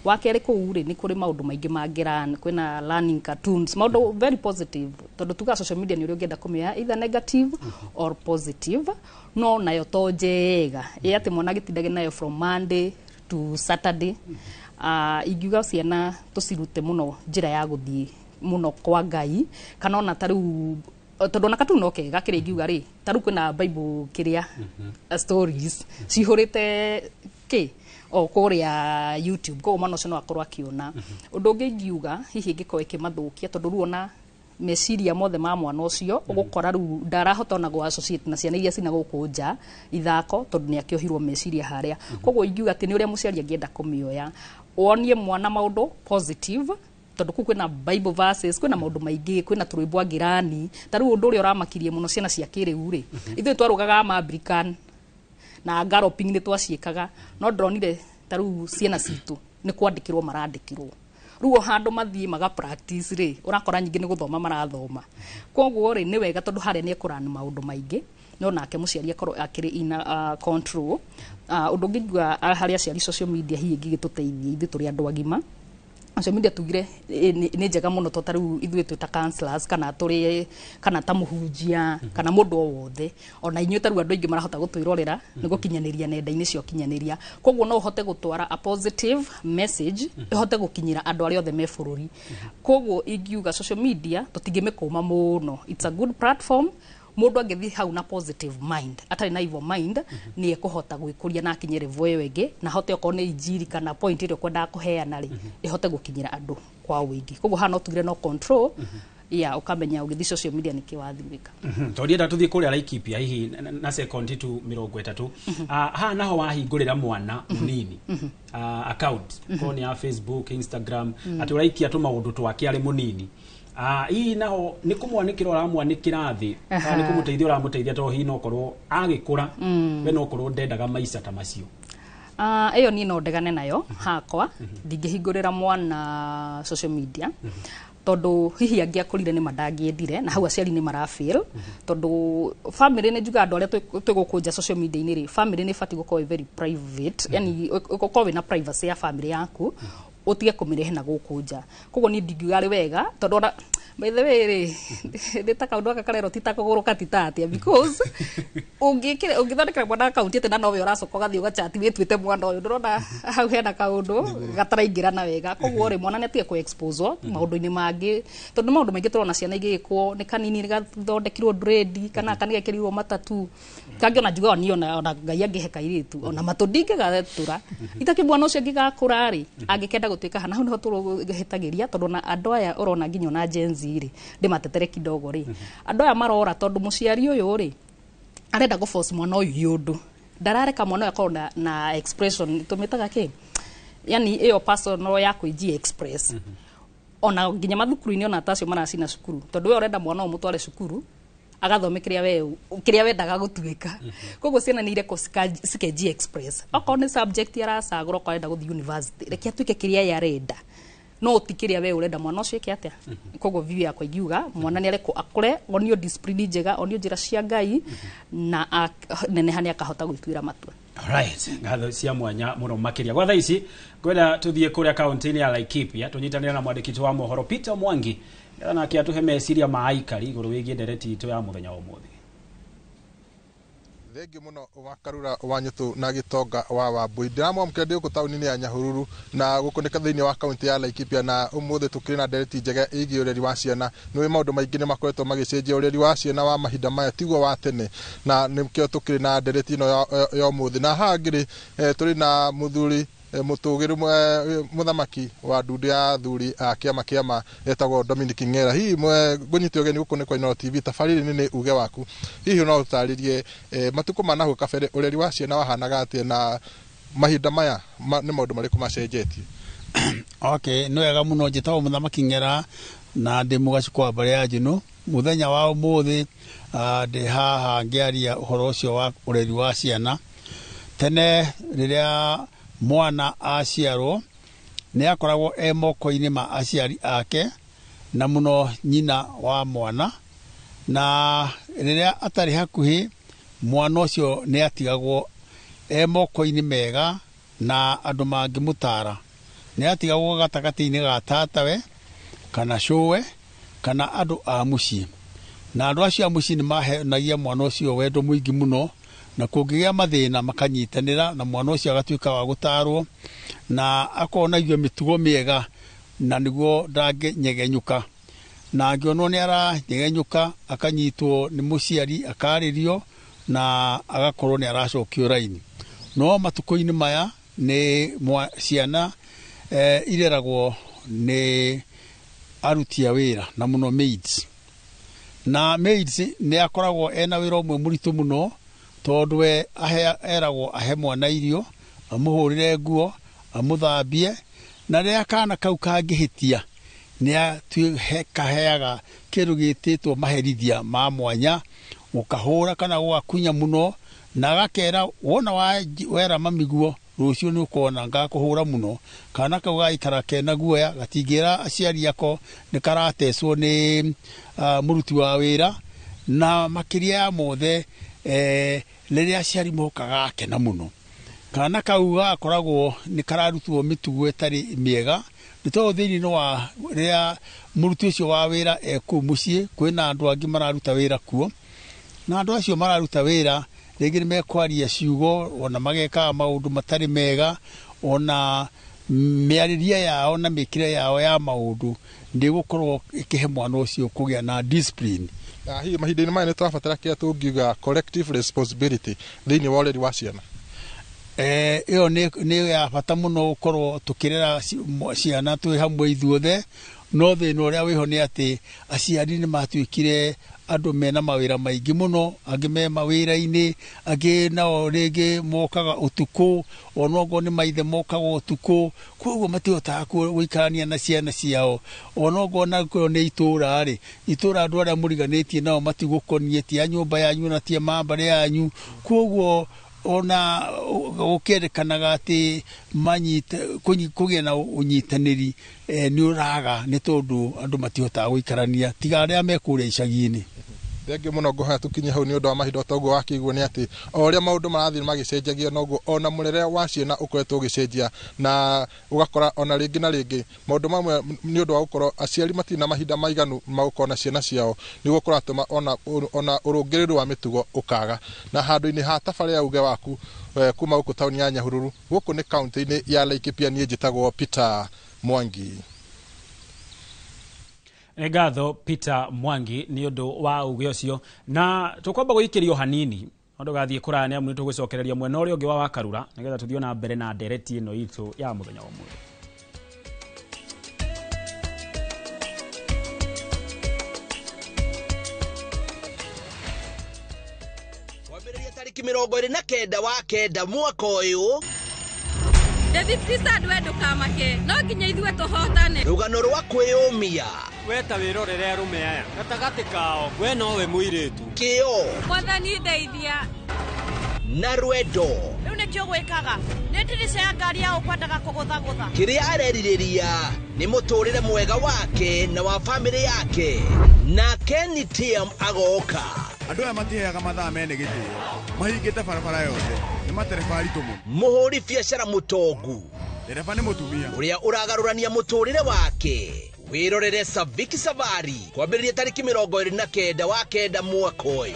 Wa kerĩ kũu rĩ, nĩ kũrĩ maũndũ maingĩ mangĩran, kwĩna learning cartoons, maũndũ very positive, tondũ tuga social media nĩ ũrĩa ũngĩenda kũmĩoya, either negative or positive. No nayo to njega ĩ atĩ mwana agĩtindage nayo from Monday to Saturday. Ingiuga ciana tũcirute mũno njĩra ya gũthiĩ mũno kwa Ngai, kana ona ta rĩu tondũ ona cartoon no kega, kĩrĩa ingiuga rĩ, ta rĩu kwĩna Bible kĩrĩa stories cihũrĩte kĩ o kũrĩa YouTube, koguo mwana ũcio no akorwo akĩona. Ũndũ ũngĩ ingiuga hihi ĩngĩkorwo ĩkĩmathũkia, tondũ rĩu ona meciria mothe ma mwana ũcio ũgũkora rĩu ndarahota ona gũ associate na ciana iria cina gũkũ nja ithako, tondũ nĩ akĩohirwo meciria harĩa. Koguo ingiuga atĩ nĩ ũrĩa mũciari angĩenda kũmĩoya, wonie mwana maũndũ positive, tondũ kũu kwĩna Bible verses, kwĩna maũndũ maingĩ, kwĩna tũrwĩmbo angĩrani. Ta rĩu ũndũ ũrĩa ũramakirie mũno ciana cia kĩrĩu rĩ, ithuĩ twarũgaga Maambrican Na galloping nĩ twaciĩkaga, no ndĩronire ta rĩu ciana citũ nĩ kwandĩkĩrwo marandĩkĩrwo rĩu o handũ mathiĩ maga practice rĩ, ũrakora nyingĩ nĩ gũthoma marathoma. Koguo rĩ, nĩ wega tondũ harĩa nĩ ekũrani maũndũ maingĩ, no nake mũciari akorwo akĩrĩ in control. Ũndũ ũngĩ ingiuga harĩ aciari, social media hihi ĩngĩgĩtũteithia ithuĩ tũrĩ andũ agima, social media tugire nĩ njega mũno, to ta rĩu ithuĩ twĩ ta counselors, kana tũrĩ kana ta mũhunjia kana mũndũ o wothe, ona inyuĩ ta rĩu andũ aingĩ marahota gũtwĩrorera nĩ gũkinyanĩria nenda-inĩ cia ũkinyanĩria. Koguo no ũhote gũtwara a positive message ĩhote gũkinyĩra andũ arĩa othe me bũrũri. Koguo ingiuga social media tũtingĩmĩkũma mũno, it's a good platform. Mũndũ angĩthiĩ hau na positive mind, atarĩ na evil mind, nĩ ekũhota gwĩkũria na akinye level ĩyo ĩngĩ, na ahote okorwo nĩ injiri kana point ĩrĩa ũkwendaga kũheana rĩ, ĩhote gũkinyĩra andũ kwa ũingĩ. Koguo haha no tugire no control ya ũkamenya ũgĩthiĩ social media nĩkĩ wathiĩ gwĩka. Tondũ ndienda tũthiĩ kũrĩa Laikipia hihi na sekondi tu 30. Haha naho wahingũrĩra mwana mũnini account, korwo nĩ ya Facebook, Instagram, atĩ ũraikia tũmaũndũ twake arĩ mũnini. Hihi naho nĩ kũmwanĩkĩra ũramwanĩkĩra thĩ kana nĩ kũmũteithia ũramũteithia, tondũ hihi no korwo agĩkũra we no korwo ndendaga maica ta macio? Ĩyo niĩ no ndegane nayo hakwa. Ndingĩhingũrĩra mwana social media, tondũ hihi angĩakũrire nĩ mandangĩendire, na hau aciari nĩ marafail, tondũ family nĩ njuga andũ arĩa twĩ gũkũ nja social media-inĩ rĩ, family nĩ ĩbatiĩ gũkorwo ĩ very private, yani ũkorwo wĩna privacy ya family yaku, ũtige kũmĩrehe na gũkũ nja. Koguo niĩ ndingiuga arĩ wega, tondũ ona by the way rĩ, nĩ ta kaũndũ gaka karerwo ti ta kũgũrũka ti ta atĩa, because ũngĩthondekera mwana akaunti atĩ na nowe ũracoka ũgathiĩ ũgachati wĩtuĩte mwana ũyũ, ndũrona hau hena kaũndũ gataraingĩrana wega? Koguo rĩ, mwana nĩ atige kũ-expose maũndũ-inĩ mangĩ, tondũ nĩ maũndũ maingĩ tũrona ciana igĩkwo nĩ kanini, nĩ gathondekirwo dread kana kanĩgekĩrirwo matatu kangĩ. Ona njugaga niĩ ona Ngai angĩhe kairĩtu, ona matũ ndingĩgatũra itakĩ. Mwana ũcio angĩgakũra rĩ, angĩkenda gũtuĩka hana, hau nĩho tũhĩtagĩria, tondũ ona andũ aya ũrona nginya ona Gen Z rĩ, ndĩmatetere kidogo rĩ, andũ aya marora tondũ mũciari ũyũ rĩ arenda gũ force mwana ũyũ ũndũ, ndarareka mwana ũyũ akorwo na expression tũmĩtaga kĩ, yani ĩyo personal ya kwĩji express. Ona nginya mathukuru-inĩ, ona tacio maracina cukuru, tondũ we ũrenda mwana ũyũ mũtware cukuru agathome kĩrĩa we kĩrĩa wendaga gũtuĩka. Koguo ciana nĩ irekwo cikeji express, okorwo nĩ subject aracagũra, okorwo arenda gũthiĩ university, reke atuĩke kĩrĩa ye arenda, no ti kĩrĩa we ũrenda mwana ũcio eke atĩa. Koguo view yakwa ingiuga mwana nĩ arekwo akũre, onio discipline njega, onio njĩra cia Ngai, na neneha nĩ akahota gwĩtuĩra matua. Alright, ngatho cia mwanya mũno makĩria. Gwa thaa ici ngwenda tũthiĩ kũrĩa kaunti-inĩ ya Laikipia, tũnyitanĩre na mwandĩki witũ wa mohoro Peter Mwangi, nĩgetha nake atũhe meciria ma aikari igũrũ wĩgiĩ ndereti itũ ya mũthenya wa ũmũthĩ. Thengiũ mũno wa Karura wa Nyũtũ na Gĩtonga wa Wambui. Ndĩramwamũkĩra ndĩ gũkũ taũni-inĩ ya Nyahururu, na gũkũ nĩ thĩinĩ wa kaunti ya Laikipia, na ũmũthĩ tũkĩrĩ na ndereti njega ĩgiĩ ũreri wa ciana. Nĩ maũndũ maingĩ nĩ makoretwo magĩcenjia, ũreri wa ciana wa mahinda maya tiguo wa tene, na nĩkĩo tũkĩrĩ na ndereti ĩno ya ũmũthĩ. Na haha ngĩrĩ tũrĩ na mũthuri mũtũgĩru, mũthamaki wa ndundu ya athuri a kĩama kĩama etagwo Dominic Ng'era. Hihi ngũnyite ũgeni gũkũ nĩ kwa Inooro TV, tabarĩra nĩ uge waku. Hihi no ũtarĩrie matukũ ma nahau kabere ũreri wa ciana wahanaga atĩa, na mahinda maya nĩ maũndũ marĩkũ macenjetie? Okay, nĩ wega mũno. Njĩtagwo mũthamaki Ng'era na ndĩ mũgacukũ wa mbarĩ ya Njinũ. Mũthenya wa ũmũthĩ ndĩ haha ngĩaria ũhoro ũcio wa ũreri wa ciana. Tene rĩrĩa mwana aciarwo nĩ akoragwo e moko-inĩ ma aciari ake, na mũno nyina wa mwana, na rĩrĩa atarĩ hakuhĩ, mwana ũcio nĩ atigagwo e moko-inĩ mega na andũ mangĩmũtara. Nĩ atigagwo gatagatĩ-inĩ ga tatawe kana cũwe kana andũ a mũciĩ, na andũ acio a mũciĩ nĩ maheanagia mwana ũcio wendo mũingĩ mũno, na kũngĩgĩa mathĩna makanyitanĩra, na mwana ũcio agatuĩka wa gũtarwo na akonagio mĩtugo mĩega, na nĩguo ndangĩnyegenyũka, na angĩonwo nĩ aranyegenyũka akanyitwo nĩ mũciari, akarĩrio na agakorwo nĩ aracokio raini. No matukũ-inĩ maya nĩ ciana ireragwo nĩ aruti a wĩra, na mũno maids, na maids nĩ akoragwo ena wĩra ũmwe mũritũ mũno, tondũ we eragwo ahe mwana irio, amũhũrĩre nguo, amũthambie, na rĩrĩa kana kau kangĩhĩtia nĩ kaheaga kĩndũ gĩtĩtwo maherithia ma mwanya, gũkahũra kana gũgakunya mũno, Na agakera wona wera mami guo rũciũ nĩ ũkona ngakũhũra mũno. Kana kau gaikara kena guoya, gatingĩra aciari ako nĩ karatecwo nĩ mũruti wa wĩra. Na makĩria ya mothe, rĩrĩa aciari moka gakena mũno, kana kau gakoragwo nĩ kararutwo mĩtugo ĩtarĩ mĩega, nĩ tondũ thĩinĩ wa rĩrĩa mũruti ũcio wa wĩra e kũu mũciĩ, kwĩna andũ angĩ mararuta wĩra kuo, na andũ acio mararuta wĩra rĩngĩ nĩ mekwaria ciugo ona magekaga maũndũ matarĩ mega, ona mĩarĩrie yao na mĩkĩre yao ya maũndũ ndĩgũkorwo ĩkĩhe mwana ũcio kũgĩa na discipline. Na hihi mahinda-inĩ maya nĩ tũrabatara kĩrĩa tũngiuga collective responsibility thĩinĩ wa ũreri wa ciana? Ĩyo nĩ ya bata mũno gũkorwo tũkĩrera ciana twĩ hamwe ithuothe, no thĩna ũrĩa wĩho nĩ atĩ aciari nĩ matuĩkire andũ mena mawĩra maingĩ mũno, angĩ me mawĩra-inĩ, angĩ nao rĩngĩ mokaga ũtukũ, onokorwo nĩ maithe mokaga ũtukũ, koguo matihotaga gũikarania na ciana ciao. Onokorwo nakuo nĩ itũra rĩ, itũra andũ arĩa mũriganĩtie nao matigũkoniĩ, ti a nyũmba yanyu na ti a mbarĩ yanyu, koguo ona gũkĩendekanaga atĩ manyite kũgĩa na ũnyitanĩri, nĩ ũraga nĩ tondũ andũ matihotaga gũikarania tiga arĩa me kũrĩa icagi-inĩ. Thengiũ mũno, ngũhoya tũkinye hau nĩ ũndũ wa mahinda. Toguo wakĩiguo nĩ atĩ o ũrĩa maũndũ marathiĩ magĩcenjagia, noguo ona mũrere wa ciana ũkoretwo ũgĩcenjia, na ũgakora ona rĩngĩ na rĩngĩ maũndũ mamwe nĩ ũndũ wa gũkorwo aciari matirĩ na mahinda maiganu ma gũkorwo na ciana ciao, nĩguo kũratũma ona ũrũngĩrĩru wa mĩtugo ũkaga. Na handũ-inĩ ha tabarĩra ya Uge Waku, kuma gũkũ taũni ya Nyahururu, gũkũ nĩ kaunti-inĩ ya Laikipia, niĩ njĩtagwo Peter Mwangi. Nĩ ngatho Peter Mwangi nĩ ũndũ wa uge ũcio, na tũkwamba gũikĩrio hanini no ndũgathiĩ kũraya nĩ amu nĩ tũgũcokereria mwena ũrĩa ũngĩ wa Wakarura nĩgetha tũthiĩ na mbere na ndereti ĩno itũ ya mũthenya wa ũmũthĩ. Kwambĩrĩria tarĩki 29 wa 9 mwaka ũyũ. David Tisad, we ndũkamake, no nginya ithuĩ tũhotane. Rũgano rwa kwĩyũmia. We ta wĩrorere arũme aya gatagatĩ kao, we nowe mũirĩtu. Kĩo. Mwathani ndeithia. Na rwendo. Rĩu nĩkĩo gwĩkaga nĩ ndirica ya ngari ya ũkwendaga kũgũthagũtha. Kĩrĩa arerirĩria nĩ mũtũrĩre mwega wake na wa bamĩrĩ yake, na Kenny Tiam agoka. Andũ aya matiheaga mathaa mene gĩtĩo, mahingĩte barabara yothe, nĩ matereba aritũ mũno. Mũhũri biacara mũtongu, ndereba nĩ mũtumia ũrĩa ũragarũrania mũtũrĩre wake. Wĩrorere Saviki Savari kwambĩrĩria tarĩki 29 wa 9 mwaka ũyũ.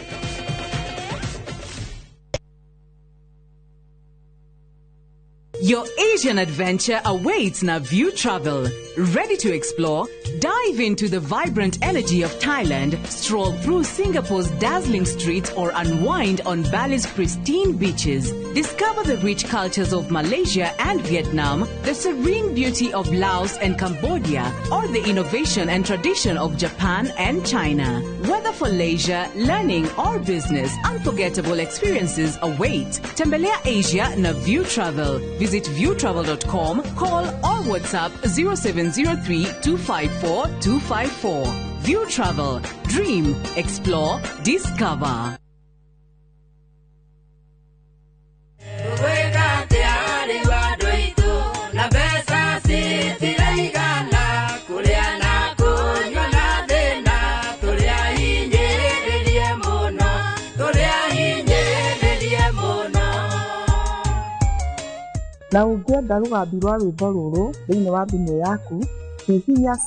Your Asian adventure awaits na View Travel. Ready to explore? Dive into the vibrant energy of Thailand, stroll through Singapore's dazzling streets, or unwind on Bali's pristine beaches. Discover the rich cultures of Malaysia and Vietnam, the serene beauty of Laos and Cambodia, or the innovation and tradition of Japan and China. Whether for leisure, learning, or business, unforgettable experiences await. Tembelea Asia na View Travel. Visit viewtravel.com, call or WhatsApp 0703 254 254. View Travel. Dream, explore, discover. Na ũngĩenda rũgambi rwa rwĩmbo rũrũ thĩinĩ wa thimũ yaku, hihinya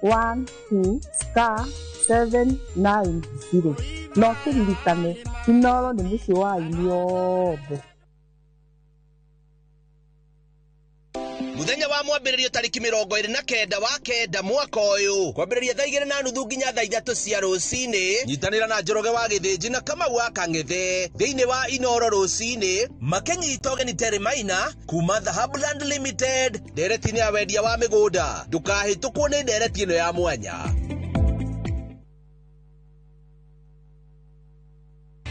*812 *790. Na ũkĩririkane, Inooro nĩ mũciĩ wa aini othe. Muthenya wa mwambĩrĩrio tarĩki 29 wa 9 mwaka ũyũ, kwambĩrĩria thaa 2:30 nginya thaa 3 cia rũcinĩ. Nyitanĩra na Njoroge wa Gĩthĩnji na Kamau wa Kang'ethe thĩinĩ wa Inooro rũcinĩ, makĩnyita ũgeni Terry Maina kuma Dhahabuland Limited ndereti-inĩ ya wendia wa mĩgũnda. Ndũkahĩtũkwo nĩ ndereti ĩno ya mwanya.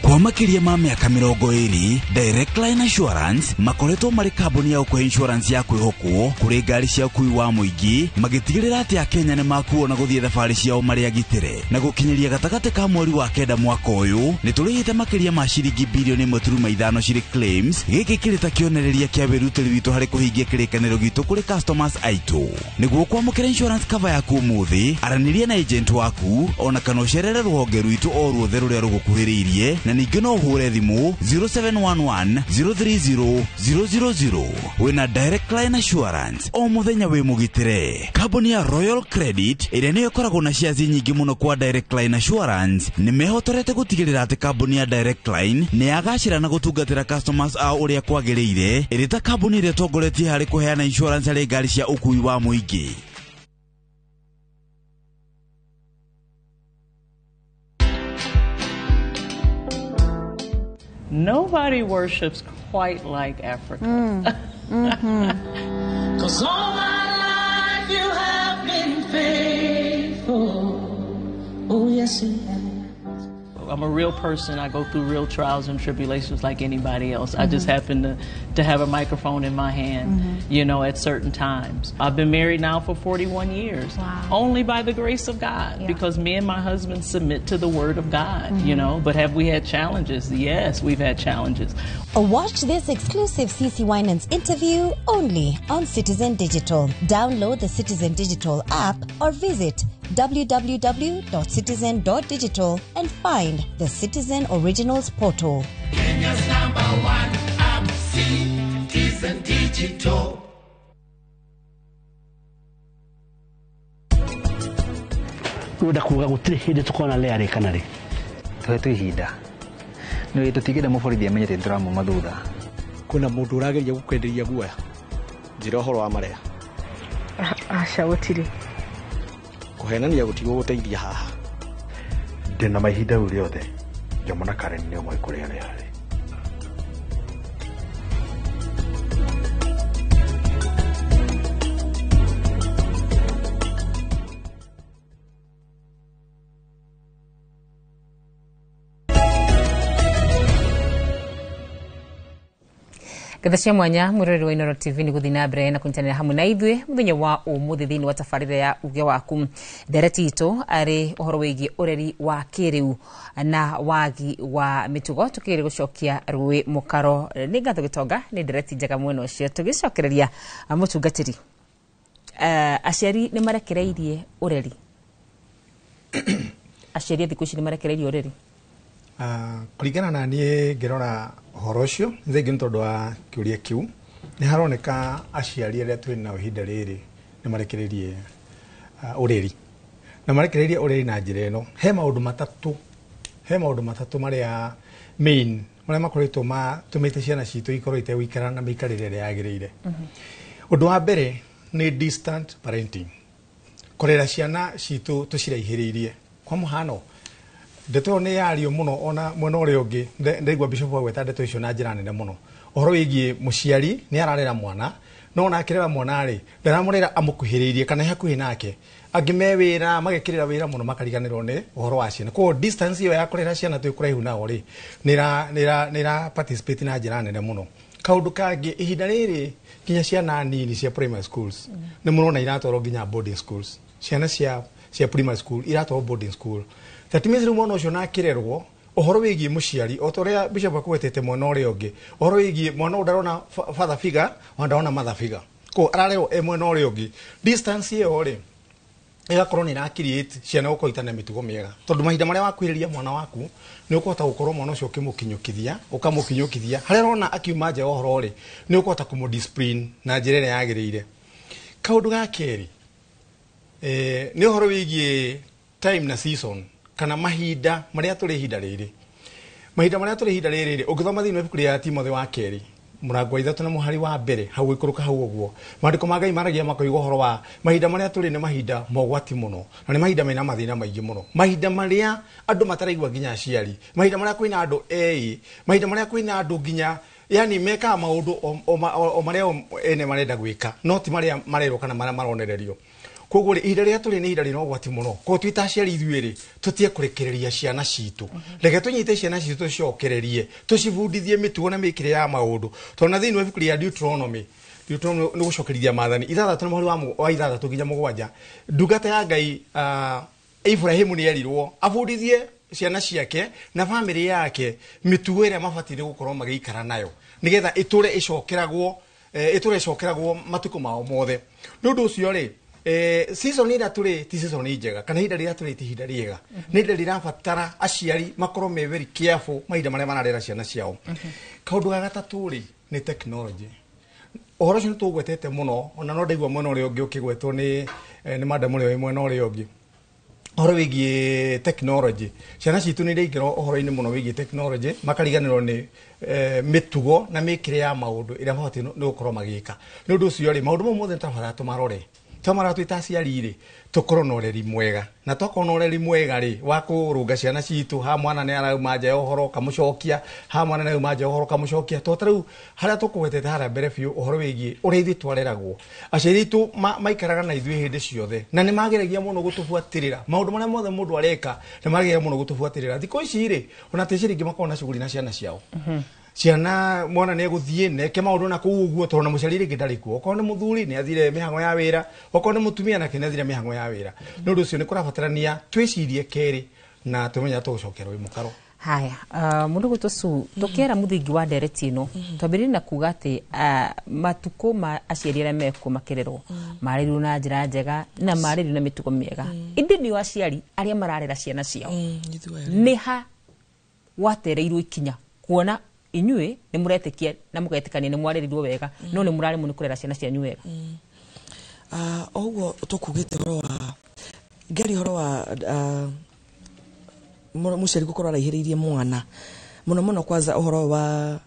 Kwa Kwa makĩria ma mĩaka 20, Direct Line Assurance makoretwo marĩ kambuni ya gũkũhe insurance ya kwĩhokwo kũrĩ ngari cia ũkui wa mũingĩ, magĩtigĩrĩra atĩ Akenya nĩ makuo na gũthiĩ thabarĩ ciao marĩ agitĩre. Na gũkinyĩria gatagatĩ ka mweri wa 9 mwaka ũyũ, nĩ tũrĩhĩte makĩria ma ciringi bilioni 1.5 cirĩ claims. Gĩkĩ kĩrĩ ta kĩonereria kĩa wĩrutĩri witũ harĩ kũhingia kĩrĩkanĩro gitũ kũrĩ customers aitũ. Nĩguo kwamũkĩra insurance cover yaku ũmũthĩ, aranĩria na agent waku ona kana ũcerere rũhonge rwitũ o ruothe rũrĩa rũgũkuhĩrĩirie, na ningĩ no ũhũre thimũ 0711 030 000. Wĩna Direct Line Assurance o mũthenya wĩ mũgitĩre. Kambuni ya Royal Credit ĩrĩa nĩyo ĩkoragwo na shares nyingĩ mũno kwa Direct Line Assurance nĩ mehotorete gũtigĩrĩra atĩ kambuni ya Direct Line nĩ yagacĩra na gũtungatĩra customers ao ũrĩa kwagĩrĩire, ĩrĩ ta kambuni ĩrĩa ĩtongoretie harĩ kũheana insurance harĩ ngari cia ũkui wa mũingĩ. Nobody worships quite like Africa. 'Cause all my life you have been faithful. Oh, yes, you have. I'm a real person. I go through real trials and tribulations like anybody else. I just happen to have a microphone in my hand, you know, at certain times. I've been married now for 41 years. Wow. Only by the grace of God, because me and my husband submit to the Word of God, you know. But have we had challenges? Yes, we've had challenges. Watch this exclusive CC Winans interview only on Citizen Digital. Download the Citizen Digital app or visit www.citizen.digital and find the Citizen Originals portal. Kenya's number one app, Citizen Digital. Rwenda kuga gũtirĩ hĩndĩ tũkona Larry kana rĩ. Tũhetwo ihinda. Nĩ tũtigĩre mũborithi amenye atĩ nĩtũramuma thutha. Kwĩna mũndũ ũrageria gũkwenderia guoya. Njĩra ũhoro wa marĩa. Aca gũtirĩ. Kũhenania gũtigũgũteithia haha. Ndĩna mahinda rĩu rĩothe. Jomo na Karen nĩo moĩ kũrĩa arĩ. Ngatha cia mwanya mwiroreri wa Inooro TV nĩ gũthiĩ na mbere na kũnyitanĩra hamwe na ithuĩ mũthenya wa ũmũthĩ thĩinĩ wa tabarĩra ya uge waku. Ndereti itũ arĩ ũhoro wĩgiĩ ũreri wa kĩrĩu na wagi wa mĩtugo, tũkĩgeria gũcokia rũĩ mũkaro. Nĩ ngatho gĩtonga, nĩ ndereti njega mwena ũcio. Tũgĩcokereria mũtungatĩri, aciari nĩ marekereirie ũreri? Aciari a thikũ ici nĩ marekereirie ũreri? Kũringana na niĩ ngĩrora ũhoro ũcio, nĩ thengiũ nĩ tondũ wa kĩũria kĩu, nĩ haroneka aciari arĩa twĩ nao ihinda rĩrĩ nĩ marekereirie ũreri. Na marekereirie ũreri na njĩra ĩno. He maũndũ matatũ marĩa main, marĩa makoretwo matũmĩte ciana citũ ikorwo itegũikara na mĩikarĩre ĩrĩa yagĩrĩire. Ũndũ wa mbere nĩ distant parenting. Kũrera ciana citũ tũciraihĩrĩirie. Kwa mũhano, ndeto ĩyo nĩ yario mũno ona mwena ũrĩa ũngĩ, ndaigua Bishop agweta ndeto icio na njĩra nene mũno. Ũhoro wĩgiĩ mũciari nĩ ararera mwana, no ona akĩrera mwana rĩ, ndaramũrera amũkuhĩrĩirie kana hakuhĩ nake. Angĩ me wĩra, magekĩrĩra wĩra mũno makariganĩrwo nĩ ũhoro wa ciana. Koguo distance ĩyo ya kũrera ciana twĩ kũraihu nao rĩ, nĩ ĩra participate na njĩra nene mũno. Kaũndũ kangĩ, ihinda rĩrĩ nginya ciana nini cia primary schools nĩ mũrona iratwarwo nginya boarding schools. Ciana cia primary school iratwarwo boarding school. That means rĩu mwana ũcio nakĩrerwo ũhoro wĩgiĩ mũciari, o ta ũrĩa Bishop akwetete mwena ũrĩa ũngĩ, ũhoro wĩgiĩ mwana ũyũ ndarona father figure, ona ndarona mother figure. Koguo ararerwo e mwena ũrĩa ũngĩ. Distance ĩyo rĩ, ĩgakorwo nĩ ĩra create ciana gũkorwo itarĩ na mĩtugo mĩega. Tondũ mahinda marĩa wakuhĩrĩria mwana waku, nĩ ũkũhota gũkorwo mwana ũcio ũkĩmũkinyũkithia, ũkamũkinyũkithia. Harĩa ũrona akiuma nja wa ũhoro rĩ, nĩ ũkũhota kũmũ-discipline na njĩra ĩrĩa yagĩrĩire. Kaũndũ ga kerĩ, nĩ ũhoro wĩgiĩ time na season, kana mahinda marĩa tũrĩ ihinda rĩrĩ. Mahinda marĩa tũrĩ ihinda rĩrĩ rĩ, ũngĩthoma thĩinĩ wa ibuku rĩa Timothy wa kerĩ, mũrango wa 3 na mũhari wa 1, hau gũikũrũka hau ũguo, maandĩko ma Ngai maragia makoiga ũhoro wa mahinda marĩa tũrĩ nĩ mahinda mogwati mũno, na nĩ mahinda mena mathĩna maingĩ mũno. Mahinda marĩa andũ mataraigua nginya aciari, mahinda marĩa kwĩna andũ eĩ, mahinda marĩa kwĩna andũ nginya yani mekaga maũndũ o marĩa ene marenda gwĩka, no ti marĩa marerwo kana marĩa maronererio. Koguo rĩ, ihinda rĩrĩa tũrĩ nĩ ihinda rĩna ũgwati mũno. Koguo twĩ ta aciari ithuĩ rĩ, tũtige kũrekereria ciana citũ. Reke tũnyite ciana citũ tũcicokererie, tũcibundithie mĩtugo na mĩkĩre ya maũndũ. Tondũ na thĩinĩ wa ibuku rĩa Deuteronomy, Deuteronomy nĩ gũcokerithia maathani 6 na mũhari wa 6 nginya 7, ndungata ya Ngai Ibrahimu nĩ erirwo abundithie ciana ciake na bamĩrĩ yake mĩtugo ĩrĩa mabatiĩ gũkorwo magĩikara nayo nĩgetha ĩtũre ĩcokeragwo matukũ mao mothe. Nĩ ũndũ ũcio rĩ, season ĩrĩa tũrĩ ti season njega, kana ihinda rĩrĩa tũrĩ ti ihinda rĩega. Nĩ ihinda rĩrabatara aciari makorwo me very careful mahinda marĩa mararera ciana ciao. Kaũndũ ga gatatũ rĩ, nĩ technology. Ũhoro ũcio nĩ tũgwetete mũno, ona no ndaigua mwena ũrĩa ũngĩ ũkĩgwetwo nĩ madam ũrĩa wĩ mwena ũrĩa ũngĩ. Ũhoro wĩgiĩ technology, ciana citũ nĩ iraingĩra ũhoro-inĩ mũno wĩgiĩ technology, makariganĩrwo nĩ mĩtugo na mĩkĩre ya maũndũ ĩrĩa mabatiĩ nĩ gũkorwo magĩka. Nĩ ũndũ ũcio rĩ, maũndũ mau mothe nĩ tũrabatara tũmarore. Twamarora twĩ ta aciari rĩ, tũkorwo na ũreri mwega. Na twakorwo na ũreri mwega rĩ, wa kũrũnga ciana citũ, ha mwana nĩ arauma nja ya ũhoro ũkamũcokia, ha mwana nĩ arauma nja ya ũhoro ũkamũcokia. Tondũ ta rĩu harĩa tũkũgwetete harĩa mbere biũ ũhoro wĩgiĩ ũrĩa ithuĩ twareragwo. Aciari aitũ maikaraga na ithuĩ hĩndĩ ciothe, na nĩ mageragia mũno gũtũbuatĩrĩra. Maũndũ marĩa mothe mũndũ areka, nĩ mageragia mũno gũtũbuatĩrĩra. Thikũ ici rĩ, ona ti aciari aingĩ makoragwo na cuguri na ciana ciao. Ciana mwana nĩ egũthiĩ neke maũndũ na kũu ũguo, tondũ na mũciari rĩngĩ ndarĩ kuo. Okorwo nĩ mũthuri nĩ athire mĩhang'o ya wĩra, okorwo nĩ mũtumia nake nĩ athire mĩhang'o ya wĩra. Nĩ ũndũ ũcio nĩ kũrabatarania twĩcirie kerĩ na tũmenye tũgũcokera wĩ mũkaro. Haya, mũndũ gwĩtwo Sue, tũkĩera mũthingi wa ndereti ĩno, twambĩrĩrie na kuga atĩ matukũ ma aciari arĩa mekuo makĩrerwo marerirwo na njĩra njega na marerirwo na mĩtugo mĩega. Ĩndĩ nĩo aciari arĩa mararera ciana ciao nĩ ha gwatereirwo ikinya kuona inyuĩ nĩ mũretĩkia na mũgetĩkania nĩ mwarerirwo wega, no nĩ mũraremwo nĩ kũrera ciana cianyu wega. Oguo tũkugĩte ũhoro wa ngeri ũhoro wa mũciari gũkorwo araihĩrĩirie mwana mũno mũno, kwanza ũhoro wa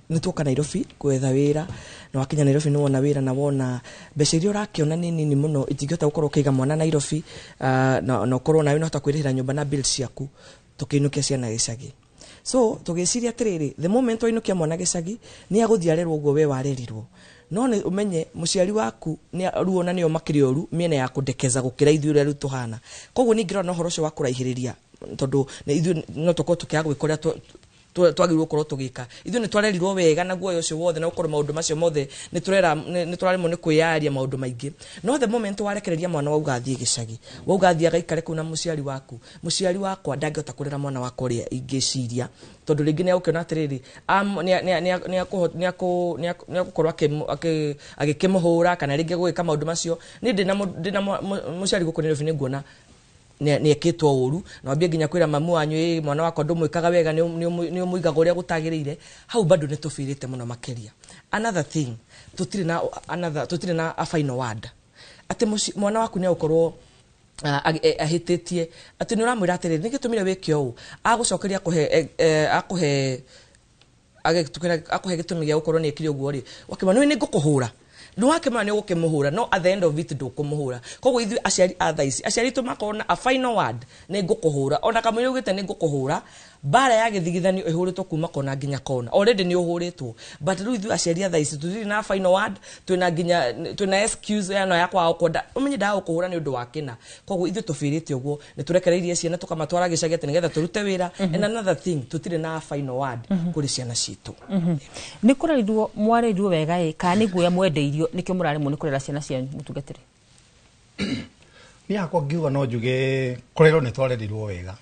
nĩ tuoka Nairobi gwetha wĩra, na wakinya Nairobi nĩ wona wĩra na wona mbeca iria ũrakĩona nĩ nini mũno, itingĩhota gũkorwo ũkĩiga mwana Nairobi, na ũkorwo nawe nĩũhota kwĩrĩhĩra nyũmba na bills ciaku, tũkĩinũkia ciana gĩcagi. So tũgĩciria atĩrĩrĩ, the moment wainũkia mwana gĩcagi nĩ agũthiĩ arerwo ũguo we warerirwo. No nĩ ũmenye mũciari waku nĩ ruona nĩo makĩrĩ oru mĩena ya kũndekeza gũkĩra ithuĩ ũrĩa rĩu tũhana. Koguo ningĩrora na ũhoro ũcio wa kũraihĩrĩria, tondũ ithuĩ no tũkorwo tũkĩaga gwĩka ũrĩa twagĩrĩirwo gũkorwo tũgĩka. Ithuĩ nĩ twarerirwo wega na guoya ũcio wothe, na gũkorwo maũndũ macio mothe nĩ tũraremwo nĩ kwĩyaria maũndũ maingĩ. No the moment warekereria mwana wauga athiĩ gĩcagi, wauga athiĩ agaikare kũu na mũciari waku, mũciari wakwa ndangĩhota kũrera mwana wakwa ũrĩa ingĩciria, tondũ rĩngĩ nĩ egũkĩona atĩrĩrĩ, nĩ egũkorwo agĩkĩmũhũra kana rĩngĩ gũgĩka maũndũ macio. Niĩ ndĩna mũciari gũkũ Nairobi nĩ nguona nĩ ekĩtwo ũru, na wambie nginya kwĩra mamu wanyu, ĩ mwana wakwa ndũmwĩkaga wega, nĩ ũmũigaga ũrĩa gũtagĩrĩire. Hau bado nĩ tũbĩrĩte mũno makĩria. Another thing, tũtirĩ na a final word atĩ mwana waku nĩ egũkorwo ahĩtĩtie, atĩ nĩ ũramwĩra atĩrĩrĩ, nĩ gĩtũmire wĩke ũũ, agũcokeria akũhe gĩtũmi gĩa gũkorwo nĩ ekire ũguo rĩ, wakĩmwĩra nĩ ngũkũhũra. Nĩ wakĩmwĩra nĩ ũgũkĩmũhũra, no at the end of it ndũkũmũhũra. Koguo ithuĩ aciari a thaa ici, aciari aitũ makorwo na a final word, nĩ ngũkũhũra. Ona kamũira ugĩte nĩ ngũkũhũra, mbara ya gĩthigithanio ĩhũrĩtwo kuma kona nginya kona. Already nĩ ũhũrĩtwo. But rĩu ithuĩ aciari a thaa ici tũtirĩ na final word, twĩna nginya, twĩna excuse ĩno ya kwaga gũkwenda. Ũmenye ndaga gũkũhũra nĩ ũndũ wa kĩna. Koguo ithuĩ tũbĩrĩte ũguo, nĩ tũrekereirie ciana tũkamatwara gĩcagi atĩ nĩgetha tũrute wĩra. And another thing, tũtirĩ na final word kũrĩ ciana citũ. Nĩ kũrerirwo, mwarerirwo wega ĩ, kana nĩ guoya mwendeirio nĩkĩo mũraremwo nĩ kũrera ciana cianyu mũtungatĩri? Niĩ hakwa ngiuga no njuge kũrerwo nĩ twarerirwo wega.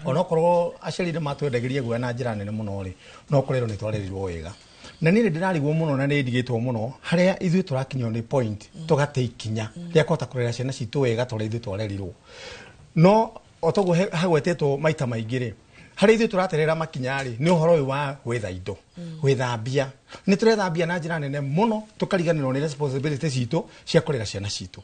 Onokorwo aciari nĩ matwendagĩria guoya na njĩra nene mũno rĩ, no kũrerwo nĩ twarerirwo wega. Na niĩ nĩ ndĩrarigwo mũno na nĩ ndigĩtwo mũno harĩa ithuĩ tũrakinywo nĩ point tũgate ikinya rĩa kũhota kũrera ciana citũ wega ta ũrĩa ithuĩ twarerirwo. No o toguo hagwetetwo maita maingĩ rĩ, harĩa ithuĩ tũraterera makinya rĩ, nĩ ũhoro ũyũ wa gwetha indo, gwetha mbia. Nĩ tũretha mbia na njĩra nene mũno tũkariganĩrwo nĩ responsibility citũ cia kũrera ciana citũ.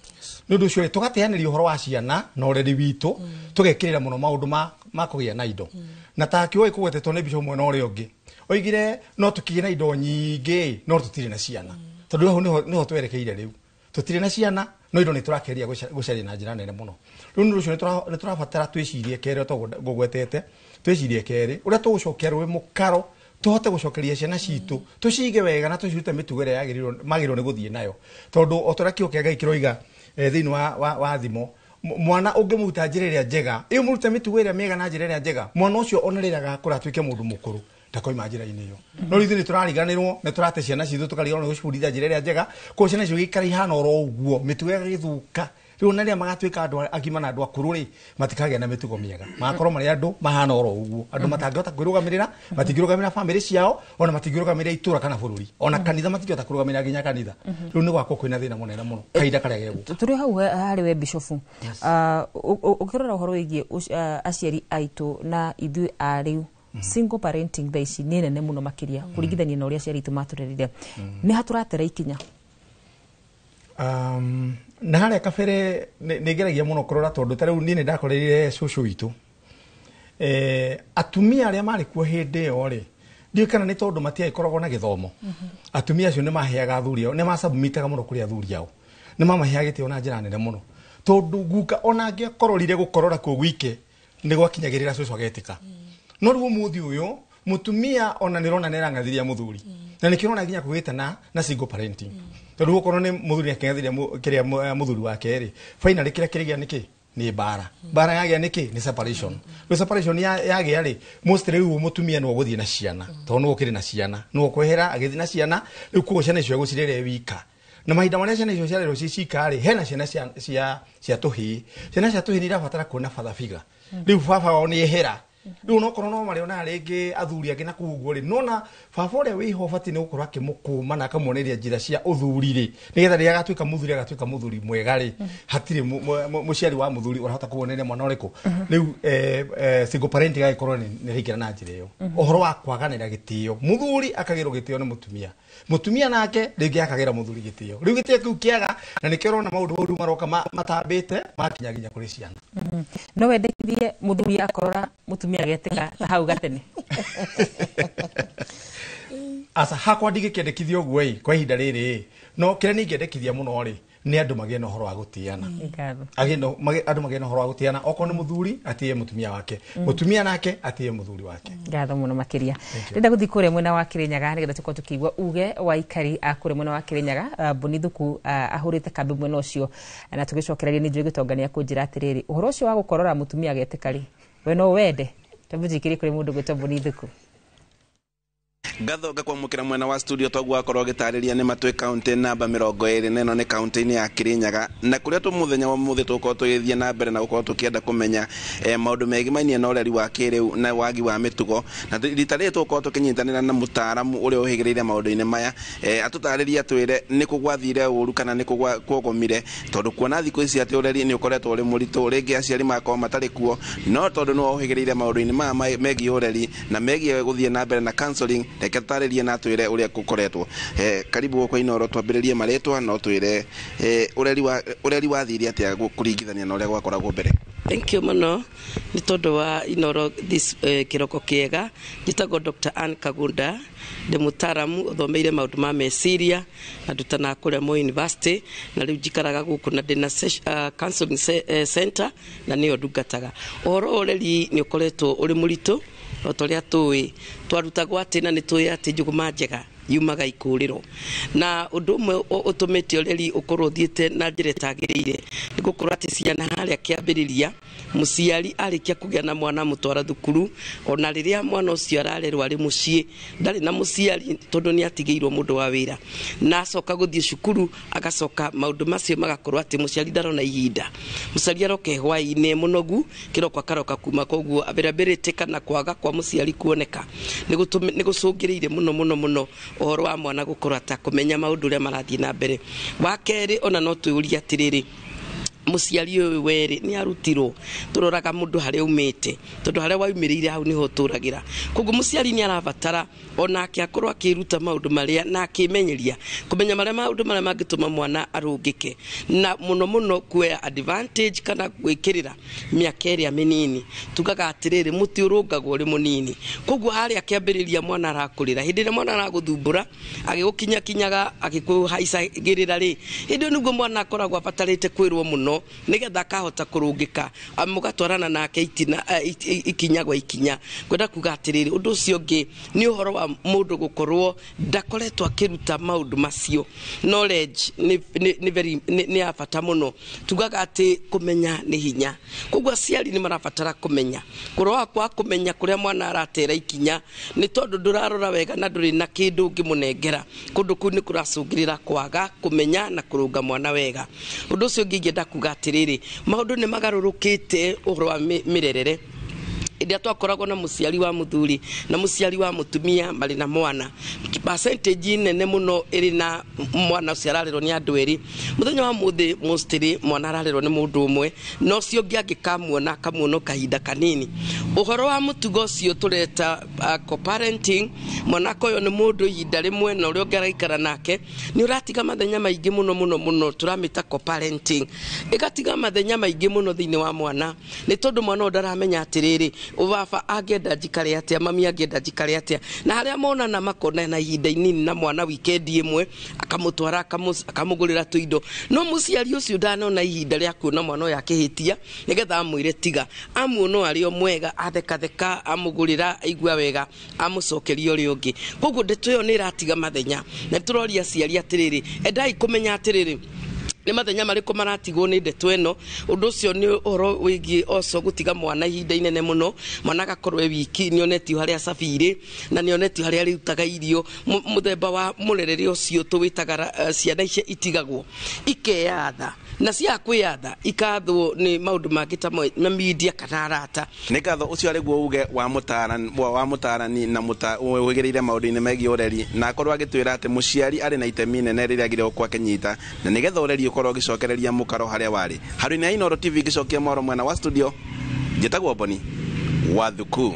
Nĩ ũndũ ũcio rĩ, tũgateanĩria ũhoro wa ciana na ũreri witũ, tũgekĩrĩra mũno maũndũ ma kũgĩa na indo. Na ta kĩũĩ kũgwetetwo nĩ mbica mwena ũrĩa ũngĩ, oigire no tũkĩgĩe na indo nyingĩ no tũtirĩ na ciana. Tondũ hau nĩho twerekeire rĩu. Tũtirĩ na ciana no indo nĩ tũrakeria gũcaria na njĩra nene mũno. Rĩu nĩ ũndũ ũcio nĩ tũrabatara twĩcirie kerĩ, o ta ũguo ngũgwetete, twĩcirie kerĩ ũrĩa tũgũcokia rũĩ mũkaro, tũhote gũcokeria ciana citũ, tũcige wega na tũcirute mĩtugo ĩrĩa magĩrĩirwo nĩ gũthiĩ nayo. Tondũ o ta ũrĩa kiugo kĩa Ngai kĩroiga, Thĩinĩ wa thimo, mwana ũngĩmũruta njĩra ĩrĩa njega, ĩyo mũrute mĩtugo ĩrĩa mĩega na njĩra ĩrĩa njega, mwana ũcio ona rĩrĩa agakũra atuĩke mũndũ mũkũrũ ndakoima njĩra-inĩ ĩyo. No ithuĩ nĩ tũrariganĩrwo, nĩ tũrate ciana citũ, tũkariganĩrwo nĩ gũcibundithia njĩra ĩrĩa njega, koguo ciana icio gĩikara ihana oro ũguo, mĩtugo ĩgagĩthũka. Rĩu ona rĩrĩa magatuĩka andũ agima na andũ akũrũ rĩ, matikagĩa na mĩtugo mĩega, magakorwo marĩ andũ mahana oro ũguo, andũ matangĩhota kwĩrũgamĩrĩra, matingĩrũgamĩrĩra bamĩrĩ ciao, ona matingĩrũgamĩrĩra itũra kana bũrũri, ona kanitha matingĩhota kũrũgamĩrĩra nginya kanitha. Rĩu nĩ gwakorwo kwĩna thĩna mũnene mũno kahinda karĩa gegũka. Tũrĩ hau harĩ we bishofu, ũkĩrora ũhoro wĩgiĩ aciari aitũ na ithuĩ a rĩu, single parenting thaa ici nĩ nene mũno makĩria kũringithania na ũrĩa aciari aitũ matũrerire, nĩ ha tũratera ikinya? Na harĩa kabere nĩ ngeragia mũno kũrora, tondũ ta rĩu niĩ nĩ ndakoreire cũcũ witũ, atumia arĩa marĩ kuo hĩndĩ ĩyo rĩ, ndiũĩ kana nĩ tondũ matiagĩkoragwo na gĩthomo, atumia acio nĩ maheaga athuri ao, nĩ macabumitaga mũno kũrĩ athuri ao, nĩ mamaheaga gĩtĩo na njĩra nene mũno, tondũ guka ona angĩakororire gũkorora kuo gwike nĩ gwakinyagĩrĩra cũcũ agetĩka. No rĩu ũmũthĩ ũyũ mũtumia ona nĩ ũrona nĩ arang'athĩria mũthuri, na nĩkĩo ũrona nginya kũgĩte na single parenting, tondũ okorwo nĩ mũthuri akĩng'athĩria kĩrĩa mũthuri wake rĩ, finally kĩrĩa kĩrĩgĩa nĩkĩ nĩ mbara, mbara yagĩa nĩkĩ nĩ separation. Rĩu separation yagĩa rĩ, mostly rĩu mũtumia nĩwe ũgũthiĩ na ciana, tondũ nĩwe ũkĩrĩ na ciana, nĩwe ũkwehera agĩthiĩ na ciana, rĩu koguo ciana icio egũcirera e wika. Na mahinda marĩa ciana icio ciarerwo ci cika rĩ, hena ciana cia tũhĩĩ, ciana cia tũhĩĩ nĩ irabatara kuona father figure, rĩu baba wao nĩ ehera. Rĩu onokorwo no marĩonaga rĩngĩ athuri angĩ na kũu ũguo rĩ, nona baba ũrĩa wĩho ũbatiĩ nĩ gũkorwo akĩmũkũma na akamuoneria njĩra cia ũthuri rĩ, nĩgetha rĩrĩa agatuĩka mũthuri agatuĩka mũthuri mwega rĩ, hatirĩ mũciari wa mũthuri ũrahota kũmuoneria mwana ũrĩkũ. Rĩu single parenting agĩkorwo nĩ ĩraingĩra na njĩra ĩyo, ũhoro wa kwaganĩra gĩtĩo, mũthuri akagĩrwo gĩtĩo nĩ mũtumia, mũtumia nake rĩngĩ akagĩra mũthuri gĩtĩo, rĩu gĩtĩo kĩu kĩaga, na nĩkĩo ũrona maũndũ mau rĩu maroka matambĩte makinya nginya kũrĩ ciana. No wendekithie mũthuri akorora mũtumia agetĩka ta hau gatene? Aca, hakwa ndingĩkĩendekithia ũguo ĩ kwa ihinda rĩrĩ, no kĩrĩa niĩ ingĩendekithia mũno rĩ, nĩ andũ magĩe na ũhoro wa gũtĩana. Andũ magĩe na ũhoro wa gũtĩana, okorwo nĩ mũthuri atĩe mũtumia wake, mũtumia nake atĩe mũthuri wake. Ngatho mũno makĩria. Ndĩrenda gũthiĩ kũrĩa mwena wa Kĩrĩnyaga nĩgetha tũkorwo tũkĩigua uge wa aikari a kũrĩa mwena wa Kĩrĩnyaga. Boni Thuku ahũrĩte kambĩ mwena ũcio, na tũgĩcokereria nĩ njũĩ gĩtonga nĩ akũnjĩra atĩrĩrĩ, ũhoro ũcio wa gũkorora mũtumia agetĩka rĩ, we no wende? Tondũ njikĩrie kũrĩ mũndũ gwĩtwo Boni Thuku. Ngatho ngakwamũkĩra mwena wa studio toguo akorwo gĩtarĩria nĩ matwĩ kaunti namba 24 na ĩno nĩ kaunti-inĩ ya Kĩrĩnyaga, na kũrĩa tũ mũthenya wa mũthĩ tũgũkorwo tũgĩthiĩ na mbere na gũkorwo tũkĩenda kũmenya maũndũ megimainie na ũreri wa kĩrĩu na wagi wa mĩtugo, na rita rĩrĩ tũgũkorwo tũkĩnyitanĩra na mũtaaramu ũrĩa ũhĩgĩrĩire maũndũ-inĩ maya, atũtarĩrie atwĩre nĩ kũ gwathire ũru kana nĩ kũ kwogomire, tondũ kuona thikũ ici atĩ ũreri nĩ ũkoretwo ũrĩ mũritũ, rĩngĩ aciari magakorwo matarĩ kuo, no tondũ nĩwe ũhĩgĩrĩire maũndũ-inĩ maya megiĩ ũreri na megiĩ gũthiĩ na mbere na counseling, reke tũtarĩrie na twĩre ũrĩa gũkoretwo. Karibu gũkũ Inooro, twambĩrĩrie marĩtwa no twĩre ũreri wathire atĩa kũringithania na ũrĩa gwakoragwo mbere. Thank you mũno nĩ tondũ wa Inooro this kĩroko kĩega. Njĩtagwo Dr. Ann Kagunda, ndĩ mũtaaramu ũthomeire maũndũ ma meciria na ndutanaga kũrĩa Moi University, na rĩu njikaraga gũkũ na ndĩna counseling center na nĩyo ndungataga. Ũhoro wa ũreri nĩ ũkoretwo ũrĩ mũritũ o ta ũrĩa tũĩ, twarutagwo atĩ na nĩ tũĩ atĩ njũgũma njega yumaga ikũrĩro, na ũndũ ũmwe ũtũmĩte ũreri ũkorwo ũthiĩte na njĩra ĩtagĩrĩire nĩ gũkorwo atĩ ciana harĩa kĩambĩrĩria mũciari arĩkia kũgĩa na mwana mũtwara thukuru, ona rĩrĩa mwana ũcio ararerwo arĩ mũciĩ ndarĩ na mũciari tondũ nĩ atigĩirwo mũndũ wa wĩra, na acoka gũthiĩ cukuru agacoka maũndũ macio magakorwo atĩ mũciari ndarona ihinda, mũciari aroka hwaĩ-inĩ mũnogu kĩroko akaroka kuma, koguo availability kana kwaga kwa mũciari kuoneka nĩ gũcũngĩrĩire mũno mũno mũno ũhoro wa mwana gũkorwo atakũmenya maũndũ ũrĩa marathiĩ na mbere. Wa kerĩ ona no twĩũrie atĩrĩrĩ, mũciari ũyũ werĩ nĩ arutirwo, tũroraga mũndũ harĩa aumĩte tondũ harĩa waumĩrĩire hau nĩho ũtũragĩra, koguo mũciari nĩ arabatara onake akorwo akĩruta maũndũ marĩa na akĩmenyeria kũmenya marĩa maũndũ marĩa mangĩtũma mwana arũngĩke, na mũno mũno kuoya advantage kana gwĩkĩrĩra mĩaka ĩrĩa mĩnini. Tugaga atĩrĩrĩ, mũtĩ ũrũngagwo ũrĩ mũnini, koguo harĩa kĩambĩrĩria mwana arakũrĩra, hĩndĩ ĩrĩa mwana aragũthumbũra agĩgũkinyakinyaga agĩkũhaicagĩrĩra rĩ, hĩndĩ ĩyo nĩguo mwana akoragwo abatarĩte kwĩrwo mũno. Mũno nĩgetha akahota kũrũngĩka, mũgatwarana nake itina ikinya gwa ikinya. Ngwenda kuga atĩrĩrĩ, ũndũ ũcio ũngĩ nĩ ũhoro wa mũndũ gũkorwo ndakoretwo akĩruta maũndũ macio. Knowledge nĩ very nĩ ya bata mũno. Tugaga atĩ kũmenya nĩ hinya, koguo aciari nĩ marabatara kũmenya kũroa kwa kũmenya kũrĩa mwana aratera ikinya, nĩ tondũ ndũrarora wega na ndũrĩ na kĩndũ ũngĩmũnengera. Kũndũ kũu nĩ kũracũngĩrĩra kwaga kũmenya na kũrũnga mwana wega. Ũndũ ũcio ũngĩ ingĩenda kuga atĩrĩrĩ, maũndũ nĩ magarũrũkĩte ũhoro wa mĩrerere. Hĩndĩ ĩrĩa twakoragwo na mũciari wa mũthuri na mũciari wa mũtumia marĩ na mwana, percentage nene mũno ĩrĩ na mwana ũcio ararerwo nĩ andũ erĩ. Mũthenya wa mũthĩ mostly mwana ararerwo nĩ mũndũ ũmwe, na ũcio ũngĩ angĩkamuona akamuona o kahinda kanini. Ũhoro wa mũtugo ũcio tũreta co-parenting, mwana akoywo nĩ mũndũ ihinda rĩmwe na ũrĩa ũngĩ araikara nake, nĩ ũratiga mathenya maingĩ mũno mũno mũno. Tũramĩta co-parenting, ĩgatiga mathenya maingĩ mũno thĩinĩ wa mwana, nĩ tondũ mwana ũyũ ndaramenya atĩrĩrĩ, baba angĩenda njikare atĩa, mami angĩenda njikare atĩa. Na harĩa monana makonana ihinda inini na mwana weekend ĩmwe, akamũtwara akamũgũrĩra tũindo, no mũciari ũcio ndanona ihinda rĩa kuona mwana ũyũ akĩhĩtia nĩgetha amwĩre tiga. Amuona arĩ o mwega, athekatheka, amũgũrĩra, aigua wega, amũcokeria ũrĩa ũngĩ. Koguo ndeto ĩyo nĩ ĩratiga mathenya, na tũroria aciari atĩrĩrĩ, endai kũmenya atĩrĩrĩ, nĩ mathenya marĩkũ maratigwo nĩ ndeto ĩno. Ũndũ ũcio nĩ ũhoro wĩgiĩ oco gũtiga mwana ihinda inene mũno, mwana agakorwo e wiki, nĩonetio harĩa acabirĩ na nĩonetio harĩa arĩrutaga irio. Mũthemba wa mũrerere ũcio tũwĩtaga ciana icio itigagwo ikeyatha, na cia kwĩyatha ikathwo nĩ maũndũ mangĩ ta na media kana arata. Nĩ ngatho. Ũcio arĩ guo uge wa mũtarani na wĩgĩrĩire maũndũ-inĩ megiĩ ũreri, na akorwo agĩtwĩra atĩ mũciari arĩ na itemi nene rĩrĩa agĩrĩirwo gũkorwo akĩnyita, na nĩgetha ũreri ũkorwo ũgĩcokereria mũkaro harĩa warĩ. Harũ-inĩ ya Inooro TV ngĩcokia mwaro mwena wa studio, njĩtagwo Boni Wathuku.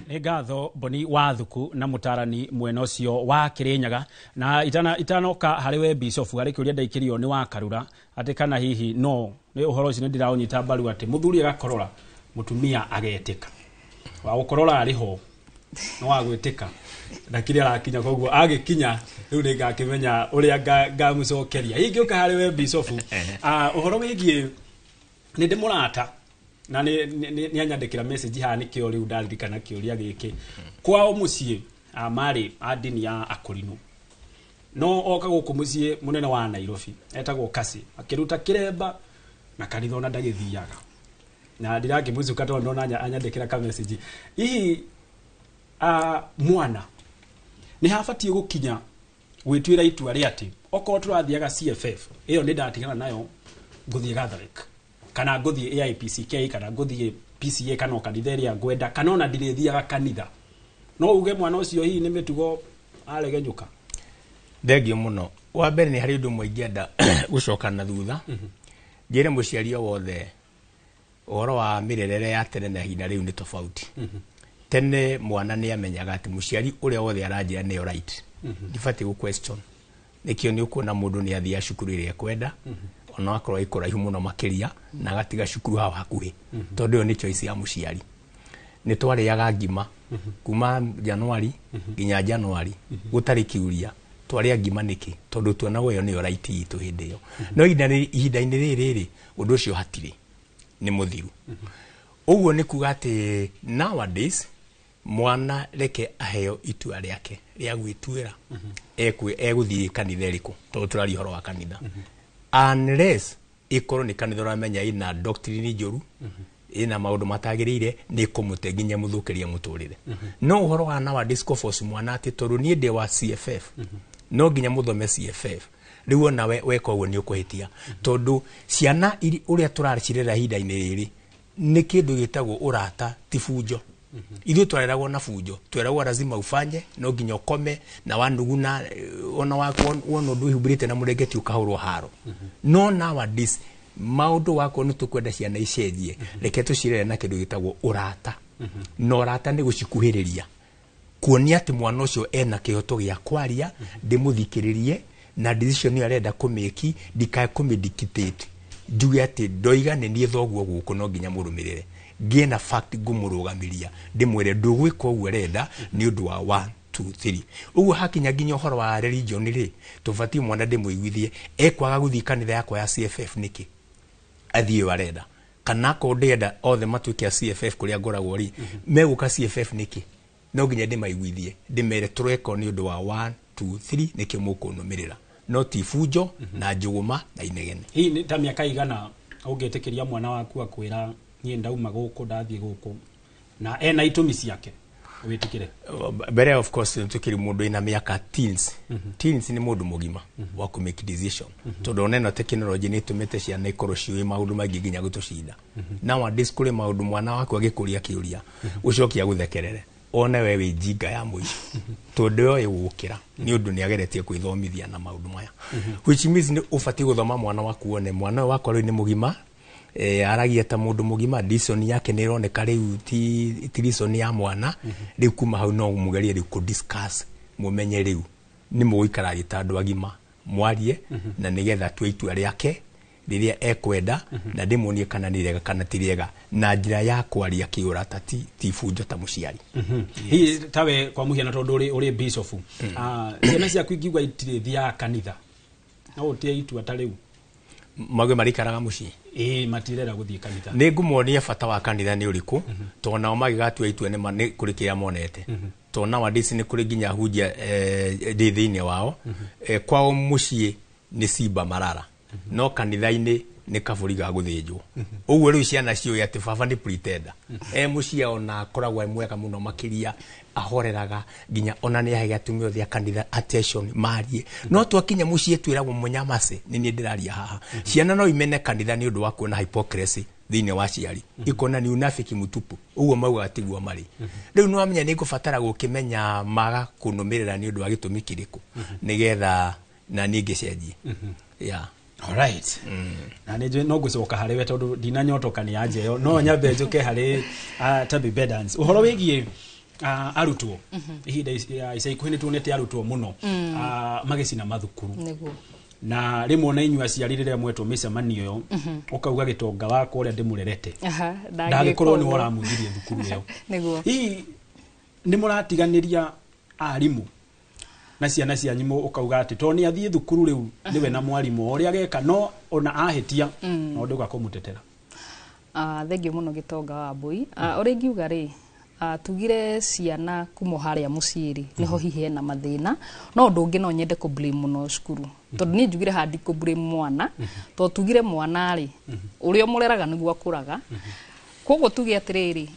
Nĩ ngatho Boni Wathuku na mũtarani mwena ũcio wa Kĩrĩnyaga. Na itanoka harĩ we Bishop, harĩ kĩũria ndaikĩrio nĩ wa Karura atĩ kana hihi no nĩ ũhoro ũcio nĩ ndĩraũnyita mbaru atĩ mũthuri agakorora mũtumia agetĩka, wa gũkorora arĩ ho no wa gwĩtĩka ndakiri arakinya, koguo agĩkinya rĩu nĩ ngakĩmenya ũrĩa ngamũcokeria. Hihi ngĩũka harĩ we Bishop, ũhoro wĩgiĩ nĩ ndĩ mũrata na nĩ anyandĩkĩra message haha, nĩkĩo rĩu ndaririkana kĩũria gĩkĩ. Kwao mũciĩ marĩ a ndini ya akũrinũ, no oka gũkũ mũciĩ mũnene wa Nairobi etagwo Kasi, akĩruta kĩremba na kanitha ona ndagĩthiaga, na ndirakĩmũcuka tondũ ndona anyandĩkĩra ka message. Hihi mwana nĩ habatiĩ gũkinya gwĩtuĩra itua rĩa atĩ okorwo tũrathiaga CFF ĩyo nĩ ndatigana nayo ngũthiĩ Catholic, kana ngũthiĩ AIPCK, kana ngũthiĩ PCA, kana kanitha ĩrĩa ngwenda, kana ona ndirĩthiaga kanitha, no uge mwana ũcio hihi nĩ mĩtugo aregenyũka? Thengio mũno. Wa mbere nĩ harĩ ũndũ ũmwe ingĩenda gũcoka na thutha, njĩre mũciari o wothe ũhoro wa mĩrerere ya tene na ihinda rĩu nĩ tofauti. Tene mwana nĩ amenyaga atĩ mũciari ũrĩa wothe aranjĩra nĩyo right, ndibatiĩ gũ question. Nĩkĩo nĩ ũkuona mũndũ nĩ athiaga cukuru ĩrĩa ekwenda, ona akorwo ĩ kũraihu mũno makĩria, na agatiga cukuru hau hakuhĩ, tondũ ĩyo nĩ choice ya mũciari. Nĩ twarĩaga ngima kuma Januari nginya Januari gũtarĩ kĩũria twarĩa ngima nĩkĩ, tondũ tuonagwo ĩyo nĩyo right itũ hĩndĩ ĩyo. No ihinda-inĩ rĩrĩ rĩ, ũndũ ũcio hatirĩ, nĩ mũthiru. Ũguo nĩ kuga atĩ nowadays mwana reke aheo itua rĩake rĩa gwĩtuĩra egũthiĩ kanitha ĩrĩkũ, tondũ tũraria ũhoro wa kanitha, unless ĩkorwo nĩ kanitha ũramenya ĩna doctrine njũru, ĩna maũndũ matagĩrĩire, nĩ ĩkũmũte nginya mũthũkĩrie mũtũrĩre. No ũhoro wa nowadays kũforce mwana atĩ tondũ niĩ ndĩ wa CFF no nginya mũthome CFF, rĩu ona weka ũguo nĩ ũkũhĩtia, tondũ ciana ũrĩa tũracirera ihinda-inĩ rĩrĩ nĩ kĩndũ gĩtagwo ũrata, ti bunjo. Ithuĩ twareragwo na bunjo, tweragwo lazima ufanye, no nginya ũkome na wanuguna, ona wona ũndũ wĩhumbĩrĩte na mũrengeti ũkahũrwo haro. No nowadays maũndũ wakorwo nĩ tũkwenda ciana icenjie, reke tũcirere na kĩndũ gĩtagwo ũrata. Na ũrata nĩ gũcikuhĩrĩria, kuonia atĩ mwana ũcio ena kĩhoto gĩa kwaria, ndĩmũthikĩrĩrie, na decision ĩyo arenda kũmĩki ndikae kũmĩdictate, njuge atĩ ndoiga nĩ niĩ thoguo gũkũ no nginya mũrũmĩrĩre, ngĩe na fact ngũmũrũgamĩria ndĩmwĩre ndũgwĩka ũguo ũrenda nĩ ũndũ wa 1 2 3. Ũguo hakinya nginya ũhoro wa religion rĩ, tũbatiĩ mwana ndĩmũiguithie ekwaga gũthiĩ kanitha yakwa ya CFF nĩkĩ, athiĩ ĩyo arenda, kana akorwo ndĩrenda othe matuĩke a CFF kũrĩa ngoragwo rĩ, megũka CFF nĩkĩ? No nginya ndĩmaiguithie, ndĩmere tũreka nĩ ũndũ wa 1 2 3, nĩkĩo mũkũnũmĩrĩra, no ti bunjo na njũgũma na inegene. Hihi nĩ ta mĩaka igana ũngĩtĩkĩria mwana waku akwĩra niĩ ndauma gũkũ ndathiĩ gũkũ, na ena itũmi ciake, wĩtĩkĩre? Mbere, of course, tukiri mundu ina miaka teens. Teens ni mundu mugima wa ku make decision, tondu ona ĩno technology nĩ ĩtũmĩte ciana ikorwo ciũĩ maũndũ maingĩ nginya gũtũcinda. Nowadays kũrĩ maũndũ mwana waku agĩkũria kĩũria, ũcoke agũthekerere, one we wĩ njinga ya mũico, tondũ oĩ gũkĩra nĩ ũndũ nĩ ageretie kwĩthomithia na maũndũ maya, which means nĩ ũbatiĩ gũthoma mwana waku, wone mwana ũyũ wakwa rĩu nĩ mũgima, aragia ta mũndũ mũgima, reason yake nĩ ĩroneka rĩu ti reason ya mwana. Rĩu kuma hau no mũgerie rĩu kũ discuss, mũmenye rĩu nĩ mũgũikara thĩ ta andũ agima, mwarie na nĩgetha atue itua rĩake rĩrĩa ekwenda, na ndĩmuonie kana nĩ rĩega kana ti rĩega, na njĩra ya kwaria kĩũrata, ti bunjo ta mũciari. Hihi tawe kwa mũhiano, tondũ ũrĩ bishop, ciana ciaku ingiuga itirĩ thiaga kanitha, no ũtie itua ta rĩu? Magwe marĩikaraga mũciĩ. Ĩĩ, matirera gũthiĩ kanitha. Nĩ ngũmonia bata wa kanitha nĩ ũrĩkũ, tondũ nao magĩgatua itua nĩ nĩ kũrĩ kĩrĩa monete, tondũ nowadays nĩ kũrĩ nginya hunjia ndĩ thĩinĩ wao. Kwao mũciĩ nĩ simba marara, no kanitha-inĩ nĩ kabũri ga gũthĩnjwo. Ũguo rĩu ciana ciũĩ atĩ baba nĩ pretender e mũciĩ, ona akoragwo e mwega mũno makĩria, ahoreraga, nginya ona nĩ aheage atumia othe a kanitha attention marie, no twakinya mũciĩ twĩragwo mũnyamace. Nĩ niĩ ndĩraria haha, ciana no imene kanitha nĩ ũndũ wa kuona hypocrisy thĩinĩ wa aciari, ikona ni unafiki mtupu. Ũguo maugaga tiguo marĩ. Rĩu nĩ wamenya nĩ ngũbatara gũkĩmenya maga kũnũmĩrĩra nĩ ũndũ wa gĩtũmi kĩrĩkũ, nĩgetha na niĩ ngĩcenjie, yeah. Alright. Na nĩ njũĩ no ngũcoka harĩ we tondũ ndinanyotoka nĩ anja ĩyo, no nyambe njũke harĩ Tabi Bedans ũhoro wĩgiĩ arutwo. Ihinda ica ikuhĩ nĩ tuonete arutwo mũno magĩcina mathukuru. Na rĩmwe ona inyuĩ aciari rĩrĩa mwetwo mĩcemanio ĩyo, ũkauga gĩtonga wakwa ũrĩa ndĩmũrerete ndangĩkorwo nĩwe ũramũithirie thukuru ĩyo. Hihi nĩ mũratiganĩria arimũ na ciana cianyu, ũkauga atĩ tondũ nĩ athiĩ thukuru rĩu nĩwe na mwarimũ, o ũrĩa ageka, no ona ahĩtia no ndũga kũmũtetera? Thengiũ mũno, gĩtonga wa mbũi. Ũrĩa ingiuga rĩ, tugire ciana kuma harĩa mũciĩ rĩ, nĩho hihi hena mathĩna. No ũndũ ũngĩ no nyende kũ blame mũno cukuru, tondũ niĩ njugire handi kũ blame mwana, tondũ tugire mwana rĩ, ũrĩa ũmũreraga nĩguo akũraga. Koguo tuge atĩrĩrĩ,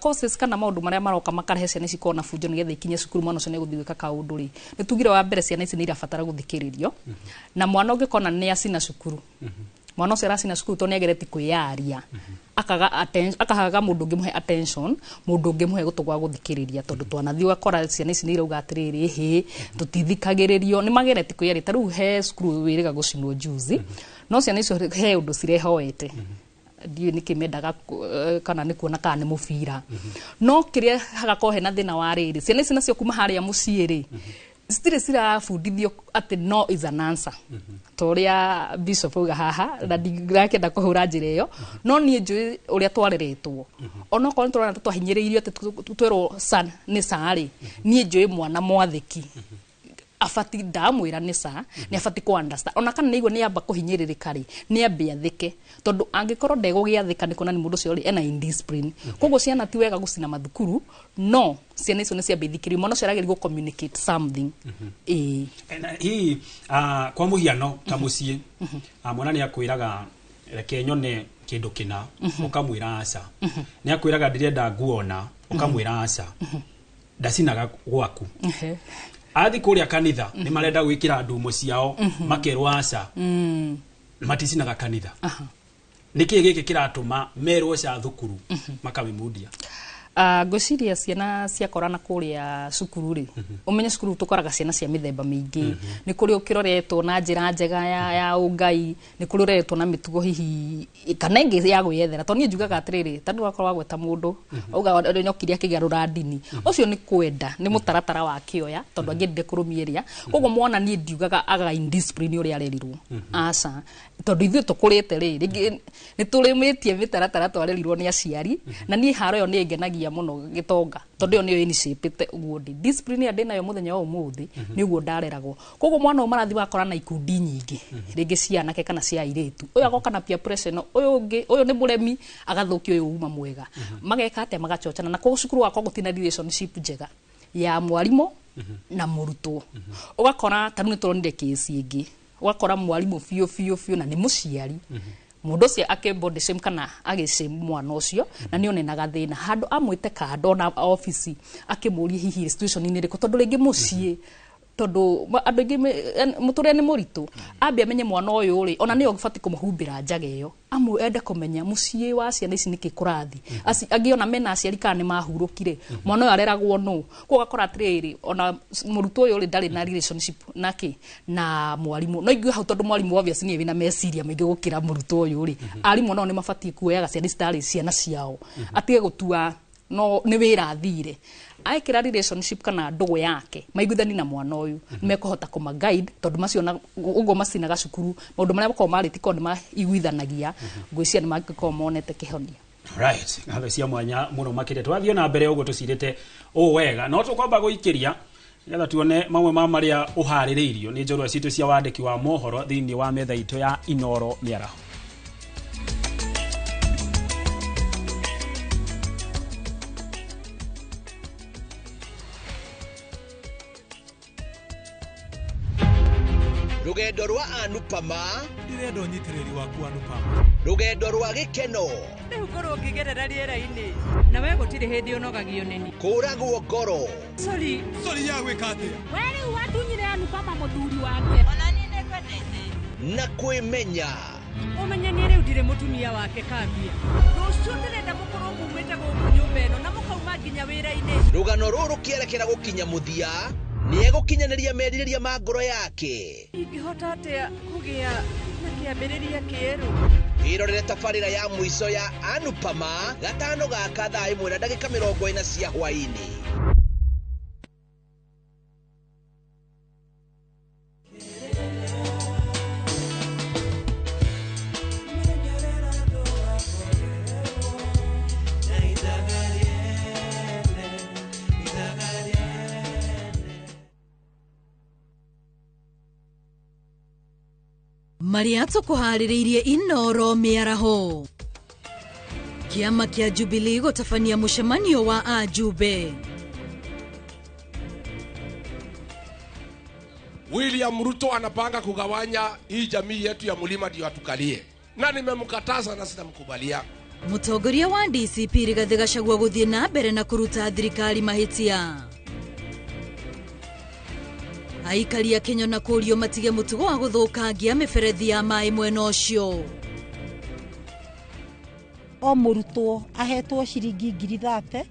causes kana maũndũ marĩa maroka makarehe ciana ici korwo na bunjo nĩgetha ikinye cukuru, mwana ũcio nĩ egũthiĩ gwĩka kaũndũ rĩ, nĩ tugire wa mbere ciana ici nĩ irabatara gũthikĩrĩrio. Na mwana ũngĩkona nĩ acina cukuru, mwana ũcio aracina cukuru tondũ nĩ ageretie kwĩyaria, akaga akaga mũndũ ũngĩmũhe attention, mũndũ ũngĩmũhe gũtũ gwa gũthikĩrĩria, tondũ twanathiĩ ũgakora ciana ici nĩ irauga atĩrĩrĩ, hĩ, tũtithikagĩrĩrio, nĩ mageretie kwĩyaria. Ta rĩu he cukuru wĩrĩga gũcinwo juzi, no ciana icio he ũndũ cirehoete, ndiũĩ nĩkĩ mendaga kana nĩ kuona kana nĩ mũbira, no kĩrĩa hagakorwo hena thĩna wa rĩrĩ, ciana ici nacio kuma harĩa mũciĩ rĩ, citirĩ cirabundithio atĩ no is an answer, ta ũrĩa bishop auga haha, na ndirakĩenda kũhũra njĩra ĩyo, no niĩ njũĩ ũrĩa twareretwo. Onokorwo nĩ tũrona ta twahinyĩrĩirio atĩ twerwo sa nĩ sa rĩ, niĩ njũĩ mwana mwathĩki abati ndamwĩra nĩ sa nĩ abati kũ understand, ona kana nĩ igua nĩ amba kũhinyĩrĩrĩka rĩ, nĩ ambe athĩke, tondũ angĩkorwo ndegũgĩathĩka nĩ kuona nĩ mũndũ ũcio rĩ ena indiscipline. Koguo ciana ti wega gũcina mathukuru, no ciana icio nĩ ciambe ithikĩrĩrio, mwana ũcio aragĩrĩirwo communicate something, ĩĩ. Na hihi kwa mũhiano ta mũciĩ, mwana nĩ akwĩraga reke nyone kĩndũ kĩna, ũkamwĩra aca. Nĩ akwĩraga ndĩrenda nguo na, ũkamwĩra aca, ndacinaga gwaku. Athi kũrĩa kanitha nĩ marenda gwĩkĩra ndumo ciao, makerwo aca, maticinaga kanitha. Nĩkĩ gĩkĩ kĩratũma merwo ca thukuru makamĩmundia? Ngwĩciria ciana ciakorana kũrĩa cukuru rĩ, ũmenye cukuru tũkoraga ciana cia mĩthemba mĩingĩ. Nĩ kũrĩ ũkĩroretwo na njĩra njega ya ũngai, nĩ kũrĩ ũreretwo na mĩtugo hihi kana ĩngĩ ya gwĩyethera, tondũ niĩ njugaga atĩrĩrĩ, tondũ wakorwo wagweta mũndũ auga nyokire akĩgarũra ndini, ũcio nĩ kwenda, nĩ mũtaratara wa kĩoya, tondũ angĩendire kũrũmia ĩrĩa. Koguo mwana niĩ ndiugaga aga indiscipline ũrĩa arerirwo, aca, tondũ ithuĩ tũkũrĩte rĩ, rĩngĩ nĩ tũrĩmĩtie mĩtaratara twarerirwo nĩ aciari. Na niĩ haro ĩyo nĩ ĩngenagia. Ndĩmĩcaragia mũno gĩtonga tondũ ĩyo nĩyo ĩnicĩpĩte ũguo ndĩ discipline ĩrĩa ndĩnayo mũthenya wa ũmũthĩ nĩ ũguo ndareragwo. Koguo mwana ũyũ marathiĩ wakora na ikundi nyingĩ, rĩngĩ cia anake kana cia airĩtu, ũyũ agoka na peer pressure ĩno, ũyũ ũngĩ, ũyũ nĩ mũremi, agathũkia ũyũ uma mwega, mageka atĩa, magachochana. Na koguo cukuru wakwa gũtirĩ na relationship njega ya mwarimũ na mũrutwo. Ũgakora ta rĩu nĩ tũronire kĩsi ĩngĩ, ũgakora mwarimũ biũ biũ biũ na nĩ mũciari, mũndũ ũcio akĩ body shame kana agĩ shame mwana ũcio, na nĩ one na gathĩna handũ amwĩte kando na ofici akĩmũrie hihi situation inĩ ĩrĩkũ, tondũ rĩngĩ mũciĩ, tondũ andũ aingĩ mũtũrĩre nĩ mũritũ, ambe amenye mwana ũyũ rĩ, ona nĩyo ũbatiĩ kũmũhumbĩra njaga ĩyo, amwe ende kũmenya mũciĩ wa ciana ici nĩkĩ kũrathi. Angĩ ona mena aciari kana nĩ mahurũkire, mwana ũyũ areragwo nũ. Koguo ũgakora atĩrĩrĩ, ona mũrutwo ũyũ rĩ, ndarĩ na relationship nake na mwarimũ. No igue hau, tondũ mwarimũ obviously nĩwe wĩna meciria maingĩ gũkĩra mũrutwo ũyũ rĩ, arimũ nao nĩ mabatiĩ kuoyaga ciana ici tarĩ ciana ciao, atige gũtua no nĩ wĩra athire. Aĩkĩra relationship kana ndũgũ yake maiguithani na mwana ũyũ, nĩmekũhota kũma guide, tondũ macio na ũguo macinaga cukuru maũndũ marĩa makoragwo marĩtie korwo nĩ maiguithanagia, ngwĩciria nĩ mangĩkorwo monete kĩhonia. Right, ngatho cia mwanya mũno makĩria. Twathiĩ na mbere ũguo tũcirĩte ũũ wega, no tũkwamba gũikĩria nĩgetha tuone mamwe ma marĩa ũharĩrĩirio nĩ njorua citũ cia wandĩki wa mohoro thĩinĩ wa metha itũ ya Inoro mĩaraho. Rũgendo rwa Anupama. Ndĩrenda ũnyitĩrĩri waku, Anupama. Rũgendo rwa gĩkeno. Rĩu ngorwo ngĩgerera rĩera-inĩ na we gũtirĩ hĩndĩ ũnogagio nĩni. Kũragwo ngoro. Sorry. Sorry ya gwĩka atĩa? We rĩu watunyire Anupama mũthuri wake. Ona niĩ nĩngwendete. Na kwĩmenya. Ũmenye niĩ rĩu ndirĩ mũtumia wake kambia. Rũciũ ndĩrenda mũkorwo mumĩte gũkũ nyũmba ĩno na mũkauma nginya wĩra-inĩ. Rũgano rũrũ rũkĩerekera gũkinya mũthia, nĩegũkinyanĩria merirĩria ma ngoro yake. Ingĩhota atĩa kũgĩa na kĩambĩrĩria kĩerũ? Ĩrorere tabarĩra ya mũico ya Anupama gatano gaka thaa 1:40 cia hwaĩ-inĩ. Marĩa tũkũharĩrĩirie Inoro mĩaraho. Kĩama kĩa Jubilee gũtabania mũcemanio wa ajumbe. William Ruto anapanga kugawanya hii jamii yetu ya mlima ndio atukalie, na nimemkataza na sitamkubalia. Mũtongoria wa DCP Rigathĩ Gachagua gũthiĩ na mbere na kũruta thirikari mahĩtia. Aikari a Kenya na kũrio matige mũtugo wa gũthũkangia mĩberethi ya maĩ mwena ũcio. O mũrutwo ahetwo ciringi 30,000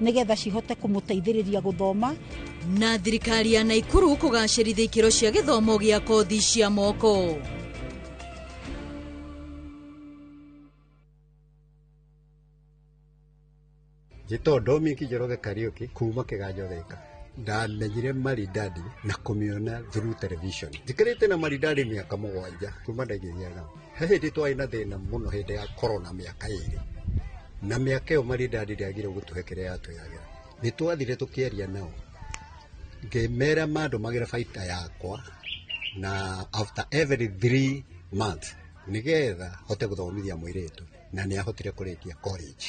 nĩgetha cihote kũmũteithĩrĩria gũthoma. Na thirikari ya Naikuru kũgacĩrithia ikĩro cia gĩthomo gĩa kothi cia moko. Njĩtagwo Dominic Njoroge Kariũki kuma Kĩganjo Thika. Ndamenyire Maridadi na kũmĩona through television. Njikarĩte na Maridadi mĩaka 7 kuma ndaingĩria nao. He hĩndĩ twarĩ na thĩna mũno hĩndĩ ya corona mĩaka 2. Na mĩaka ĩyo Maridadi ndĩagire gũtũhe kĩrĩa yatwĩragĩra. Nĩ twathire tũkĩaria nao. Ngĩmera mandũmagĩra baita yakwa na after every 3 months nĩgetha hote gũthomithia mũirĩtu, na nĩ ahotire kũrĩkia college.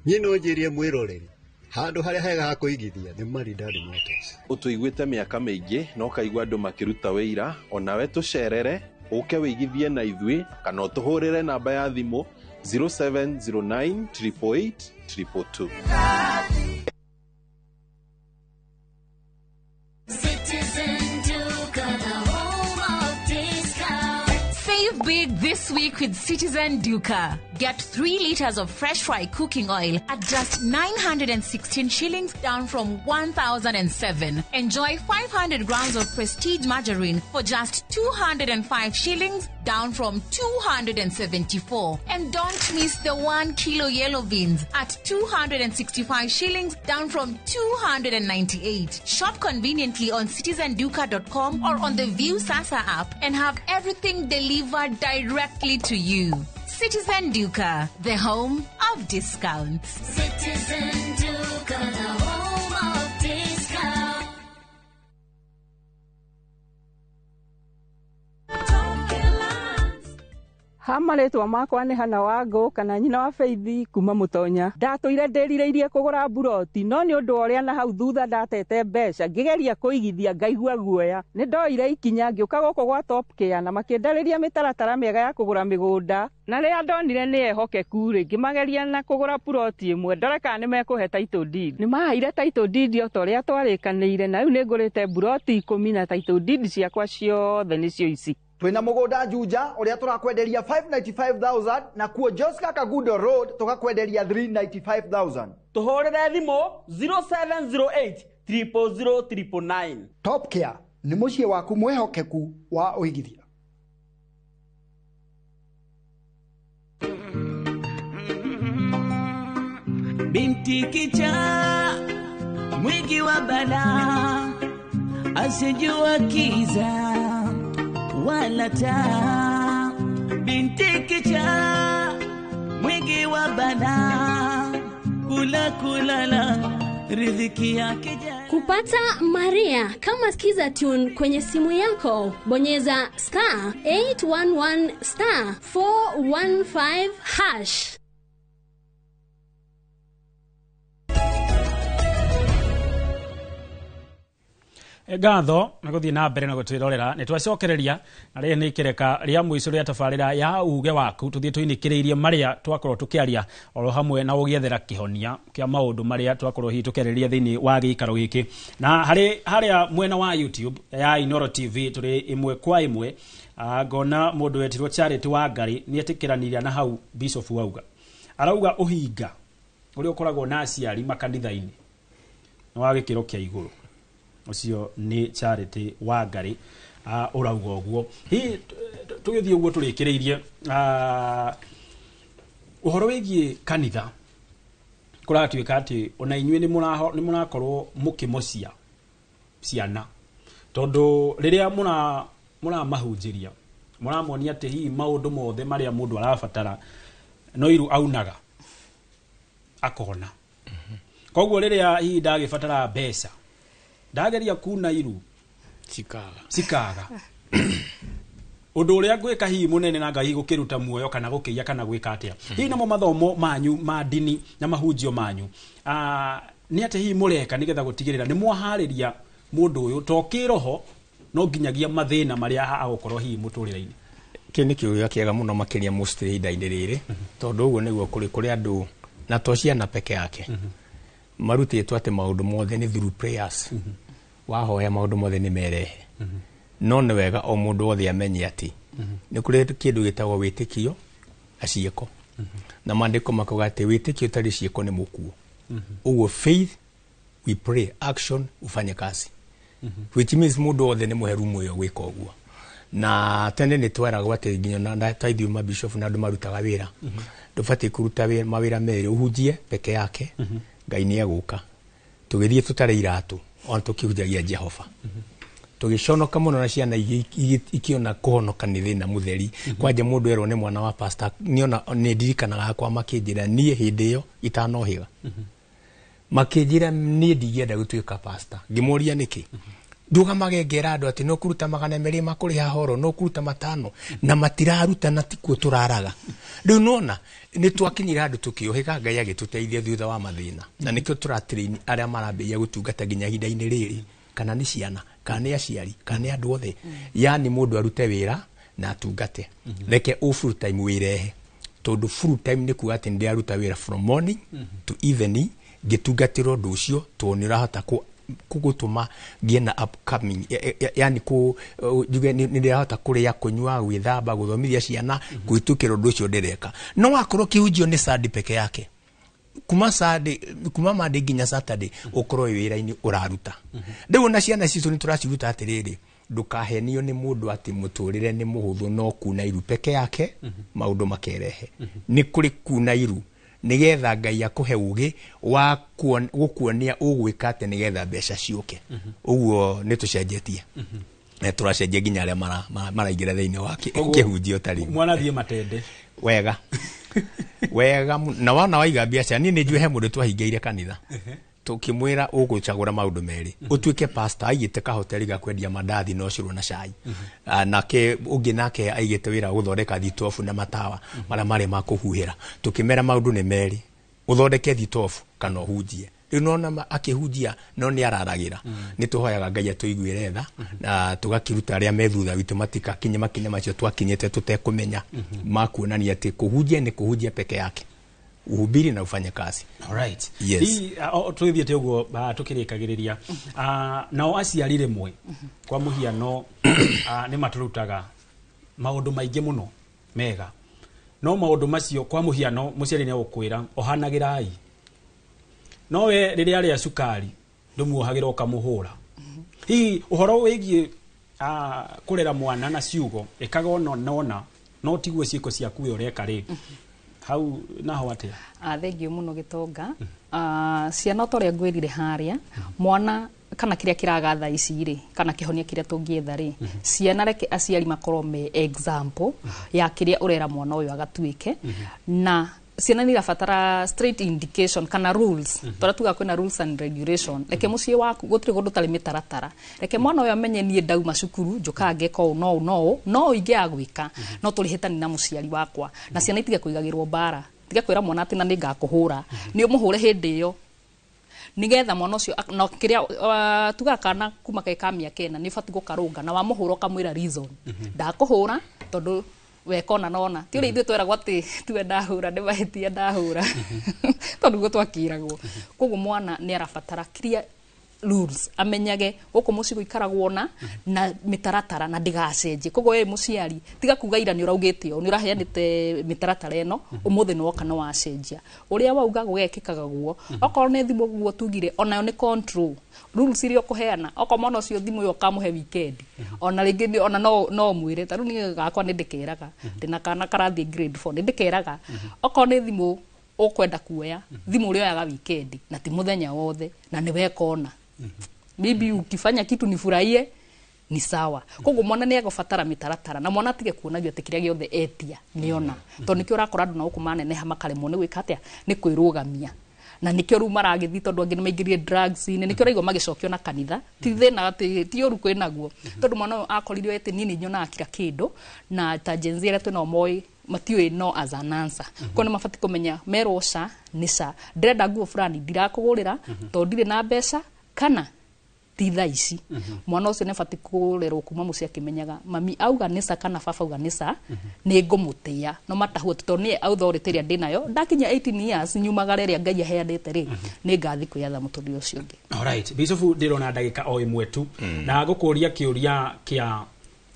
Niĩ no njĩrie mwĩroreri handũ harĩa hega ha kũigithia nĩ Maridadi Motors. Ũtũiguĩte mĩaka mĩingĩ na ũkaigua andũ makĩruta wĩira, onawe tũcerere ũke wĩigithie na ithuĩ kana ũtũhũrĩre namba ya thimũ 0709 888 222. Citizen Duka, the home of discount. Save big this week with Citizen Duka. Get 3 liters of fresh fry cooking oil at just 916 shillings, down from 1,007. Enjoy 500 grams of Prestige margarine for just 205 shillings, down from 274. And don't miss the 1 kilo yellow beans at 265 shillings, down from 298. Shop conveniently on citizenduka.com or on the View Sasa app and have everything delivered directly to you. Citizen Duka, the home of discounts. Citizen Duka. Ha marĩtwa makwa nĩ Hana Wangũ kana nyina wa Faith kuma Mũtonya. Ndatũire ndĩrirĩirie kũgũra mburoti no nĩ ũndũ wa ũrĩa na hau thutha ndatete mbeca ngĩgeria kũigithia ngaigua guoya. Nĩ ndoire ikinya ngĩũka gũkũ gwa Top Care na makĩndarĩria mĩtaratara mĩega ya kũgũra mĩgũnda na rĩrĩa ndonire nĩ ehokeku rĩ ngĩmageria na kũgũra puroti ĩmwe ndore kana nĩ mekũhe title deed. Nĩ maheire title deed o ta ũrĩa twarĩkanĩire na rĩu nĩ ngũrĩte mburoti 10 na title deed ciakwa ciothe nĩcio ici. Twina mugunda Juja uria turakwenderia 595,000 na kuo Joska Kagudo Road tukakwenderia 395,000. Tuhurire thimu 0708 000 999. Top Care ni muciĩ waku mwihokeku wa uigithia. Binti kichaa mwingi wa balaa asijua kiza wala taa. Binti kichaa mwingi wa balaa kula kulala riziki yake. Kupata Maria kama Skiza Tune kwenye simu yako, bonyeza star 811 star 415 hash. Ngatho na guthie na mbere na gutwirorera ni twacokereria na rĩrĩ nĩ ikereka rĩa mũico rĩa tabarĩra ya uge waku tuthie tuinikĩrĩirie maria twakorwo tukiaria oro hamwe na gũgĩethera kĩhonia kĩa maũndũ maria twakorwo hihi tũkĩarĩrĩria thĩinĩ wa gĩikaro gĩkĩ. Na harĩ harĩa mwena wa YouTube ya Inoro TV tũrĩ ĩmwe kwa ĩmwe, ngona mũndũ wetirwo Charity wa Ngari nĩ etĩkĩranĩria na hau Bishop auga arauga ũhinga ũrĩa ũkoragwo na aciari makanitha-inĩ nĩ wa gĩkĩro kĩa igũrũ. Ucio ni Charity wa Ngari urauga uguo. Hihi tugithie uguo turikiriirie uhoro wigie kanitha kuratuika ati ona inyuĩ ni murakorwo mukimocia ciana tondu riria muramahunjiria muramonia ati hihi maundu mothe maria mundu arabatara no iru aunaga akona. Koguo riria hihi ndagibatara mbeca ndageria kuna iru cikaga undu uria ngwika hihi munene na ngai gukiruta muoyo kana gukiia kana gwika atia. Hihi namo mathomo manyu ma ndini na mahunjio manyu ni ati hihi mureka nigetha gutigirira ni mwahariria mundu uyu to kiroho no nginyagia mathina maria agukorwo hihi muturire-ini. Kĩu nĩ kĩũria kĩega mũno makĩria mostly ihinda-inĩ rĩrĩ tondũ ũguo nĩguo kũrĩ kũrĩ andũ na to ciana peke yake marutĩtwo atĩ maũndũ mothe nĩ through prayers. Wahoya maũndũ mothe nĩ merehe. No nĩ wega o mũndũ wothe amenye atĩ nĩ kũrĩ kĩndũ gĩtagwo wĩtĩkio na ciĩko. Na maandĩko makauga atĩ wĩtĩkio ũtarĩ ciĩko nĩ mũkuũ. Ũguo faith we pray, action ufanye kazi. Which means mũndũ wothe nĩ mũhe rumu ĩyo gwĩka ũguo. Na tene nĩ tweragwo atĩ nginya na ta ithuĩ mabishop na andũ marutaga wĩra ndũbatiĩ kũruta mawĩra merĩ, ũhunjie peke yake Ngai nĩ egũka. Tũgĩthiĩ tũtarĩ iratũ ona tũkĩhunjagia Jehova. Tũgĩconoka mũno na ciana ikĩona kũhonoka nĩ thĩna mũtheri. Kwanja mũndũ erwo nĩ mwana wa pastor nĩona nĩ ndirikanaga hakwa makĩnjĩra niĩ hĩndĩ ĩyo itanohĩga. Makĩnjĩra niĩ ndingĩenda gũtuĩka pastor. Ngĩmũria nĩkĩ? Ndũgamage ngera andũ atĩ no kũruta 200 makũrĩha horo no kũruta 5 na matiraruta na tikuo tũraraga. Rĩu nona nĩ twakinyire handũ tũkĩũhĩga Ngai agĩtũteithia thutha wa mathĩna. Na nĩkĩo tũratrain arĩa marambĩrĩria gũtungata nginya ihinda-inĩ rĩrĩ kana nĩ ciana kana nĩ aciari kana nĩ andũ othe. Yani mũndũ arute wĩra na atungate. Reke o full time wĩrehe tondũ full time nĩ kuga atĩ nĩndĩraruta wĩra from morning to evening ngĩtungatĩra ũndũ ũcio tondũ nĩ ũrahota kugutuma ngie na upcoming yani ku njuge ni ndirahota kuria kunywa gwithamba guthomithia ciana gwitukira undu ucio ndireka. No wakorwo kihunjio ni Sunday peke yake kuma Sunday kuma Monday nginya Saturday ukorwo wira-ini uraruta. Riu na ciana citu ni turaciruta atiriri ndukahenio ni mundu ati muturire ni muhuthu no kuna iru peke yake maundu makerehe. Ni kuri kuna iru nigetha Ngai akuhe ugi wa gukuonia ugwika ati nigetha mbeca ciuke. Uguo ni tucenjetie na turacenjia nginya aria maraingĩra thĩinĩ wa kĩhunjio ta rĩu mwana thiĩ matende wega wega. Na wana waiga biacara niĩ nĩ njũĩ he mũndũ twahingĩire kanitha Tukimwira ugucagura maundu meri, utuike pastor aigite kahoteri ga kwendia mandathi no curu na cai. Nake ungi nake aigite wira wa guthondeka thitobu na matawa maria mari ma kuhuhira. Tukimera maundu ni meri, uthondeke thitobu kana uhunjie. Riu nona akihunjia no ni araragira. Ni tuhoyaga Ngai atuiguire tha na tugakiruta aria me thutha witu matikakinye makinya macio twakinyite tutekumenya, makuonania ati kuhunjia ni kuhunjia peke yake, uhubiri na ufanye kazi. Alright. Yes. Hihi twithiĩte ũguo tũkĩrĩkagĩrĩria, nao aciari rĩmwe kwa mũhiano nĩ matũrutaga maũndũ maingĩ mũno mega, no maũndũ macio kwa mũhiano mũciari nĩ egũkwĩra ohanagĩrai, no we rĩrĩa arĩa cukari ndũmuohagĩra ũkamũhũra. Hihi ũhoro wĩgiĩ kũrera mwana na ciugo ĩkaga ona nona no tiguo ciĩko ciaku we ũreka rĩ, hau naho atia? Thengiũ mũno Gĩtonga. Ciana ta ũrĩa ngwĩrire harĩa, mwana kana kĩrĩa kĩraga thaa ici rĩ, kana kĩhonia kĩrĩa tũngĩetha rĩ, ciana reke aciari makorwo me example ya kĩrĩa ũrera mwana ũyũ agatuĩke. Na ciana nĩ irabatara straight indication kana rules, tondũ tuga kwĩna rules and regulation. Reke mũciĩ waku gũtirĩ kũndũ ũtarĩ mĩtaratara, reke mwana ũyũ amenye niĩ ndauma cukuru njũkaga ngeka ũũ no ũũ no ũũ no ingĩaga gwĩka no tũrĩhĩtani na mũciari wakwa. Na ciana itige kũigagĩrwo mbara, tiga kwĩra mwana atĩ na nĩ ngakũhũra, nĩ ũmũhũre hĩndĩ ĩyo nigetha mwana ũcio no kĩrĩa tugaga kana kuma ke ka mĩaka ĩna nĩ ũbatiĩ gũkarũnga, na wamũhũra ũkamwĩra reason, ndakũhũra tondũ wekona nona ti ũrĩa ithuĩ tweragwo atĩ tiwe ndahũra nĩ mahĩtia ndahũra, tondũ guo twakĩragwo. Koguo mwana nĩ arabatara clear rules, amenyage gũkũ mũciĩ gũikaragwo na mĩtaratara na ndĩgacenjie. Koguo we mũciari tiga kuga ira nĩ ũraugĩte ũũ, nĩ ũraheanĩte mĩtaratara ĩno, ũmũthĩ nĩ woka nĩ wacenjia ũrĩa wauga gũgekĩkaga guo. Okorwo nĩ thimũ guo tugire onayo nĩ control rules iria ũkũheana, okorwo mwana ũcio thimũ ĩyo ũkamũhe weekend, ona rĩngĩ ona no mwĩre ta rĩu niĩ gakwa nĩ ndĩkeraga ndĩna kana karathiĩ grade 4 nĩ ndĩkeraga okorwo nĩ thimũ ũkwenda kuoya thimũ ũrĩa oyaga weekend na ti mũthenya wothe na nĩ wekona. Maybe ukifanya kitu nifurahie ni sawa. Koguo mwana nĩ egũbatara mĩtaratara, na mwana atige kuonagio atĩ kĩrĩa gĩothe etia nĩona, tondũ nĩkĩo ũrakora andũ na gũkũ maneneha makaremwo nĩ gwĩka atĩa, nĩ kwĩrũgamia. Na nĩkĩo rĩu maragĩthiĩ tondũ angĩ nĩ maingĩrire drugs-inĩ, nĩkĩo ũraigua magĩcokio na kanitha. Ti thĩna atĩ ti ũru kwĩnaguo, tondũ mwana ũyũ akorirwo atĩ niĩ nĩ nyonaga kila kĩndũ, na ta Gen Z arĩa twĩnao moĩ matiũĩ no as an answer. Koguo nĩ mabatiĩ kũmenya merwo ca nĩ ca, ndĩrenda nguo fulani ndirakũgũrĩra tondũ ndirĩ na mbeca kana ti thaa ici. Mwana ũcio nĩ abatiĩ kũrerwo kuma mũciĩ akĩmenyaga mami auga nĩ ca kana baba auga nĩ ca, nĩ ngũmũtĩa no matahuo tondũ niĩ authority ĩrĩa ndĩnayo ndakinya 18 years nyumagara ĩrĩa Ngai aheanĩte rĩ, nĩ ngathi kwĩyatha mũtũrĩre ũcio ũngĩ. Alright, Bishofu ndĩrona ndagĩka o ĩmwe tu, na ngũkũria kĩũria kĩa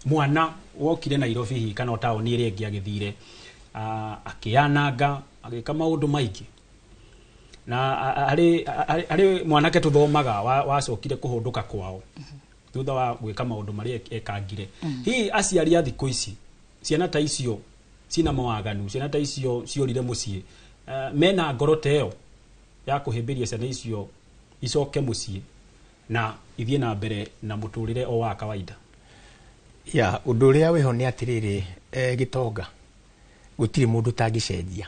mwana wokire Nairobi hihi kana o taũni ĩrĩa ĩngĩ agĩthire akĩananga agĩka maũndũ maingĩ, na arĩ mwanake tuthomaga wacokire kũhũndũka kwao thutha wa gwĩka maũndũ marĩa ekangire. Hihi aciari a thikũ ici ciana ta icio cina mawaganu, ciana ta icio ciorire mũciĩ, mena ngoro ta ĩyo ya kũhĩmbĩria ciana icio icoke mũciĩ na ithiĩ na mbere na mũtũrĩre o wa kawaida? Ya ũndũ ũrĩa wĩho nĩ atĩrĩrĩ, Gĩtonga, gũtirĩ mũndũ ũtangĩcenjia.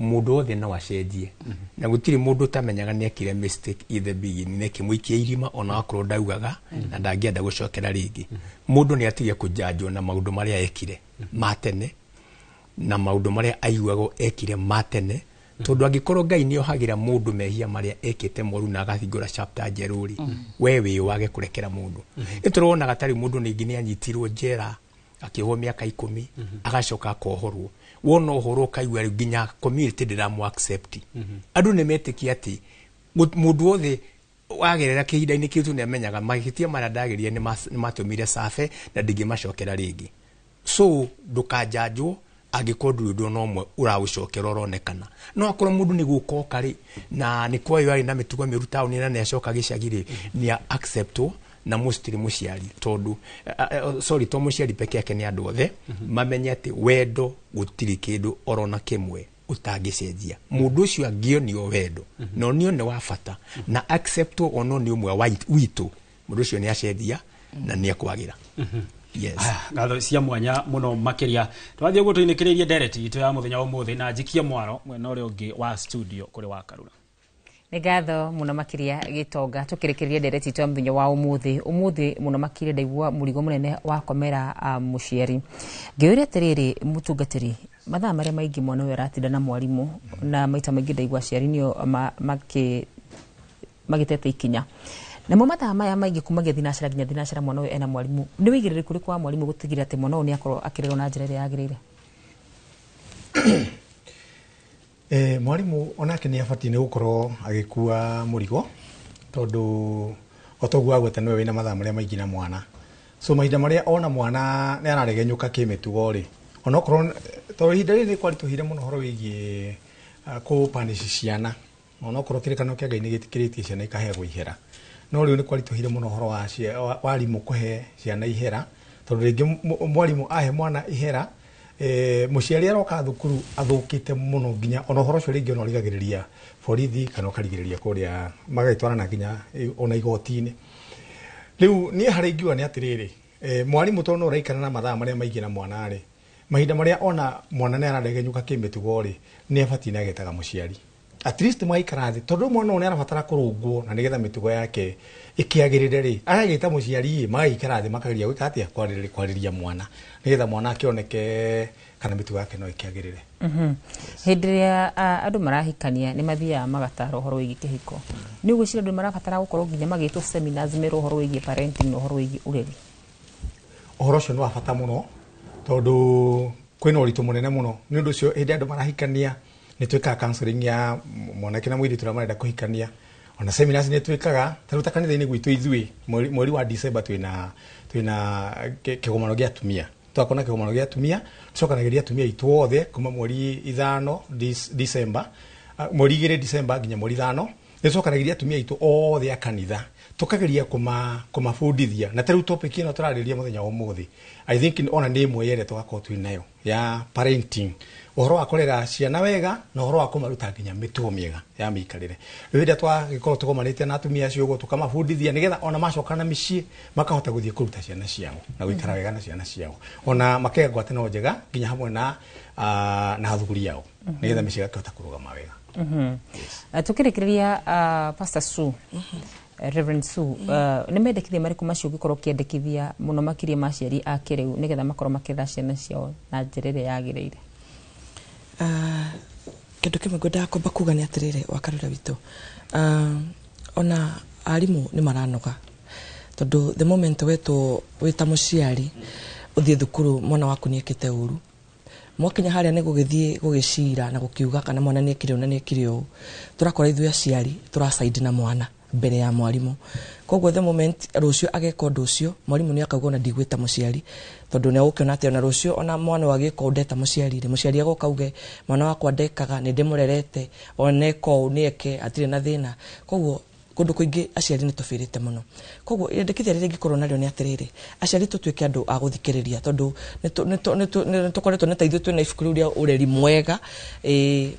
Mũndũ wothe no acenjie, na gũtirĩ mũndũ ũtamenyaga nĩ ekire mistake in the beginning na ĩkĩmũikia irima ona akorwo ndaugaga na ndangĩenda gũcokera rĩngĩ. Mũndũ nĩ atige kũjanjwo na maũndũ marĩa ekire ma tene na maũndũ marĩa aiguagwo ekire ma tene, tondũ angĩkorwo Ngai nĩ ohagĩra mũndũ mehia marĩa ekĩte moru na agahingũra chapter njerũ rĩ, we wĩ wage kũrekera mũndũ. Nĩ tũronaga tarĩ mũndũ ningĩ nĩ anyitirwo njera akĩohwo mĩaka 10 agacoka akohorwo, wona ũhoro ũkaigua rĩu nginya community ndĩramũ accept. Andũ nĩ metĩkia atĩ mũndũ wothe wagerera kĩhinda-inĩ kĩu tu nĩamenyaga mahĩtia marĩa ndagerire nĩ matũmire cabe na ndingĩmacokera rĩngĩ. So ndũkanjanjwo angĩkorwo ndũrĩ ũndũ ona ũmwe ũraũcokera ũronekana. No akorwo mũndũ nĩ gũka oka rĩ, na nĩ kwayo arĩ na mĩtugo mĩũru taũni na nĩ acoka gĩcagi rĩ, nĩ acceptwo na mostly mũciari, tondũ sorry, to mũciari peke yake, nĩ andũ othe mamenye atĩ wendo gũtirĩ kĩndũ orona kĩmwe ũtangĩcenjia. Mũndũ ũcio angĩonio wendo na onio nĩ wa bata na acceptwo ono nĩ ũmwe witũ, mũndũ ũcio nĩ acenjia na nĩ ekwagĩra. Yes. Ngatho cia mwanya muno makiria. Twathie guo tuinikiririe ndereti itu ya muthenya umuthi na njikie mwaro mwena uria ungi wa studio kuri wa Karura. Nĩ ngatho mũno makĩria Gĩtonga. Tũkĩrĩkĩrĩria ndereti itũ ya mũthenya wa ũmũthĩ, ũmũthĩ mũno makĩria ndaigua mũrigo mũnene wa komera mũciari. Ngĩũria atĩrĩrĩ, mũtungatĩri, mathaa marĩa maingĩ mwana ũyũ aratinda na mwarimũ, na maita maingĩ ndaigua aciari nĩo magĩtete ikinya namo mathaa maya maingĩ kumagia thinacara nginya thinacara mwana ũyũ ena mwarimũ. Nĩ wĩigĩrĩrĩku ũrĩkũ wa mwarimũ gũtigĩrĩra atĩ mwana ũyũ nĩ akorwo akĩrerwo na njĩra ĩrĩa yagĩrĩire? Mwarimu onake nĩ abatiĩ nĩ gũkorwo agĩkua mũrigo, tondũ o toguo agweta nĩwe wĩna mathaa marĩa maingĩ na mwana, so mahinda marĩa ona mwana nĩ araregenyũka kĩmĩtugo rĩ, onokorwo tondũ ihinda rĩrĩ nĩ kwaritũhire mũno ũhoro wĩgiĩ kũpanici ciana, onokorwo kĩrĩkanĩro kĩa Ngai nĩ gĩtĩkĩrĩtie ciana ikaheagwo ihera, no rĩu nĩ kwaritũhire mũno ũhoro wa warimũ kũhe ciana ihera, tondũ rĩngĩ mwarimũ ahe mwana ihera, mũciari aroka thukuru athũkĩte mũno nginya ona ũhoro ũcio rĩngĩ ona ũrigagĩrĩria borithi kana ũkarigĩrĩria kũrĩa magagĩtwarana nginya ona igoti-inĩ. Rĩu niĩ harĩa ingiuga nĩ atĩrĩrĩ, mwarimũ tondũ no ũraikara na mathaa marĩa maingĩ na mwana rĩ, mahinda marĩa ona mwana nĩ araregenyũka kĩmĩtugo rĩ, nĩ abatiĩ nĩ agetaga mũciari at least magaikara thĩ, tondũ mwana ũyũ nĩ arabatara kũrũngwo na nĩgetha mĩtugo yake ĩkĩagĩrĩre rĩ, agagĩta mũciari ĩ, magaikara thĩ makageria gwĩka atĩa, kwarĩria mwana nĩgetha mwana akĩoneke kana mĩtugo yake no ĩkĩagĩrĩre. Hĩndĩ ĩrĩa andũ marahikania nĩ mathiaga magatara ũhoro wĩgiĩ kĩhiko, nĩ ũgwĩciria andũ marabatara gũkorwo nginya magĩtwo seminars merwo ũhoro wĩgiĩ parenting na ũhoro wĩgiĩ ũreri? Ũhoro ũcio nĩ wa bata mũno tondũ kwĩna ũritũ mũnene mũno. Nĩ ũndũ ũcio hĩndĩ andũ marahikania nĩ twĩkaga counseling ya mwanake na mũirĩtu ũrĩa marenda kũhikania, ona seminars nĩ twĩkaga. Ta rĩu ta kanitha-inĩ gwitũ ithuĩ mweri wa December twĩna kĩgomano gĩa atumia, twakorwo na kĩgomano gĩa atumia tũcokanagĩria atumia aitũ othe kuma mweri 5 December, mweri 2 December nginya mweri 5, nĩ tũcokanagĩria atumia aitũ othe a kanitha tũkageria kũmabundithia. Na ta rĩu topic ĩno tũrarĩrĩria mũthenya wa ũmũthĩ, I think ona nĩ ĩmwe ya ĩrĩa tũgakorwo twĩ nayo ya parenting, ũhoro wa kũrera ciana wega na ũhoro wa kũmaruta nginya mĩtugo mĩega ya mĩikarĩre. Rĩu hĩndĩ ĩrĩa twagĩkorwo tũgomanĩte na atumia acio ũguo tũkamabundithia nĩgetha ona macoka na mĩciĩ makahota gũthiĩ kũruta ciana ciao na gũikara wega na ciana ciao, ona makaiga ngwatanĩro njega nginya hamwe na athuri ao nĩgetha mĩciĩ ĩgakĩhota kũrũgama wega. Tũkĩrĩkĩrĩria, Pastor Sue, Reverend Sue, nĩ mendekithia marĩkũ macio ũngĩkorwo ũkĩendekithia mũno makĩria ma aciari a kĩrĩu nĩgetha makorwo makĩrera ciana ciao na njĩra ĩrĩa yagĩrĩire? Kĩndũ kĩmwe ngwendaga kwamba kuga nĩ atĩrĩrĩ, wakarura witũ, ona arimũ nĩ maranoga, tondũ the moment wetwo wĩ ta mũciari ũthiĩ thukuru mwana waku nĩ ekĩte ũru, mwakinya harĩa nĩ gũgĩthiĩ gũgĩcira na gũkiuga kana mwana nĩ ekire ũũ na nĩ ekire ũũ, tũrakora ithuĩ aciari tũracaindi na mwana mbere ya mwarimũ. Koguo the moment rũciũ ageka ũndũ ũcio, mwarimũ nĩ akauga ona ndigwĩta mũciari, tondũ nĩ agũkĩona atĩ ona rũciũ ona mwana ũyũ agĩka ũũ ndeta mũciari rĩ, mũciari agoka auge mwana wakwa ndekaga, nĩ ndĩmũrerete, ona eka ũũ nĩ eke, hatirĩ na thĩna. Koguo kũndũ kũingĩ aciari nĩ tũbĩrĩte mũno. Koguo irendekithia rĩrĩa ingĩkorwo narĩo nĩ atĩrĩrĩ, aciari tũtuĩke andũ a gũthikĩrĩria, tondũ nĩ tũkoretwo nĩ ta ithuĩ twĩna ibuku rĩu rĩa ũreri mwega.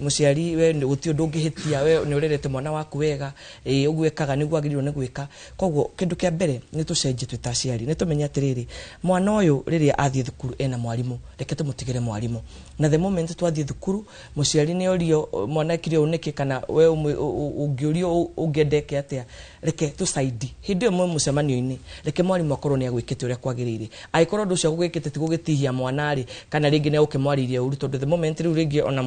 Mũciari we gũtirĩ ũndũ ũngĩhĩtia, we nĩ ũrerete mwana waku wega, ũguo ekaga nĩguo agĩrĩirwo nĩ gwĩka. Koguo kĩndũ kĩa mbere nĩ tũcenjie twĩ ta aciari, nĩ tũmenye atĩrĩrĩ, mwana ũyũ rĩrĩa athiĩ thukuru ena mwarimũ, reke tũmũtigĩre mwarimũ. Na the moment twathiĩ thukuru mũciari nĩ orio mwana ekire ũũ nĩkĩ, kana we ũngĩũrio ũngĩenda eke atĩa, reke tũcaindi hĩndĩ ĩyo mwĩ mũcemanio-inĩ, reke mwarimũ akorwo nĩ agwĩkĩte ũrĩa kwagĩrĩire. Angĩkorwo ũndũ ũcio agũgĩkĩte ti gũgĩtihia mwana rĩ, kana rĩngĩ nĩ agũkĩmwarĩirie ũru, tondũ the moment rĩu rĩngĩ ona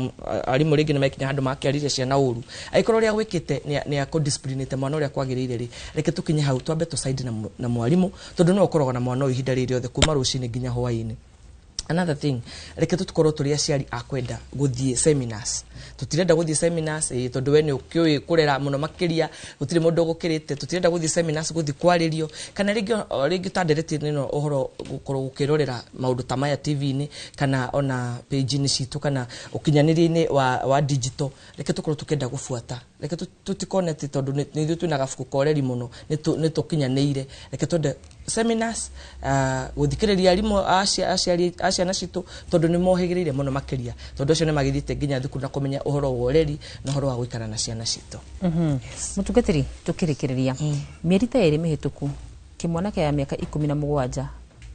arimũ rĩngĩ nĩ mekinya handũ makĩarĩria ciana ũru, angĩkorwo ũrĩa agwĩkĩte nĩ akũdisciplinĩte mwana ũrĩa kwagĩrĩire rĩ, reke tũkinye hau twambe tũcaindi na mwarimũ, tondũ nĩwe ũkoragwo na mwana ũyũ ihinda rĩrĩ rĩothe kuma rũcinĩ nginya hwaĩ-inĩ. Another thing, reke tũkorwo tũrĩ aciari a kwenda gũthiĩ seminars. Tũtirenda gũthiĩ seminars tondũ we nĩ ũkĩũĩ kũrera mũno makĩria, gũtirĩ mũndũ ũgũkĩrĩte. Tũtirenda gũthiĩ seminars gũthiĩ kwarĩrio, kana rĩngĩ ta ndereti ĩno ũhoro gũkorwo gũkĩrorera maũndũ ta maya TV-inĩ kana ona page-inĩ citũ kana ũkinyanĩria-inĩ wa digital. Reke tũkorwo tũkĩenda gũbuata, reke tũtikone atĩ tondũ nĩ ithuĩ twĩna gabuku ka ũreri mũno nĩ tũkinyanĩire. Reke twende seminars, gũthikĩrĩria arimũ aciari a ciana citũ, tondũ nĩ mohĩgĩrĩire mũno makĩria, tondũ acio nĩ magĩthiĩte nginya thukuru na kũmenya ũhoro wa ũreri na ũhoro wa gũikara na ciana citũ. Mũtungatĩri, tũkĩrĩkĩrĩria, mĩeri ta 2 mĩhĩtũku kĩmwana kĩa mĩaka 17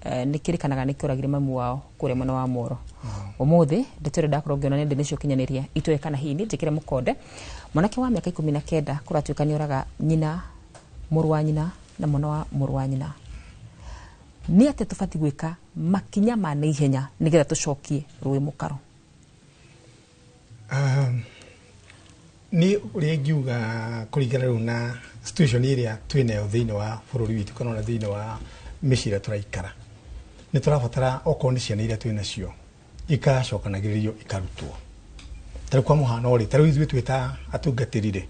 Nĩ kĩrĩkanaga nĩ kĩoragire mamu wao kũrĩa mwena wa Moro. Ũmũthĩ ndeto ĩrĩa ndakorwo ngĩona nenda-inĩ cia ũkinyanĩria itoĩ kana hihi nĩ njĩkĩre mũkonde, mwanake wa mĩaka 19 kũratuĩka nĩ oraga nyina, mũrũ wa nyina na mwana wa mũrũ wa nyina. Nĩ atĩa tũbatiĩ gwĩka makinya ma naihenya nĩgetha tũcokie rũĩ mũkaro? Nĩ ũrĩa ingiuga kũringana rĩu na situation ĩrĩa twĩnayo thĩinĩ wa bũrũri witũ kana ona thĩinĩ wa mĩciĩ ĩrĩa tũraikara, nĩ tũrabatara okorwo nĩ ciana iria twĩnacio ikacokanagĩrĩrio ikarutwo. Ta rĩu kwa mũhano rĩ, ta rĩu ithuĩ twĩ ta atungatĩri rĩ,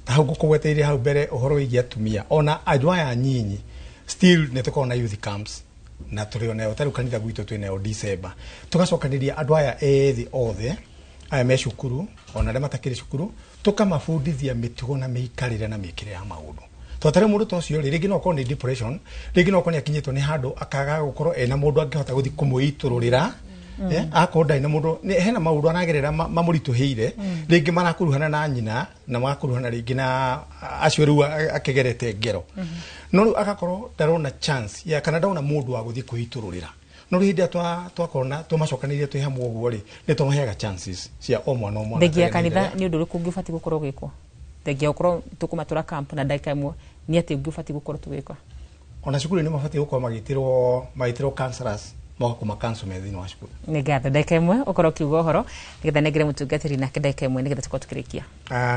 hau ngũkũgweteire hau mbere ũhoro wĩgiĩ atumia ona andũ aya nyinyi, still nĩ tũkoragwo na youth camps na tũrĩ onayo ta rĩu kanitha gwitũ twĩnayo December, tũgacokanĩria andũ aya ethĩ othe aya me cukuru ona arĩa matakĩrĩ cukuru, tũkamabundithia mĩtugo na mĩikarĩre na mĩkĩre ya maũndũ. Tondũ ta rĩu mũndũ ta ũcio rĩ, rĩngĩ no akorwo nĩ depression, rĩngĩ no akorwo nĩ akinyĩtwo nĩ handũ akaga gũkorwo ena mũndũ angĩhota gũthiĩ kũmwĩitũrũrĩra. Akorwo ndarĩ na mũndũ, hena maũndũ aragerera mamũritũhĩire, rĩngĩ marakuruhana na nyina na magakuruhana rĩngĩ na acio rĩu akĩgerete ngero, no rĩu agakorwo ndarona chance ya kana ndona mũndũ wa gũthiĩ kwĩitũrũrĩra. No rĩu hĩndĩ ĩrĩa twakorwo na tũmacokanĩrĩrie twĩ hamwe ũguo rĩ, nĩ tũmaheaga chances cia o mwana o mwana. Thengia ya akagĩa na kanitha, ihinda nĩ ũndũ ũrĩkũ ũngĩ ũbatiĩ gũkorwo ũgĩkwo thengia gũkorwo tũkũmatũra camp na ndagĩka ĩmwe? Nĩ atĩ ũngĩ ũbatiĩ gũkorwo tũgĩka? Ona cukuru nĩ mabatiĩ gũkorwo magĩtĩrwo counselors moka kũma counsel me thĩinĩ wa cukuru. Nĩ ngatho. Ndagĩka ĩmwe ũkorwo ũkiuga ũhoro nĩgetha nengere mũtungatĩri nake ndagĩka ĩmwe nĩgetha tũkorwo tũkĩrĩkia.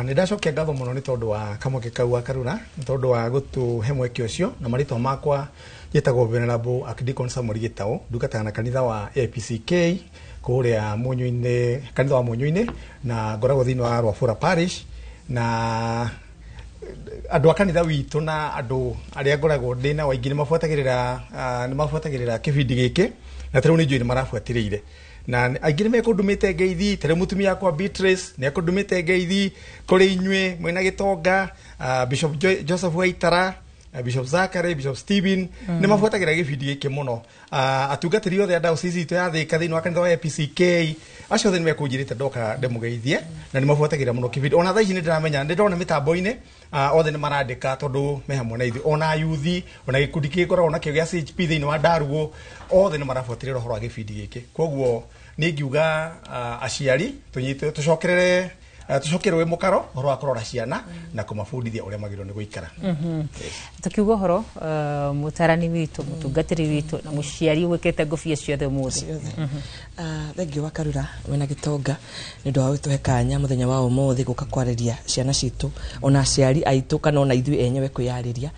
Nĩ ndacokia ngatho mũno nĩ tondũ wa kamweke kau wa Karura, nĩ tondũ wa gũtũhe mweke ũcio, na marĩtwa makwa njĩtagwo Venerable Archdeacon Samuel Gĩtaũ, ndungataga na kanitha wa APCK kũrĩa Munyũ-inĩ, kanitha wa Munyũ-inĩ, na ngoragwo thĩinĩ wa Rwabura Parish, na andũ a kanitha witũ na andũ arĩa ngoragwo ndĩ nao aingĩ nĩ mabuatagĩrĩra kĩbindi gĩkĩ, na ta rĩu nĩ njũĩ nĩ marabuatĩrĩire na aingĩ nĩ mekũndũmĩte ngeithi. Ta rĩu mũtumia wakwa Beatrice nĩ akũndũmĩte ngeithi kũrĩ inyuĩ mwĩna gĩtonga, Bishop Joseph Waitara, Bishop Zachary, Bishop Stephen, nĩ mabuatagĩra gĩbindi gĩkĩ mũno. Atungatĩri othe a diocese itũ ya Thĩka thĩinĩ wa kanitha wa APCK, acio othe nĩ mekũnjĩrĩte ndoka ndĩmũgeithie, na nĩ mabuatagĩra mũno kĩbindi. Ona thaa ici nĩ ndĩramenya, nĩ ndona mĩtambo-inĩ, othe nĩ marandĩka tondũ me hamwe na ithuĩ, ona yuthi, ona gĩkundi kĩngĩ ngoragwo nakĩo gĩa CHP thĩinĩ wa Ndarugo, othe nĩ marabuatĩrĩra ũhoro wa gĩbindi gĩkĩ. Koguo nĩ ngiuga aciari tũnyite tũcokerere, tũcokererwo mũkaro ũhoro wa kũrora ciana na kũmabundithia ũrĩa magĩrĩirwo nĩ gũikara. Tukiuga ũhoro, mũtarani witũ, mũtungatĩri witũ na mũciari wĩkĩrĩte ngũbia ciothe ũmũthĩ. Thengiũ wa Karura wĩna gĩtonga nĩ ũndũ wa gũtũhe kanya mũthenya wa ũmũthĩ gũka kwarĩria ciana citũ ona aciari aitũ kana ona ithuĩ enyewe kwĩyarĩria.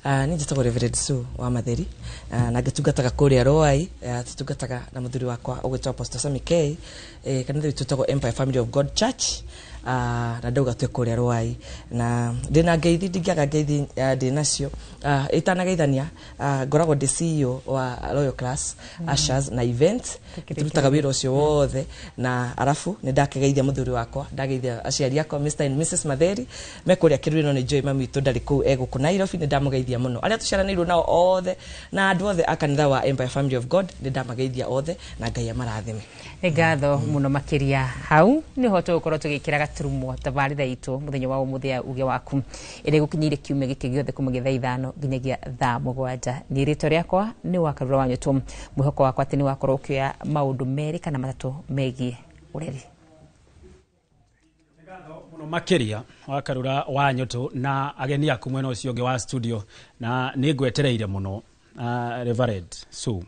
Niĩ njĩtagwo Reverend Sue wa Matheri, na ngĩtungataga kũrĩa Rwai. Tũtungataga na mũthuri wakwa ũgwĩtwo Apostle Sammy K, kanitha witũ wĩtagwo Empire Family of God Church, na ndauga twĩ kũrĩa Rwai na ndĩna ngeithi, ndingĩaga ngeithi, ndĩ nacio. Itanageithania, ngoragwo ndĩ CEO wa Royal Class Ushers na Events. Tũrutaga wĩra ũcio wothe, na arabu nĩ ndakĩgeithia mũthuri wakwa, ndageithia aciari akwa Mr and Mrs Matheri me kũrĩa Kĩrurino. Nĩ njũĩ mami witũ ndarĩ kũu, e gũkũ Nairobi, nĩ ndamũgeithia mũno. Arĩa tũciaranĩirwo nao othe na andũ othe a kanitha wa Empire Family of God, nĩ ndamageithia othe na Ngai amarathime. Nĩ ngatho mũno makĩria. Hau nĩho tũgũkorwo tũgĩkĩra gaturumo tabarĩra itũ mũthenya wa ũmũthĩ ya uge waku, ĩrĩa ĩgũkinyĩire kiumia gĩkĩ gĩothe kumagia thaa 5 nginyagia thaa 7. Niĩ rĩtwa rĩakwa nĩ Wakarura wa Nyũtũ. Mwĩhoko wakwa atĩ nĩ wakorwo ũkĩoya maũndũ merĩ kana matatũ megiĩ ũreri. Mũno makĩria Wakarura wa Nyũtũ na ageni aku mwena ũcio ũngĩ wa studio, na nĩ ngwetereire mũno, Reverend Sue,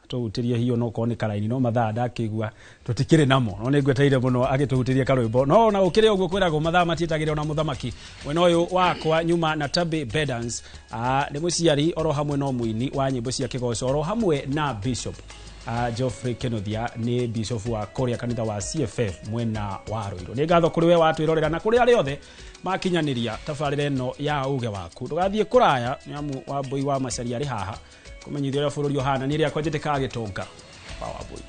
tũhutĩrie hiyo no korwo nĩ karaini no mathaa ndakĩigua tũtikĩrĩ namo, no nĩ ngwetereire mũno agĩtũhutĩrie karwĩmbo. No ona gũkĩrĩ ũguo, kwĩragwo mathaa matiĩtagĩrĩra ona mũthamaki. Mwena ũyũ wakwa nyuma na Tabi Bedans, nĩ mũciari oro hamwe no mũini wa nyĩmbo cia kĩgoco, oro hamwe na Bishop Geoffrey Kenothia, nĩ bishop wa kũrĩa kanitha wa CFF mwena wa Ruiru. Nĩ ngatho kũrĩ we watwĩrorera na kũrĩ arĩa othe makinyanĩria tabarĩra ĩno ya uge waku. Ndũgathiĩ kũraya nĩ amu Wambui wa Macaria arĩ haha kũmenyithia ũrĩa bũrũri ũhana. Nĩ rĩakwa njĩtĩkaga gĩtonga wa Wambui.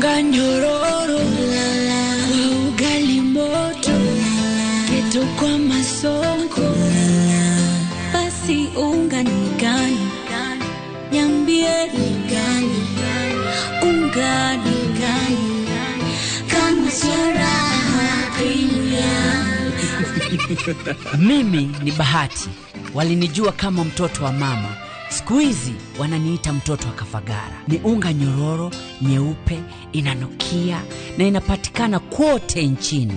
Unga nyororo kwa ugali moto, geto kwa masonko. Basi unga ni gani? Niambie ni gani? Unga ni gani? Kama sio Raha Premium. Mimi ni Bahati. Walinijua kama mtoto wa mama. Siku hizi wananiita mtoto wa Kafagara. Ni unga nyororo, nyeupe, inanukia na inapatikana kote nchini.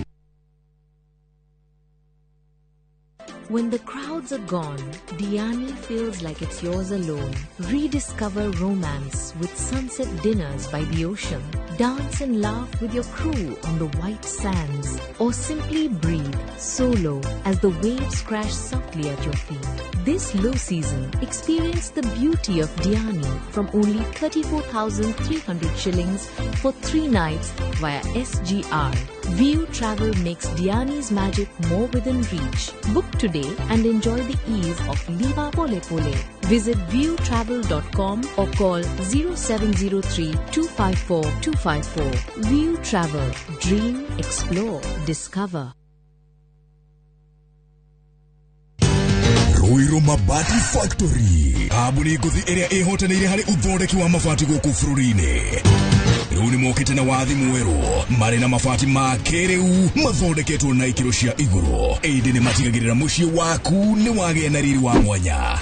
When the crowds are gone, Diani feels like it's yours alone. Rediscover romance with sunset dinners by the ocean. Dance and laugh with your crew on the white sands. Or simply breathe solo as the waves crash softly at your feet. This low season, experience the beauty of Diani from only 34,300 shillings for 3 nights via SGR. View Travel makes Diani's magic more within reach. Book today and enjoy the ease of Liva Pole Pole. Visit viewtravel.com or call 0703 254 254. View Travel. Dream, explore, discover. Ruiru Mabati Factory kambuni ngũthi ĩrĩa ĩhotanĩire harĩ ũthondeki wa mabati gũkũ bũrũri-inĩ. Rĩu nĩ mokĩte na wathi mwerũ marĩ na mabati ma kĩrĩu mathondeketwo na ikĩro cia igũrũ, ĩndĩ nĩ matigagĩrĩra mũciĩ waku nĩ wagĩa na riri wa mwanya.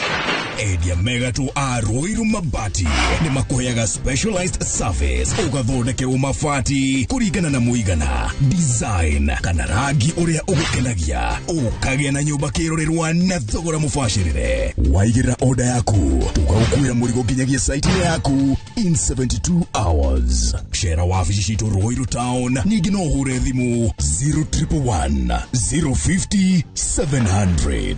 Endia megatũ a Ruiru Mabati nĩ makũheaga specialized service, ũgathondekerwo mabati kũringana na mũigana, design kana rangi ũrĩa ũgũkenagia, ũkagĩa na nyũmba kĩrorerwa na thogora mũbacĩrĩre. Waigĩrĩra order yaku tũgagũkuĩra mũrigo nginyagia site-inĩ yaku in 72 hours. Cera wabici citũ Ruiru Town, ningĩ no ũhũre thimũ 0111 050 700.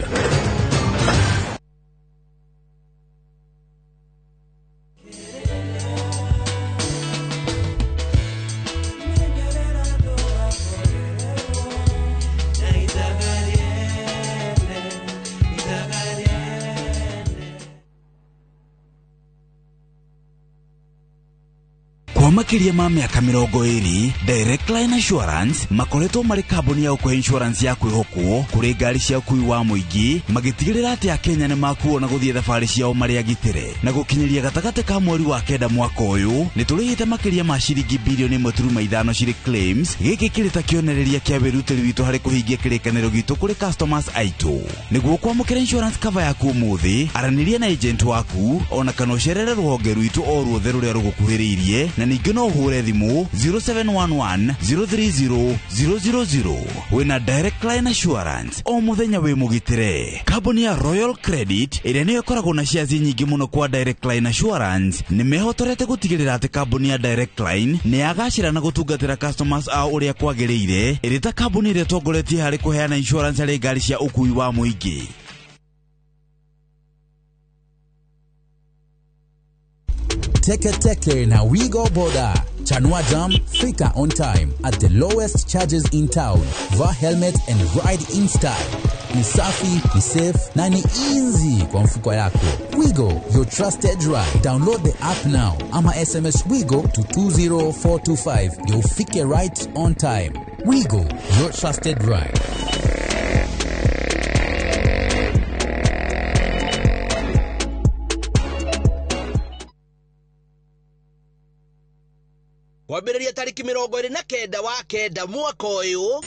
Kwa makiria ma mĩaka 20, Direct Line Assurance makoretwo marĩ kambuni ya gũkũhe insurance ya kwĩhokwo kũrĩ ngari cia ũkuui wa mũingĩ, magĩtigĩrĩra atĩ Akenya nĩ makuo na gũthiĩ thabarĩ ciao marĩ agitĩre. Na gũkinyĩria gatagatĩ ka mweri wa 9 mwaka ũyũ, nĩ tũrĩhĩte makĩria ma ciringi bilioni 1.5 cirĩ claims. Gĩkĩ kĩrĩ ta kĩonereria kĩa wĩrutĩri witũ harĩ kũhingia kĩrĩkanĩro gitũ kũrĩ customers aitũ. Nĩguo kwamũkĩra insurance cover yaku ũmũthĩ, aranĩria na agent waku ona kana ũcerere rũhonge rwitũ o ruothe rũrĩa rũgũkuhĩrĩirie, na ningĩ no ũhũre thimũ 0711 030 000. Wĩna Direct Line Assurance o mũthenya wĩ mũgitĩre. Kambuni ya Royal Credit ĩrĩa nĩyo ĩkoragwo na shares nyingĩ mũno kwa Direct Line Assurance nĩ mehotorete gũtigĩrĩra atĩ kambuni ya Direct Line nĩ yagacĩra na gũtungatĩra customers ao ũrĩa kwagĩrĩire, ĩrĩ ta kambuni ĩrĩa ĩtongoretie harĩ kũheana insurance harĩ ngari cia ũkuui wa mũingĩ. Teke Teke na Wigo Boda. Chanua Jam, fika on time at the lowest charges in town. Vaa helmet and ride in style. Ni safi, ni safe na ni easy kwa mfuko yako. Wigo, your trusted ride. Download the app now ama SMS Wigo to 20425. You'll fike right on time. Wigo, your trusted ride. Kwambĩrĩria tarĩki 29 wa 9 mwaka ũyũ.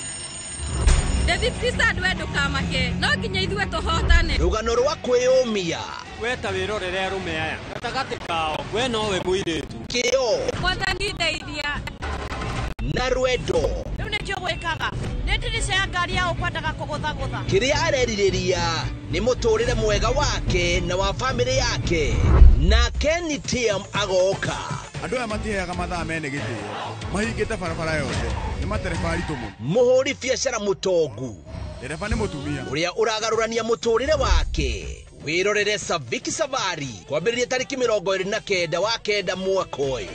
David Christad, we ndũkamake, no nginya ithuĩ tũhotane. Rũgano rwa kwĩyũmia. We ta wĩrorere arũme aya gatagatĩ kao, we nowe mũirĩtu. Kĩo. Mwathani ndeithia. Na rwendo. Rĩu nĩkĩo gwĩkaga nĩ ndirica ya ngari ya ũkwendaga kũgũthagũtha. Kĩrĩa arerirĩria nĩ mũtũrĩre mwega wake na wa bamĩrĩ yake. Na Kenny TM agoka. Andũ aya matiheaga mathaa mene gĩtĩo, mahingĩte barabara yothe, nĩ matereba aritũ mũno. Mũhũri biacara mũtongu. Ndereba nĩ mũtumia. Ũrĩa ũragarũrania mũtũrĩre wake. Wĩrorere Saviki Savari kwambĩrĩria tarĩki 29 wa 9 mwaka ũyũ.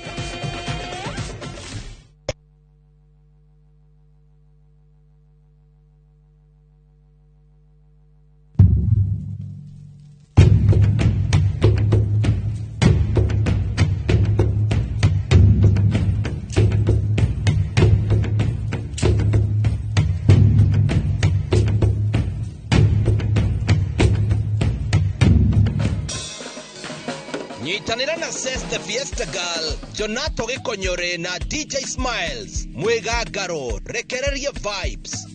Nyitanĩra na Seste Fiesta Girl, Jonato Gĩkonyore na DJ Smiles. Mwĩgangaro, rekereria vibes.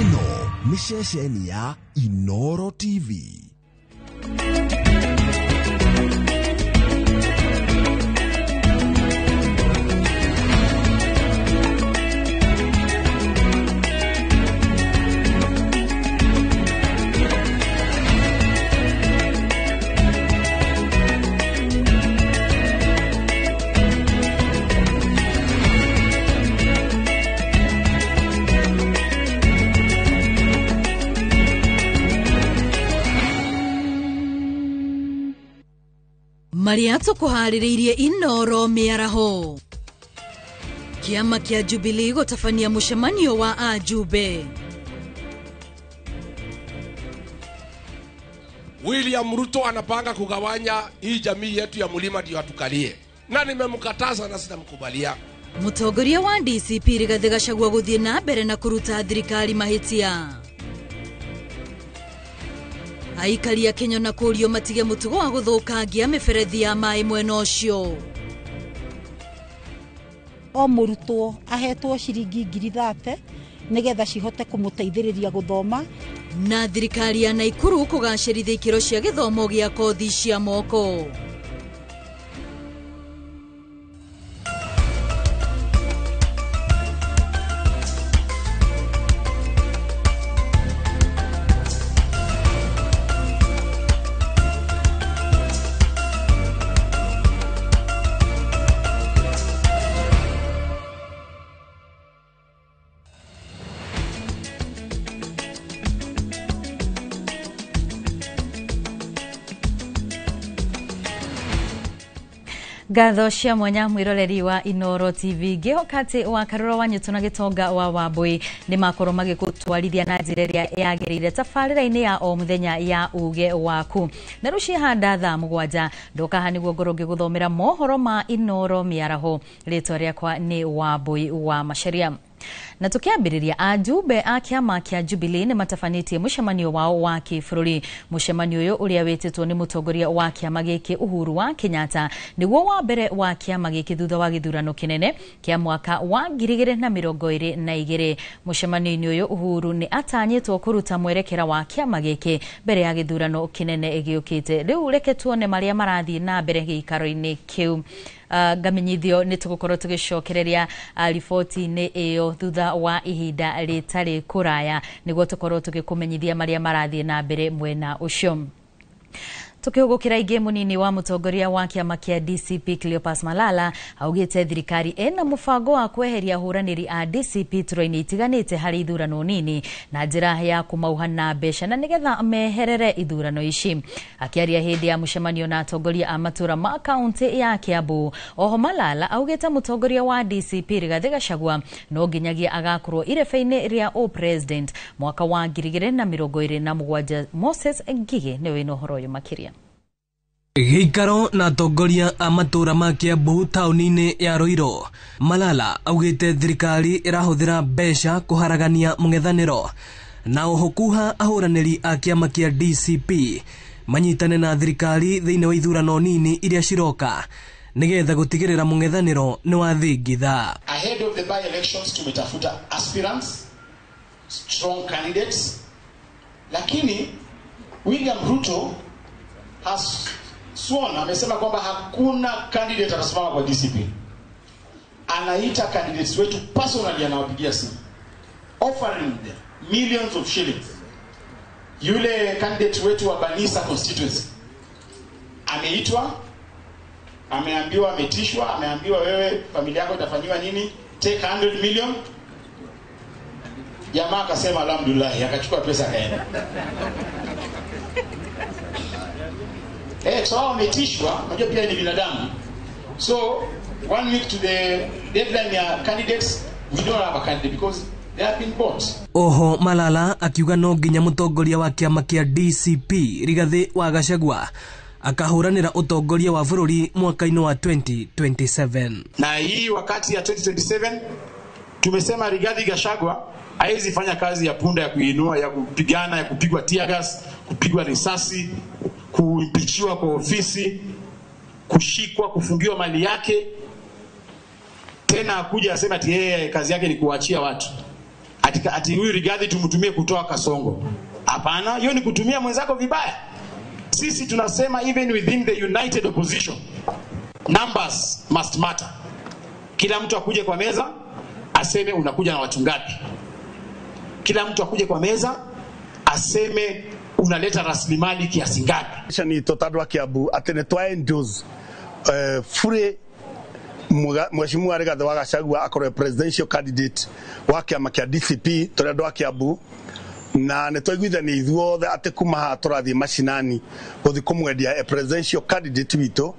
Ĩno nĩ ceceni ya Inoro TV. Marĩa tũkũharĩrĩirie Inoro mĩaraho. Kĩama kĩa Jubilee gũtabania mũcemanio wa ajumbe. William Ruto anapanga kugawanya hii jamii yetu ya mlima ndio atukalie, na nimemkataza na sitamkubalia. Mũtongoria wa DCP Rigathĩ Gachagua gũthiĩ na mbere na kũruta thirikari mahĩtia. Aikari a Kenya na kũrio matige mũtugo wa gũthũkangia mĩberethi ya maĩ mwena ũcio. O mũrutwo ahetwo ciringi 30,000 nĩgetha cihote kũmũteithĩrĩria gũthoma. Na thirikari ya Naikuru kũgacĩrithia ikĩro cia gĩthomo gĩa kothi cia moko. Ngatho cia mwanya mwiroreri wa Inoro TV ngihoka ati wa Karura wa Nyutu na Gitonga wa Wambui ni makorwo magigutwarithia na njira ĩrĩa yagĩrĩire tabarĩra-inĩ ya o mũthenya ya uge waku. Na rĩu ciahanda thaa 7 ndoka haha nĩguo ngorwo ngĩgũthomera mohoro ma Inoro mĩaraho. Rĩtwa rĩakwa nĩ Wambui wa Macharia. Na tukiambĩrĩria, ajumbe a kĩama kĩa Jubilee nĩ matabanĩtie mũcemanio wao wa kĩbũrũri. Mũcemanio ũyũ ũrĩa wĩtĩtwo nĩ mũtongoria wa kĩama gĩkĩ Uhuru wa Kenyatta nĩguo wa mbere wa kĩama gĩkĩ thutha wa gĩthurano kĩnene kĩa mwaka wa 2022. Mũcemanio-inĩ ũyũ Uhuru nĩ atanyĩtwo kũruta mwerekera wa kĩama gĩkĩ mbere ya gĩthurano kĩnene gĩũkĩte. Rĩu reke tuone marĩa marathiĩ na mbere gĩikaro-inĩ kĩu. Ngamenyithio nĩ tũgũkorwo tũgĩcokereria riboti-inĩ ĩyo thutha wa ihinda rĩtarĩ kũraya nĩguo tũkorwo tũgĩkũmenyithia marĩa marathiĩ na mbere mwena ũcio. Tukihugukira ingi, munini wa mutongoria wa kiama kia DCP Cleopas Malala augite thirikari ena mubango wa kweheria huraniri a DCP turo-inĩ itiganĩte harĩ ithurano nini na njĩra ya kumauha na mbeca na nigetha meherere ithurano ici. Akiaria hĩndĩ ya mũcemanio na atongoria a matura ma kaunti ya Kiambu, oho Malala augite mutongoria wa DCP Rigathi Gachagua no nginyagia agakorwo irebe-inĩ rĩa o president mwaka wa 2027. Moses Ngige nĩwe wĩna ũhoro ũyũ makĩria. Gĩikaro na atongoria a matũra ma Kiambu taũni-inĩ ya Ruiru, Malala augĩte thirikari ĩrahũthĩra mbeca kũharagania mũng'ethanĩro na oho kuha ahũranĩri a kĩama kĩa DCP manyitane na thirikari thĩinĩ wa ithurano nini iria ciroka nĩgetha gũtigĩrĩra mũng'ethanĩro nĩ wathingitha. Ahead of the by-elections tumetafuta aspirants, strong candidates, lakini William Ruto has sworn, amesema kwamba hakuna candidate atasimama kwa DCP. Anaita candidates wetu personally, anawapigia simu, offering them millions of shillings. Yule candidate wetu wa Banisa constituency ameitwa, ameambiwa, ametishwa, ameambiwa wewe familia yako itafanyiwa nini, take 100 million. Jamaa akasema alhamdulillah, akachukua pesa akaenda. So wametishwa, unajua pia ni binadamu. So 1 week to the deadline ya candidates, we don't have a candidate because They have been bought. Oho Malala akiuga no nginya mutongoria wa kiama kia DCP Rigathi wa Gachagua akahuranira utongoria wa bururi mwaka-inĩ wa 2027. Na hii wakati ya 2027 tumesema Rigathi Gachagua haizi fanya kazi ya punda ya kuinua, ya kupigana, ya kupigwa tear gas, kupigwa risasi, kuimpichiwa kwa ofisi, kushikwa, kufungiwa mali yake. Tena akuja asema ati yeye kazi yake ni kuachia watu. Ati huyu Rigathi tumtumie kutoa Kasongo. Hapana, hiyo ni kutumia mwenzako vibaya. Sisi tunasema even within the united opposition, numbers must matter. Kila mtu akuje kwa meza aseme unakuja na watu ngapi. Kila mtu akuje kwa meza aseme unaleta rasilimali kiasi ngapi. Ni totadwa Kiambu ati ni twa endorse fure Mheshimiwa Rigathi wa Gachagua akorwe presidential candidate wa kiama kia DCP turi andu a Kiambu, na nĩ twaiguithania ithuothe atĩ kuma haha tũrathiĩ macinani gũthiĩ kũmwendia a presidential candidate witũ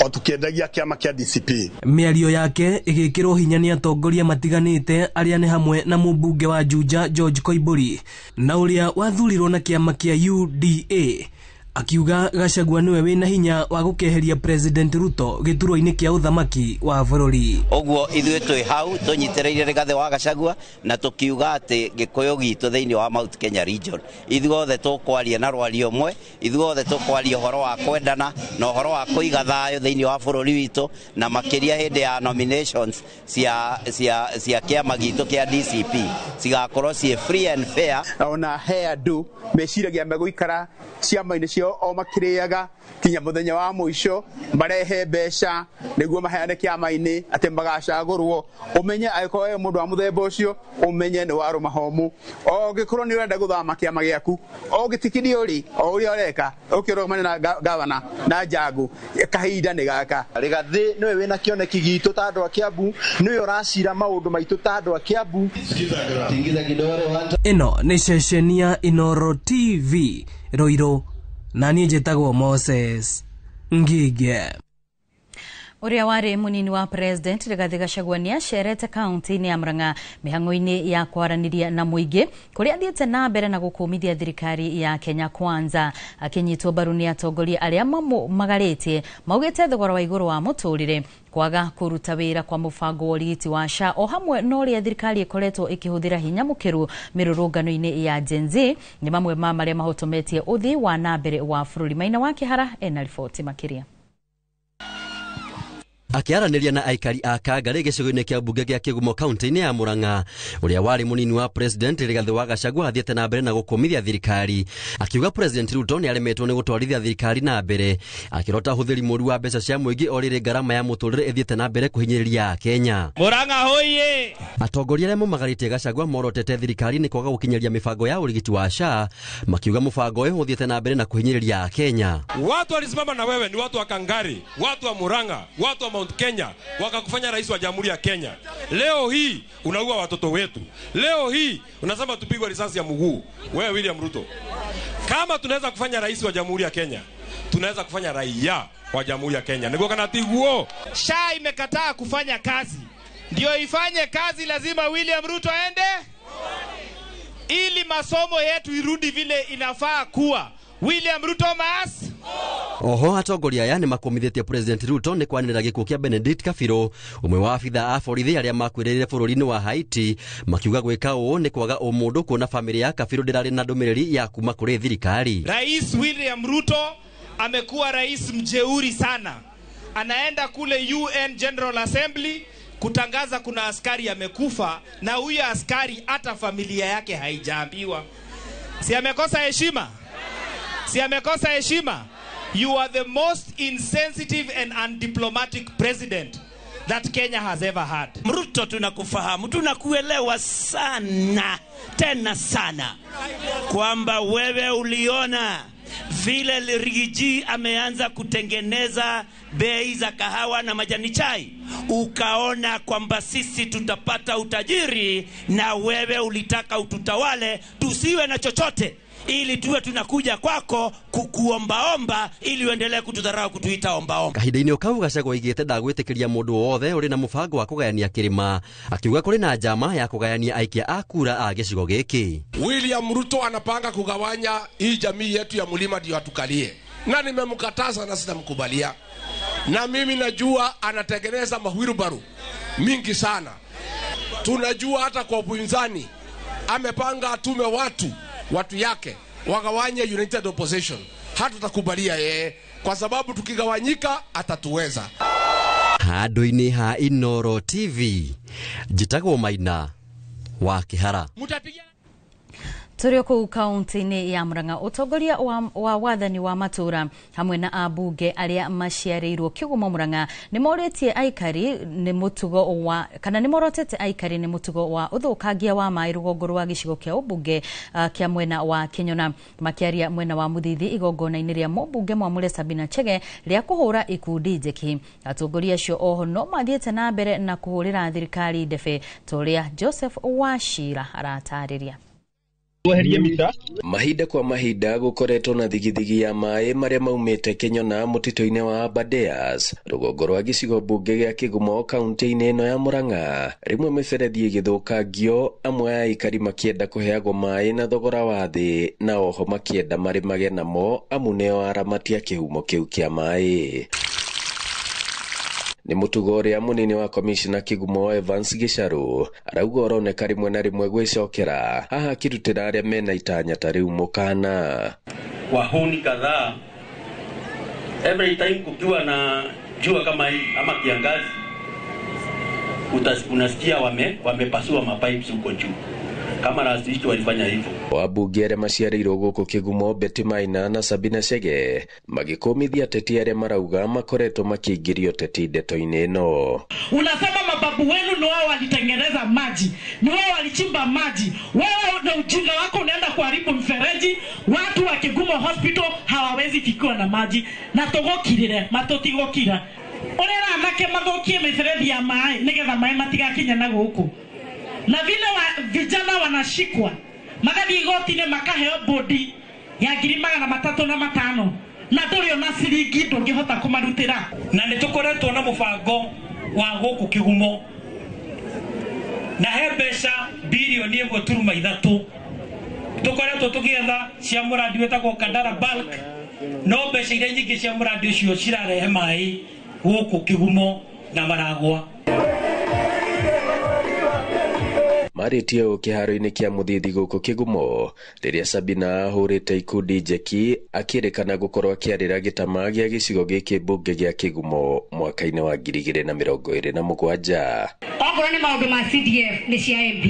o tũkĩendagia kĩama kĩa DCP. Mĩario yake ĩgĩkĩrwo hinya nĩ atongoria matiganĩte arĩa nĩ hamwe na mũmbunge wa Juja George Koimburi na ũrĩa wathurirwo na kĩama kĩa UDA, akiuga Gachagua niwe wĩna hinya wa gũkeheria President Ruto gĩturwa-inĩ kĩa ũthamaki wa bũrũri. Ũguo ithuĩ twĩ hau tũnyitĩrĩire Rigathi wa Gachagua na tũkiuga atĩ Gĩkũyũ gitũ thĩinĩ wa Mount Kenya region ithuothe tũkwaria na rwario ũmwe, ithuothe tũkwaria ũhoro wa kwendana na ũhoro wa kũiga thayũ thĩinĩ wa bũrũri witũ, na makĩria hĩndĩ ya nominations cia kĩama gitũ kĩa DCP cigakorwo ciĩ free and fair. Ona he andũ meciragia megũikara ciama-inĩ ciao o makĩrĩaga kinya mũthenya wa mũico marehe mbeca nĩguo maheane kĩama-inĩ atĩ magacagũrwo. Ũmenye angĩkorwo wĩ mũndũ wa mũthemba ũcio, ũmenye nĩ warũma homu. O ũngĩkorwo nĩ ũrenda gũthama kĩama gĩaku, o ũngĩtikirio rĩ, o ũrĩa ũreka ũkĩrũgamane na gavana na Njangu, kahinda nĩ gaka. Rigathi nĩwe wĩna kĩoneki gitũ ta andũ a Kiambu, nĩwe ũracira maũndũ maitũ ta andũ a Kiambu. Ĩno nĩ ceceni ya Inooro TV Ruiru, na niĩ njĩtagwo Moses Ngige. Ũrĩa warĩ mũnini wa President Rigathi Gachagua nĩacerete kaunti-inĩ ya Murang'a mĩhang'o-inĩ ya kwaranĩria na mũingĩ kũrĩa athiĩte na mbere na gũkũmithia thirikari ya Kenya Kwanza, akĩnyitwo mbaru nĩ atongoria arĩa magarĩtie maugĩte thogora wa igũrũ wa mũtũrĩre, kwaga kũruta wĩra kwa mũbango wa ũrigiti wa SHA o hamwe na ũrĩa thirikari ĩkoretwo ĩkĩhũthĩra hinya mũkĩru mĩrũrũngano-inĩ ya Gen Z nĩ mamwe ma marĩa mahotometie ũthii wa na mbere wa bũrũri. Maina wa Kĩhara ena riboti makĩria. Akĩaranĩria na aikari a Kangari gĩcigo-inĩ kĩa mbunge gĩa Kĩgumo kaunti-inĩ ya Murang'a, ũrĩa warĩ mũnini wa President Rigathi wa Gachagua athiĩte na mbere na gũkũmithia thirikari, akiuga President Ruto nĩ aremetwo nĩ gũtwarithia thirikari na mbere, akĩrota ũhũthĩri mũũru wa mbeca cia mũingĩ o rĩrĩ ngarama ya mũtũrĩre ĩthiĩte na mbere kũhinyĩrĩria Kenya. Murang'a hoye! Atongoria arĩa momagarĩtie Gachagua morotete thirikari nĩ kwaga gũkinyĩria mĩbango ya ũrigiti wa SHA, makiuga mũbango ũyũ ũthiĩte na mbere na kũhinyĩrĩria Kenya. Watu walisimama na wewe ni watu wa Kangari, watu wa Murang'a, watu wa Mount Kenya, wakakufanya rais wa Jamhuri ya Kenya. Leo hii unaua watoto wetu. Leo hii unasema tupigwe risasi ya mguu. Wewe William Ruto, kama tunaweza kufanya rais wa Jamhuri ya Kenya, tunaweza kufanya raia wa Jamhuri ya Kenya. Niko kana tiguo. SHA imekataa kufanya kazi. Ndio ifanye kazi lazima William Ruto aende ili masomo yetu irudi vile inafaa kuwa. William Ruto mas Oho atongoria aya nĩ makomithĩtie President Ruto nĩ kwanĩrĩra gĩkuũ kĩa Benedict Kabirũ, ũmwe wa abithaa a borithi arĩa makuĩrĩire bũrũri-inĩ wa Haiti, makiuga gwĩka ũũ nĩ kwaga ũmũndũ kuona famĩlĩ ya Kabirũ ndĩrarĩ na ndũmĩrĩri ya kuma kũrĩ thirikari. Rais William Ruto amekuwa rais mjeuri sana. Anaenda kule UN General Assembly kutangaza kuna askari amekufa, na huyo askari hata familia yake haijaambiwa. Si amekosa heshima? Si amekosa heshima? You are the most insensitive and undiplomatic president that Kenya has ever had. Ruto, tunakufahamu, tunakuelewa sana, tena sana, kwamba wewe uliona vile Rigiji ameanza kutengeneza bei za kahawa na majani chai, ukaona kwamba sisi tutapata utajiri, na wewe ulitaka ututawale tusiwe na chochote ili tuwe tunakuja kwako kukuombaomba ili uendelee kutudharau kutuita ombaomba. Kahinda-inĩ o kau Gachagua oigĩte ndagwĩtĩkĩria mũndũ wothe ũrĩ na mũbango wa kũgayania kĩrĩma, akiuga kũrĩ na njama ya kũgayania aikia a kura a gĩcigo gĩkĩ. William Ruto anapanga kugawanya hii jamii yetu ya mlima ndio atukalie, na nimemkataza na sitamkubalia. Na mimi najua anatengeneza mahwirubaru mingi sana. Tunajua hata kwa upinzani amepanga atume watu yake wagawanye United Opposition. Hatutakubalia yeye kwa sababu tukigawanyika atatuweza. Handũ-inĩ ha Inooro TV, njĩtagwo Maina wa Kĩhara. Tũrĩ kũu kaunti-inĩ ya Murang'a, ũtongoria wa wathani wa matũra hamwe na ambunge arĩa maciarĩirwo Kĩgumo Murang'a nĩmorĩtie aikari nĩ mũtugo wa kana nĩmorotete aikari nĩ mũtugo wa ũthũkangia wa maĩ rũgongo rwa gĩcigo kĩa ũmbunge kĩa mwena wa Kĩnyona. Makĩaria mwena wa Mũthithi igongona-inĩ rĩa mũmbunge Mwamũre Sabina Chege rĩa kũhũra ikundi njeki, atongoria acio oho no mathiĩte na mbere na kũhũrĩra thirikari ndebe ta ũrĩa Joseph Wachira aratarĩria. Mahinda kwa mahinda gukoretwo na thigithigi ya maĩ marĩa maumĩte Kĩnyona mũtitũ-inĩ wa Aberdares rũgongo rwa gĩcigo mbunge gĩa Kĩgumo kaunti-inĩ ĩno ya Murang'a. Rĩmwe mĩberethi ĩgĩthũkangio, amwe a aikari makĩenda kũheagwo maĩ na thogora wa thĩ, na oho makĩenda marĩmage namo amu nĩo aramati a kĩhumo kĩu kĩa maĩ. Nĩ mũtugo ũrĩa mũnini wa komishona Kĩgumo Evans Gĩcarũ arauga ũroneka rĩmwe na rĩmwe gwĩcokera, haha akĩrutĩra arĩa mena itanya ta rĩu mũkana. Wahuni kadhaa every time kukiwa na jua kama hii ama kiangazi, unasikia wamepasua mapipes huko juu. Kama last week walifanya hivyo. Wabunge arĩa maciarĩirwo gũkũ Kĩgumo Betty Maina na Sabina Chege magĩkũmithia ateti arĩa marauga makoretwo makĩingĩrio teti ndeto-inĩ ĩno. Unasema mababu wenu ni wao walitengeneza maji, ni wao walichimba maji. Wewe na ujinga wako unaenda kuharibu mfereji. Watu wa Kigumo Hospital hawawezi fikiwa na maji. Na togokirire matotigokira. Orera anake mathokie mifereji ya maĩ nigetha maĩ matigakinya na gũkũ. Na vile vijana wanashikwa magathiĩ igoti-inĩ makaheo bodi ya 305 na ndũrĩ ona ciringi ndũngĩhota kũmarutĩra. Na nĩ tũkoretwo na mũbango wa gũkũ Kĩgumo na he mbeca bilioni 1.3 tũkoretwo tũgĩetha cia mũrandi wĩtagwo Kandara Bulk, no mbeca iria nyingĩ cia mũrandi ũcio cirarehe maĩ gũkũ Kĩgumo na Maragwa. Marĩtie ũũ kĩharo-inĩ kĩa Mũthithi gũkũ Kĩgumo rĩrĩa Sabina ahũrĩte ikundi njeki akĩrĩkana gũkorwo akĩarĩra gĩtama gĩa gĩcigo gĩkĩ mbunge gĩa Kĩgumo mwaka-inĩ wa 2027. Okorwo nĩ maũndũ ma CDF nĩ cia MP,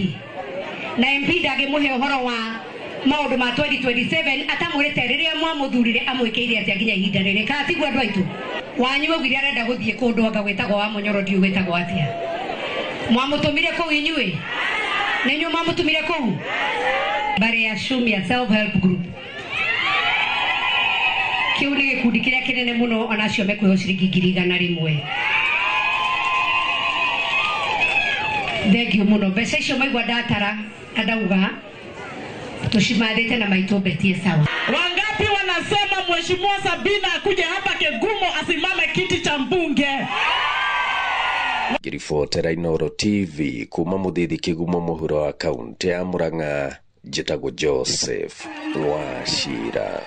na MP ndangĩmũhe ũhoro wa maũndũ ma 2027 atamwĩrĩte rĩrĩa mwamũthurire amwĩkĩire atĩa nginya ihinda rĩrĩ. Kana tiguo andũ aitũ? Wanyu augire arenda gũthiĩ kũndũ anga gwĩtagwo wa Mũnyoro, ndiũĩ gwĩtagwo atĩa. Mwamũtũmire kũu inyuĩ? Nenyu mamutumire kũu bare ya Shumia Self Help Group. Kĩu nĩ gĩkundi kĩrĩa kĩnene mũno, onacio mekũheo ciringi 100,000. Thank you mũno. Mbeca icio maigua ndatara na ndauga tũcimathĩte na maitũ betie sawa. Wangapi wanasema Mheshimiwa Sabina akuje hapa Kigumo asimame kiti cha mbunge? Ngĩribotera Inooro TV kuma Mũthithi Kĩgumo mũhuro wa kaunti ya Murang'a, njĩtagwo Joseph Wachira.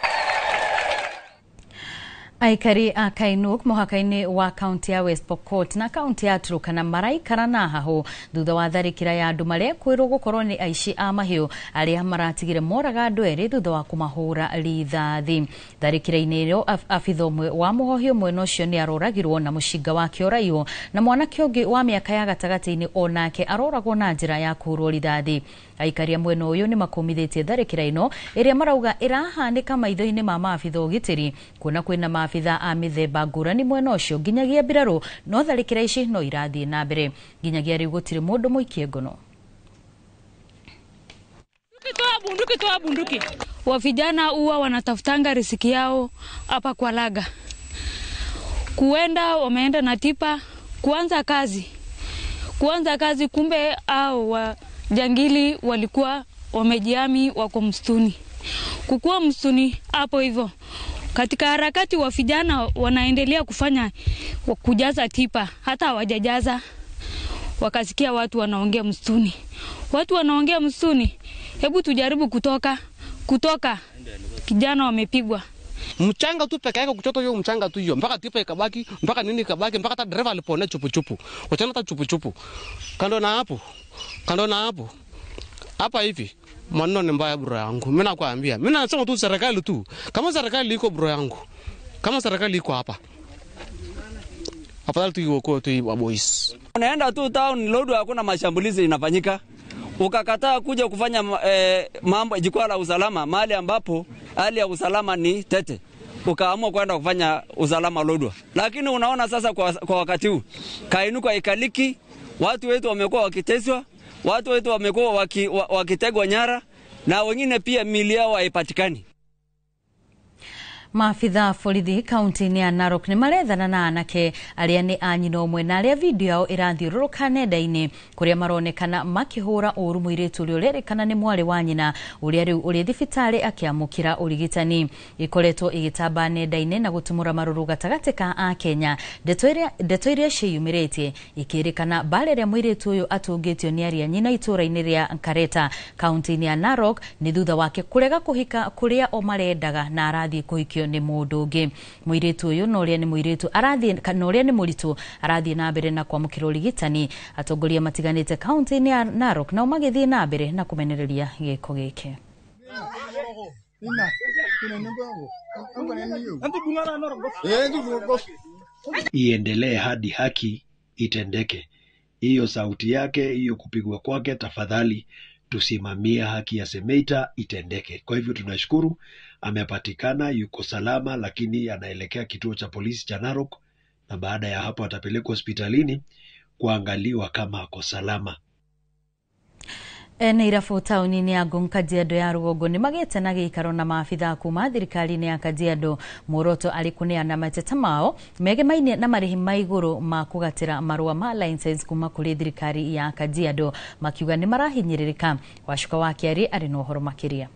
Aikari a Kainuk mũhaka-inĩ wa kaunti ya West Pokot na kaunti ya Turkana maraikara na hahũ thutha wa tharĩkĩra ya andũ marekwĩrwo gũkorwo nĩ aici a mahiũ arĩa maratigire moraga andũ erĩ thutha wa kũmahũra rithathi. Tharĩkĩra-inĩ ĩyo abitha ũmwe wa mũhohi mwena ũcio nĩ aroragirwo na mũcinga wake ũraiywo, na mwanake ũngĩ wa mĩaka ya gatagatĩ-inĩ onake aroragwo na njĩra ya kũhũrwo rithathi. Aikari a mwena ũyũ nĩ makũmithĩtie tharĩkĩra ĩno ĩrĩa marauga ĩrahanĩka maitho-inĩ ma maabitha ũgitĩri, kuona kwĩna maabitha a mĩthemba ngũrani mwena ũcio nginyagia mbirarũ, no tharĩkĩra ici no irathiĩ na mbere. Nginyagia rĩu gũtirĩ mũndũ mũikie ngono. Toa bunduki, toa bunduki. Wa vijana huwa wanatafutanga riziki yao hapa kwa Laga. Kuenda wameenda na tipa kuanza kazi. Kuanza kazi, kumbe au wajangili walikuwa wamejiami wako msituni. Kukua msituni hapo hivyo. Katika harakati wa vijana wanaendelea kufanya kujaza tipa, hata hawajajaza. Wakasikia watu wanaongea msituni. Watu wanaongea msituni. Hebu tujaribu kutoka. Kijana wamepigwa. Mchanga tu peke yake kuchota hiyo mchanga tu hiyo mpaka tipa ikabaki, mpaka nini ikabaki, mpaka hata dereva alipona chupu chupu. Wachana hata chupu chupu. Kando na hapo. Kando na hapo. Hapa hivi maneno ni mbaya bro yangu. Mimi nakwambia. Mimi nasema tu serikali tu. Kama serikali iko bro yangu. Kama serikali iko hapa. Afadhali tu iokoe tu wa boys. Unaenda tu town Lodwar, hakuna mashambulizi inafanyika. Ukakataa kuja kufanya mambo jukwaa la usalama mahali ambapo hali ya usalama ni tete. Ukaamua kwenda kufanya usalama Lodwar. Lakini unaona sasa kwa wakati huu kainuka ikaliki, watu wetu wamekuwa wakiteswa, watu wetu wamekuwa wakitegwa nyara na wengine pia miili yao haipatikani. Maabitha borithi kaunti-inĩ ya Narok nĩ marethana na anake arĩa nĩ a nyina ũmwe na arĩa video yao ĩrathiũrũrũka nenda-inĩ kũrĩa maronekana makĩhũra ũru mũirĩtu ũrĩa ũrerĩkana nĩ mwarĩ wa nyina ũrĩa rĩu ũrĩ thibitarĩ akĩamũkĩra ũrigitani. Ĩkoretwo ĩgĩtamba nenda-inĩ na gũtumũra marũrũ gatagatĩ ka Akenya. Ndeto iria ciĩyumĩrĩtie ikĩrĩkana mbara ĩrĩa mũirĩtu ũyũ atũngĩtio nĩ arĩa nyina itũũra-inĩ rĩa Kareta kaunti-inĩ ya Narok nĩ thutha wake kũrega kũhika kũrĩa o marendaga na arathiĩ kũhikio nĩ mũndũ ũngĩ. Mũirĩtu ũyũ na ũrĩa nĩ mũirĩtu arathiĩ na ũrĩa nĩ mũritũ arathiĩ na mbere na kwamũkĩra ũrigitani. Atongoria matiganĩte kaunti-inĩ ya Narok nao magĩthiĩ na mbere na kũmenereria gĩko gĩkĩ. Iendelee hadi haki itendeke. Hiyo sauti yake, hiyo kupigwa kwake, tafadhali tusimamie haki ya Semeita itendeke. Kwa hivyo tunashukuru amepatikana, yuko salama, lakini anaelekea kituo cha polisi cha Narok, na baada ya hapo atapelekwa hospitalini kuangaliwa kama ako salama. Ene irabu taũni-inĩ ya Ngong Kajiado ya rũgongo nĩ magĩte na gĩikaro na maabitha kuma thirikari-inĩ ya Kajiado. Muoroto arĩ kũneana mateta mao megemainie na marĩhi ma igũrũ ma kũgatĩra marũa ma license kuma kũrĩ thirikari ya Kajiado, makiuga nĩ marahinyĩrĩrĩka. Wacuka wa Kĩarĩ arĩ na ũhoro makĩria.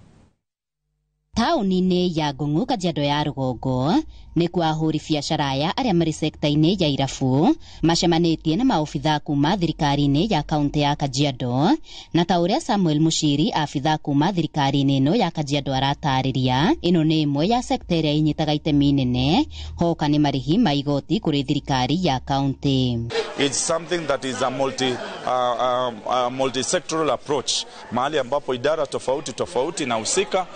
Taũni-inĩ ya Ngong'u Kajiado ya rũgongo nĩkuo ahũri biacara aya arĩa marĩ sekta-inĩ ya irabu macemanĩtie na maobitha kuma thirikari-inĩ ya kaunti ya Kajiado, na ta ũrĩa Samuel Mushiri abitha kuma thirikari-inĩ ĩno ya Kajiado aratarĩria, ĩno nĩ ĩmwe ya sekta ĩrĩa ĩnyitaga itemi inene hoka nĩ marĩhi ma igoti kũrĩ thirikari ya kaunti. It's something that is a multi-sectoral approach, mahali ambapo idara tofauti tofauti inahusika,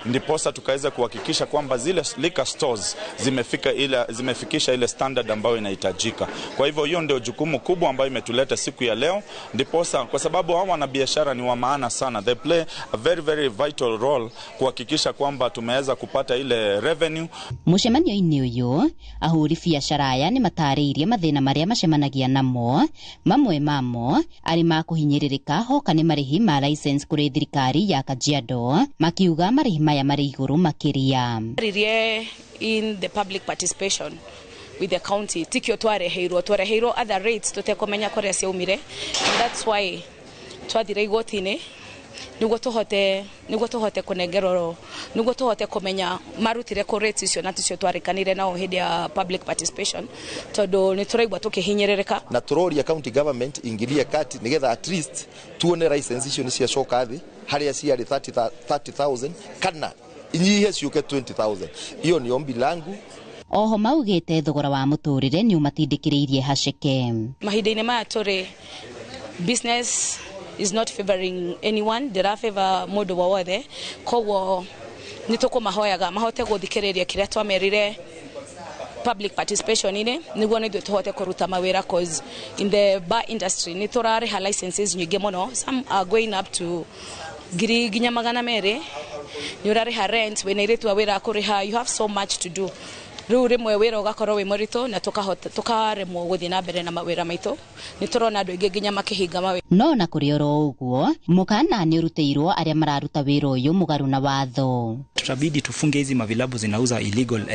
ndiposa tukaweza kuhakikisha kwamba zile liquor stores zimefikisha ile standard ambayo inahitajika. Kwa hivyo hiyo ndio jukumu kubwa ambayo imetuleta siku ya leo, ndiposa kwa sababu hawa wanabiashara ni wa maana sana. They play a very very vital role kuhakikisha kwamba tumeweza kupata ile revenue. Mũcemanio-inĩ ũyũ ahũri biacara aya nĩ matarĩirie mathĩna marĩa macemanagia namo, mamwe mamo arĩ ma kũhinyĩrĩrĩka hoka nĩ marĩhi ma license kũrĩ thirikari ya Kajiado, makiuga marĩhi maya marĩ igũrũ makĩria. In the public participation with the county tikio twareheirwo other rates tutekomenya kuria ciaumire, and that's why twathire igoti-inĩ niguo tuhote kunengerwo, niguo tuhote kumenya marutire ku rates icio na ticio twarikanire nao hindi ya public participation, tondu ni turaigua tukihinyĩrĩrĩka. Na turoria county government ingilie kati nigetha at least tuone license icio ni ciacoka thi haria ciarĩ 30,000 kana inyihe ciuke 20,000. Iyo ni ombi langu. Oho maugite thogora wa muturire ni umatindikiriirie haceke. Mahinda-inĩ maya tũrĩ, business is not favoring anyone, ndĩra favor mũndũ wothe, koguo nĩ tũkũmahoyaga mahote gũthikĩrĩria kĩrĩa twamerire public participation inĩ nĩguo nĩ ithuĩ tũhote kũruta mawĩra, cause in the bar industry nĩ tũrarĩha licenses nyingĩ mũno, some are going up to 200,000. Nĩ ũrarĩha rent, wĩna airĩtu a wĩra a kũrĩha, you have so much to do. Rĩu rĩmwe wĩra ũgakorwo wĩ mũritũ na tũkaremwo gũthiĩ na mbere na mawĩra maitũ. Nĩ tũrona andũ aingĩ nginya makĩhinga mawĩra. No na kũrĩ oro ũguo, mũkana nĩ ũrutĩirwo arĩa mararuta wĩra ũyũ mũgarũ na watho. Tutabidi tufunge hizi mavilabu zinauza illegal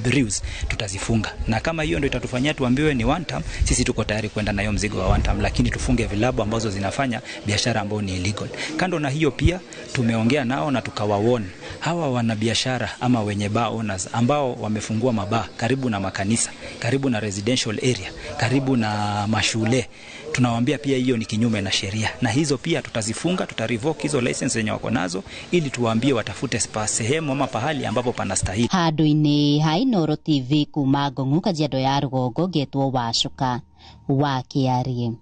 brews, tutazifunga. Na kama hiyo ndio itatufanyia tuambiwe ni one term, sisi tuko tayari kwenda na hiyo mzigo wa one term, lakini tufunge vilabu ambazo zinafanya biashara ambayo ni illegal. Kando na hiyo pia tumeongea nao na tukawawarn Hawa wanabiashara ama wenye bar owners ambao wamefungua mabaa karibu na makanisa, karibu na residential area, karibu na mashule, tunawaambia pia hiyo ni kinyume na sheria, na hizo pia tutazifunga, tutarevoke hizo license zenye wako nazo, ili tuwaambie watafute sehemu ama pahali ambapo panastahili. Handũ-inĩ ha Inooro TV kuma Ngong'u Kajiado ya rũgongo ngetwo Wacuka wa Kĩarie.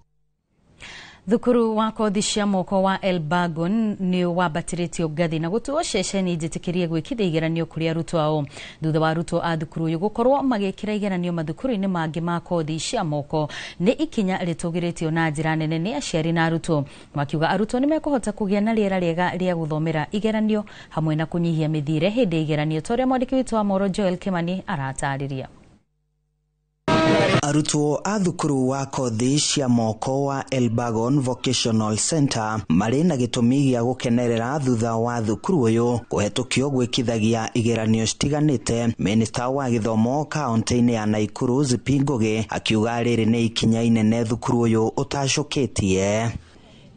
Thukuru wa kothi cia moko wa Elbagon ni wambatĩrĩtio ngathĩ na gũtuo ceceni njĩtĩkĩrie gwĩkithia igeranio kũrĩ arutwo ao thutha wa arutwo a thukuru ũyũ gũkorwo magĩkĩra igeranio mathukuru-inĩ mangĩ ma kothi cia moko. Nĩ ikinya rĩtũgĩrĩtio na njĩra nene nĩ aciari na arutwo, makiuga arutwo nĩ mekũhota kũgĩa na rĩera rĩega rĩa gũthomera igeranio hamwe na kũnyihia mĩthiĩre hĩndĩ ya igeranio, ta ũrĩa mwandĩki witũ wa Moro Joel Kimani aratarĩria. Arutwo a thukuru wa kothi cia moko wa Elbagon Vocational Center marĩ na gĩtũmi gĩa gũkenerera thutha wa thukuru ũyũ kũhetũkio gwĩkithagia igeranio citiganĩte. Minista wa gĩthomo kaunti-inĩ ya Naikuru Zipi Ngugi akiuga rĩrĩ nĩ ikinya inene thukuru ũyũ ũtacũkĩtie.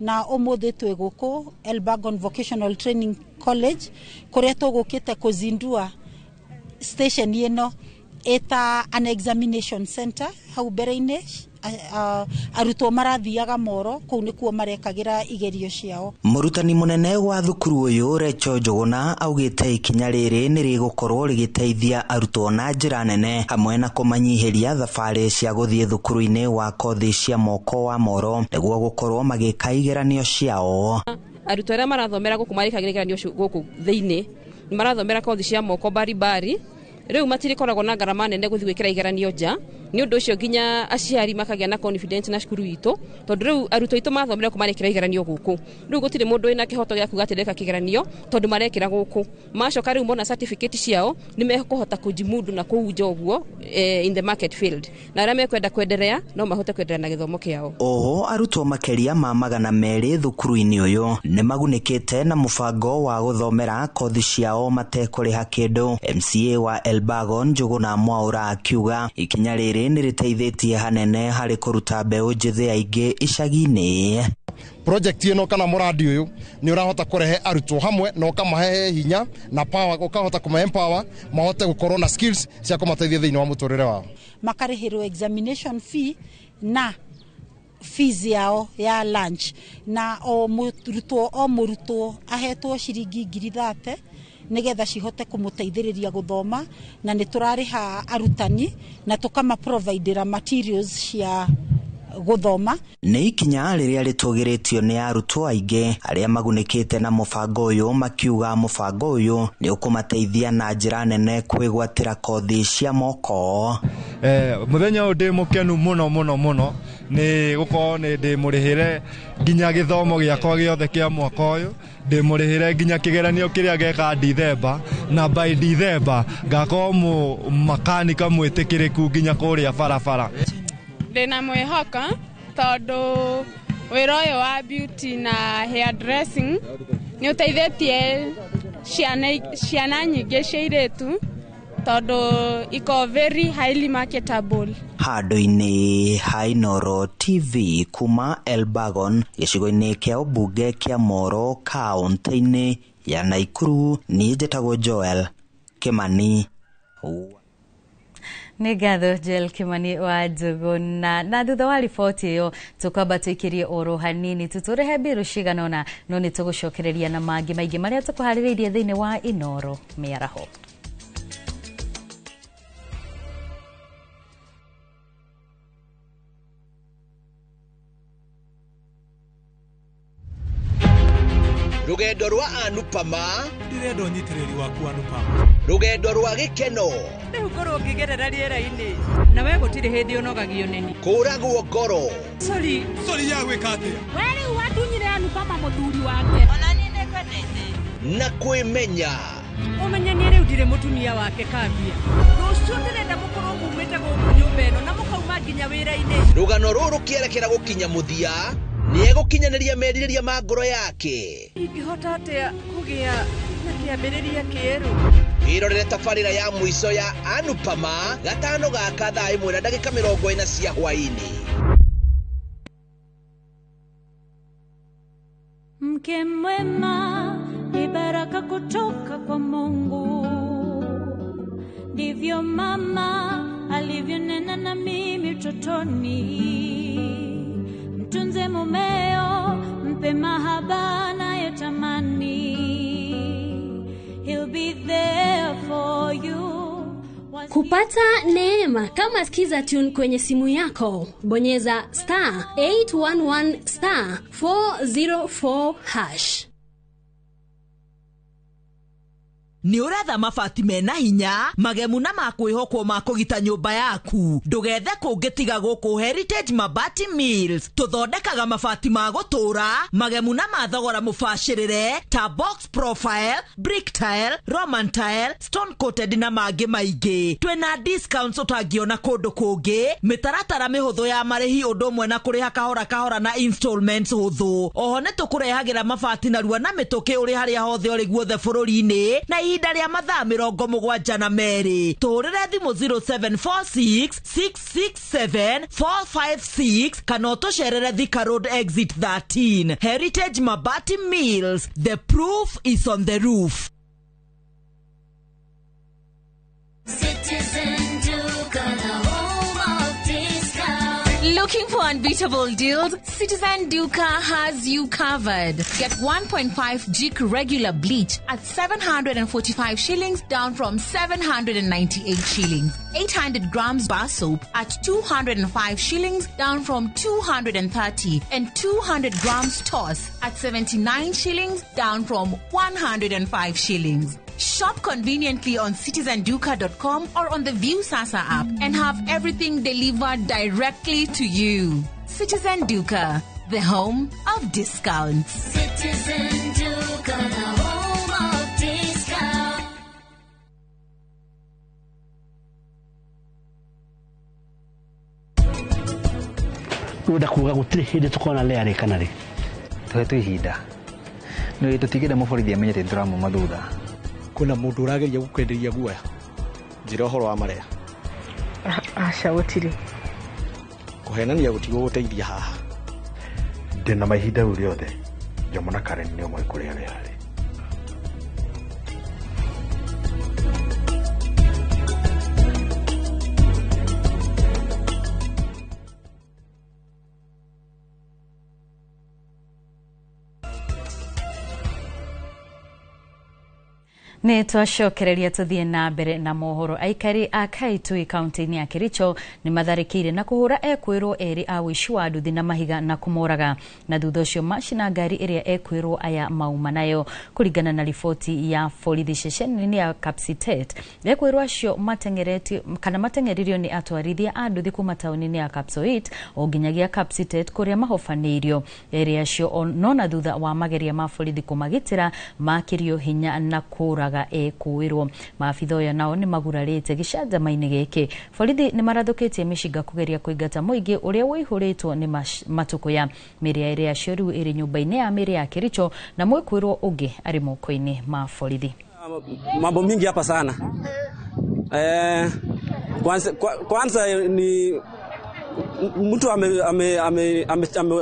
Na ũmũthĩ twĩ gũkũ Elbagon Vocational Training College kũrĩa tũgũkĩte kũzindua station ĩno ĩta an examination center. Hau mbere-inĩ arutwo marathiaga Moro, kũu nĩkuo marekagĩra igerio ciao. Mũrutani mũnene wa thukuru ũyũ Recho Njũgũna augĩte ikinya rĩrĩ nĩ rĩgũkorwo rĩgĩteithia arutwo na njĩra nene hamwe na kũmanyihĩria thabarĩ cia gũthiĩ thukuru-inĩ wa kothi cia moko wa Moro nĩguo gũkorwo magĩka igeranio ciao. Arutwo arĩa marathomera gũkũ marĩkagĩra igeranio gũkũ thĩinĩ nĩ marathomera kothi cia moko baribari, rĩu matirikoragwo na ngarama nene gũthiĩ gwĩkĩra igeranio nja. Nĩ ũndũ ũcio nginya aciari makagĩa na confidence na cukuru itũ, tondũ rĩu arutwo aitũ mathomera kũ marekĩra igeranio gũkũ. Rĩu gũtirĩ mũndũ wĩna kĩhoto gĩa kuga atĩ ndeka kĩgeranio tondũ marekĩra gũkũ. Macoka rĩu mona certificate ciao nĩ mekũhota kũjimudu na kũu nja ũguo in the market field, na arĩa mekwenda kwenderea no mahote kwenderea na gĩthomo kĩao. Oho arutwo makĩria ma 200 thukuru-inĩ ũyũ nĩ magunĩkĩte na mũbango wa gũthomera kothi ciao matekũrĩha kĩndũ. MCA wa Elbagon Njũgũna Mwaũra akiuga ikinya rĩrĩ nĩ rĩteithĩtie hanene harĩ kũruta mbeũ njĩthĩ aingĩ icagi-inĩ. Project ĩno kana mũradi ũyũ nĩ ũrahota kũrehe arutwo hamwe na ũkamahe hinya na power, ũkahota kũmahe empower mahote gũkorwo na skills cia kũmateithia thĩinĩ wa mũtũrĩre wao. Makarĩhĩrwo examination fee na fees yao ya lunch, na o mũrutwo ahetwo ciringi 30,000 nigetha cihote kũmũteithĩrĩria gũthoma, na nĩ tũrarĩha arutani na tũkama providera materials cia gũthoma. Nĩ ikinya rĩrĩa rĩtũgĩrĩtio nĩ arutwo aingĩ arĩa magunĩkĩte na mũbango ũyũ, makiuga mũbango ũyũ nĩ ũkũmateithia na njĩra nene kwĩgwatĩra kothi cia moko. Mũthenya ũyũ ndĩ mũkenu mũno mũno mũno nĩ gũkorwo nĩ ndĩmũrĩhĩre nginya gĩthomo gĩakwa gĩothe kĩa mwaka ũyũ, ndĩmũrĩhĩre nginya kĩgeranio kĩrĩa geka Dithemba, na by Dithemba ngakorwo makanika mwĩtĩkĩrĩku nginya kũrĩa barabara. Ndĩna mwĩhoko tondũ wĩra ũyũ wa beauty na hair dressing nĩ ũteithĩtie ciana nyingĩ cia airĩtu tondũ iko very highly marketable. Handũ-inĩ ha Inooro TV kuma Elbagon gĩcigo-inĩ kĩa ũmbunge kĩa Moro kaũntĩ-inĩ ya Naikuru, niĩ njĩtagwo Joel Kimani. Nĩ ngatho Joel Kimani wa Njũgũna. Na thutha wa riboti ĩyo tũkwamba tũikĩrie oro hanini tũtũrehe mbirũ cigana ũna, no nĩ tũgũcokereria na mangĩ maingĩ marĩa tũkũharĩrĩirie thĩinĩ wa Inooro mĩaraho. Rugendo rwa Anupama ndirenda ũnyitĩrĩri waku Anupama, rugendo rwa gĩkeno rĩu ngorwo ngĩgerera rĩera-inĩ na we gũtirĩ hĩndĩ ũnogagio nĩni, kũragwo ngoro sori sori ya gwĩka atĩa we rĩu watunyire Anupama mũthuri wake ona niĩ nĩngwendete na kwĩmenya ũmenye niĩ rĩu ndirĩ mũtumia wake kambia. Rũciũ ndĩrenda mũkorwo mumĩte gũkũ nyũmba ĩno na mũkauma nginya wĩra-inĩ. Rũgano rũrũ rũkĩerekera gũkinya mũthia nĩegũkinyanĩria merirĩria ma ngoro yake. Ingĩhota atĩa kũgĩa na kĩambĩrĩria kĩerũ? Wĩrorere tabarĩra ya mũico ya Anupama gatano gaka thaa 1:40 cia hwaĩ-inĩ. Mke mwema ni baraka kutoka kwa Mungu. Ndivyo mama alivyonena na mimi utotoni. Mtunze mumeo, mpe mahaba anayotamani. He'll be there for you. Kupata neema kama Skiza Tune kwenye simu yako, bonyeza star 811 star 404 hash. Nĩ ũretha mabati mena hinya magemu na makwĩhokwo ma kũgita nyũmba yaku. Ndũgethe kũngĩ tiga gũkũ Heritage Mabati Mills. Tũthondekaga mabati ma gũtũũra magemu na ma thogora mũbacĩrĩre ta box profile, brick tile, Roman tile, stone coated na mangĩ maingĩ. Twĩna discounts ũtangĩona kũndũ kũngĩ, mĩtaratara mĩhũthũ ya marĩhi ũndũ ũmwe na kũrĩha kahora kahora na installments hũthũ. Oho nĩ tũkũrehagĩra mabati narua na mĩtũkĩ ũrĩ harĩa hothe ũrĩ guothe bũrũri-inĩ na ihinda rĩa mathaa 72. Tũhũrĩre thimũ 0746 667 456 kana ũtũcerere Thika Road exit 13. Heritage Mabati Mills, the proof is on the roof. Citizen Duka, the home of discount. Looking for unbeatable deals? Citizen Duka has you covered. Get 1.5 Jik regular bleach at 745 shillings, down from 798 shillings. 800 grams bar soap at 205 shillings, down from 230. And 200 grams toss at 79 shillings, down from 105 shillings. Shop conveniently on citizenduka.com or on the Viusasa app and have everything delivered directly to you. Citizen Duka, the home of discounts. Citizen Duka, the home of discounts. Rwenda kuga gutiri hindi tukona learĩ kana rĩ tũhetwo ihinda nĩ tũtigĩre mũborithi amenye atĩ nĩtũramuma thutha. Kwĩna mũndũ ũrageria gũkwenderia guoya njĩra ũhoro wa marea. Aca gũtirĩ. Kũhenania gũtigũgũteithia haha. Ndĩna mahinda rĩu rĩothe Jomo na Karen nĩo moĩ kũrĩa we arĩ. Nĩ twacokereria tũthiĩ na mbere na mohoro. Aikari a Kaitui kaunti-inĩ ya Kericho nĩ matharĩkĩire na kũhũra ekwĩrwo erĩ a ũici wa nduthi na mahiga na kũmoraga, na thutha ũcio macina ngari ĩrĩa ekwĩrwo aya mauma nayo. Kũringana na riboti ya borithi ceceni-inĩ ya Kapsitet, ekwĩrwo acio mateng'eretio kana mateng'eririo nĩ atwarithia a nduthi kuma taũni-inĩ ya Kapsoit o nginyagia Kapsitet kũrĩa mahobanĩirio. Erĩ acio no na thutha wa mageria ma borithi kũmagitĩra makĩrio hinya na kũraga ekuirwo. Maabitha aya nao nĩ magurarĩte gĩcanjama-inĩ gĩkĩ. Borithi nĩ marathũkĩtie mĩcinga kũgeria kũingata mũingĩ ũrĩa ũihũrĩtwo nĩ matũkũya. Mĩĩrĩ ya erĩ acio rĩu ĩrĩ nyũmba-inĩ ya mĩĩrĩ ya Kericho na mwĩkũĩrwo ũngĩ arĩ moko-inĩ ma borithi. Mambo mingi hapa sana. Kwanza ni mtu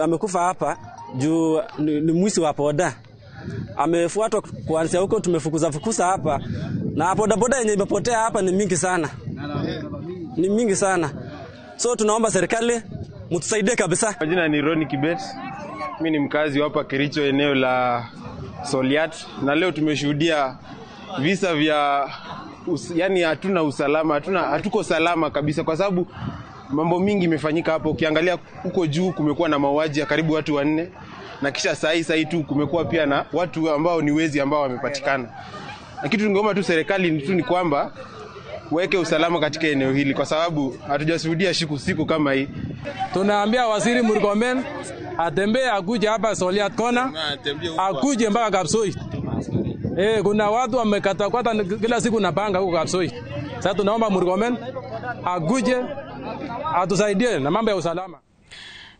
amekufa hapa juu ni mwizi wa boda. Amefuatwa kuanzia huko, tumefukuza fukuza hapa na boda boda yenye imepotea hapa ni mingi sana. Ni mingi sana. So tunaomba serikali mtusaidie kabisa. Majina ni Ronnie Kibet. Mimi ni mkazi hapa Kericho eneo la Soliat, na leo tumeshuhudia visa vya yani hatuna usalama, hatuko salama kabisa kwa sababu mambo mingi imefanyika hapo. Ukiangalia huko juu kumekuwa na mauaji ya karibu watu 4, na kisha saa hii tu kumekuwa pia na watu ambao ni wezi ambao wamepatikana. Na kitu ningeomba tu serikali tu ni kwamba weke usalama katika eneo hili kwa sababu hatujashuhudia siku kama hii. Tunaambia Waziri Murkomen atembee akuje hapa Soliat Kona, akuje mpaka Kapsoi. Kuna watu wamekatakata kila siku na panga huko Kapsoi. Sasa tunaomba Murkomen akuje atusaidie na mambo ya usalama.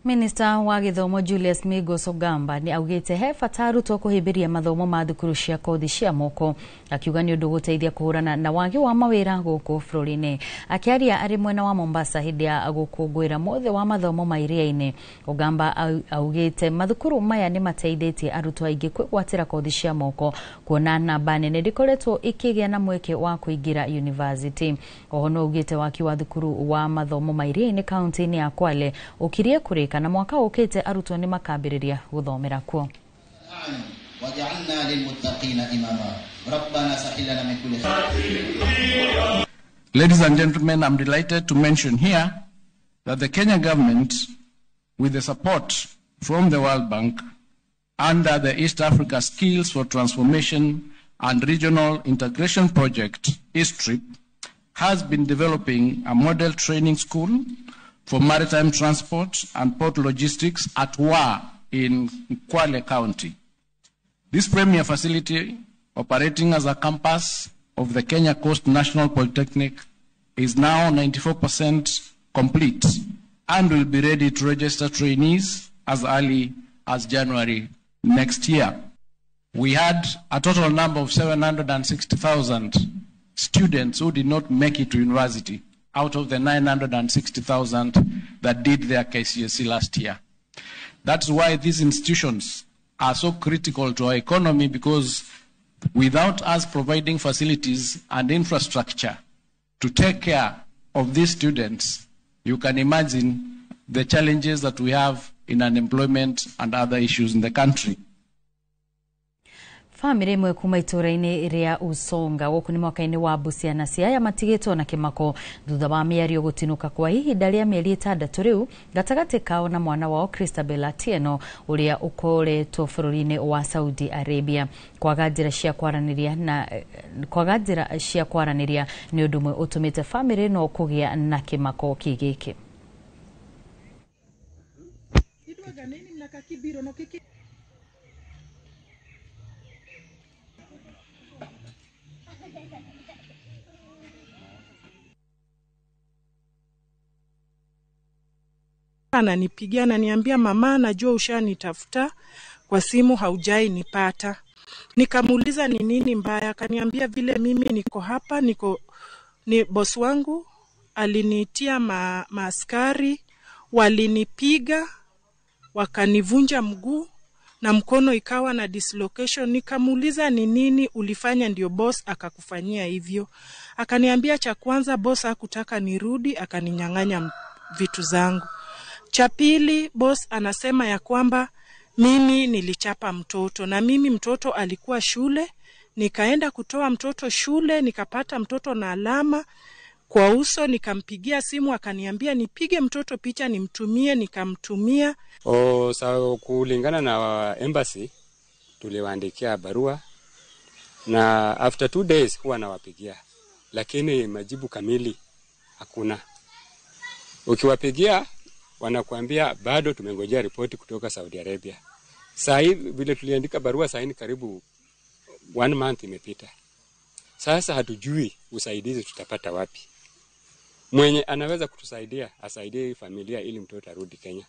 Minista wa gĩthomo Julius Migos Ogamba nĩ augĩte he bata arutwo kũhĩmbĩria mathomo ma thukuru cia kothi cia moko, akiuga nĩ ũndũ gũteithia kũhũrana na wagi wa mawĩra gũkũ bũrũri-inĩ. Akĩaria arĩ mwena wa Mombasa hĩndĩ ya gũkũngũĩra mũthĩ wa mathomo ma iria-inĩ, Ogamba augĩte mathukuru maya nĩ mateithĩtie arutwo aingĩ kwĩgwatĩra kothi cia moko, kuona namba nene ndĩkoretwo ĩkĩgĩa na mweke wa kũingĩra university. Oho no augĩte waki wa thukuru wa mathomo ma iria-inĩ kaunti-inĩ ya Kwale ũkirie kũrĩka na mwaka ũkĩte arutwo nĩ makambĩrĩria gũthomera kuo. Ladies and gentlemen, I'm delighted to mention here that the Kenya government, with the support from the World Bank, under the East Africa Skills for Transformation and Regional Integration Project, EASTRIP, has been developing a model training school for maritime transport and port logistics at Wa in Kwale County. This premier facility, operating as a campus of the Kenya Coast National Polytechnic, is now 94% complete and will be ready to register trainees as early as January next year. We had a total number of 760,000 students who did not make it to university out of the 960,000 that did their KCSE last year. That's why these institutions are so critical to our economy, because without us providing facilities and infrastructure to take care of these students, you can imagine the challenges that we have in unemployment and other issues in the country. Famĩlĩ ĩmwe kuma itũũra-inĩ rĩa Usonga gũkũ nĩ mwaka-inĩ wa Busia na Siaya matigĩtwo na kĩmako thutha wa mĩario gũtinũka kwa ihinda rĩa mĩeri 6 rĩu gatagatĩ kao na mwana wao Christabel Atieno ũrĩa ũkoretwo bũrũri-inĩ wa Saudi Arabia. Kwaga njĩra cia kwaranĩria nĩ ũndũ ũmwe ũtũmĩte famĩlĩ ĩno kũgĩa na kĩmako gĩkĩ. Ananipigia ananiambia, mama, najua ushanitafuta kwa simu haujai nipata. Nikamuuliza ni nini mbaya, akaniambia vile mimi niko hapa, niko ni boss wangu aliniitia maaskari, walinipiga wakanivunja mguu na mkono ikawa na dislocation. Nikamuuliza ni nini ulifanya ndio boss akakufanyia hivyo? Akaniambia cha kwanza boss hakutaka nirudi, akaninyang'anya vitu zangu. Cha pili, boss anasema ya kwamba mimi nilichapa mtoto, na mimi mtoto alikuwa shule, nikaenda kutoa mtoto shule, nikapata mtoto na alama kwa uso, nikampigia simu akaniambia nipige mtoto picha nimtumie, nikamtumia. So kulingana na embassy tuliwaandikia barua na after 2 days huwa nawapigia, lakini majibu kamili hakuna. Ukiwapigia wanakuambia bado tumengojea ripoti kutoka Saudi Arabia. Saa hii vile tuliandika barua saa hii karibu 1 month imepita. Sasa hatujui usaidizi tutapata wapi. Mwenye anaweza kutusaidia asaidie familia ili mtoto arudi Kenya.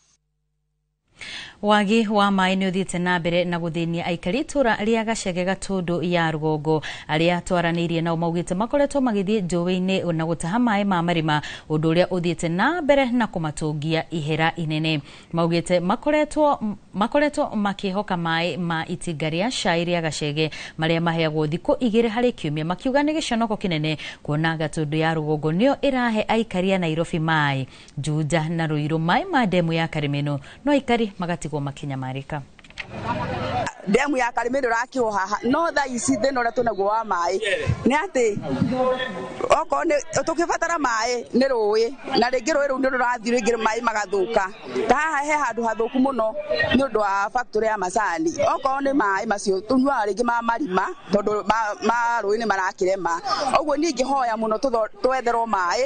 Wagi wa maĩ nĩ ũthiĩte na mbere na gũthĩnia aikari itũra rĩa Gacege Gatũndũ ya rũgongo. Arĩa twaranĩirie nao maugĩte makoretwo magĩthiĩ njũĩ-inĩ na gũtaha maĩ ma marima, ũndũ ũrĩa ũthiĩte na mbere na kũmatũngia ihera inene. Maugĩte makoretwo makĩhoka maĩ ma itinga rĩa cai rĩa Gacege marĩa maheagwo thikũ 2 harĩ kiumia, makiuga nĩ gĩconoko kĩnene kuona Gatũndũ ya rũgongo nĩyo ĩrahe aikari a Nairobi maĩ, Juja na Ruiru maĩ ma ndemu ya Karimeno, no aikari magatigwo makinyamarika. Ndemu ya Karimeno rakiwo haha no thaa ici thĩna ũrĩa twĩnaguo wa maĩ nĩ atĩ okorwo nĩ tũkĩbatara maĩ nĩ rũĩ, na rĩngĩ rũĩ rũu nĩ rũrathiĩ rĩngĩ maĩ magathũka. Ta haha he handũ hathũku mũno nĩ ũndũ wa factory ya macani. Okorwo nĩ maĩ macio tũnyuaga rĩngĩ ma marima tondũ ma rũĩ nĩ marakĩrema. Ũguo niĩ ingĩhoya mũno twetherwo maĩ,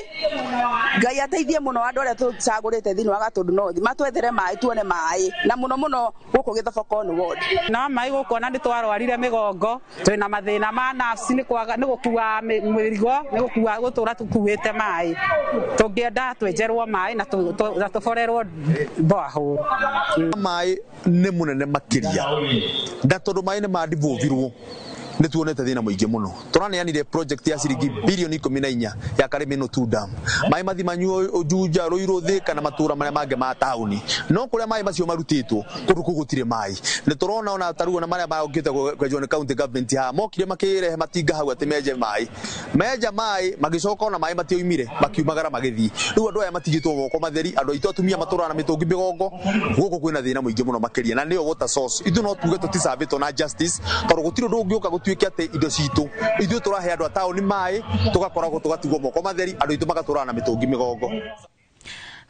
Ngai ateithie mũno andũ arĩa tũcagũrĩte thĩinĩ wa Gatũndũ North matwethere maĩ tuone maĩ, na mũno mũno gũkũ Gĩthoboko ward. Na wa maĩ gũkũ ona nĩ twarwarire mĩgongo, twĩna mathĩna ma nafsi nĩ kwaga nĩ gũkua mĩrigo, nĩ gũkua gũtũra tũkuĩte maĩ. Tũngĩenda twenjerwo maĩ na tũborerwo borehole. Maĩ nĩ mũnene makĩria na tondũ maĩ nĩ mandivovirwo nĩ tuonete thĩna mũingĩ mũno. Tũraneanire project ya ciringi bilioni 14 ya Karĩmĩnũ 2 dam. Maĩ mathi manyuo Juja, Ruiru, Thika na matũra marĩa mangĩ ma taũni, no kũrĩa maĩ macio marutĩtwo kũndũ kũu gũtirĩ maĩ. Nĩ tũrona ona tarĩu ona marĩa mokĩte kwenjwo nĩ county government haha, mokire makĩrehe matinga hau atĩ menje maĩ, menja maĩ magĩcoka ona maĩ matioimire, makiumagara magĩthiĩ. Rĩu andũ aya matigĩtwo moko matheri, andũ aitũ atumia matũraga na mĩtũngi mĩgongo. Gũkũ kwĩna thĩna mũingĩ mũno makĩria, na nĩyo water source. Ithuĩ no tuge tũticabĩtwo na justice, tondũ gũtirĩ ũndũ ũngĩũka gũtuĩke atĩ indo citũ ithuĩ tũrahe andũ a taũni maĩ, tũgakoragwo tũgatigwo moko matheri, andũ aitũ magatũraga na mĩtũngi mĩgongo.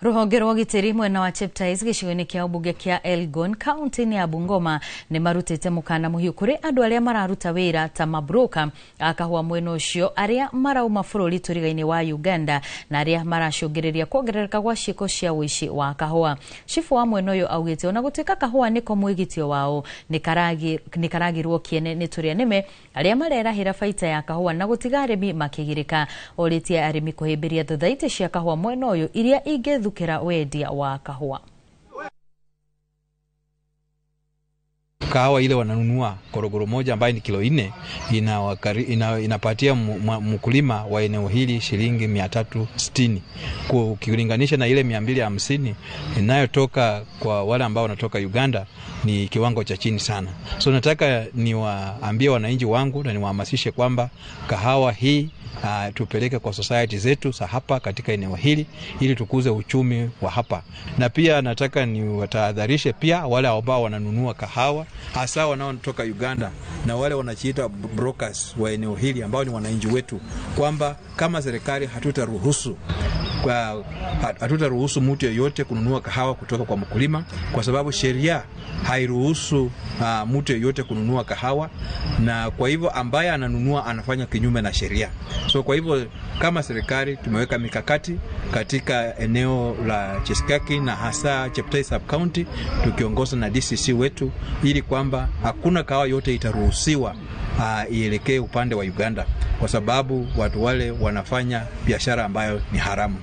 Rũhonge rwa ũgitĩri mwena wa Cheptais gĩcigo-inĩ kĩa ũmbunge kĩa Elgon kaunti-inĩ ya Bungoma nĩ marutĩte mũkana mũhiũ kũrĩ andũ arĩa mararuta wĩra ta mabroka a kahũa mwena ũcio, arĩa marauma bũrũri tũriga-inĩ wa Uganda na arĩa maracũngĩrĩria kuongerereka gwa ciĩko cia ũici wa kahũa. Cibũ wa mwena ũyũ augĩte ona gũtuĩka kahũa nĩko mwĩgitio wao, nĩ karagirwo kĩene nĩ tũrĩa nĩme arĩa marerahĩra baita ya kahũa na gũtiga arĩmi makĩgirĩka. Orĩtie arĩmi kũhĩmbĩria thothaitĩ cia kahũa mwena ũyũ iria ingĩthukĩra wendia wa kahũa. Kahawa ile wananunua korogoro moja ambayo ni kilo 4 inapatia mkulima wa eneo hili shilingi 360, ukilinganisha na ile 250 inayotoka kwa wale ambao wanatoka Uganda ni kiwango cha chini sana. So nataka niwaambie wananchi wangu na niwahamasishe kwamba kahawa hii tupeleke kwa society zetu za hapa katika eneo hili ili tukuze uchumi wa hapa. Na pia nataka niwatahadharishe pia wale ambao wananunua kahawa, hasa wanaotoka Uganda na wale wanachiita brokers wa eneo hili ambao ni wananchi wetu, kwamba kama serikali hatutaruhusu mtu yeyote kununua kahawa kutoka kwa mkulima, kwa sababu sheria hairuhusu mtu yeyote kununua kahawa, na kwa hivyo ambaye ananunua anafanya kinyume na sheria. So kwa hivyo kama serikali tumeweka mikakati katika eneo la Chesikaki na hasa Cheptais Sub County tukiongozwa na DCC wetu, ili kwamba hakuna kahawa yote itaruhusiwa ielekee upande wa Uganda, kwa sababu watu wale wanafanya biashara ambayo ni haramu.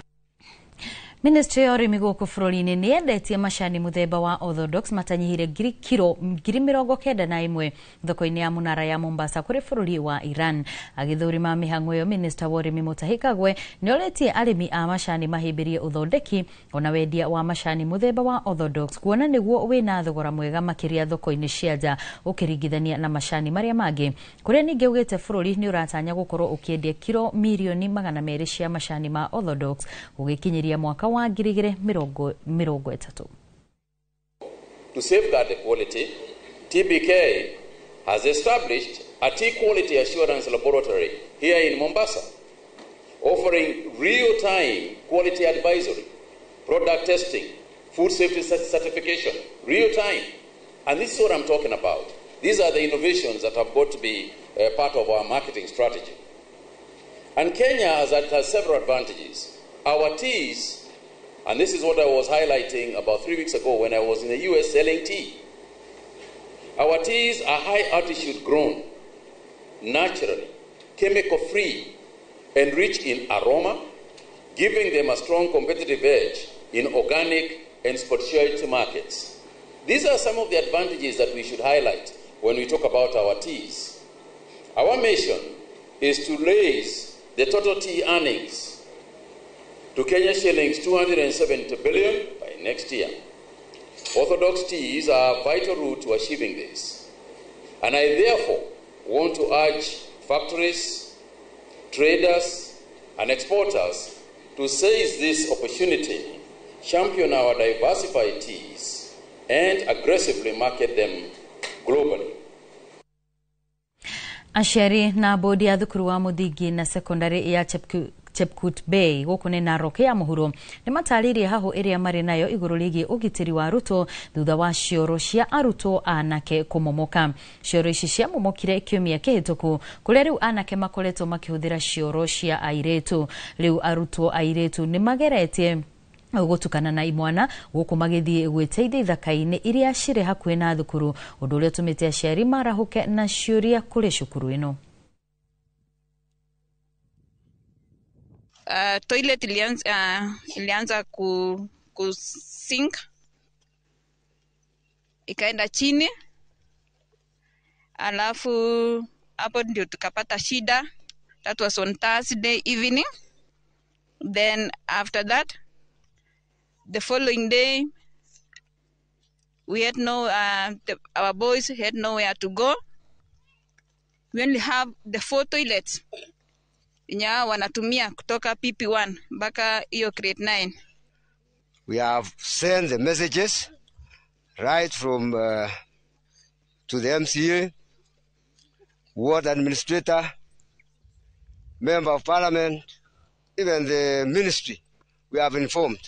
Ministry ya ũrĩmi gũkũ bũrũri-inĩ nĩ yendetie macani mũthemba wa Orthodox matanyihire kiro 91,000 thoko-inĩ ya Mũnara ya Mombasa kũrĩ bũrũri wa Iran. Agĩthũrima mĩhang'o ĩyo, Minista wa ũrĩmi Mutahi Kagwe nĩ orĩtie arĩmi a macani mahĩmbĩrie ũthondeki ona wendia wa macani mũthemba wa Orthodox, kuona nĩguo wĩna thogora mwega makĩria thoko-inĩ cia nja ũkĩringithania na macani marĩa mangĩ. Kũrĩa ningĩ augĩte bũrũri nĩ ũratanya gũkorwo ũkĩendia kiro mirioni 200 cia macani ma Orthodox gũgĩkinyĩria mwaka wa 2030. To safeguard the quality, TBK has established a tea quality assurance laboratory here in Mombasa, offering real-time quality advisory, product testing, food safety certification, real-time. And this is what I'm talking about. These are the innovations that have got to be part of our marketing strategy. And Kenya has several advantages. Our teas, and this is what I was highlighting about 3 weeks ago when I was in the US selling tea. Our teas are high altitude grown, naturally, chemical free, and rich in aroma, giving them a strong competitive edge in organic and specialty markets. These are some of the advantages that we should highlight when we talk about our teas. Our mission is to raise the total tea earnings to Kenya shillings 270 billion by next year. Orthodox teas are a vital route to achieving this. And I therefore want to urge factories, traders, and exporters to seize this opportunity, champion our diversified teas, and aggressively market them globally. Aciari na bodi ya thukuru wa mũthingi na sekondari ya Chepkut Bay gũkũ nĩ Narok ya mũhuro nĩ matarĩirie hahũ ĩrĩa marĩ nayo igũrũ rĩgiĩ ũgitĩri wa arutwo thutha wa cioro cia arutwo anake kũmomoka. Cioro ici ciamomokire kiumia kĩhĩtũku kũrĩa rĩu anake makoretwo makĩhũthĩra cioro cia airĩtu. Rĩu arutwo airĩtu nĩ mageretie Gutukana na imwana guku magithie gwiteithia ithaka-inĩ iria cirĩ hakuhĩ na thukuru, ũndũ ũrĩa ũtũmĩte aciari marahũke na ciũria kũrĩ cukuru ĩno. Toilet ilianza ku sink ikaenda chini, alafu hapo ndio tukapata shida. That was on Thursday evening. Then after that, the following day, we had no, our boys had nowhere to go. We only have the 4 toilets yenye wanatumia kutoka PP1 mpaka hiyo grade 9. We have sent the messages right from to the MCA, ward administrator, member of parliament, even the ministry. We have informed.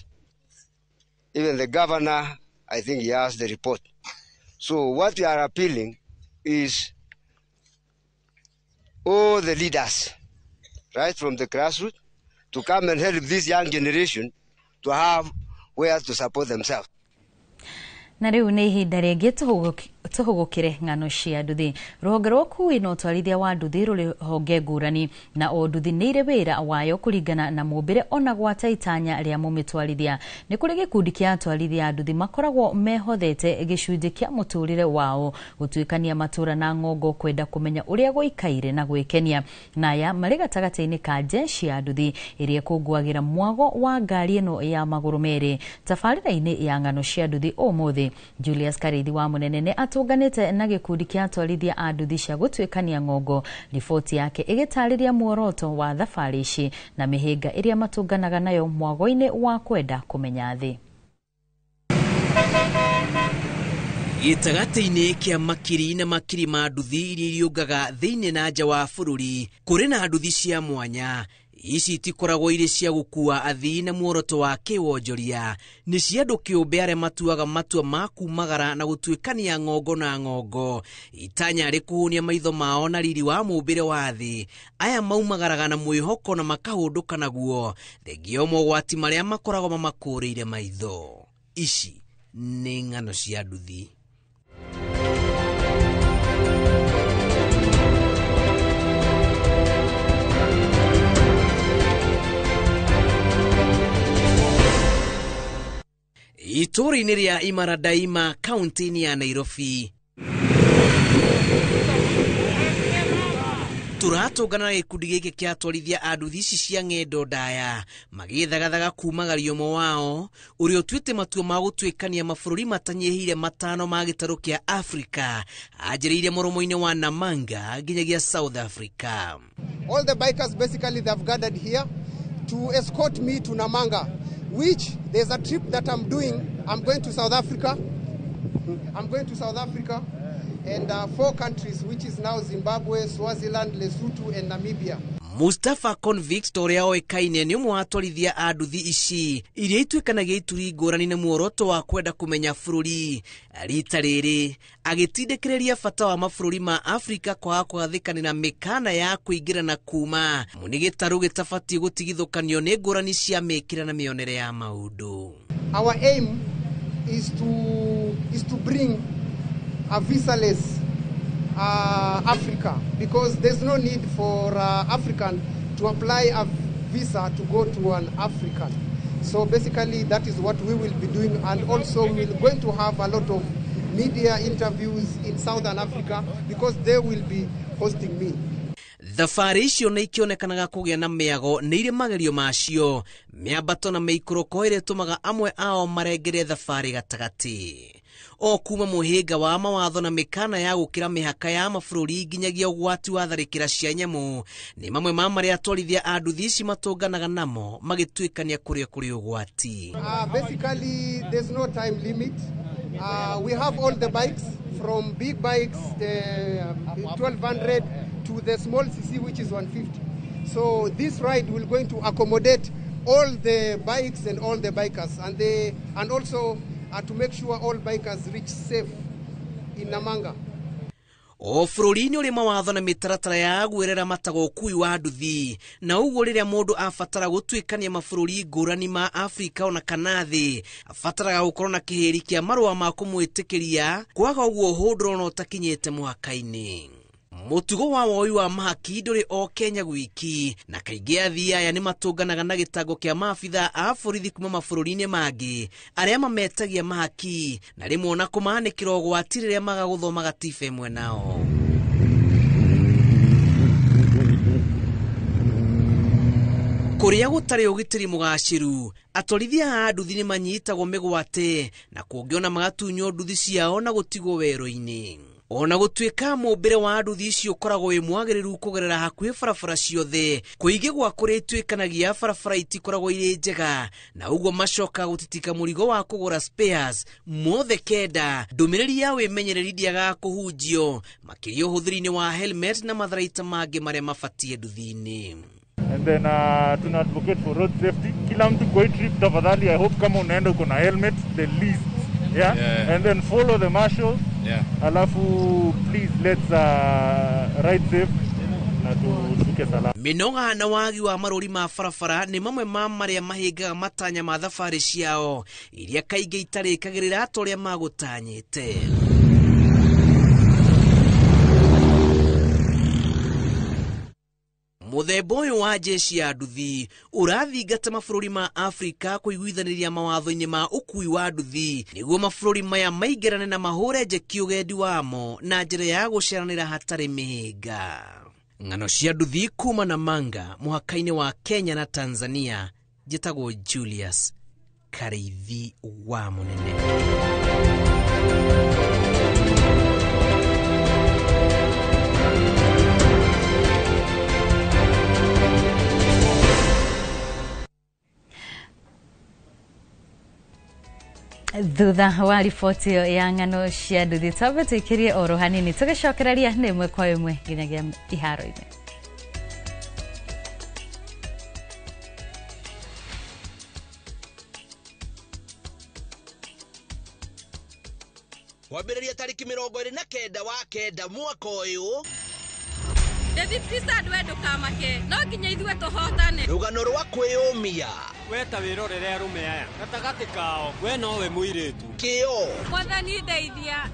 Even the governor, I think he has the report. So what we are appealing is all the leaders, right from the grassroots, to come and help this young generation to have where to support themselves. Na riu ni ihinda rĩngĩ tũhũgũkĩre ng'ano cia nduthi. Rũhonge rwa ũkuui na ũtwarithia wa nduthi rũrĩ honge ngũrani, na o nduthi nĩ irĩ wĩra wayo kũringana na mũmbĩre ona gwata itanya rĩa mũmĩtwarithia. Nĩ kũrĩ gĩkundi kĩa atwarithia a nduthi makoragwo mehothete gĩcunjĩ kĩa mũtũrĩre wao gũtuĩkania matũra na ng'ongo kwenda kũmenya ũrĩa gũikaire na gwĩkenia. Na aya marĩ gatagatĩ-inĩ ka jeshi ya nduthi ĩrĩa ĩkũngũagĩra mwago wa ngari ĩno ya magũrũ merĩ. Tabarĩra-inĩ ya ng'ano cia nduthi ũmũthĩ, Julius Karithi wa Munene nĩ atũnganĩte na gĩkundi kĩa atwarithia a nduthi cia gũtuĩkania ng'ongo. Riboti yake ĩgĩtarĩria muoroto wa thabarĩ ici na mĩhĩnga ĩrĩa matũnganaga nayo mwago-inĩ wa kwenda kũmenya thĩ. Gĩtagatĩ-inĩ kĩa makiri na makiri ma nduthi iria iriũngaga thĩinĩ na nja wa bũrũri, kũrĩ na nduthi cia mwanya. Ici itikoragwo irĩ cia gũkua athii na muoroto wa kĩwonjoria, nĩ cia andũ kĩũmbe arĩa matuaga matua ma kumagara na gũtuĩkania ng'ongo na ng'ongo, itanya rĩ kũhũnia maitho mao na riri wa mũmbĩre wa thĩ. Aya maumagaraga na mwĩhoko na makahũndũka naguo, thengia o mogwati marĩa makoragwo mamakũrĩire maitho. Ici nĩ ng'ano cia nduthi. Itũũra-inĩ rĩa Imara Daima kaunti-inĩ ya Nairobi, tũratũngana na gĩkundi gĩkĩ kĩa atwarithia a nduthi ici cia ng'endo ndaya magĩthagathaga kumagaria ũmwe wao ũrĩa ũtuĩte matua ma gũtuĩkania mabũrũri matanyihĩire 5 ma gĩtarũ kĩa Afrika, anjĩrĩire mũromo-inĩ wa Namanga nginyagia South Africa. All the bikers basically they have gathered here to escort me to Namanga, which there's a trip that I'm doing. I'm going to South Africa. I'm going to South Africa and 4 countries, which is now Zimbabwe, Swaziland, Lesotho, and Namibia. Mustafa Convict ũrĩa oĩkaine nĩ ũmwe wa atwarithia a nduthi ici iria ituĩkanagia ituri ngũrani na muoroto wa kwenda kũmenya bũrũri. Rita rĩrĩ agĩtindĩkĩrĩria bata wa mabũrũri ma Afrika kwaga kũgathĩkanĩra mĩkana ya kũingĩra na kuma nĩ gĩtarũ gĩtabatiĩ gũtigithũkanio nĩ ngũrani cia mĩkĩra na mĩonere ya maũndũ. Our aim is to bring a visaless Africa, because there's no need for African to apply a visa to go to an African. So basically that is what we will be doing, and also we're going to have a lot of media interviews in Southern Africa because they will be hosting me. Thabarĩ icio nĩ ikĩonekanaga kũgĩa na mĩago nĩ irĩ magerio macio, mĩambato na mĩikũrũko ĩrĩa ĩtũmaga amwe ao marengere thabarĩ gatagatĩ. O kuma mũhĩnga wa mawatho na mĩkana ya gũkĩra mĩhaka ya mabũrũri nginyagia ũgwati wa tharĩkĩra cia nyamũ nĩ mamwe ma marĩa atwarithia a nduthi ici matũnganaga namo magĩtuĩkania kũrĩa kũrĩ ũgwati. Basically there's no time limit. We have all the bikes from big bikes, the 1200 to the small CC, which is 150. So this ride will going to accommodate all the bikes and all the bikers, and also to make sure all bikers reach safe in Namanga. O bũrũri-inĩ ũrĩ mawatho na mĩtaratara ya gwĩrera mataga ũkui wa nduthi, na ũguo rĩrĩa mũndũ abatara gũtuĩkania mabũrũri ngũrani ma Afrika ona kana thĩ, abataraga gũkorwo na kĩhĩri kĩa marũa ma kũmwĩtĩkĩria, kwaga ũguo hũndũro no ũtakinyĩte mũhaka-inĩ. Mũtugo wa woi wa mahaki ndũrĩ o Kenya gwiki, na kaingĩ athii aya nĩ matũnganaga na gĩtango kĩa maabitha a borithi kuma mabũrũri-inĩ mangĩ arĩa mametagia mahaki, na rĩmwe ona kũmaanĩkĩra ũgwati rĩrĩa maga gũthoma gatiba ĩmwe nao. Kũrĩa gũtarĩ ũgitĩri mũgacĩru, atwarithia a nduthi nĩ manyitagwo mĩgwate na kũngĩona magatunywo nduthi ciao na gũtigwo werũ-inĩ. Ona gũtuĩka mũmbĩre wa nduthi icio ũkoragwo wĩ mwagĩrĩru kũgerera hakuhĩ barabara ciothe, kũingĩ gwa kũrĩa ituĩkanagia barabara itikoragwo irĩ njega, na ũguo macoka gũtitika mũrigo wa kũgũra spares mothe kenda. Ndũmĩrĩri ya wĩmenyereri ndĩagaga kũhunjio, makĩria ũhũthĩri-inĩ wa helmet na matharaita mangĩ marĩa mabatiĩ nduthi-inĩ. And then tuna advocate for road safety. Kila mtu kwa hii trip tafadhali, I hope kama unaenda uko na helmet the least. Yeah? Yeah. And then follow the marshals. Yeah. Alafu please let's ride safe na tufike salama. Mĩnoga na wagi wa marũri ma barabara nĩ mamwe ma marĩa mahĩngaga matanya ma thabarĩ ciao iria kaingĩ itarĩkagĩrĩra ta ũrĩa magũtanyĩte. Mũthemba ũyũ wa jeshi ya nduthi ũrathingata mabũrũri ma Afrika kũiguithanĩria mawatho-inĩ ma ũkui wa nduthi nĩguo mabũrũri maya maingĩrane na mahũre njeki ũgendi wamo na njĩra ya gũceranĩra hatarĩ mĩhĩnga. Ng'ano cia nduthi kuma Namanga mũhaka-inĩ wa Kenya na Tanzania, njĩtagwo Julius Karĩithi wa Mũnene. Thutha wa riboti ĩyo ya ng'ano cia nduthi, twambe tũikĩrie oro hanini tũgĩcokereria nĩ ĩmwe kwa ĩmwe nginyagia iharo-inĩ. Kwambĩrĩria tarĩki 29 wa 9 mwaka ũyũ, David Christian we ndũkamake, no nginya ithuĩ tũhotane. Rũgano rwa kwĩyũmia. We ta wĩrorere arũme aya gatagatĩ kao, we nowe mũirĩtu. Kĩo. Mwathani ndeithia.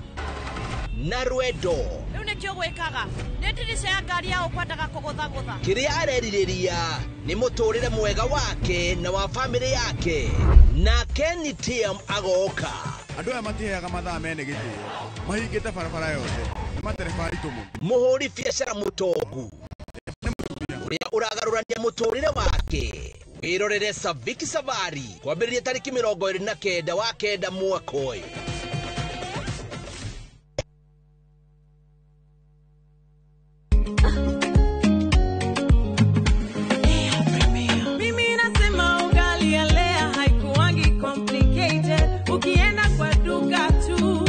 Na rwendo. Rĩu nĩkĩo gwĩkaga, nĩ ndirica ya ngari ya ũkwendaga kũgũthagũtha. Kĩrĩa arerirĩria nĩ mũtũrĩre mwega wake na wa bamĩrĩ yake. Na Kenny TM agoka. Andũ aya matiheaga mathaa mene gĩtĩo, mahingĩte barabara yothe, nĩ matereba aritũ mũno. Mũhũri biacara mũtongu ũrĩa ũragarũrania mũtũrĩre wake. Wĩrorere Saviki Safari kwambĩrĩria tarĩki 29 wa 9 mwaka ũyũ. Mimi nasema ugali ya Lea haikuangi complicated. Ukienda kwa duka tu,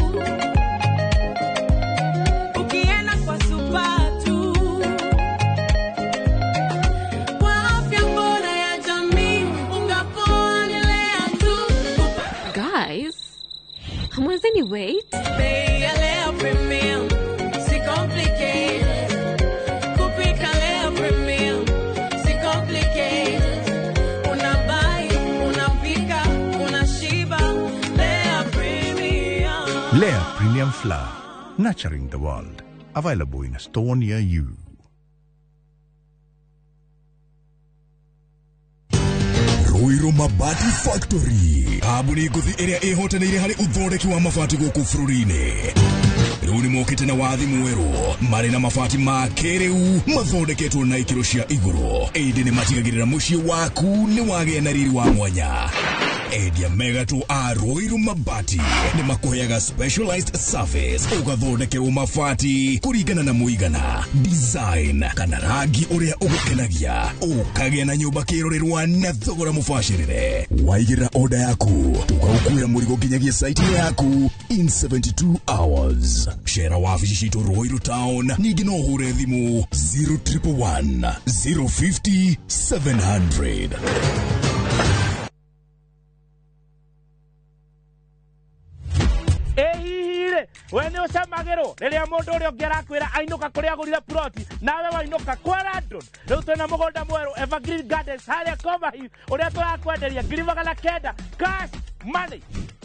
ukienda kwa super tu. Kwa afya bora ya jamii, unga poa ni Lea tu. Guys, hamwezi wait? Bei ya Lea Premium, si complicated. Kupika Lea Premium, si complicated. Unabuy, unapika, unashiba. Lea Premium. Lea Premium Flour, nurturing the world. Available in a store near you. Ruiru Mabati Factory, kambuni ngũthi ĩrĩa ĩhotanĩire harĩ ũthondeki wa mabati gũkũ bũrũri-inĩ. Rĩu nĩ mokĩte na wathi mwerũ, marĩ na mabati ma kĩrĩu mathondeketwo na ikĩro cia igũrũ, ĩndĩ nĩ matigagĩrĩra mũciĩ waku nĩ wagĩa na riri wa mwanya. Endia megatũ a Ruiru Mabati nĩ makũheaga specialized service, ũgathondekerwo mabati kũringana na mũigana, design kana rangi ũrĩa ũgũkenagia, ũkagĩa na nyũmba kĩrorerwa na thogora mũbacĩrĩre. Waigĩrĩra order yaku, tũkaũkuĩra mũrigo nginyagia site yaku in 72 hours. Cera wabici citũ Ruiru Town, ningĩ no ũhũre thimũ 0111 050 700. We nĩ ũcamagĩrwo rĩrĩa mũndũ ũrĩa ũngĩ arakwĩra ainũka kũrĩa agũrire ploti, nawe wainũka kwa landlord. Rĩu twĩna mũgũnda mwerũ Evergreen Gardens harĩa Coverhill, ũrĩa tũrakwenderia 900,000 cash money.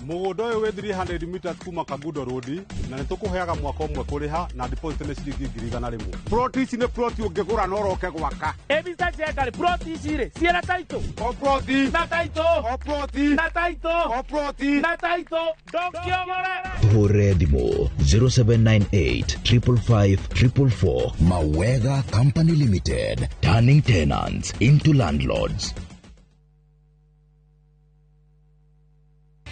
Mũgũnda ũyũ wĩ 300 meters kuma Kangundo Road, na nĩ tũkũheaga mwaka ũmwe kũrĩha na deposit nĩ ciringi 100,000. Ploti ici nĩ ploti ũngĩgũra na ũroke gwaka. Ĩ Mr. Njenga rĩ, ploti ici rĩ ciĩna title? O ploti na title, o ploti na title, o ploti na title, ndũngĩogore. Tũhũre thimũ 0798 555 444. Mawega Company Limited, turning tenants into landlords.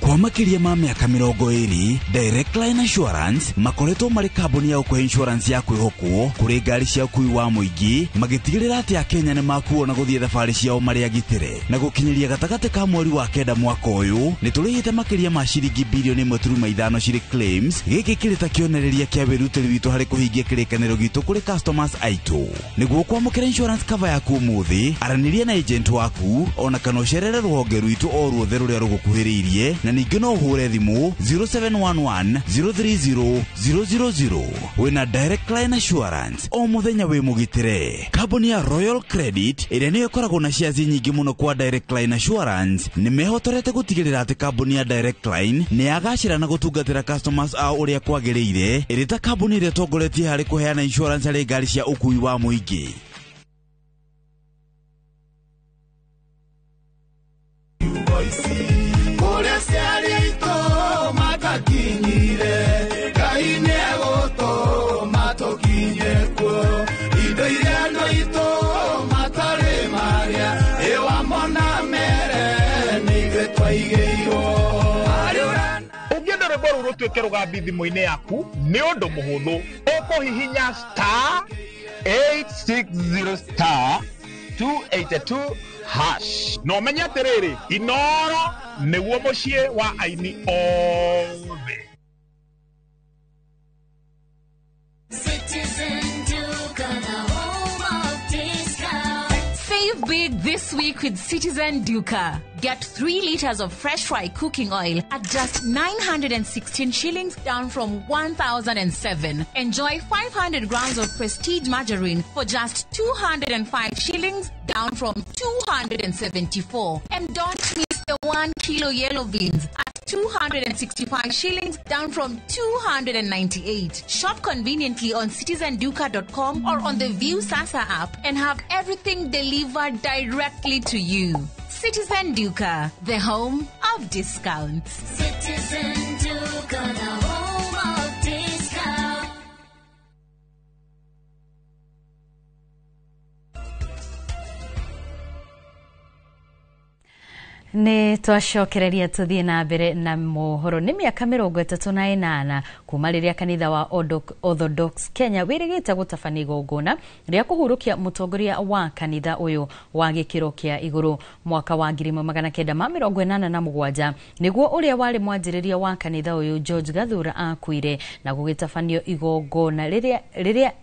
Kwa makĩria ma mĩaka 20, Direct Line Assurance makoretwo marĩ kambuni ya gũkũhe insurance ya kwĩhokwo kũrĩ ngari cia ũkui wa mũingĩ, magĩtigĩrĩra atĩ Akenya nĩ makuo na gũthiĩ thabarĩ ciao marĩ agitĩre. Na gũkinyĩria gatagatĩ ka mweri wa 9 mwaka ũyũ, nĩ tũrĩhĩte makĩria ma ciringi bilioni 1.5 cirĩ claims. Gĩkĩ kĩrĩ ta kĩonereria kĩa wĩrutĩri witũ harĩ kũhingia kĩrĩkanĩro gitũ kũrĩ customers aitũ. Nĩguo kwamũkĩra insurance cover yaku ũmũthĩ, aranĩria na agent waku ona kana ũcerere rũhonge rwitũ o ruothe rũrĩa rũgũkuhĩrĩirie, na ningĩ no ũhũre thimũ 0711 030 000. Wĩna Direct Line Assurance o mũthenya wĩ mũgitĩre. Kambuni ya Royal Credit ĩrĩa nĩyo ĩkoragwo na shares nyingĩ mũno kwa Direct Line Assurance nĩ mehotorete gũtigĩrĩra atĩ kambuni ya Direct Line nĩ yagacĩra na gũtungatĩra customers ao ũrĩa kwagĩrĩire, ĩrĩ ta kambuni ĩrĩa ĩtongoretie harĩ kũheana insurance harĩ ngari cia ũkui wa mũingĩ. Ũngĩenda rwĩmbo rũu rũtuĩke rũgambi thimũ-inĩ yaku nĩ ũndũ mũhũthũ, ũkũhihinya star 860 star 282 hash na ũmenye atĩrĩrĩ, Inoro nĩguo mũciĩ wa aini othe. Save big this week with Citizen Duka. Get 3 liters of fresh fry cooking oil at just 916 shillings, down from 1,007. Enjoy 500 grams of Prestige margarine for just 205 shillings, down from 274. And don't miss the 1 kilo yellow beans at 265 shillings, down from 298. Shop conveniently on citizenduka.com or on the View Sasa app and have everything delivered directly to you. Citizen Duka, the home of discounts. Citizen Duka, the home of discounts. Nĩ twacokereria tũthiĩ na mbere na mohoro. Nĩ mĩaka 38 kuma rĩrĩa kanitha wa Orthodox Kenya wĩrĩgĩte gũtabania igongona rĩa kũhurũkia mũtongoria wa kanitha ũyũ wa gĩkĩro kĩa igũrũ mwaka wa 1987, nĩguo ũrĩa warĩ mwanjĩrĩria wa kanitha ũyũ George Gathura akuire, na gũgĩtabanio igongona rĩrĩa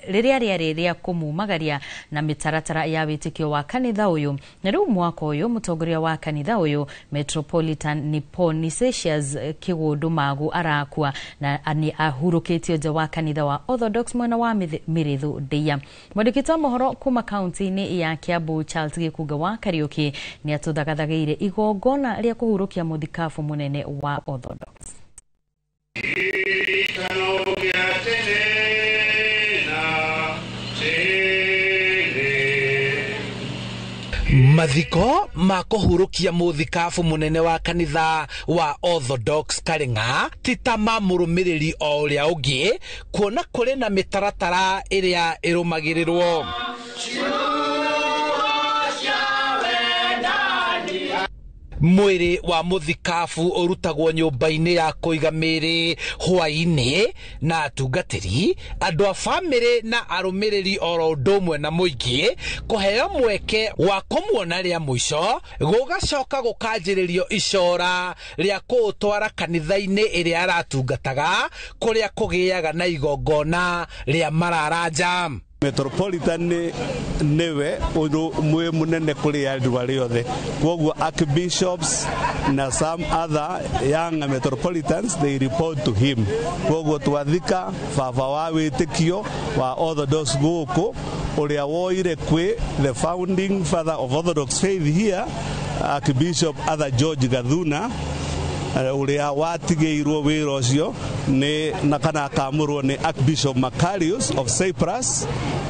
rĩarĩ rĩa kũmumagaria na mĩtaratara ya wĩtĩkio wa kanitha ũyũ. Na rĩu mwaka ũyũ mũtongoria wa kanitha ũyũ Metropolitan Nipponisesius Kĩgũndũ Magu arakua na nĩ ahurũkĩtio nja wa kanitha wa Orthodox mwena wa Mĩrĩthũ Ndeiya. Mwandĩki wa mohoro kuma kaunti-inĩ ya Kiambu Charles Gĩkunga wa Kariũki nĩ atũthagathagĩire igongona rĩa kũhurũkia mũthikabu mũnene wa Orthodox. Mathiko ma kũhurũkia mũthikabu mũnene wa kanitha wa Orthodox Karĩng'a ti ta ma mũrũmĩrĩri o ũrĩa ũngĩ, kuona kũrĩ na mĩtaratara ĩrĩa ĩrũmagĩrĩrwo. Mwĩrĩ wa mũthikabu ũrutagwo nyũmba-inĩ ya kũiga mĩĩrĩ hwaĩ-inĩ, na atungatĩri, andũ a bamĩrĩ na arũmĩrĩri oro ũndũ ũmwe na mũingĩ kũheo mweke wa kũmuona rĩa mũico, gũgacoka gũkanjĩrĩrio icora rĩa kũũtwara kanitha-inĩ ĩrĩa aratungataga, kũrĩa kũgĩaga na igongona rĩa mararanja. Metropolitan nĩwe mwĩ mũnene kũrĩ andũ arĩa othe, kwoguo archbishops na some other young metropolitans, they report to him. Kwoguo twathika baba wa wĩtĩkio wa Orthodox gũkũ, ũrĩa woire kwĩ the founding father of Orthodox faith here, Archbishop Arthur George Gathuna, ũrĩa watigĩirwo wĩra ũcio nĩ na kana akamũrwo nĩ Archbishop Macarius of Cyprus,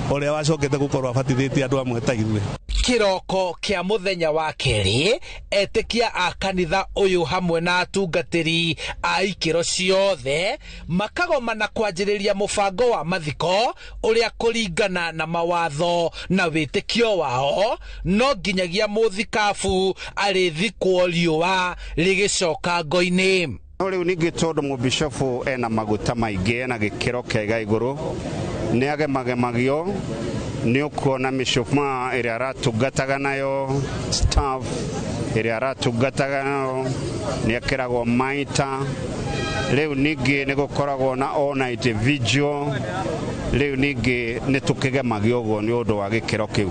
ũrĩa wacokete gũkorwo abatithĩtie andũ amwe ta ithuĩ. Kĩroko kĩa mũthenya wa kerĩ, etĩkia a kanitha ũyũ hamwe na atungatĩri a ikĩro ciothe makagomana kwanjĩrĩria mũbango wa mathiko ũrĩa kũringana na mawatho na wĩtĩkio wao no nginyagia mũthikabu arĩthikwo riũa rĩgĩcoka ngo-inĩ. No rĩu ningĩ tondũ mũbishofu ena maguta maingĩ, ena gĩkĩro kĩega igũrũ, nĩ agemagemagio nĩ ũkuona mĩcumaa ĩrĩa aratungataga nayo, staff ĩrĩa aratungataga nayo, nĩ ekĩragwo maita. Rĩu ningĩ nĩ gũkoragwo na all night vigil. Rĩu ningĩ nĩ tũkĩgemagio ũguo nĩ ũndũ wa gĩkĩro kĩu.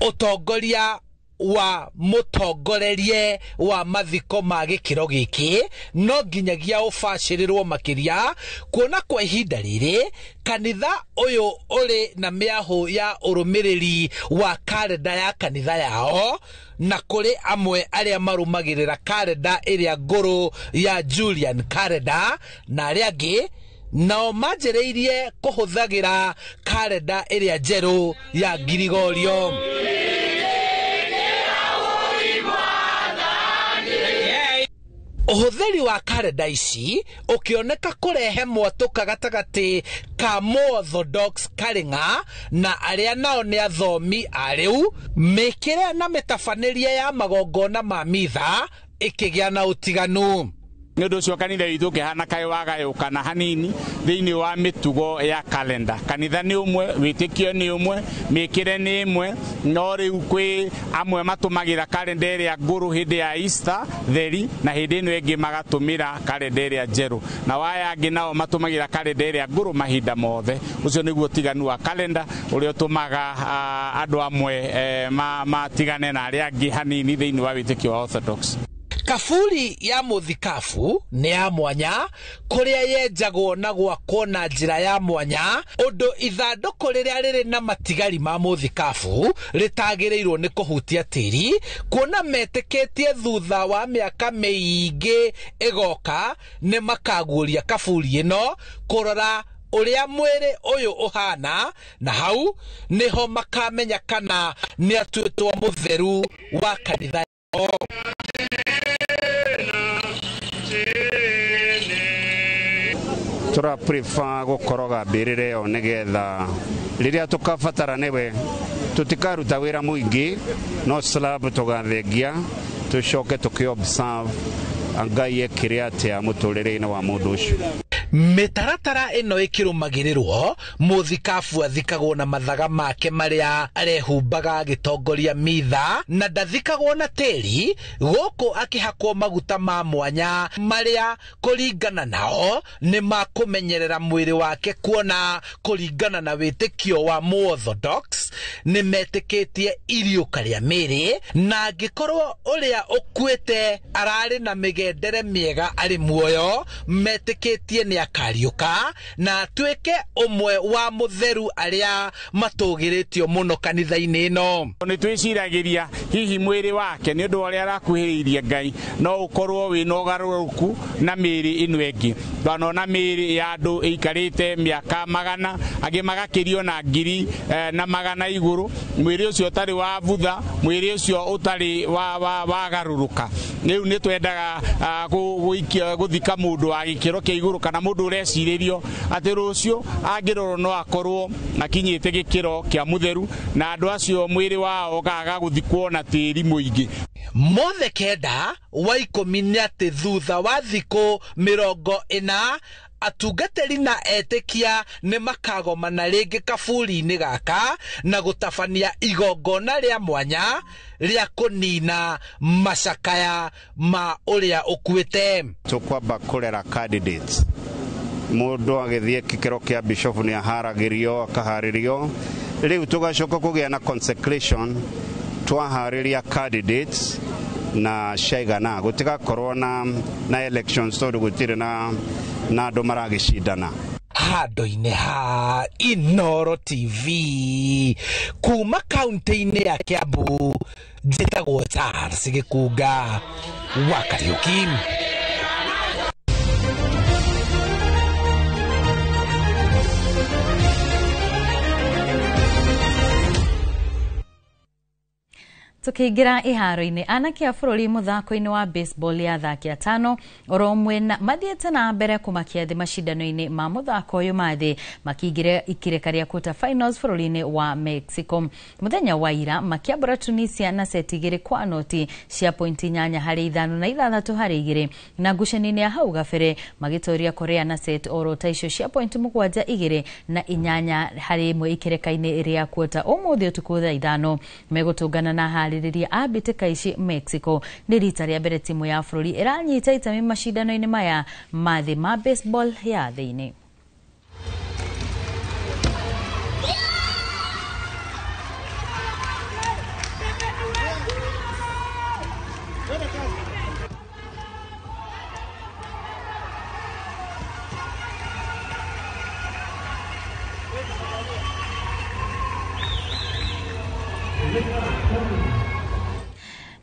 Ũtongoria wa mũtongorerie wa mathiko ma gĩkĩro gĩkĩ no nginyagia ũbacĩrĩrwo makĩria, kuona kwa ihinda rĩrĩ kanitha ũyũ ũrĩ na mĩahũ ya ũrũmĩrĩri wa karenda ya kanitha yao, na kũrĩ amwe arĩa marũmagĩrĩra karenda ĩrĩa ngũrũ ya Julian karenda, na arĩa angĩ nao manjĩrĩirie kũhũthagĩra karenda ĩrĩa njerũ ya Girigorio. Ũhũthĩri wa karenda ici ũkĩoneka kũrehe mwatũka gatagatĩ ka Orthodox Karĩng'a na arĩa nao nĩ athomi a rĩu, mĩkĩre na mĩtabanĩrie ya magongona ma mitha ĩkĩgĩa na ũtiganu. Nĩ ũndũ ũcio kanitha witũ ũkĩhana kaĩ wagayũkana hanini thĩinĩ wa mĩtugo ya kalenda. Kanitha nĩ ũmwe, wĩtĩkio nĩ ũmwe, mĩkĩre nĩ ĩmwe, no rĩu kwĩ amwe matũmagĩra kalenda ĩrĩa ngũrũ hĩndĩ ya Easter theri, na hĩndĩ ĩno ĩngĩ magatũmĩra kalenda ĩrĩa njerũ, na waya angĩ nao matũmagĩra kalenda ĩrĩa ngũrũ mahinda mothe. Ũcio nĩguo ũtiganu wa kalenda ũrĩa ũtũmaga andũ amwe matigane na arĩa angĩ hanini thĩinĩ wa wĩtĩkio wa Orthodox. Kaburi ya mũthikabu nĩ ya mwanya, kũrĩa yenjagwo na gwakwo na njĩra ya mwanya, ũndũ ithandũkũ rĩrĩa rĩrĩ na matigari ma mũthikabu rĩtagĩrĩirwo nĩ kũhutia tĩri, kuona metĩkĩtie thutha wa mĩaka mĩingĩ ĩgoka nĩ makaguũria kaburi ĩno kũrora ũrĩa mwĩrĩ ũyũ ũhana, na hau nĩho makamenya kana nĩ atuĩtwo mũtheru wa kanitha yao. Tũra prefer gũkoroga mbĩrĩra ĩyo nĩgetha rĩrĩa tũkabatara nĩwe tũtikaruta wĩra mũingĩ, no slab tũgathengia tũcoke tũkĩ observe Ngai ekĩre atĩa mũtũrĩre-inĩ wa mũndũ ũcio. Mĩtaratara ĩno ĩkĩrũmagĩrĩrwo, mũthikabu athikagwo na mathaga make marĩa arehumbaga agĩtongoria mitha, na ndathikagwo na tĩri, gũkũ akĩhakwo maguta ma mwanya marĩa kũringana nao nĩ makũmenyerera mwĩrĩ wake, kuona kũringana na wĩtĩkio wa Orthodox nĩ metĩkĩtie iriũka rĩa mĩĩrĩ, na angĩkorwo ũrĩa ũkuĩte ararĩ na mĩgendere mĩega arĩ muoyo, metĩkĩtie nĩ akariũka na atuĩke ũmwe wa mũtheru arĩa matũgĩrĩtio mũno kanitha-inĩ ĩno. Nĩ twĩciragĩria hihi mwĩrĩ wake nĩ ũndũ wa ũrĩa arakuhĩrĩirie Ngai no ũkorwo wĩna ũgarũrũku na mĩĩrĩ ĩno ĩngĩ. Twanona mĩĩrĩ ya andũ ĩikarĩte mĩaka magana, angĩ magakĩrio na ngiri na magana igũrũ, mwĩrĩ ũcio ũtarĩ wa butha, mwĩrĩ ũcio ũtarĩ wagarũrũka. Rĩu nĩ twendaga gũthika mũndũ wa gĩkĩro kĩa igũrũ kana mũndũ ũrecirĩrio atĩ rũciũ angĩrorwo no akorwo akinyĩte gĩkĩro kĩa mũtheru, na andũ acio mwĩrĩ wao ũkaga gũthikwo na tĩri mũingĩ. Mothe 9 wa 10 nĩ atĩ thutha wa thikũ 40 atungatĩri na etĩkia nĩ makagomana rĩngĩ kaburi-inĩ gaka na gũtabania igongona rĩa mwanya rĩa kũnina macakaya ma ũrĩa ũkuĩte. Tũkwamba kũrera candidates, mũndũ agĩthiĩ gĩkĩro kĩa bishop nĩ aharagĩrio akaharĩrio, Rĩu tũgacoka kũgĩa na consecration twaharĩria candidates na ciaigana gũtigakorwo na elections tondũ gũtirĩ na andũ maragĩcindana. Handũ-inĩ ha Inoro TV kuma kaunti-inĩ ya Kiambu, njĩtagwo Charles Gĩkunga wa Kariuki. Tukiingira iharo-inĩ, anake a bũrũri mũthako-inĩ wa baseball ya athaki atano oro ũmwe mathiĩte na mbere kũmakia thĩ macindano-inĩ ma mũthako ũyũ ma thĩ, makĩingĩra ikĩrĩka rĩa quarter finals bũrũri-inĩ wa Mexico. Mũthenya wa ira makĩambũra Tunisia na seti 2-0 cia pointi 8 harĩ 5 na 6 harĩ 2, na ngucanio-inĩ ya hau gabere magĩtoria Korea na set oro ta icio cia pointi 7 2 na 8 harĩ 1 ikĩrĩka-inĩ rĩa quarter. Ũmũthĩ ũtukũ thaa 5 megũtũngana na harĩrĩria a mbĩtĩka ici Mexico. Nĩ rita rĩa mbere timu ya bũrũri ĩranyita itemi macindano-inĩ maya ma thĩ ma baseball ya thĩ-inĩ.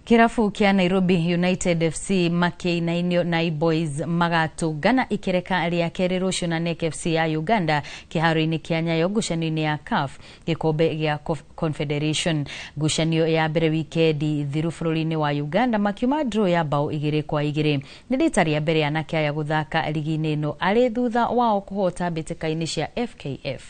Kĩrabu kĩa Nairobi United FC makĩinainio na Boys magatũngana ikĩreka rĩa kerĩ rũciũ na NEC FC ya Uganda kĩharo-inĩ kĩa Nyayo ngucanio-inĩ ya CAF gĩkombe gĩa Confederation. Ngucanio ya mbere wikendi thiru bũrũri-inĩ wa Uganda makiuma draw ya bao 2-2. Nĩ rita rĩa mbere anake aya gũthaka ligi-inĩ ĩno arĩ thutha wao kũhota mbĩtĩka-inĩ cia FKF.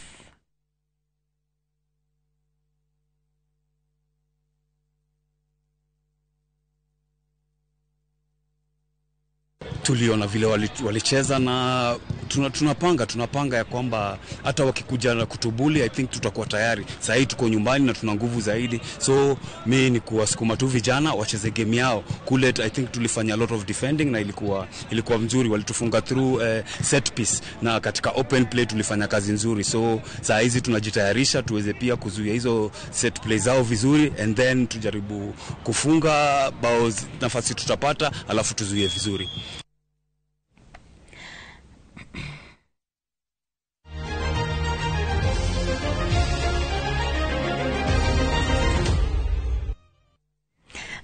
Tuliona vile walicheza na tunapanga ya kwamba hata wakikuja na kutubuli, I think tutakuwa tayari. Sasa hii tuko nyumbani na tuna nguvu zaidi, so mi ni kuwasukuma tu vijana wacheze game yao kule. I think tulifanya a lot of defending na ilikuwa mzuri, walitufunga through set piece na katika open play tulifanya kazi nzuri. So saa hizi tunajitayarisha tuweze pia kuzuia hizo set play zao vizuri, and then tujaribu kufunga bao nafasi tutapata, alafu tuzuie vizuri.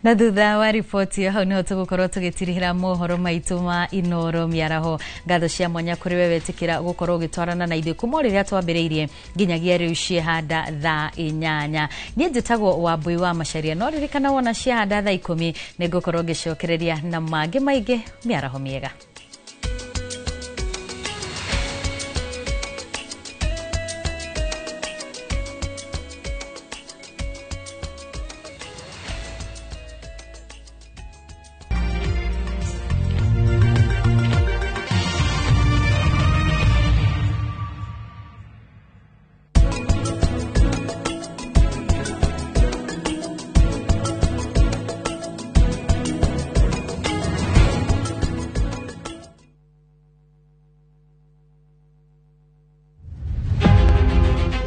Na thutha wa riboti ĩyo hau niho tũgũkorwo tũgĩtirihĩra mohoro maitũ ma Inoro mĩaraho. Ngatho cia mwanya kũrĩ we wetĩkĩra gũkorwo ũgĩtwarana na ithuĩ kuma o rĩrĩa twambĩrĩirie nginyagia rĩu ciehanda thaa 8. Niĩ njĩtagwo Wambui wa Macharia, no ririkana wona ciehanda thaa 10 nĩngũkorwo ngĩcokereria na mangĩ maingĩ. Mĩaraho mĩega.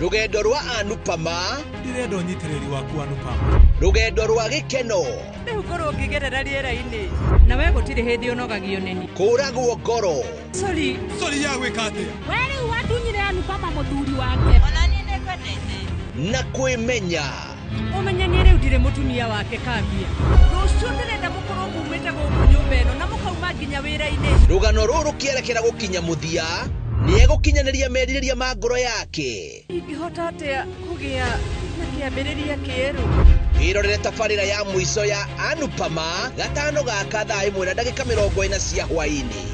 Rugendo rwa Anupama ndirenda ũnyitĩrĩri waku Anupama, rugendo rwa gĩkeno rĩu ngorwo ngĩgerera rĩera-inĩ na we gũtirĩ hĩndĩ ũnogagio nĩni kũragwo ngoro. Sorry sorry ya gwĩka atĩa we rĩu watunyire Anupama mũthuri wake ona niĩ nĩngwendete na kwĩmenya ũmenye niĩ rĩu ndirĩ mũtumia wake kambia rũciũ ndĩrenda mũkorwo mumĩte gũkũ nyũmba ĩno na mũkauma nginya wĩra-inĩ. Rũgano rũrũ rũkĩerekera gũkinya mũthia nĩegũkinyanĩria merirĩria ma ngoro yake. Ingĩhota atĩa kũgĩa na kĩambĩrĩria kĩerũ? Wĩrorere tabarĩra ya mũico ya Anupama gatano gaka thaa 1:40 cia hwaĩ-inĩ.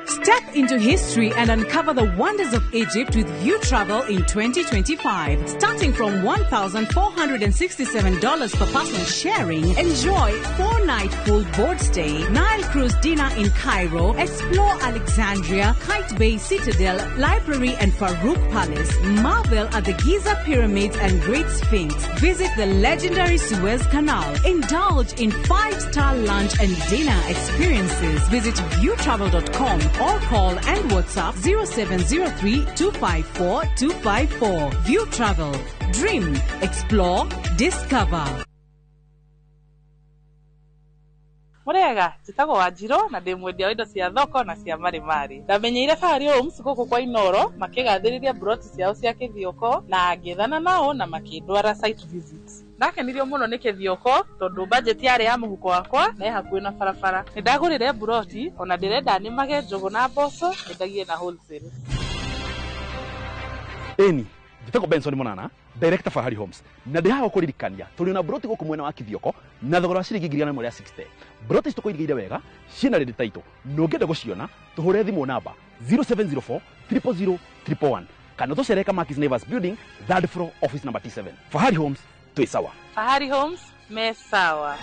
Step into history and uncover the wonders of Egypt with View Travel in 2025. Starting from $1,467 per person sharing, enjoy 4-night full board stay, Nile cruise dinner in Cairo, explore Alexandria, Kite Bay Citadel, Library and Farouk Palace, marvel at the Giza Pyramids and Great Sphinx, visit the legendary Suez Canal, indulge in 5-star lunch and dinner experiences. Visit viewtravel.com or call Call and WhatsApp 0703 254 254. View Travel. Dream, explore, discover. Mũrĩega, njĩtagwo Wanjirũ na ndĩ mwendia wa indo cia thoko na cia marimari. Ndamenyeire Fahari Homes gũkũ kwa Inoro makĩgathĩrĩria mburoti ciao cia Kĩthioko na ngĩethana nao na makĩndwara site visit. Ndakenirio mũno nĩ Kĩthioko tondũ budget yarĩ ya mũhuko wakwa na ĩ hakuhĩ na barabara. Nĩ ndagũrire mburoti ona ndĩrenda nĩmage njũgũ na mboco nyendagie na wholesale. Ĩni, njĩtagwo Benson Monana, director Fahari Homes, na ndĩ haha gũkũririkania tũrĩ na mburoti gũkũ mwena wa Kithioko na thogora wa ciringi 160,000. Mburoti ici tũkũigĩire wega ciĩna ready title, na ũngĩenda gũciona tũhũre thimũ namba 0704 000 111 kana tũcere Kamakis Neighbors Building, third floor, office number T7. Fahari Homes, twĩ sawa. Fahari Homes me sawa.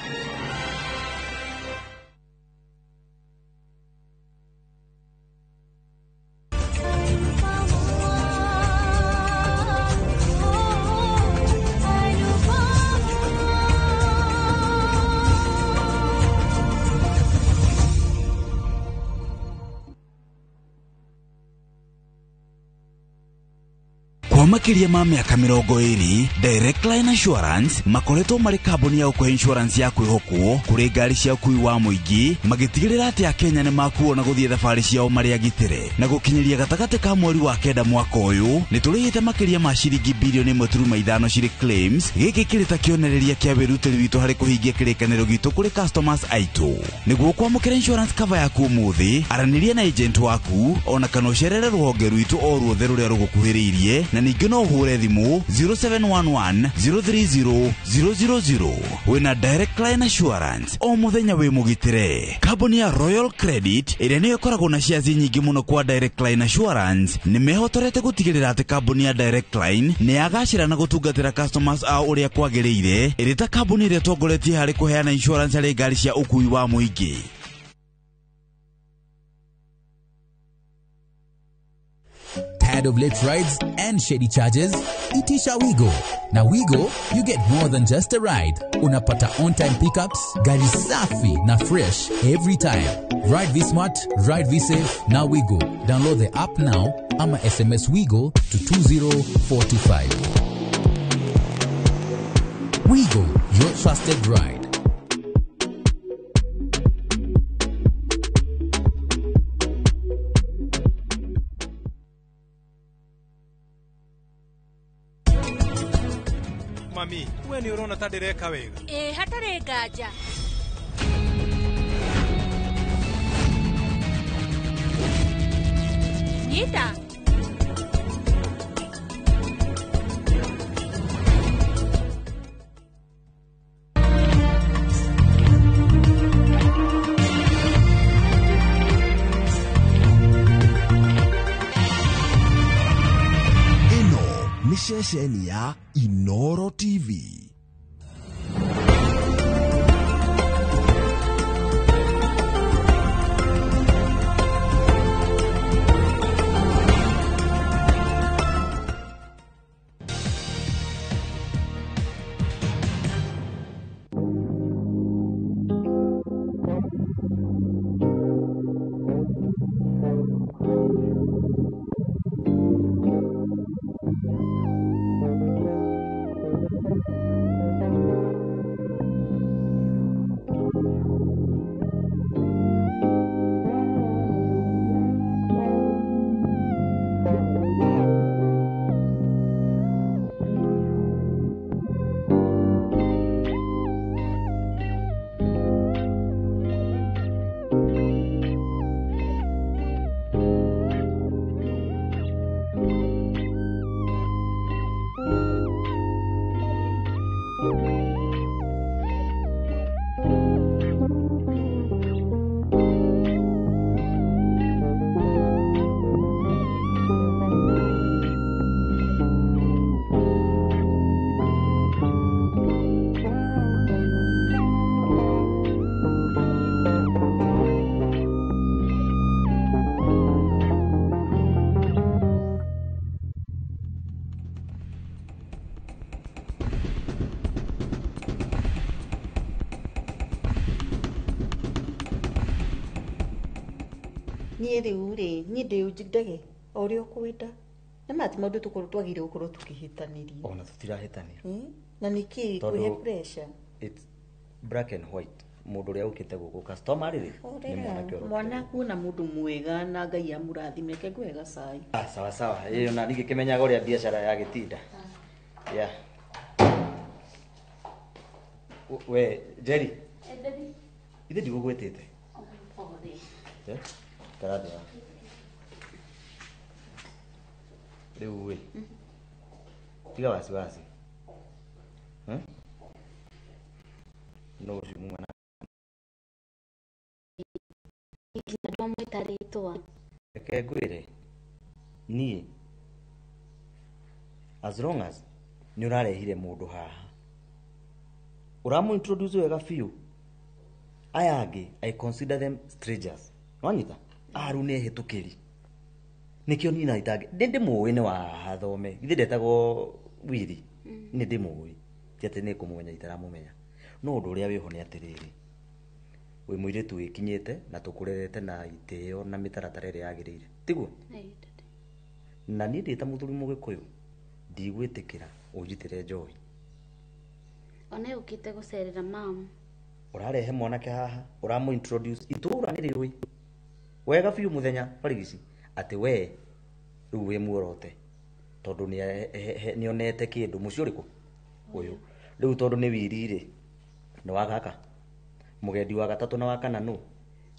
Kwa makĩria ma mĩaka 20, Direct Line Assurance makoretwo marĩ kambuni ya gũkũhe insurance ya kwĩhokwo kũrĩ ngari cia ũkui wa mũingĩ, magĩtigĩrĩra atĩ Akenya nĩ makuo na gũthiĩ thabarĩ ciao marĩ agitĩre. Na gũkinyĩria gatagatĩ ka mweri wa 9 mwaka ũyũ, nĩ tũrĩhĩte makĩria ma ciringi bilioni 1.5 cirĩ claims. Gĩkĩ kĩrĩ ta kĩonereria kĩa wĩrutĩri witũ harĩ kũhingia kĩrĩkanĩro gitũ kũrĩ customers aitũ. Nĩguo kwamũkĩra insurance cover yaku ũmũthĩ, aranĩria na agent waku ona kana ũcerere rũhonge rwitũ o ruothe rũrĩa rũgũkuhĩrĩirie, na ningĩ no ũhũre thimũ 0711 030 000. Wĩna Direct Line Assurance o mũthenya wĩ mũgitĩre. Kambuni ya Royal Credit ĩrĩa nĩyo ĩkoragwo na shares nyingĩ mũno kwa Direct Line Assurance nĩ mehotorete gũtigĩrĩra atĩ kambuni ya Direct Line nĩ yagacĩra na gũtungatĩra customers ao ũrĩa kwagĩrĩire, ĩrĩ ta kambuni ĩrĩa ĩtongoretie harĩ kũheana insurance harĩ ngari cia ũkui wa mũingĩ. Tired of late rides and shady charges? Itisha Wigo. Na Wigo, you get more than just a ride. Unapata on-time pickups, gari safi na fresh every time. Ride V-Smart, ride V-Safe, na Wigo. Download the app now ama SMS Wigo to 20425. Wigo, your trusted ride. Mami, we nĩ ũrona ta ndĩreka wega? Ĩ, hatarĩ nganja. Nyita. Ĩno nĩ ceceni ya Inoro TV. Niĩ rĩu rĩ, niĩ ndĩ ndege o ũrĩa ũkwenda. Nĩ ma ti maũndũ tũkorwo twagĩrĩire gũkorwo tũkĩhĩtanĩria. Ona tũtirahĩtania. Na nĩkĩ Tondũ- kwĩhe pressure? It's black and white. Mũndũ ũrĩa ũkĩte gũkũ customer rĩ, nĩ mwanake ũrokire. Mwana kuona mũndũ mwega na Ngai amũrathime, reke ngũhe gacai. Ah, sawa sawa. Ĩyo na ningĩkĩmenyaga ũrĩa biacara ya gĩtinda. Yeah. We, Jerry, ithe ndigũgwĩtĩte. Eh? Karathi wa. Rĩu ĩ. Tiga wasiwasi. Eh? No ũcio mwana. Nginya ndwamwĩta rĩtwa. Reke ngwĩre. Niĩ as long as nĩ ũrarehire mũndũ haha ũramũ introduce wega biũ, aya angĩ I consider them strangers. Wanyita aru nĩ ehĩtũkĩri, nĩkĩo niĩ na itangĩ nĩ ndĩmũĩ, nĩ wa haha thome, githĩ ndetagwo Wiri? Nĩ ndĩmũĩ, ti atĩ nĩ kũmũmenya itaramũmenya, no ũndũ ũrĩa wĩho nĩ atĩrĩrĩ, wĩ mũirĩtu wĩkinyĩte na tũkũrerete na itĩo na mĩtaratara ĩrĩa yagĩrĩire, tiguo? Na niĩ ndĩ ta mũthuri mũgĩkũyũ ndigwĩtĩkĩra ũnjitĩre njohi. Ona yũkĩte gũcerera mamu. Ũrarehe mwanake haha, ũramũ introduce, itũra nĩ rĩũĩ wega biũ mũthenya barigici atĩ we rĩu wĩ muorote, tondũ nĩonete kĩndũ mũciĩ ũrĩkũ ũyũ rĩu, tondũ nĩ wiri rĩ, nĩ wa gaka mũgendi wa gatatũ na wa kana nũ.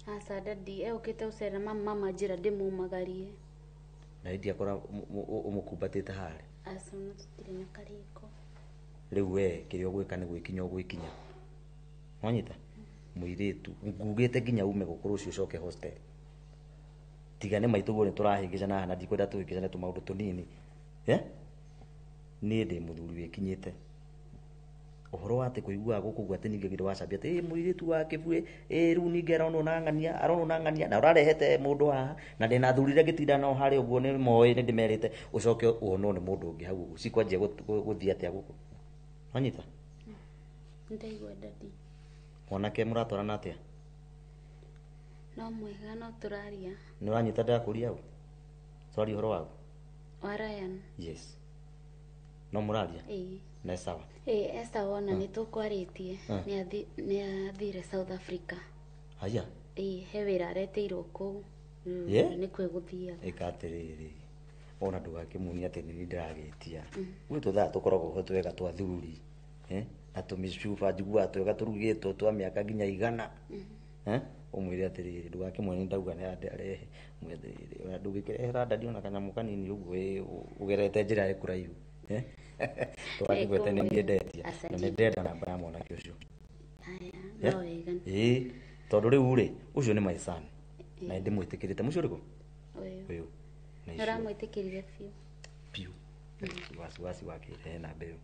Aca dadi, egũkĩte gũcerera mamu, mama njĩra ndĩmumagarie. Na ndiakora ũmũkumbatĩte harĩa. Aca, ona tũtirĩ na karĩko. Rĩu we kĩrĩa ũgwĩka nĩ gwĩkinya ũgwĩkinya, wanyita mũirĩtu ngugĩte nginya ume gũkũ rũciũ ũcoke hostel, tiga nĩ maitũ guo nĩ tũrahĩngĩcana haha na ndikwenda tũhĩngĩcane tũmaũndũ tũnini. Eh? Niĩ ndĩ mũthuri wĩkinyĩte, ũhoro wa atĩ kũiguaga gũkũ ũguo atĩ ningĩ wacambia atĩ mũirĩtu wa kĩbuĩ, rĩu ningĩ aronwo na ng'ania, aronwo na ng'ania, na ũrarehete mũndũ haha na ndĩna athuri ngĩtinda nao harĩa ũguo nĩ moĩ, nĩ ndĩmerĩte ũcoke wonwo nĩ mũndũ ũngĩ hau ũguo, cikwanjia gũthiĩ atĩa gũkũ? Wanyita? Ndaigua dadi. Mwanake mũratwarana atĩa? No mwega, no tũraria. Nĩ ũranyita ndakũria hau? Twaria ũhoro waku? Wa Ryan. Yes. No mũraria? Ĩĩ. Nĩ sawa. Ĩĩ, Esther wona nĩ tũkwarĩtie. Nĩ athire South Africa. Haya. Ĩĩ, he wĩra aretĩirwo kũu. Yeah? Nĩ kwĩ gũthiaga. Ĩka atĩrĩrĩ, ona ndũgakĩmunie atĩ nĩ niĩ ndĩragĩtia. Gwĩ tũthaa tũkoragwo ho twega twa thuri. Eh? Na tũmĩcuba njiguaga twega tũrugĩtwo twa mĩaka nginya 100. Eh? Ũmwĩre atĩrĩrĩ, ndũgakĩmuone nĩ ndauga nĩ arehe. Ũmwĩre atĩrĩrĩ, ona ndũngĩkĩrehera ndadi ona kanyamũ kanini ũguo ũgerete njĩra ĩ kũraihu. Eh? Ndũgakĩgwete nĩ niĩ ndetia. Na nĩ ndĩrenda namba ya mwanake ũcio. No wega. Ĩĩ, tondũ rĩu rĩ, ũcio nĩ my son. Na ndĩmwĩtĩkĩrĩte. Mũciĩ ũrĩkũ? Ũyũ. Ũyũ. Na Nĩ icio ũramwĩtĩkĩrire biũ. Biũ. Wasiwasi wakĩrehe namba ĩyo.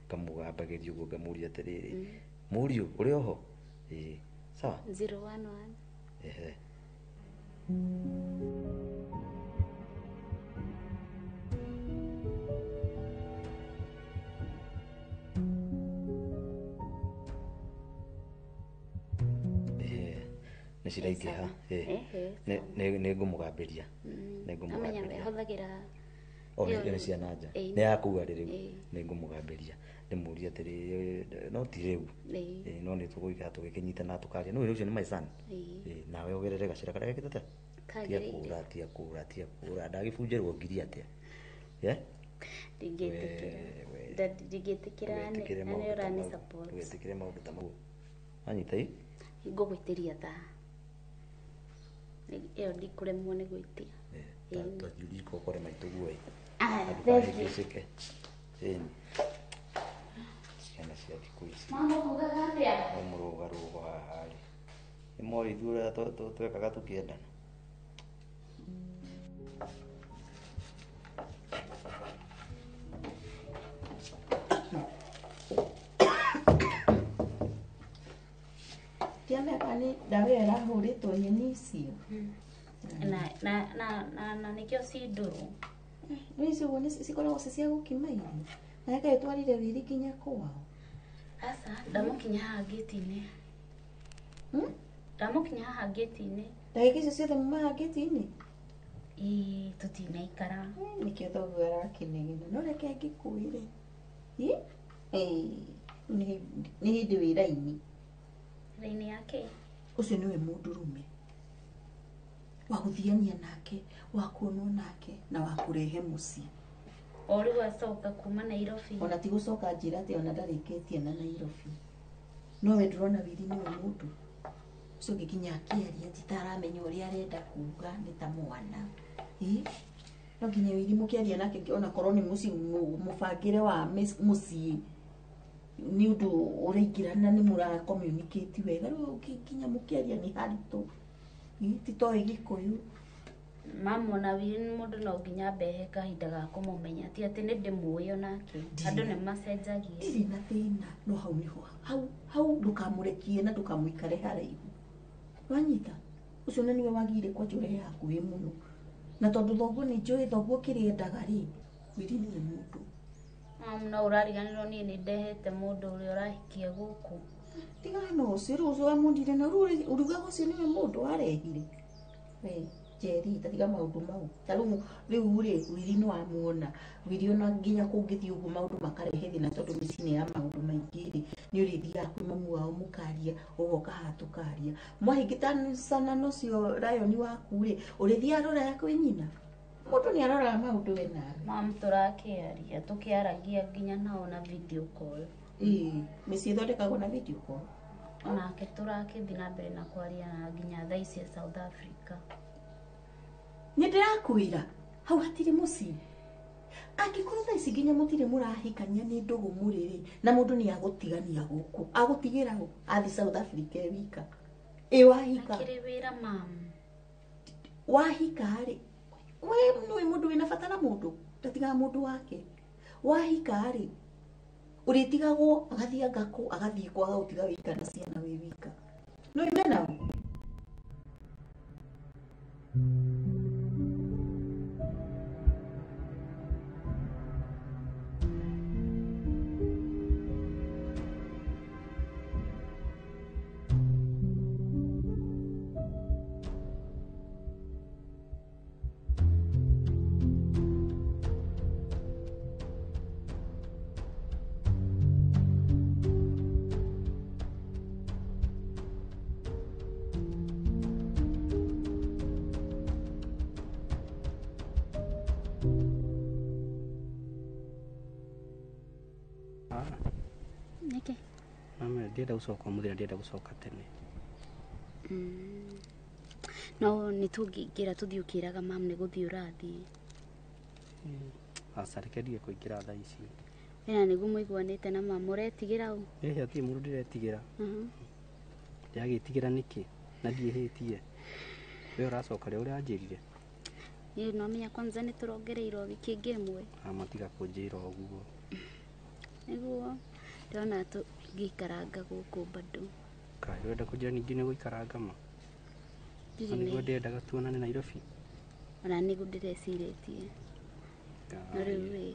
Ngamũgambagĩria ũguo ngamũria atĩrĩrĩ, mũriũ ũrĩ oho? Ĩĩ. Sawa? 011. Ehe. Nĩ ciraingĩha. Nĩ ngũmũgambĩria. Nĩ ngũmũgambĩria. Hũthagĩra. O nĩ cia nja. Nĩ yakua rĩ rĩu. Nĩ ngũmũgambĩria. Ndĩmũrie atĩrĩrĩ, no ti rĩu. No nĩ tũgũikara tũgĩkĩnyitana tũkaria. No ũcio nĩ my son. Nawe ũgerere gacĩra karĩa gekĩte atĩa? Tia kũra, tia kũra, tia kũra. Ndagĩbunjĩrwo ngiri atĩa? Yeah? Ndingĩtĩkĩra. Ndingĩtĩkĩra na nĩ ũrani support. Ndũgetĩkĩre maũndũ ta mau. Wanyita ĩ? Ngũgwĩtĩria thaa. Ĩyo ndikũremwo nĩ gwĩtia. Tathiĩ riko ũkore maitũ guo ĩ. Aya, Ndũkahĩngĩcĩke. Ĩni. Ciana cia thikũ ici. Mama ũkugaga atĩa? No mũrũgarũgo haha rĩ. Nĩ moĩ ithuĩ ũrĩa twekaga tũkĩendana. Ndiamenya nĩ ndawa ĩyo ĩrahũrĩtwo nyeni icio. Na nĩkĩo ci ndũrũ. Nĩ icio ũguo cikoragwo ci cia gũkima irio. Na reke ĩtwarire wĩri nginya kwao. Aca, ndamũkinya haha ngĩti-inĩ. Ndamũkinya haha ngĩti-inĩ. Ndagĩka icio ciothe mumaga ngĩti-inĩ? Ĩĩ, tũtinaikara. Nĩkĩo thoguo arakĩnegena. No reke ngĩkwĩre. Nĩ hĩndĩ wĩ raini. Raini yake? Ũcio nĩwe mũndũrũme wa gũthiania nake, wa kuonwo nake na wa kũrehe mũciĩ. O rĩu acoka kuma Nairobi. Ona ti gũcoka njĩra atĩ ona ndarĩkĩtie na Nairobi. No we ndũrona Wili nĩwe mũndũ. Ũcio ũngĩ nginya akĩaria ti ta aramenya ũrĩa arenda kuga, nĩ ta mwana. No nginya Wili mũkĩaria nake ona korwo nĩ mũciĩ mũbangĩre wa mũciĩ nĩ ũndũ ũraingĩrana nĩ mũra communicate wega. Rĩu nginya mũkĩaria nĩ haritũ. Ti toĩ Gĩkũyũ. Mama ona Wili nĩ mũndũ no nginya mbehe kahinda ga kũmũmenya. Ti atĩ nĩ ndĩmũĩ onake. Andũ nĩ macenjagia. Ndirĩ na thĩna no hau nĩho. Hau ndũkamũrekie na ndũkamũikare haraihu. Wanyita? Ũcio na nĩwe wagĩrĩire kwanja ũrehe hakuhĩ mũno. Na tondũ thoguo nĩ njũĩ thoguo kĩrĩa endaga rĩ, Wili nĩwe mũndũ. Mama no ũrariganĩrwo niĩ nĩ ndehete mũndũ ũrĩa ũrahikia gũkũ. Tigana na ũcio rĩu ũcio wamũndire na rĩu ũrugaga ũcio nĩwe mũndũ warehire. We Njeri, ta tiga maũndũ mau. Ta rĩu rĩ, Wili nĩ wamuona. Wili ona nginya kũngĩthiĩ ũguo maũndũ makarehe thĩna tondũ mĩciĩ nĩ ya maũndũ maingĩ rĩ, nĩ ũrĩthiaga kwĩ mamu wao mũkaria, ũgoka haha tũkaria. Mwahĩngĩcana na ũcio Lion waku rĩ, ũrĩthiaga rũraya kwĩ nyina. Mũndũ nĩ aroraga maũndũ we nawe. Mam tũrakĩaria, tũkĩaragia nginya nao na video call. Ĩĩ, mĩciĩ ĩthondekagwo na video call. Onake tũrakĩthiĩ na mbere na kwaria na nginya thaa ici South Africa. Nĩ ndĩrakwĩra hau hatirĩ mũciĩ. Angĩkorwo thaa ici nginya mũtirĩ mũrahikania nĩ ndũgũ mũrĩ rĩ, na mũndũ nĩ agũtigania gũkũ, agũtigĩra hau athiĩ South Africa e wika. Ĩ wahika. Akĩrĩ wĩra mam. Wahika rĩ, we nĩũĩ mũndũ wĩna bata na mũndũ, ndatigaga mũndũ wake. Wahika rĩ, ũrĩtigagwo agathiĩ ngakũ, agathiĩ kwa agagũtiga wika na ciana wĩ wika. Nĩũĩ mena ũ? Nĩkĩ? Mama, ndienda gũcoka ũmũthĩ na ndienda gũcoka tene. No nĩ tũngĩingĩra tũthiĩ ũkĩraga mam nĩ gũthiĩ ũrathiĩ. Aca reke ndige kũingĩra thaa ici. Wena nĩguo mũiguanĩte na mam, ũretigĩra ũ? Ĩhĩ, hatirĩ mũndũ ndĩretigĩra. Ndĩragĩtigĩra nĩkĩ? Na ndiĩhĩtie. We ũracoka rĩ ũranjĩrire? Niĩ no menya kwanza nĩ tũrongereirwo wiki ĩngĩ ĩmwe. Mama tiga kũnjĩra ũguo. Nĩguo ndĩrona tũngĩikaranga gũkũ bado. Kaĩ ũrenda kũnjĩra ningĩ nĩ gũikaranga ma? Na nĩguo ndĩrendaga tuonane Nairobi. Ona nĩguo ndĩrecirĩtie. No rĩu rĩ,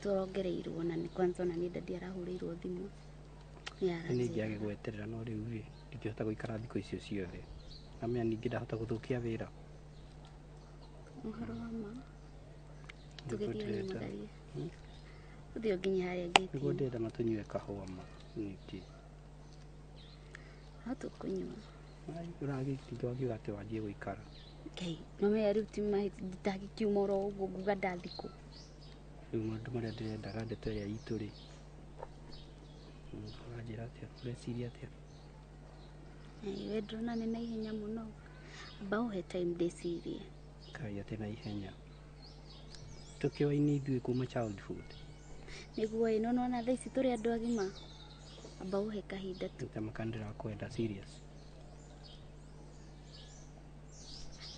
tũrongereirwo na nĩ kwanza ona niĩ ndadi arahũrĩirwo thimũ. Nĩ Nĩ ingĩage gweterera no rĩu rĩ, ndingĩhota gũikara thikũ icio ciothe. Namenya ningĩ ndahota gũthũkia wĩra. Ũhoro wa ma. Tũgĩthiĩ ũnyue Ũthiĩ nginya harĩa ngĩti. Nĩguo ndĩrenda matũnyue kahũa ma. Ningĩ. No tũkũnyua. Ũragĩtinda wakiuga atĩ wanjie gũikara. Ngai, no menya rĩu ti ndangĩkiuma oro ũguo nguga ndathiĩ kũ. Rĩu maũndũ marĩa ndĩrendaga ndeto ĩrĩa itũ rĩ. Ũranjĩra atĩa? Ũreciria atĩa? We ndĩrona nĩ na ihenya mũno. Amba ũhe time ndĩcirie. Kaĩ atĩ na ihenya. Tũkĩoaine ithuĩ kuma childhood. Nĩguo ĩ, no nĩwona thaa ici tũrĩ andũ agima. Amba ũhe kahinda tu. Nĩtamaka ndĩrakwenda serious.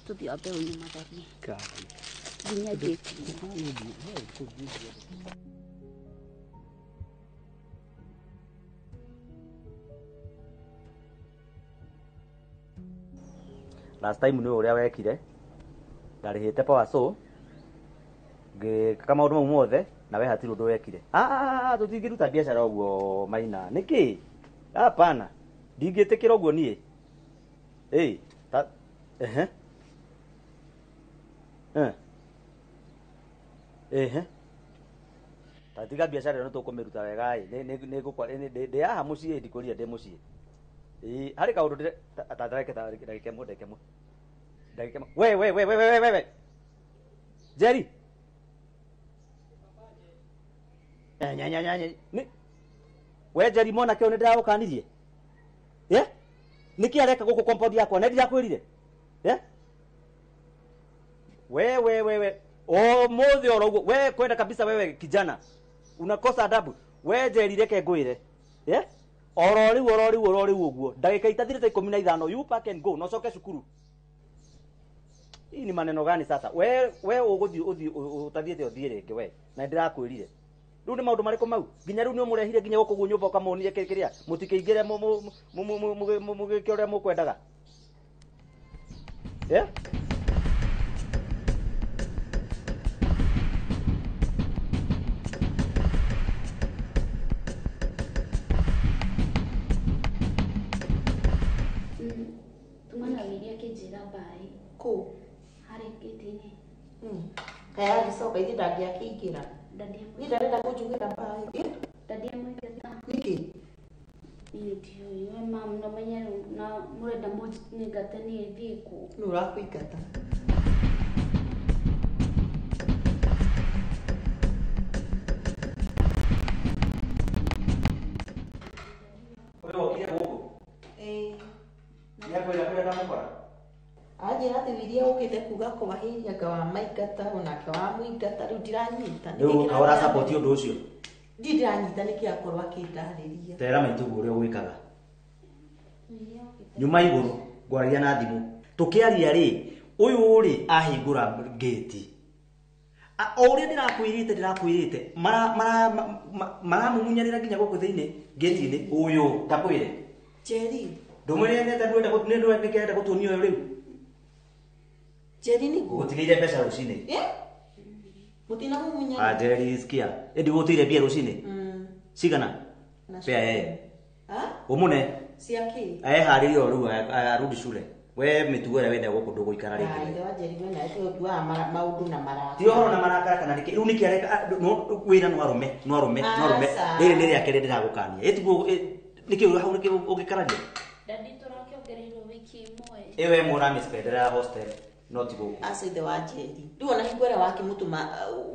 Tũthiĩ wambe ũnyumatharie. Kai. Nginya ngĩti-inĩ. Last time nĩ ũrĩa wekire ndarĩhĩte power saw ngĩka maũndũ mau mothe na we hatirĩ ũndũ wekire. Tũtingĩruta biacara ũguo Maina. Nĩkĩ? Hapana. Ndingĩtĩkĩra ũguo niĩ. Ĩĩ ta ehe eh ehe ta tiga biacara ĩno tũkũmĩruta wega ĩ nĩ ngũkwa ndĩ haha mũciĩ ndikũria ndĩ mũciĩ ĩĩ harĩ kaũndũ ta ndagĩka ĩmwe ndagĩka ĩmwe ndagĩka ĩmwe we we we we we we we Jerry nya nya nya nya we Jerry mwanake ũyũ nĩ ndĩragũkanirie ye nĩkĩ areka gũkũ compound yakwa na ndirakwĩrire ye we we we we ũmũthĩ oro ũguo we kwenda kabisa wewe kijana unakosa adabu we Jerry reke ngwĩre ye oro rĩu oro rĩu oro rĩu ũguo ndagĩka itathirĩte 15 you pack and go na ũcoke cukuru. Hii ni maneno gani sasa? We we ũgũthiĩ ũthiĩ ũtathiĩte ũthiĩ rĩngĩ we na ndĩrakwĩrire rĩu nĩ maũndũ marĩkũ mau nginya rĩu nĩ ũmũrehire nginya gũkũ guo nyũmba ũkamuonie kĩrĩa mũtikĩingĩre mũgĩke ũrĩa mũkwendaga yeah? Tumana wĩri akĩnjĩra mbaĩ kũ harĩ gĩti-inĩ. Kaĩ agĩcoka ithe ndangĩakĩingĩra niĩ ndarenda kũnjugĩra mbaĩ Dadi amũingata nĩkĩ niĩ ndiũĩ we mamu no menye rĩu na mũrenda mũnyingate niĩ thiĩ kũ nũ ũrakũingata Ũyũ okire gũkũ ĩĩ nĩakwĩra kũrĩa ndamũkora anjĩra atĩ Wĩria ũkĩte kuga kwahĩria anga wamaingata onake wamũingata rĩu ndiranyita rĩu kaĩ ũra support ũndũ ũcio ndirĩ ndĩranyita nĩkĩ akorwo akĩndarĩria tera maitũguo ũrĩa ũgwĩkaga nyuma igũrũ ngwaragia na thimũ tũkĩaria rĩ ũyũ rĩ ahingũra ngĩti o ũrĩa ndĩrakwĩrĩte maramũmunyanĩra nginya gũkũ thĩinĩ ngĩti-inĩ ũyũ ndakwĩre Jerry ndũmwĩre nĩkĩarenda gũtuonia ũyũ rĩu Jerry nĩguo gũtigĩire mbeca rũcinĩ mũtinamumunyana Ah, Jerry sikia ĩndi gũtĩire mbia rũcinĩ cigana pea yeye ũmũne cia kĩ eharĩrie o rĩu arudi cure we mĩtugo ĩrĩa wĩnayo gũkũ ndũgũikara rĩngĩ ithe wa Jerry we nawe ũtuaga maũndũ na marakara ti ũhoro na marakara kana nĩkĩ rĩu nĩkĩ areka wĩra no arũme no arũme no arũme rĩrĩ nĩ rĩa kerĩ ndĩragũkania ĩtiguo nĩkĩ hau nĩkĩ ũngĩkararia Dadi tũrakĩongereirwo wiki ĩmwe ĩyo ĩmwe ũramĩspendera ya hostel no ti gũkũ aca ithe wa Jerry rĩu ona hingo ĩrĩa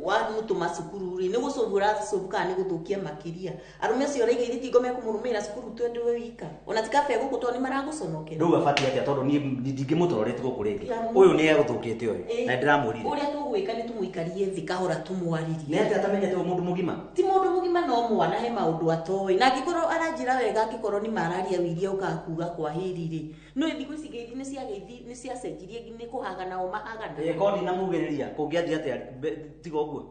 wakĩmũtũma cukuru rĩ nĩ gũcũbu ũracũbu kana nĩ gũthũkia makĩria arũme acio ũraiga ithe tingo mekũmũrũmĩrĩra cukuru twende we wika ona ti kabe gũkũ tondũ nĩ maragũconokera rĩu abatiĩ atĩa tondũ niĩ ndingĩmũtororeti gũkũ rĩngĩ ũyũ nĩ egũthũkĩte ũyũ na nĩndĩramwĩrire ũrĩa tũgwĩka nĩ tũmũikarie thĩ kahora tũmwarĩrie nĩ atĩa atamenyete ũyũ mũndũ mũgima ti mũndũ mũgima no mwana he maũndũ atoĩ na angĩkorwo aranjĩra wega angĩkorwo nĩ mararia Wĩria ũkaga kuga kwahĩri rĩ no thikũ ici ngeithi nĩ ciacenjirie nĩ kũhagana o mahagana ĩ korwo ndinamugĩrĩria kũngĩathiĩ atĩa tiga ũguo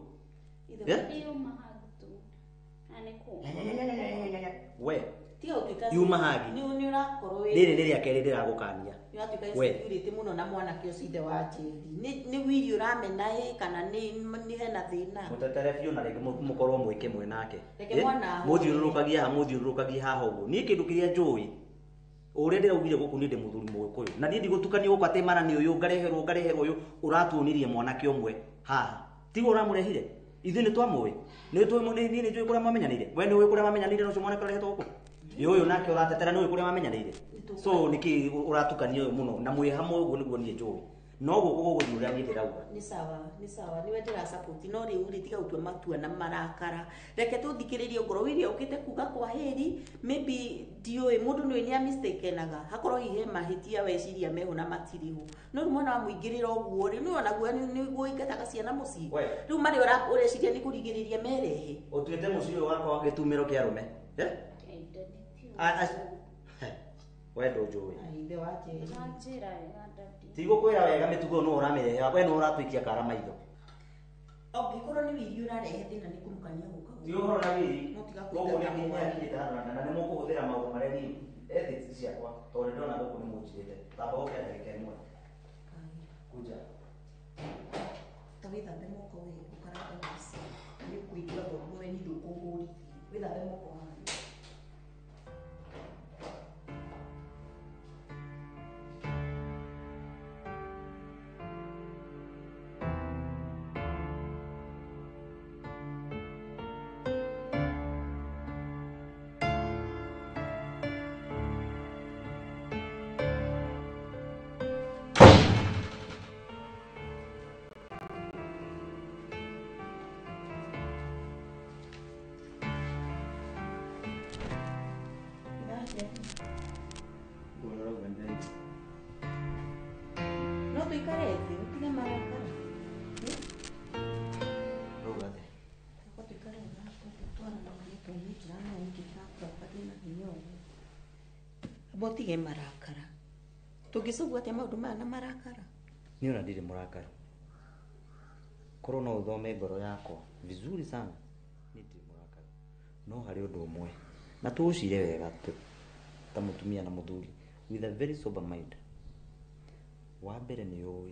we tiga gũtuĩka yuma hagi nĩ ũrakorwo wĩ rĩrĩ nĩ rĩa kerĩ ndĩragũkania nĩ ũratuĩka insecurity mũno na mwanake ũcio ithe wa Jerry nĩ Wĩri ũramena ĩ kana nĩ hena thĩna mũtetere biũ na rĩngĩ mũkorwo mwĩ kĩmwe nake Reke mwana ahũre. mũthiũrũrũkagia haha mũthiũrũrũkagia haha ũguo niĩ kĩndũ kĩrĩa njũĩ ũrĩa ndĩraugire gũkũ niĩ ndĩ mũthuri mũgĩkũyũ na niĩ ndigũtukania gũkũ atĩ mara nĩ ũyũ ngareherwo ngareherwo ũyũ ũratuonirie mwanake ũmwe haha tiguo ũramũrehire ithuĩ nĩ twamũĩ niĩ nĩ njũĩ kũrĩa mamenyanĩire we nĩ ũĩ kũrĩa mamenyanĩire na ũcio mwanake ũrehetwo gũkũ ĩ ũyũ nake ũratetera nĩ ũĩ kũrĩa mamenyanĩire so nĩkĩ ũratukania ũyũ mũno na mwĩ hamwe ũguo nĩguo niĩ njũĩ no gũkũ gũgũthiĩ ũrĩa niĩ ndĩrauga nĩ sawa nĩ sawa nĩwe ndĩra support no rĩu rĩ tiga gũtua matua na marakara reke tũthikĩrĩrie ngoro Wĩria ũkĩte kuga kwahĩri maybe ndiũĩ mũndũ nĩũĩ nĩ amistakenaga hakorwo hihi he mahĩtia weciria meho na matirĩ ho no rĩu mwana wamũingĩrĩra ũguo rĩ nĩwe onaguo nĩguo ũingataga ciana mũciĩ rĩu marĩa ũreciria nĩ kũrigĩrĩria merehe ũtuĩte mũciĩ ũyũ wakwa gĩtumĩro kĩa arũme we ndũnjũĩ ithe wa Jerry Ũranjĩra wega dadi tigũkwĩra wega mĩtugo nũ ũramĩrehe we nũ ũratũikia kara maitho angĩkorwo nĩ Wĩri ũrarehe thĩna nĩ kũmũkania gũka ti ũhoro na Wĩri no tiga gũkũ nĩ kũingata mwana nĩkinyĩte hano na nĩ mũkũhũthĩra maũndũ marĩa niĩ ethics ciakwa tondũ nĩndona gũkũ nĩ mũnjirĩte tamba ũke ndagĩka ĩmwe kuja ta wĩthambe moko we ũkaranga waci nĩ kũigua ngoro we nĩ ndũkũhũrithie wĩthambe moko haha. No tuikare thĩ ũtige marakara. Rauga atĩa? Kwa tuikare thĩ twaranĩrie tũnyitĩra no ũngĩtakwa ndĩna hinya ũguo. Amba ũtige marakara. Tũngĩcogwo atĩa maũndũ maya na marakara? Niĩ ona ndirĩ mũrakaru. Korwo no ũthome ngoro yakwa vizuri sana, niĩ ndirĩ mũrakaru. No harĩ ũndũ ũmwe na tũũcire wega ta mũtumia na mũthuri with a very sober mind. Wa mbere nĩ ũĩ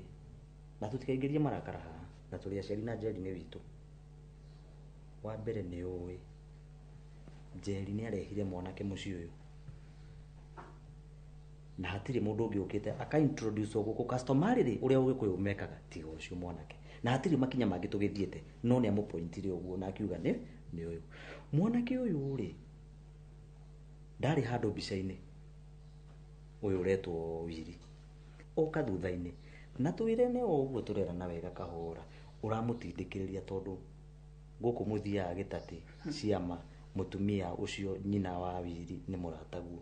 na tũtikaingĩrie marakara haha na tũrĩ aciari na Njeri nĩ witũ. Wa mbere nĩ ũĩ Njeri nĩ arehire mwanake mũciĩ ũyũ na hatirĩ mũndũ ũngĩ ũkĩte aka introduce gũkũ customarily ũrĩa ũgĩkũyũ mekaga tiga ũcio mwanake na hatirĩ makinya mangĩ tũgĩthiĩte no nĩ amũpointire ũguo na akiuga nĩ ũyũ mwanake ũyũ rĩ ndarĩ handũ mbica-inĩ ũyũ ũretwo Wiri oka thutha-inĩ na twĩrene o ũguo tũrerana wega kahora ũramũtindĩkĩrĩria tondũ gũkũ mũthiaga gĩtatĩ ciama mũtumia ũcio nyina wa Wiri nĩ mũrataguo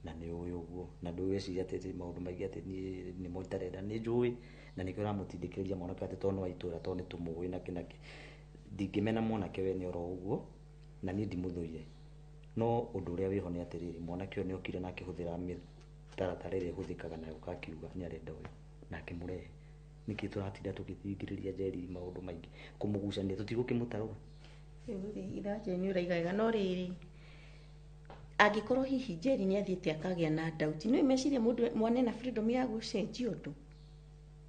na nĩ ũĩ ũguo na ndũgwĩciria atĩ maũndũ maingĩ atĩ niĩ nĩmo itarenda nĩ njũĩ na nĩkĩo ũramũtindĩkĩrĩria mwanake atĩ tondũ nĩ wa itũũra tondũ nĩ tũmũĩ nakĩ nakĩ ndingĩmena mwanake we nĩ oro ũguo na niĩ ndimũthũire no ũndũ ũrĩa wĩho nĩ atĩrĩrĩ mwanake ũyũ nĩ okire na akĩhũthĩra mĩtaratara ĩrĩa ĩhũthĩkaga nayo akiuga nĩ arenda ũyũ na akĩmũrehe nĩkĩ tũratinda tũgĩthingĩrĩria Njeri maũndũ maingĩ kũmũgucania tũtigũkĩmũtarũra. Rĩu rĩ itha Njeri nĩ ũraiga wega no rĩrĩ angĩkorwo hihi Njeri nĩ athiĩte akagĩa na doubt nĩ meciria mũndũ mwana na freedom ya gũcenjia ũndũ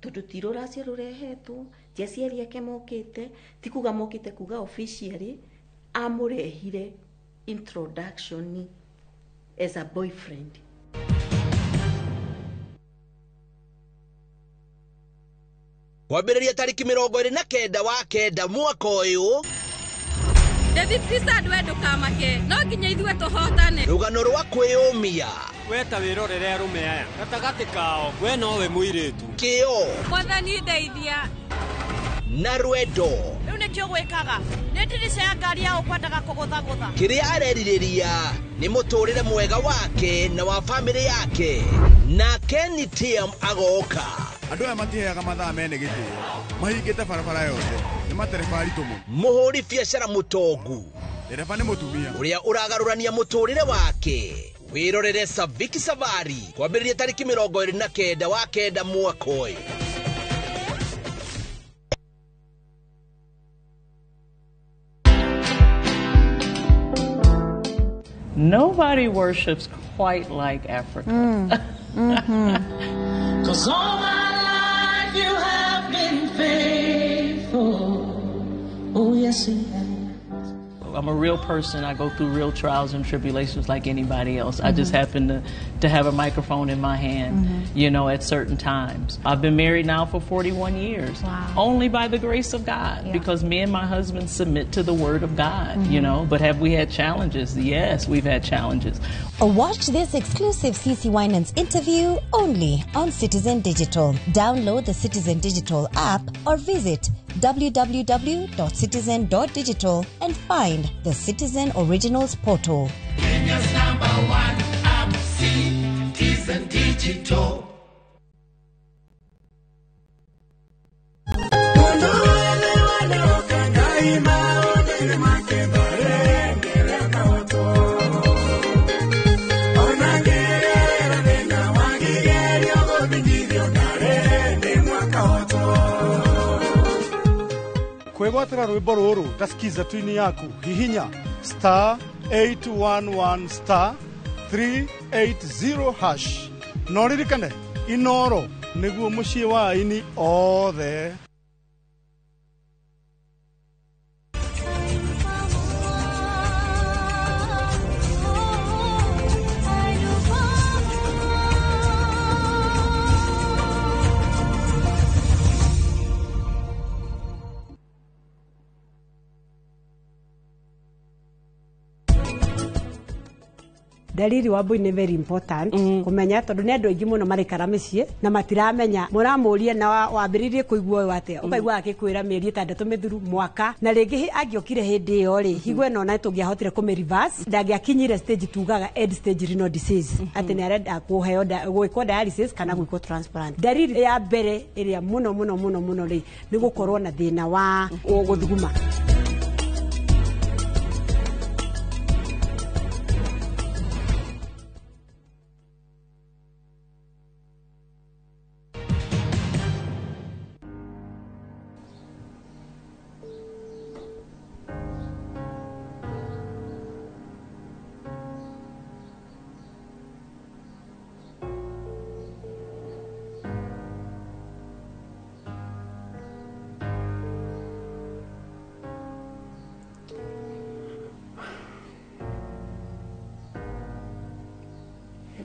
tondũ ti rũracio rũrehetwo ti aciari ake mokĩte ti kuga mokĩte kuga officially amũrehire introduction as a boyfriend. Kwambĩrĩria tarĩki 29 wa 9 mwaka ũyũ David Christad we ndũkamake no nginya ithuĩ tũhotane. Rũgano rwa kwĩyũmia we ta wĩrorere arũme aya gatagatĩ kao we nowe mũirĩtu kĩo Mwathani ndeithia na rwendo rĩu nĩkĩo gwĩkaga nĩ ndirica ya ngari ya ũkwendaga kũgũthagũtha kĩrĩa arerirĩria nĩ mũtũrĩre mwega wake na wa bamĩrĩ yake na Kenny Tim agoka. Andũ aya matiheaga mathaa mene gĩtĩo mahingĩte barabara yothe nĩ matereba aritũ mũno. Mũhũri biacara mũtongu ndereba nĩ mũtumia ũrĩa ũragarũrania mũtũrĩre wake wĩrorere Saviki Safari kwambĩrĩria tarĩki 29 wa 9 mwaka ũyũ. Nobody worships quite like Africa. Mm. 'Cause all my life you have been faithful. Oh, yes, you have. I'm a real person. I go through real trials and tribulations like anybody else. I just happen to have a microphone in my hand, you know, at certain times. I've been married now for 41 years. Wow. Only by the grace of God, because me and my husband submit to the Word of God, you know. But have we had challenges? Yes, we've had challenges. Watch this exclusive CC Winans interview only on Citizen Digital. Download the Citizen Digital app or visit www.citizen.digital and find the Citizen Originals portal. Kenya's number one app, Citizen Digital. Kwĩgwatĩra rwĩmbo rũrũ ta skiza tuini yaku hihinya star 811 star 380 hash no ririkane Inoro nĩguo mũciĩ wa aini othe. Ndariri Wambui nĩ very important kũmenya tondũ nĩ andũ aingĩ mũno maraikara mĩciĩ na matiramenya. Mũramũria na wambĩrĩirie kũigua ũyũ atĩa, ũkaigua akĩkwĩra mĩeri 6 mĩthiru, mwaka, na rĩngĩ angĩokire hĩndĩ ĩyo rĩ, higo ĩno na tũngĩahotire kũmĩ reverse, ndangĩakinyire stage tugaga end stage renal disease, atĩ nĩ arenda kũheo gwĩkwo dialysis kana gwĩkwo transplant. Ndariri ya mbere ĩrĩa mũno mũno mũno mũno rĩ, nĩ gũkorwo na thĩna wa gũthuguma.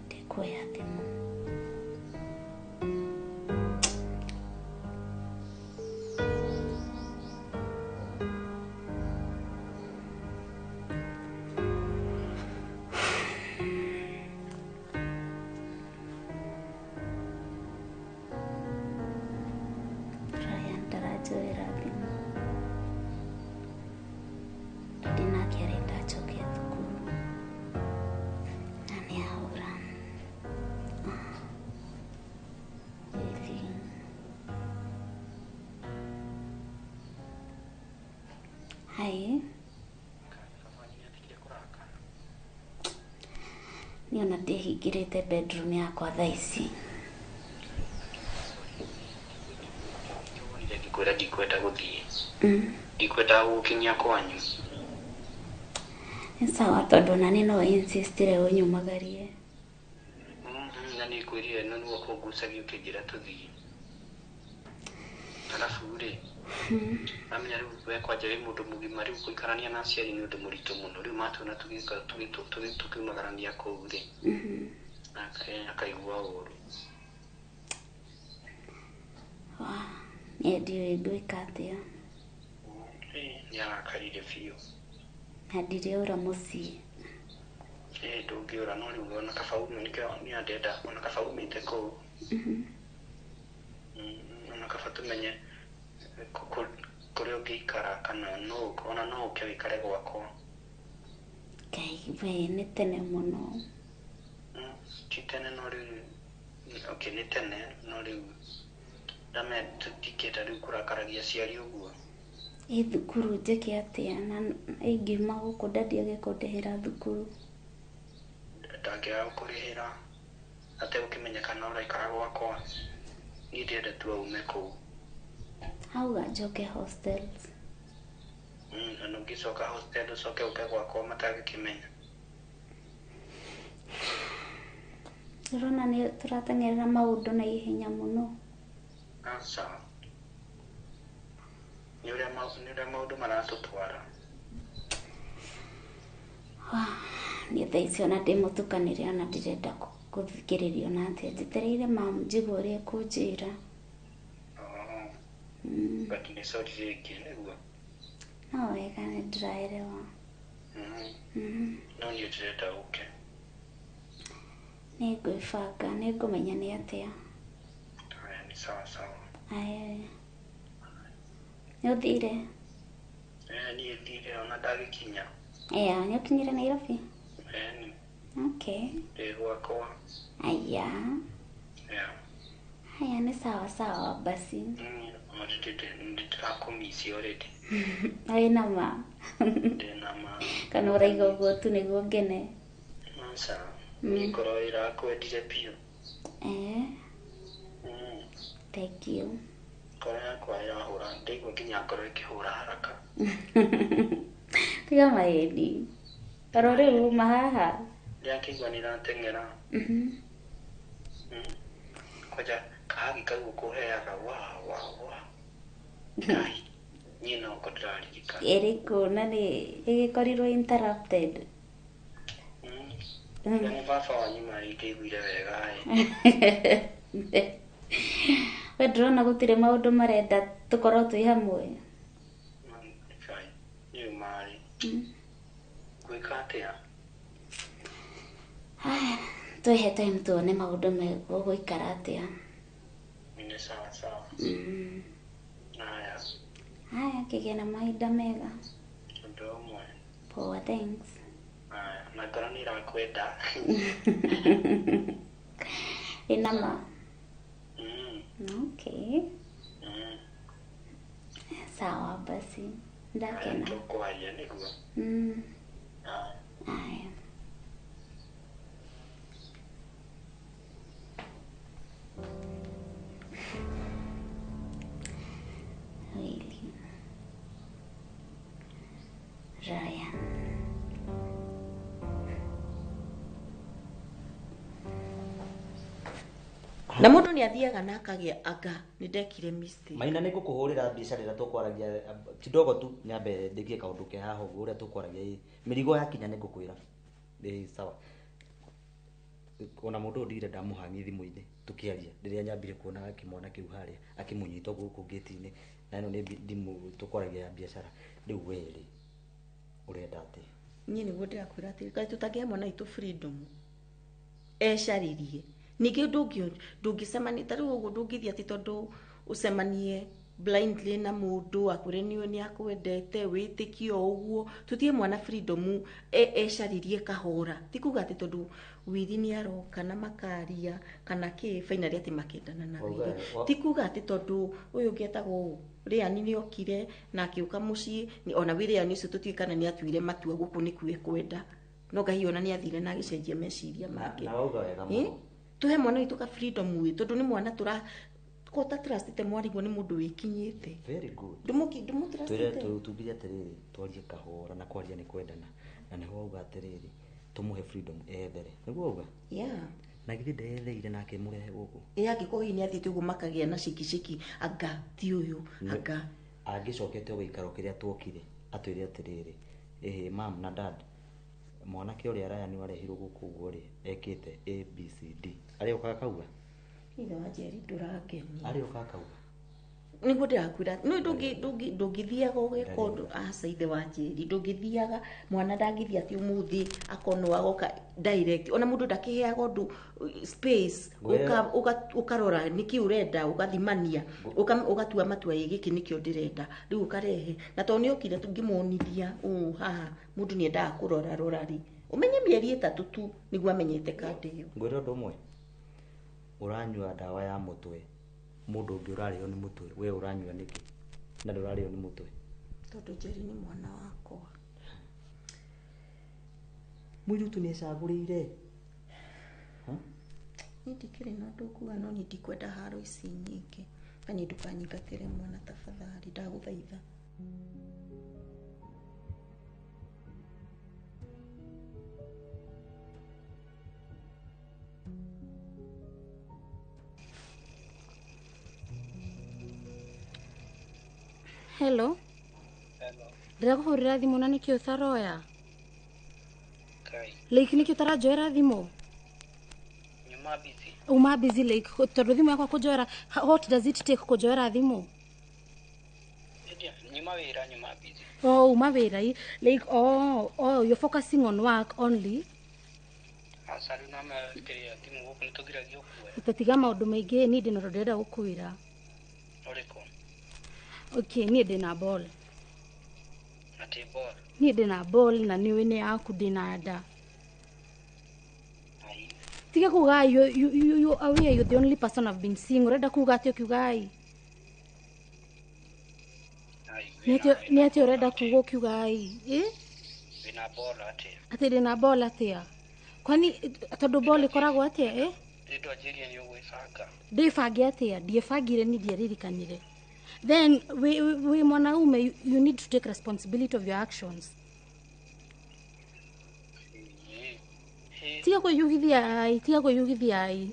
Ndikuoya thimũ. Ryan ndaranjoera thimũ. Daddy nake arenda njoke thukuru na nĩ ahũra. Waiting. Hi. Niĩ ona ndĩhingĩrĩte bedroom yakwa thaa ici. Ndikwenda, ndikwenda gũthiĩ, ndikwenda gũgũkinyia kwanyu. Nĩ sawa tondũ ona niĩ no insistire ũnyumagarie. Na nĩ ngwĩrire no nĩguo kũngucagia ũkĩnjĩra tũthiĩ. Arabu rĩ, amenya rĩu we kwanja wĩ mũndũ mũgima, rĩu gũikarania na aciari nĩ ũndũ mũritũ mũno. Rĩu matuona tũkiumagarania kũu rĩ, akaigua ũru. Niĩ ndiũĩ ngwĩka atĩa. Nĩ arakarire biũ. Na ndirĩũra mũciĩ. Ndũngĩũra, no rĩu ona kaba ume, nĩkĩo niĩ ndenda ona kaba umĩte kũu. Ona kaba tũmenye kũrĩa ũngĩikara, kana no ona no ũke ũikare gwakwa. Ngai we, nĩ tene mũno. Ti tene, no rĩu okay, nĩ tene, no rĩu ndame tũtingĩenda rĩu kũrakaragia aciari ũguo. Ĩ thukuru njĩke atĩa na ingiuma gũkũ daddy agĩkũndĩhĩra thukuru? Ndangĩaga gũkũrĩhĩra ategũkĩmenya kana ũraikara gwakwa. Niĩ ndĩrenda tu aume kũu. Auga njoke hostels. Na ũngĩcoka hostel ũcoke ũke gwakwa matangĩkĩmenya. Ũrona nĩ tũrateng'erera maũndũ na ihenya mũno. Aca, nĩ ũrĩa maũndũ maratũtwara. Niĩ thaa ici ona ndĩmũtukanĩre, ona ndirenda gũthikĩrĩrio na atĩa. Njetereire mamu njigue ũrĩa ekũnjĩra. But nĩ sorry rĩngĩ nĩguo. No wega, nĩ ndĩraerewa. No niĩ ndĩrenda ũke. Nĩ ngwĩbanga, nĩ ngũmenya nĩ atĩa. Haya, nĩ sawa sawa. Aya. Nĩ ũthire? Niĩ thire ona ndagĩkinya. Ĩa, nĩ ũkinyire Nairobi? Ĩni. Okay. Ndĩ gwakwa. Aya. Yeah. Haya, nĩ sawa sawa basi. Ndĩrakũmici already. Wĩ na ma? Ndĩ na ma. Kana ũraiga ũguo tu nĩguo ngene? Aca, niĩ ngoro ĩrakwendire biũ. Thank you. Ngoro yakwa ĩrahũra, ndaigua nginya ngoro ĩkĩhũra haraka. Tiga maheni. Oro rĩu uma haha. Ndĩrakĩigua nĩ ĩrateng'era. Kwanja kahagi kau ũkũheaga wa wa wa. Ngai, niĩ noko ndĩraririkana. Ĩrĩkũ na nĩ ĩgĩkorirwo interrupted? Nĩ baba wanyu marĩndĩiguire wega ĩ. We ndĩrona gũtirĩ maũndũ marenda tũkorwo twĩ hamwe. Ngai, nĩ marĩ. Gwĩka atĩa? Aya, twĩhe time tuone maũndũ megũgũikara atĩa. Nĩ sawa sawa. Haya. Haya, kĩgĩe na mahinda mega. Ũndũ ũmwe. Poa, thanks. Haya, na ngoro nĩ ĩrakwenda. Ĩna ma? Okay. Sawa basi. Ndakena. Tũkwaria nĩguo. Haya. Really? Ryan. Na mundu ni athiaga na akagia anga ni ndekire mistake. Maina nĩ ngũkũhũrĩra mbica rĩrĩa tũkwaragia kidogo tu nyambe ndĩkie kaũndũ ke haha ũguo ũrĩa tũkwaragia mĩrigo yakinya nĩ ngũkwĩra. Ĩ sawa. Ona mũndũ ndigire ndamũhangi thimũ-inĩ tũkĩaria rĩrĩa nyambire kuona kĩmwana kĩu harĩa akĩmũnyita gũkũ gate-inĩ na ĩno nĩ thimũ tũkwaragia ya biacara. Rĩu we rĩ ũrenda atĩa? Niĩ nĩguo ndĩrakwĩra atĩrĩ, kaĩ tũtangĩhe mwana witũ freedom ecarĩrie. Ningĩ ndũngĩcemania ta rĩu ũguo ndũngĩthiĩ atĩ tondũ ũcemanie blindly na mũndũ akwĩre nĩwe nĩ akwendete wĩtĩkie o ũguo. Tũtige mwana freedom ecarĩrie kahora. Ti kuga atĩ tondũ Wiri nĩ aroka na makaria kana kĩ finally atĩ makendana na Wiri. Ti kuga atĩ tondũ ũyũ ũngĩ etagwo Rĩani nĩ okire na akĩũka mũciĩ ona Rĩani ũcio tũtiũĩ kana nĩ atuire matua gũkũ nĩkuo ekwenda. No Ngai ona nĩ athire na agĩcenjia meciria make. Na wauga wega mũno. Tuhe mwana witũ ka freedom wi tondu ni mwana tura ko ta trustite mwarigwo ni mundu wikinyite. Very good. Ndumu trustite. Twire tugire atiriri twarie kahora na kwaria ni kwendana na niho wauga atiriri tumuhe freedom ethere niguo wauga. Yeah. Na githi ndeetheire na akimurehe guku. Ĩ angĩkorwo hihi nĩ athiĩte ũguo makagĩa na shikishiki anga ti ũyũ anga angĩcokete gũikaro kĩrĩa tuokire atwĩre atĩrĩrĩ ĩhĩ mam na dad mwanake ũrĩa Ryan warehirwo gũkũ ũguo rĩ ekĩte A B C D arĩũkaga kauga. Ithe wa Njeri ndũrangenia. Arĩũkaga kauga. Nĩguo ndĩrakwĩra nĩ ndũngĩthiaga ũgeka ũndũ aca ithe wa Njeri ndũngĩthiaga mwana ndangĩthiĩ atĩ ũmũthĩ akonwo agoka direct ona mũndũ ndakĩheaga ũndũ space ũkarora nĩkĩ ũrenda ũgathimania ũgatua matua ĩ gĩkĩ nĩkĩo ndĩrenda rĩu ũkarehe na tondũ nĩokire ngĩmuonithia ũũ haha mũndũ nĩendaga kũrora rora rĩ ũmenye mĩeri 3 tu nĩguo amenyete kandi ĩyo. Ngwĩre ũndũ ũmwe ũranyua ndawa ya mũtwe mũndũ ũngĩ ũrarĩo nĩ mũtwe we ũranyua nĩkĩ na ndũrarĩo nĩ mũtwe? Tondũ Njeri nĩ mwana wakwa. Mũirĩtu nĩ ecagũrĩire. Niĩ ndikĩrĩ na ũndũ nguga no niĩ ndikwenda haro ici nyingĩ. Na niĩ ndũkanyingatĩre mwana tafadhali ndagũthaitha. Hello. Hello. Ndĩrakũhũrĩra thimũ na nĩkĩ ũtaroya? Kai. Like nĩkĩ ũtaranjoera thimũ? Nyuma busy. Uma busy like tondũ thimũ yakwa kũnjoera what does it take kũnjoera thimũ? Nyuma wĩra nyuma busy. Oh, uma wĩra like oh you're focusing on work only. Aca rĩu no mekĩrĩa thimũ gũkũ nĩtũgiragio kuoya. Tũtiga maũndũ maingĩ niĩ ndĩna ũndũ ndĩrenda gũkwĩra. Ũrĩkũ? Okay, niĩ ndĩna ball. Atĩ ball? Niĩ ndĩna ball na nĩũĩ nĩ yaku ndĩna nda. Ai. Tiga kuga you aware you're the only person I've been seeing. Ũrenda kuga atĩ ũkiuga ai? Ai. Nĩ atĩ ũrenda kuga ũkiuga ai? Eh? Wĩna ball atĩa? Atĩ ndĩna ball atĩa? Kwani tondũ ball ĩkoragwo atĩa eh? Ndĩndwanjĩrie nĩ ũgwĩbanga. Ndĩbange atĩa? Ndiebangire ni ndiaririkanire. Then we mwanaume you need to take responsibility of your actions. Tiga kwĩyugithia ai, tiga kwĩyugithia ai.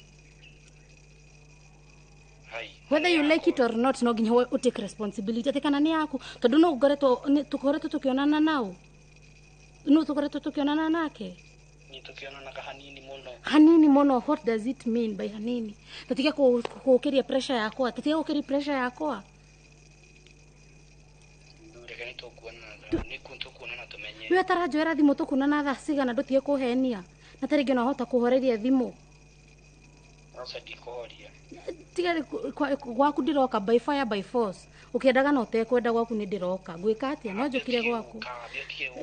Whether you like it or not no nginya u take responsibility atĩ kana nĩ yaku tondũ no ngoretwo tũkoretwo tũkĩonana nao. No tũkoretwo tũkĩonana nake. Ni tukionanaga hanini mũno. Hanini mũno, what does it mean by hanini? Tũtige kũkĩria pressure yakwa, tũtige gũkĩria pressure yakwa. Reke nĩ tũkuonana, nĩ tũkuonana tũmenye. We ataranjoera thimũ tũkuonana thaa cigana ndũtige kũhenia. Na ta rĩngĩ no hota kũhoreria thimũ. Aca ndikũhoria. Tiga gwaku ndĩroka by fire by force. Ũkĩendaga na ũtekwenda gwaku nĩ ndĩroka. Ngwĩka atĩa? No njũkire gwaku.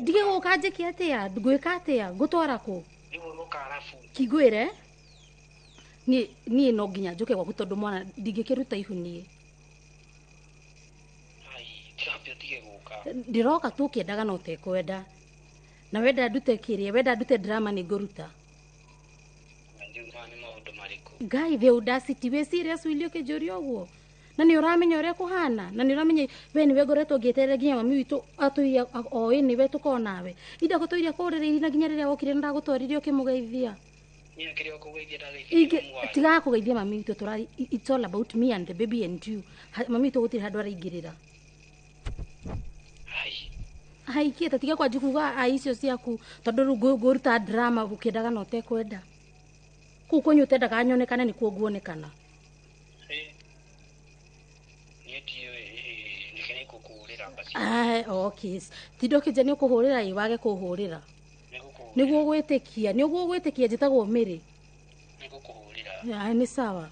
Ndige gũka njĩke atĩa? Ngwĩka atĩa? Ngũtwara kũ? Kigwĩre niĩ no nginya njũke gwaku tondũ mwana ndingĩkĩruta ihu niĩ. Ndĩroka tu ũkĩendaga na ũtekwenda. Na wenda ndute kĩrĩa, wenda ndute drama nĩ ngũruta. Ngai, the audacity, wĩ serious Willy ũkĩnjũria ũguo? Na nĩ ũramenya ũrĩa kũhana, na nĩ ũramenya we nĩwe ngoretwo ngĩeterera nginya mami witũ atũire oĩ nĩwe tũkorwo nawe. Ida gũtũiria kũrĩrĩirie na nginya rĩrĩa wokire nĩndagũtwarire ũkĩmũgeithia. Tigaga kũgeithia mami witũ tũrari, it's all about me and the baby and you. Mami witũ gũtirĩ handũ araingĩrĩra. Haikĩte tiga kwanji kuga ai icio ciaku tondũ rĩu ngũruta drama ũkĩendaga na ũtekwenda. Kũu kwanyu ũtendaga nyonekane nĩkuo nguonekana. Okay. Tindo kĩnja nĩ ũkũhũrĩra ĩ wage kũhũrĩra. Nĩguo gwĩtĩkia, nĩguo gwĩtĩkia njĩtagwo Mary. Nĩngũkũhũrĩra. Nĩ sawa.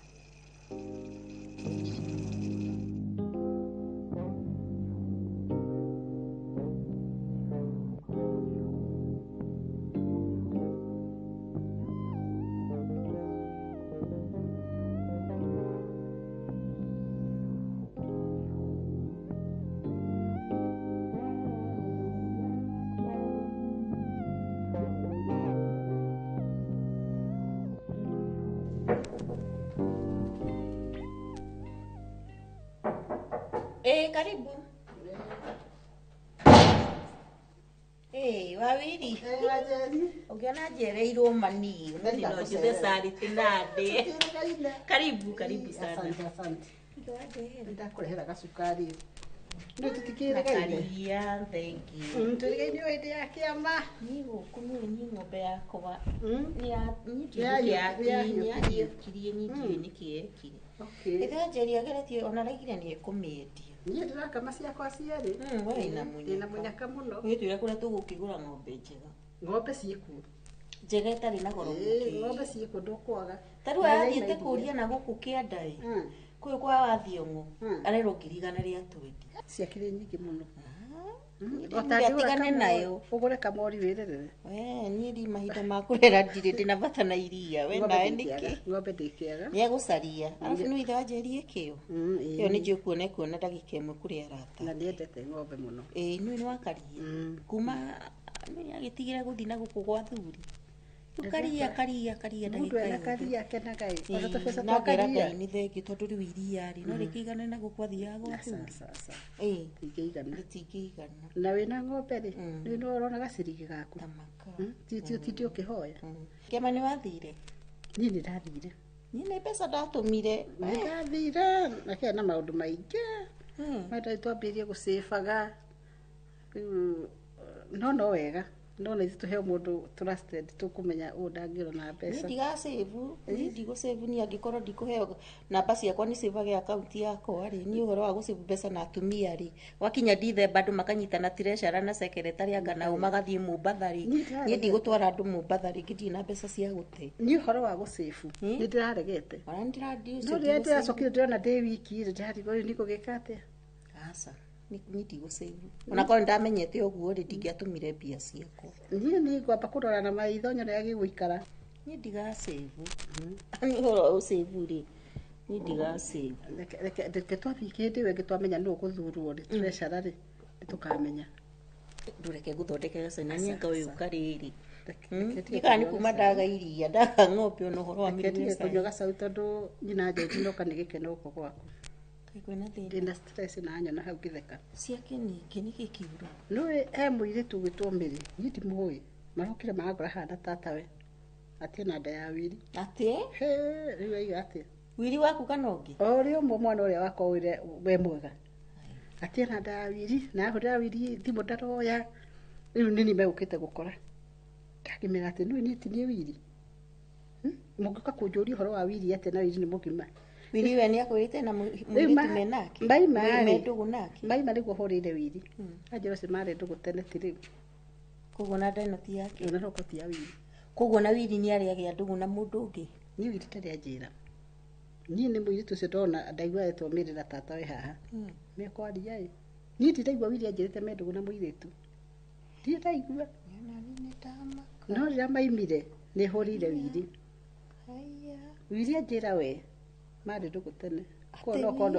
Karibu. Wawiri. Ũngĩona njereirwo mani, ũmũthĩ no njuthe cariti na ndĩe. Karibu, karibu sana. Asante, asante. Ndakũrehera gacukari. Nĩ tũtikĩrĩgaine. Karia, thank you. Tũrĩgaine o hĩndĩ ya kĩama. Niĩ gũkũ nĩũĩ niĩ ng'ombe yakwa. Nĩyahiũkirie niĩ ndiũĩ nĩkĩ yekire. Ithe Njeri ageretie ona araigire nĩ ekũmĩendia. Niĩ ndĩrakama ciakwa cierĩ. We wĩna mũnyaka. Ndĩna mũnyaka mũno. Ũgĩtwĩra kũrĩa tũgũkĩgũra ng'ombe njega. Ng'ombe ciĩkuo. Njega ĩtarĩ na goro mũingĩ. Ng'ombe ciĩkuo ndũkwaga. Ta rĩu arathiĩte kũũria na gũkũ kĩanda ĩ. Kũyũ kwa Wathiongo arerwo 120,000. Ciakĩrĩ nyingĩ mũno. Atigane nayo. Ũgũre kamori wĩrerere. We niĩ ndi mahinda ma kũrera ndirĩ ndĩna bata na iria. We nawe nĩkĩ? Ng'ombe ndĩkĩaga. Nĩegũcaria. Arabu nĩ ithe wa Njeri ĩkĩo. Ĩyo nĩ njũĩ kuona ekuona ndagĩka ĩmwe kũrĩ arata. Na nĩendete ng'ombe mũno. Ĩĩ nĩũĩ nĩ wakaria. Kuma nĩ agĩtigire gũthiĩ na gũkũ gwa thuri. Karia karia karia ndagĩka. Mũndũ karia kenaga ĩ. Ona tũbeca twa karia. Ngai nĩ thengiũ tondũ rĩu iria rĩ no rĩkĩigane na gũkũ athiaga gwa thuri. Ĩĩ Rĩtingĩigana. Rĩtingĩigana. Na wĩna ng'ombe rĩ, nĩ no ũrona gaciringi gaku. Ti ũkĩhoya. Kĩama nĩ wathire? Niĩ nĩ ndathire. Niĩ nĩ mbeca ndatũmire. Nĩ ndathire na kĩarĩ na maũndũ maingĩ. Maũndũ twambĩrĩrie gũcĩbaga. Rĩu no wega. No na ithuĩ tũheo mũndũ trusted tũkũmenya ũũ ndangĩũra na mbeca. Niĩ ndigacĩbu, niĩ ndigũcĩbu niĩ angĩkorwo ndikũheo namba ciakwa nĩ cĩbage akaunti yakwa rĩ, niĩ ũhoro wa gũcĩbu mbeca na atumia rĩ, gwakinya Dithemba andũ makanyitana treasurer na secretary anga nao magathiĩ Mombatha rĩ, niĩ ndigũtwara andũ Mombatha rĩngĩ ndirĩ na mbeca cia gũte. Niĩ ũhoro wa gũcĩbu nĩ ndĩraregete. Ona nĩ ndĩra No rĩrĩa ndĩracokire ndĩrona ndĩ wiki rĩ, ndĩrarigwo rĩu nĩngũgĩka atĩa. Aca. Niĩ ndigũcĩbu. Ona korwo nĩndamenyete ũguo rĩ, ndingĩatũmire mbia ciakwa. Niĩ nĩ ngwamba kũrora na maitho nyone ũrĩa gĩgũikara. Niĩ ndigacĩbu. Niĩ ũhoro wa gũcĩbu rĩ, niĩ ndigacĩbu. Reke twathiĩ hĩndĩ ĩyo ĩngĩ twamenya nũ ũgũthurwo rĩ, treasurer rĩ, nĩtũkamenya. Ndũreke ngũthondeke gacai na niĩ anga ũyũ karĩrĩ. Ndiũĩ nĩ kuma ndaga iria, ndaga ng'ombe ona ũhoro wa Reke mĩrimũ ndige ya kũnyua gacau tondũ nyina Njenji noka nĩ gĩkeno gũkũ gwaku. Ndĩna stress na nyona hau ngĩtheka. Ciake ningĩ nĩkĩ kĩũru? Nĩũĩ he mũirĩtu ũgwĩtwo Mary, niĩ ndimũĩ. Marokire marangora haha na tatawe. Atĩ ena nda ya Wiri. Atĩ? Rĩu aiga atĩa? Wiri waku kana ũngĩ? O ũrĩa ũmwe mwana ũrĩa wakwa ũrĩa we mwega. Atĩ ena nda ya Wiri, na ahũrĩra Wiri thimũ ndaroya. Rĩu nĩ niĩ megũkĩte gũkora. Ndakĩmera atĩ nĩũĩ niĩ ti niĩ Wiri. Mũngĩũka kũnjũria ũhoro wa Wiri atĩa na Wiri nĩ mũgima. Wiri we nĩakwĩrĩte na mũirĩtu menake? Maima Me ndũgũ nake? Maima nĩguo hũrĩire Wiri. Anjĩra ũcio marĩ ndũgũ tene ti rĩu. Koguo na nda ĩno ti yake? Ona no ti ya Wiri. Koguo na Wiri nĩ arĩ agĩa ndũgũ na mũndũ ũngĩ? Niĩ Wiri ndarĩ anjĩra. Niĩ nĩ mũirĩtu ũcio ndona ndaigua etwo Mary na tata wĩ haha. Mekwaria ĩ. Niĩ ndiraigua Wiri anjĩrĩte me ndũgũ na mũirĩtu. Ndirĩ ndaigua. No rĩrĩa maimire nĩ hũrĩire Wiri. Wiri anjĩra we marĩ ndũgũ tene. Koguo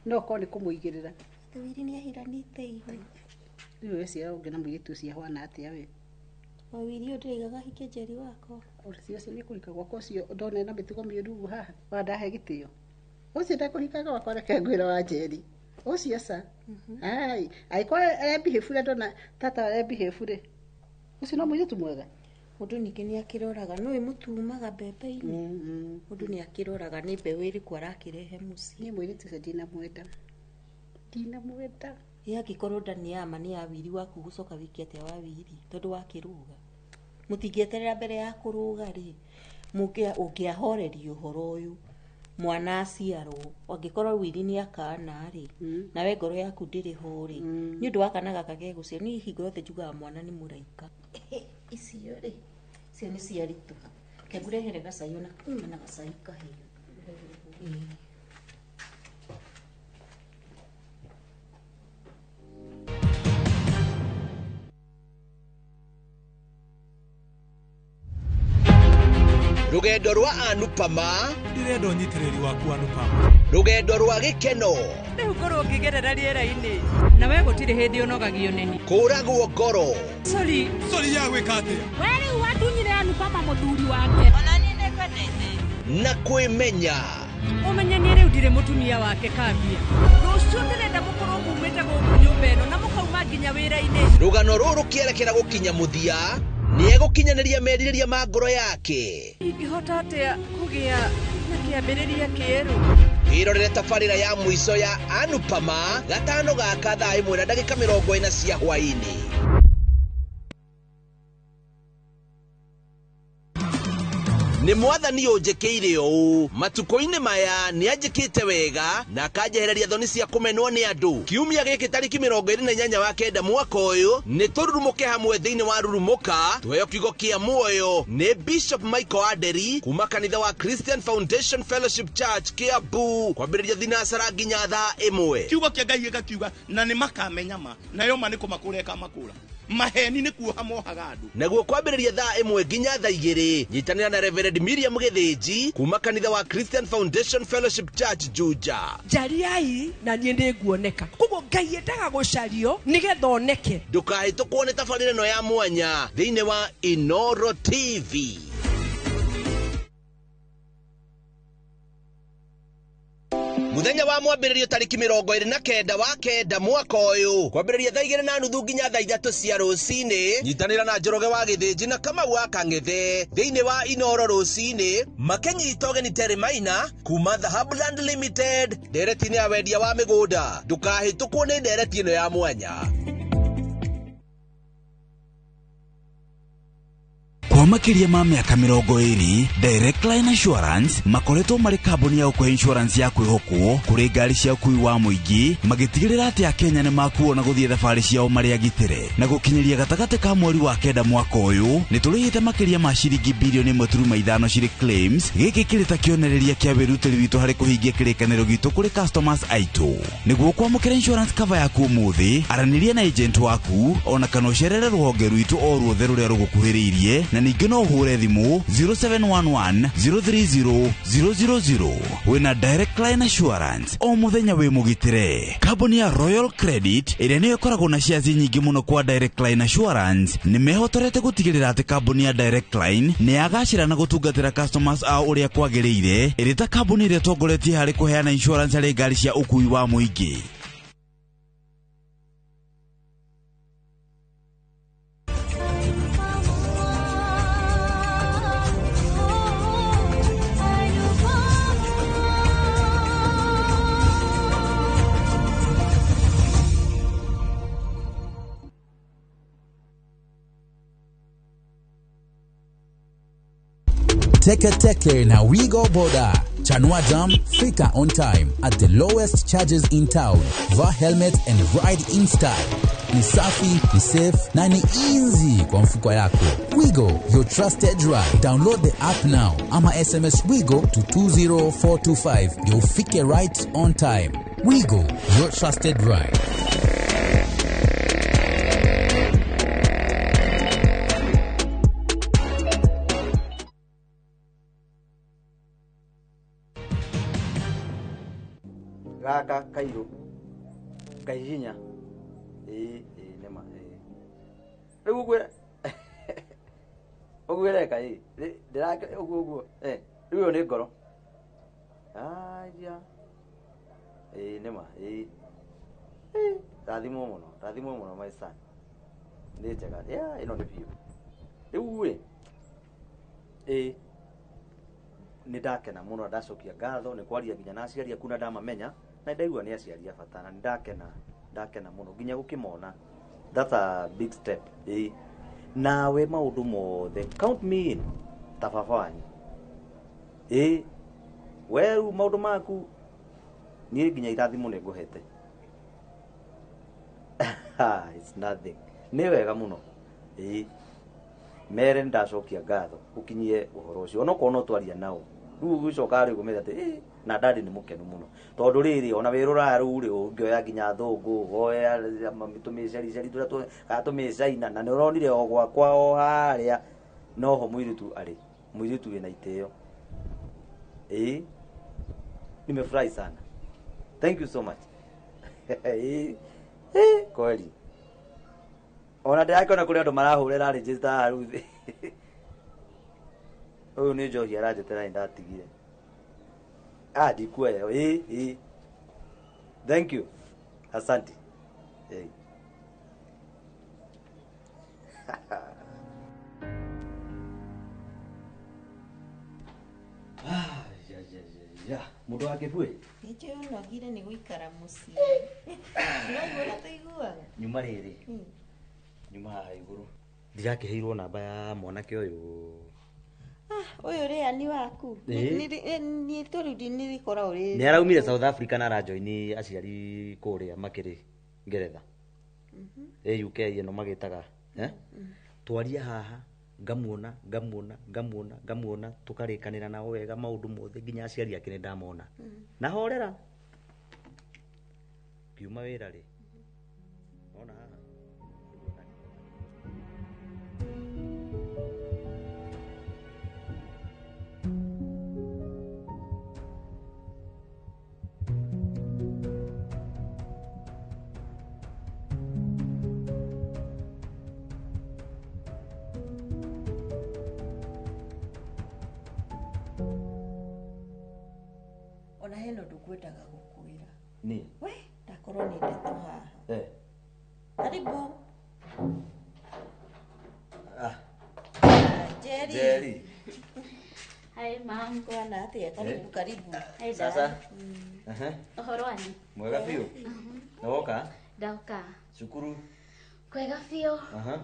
no korwo nĩ kũmũigĩrĩra. Atĩ Wiri nĩ ahiranĩte ihu. Rĩu weciria ũngĩ na mũirĩtu ũcio ahana atĩa we? O Wiri ũyũ ndĩraigaga ahike Njeri wakwa. Ũcio ũcio nĩ kũhika gwakwa ũcio ndona ena mĩtugo mĩũru ũguo haha wandahe gĩtĩo. Ũcio ndekũhika gwakwa reke ngwĩre wa Njeri. Ũcio ca. Ai, angĩkorwo arebehave ũrĩa ndona tata arebehave rĩ, ũcio no mũirĩtu mwega. Mũndũ ningĩ nĩ akĩroraga nũĩ mũtu umaga mbembe-inĩ. Mũndũ nĩ akĩroraga nĩ mbeũ ĩrĩkũ arakĩrehe mũciĩ. Niĩ mũirĩtu ũcio ndinamwenda. Ndinamwenda. Ĩ angĩkorwo nda nĩ ya ma nĩ ya Wiri waku gũcoka wĩke atĩa wa Wiri tondũ wakĩrũga. Mũtingĩeterera mbere ya kũrũga rĩ, ũngĩahoreria ũhoro ũyũ mwana aciarwo angĩkorwo Wiri nĩ akana rĩ, nawe ngoro yaku ndĩrĩ ho rĩ, nĩ ũndũ wa kana gaka gegũciarwo. Niĩ hingo yothe njugaga mwana nĩ mũraika. Icio rĩ, icio nĩ cia ritũha. Reke ngũrehere gacai ona na gacai kahiũ. Rũgendo rwa Anupama ndĩrenda ũnyitĩrĩri waku Anupama. Rũgendo rwa gĩkeno rĩu ngorwo ngĩgerera rĩera-inĩ na we gũtirĩ hĩndĩ ũnogagio nĩni kũragwo ngoro sori sori ya gwĩka atĩa we rĩu watunyire Anupama mũthuri wake ona niĩ nĩngwendete na kwĩmenya ũmenye niĩ rĩu ndirĩ mũtumia wake kambia rũciũ ndĩrenda mũkorwo mumĩte gũkũ nyũmba ĩno na mũkauma nginya wĩra-inĩ. Rũgano rũrũ rũkĩerekera gũkinya mũthia nĩegũkinyanĩria merirĩria ma ngoro yake. Ingĩhota atĩa kũgĩa na kĩambĩrĩria kĩerũ? Wĩrorere tabarĩra ya mũico ya Anupama gatano gaka thaa 1:40 cia hwaĩ-inĩ. Nĩ mwathani ũnjĩkĩire ũũ matukũ-inĩ maya nĩ anjĩkĩte wega na akanjehereria thoni cia kũmenwo nĩ andũ. Kiumia gĩkĩ tarĩki 28 wa kenda mwaka ũyũ nĩ tũrurumũke hamwe thĩinĩ wa Rurumũka tuheo kiugo kĩa muoyo nĩ Bishop Michael Aderi kuma kanitha wa Christian Foundation Fellowship Church Kiambu kwambĩrĩria thinacara nginya thaa 1. Kiugo kĩa Ngai gĩgakiuga na nĩ makamenya ma nayo ma nĩ kũmakũra ĩkamakũra. Maheni nĩ kuoha mohaga andũ. Naguo kwambĩrĩria thaa 1 nginya thaa 2 nyitanĩra na Reverend Miriam Gĩthĩnji kuma kanitha wa Christian Foundation Fellowship Church Juja. Njariai na niĩ nĩnguoneka. Koguo Ngai endaga gũcario nĩgetha oneke. Ndũkahĩtũkwo nĩ tabarĩra ĩno ya mwanya thĩinĩ wa Inoro TV. Muthenya wa mwambĩrĩrio tarĩki 29 wa kenda mwaka ũyũ kwambĩrĩria thaa 2:30 nginya thaa 3 cia rũcinĩ nyitanĩra na Njoroge wa Gĩthĩnji na Kamau wa Kang'ethe thĩinĩ wa Inoro rũcinĩ makĩnyita ũgeni Terry Maina kuma Dhahabuland Limited ndereti-inĩ ya wendia wa mĩgũnda. Ndũkahĩtũkwo nĩ ndereti ĩno ya mwanya. Kwa makĩria ma mĩaka 20 Direct Line Assurance makoretwo marĩ kambuni ya gũkũhe insurance ya kwĩhokwo kũrĩ ngari cia ũkuui wa mũingĩ magĩtigĩrĩra atĩ Akenya nĩ makuo na gũthiĩ thabarĩ ciao marĩ agitĩre. Na gũkinyĩria gatagatĩ ka mweri wa kenda mwaka ũyũ nĩ tũrĩhĩte makĩria ma ciringi bilioni 1.5 cirĩ claims. Gĩkĩ kĩrĩ ta kĩonereria kĩa wĩrutĩri witũ harĩ kũhingia kĩrĩkanĩro gitũ kũrĩ customers aitũ. Nĩguo kwamũkĩra insurance cover yaku ũmũthĩ, aranĩria na agent waku ona kana ũcerere rũhonge rwitũ o ruothe rũrĩa rũgũkuhĩrĩirie na ningĩ no ũhũre thimũ 0711 030 000. Wĩna Direct Line Assurance o mũthenya wĩ mũgitĩre. Kambuni ya Royal Credit ĩrĩa nĩyo ĩkoragwo na shares nyingĩ mũno kwa Direct Line Assurance nĩ mehotorete gũtigĩrĩra atĩ kambuni ya Direct Line nĩ yagacĩra na gũtungatĩra customers ao ũrĩa kwagĩrĩire ĩrĩ ta kambuni ĩrĩa ĩtongoretie harĩ kũheana insurance harĩ ngari cia ũkuui wa mũingĩ. Teke Teke na Wigo Boda. Chanua Jam, fika on time at the lowest charges in town. Vaa helmet and ride in style. Ni safi, ni safe na ni easy kwa mfuko yako. Wigo, your trusted ride. Download the app now ama SMS Wigo to 20425 ndio ufike right on time. Wigo, your trusted ride. Gaka kairũ kahihinya ĩĩ ĩĩ nĩma ĩĩ rĩu ũguo ũguo ĩreka ĩĩ ndĩrake ũguo ũguo rĩu ĩyo nĩ ngoro aya ĩĩ nĩma ĩĩ rathimwo mũno my son nĩ njega ĩno nĩ biũ rĩu ĩ ĩĩ nĩ ndakena mũno ndacokia ngatho nĩ kwaria nginya na aciari aku na ndamamenya na ndaigua nĩ aciari a bata na nĩ ndakena mũno nginya gũkĩmona. That's a big step. Ĩĩ nawe maũndũ mothe count me in ta baba wanyu. Ĩĩ we rĩu maũndũ maku niĩ nginya irathimo nĩ ngũhete. It's nothing. Nĩ wega mũno. Ĩĩ mere ndacokia ngatho ũkinyie ũhoro ũcio onokorwo no twaria nao rĩu ũgĩcoka rĩ ũmenya atĩ na ndadi nĩ mũkenu mũno tondũ rĩrĩ ona wĩra ũraya rĩu rĩ ũngĩoya nginya thũngũ woya tũmĩcericeri tũrĩa kana tũmĩcaina na nĩ ũronire o gwakwa o harĩa noho mũirĩtu arĩ mũirĩtu wĩna itĩo. Ĩĩ nimefurahi sana, thank you so much. Ĩĩ kweli ona ndĩrakĩona kũrĩ andũ marahũrĩra register haha rĩu thĩ. Ũyũ nĩ njohi aranjetera nĩ ndatigire. Ndikuoya. Ĩĩ thank you, asante. Ĩĩ ya mũndũ wa kĩbui nĩnjũĩ ũnogire nĩ gũikara mũciĩ no ũrĩa tũiguaga nyuma rĩrĩ nyuma haha igũrũ ndirakĩheirwo namba ya mwanake ũyũ. Ũyũ rĩa ni waku niĩ tũrĩu nĩrĩkoragwo rĩ nĩ araumire South Africa na arajoini aciari kũrĩa makĩrĩ Ngeretha UK ĩno magĩtaga twaria haha ngamuona tũkarĩkanĩra nao wega maũndũ mothe nginya aciari ake nĩ ndamona na horera ngiuma wĩra rĩ ona haha. Ona hena ũndũ ngwendaga gũkwĩra. Nĩ? We ndakorwo nĩ ndeto haha. Karibu. Jerry. Jerry. Hi mom. Kwana atĩa? Karibu karibu. Sasa. Ũhoro wanyu? Mwega biũ. Nĩ woka? Ndoka. Cukuru? Kwega biũ.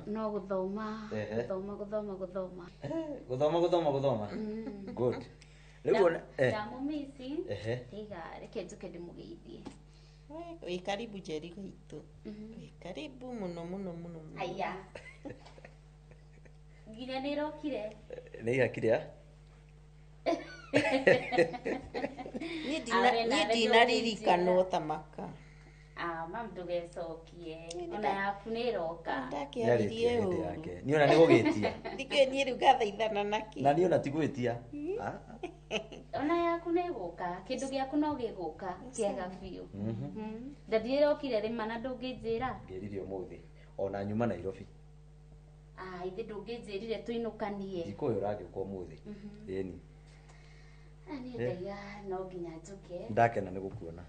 No gũthoma. Gũthoma gũthoma gũthoma. Gũthoma gũthoma gũthoma. Good. Rĩu ndamũmisi tiga reke njuke ndĩmũgeithie. Wĩ karibu Jerry gaitũ. Wĩ karibu mũno mũno mũno. Aya. Nginya nĩ ĩrokire. Nĩ ihakire? Niĩ ndinaririkanwo ta maka. Mam ndũgecokie ona yaku nĩ ĩroka. Ndakĩaririe ũru. Niĩ ona nĩ gũgĩtia. Ndikĩũĩ niĩ rĩu ngathaithana nakĩ. Na niĩ ona ti gwĩtia. Ona yaku nĩ ĩgũka kĩndũ gĩaku no gĩgũka kĩega biũ. Ndathi ĩrokire rĩma na ndũngĩnjĩra. Ngĩrire ũmũthĩ ona nyuma Nairobi. Ithe ndũngĩnjĩrire tũinũkanie. Ndikũĩ ũragĩũka ũmũthĩ. Ĩni. Niĩ ndaiga no nginya njuke. Ndakena nĩ gũkuona.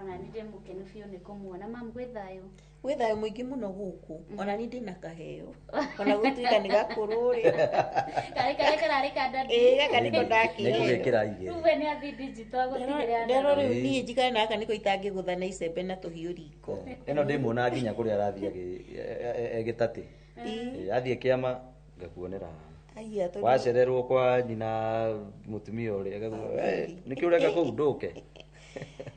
Ona niĩ ndĩ mũkenu biũ nĩ kũmuona. Mam gwĩ thayũ? Gwĩ thayũ mũingĩ mũno gũkũ. Ona niĩ ndĩna kaheo. Ona gũtuĩka nĩ gakũrũ rĩ. Karĩ karĩa kararĩ ka daddy. Ĩĩ gaka nĩko ndakĩheo. Nĩngũgĩkĩra igĩrĩ. Rĩu we nĩ athiĩ digital gũtigĩrĩra. Ndero rĩu niĩ njikare na gaka nĩko itangĩgũtha na icembe na tũhiũ riko. Ĩno ndĩmuonaga nginya kũrĩa arathiĩ egĩtatĩ. Athiĩ kĩama ngakuonera haha. Wacererwo kwa nyina mũtumia ũrĩa nĩkĩ ũreka kũu ndũke.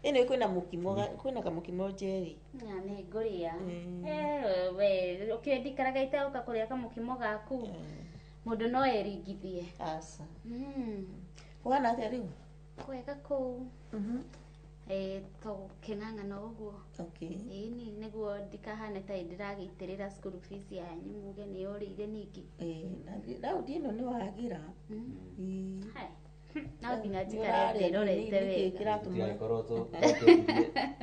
Anyway, kwĩna mũkimo kwĩna kamũkimo Njeri. Na nĩ ngũrĩa. We ũkĩũĩ ndikaraga itegũka kũrĩa kamũkimo gaku. Mũndũ no eringithie. Aca. Ũhana atĩa rĩu? Kwega kũu. Tũkĩng'ang'ana ũguo. Okay. Ĩni nĩguo ndikahane ta ndĩragĩitĩrĩra school fees yanyu muge nĩ yorĩire ningĩ. Raundi ĩno nĩ wagĩra. Hai. No nginya njikare ndĩrorete wega. Tũtigakorwo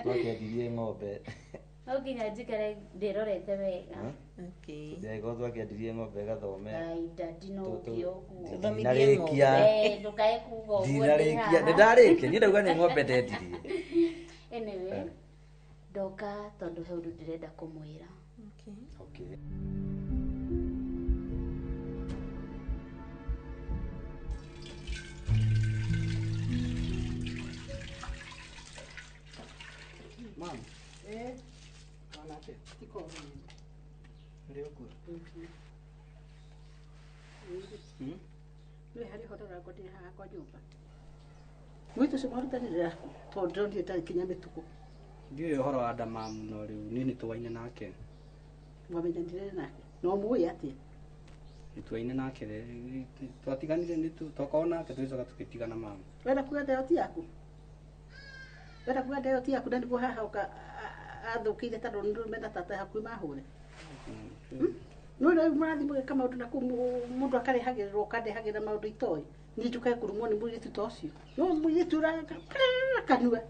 twakĩendirie ng'ombe. No nginya njikare ndĩrorete wega. Tũtigakorwo twakĩendirie ng'ombe ĩgathome. Ai dadi no ũkĩ ũguo. Ndinarĩkia. Ndũkae kuga ũguo. Ndinarĩkia. Nĩndarĩkia. Niĩ ndauga nĩ ng'ombe ndendirie. Anyway, ndoka tondũ he ũndũ ndĩrenda kũmwĩra. Okay. Mom. Kana atĩa? Tiko. Ndĩ ũkuo. Nĩ harĩ ũhoro ũrangonirie haha kwa nyũmba. Mũirĩtu ũcio mwarutanire aku tondũ ndĩronire ndarĩ kinya mĩtugo. Ndiũĩ ũhoro wa nda mamu no rĩu niĩ nĩtũaine nake. Mwamenyanire nake? No mũĩ atĩa? Nĩtũaine nake twatiganire twakorwo nake tũgĩcoka tũgĩtigana mamu. Wenda kuga ndeyo ti yaku? Wenda kuga ndeyo ti yaku na nĩguo haha ũka athũkĩire tondũ nĩndũrũme na tata hakuhĩ mahũre. No rĩu mũrathiĩ mũgeka maũndũ na kũu mũndũ akarehagĩrĩrwo ũkandehagĩrĩra maũndũ itoĩ. Niĩ njũkae kũrumwo nĩ mũirĩtu ta ũcio. No mũirĩtu ũraka kanua.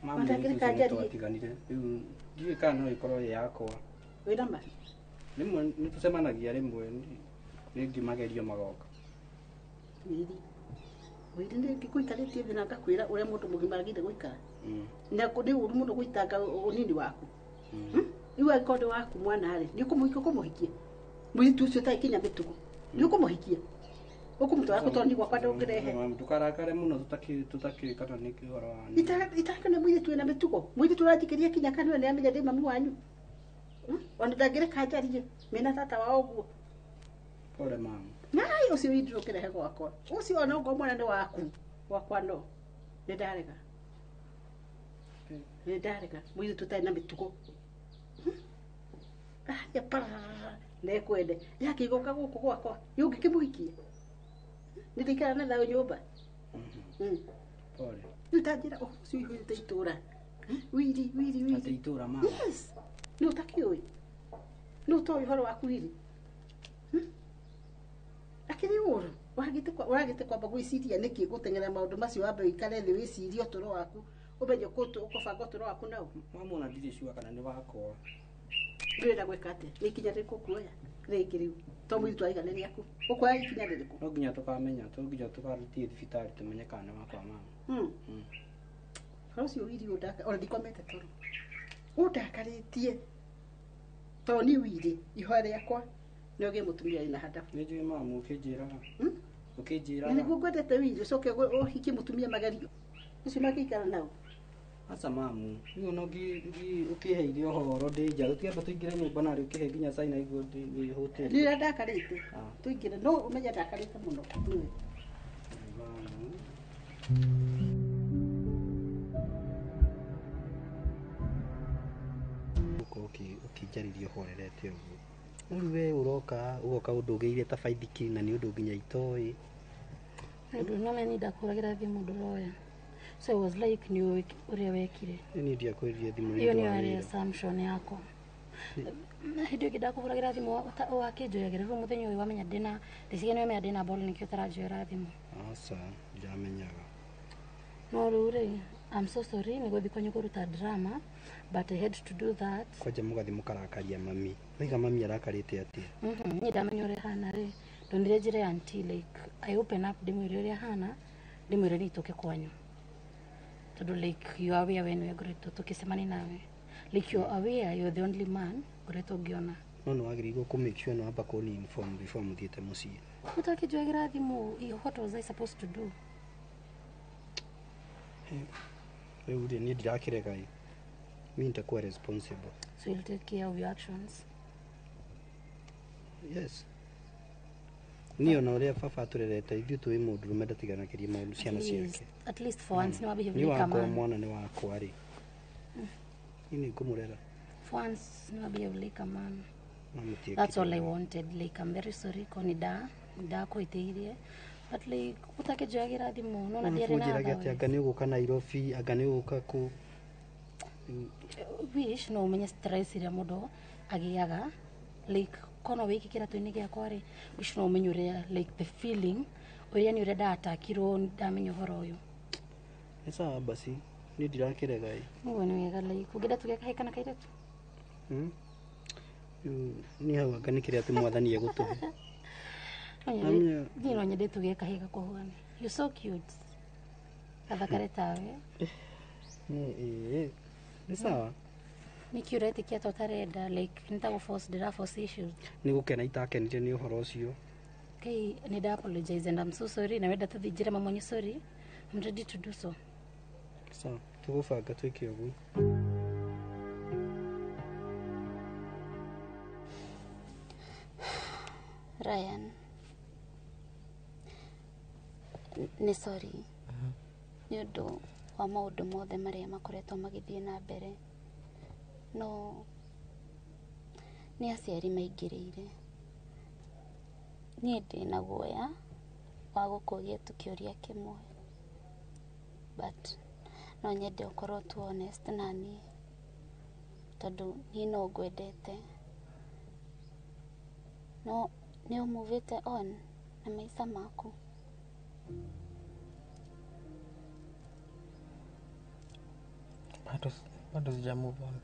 Mamu Ndangĩreka mũirĩtu ũcio njarie. nĩtwatiganire rĩu ndiũĩ kana no ĩkorwo ĩ yakwa. Wĩna ma? Rĩmwe nĩtũcemanagia rĩmwe rĩngĩ magerio magoka. Wĩri. Wĩri nĩ ngĩkũikarĩtie thĩ na ngakwĩra ũrĩa mũndũ mũgima agĩrĩire gũikara. Na nĩ ũru mũno gũitanga ũnini waku. Rĩu angĩkorwo nĩ waku mwana rĩ, nĩ ũkũmũhikia ũkũmũhikia. Mũirĩtu ũcio ũtarĩ kinya mĩtugo. Nĩ ũkũmũhikia. Ũkũmũtwara kũ tondũ niĩ gwakwa ndũngĩrehe. Mamu ndũkarakare mũno tũtakĩũĩ kana nĩ ũhoro wa Itakana mũirĩtu wĩna mĩtugo. Mũirĩtu ũranjikĩria kinya kanua nĩ amenya ndĩ mami wanyu. Ona ndangĩreka njarie mena tata wao ũguo. Pole mamu. Nai ũcio windũ ũkĩrehe gwakwa. Ũcio ona ongorwo mwana nĩ waku. Gwakwa no. Nĩ ndarega. Nĩ ndarega. Mũirĩtu ũtarĩ na mĩtugo. Aria pararara nekwende. Yakĩgoka gũkũ gwakwa. Nĩ ũngĩkĩmũhikia. Nĩ ndĩikara na thayũ nyũmba. Pole. Rĩu ta njĩra ũhoro ũcio ũihũrĩte itũũra. Wiri wiri wiri. Atĩ itũũra mamu. Yes. Nĩ ũtakĩũĩ. Nĩ ũtoĩ ũhoro waku wiri. Akĩrĩ ũru. Ũragĩte kwamba gwĩciria nĩkĩ gũteng'era maũndũ macio wambe ũikare thĩ wĩcirie ũtũũro waku ũmenye ũkũbanga ũtũũro waku nau. Mamu ona ndirĩ sure kana nĩ wakwa. Ndĩrenda gwĩka atĩa? Nĩ ikinya rĩrĩkũ ũkuoya rĩngĩ rĩu? To mũirĩtu araiga nĩ rĩaku. Ũkuoya ikinya rĩrĩkũ? No nginya tũkamenya, to nginya tũgathiĩ thibitarĩ tũmenye kana nĩ wakwa mamu. Ũhoro ũcio wiri ũndaka ona ndikomete toro. Ũndakarĩtie. Tondũ niĩ wiri ihoya rĩakwa nĩ ũgĩe mũtumia wĩna handabu. Nĩ njũĩ mamu ũkĩnjĩraga. Ũkĩnjĩraga. Na nĩguo ngwendete wiri ũcoke ũhikie mũtumia magerio. Ũcio mangĩikara nau. Aca mamu, rĩu ona ũkĩheire ũhoro ndĩ nja, tũtiamba tũingĩre nyũmba narĩ ũkĩhe nginya cai na iguo ndĩhũtĩte. Nĩ ũrĩa ndakarĩte. Tũingĩre no ũmenye ndakarĩte mũno nĩwe. Ũka ũkĩnjarĩria ũhorerete ũguo. Rĩu we ũroka ũgoka ũndũgĩire ta baithikiri na nĩ ũndũ nginya itoĩ. Ndũnona niĩ ndakũhũragĩra thimũ ndũroya. So I was like nĩ ũrĩa wekire. Niĩ ndiakũhũrĩire thimũ nĩ Iyo ũndũ nĩyo wa yarĩ wĩra. assumption yakwa. Hĩndĩ ĩngĩ ndakũhũragĩra thimũ wakĩnjoyagĩra rĩu mũthenya ũyũ wamenya ndĩna ndĩciria nĩwamenya ndĩna ball nĩkĩo ũtaranjoera thimũ. Aca, ndiramenyaga. No rĩu rĩ, I'm so sorry nĩ gũthiĩ kwanyu kũruta drama but I had to do that. Kwanja mũgathiĩ mũkarakaria mami. Waiga mami arakarĩte atĩa? Niĩ ndamenya ũrĩa hana rĩ, ndonire njĩra ya auntie like I open up ndĩmwĩre ũrĩa hana, ndĩmwĩre niĩ tũke kwanyu. Tondũ like you are aware we nĩwe ngoretwo tũkĩcemania nawe. Like you are aware you're the only man ngoretwo ngĩona. No nĩ wagĩrĩirwo kũ make sure nĩ wamba kũni inform before mũthiĩte mũciĩ. Ũtakĩnjoyagĩra thimũ, what was I supposed to do? Rĩu rĩ niĩ ndirakĩrega ĩ. Mi nitakuwa responsible. So you'll take care of your actions. Yes. Niĩ ona ũrĩa baba atũrerete ithuĩ tũĩ mũndũrũme ndatiganagĩria maũndũ ciana ciake. At least for once nĩ wabehave Niĩ like a wakwa man. mwana nĩ wakwa rĩ. Niĩ nĩ ngũmũrera. For once nĩ wabehave like a man. No mũtiĩkire That's all I ũguo. wanted. Like, I'm very sorry ko nĩ ndakwĩtĩirie. But like, ũtakĩnjoyagĩra thimũ, nona ndiarĩ na Ũnjĩrage tha atĩ anga nĩ ũgũka Nairobi, anga nĩ ũgũka kũ. Wish no ũmenye stress ĩrĩa mũndũ agĩaga. Like, kono wĩke kĩratũ-inĩ gĩakwa rĩ, wish no ũmenye ũrĩa, like, the feeling, ũrĩa nĩ ũrĩa ndatakirwo ndamenya ũhoro ũyũ. Nĩ sawa basi. Niĩ ndirakĩrega ĩ. Ũguo nĩ wega, like, ũngĩenda tũgĩe kahĩĩ kana kairĩtu? Rĩu niĩ hau anga nĩ kĩrĩa atĩ mwathani egũtũhe. Namenya- Niĩ no nyende tũgĩe kahĩĩ gakũhane. You're so cute. Gathakare tawe. Nĩ ĩĩ. Nĩ sawa. Nĩkĩ ũretĩkia ta ũtarenda, like, nĩ force ndĩra force issues. Nĩ gũkena itakenire nĩ ũhoro ũcio. Okay, nĩ nda apologize and I'm so sorry na wenda tũthiĩ njĩre mama wanyu sorry. I'm ready to do so. Sawa, tũgũbanga twĩke ũguo. Ryan, nĩ sorry nĩ ũndũ wa maũndũ mothe marĩa makoretwo magĩthiĩ na mbere, no nĩ aciari maingĩrĩire. Niĩ ndĩna guoya wa gũkũria tu kĩũria kĩmwe, but no nyende ũkorwo tu honest na niĩ, tondũ niĩ no ngwendete, no nĩ ũmuvĩte on na maica maku. Bado sija move on.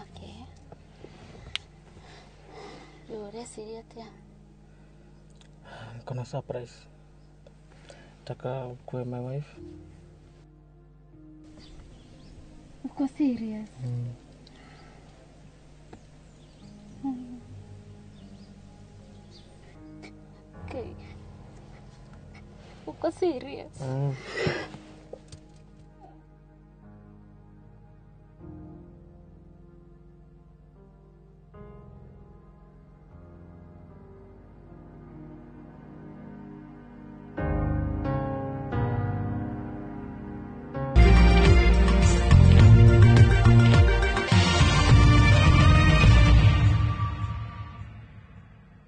Okay. Rĩu ũreciria atĩa? Niko na surprise. Nataka ukuwe my wife. Uko serious? Mm. Okay. Uko serious? Mm.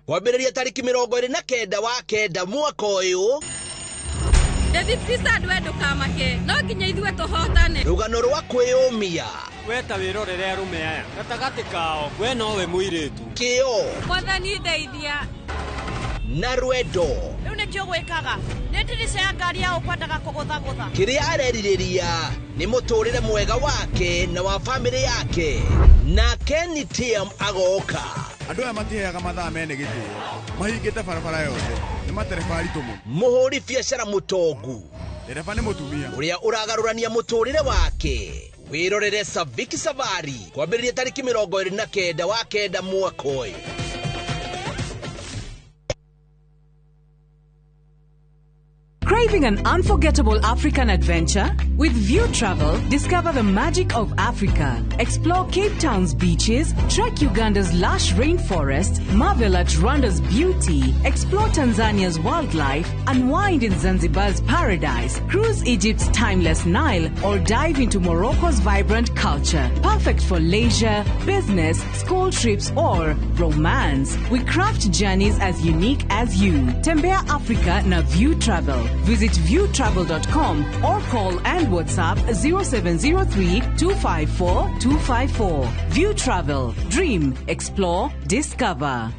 Kwambĩrĩria tarĩki 29 wa 9 mwaka ũyũ. David Fisad, we ndũkamake, no nginya ithuĩ tũhotane. Rũgano rwa kwĩyũmia. We ta wĩrorere arũme aya gatagatĩ kao we nowe mũirĩtu. Kĩo Mwathani ndeithia. na rwendo. Rĩu nĩkĩo gwĩkaga nĩ ndirica ya ngari ya ũkwendaga kũgũthagũtha. Kĩrĩa arerirĩria nĩ mũtũrĩre mwega wake na wa bamĩrĩ yake, na Kenny Tiam agoka. Andũ aya matiheaga mathaa mene gĩtĩo, mahingĩte barabara yothe, nĩ matereba aritũ mũno. Mũhũri biacara mũtongu, ndereba nĩ mũtumia ũrĩa ũragarũrania mũtũrĩre wake. Wĩrorere Saviki Safari kwambĩrĩria tarĩki 29 wa 9 mwaka ũyũ. Craving an unforgettable African adventure? With View Travel, discover the magic of Africa. Explore Cape Town's beaches, trek Uganda's lush rainforest, marvel at Rwanda's beauty, explore Tanzania's wildlife, unwind in Zanzibar's paradise, cruise Egypt's timeless Nile, or dive into Morocco's vibrant culture. Perfect for leisure, business, school trips, or romance. We craft journeys as unique as you. Tembea Africa na View Travel. Visit viewtravel.com or call and WhatsApp 0703 254 254. View Travel. Dream, explore, discover.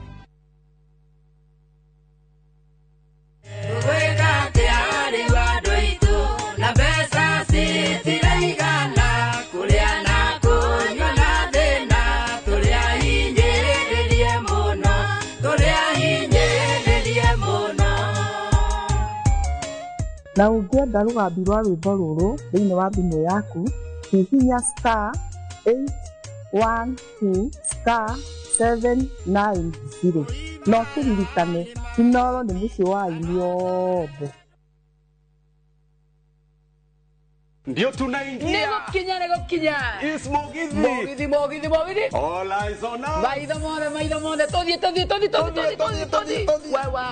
Na ũngĩenda rũgambi rwa rwĩmbo rũrũ thĩinĩ wa thimũ yaku, hihinya star 812 star 790 na ũkĩririkane Inooro nĩ mũciĩ wa aini othe. Ndio tunaingia. Nĩgũkinya nĩgũkinya. Is Mugithi. Mugithi Mugithi Mugithi. All eyes on us. Maitho mothe maitho mothe tũthiĩ tũthiĩ tũthiĩ tũthiĩ tũthiĩ tũthiĩ tũthiĩ. Wewe.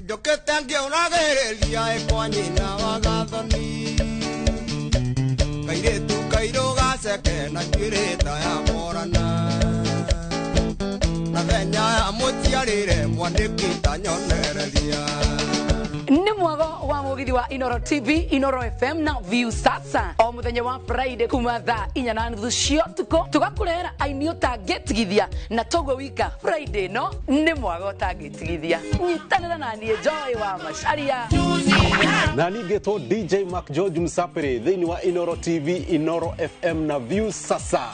Njũkĩte ngĩũragĩrĩria ĩ kwa nyina wa gathoni kairĩtu kairũ gaceke na njuĩrĩ ta ya morana na thenya ya mũciarĩre mwanĩki ta nyonereria. Nĩ mwago wa mugithi wa Inoro TV, Inoro FM na View Sasa o muthenya wa Friday kuma thaa 4:30 cia ũtukũ tũgakũrehera aini ũtangĩtigithia na toguo wika Friday no nĩ mwago ũtangĩtigithia. Nyitanĩra na niĩ Joy wa Macharia na ningĩtwo DJ Mark George Msapere thĩinĩ wa Inoro TV, Inoro FM na View Sasa.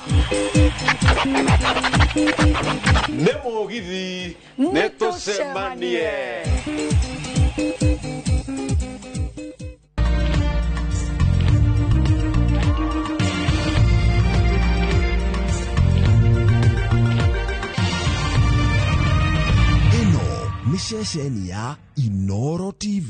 Nĩ mũgithi nĩ tũcemanie. Ĩno nĩ ceceni ya Inoro TV.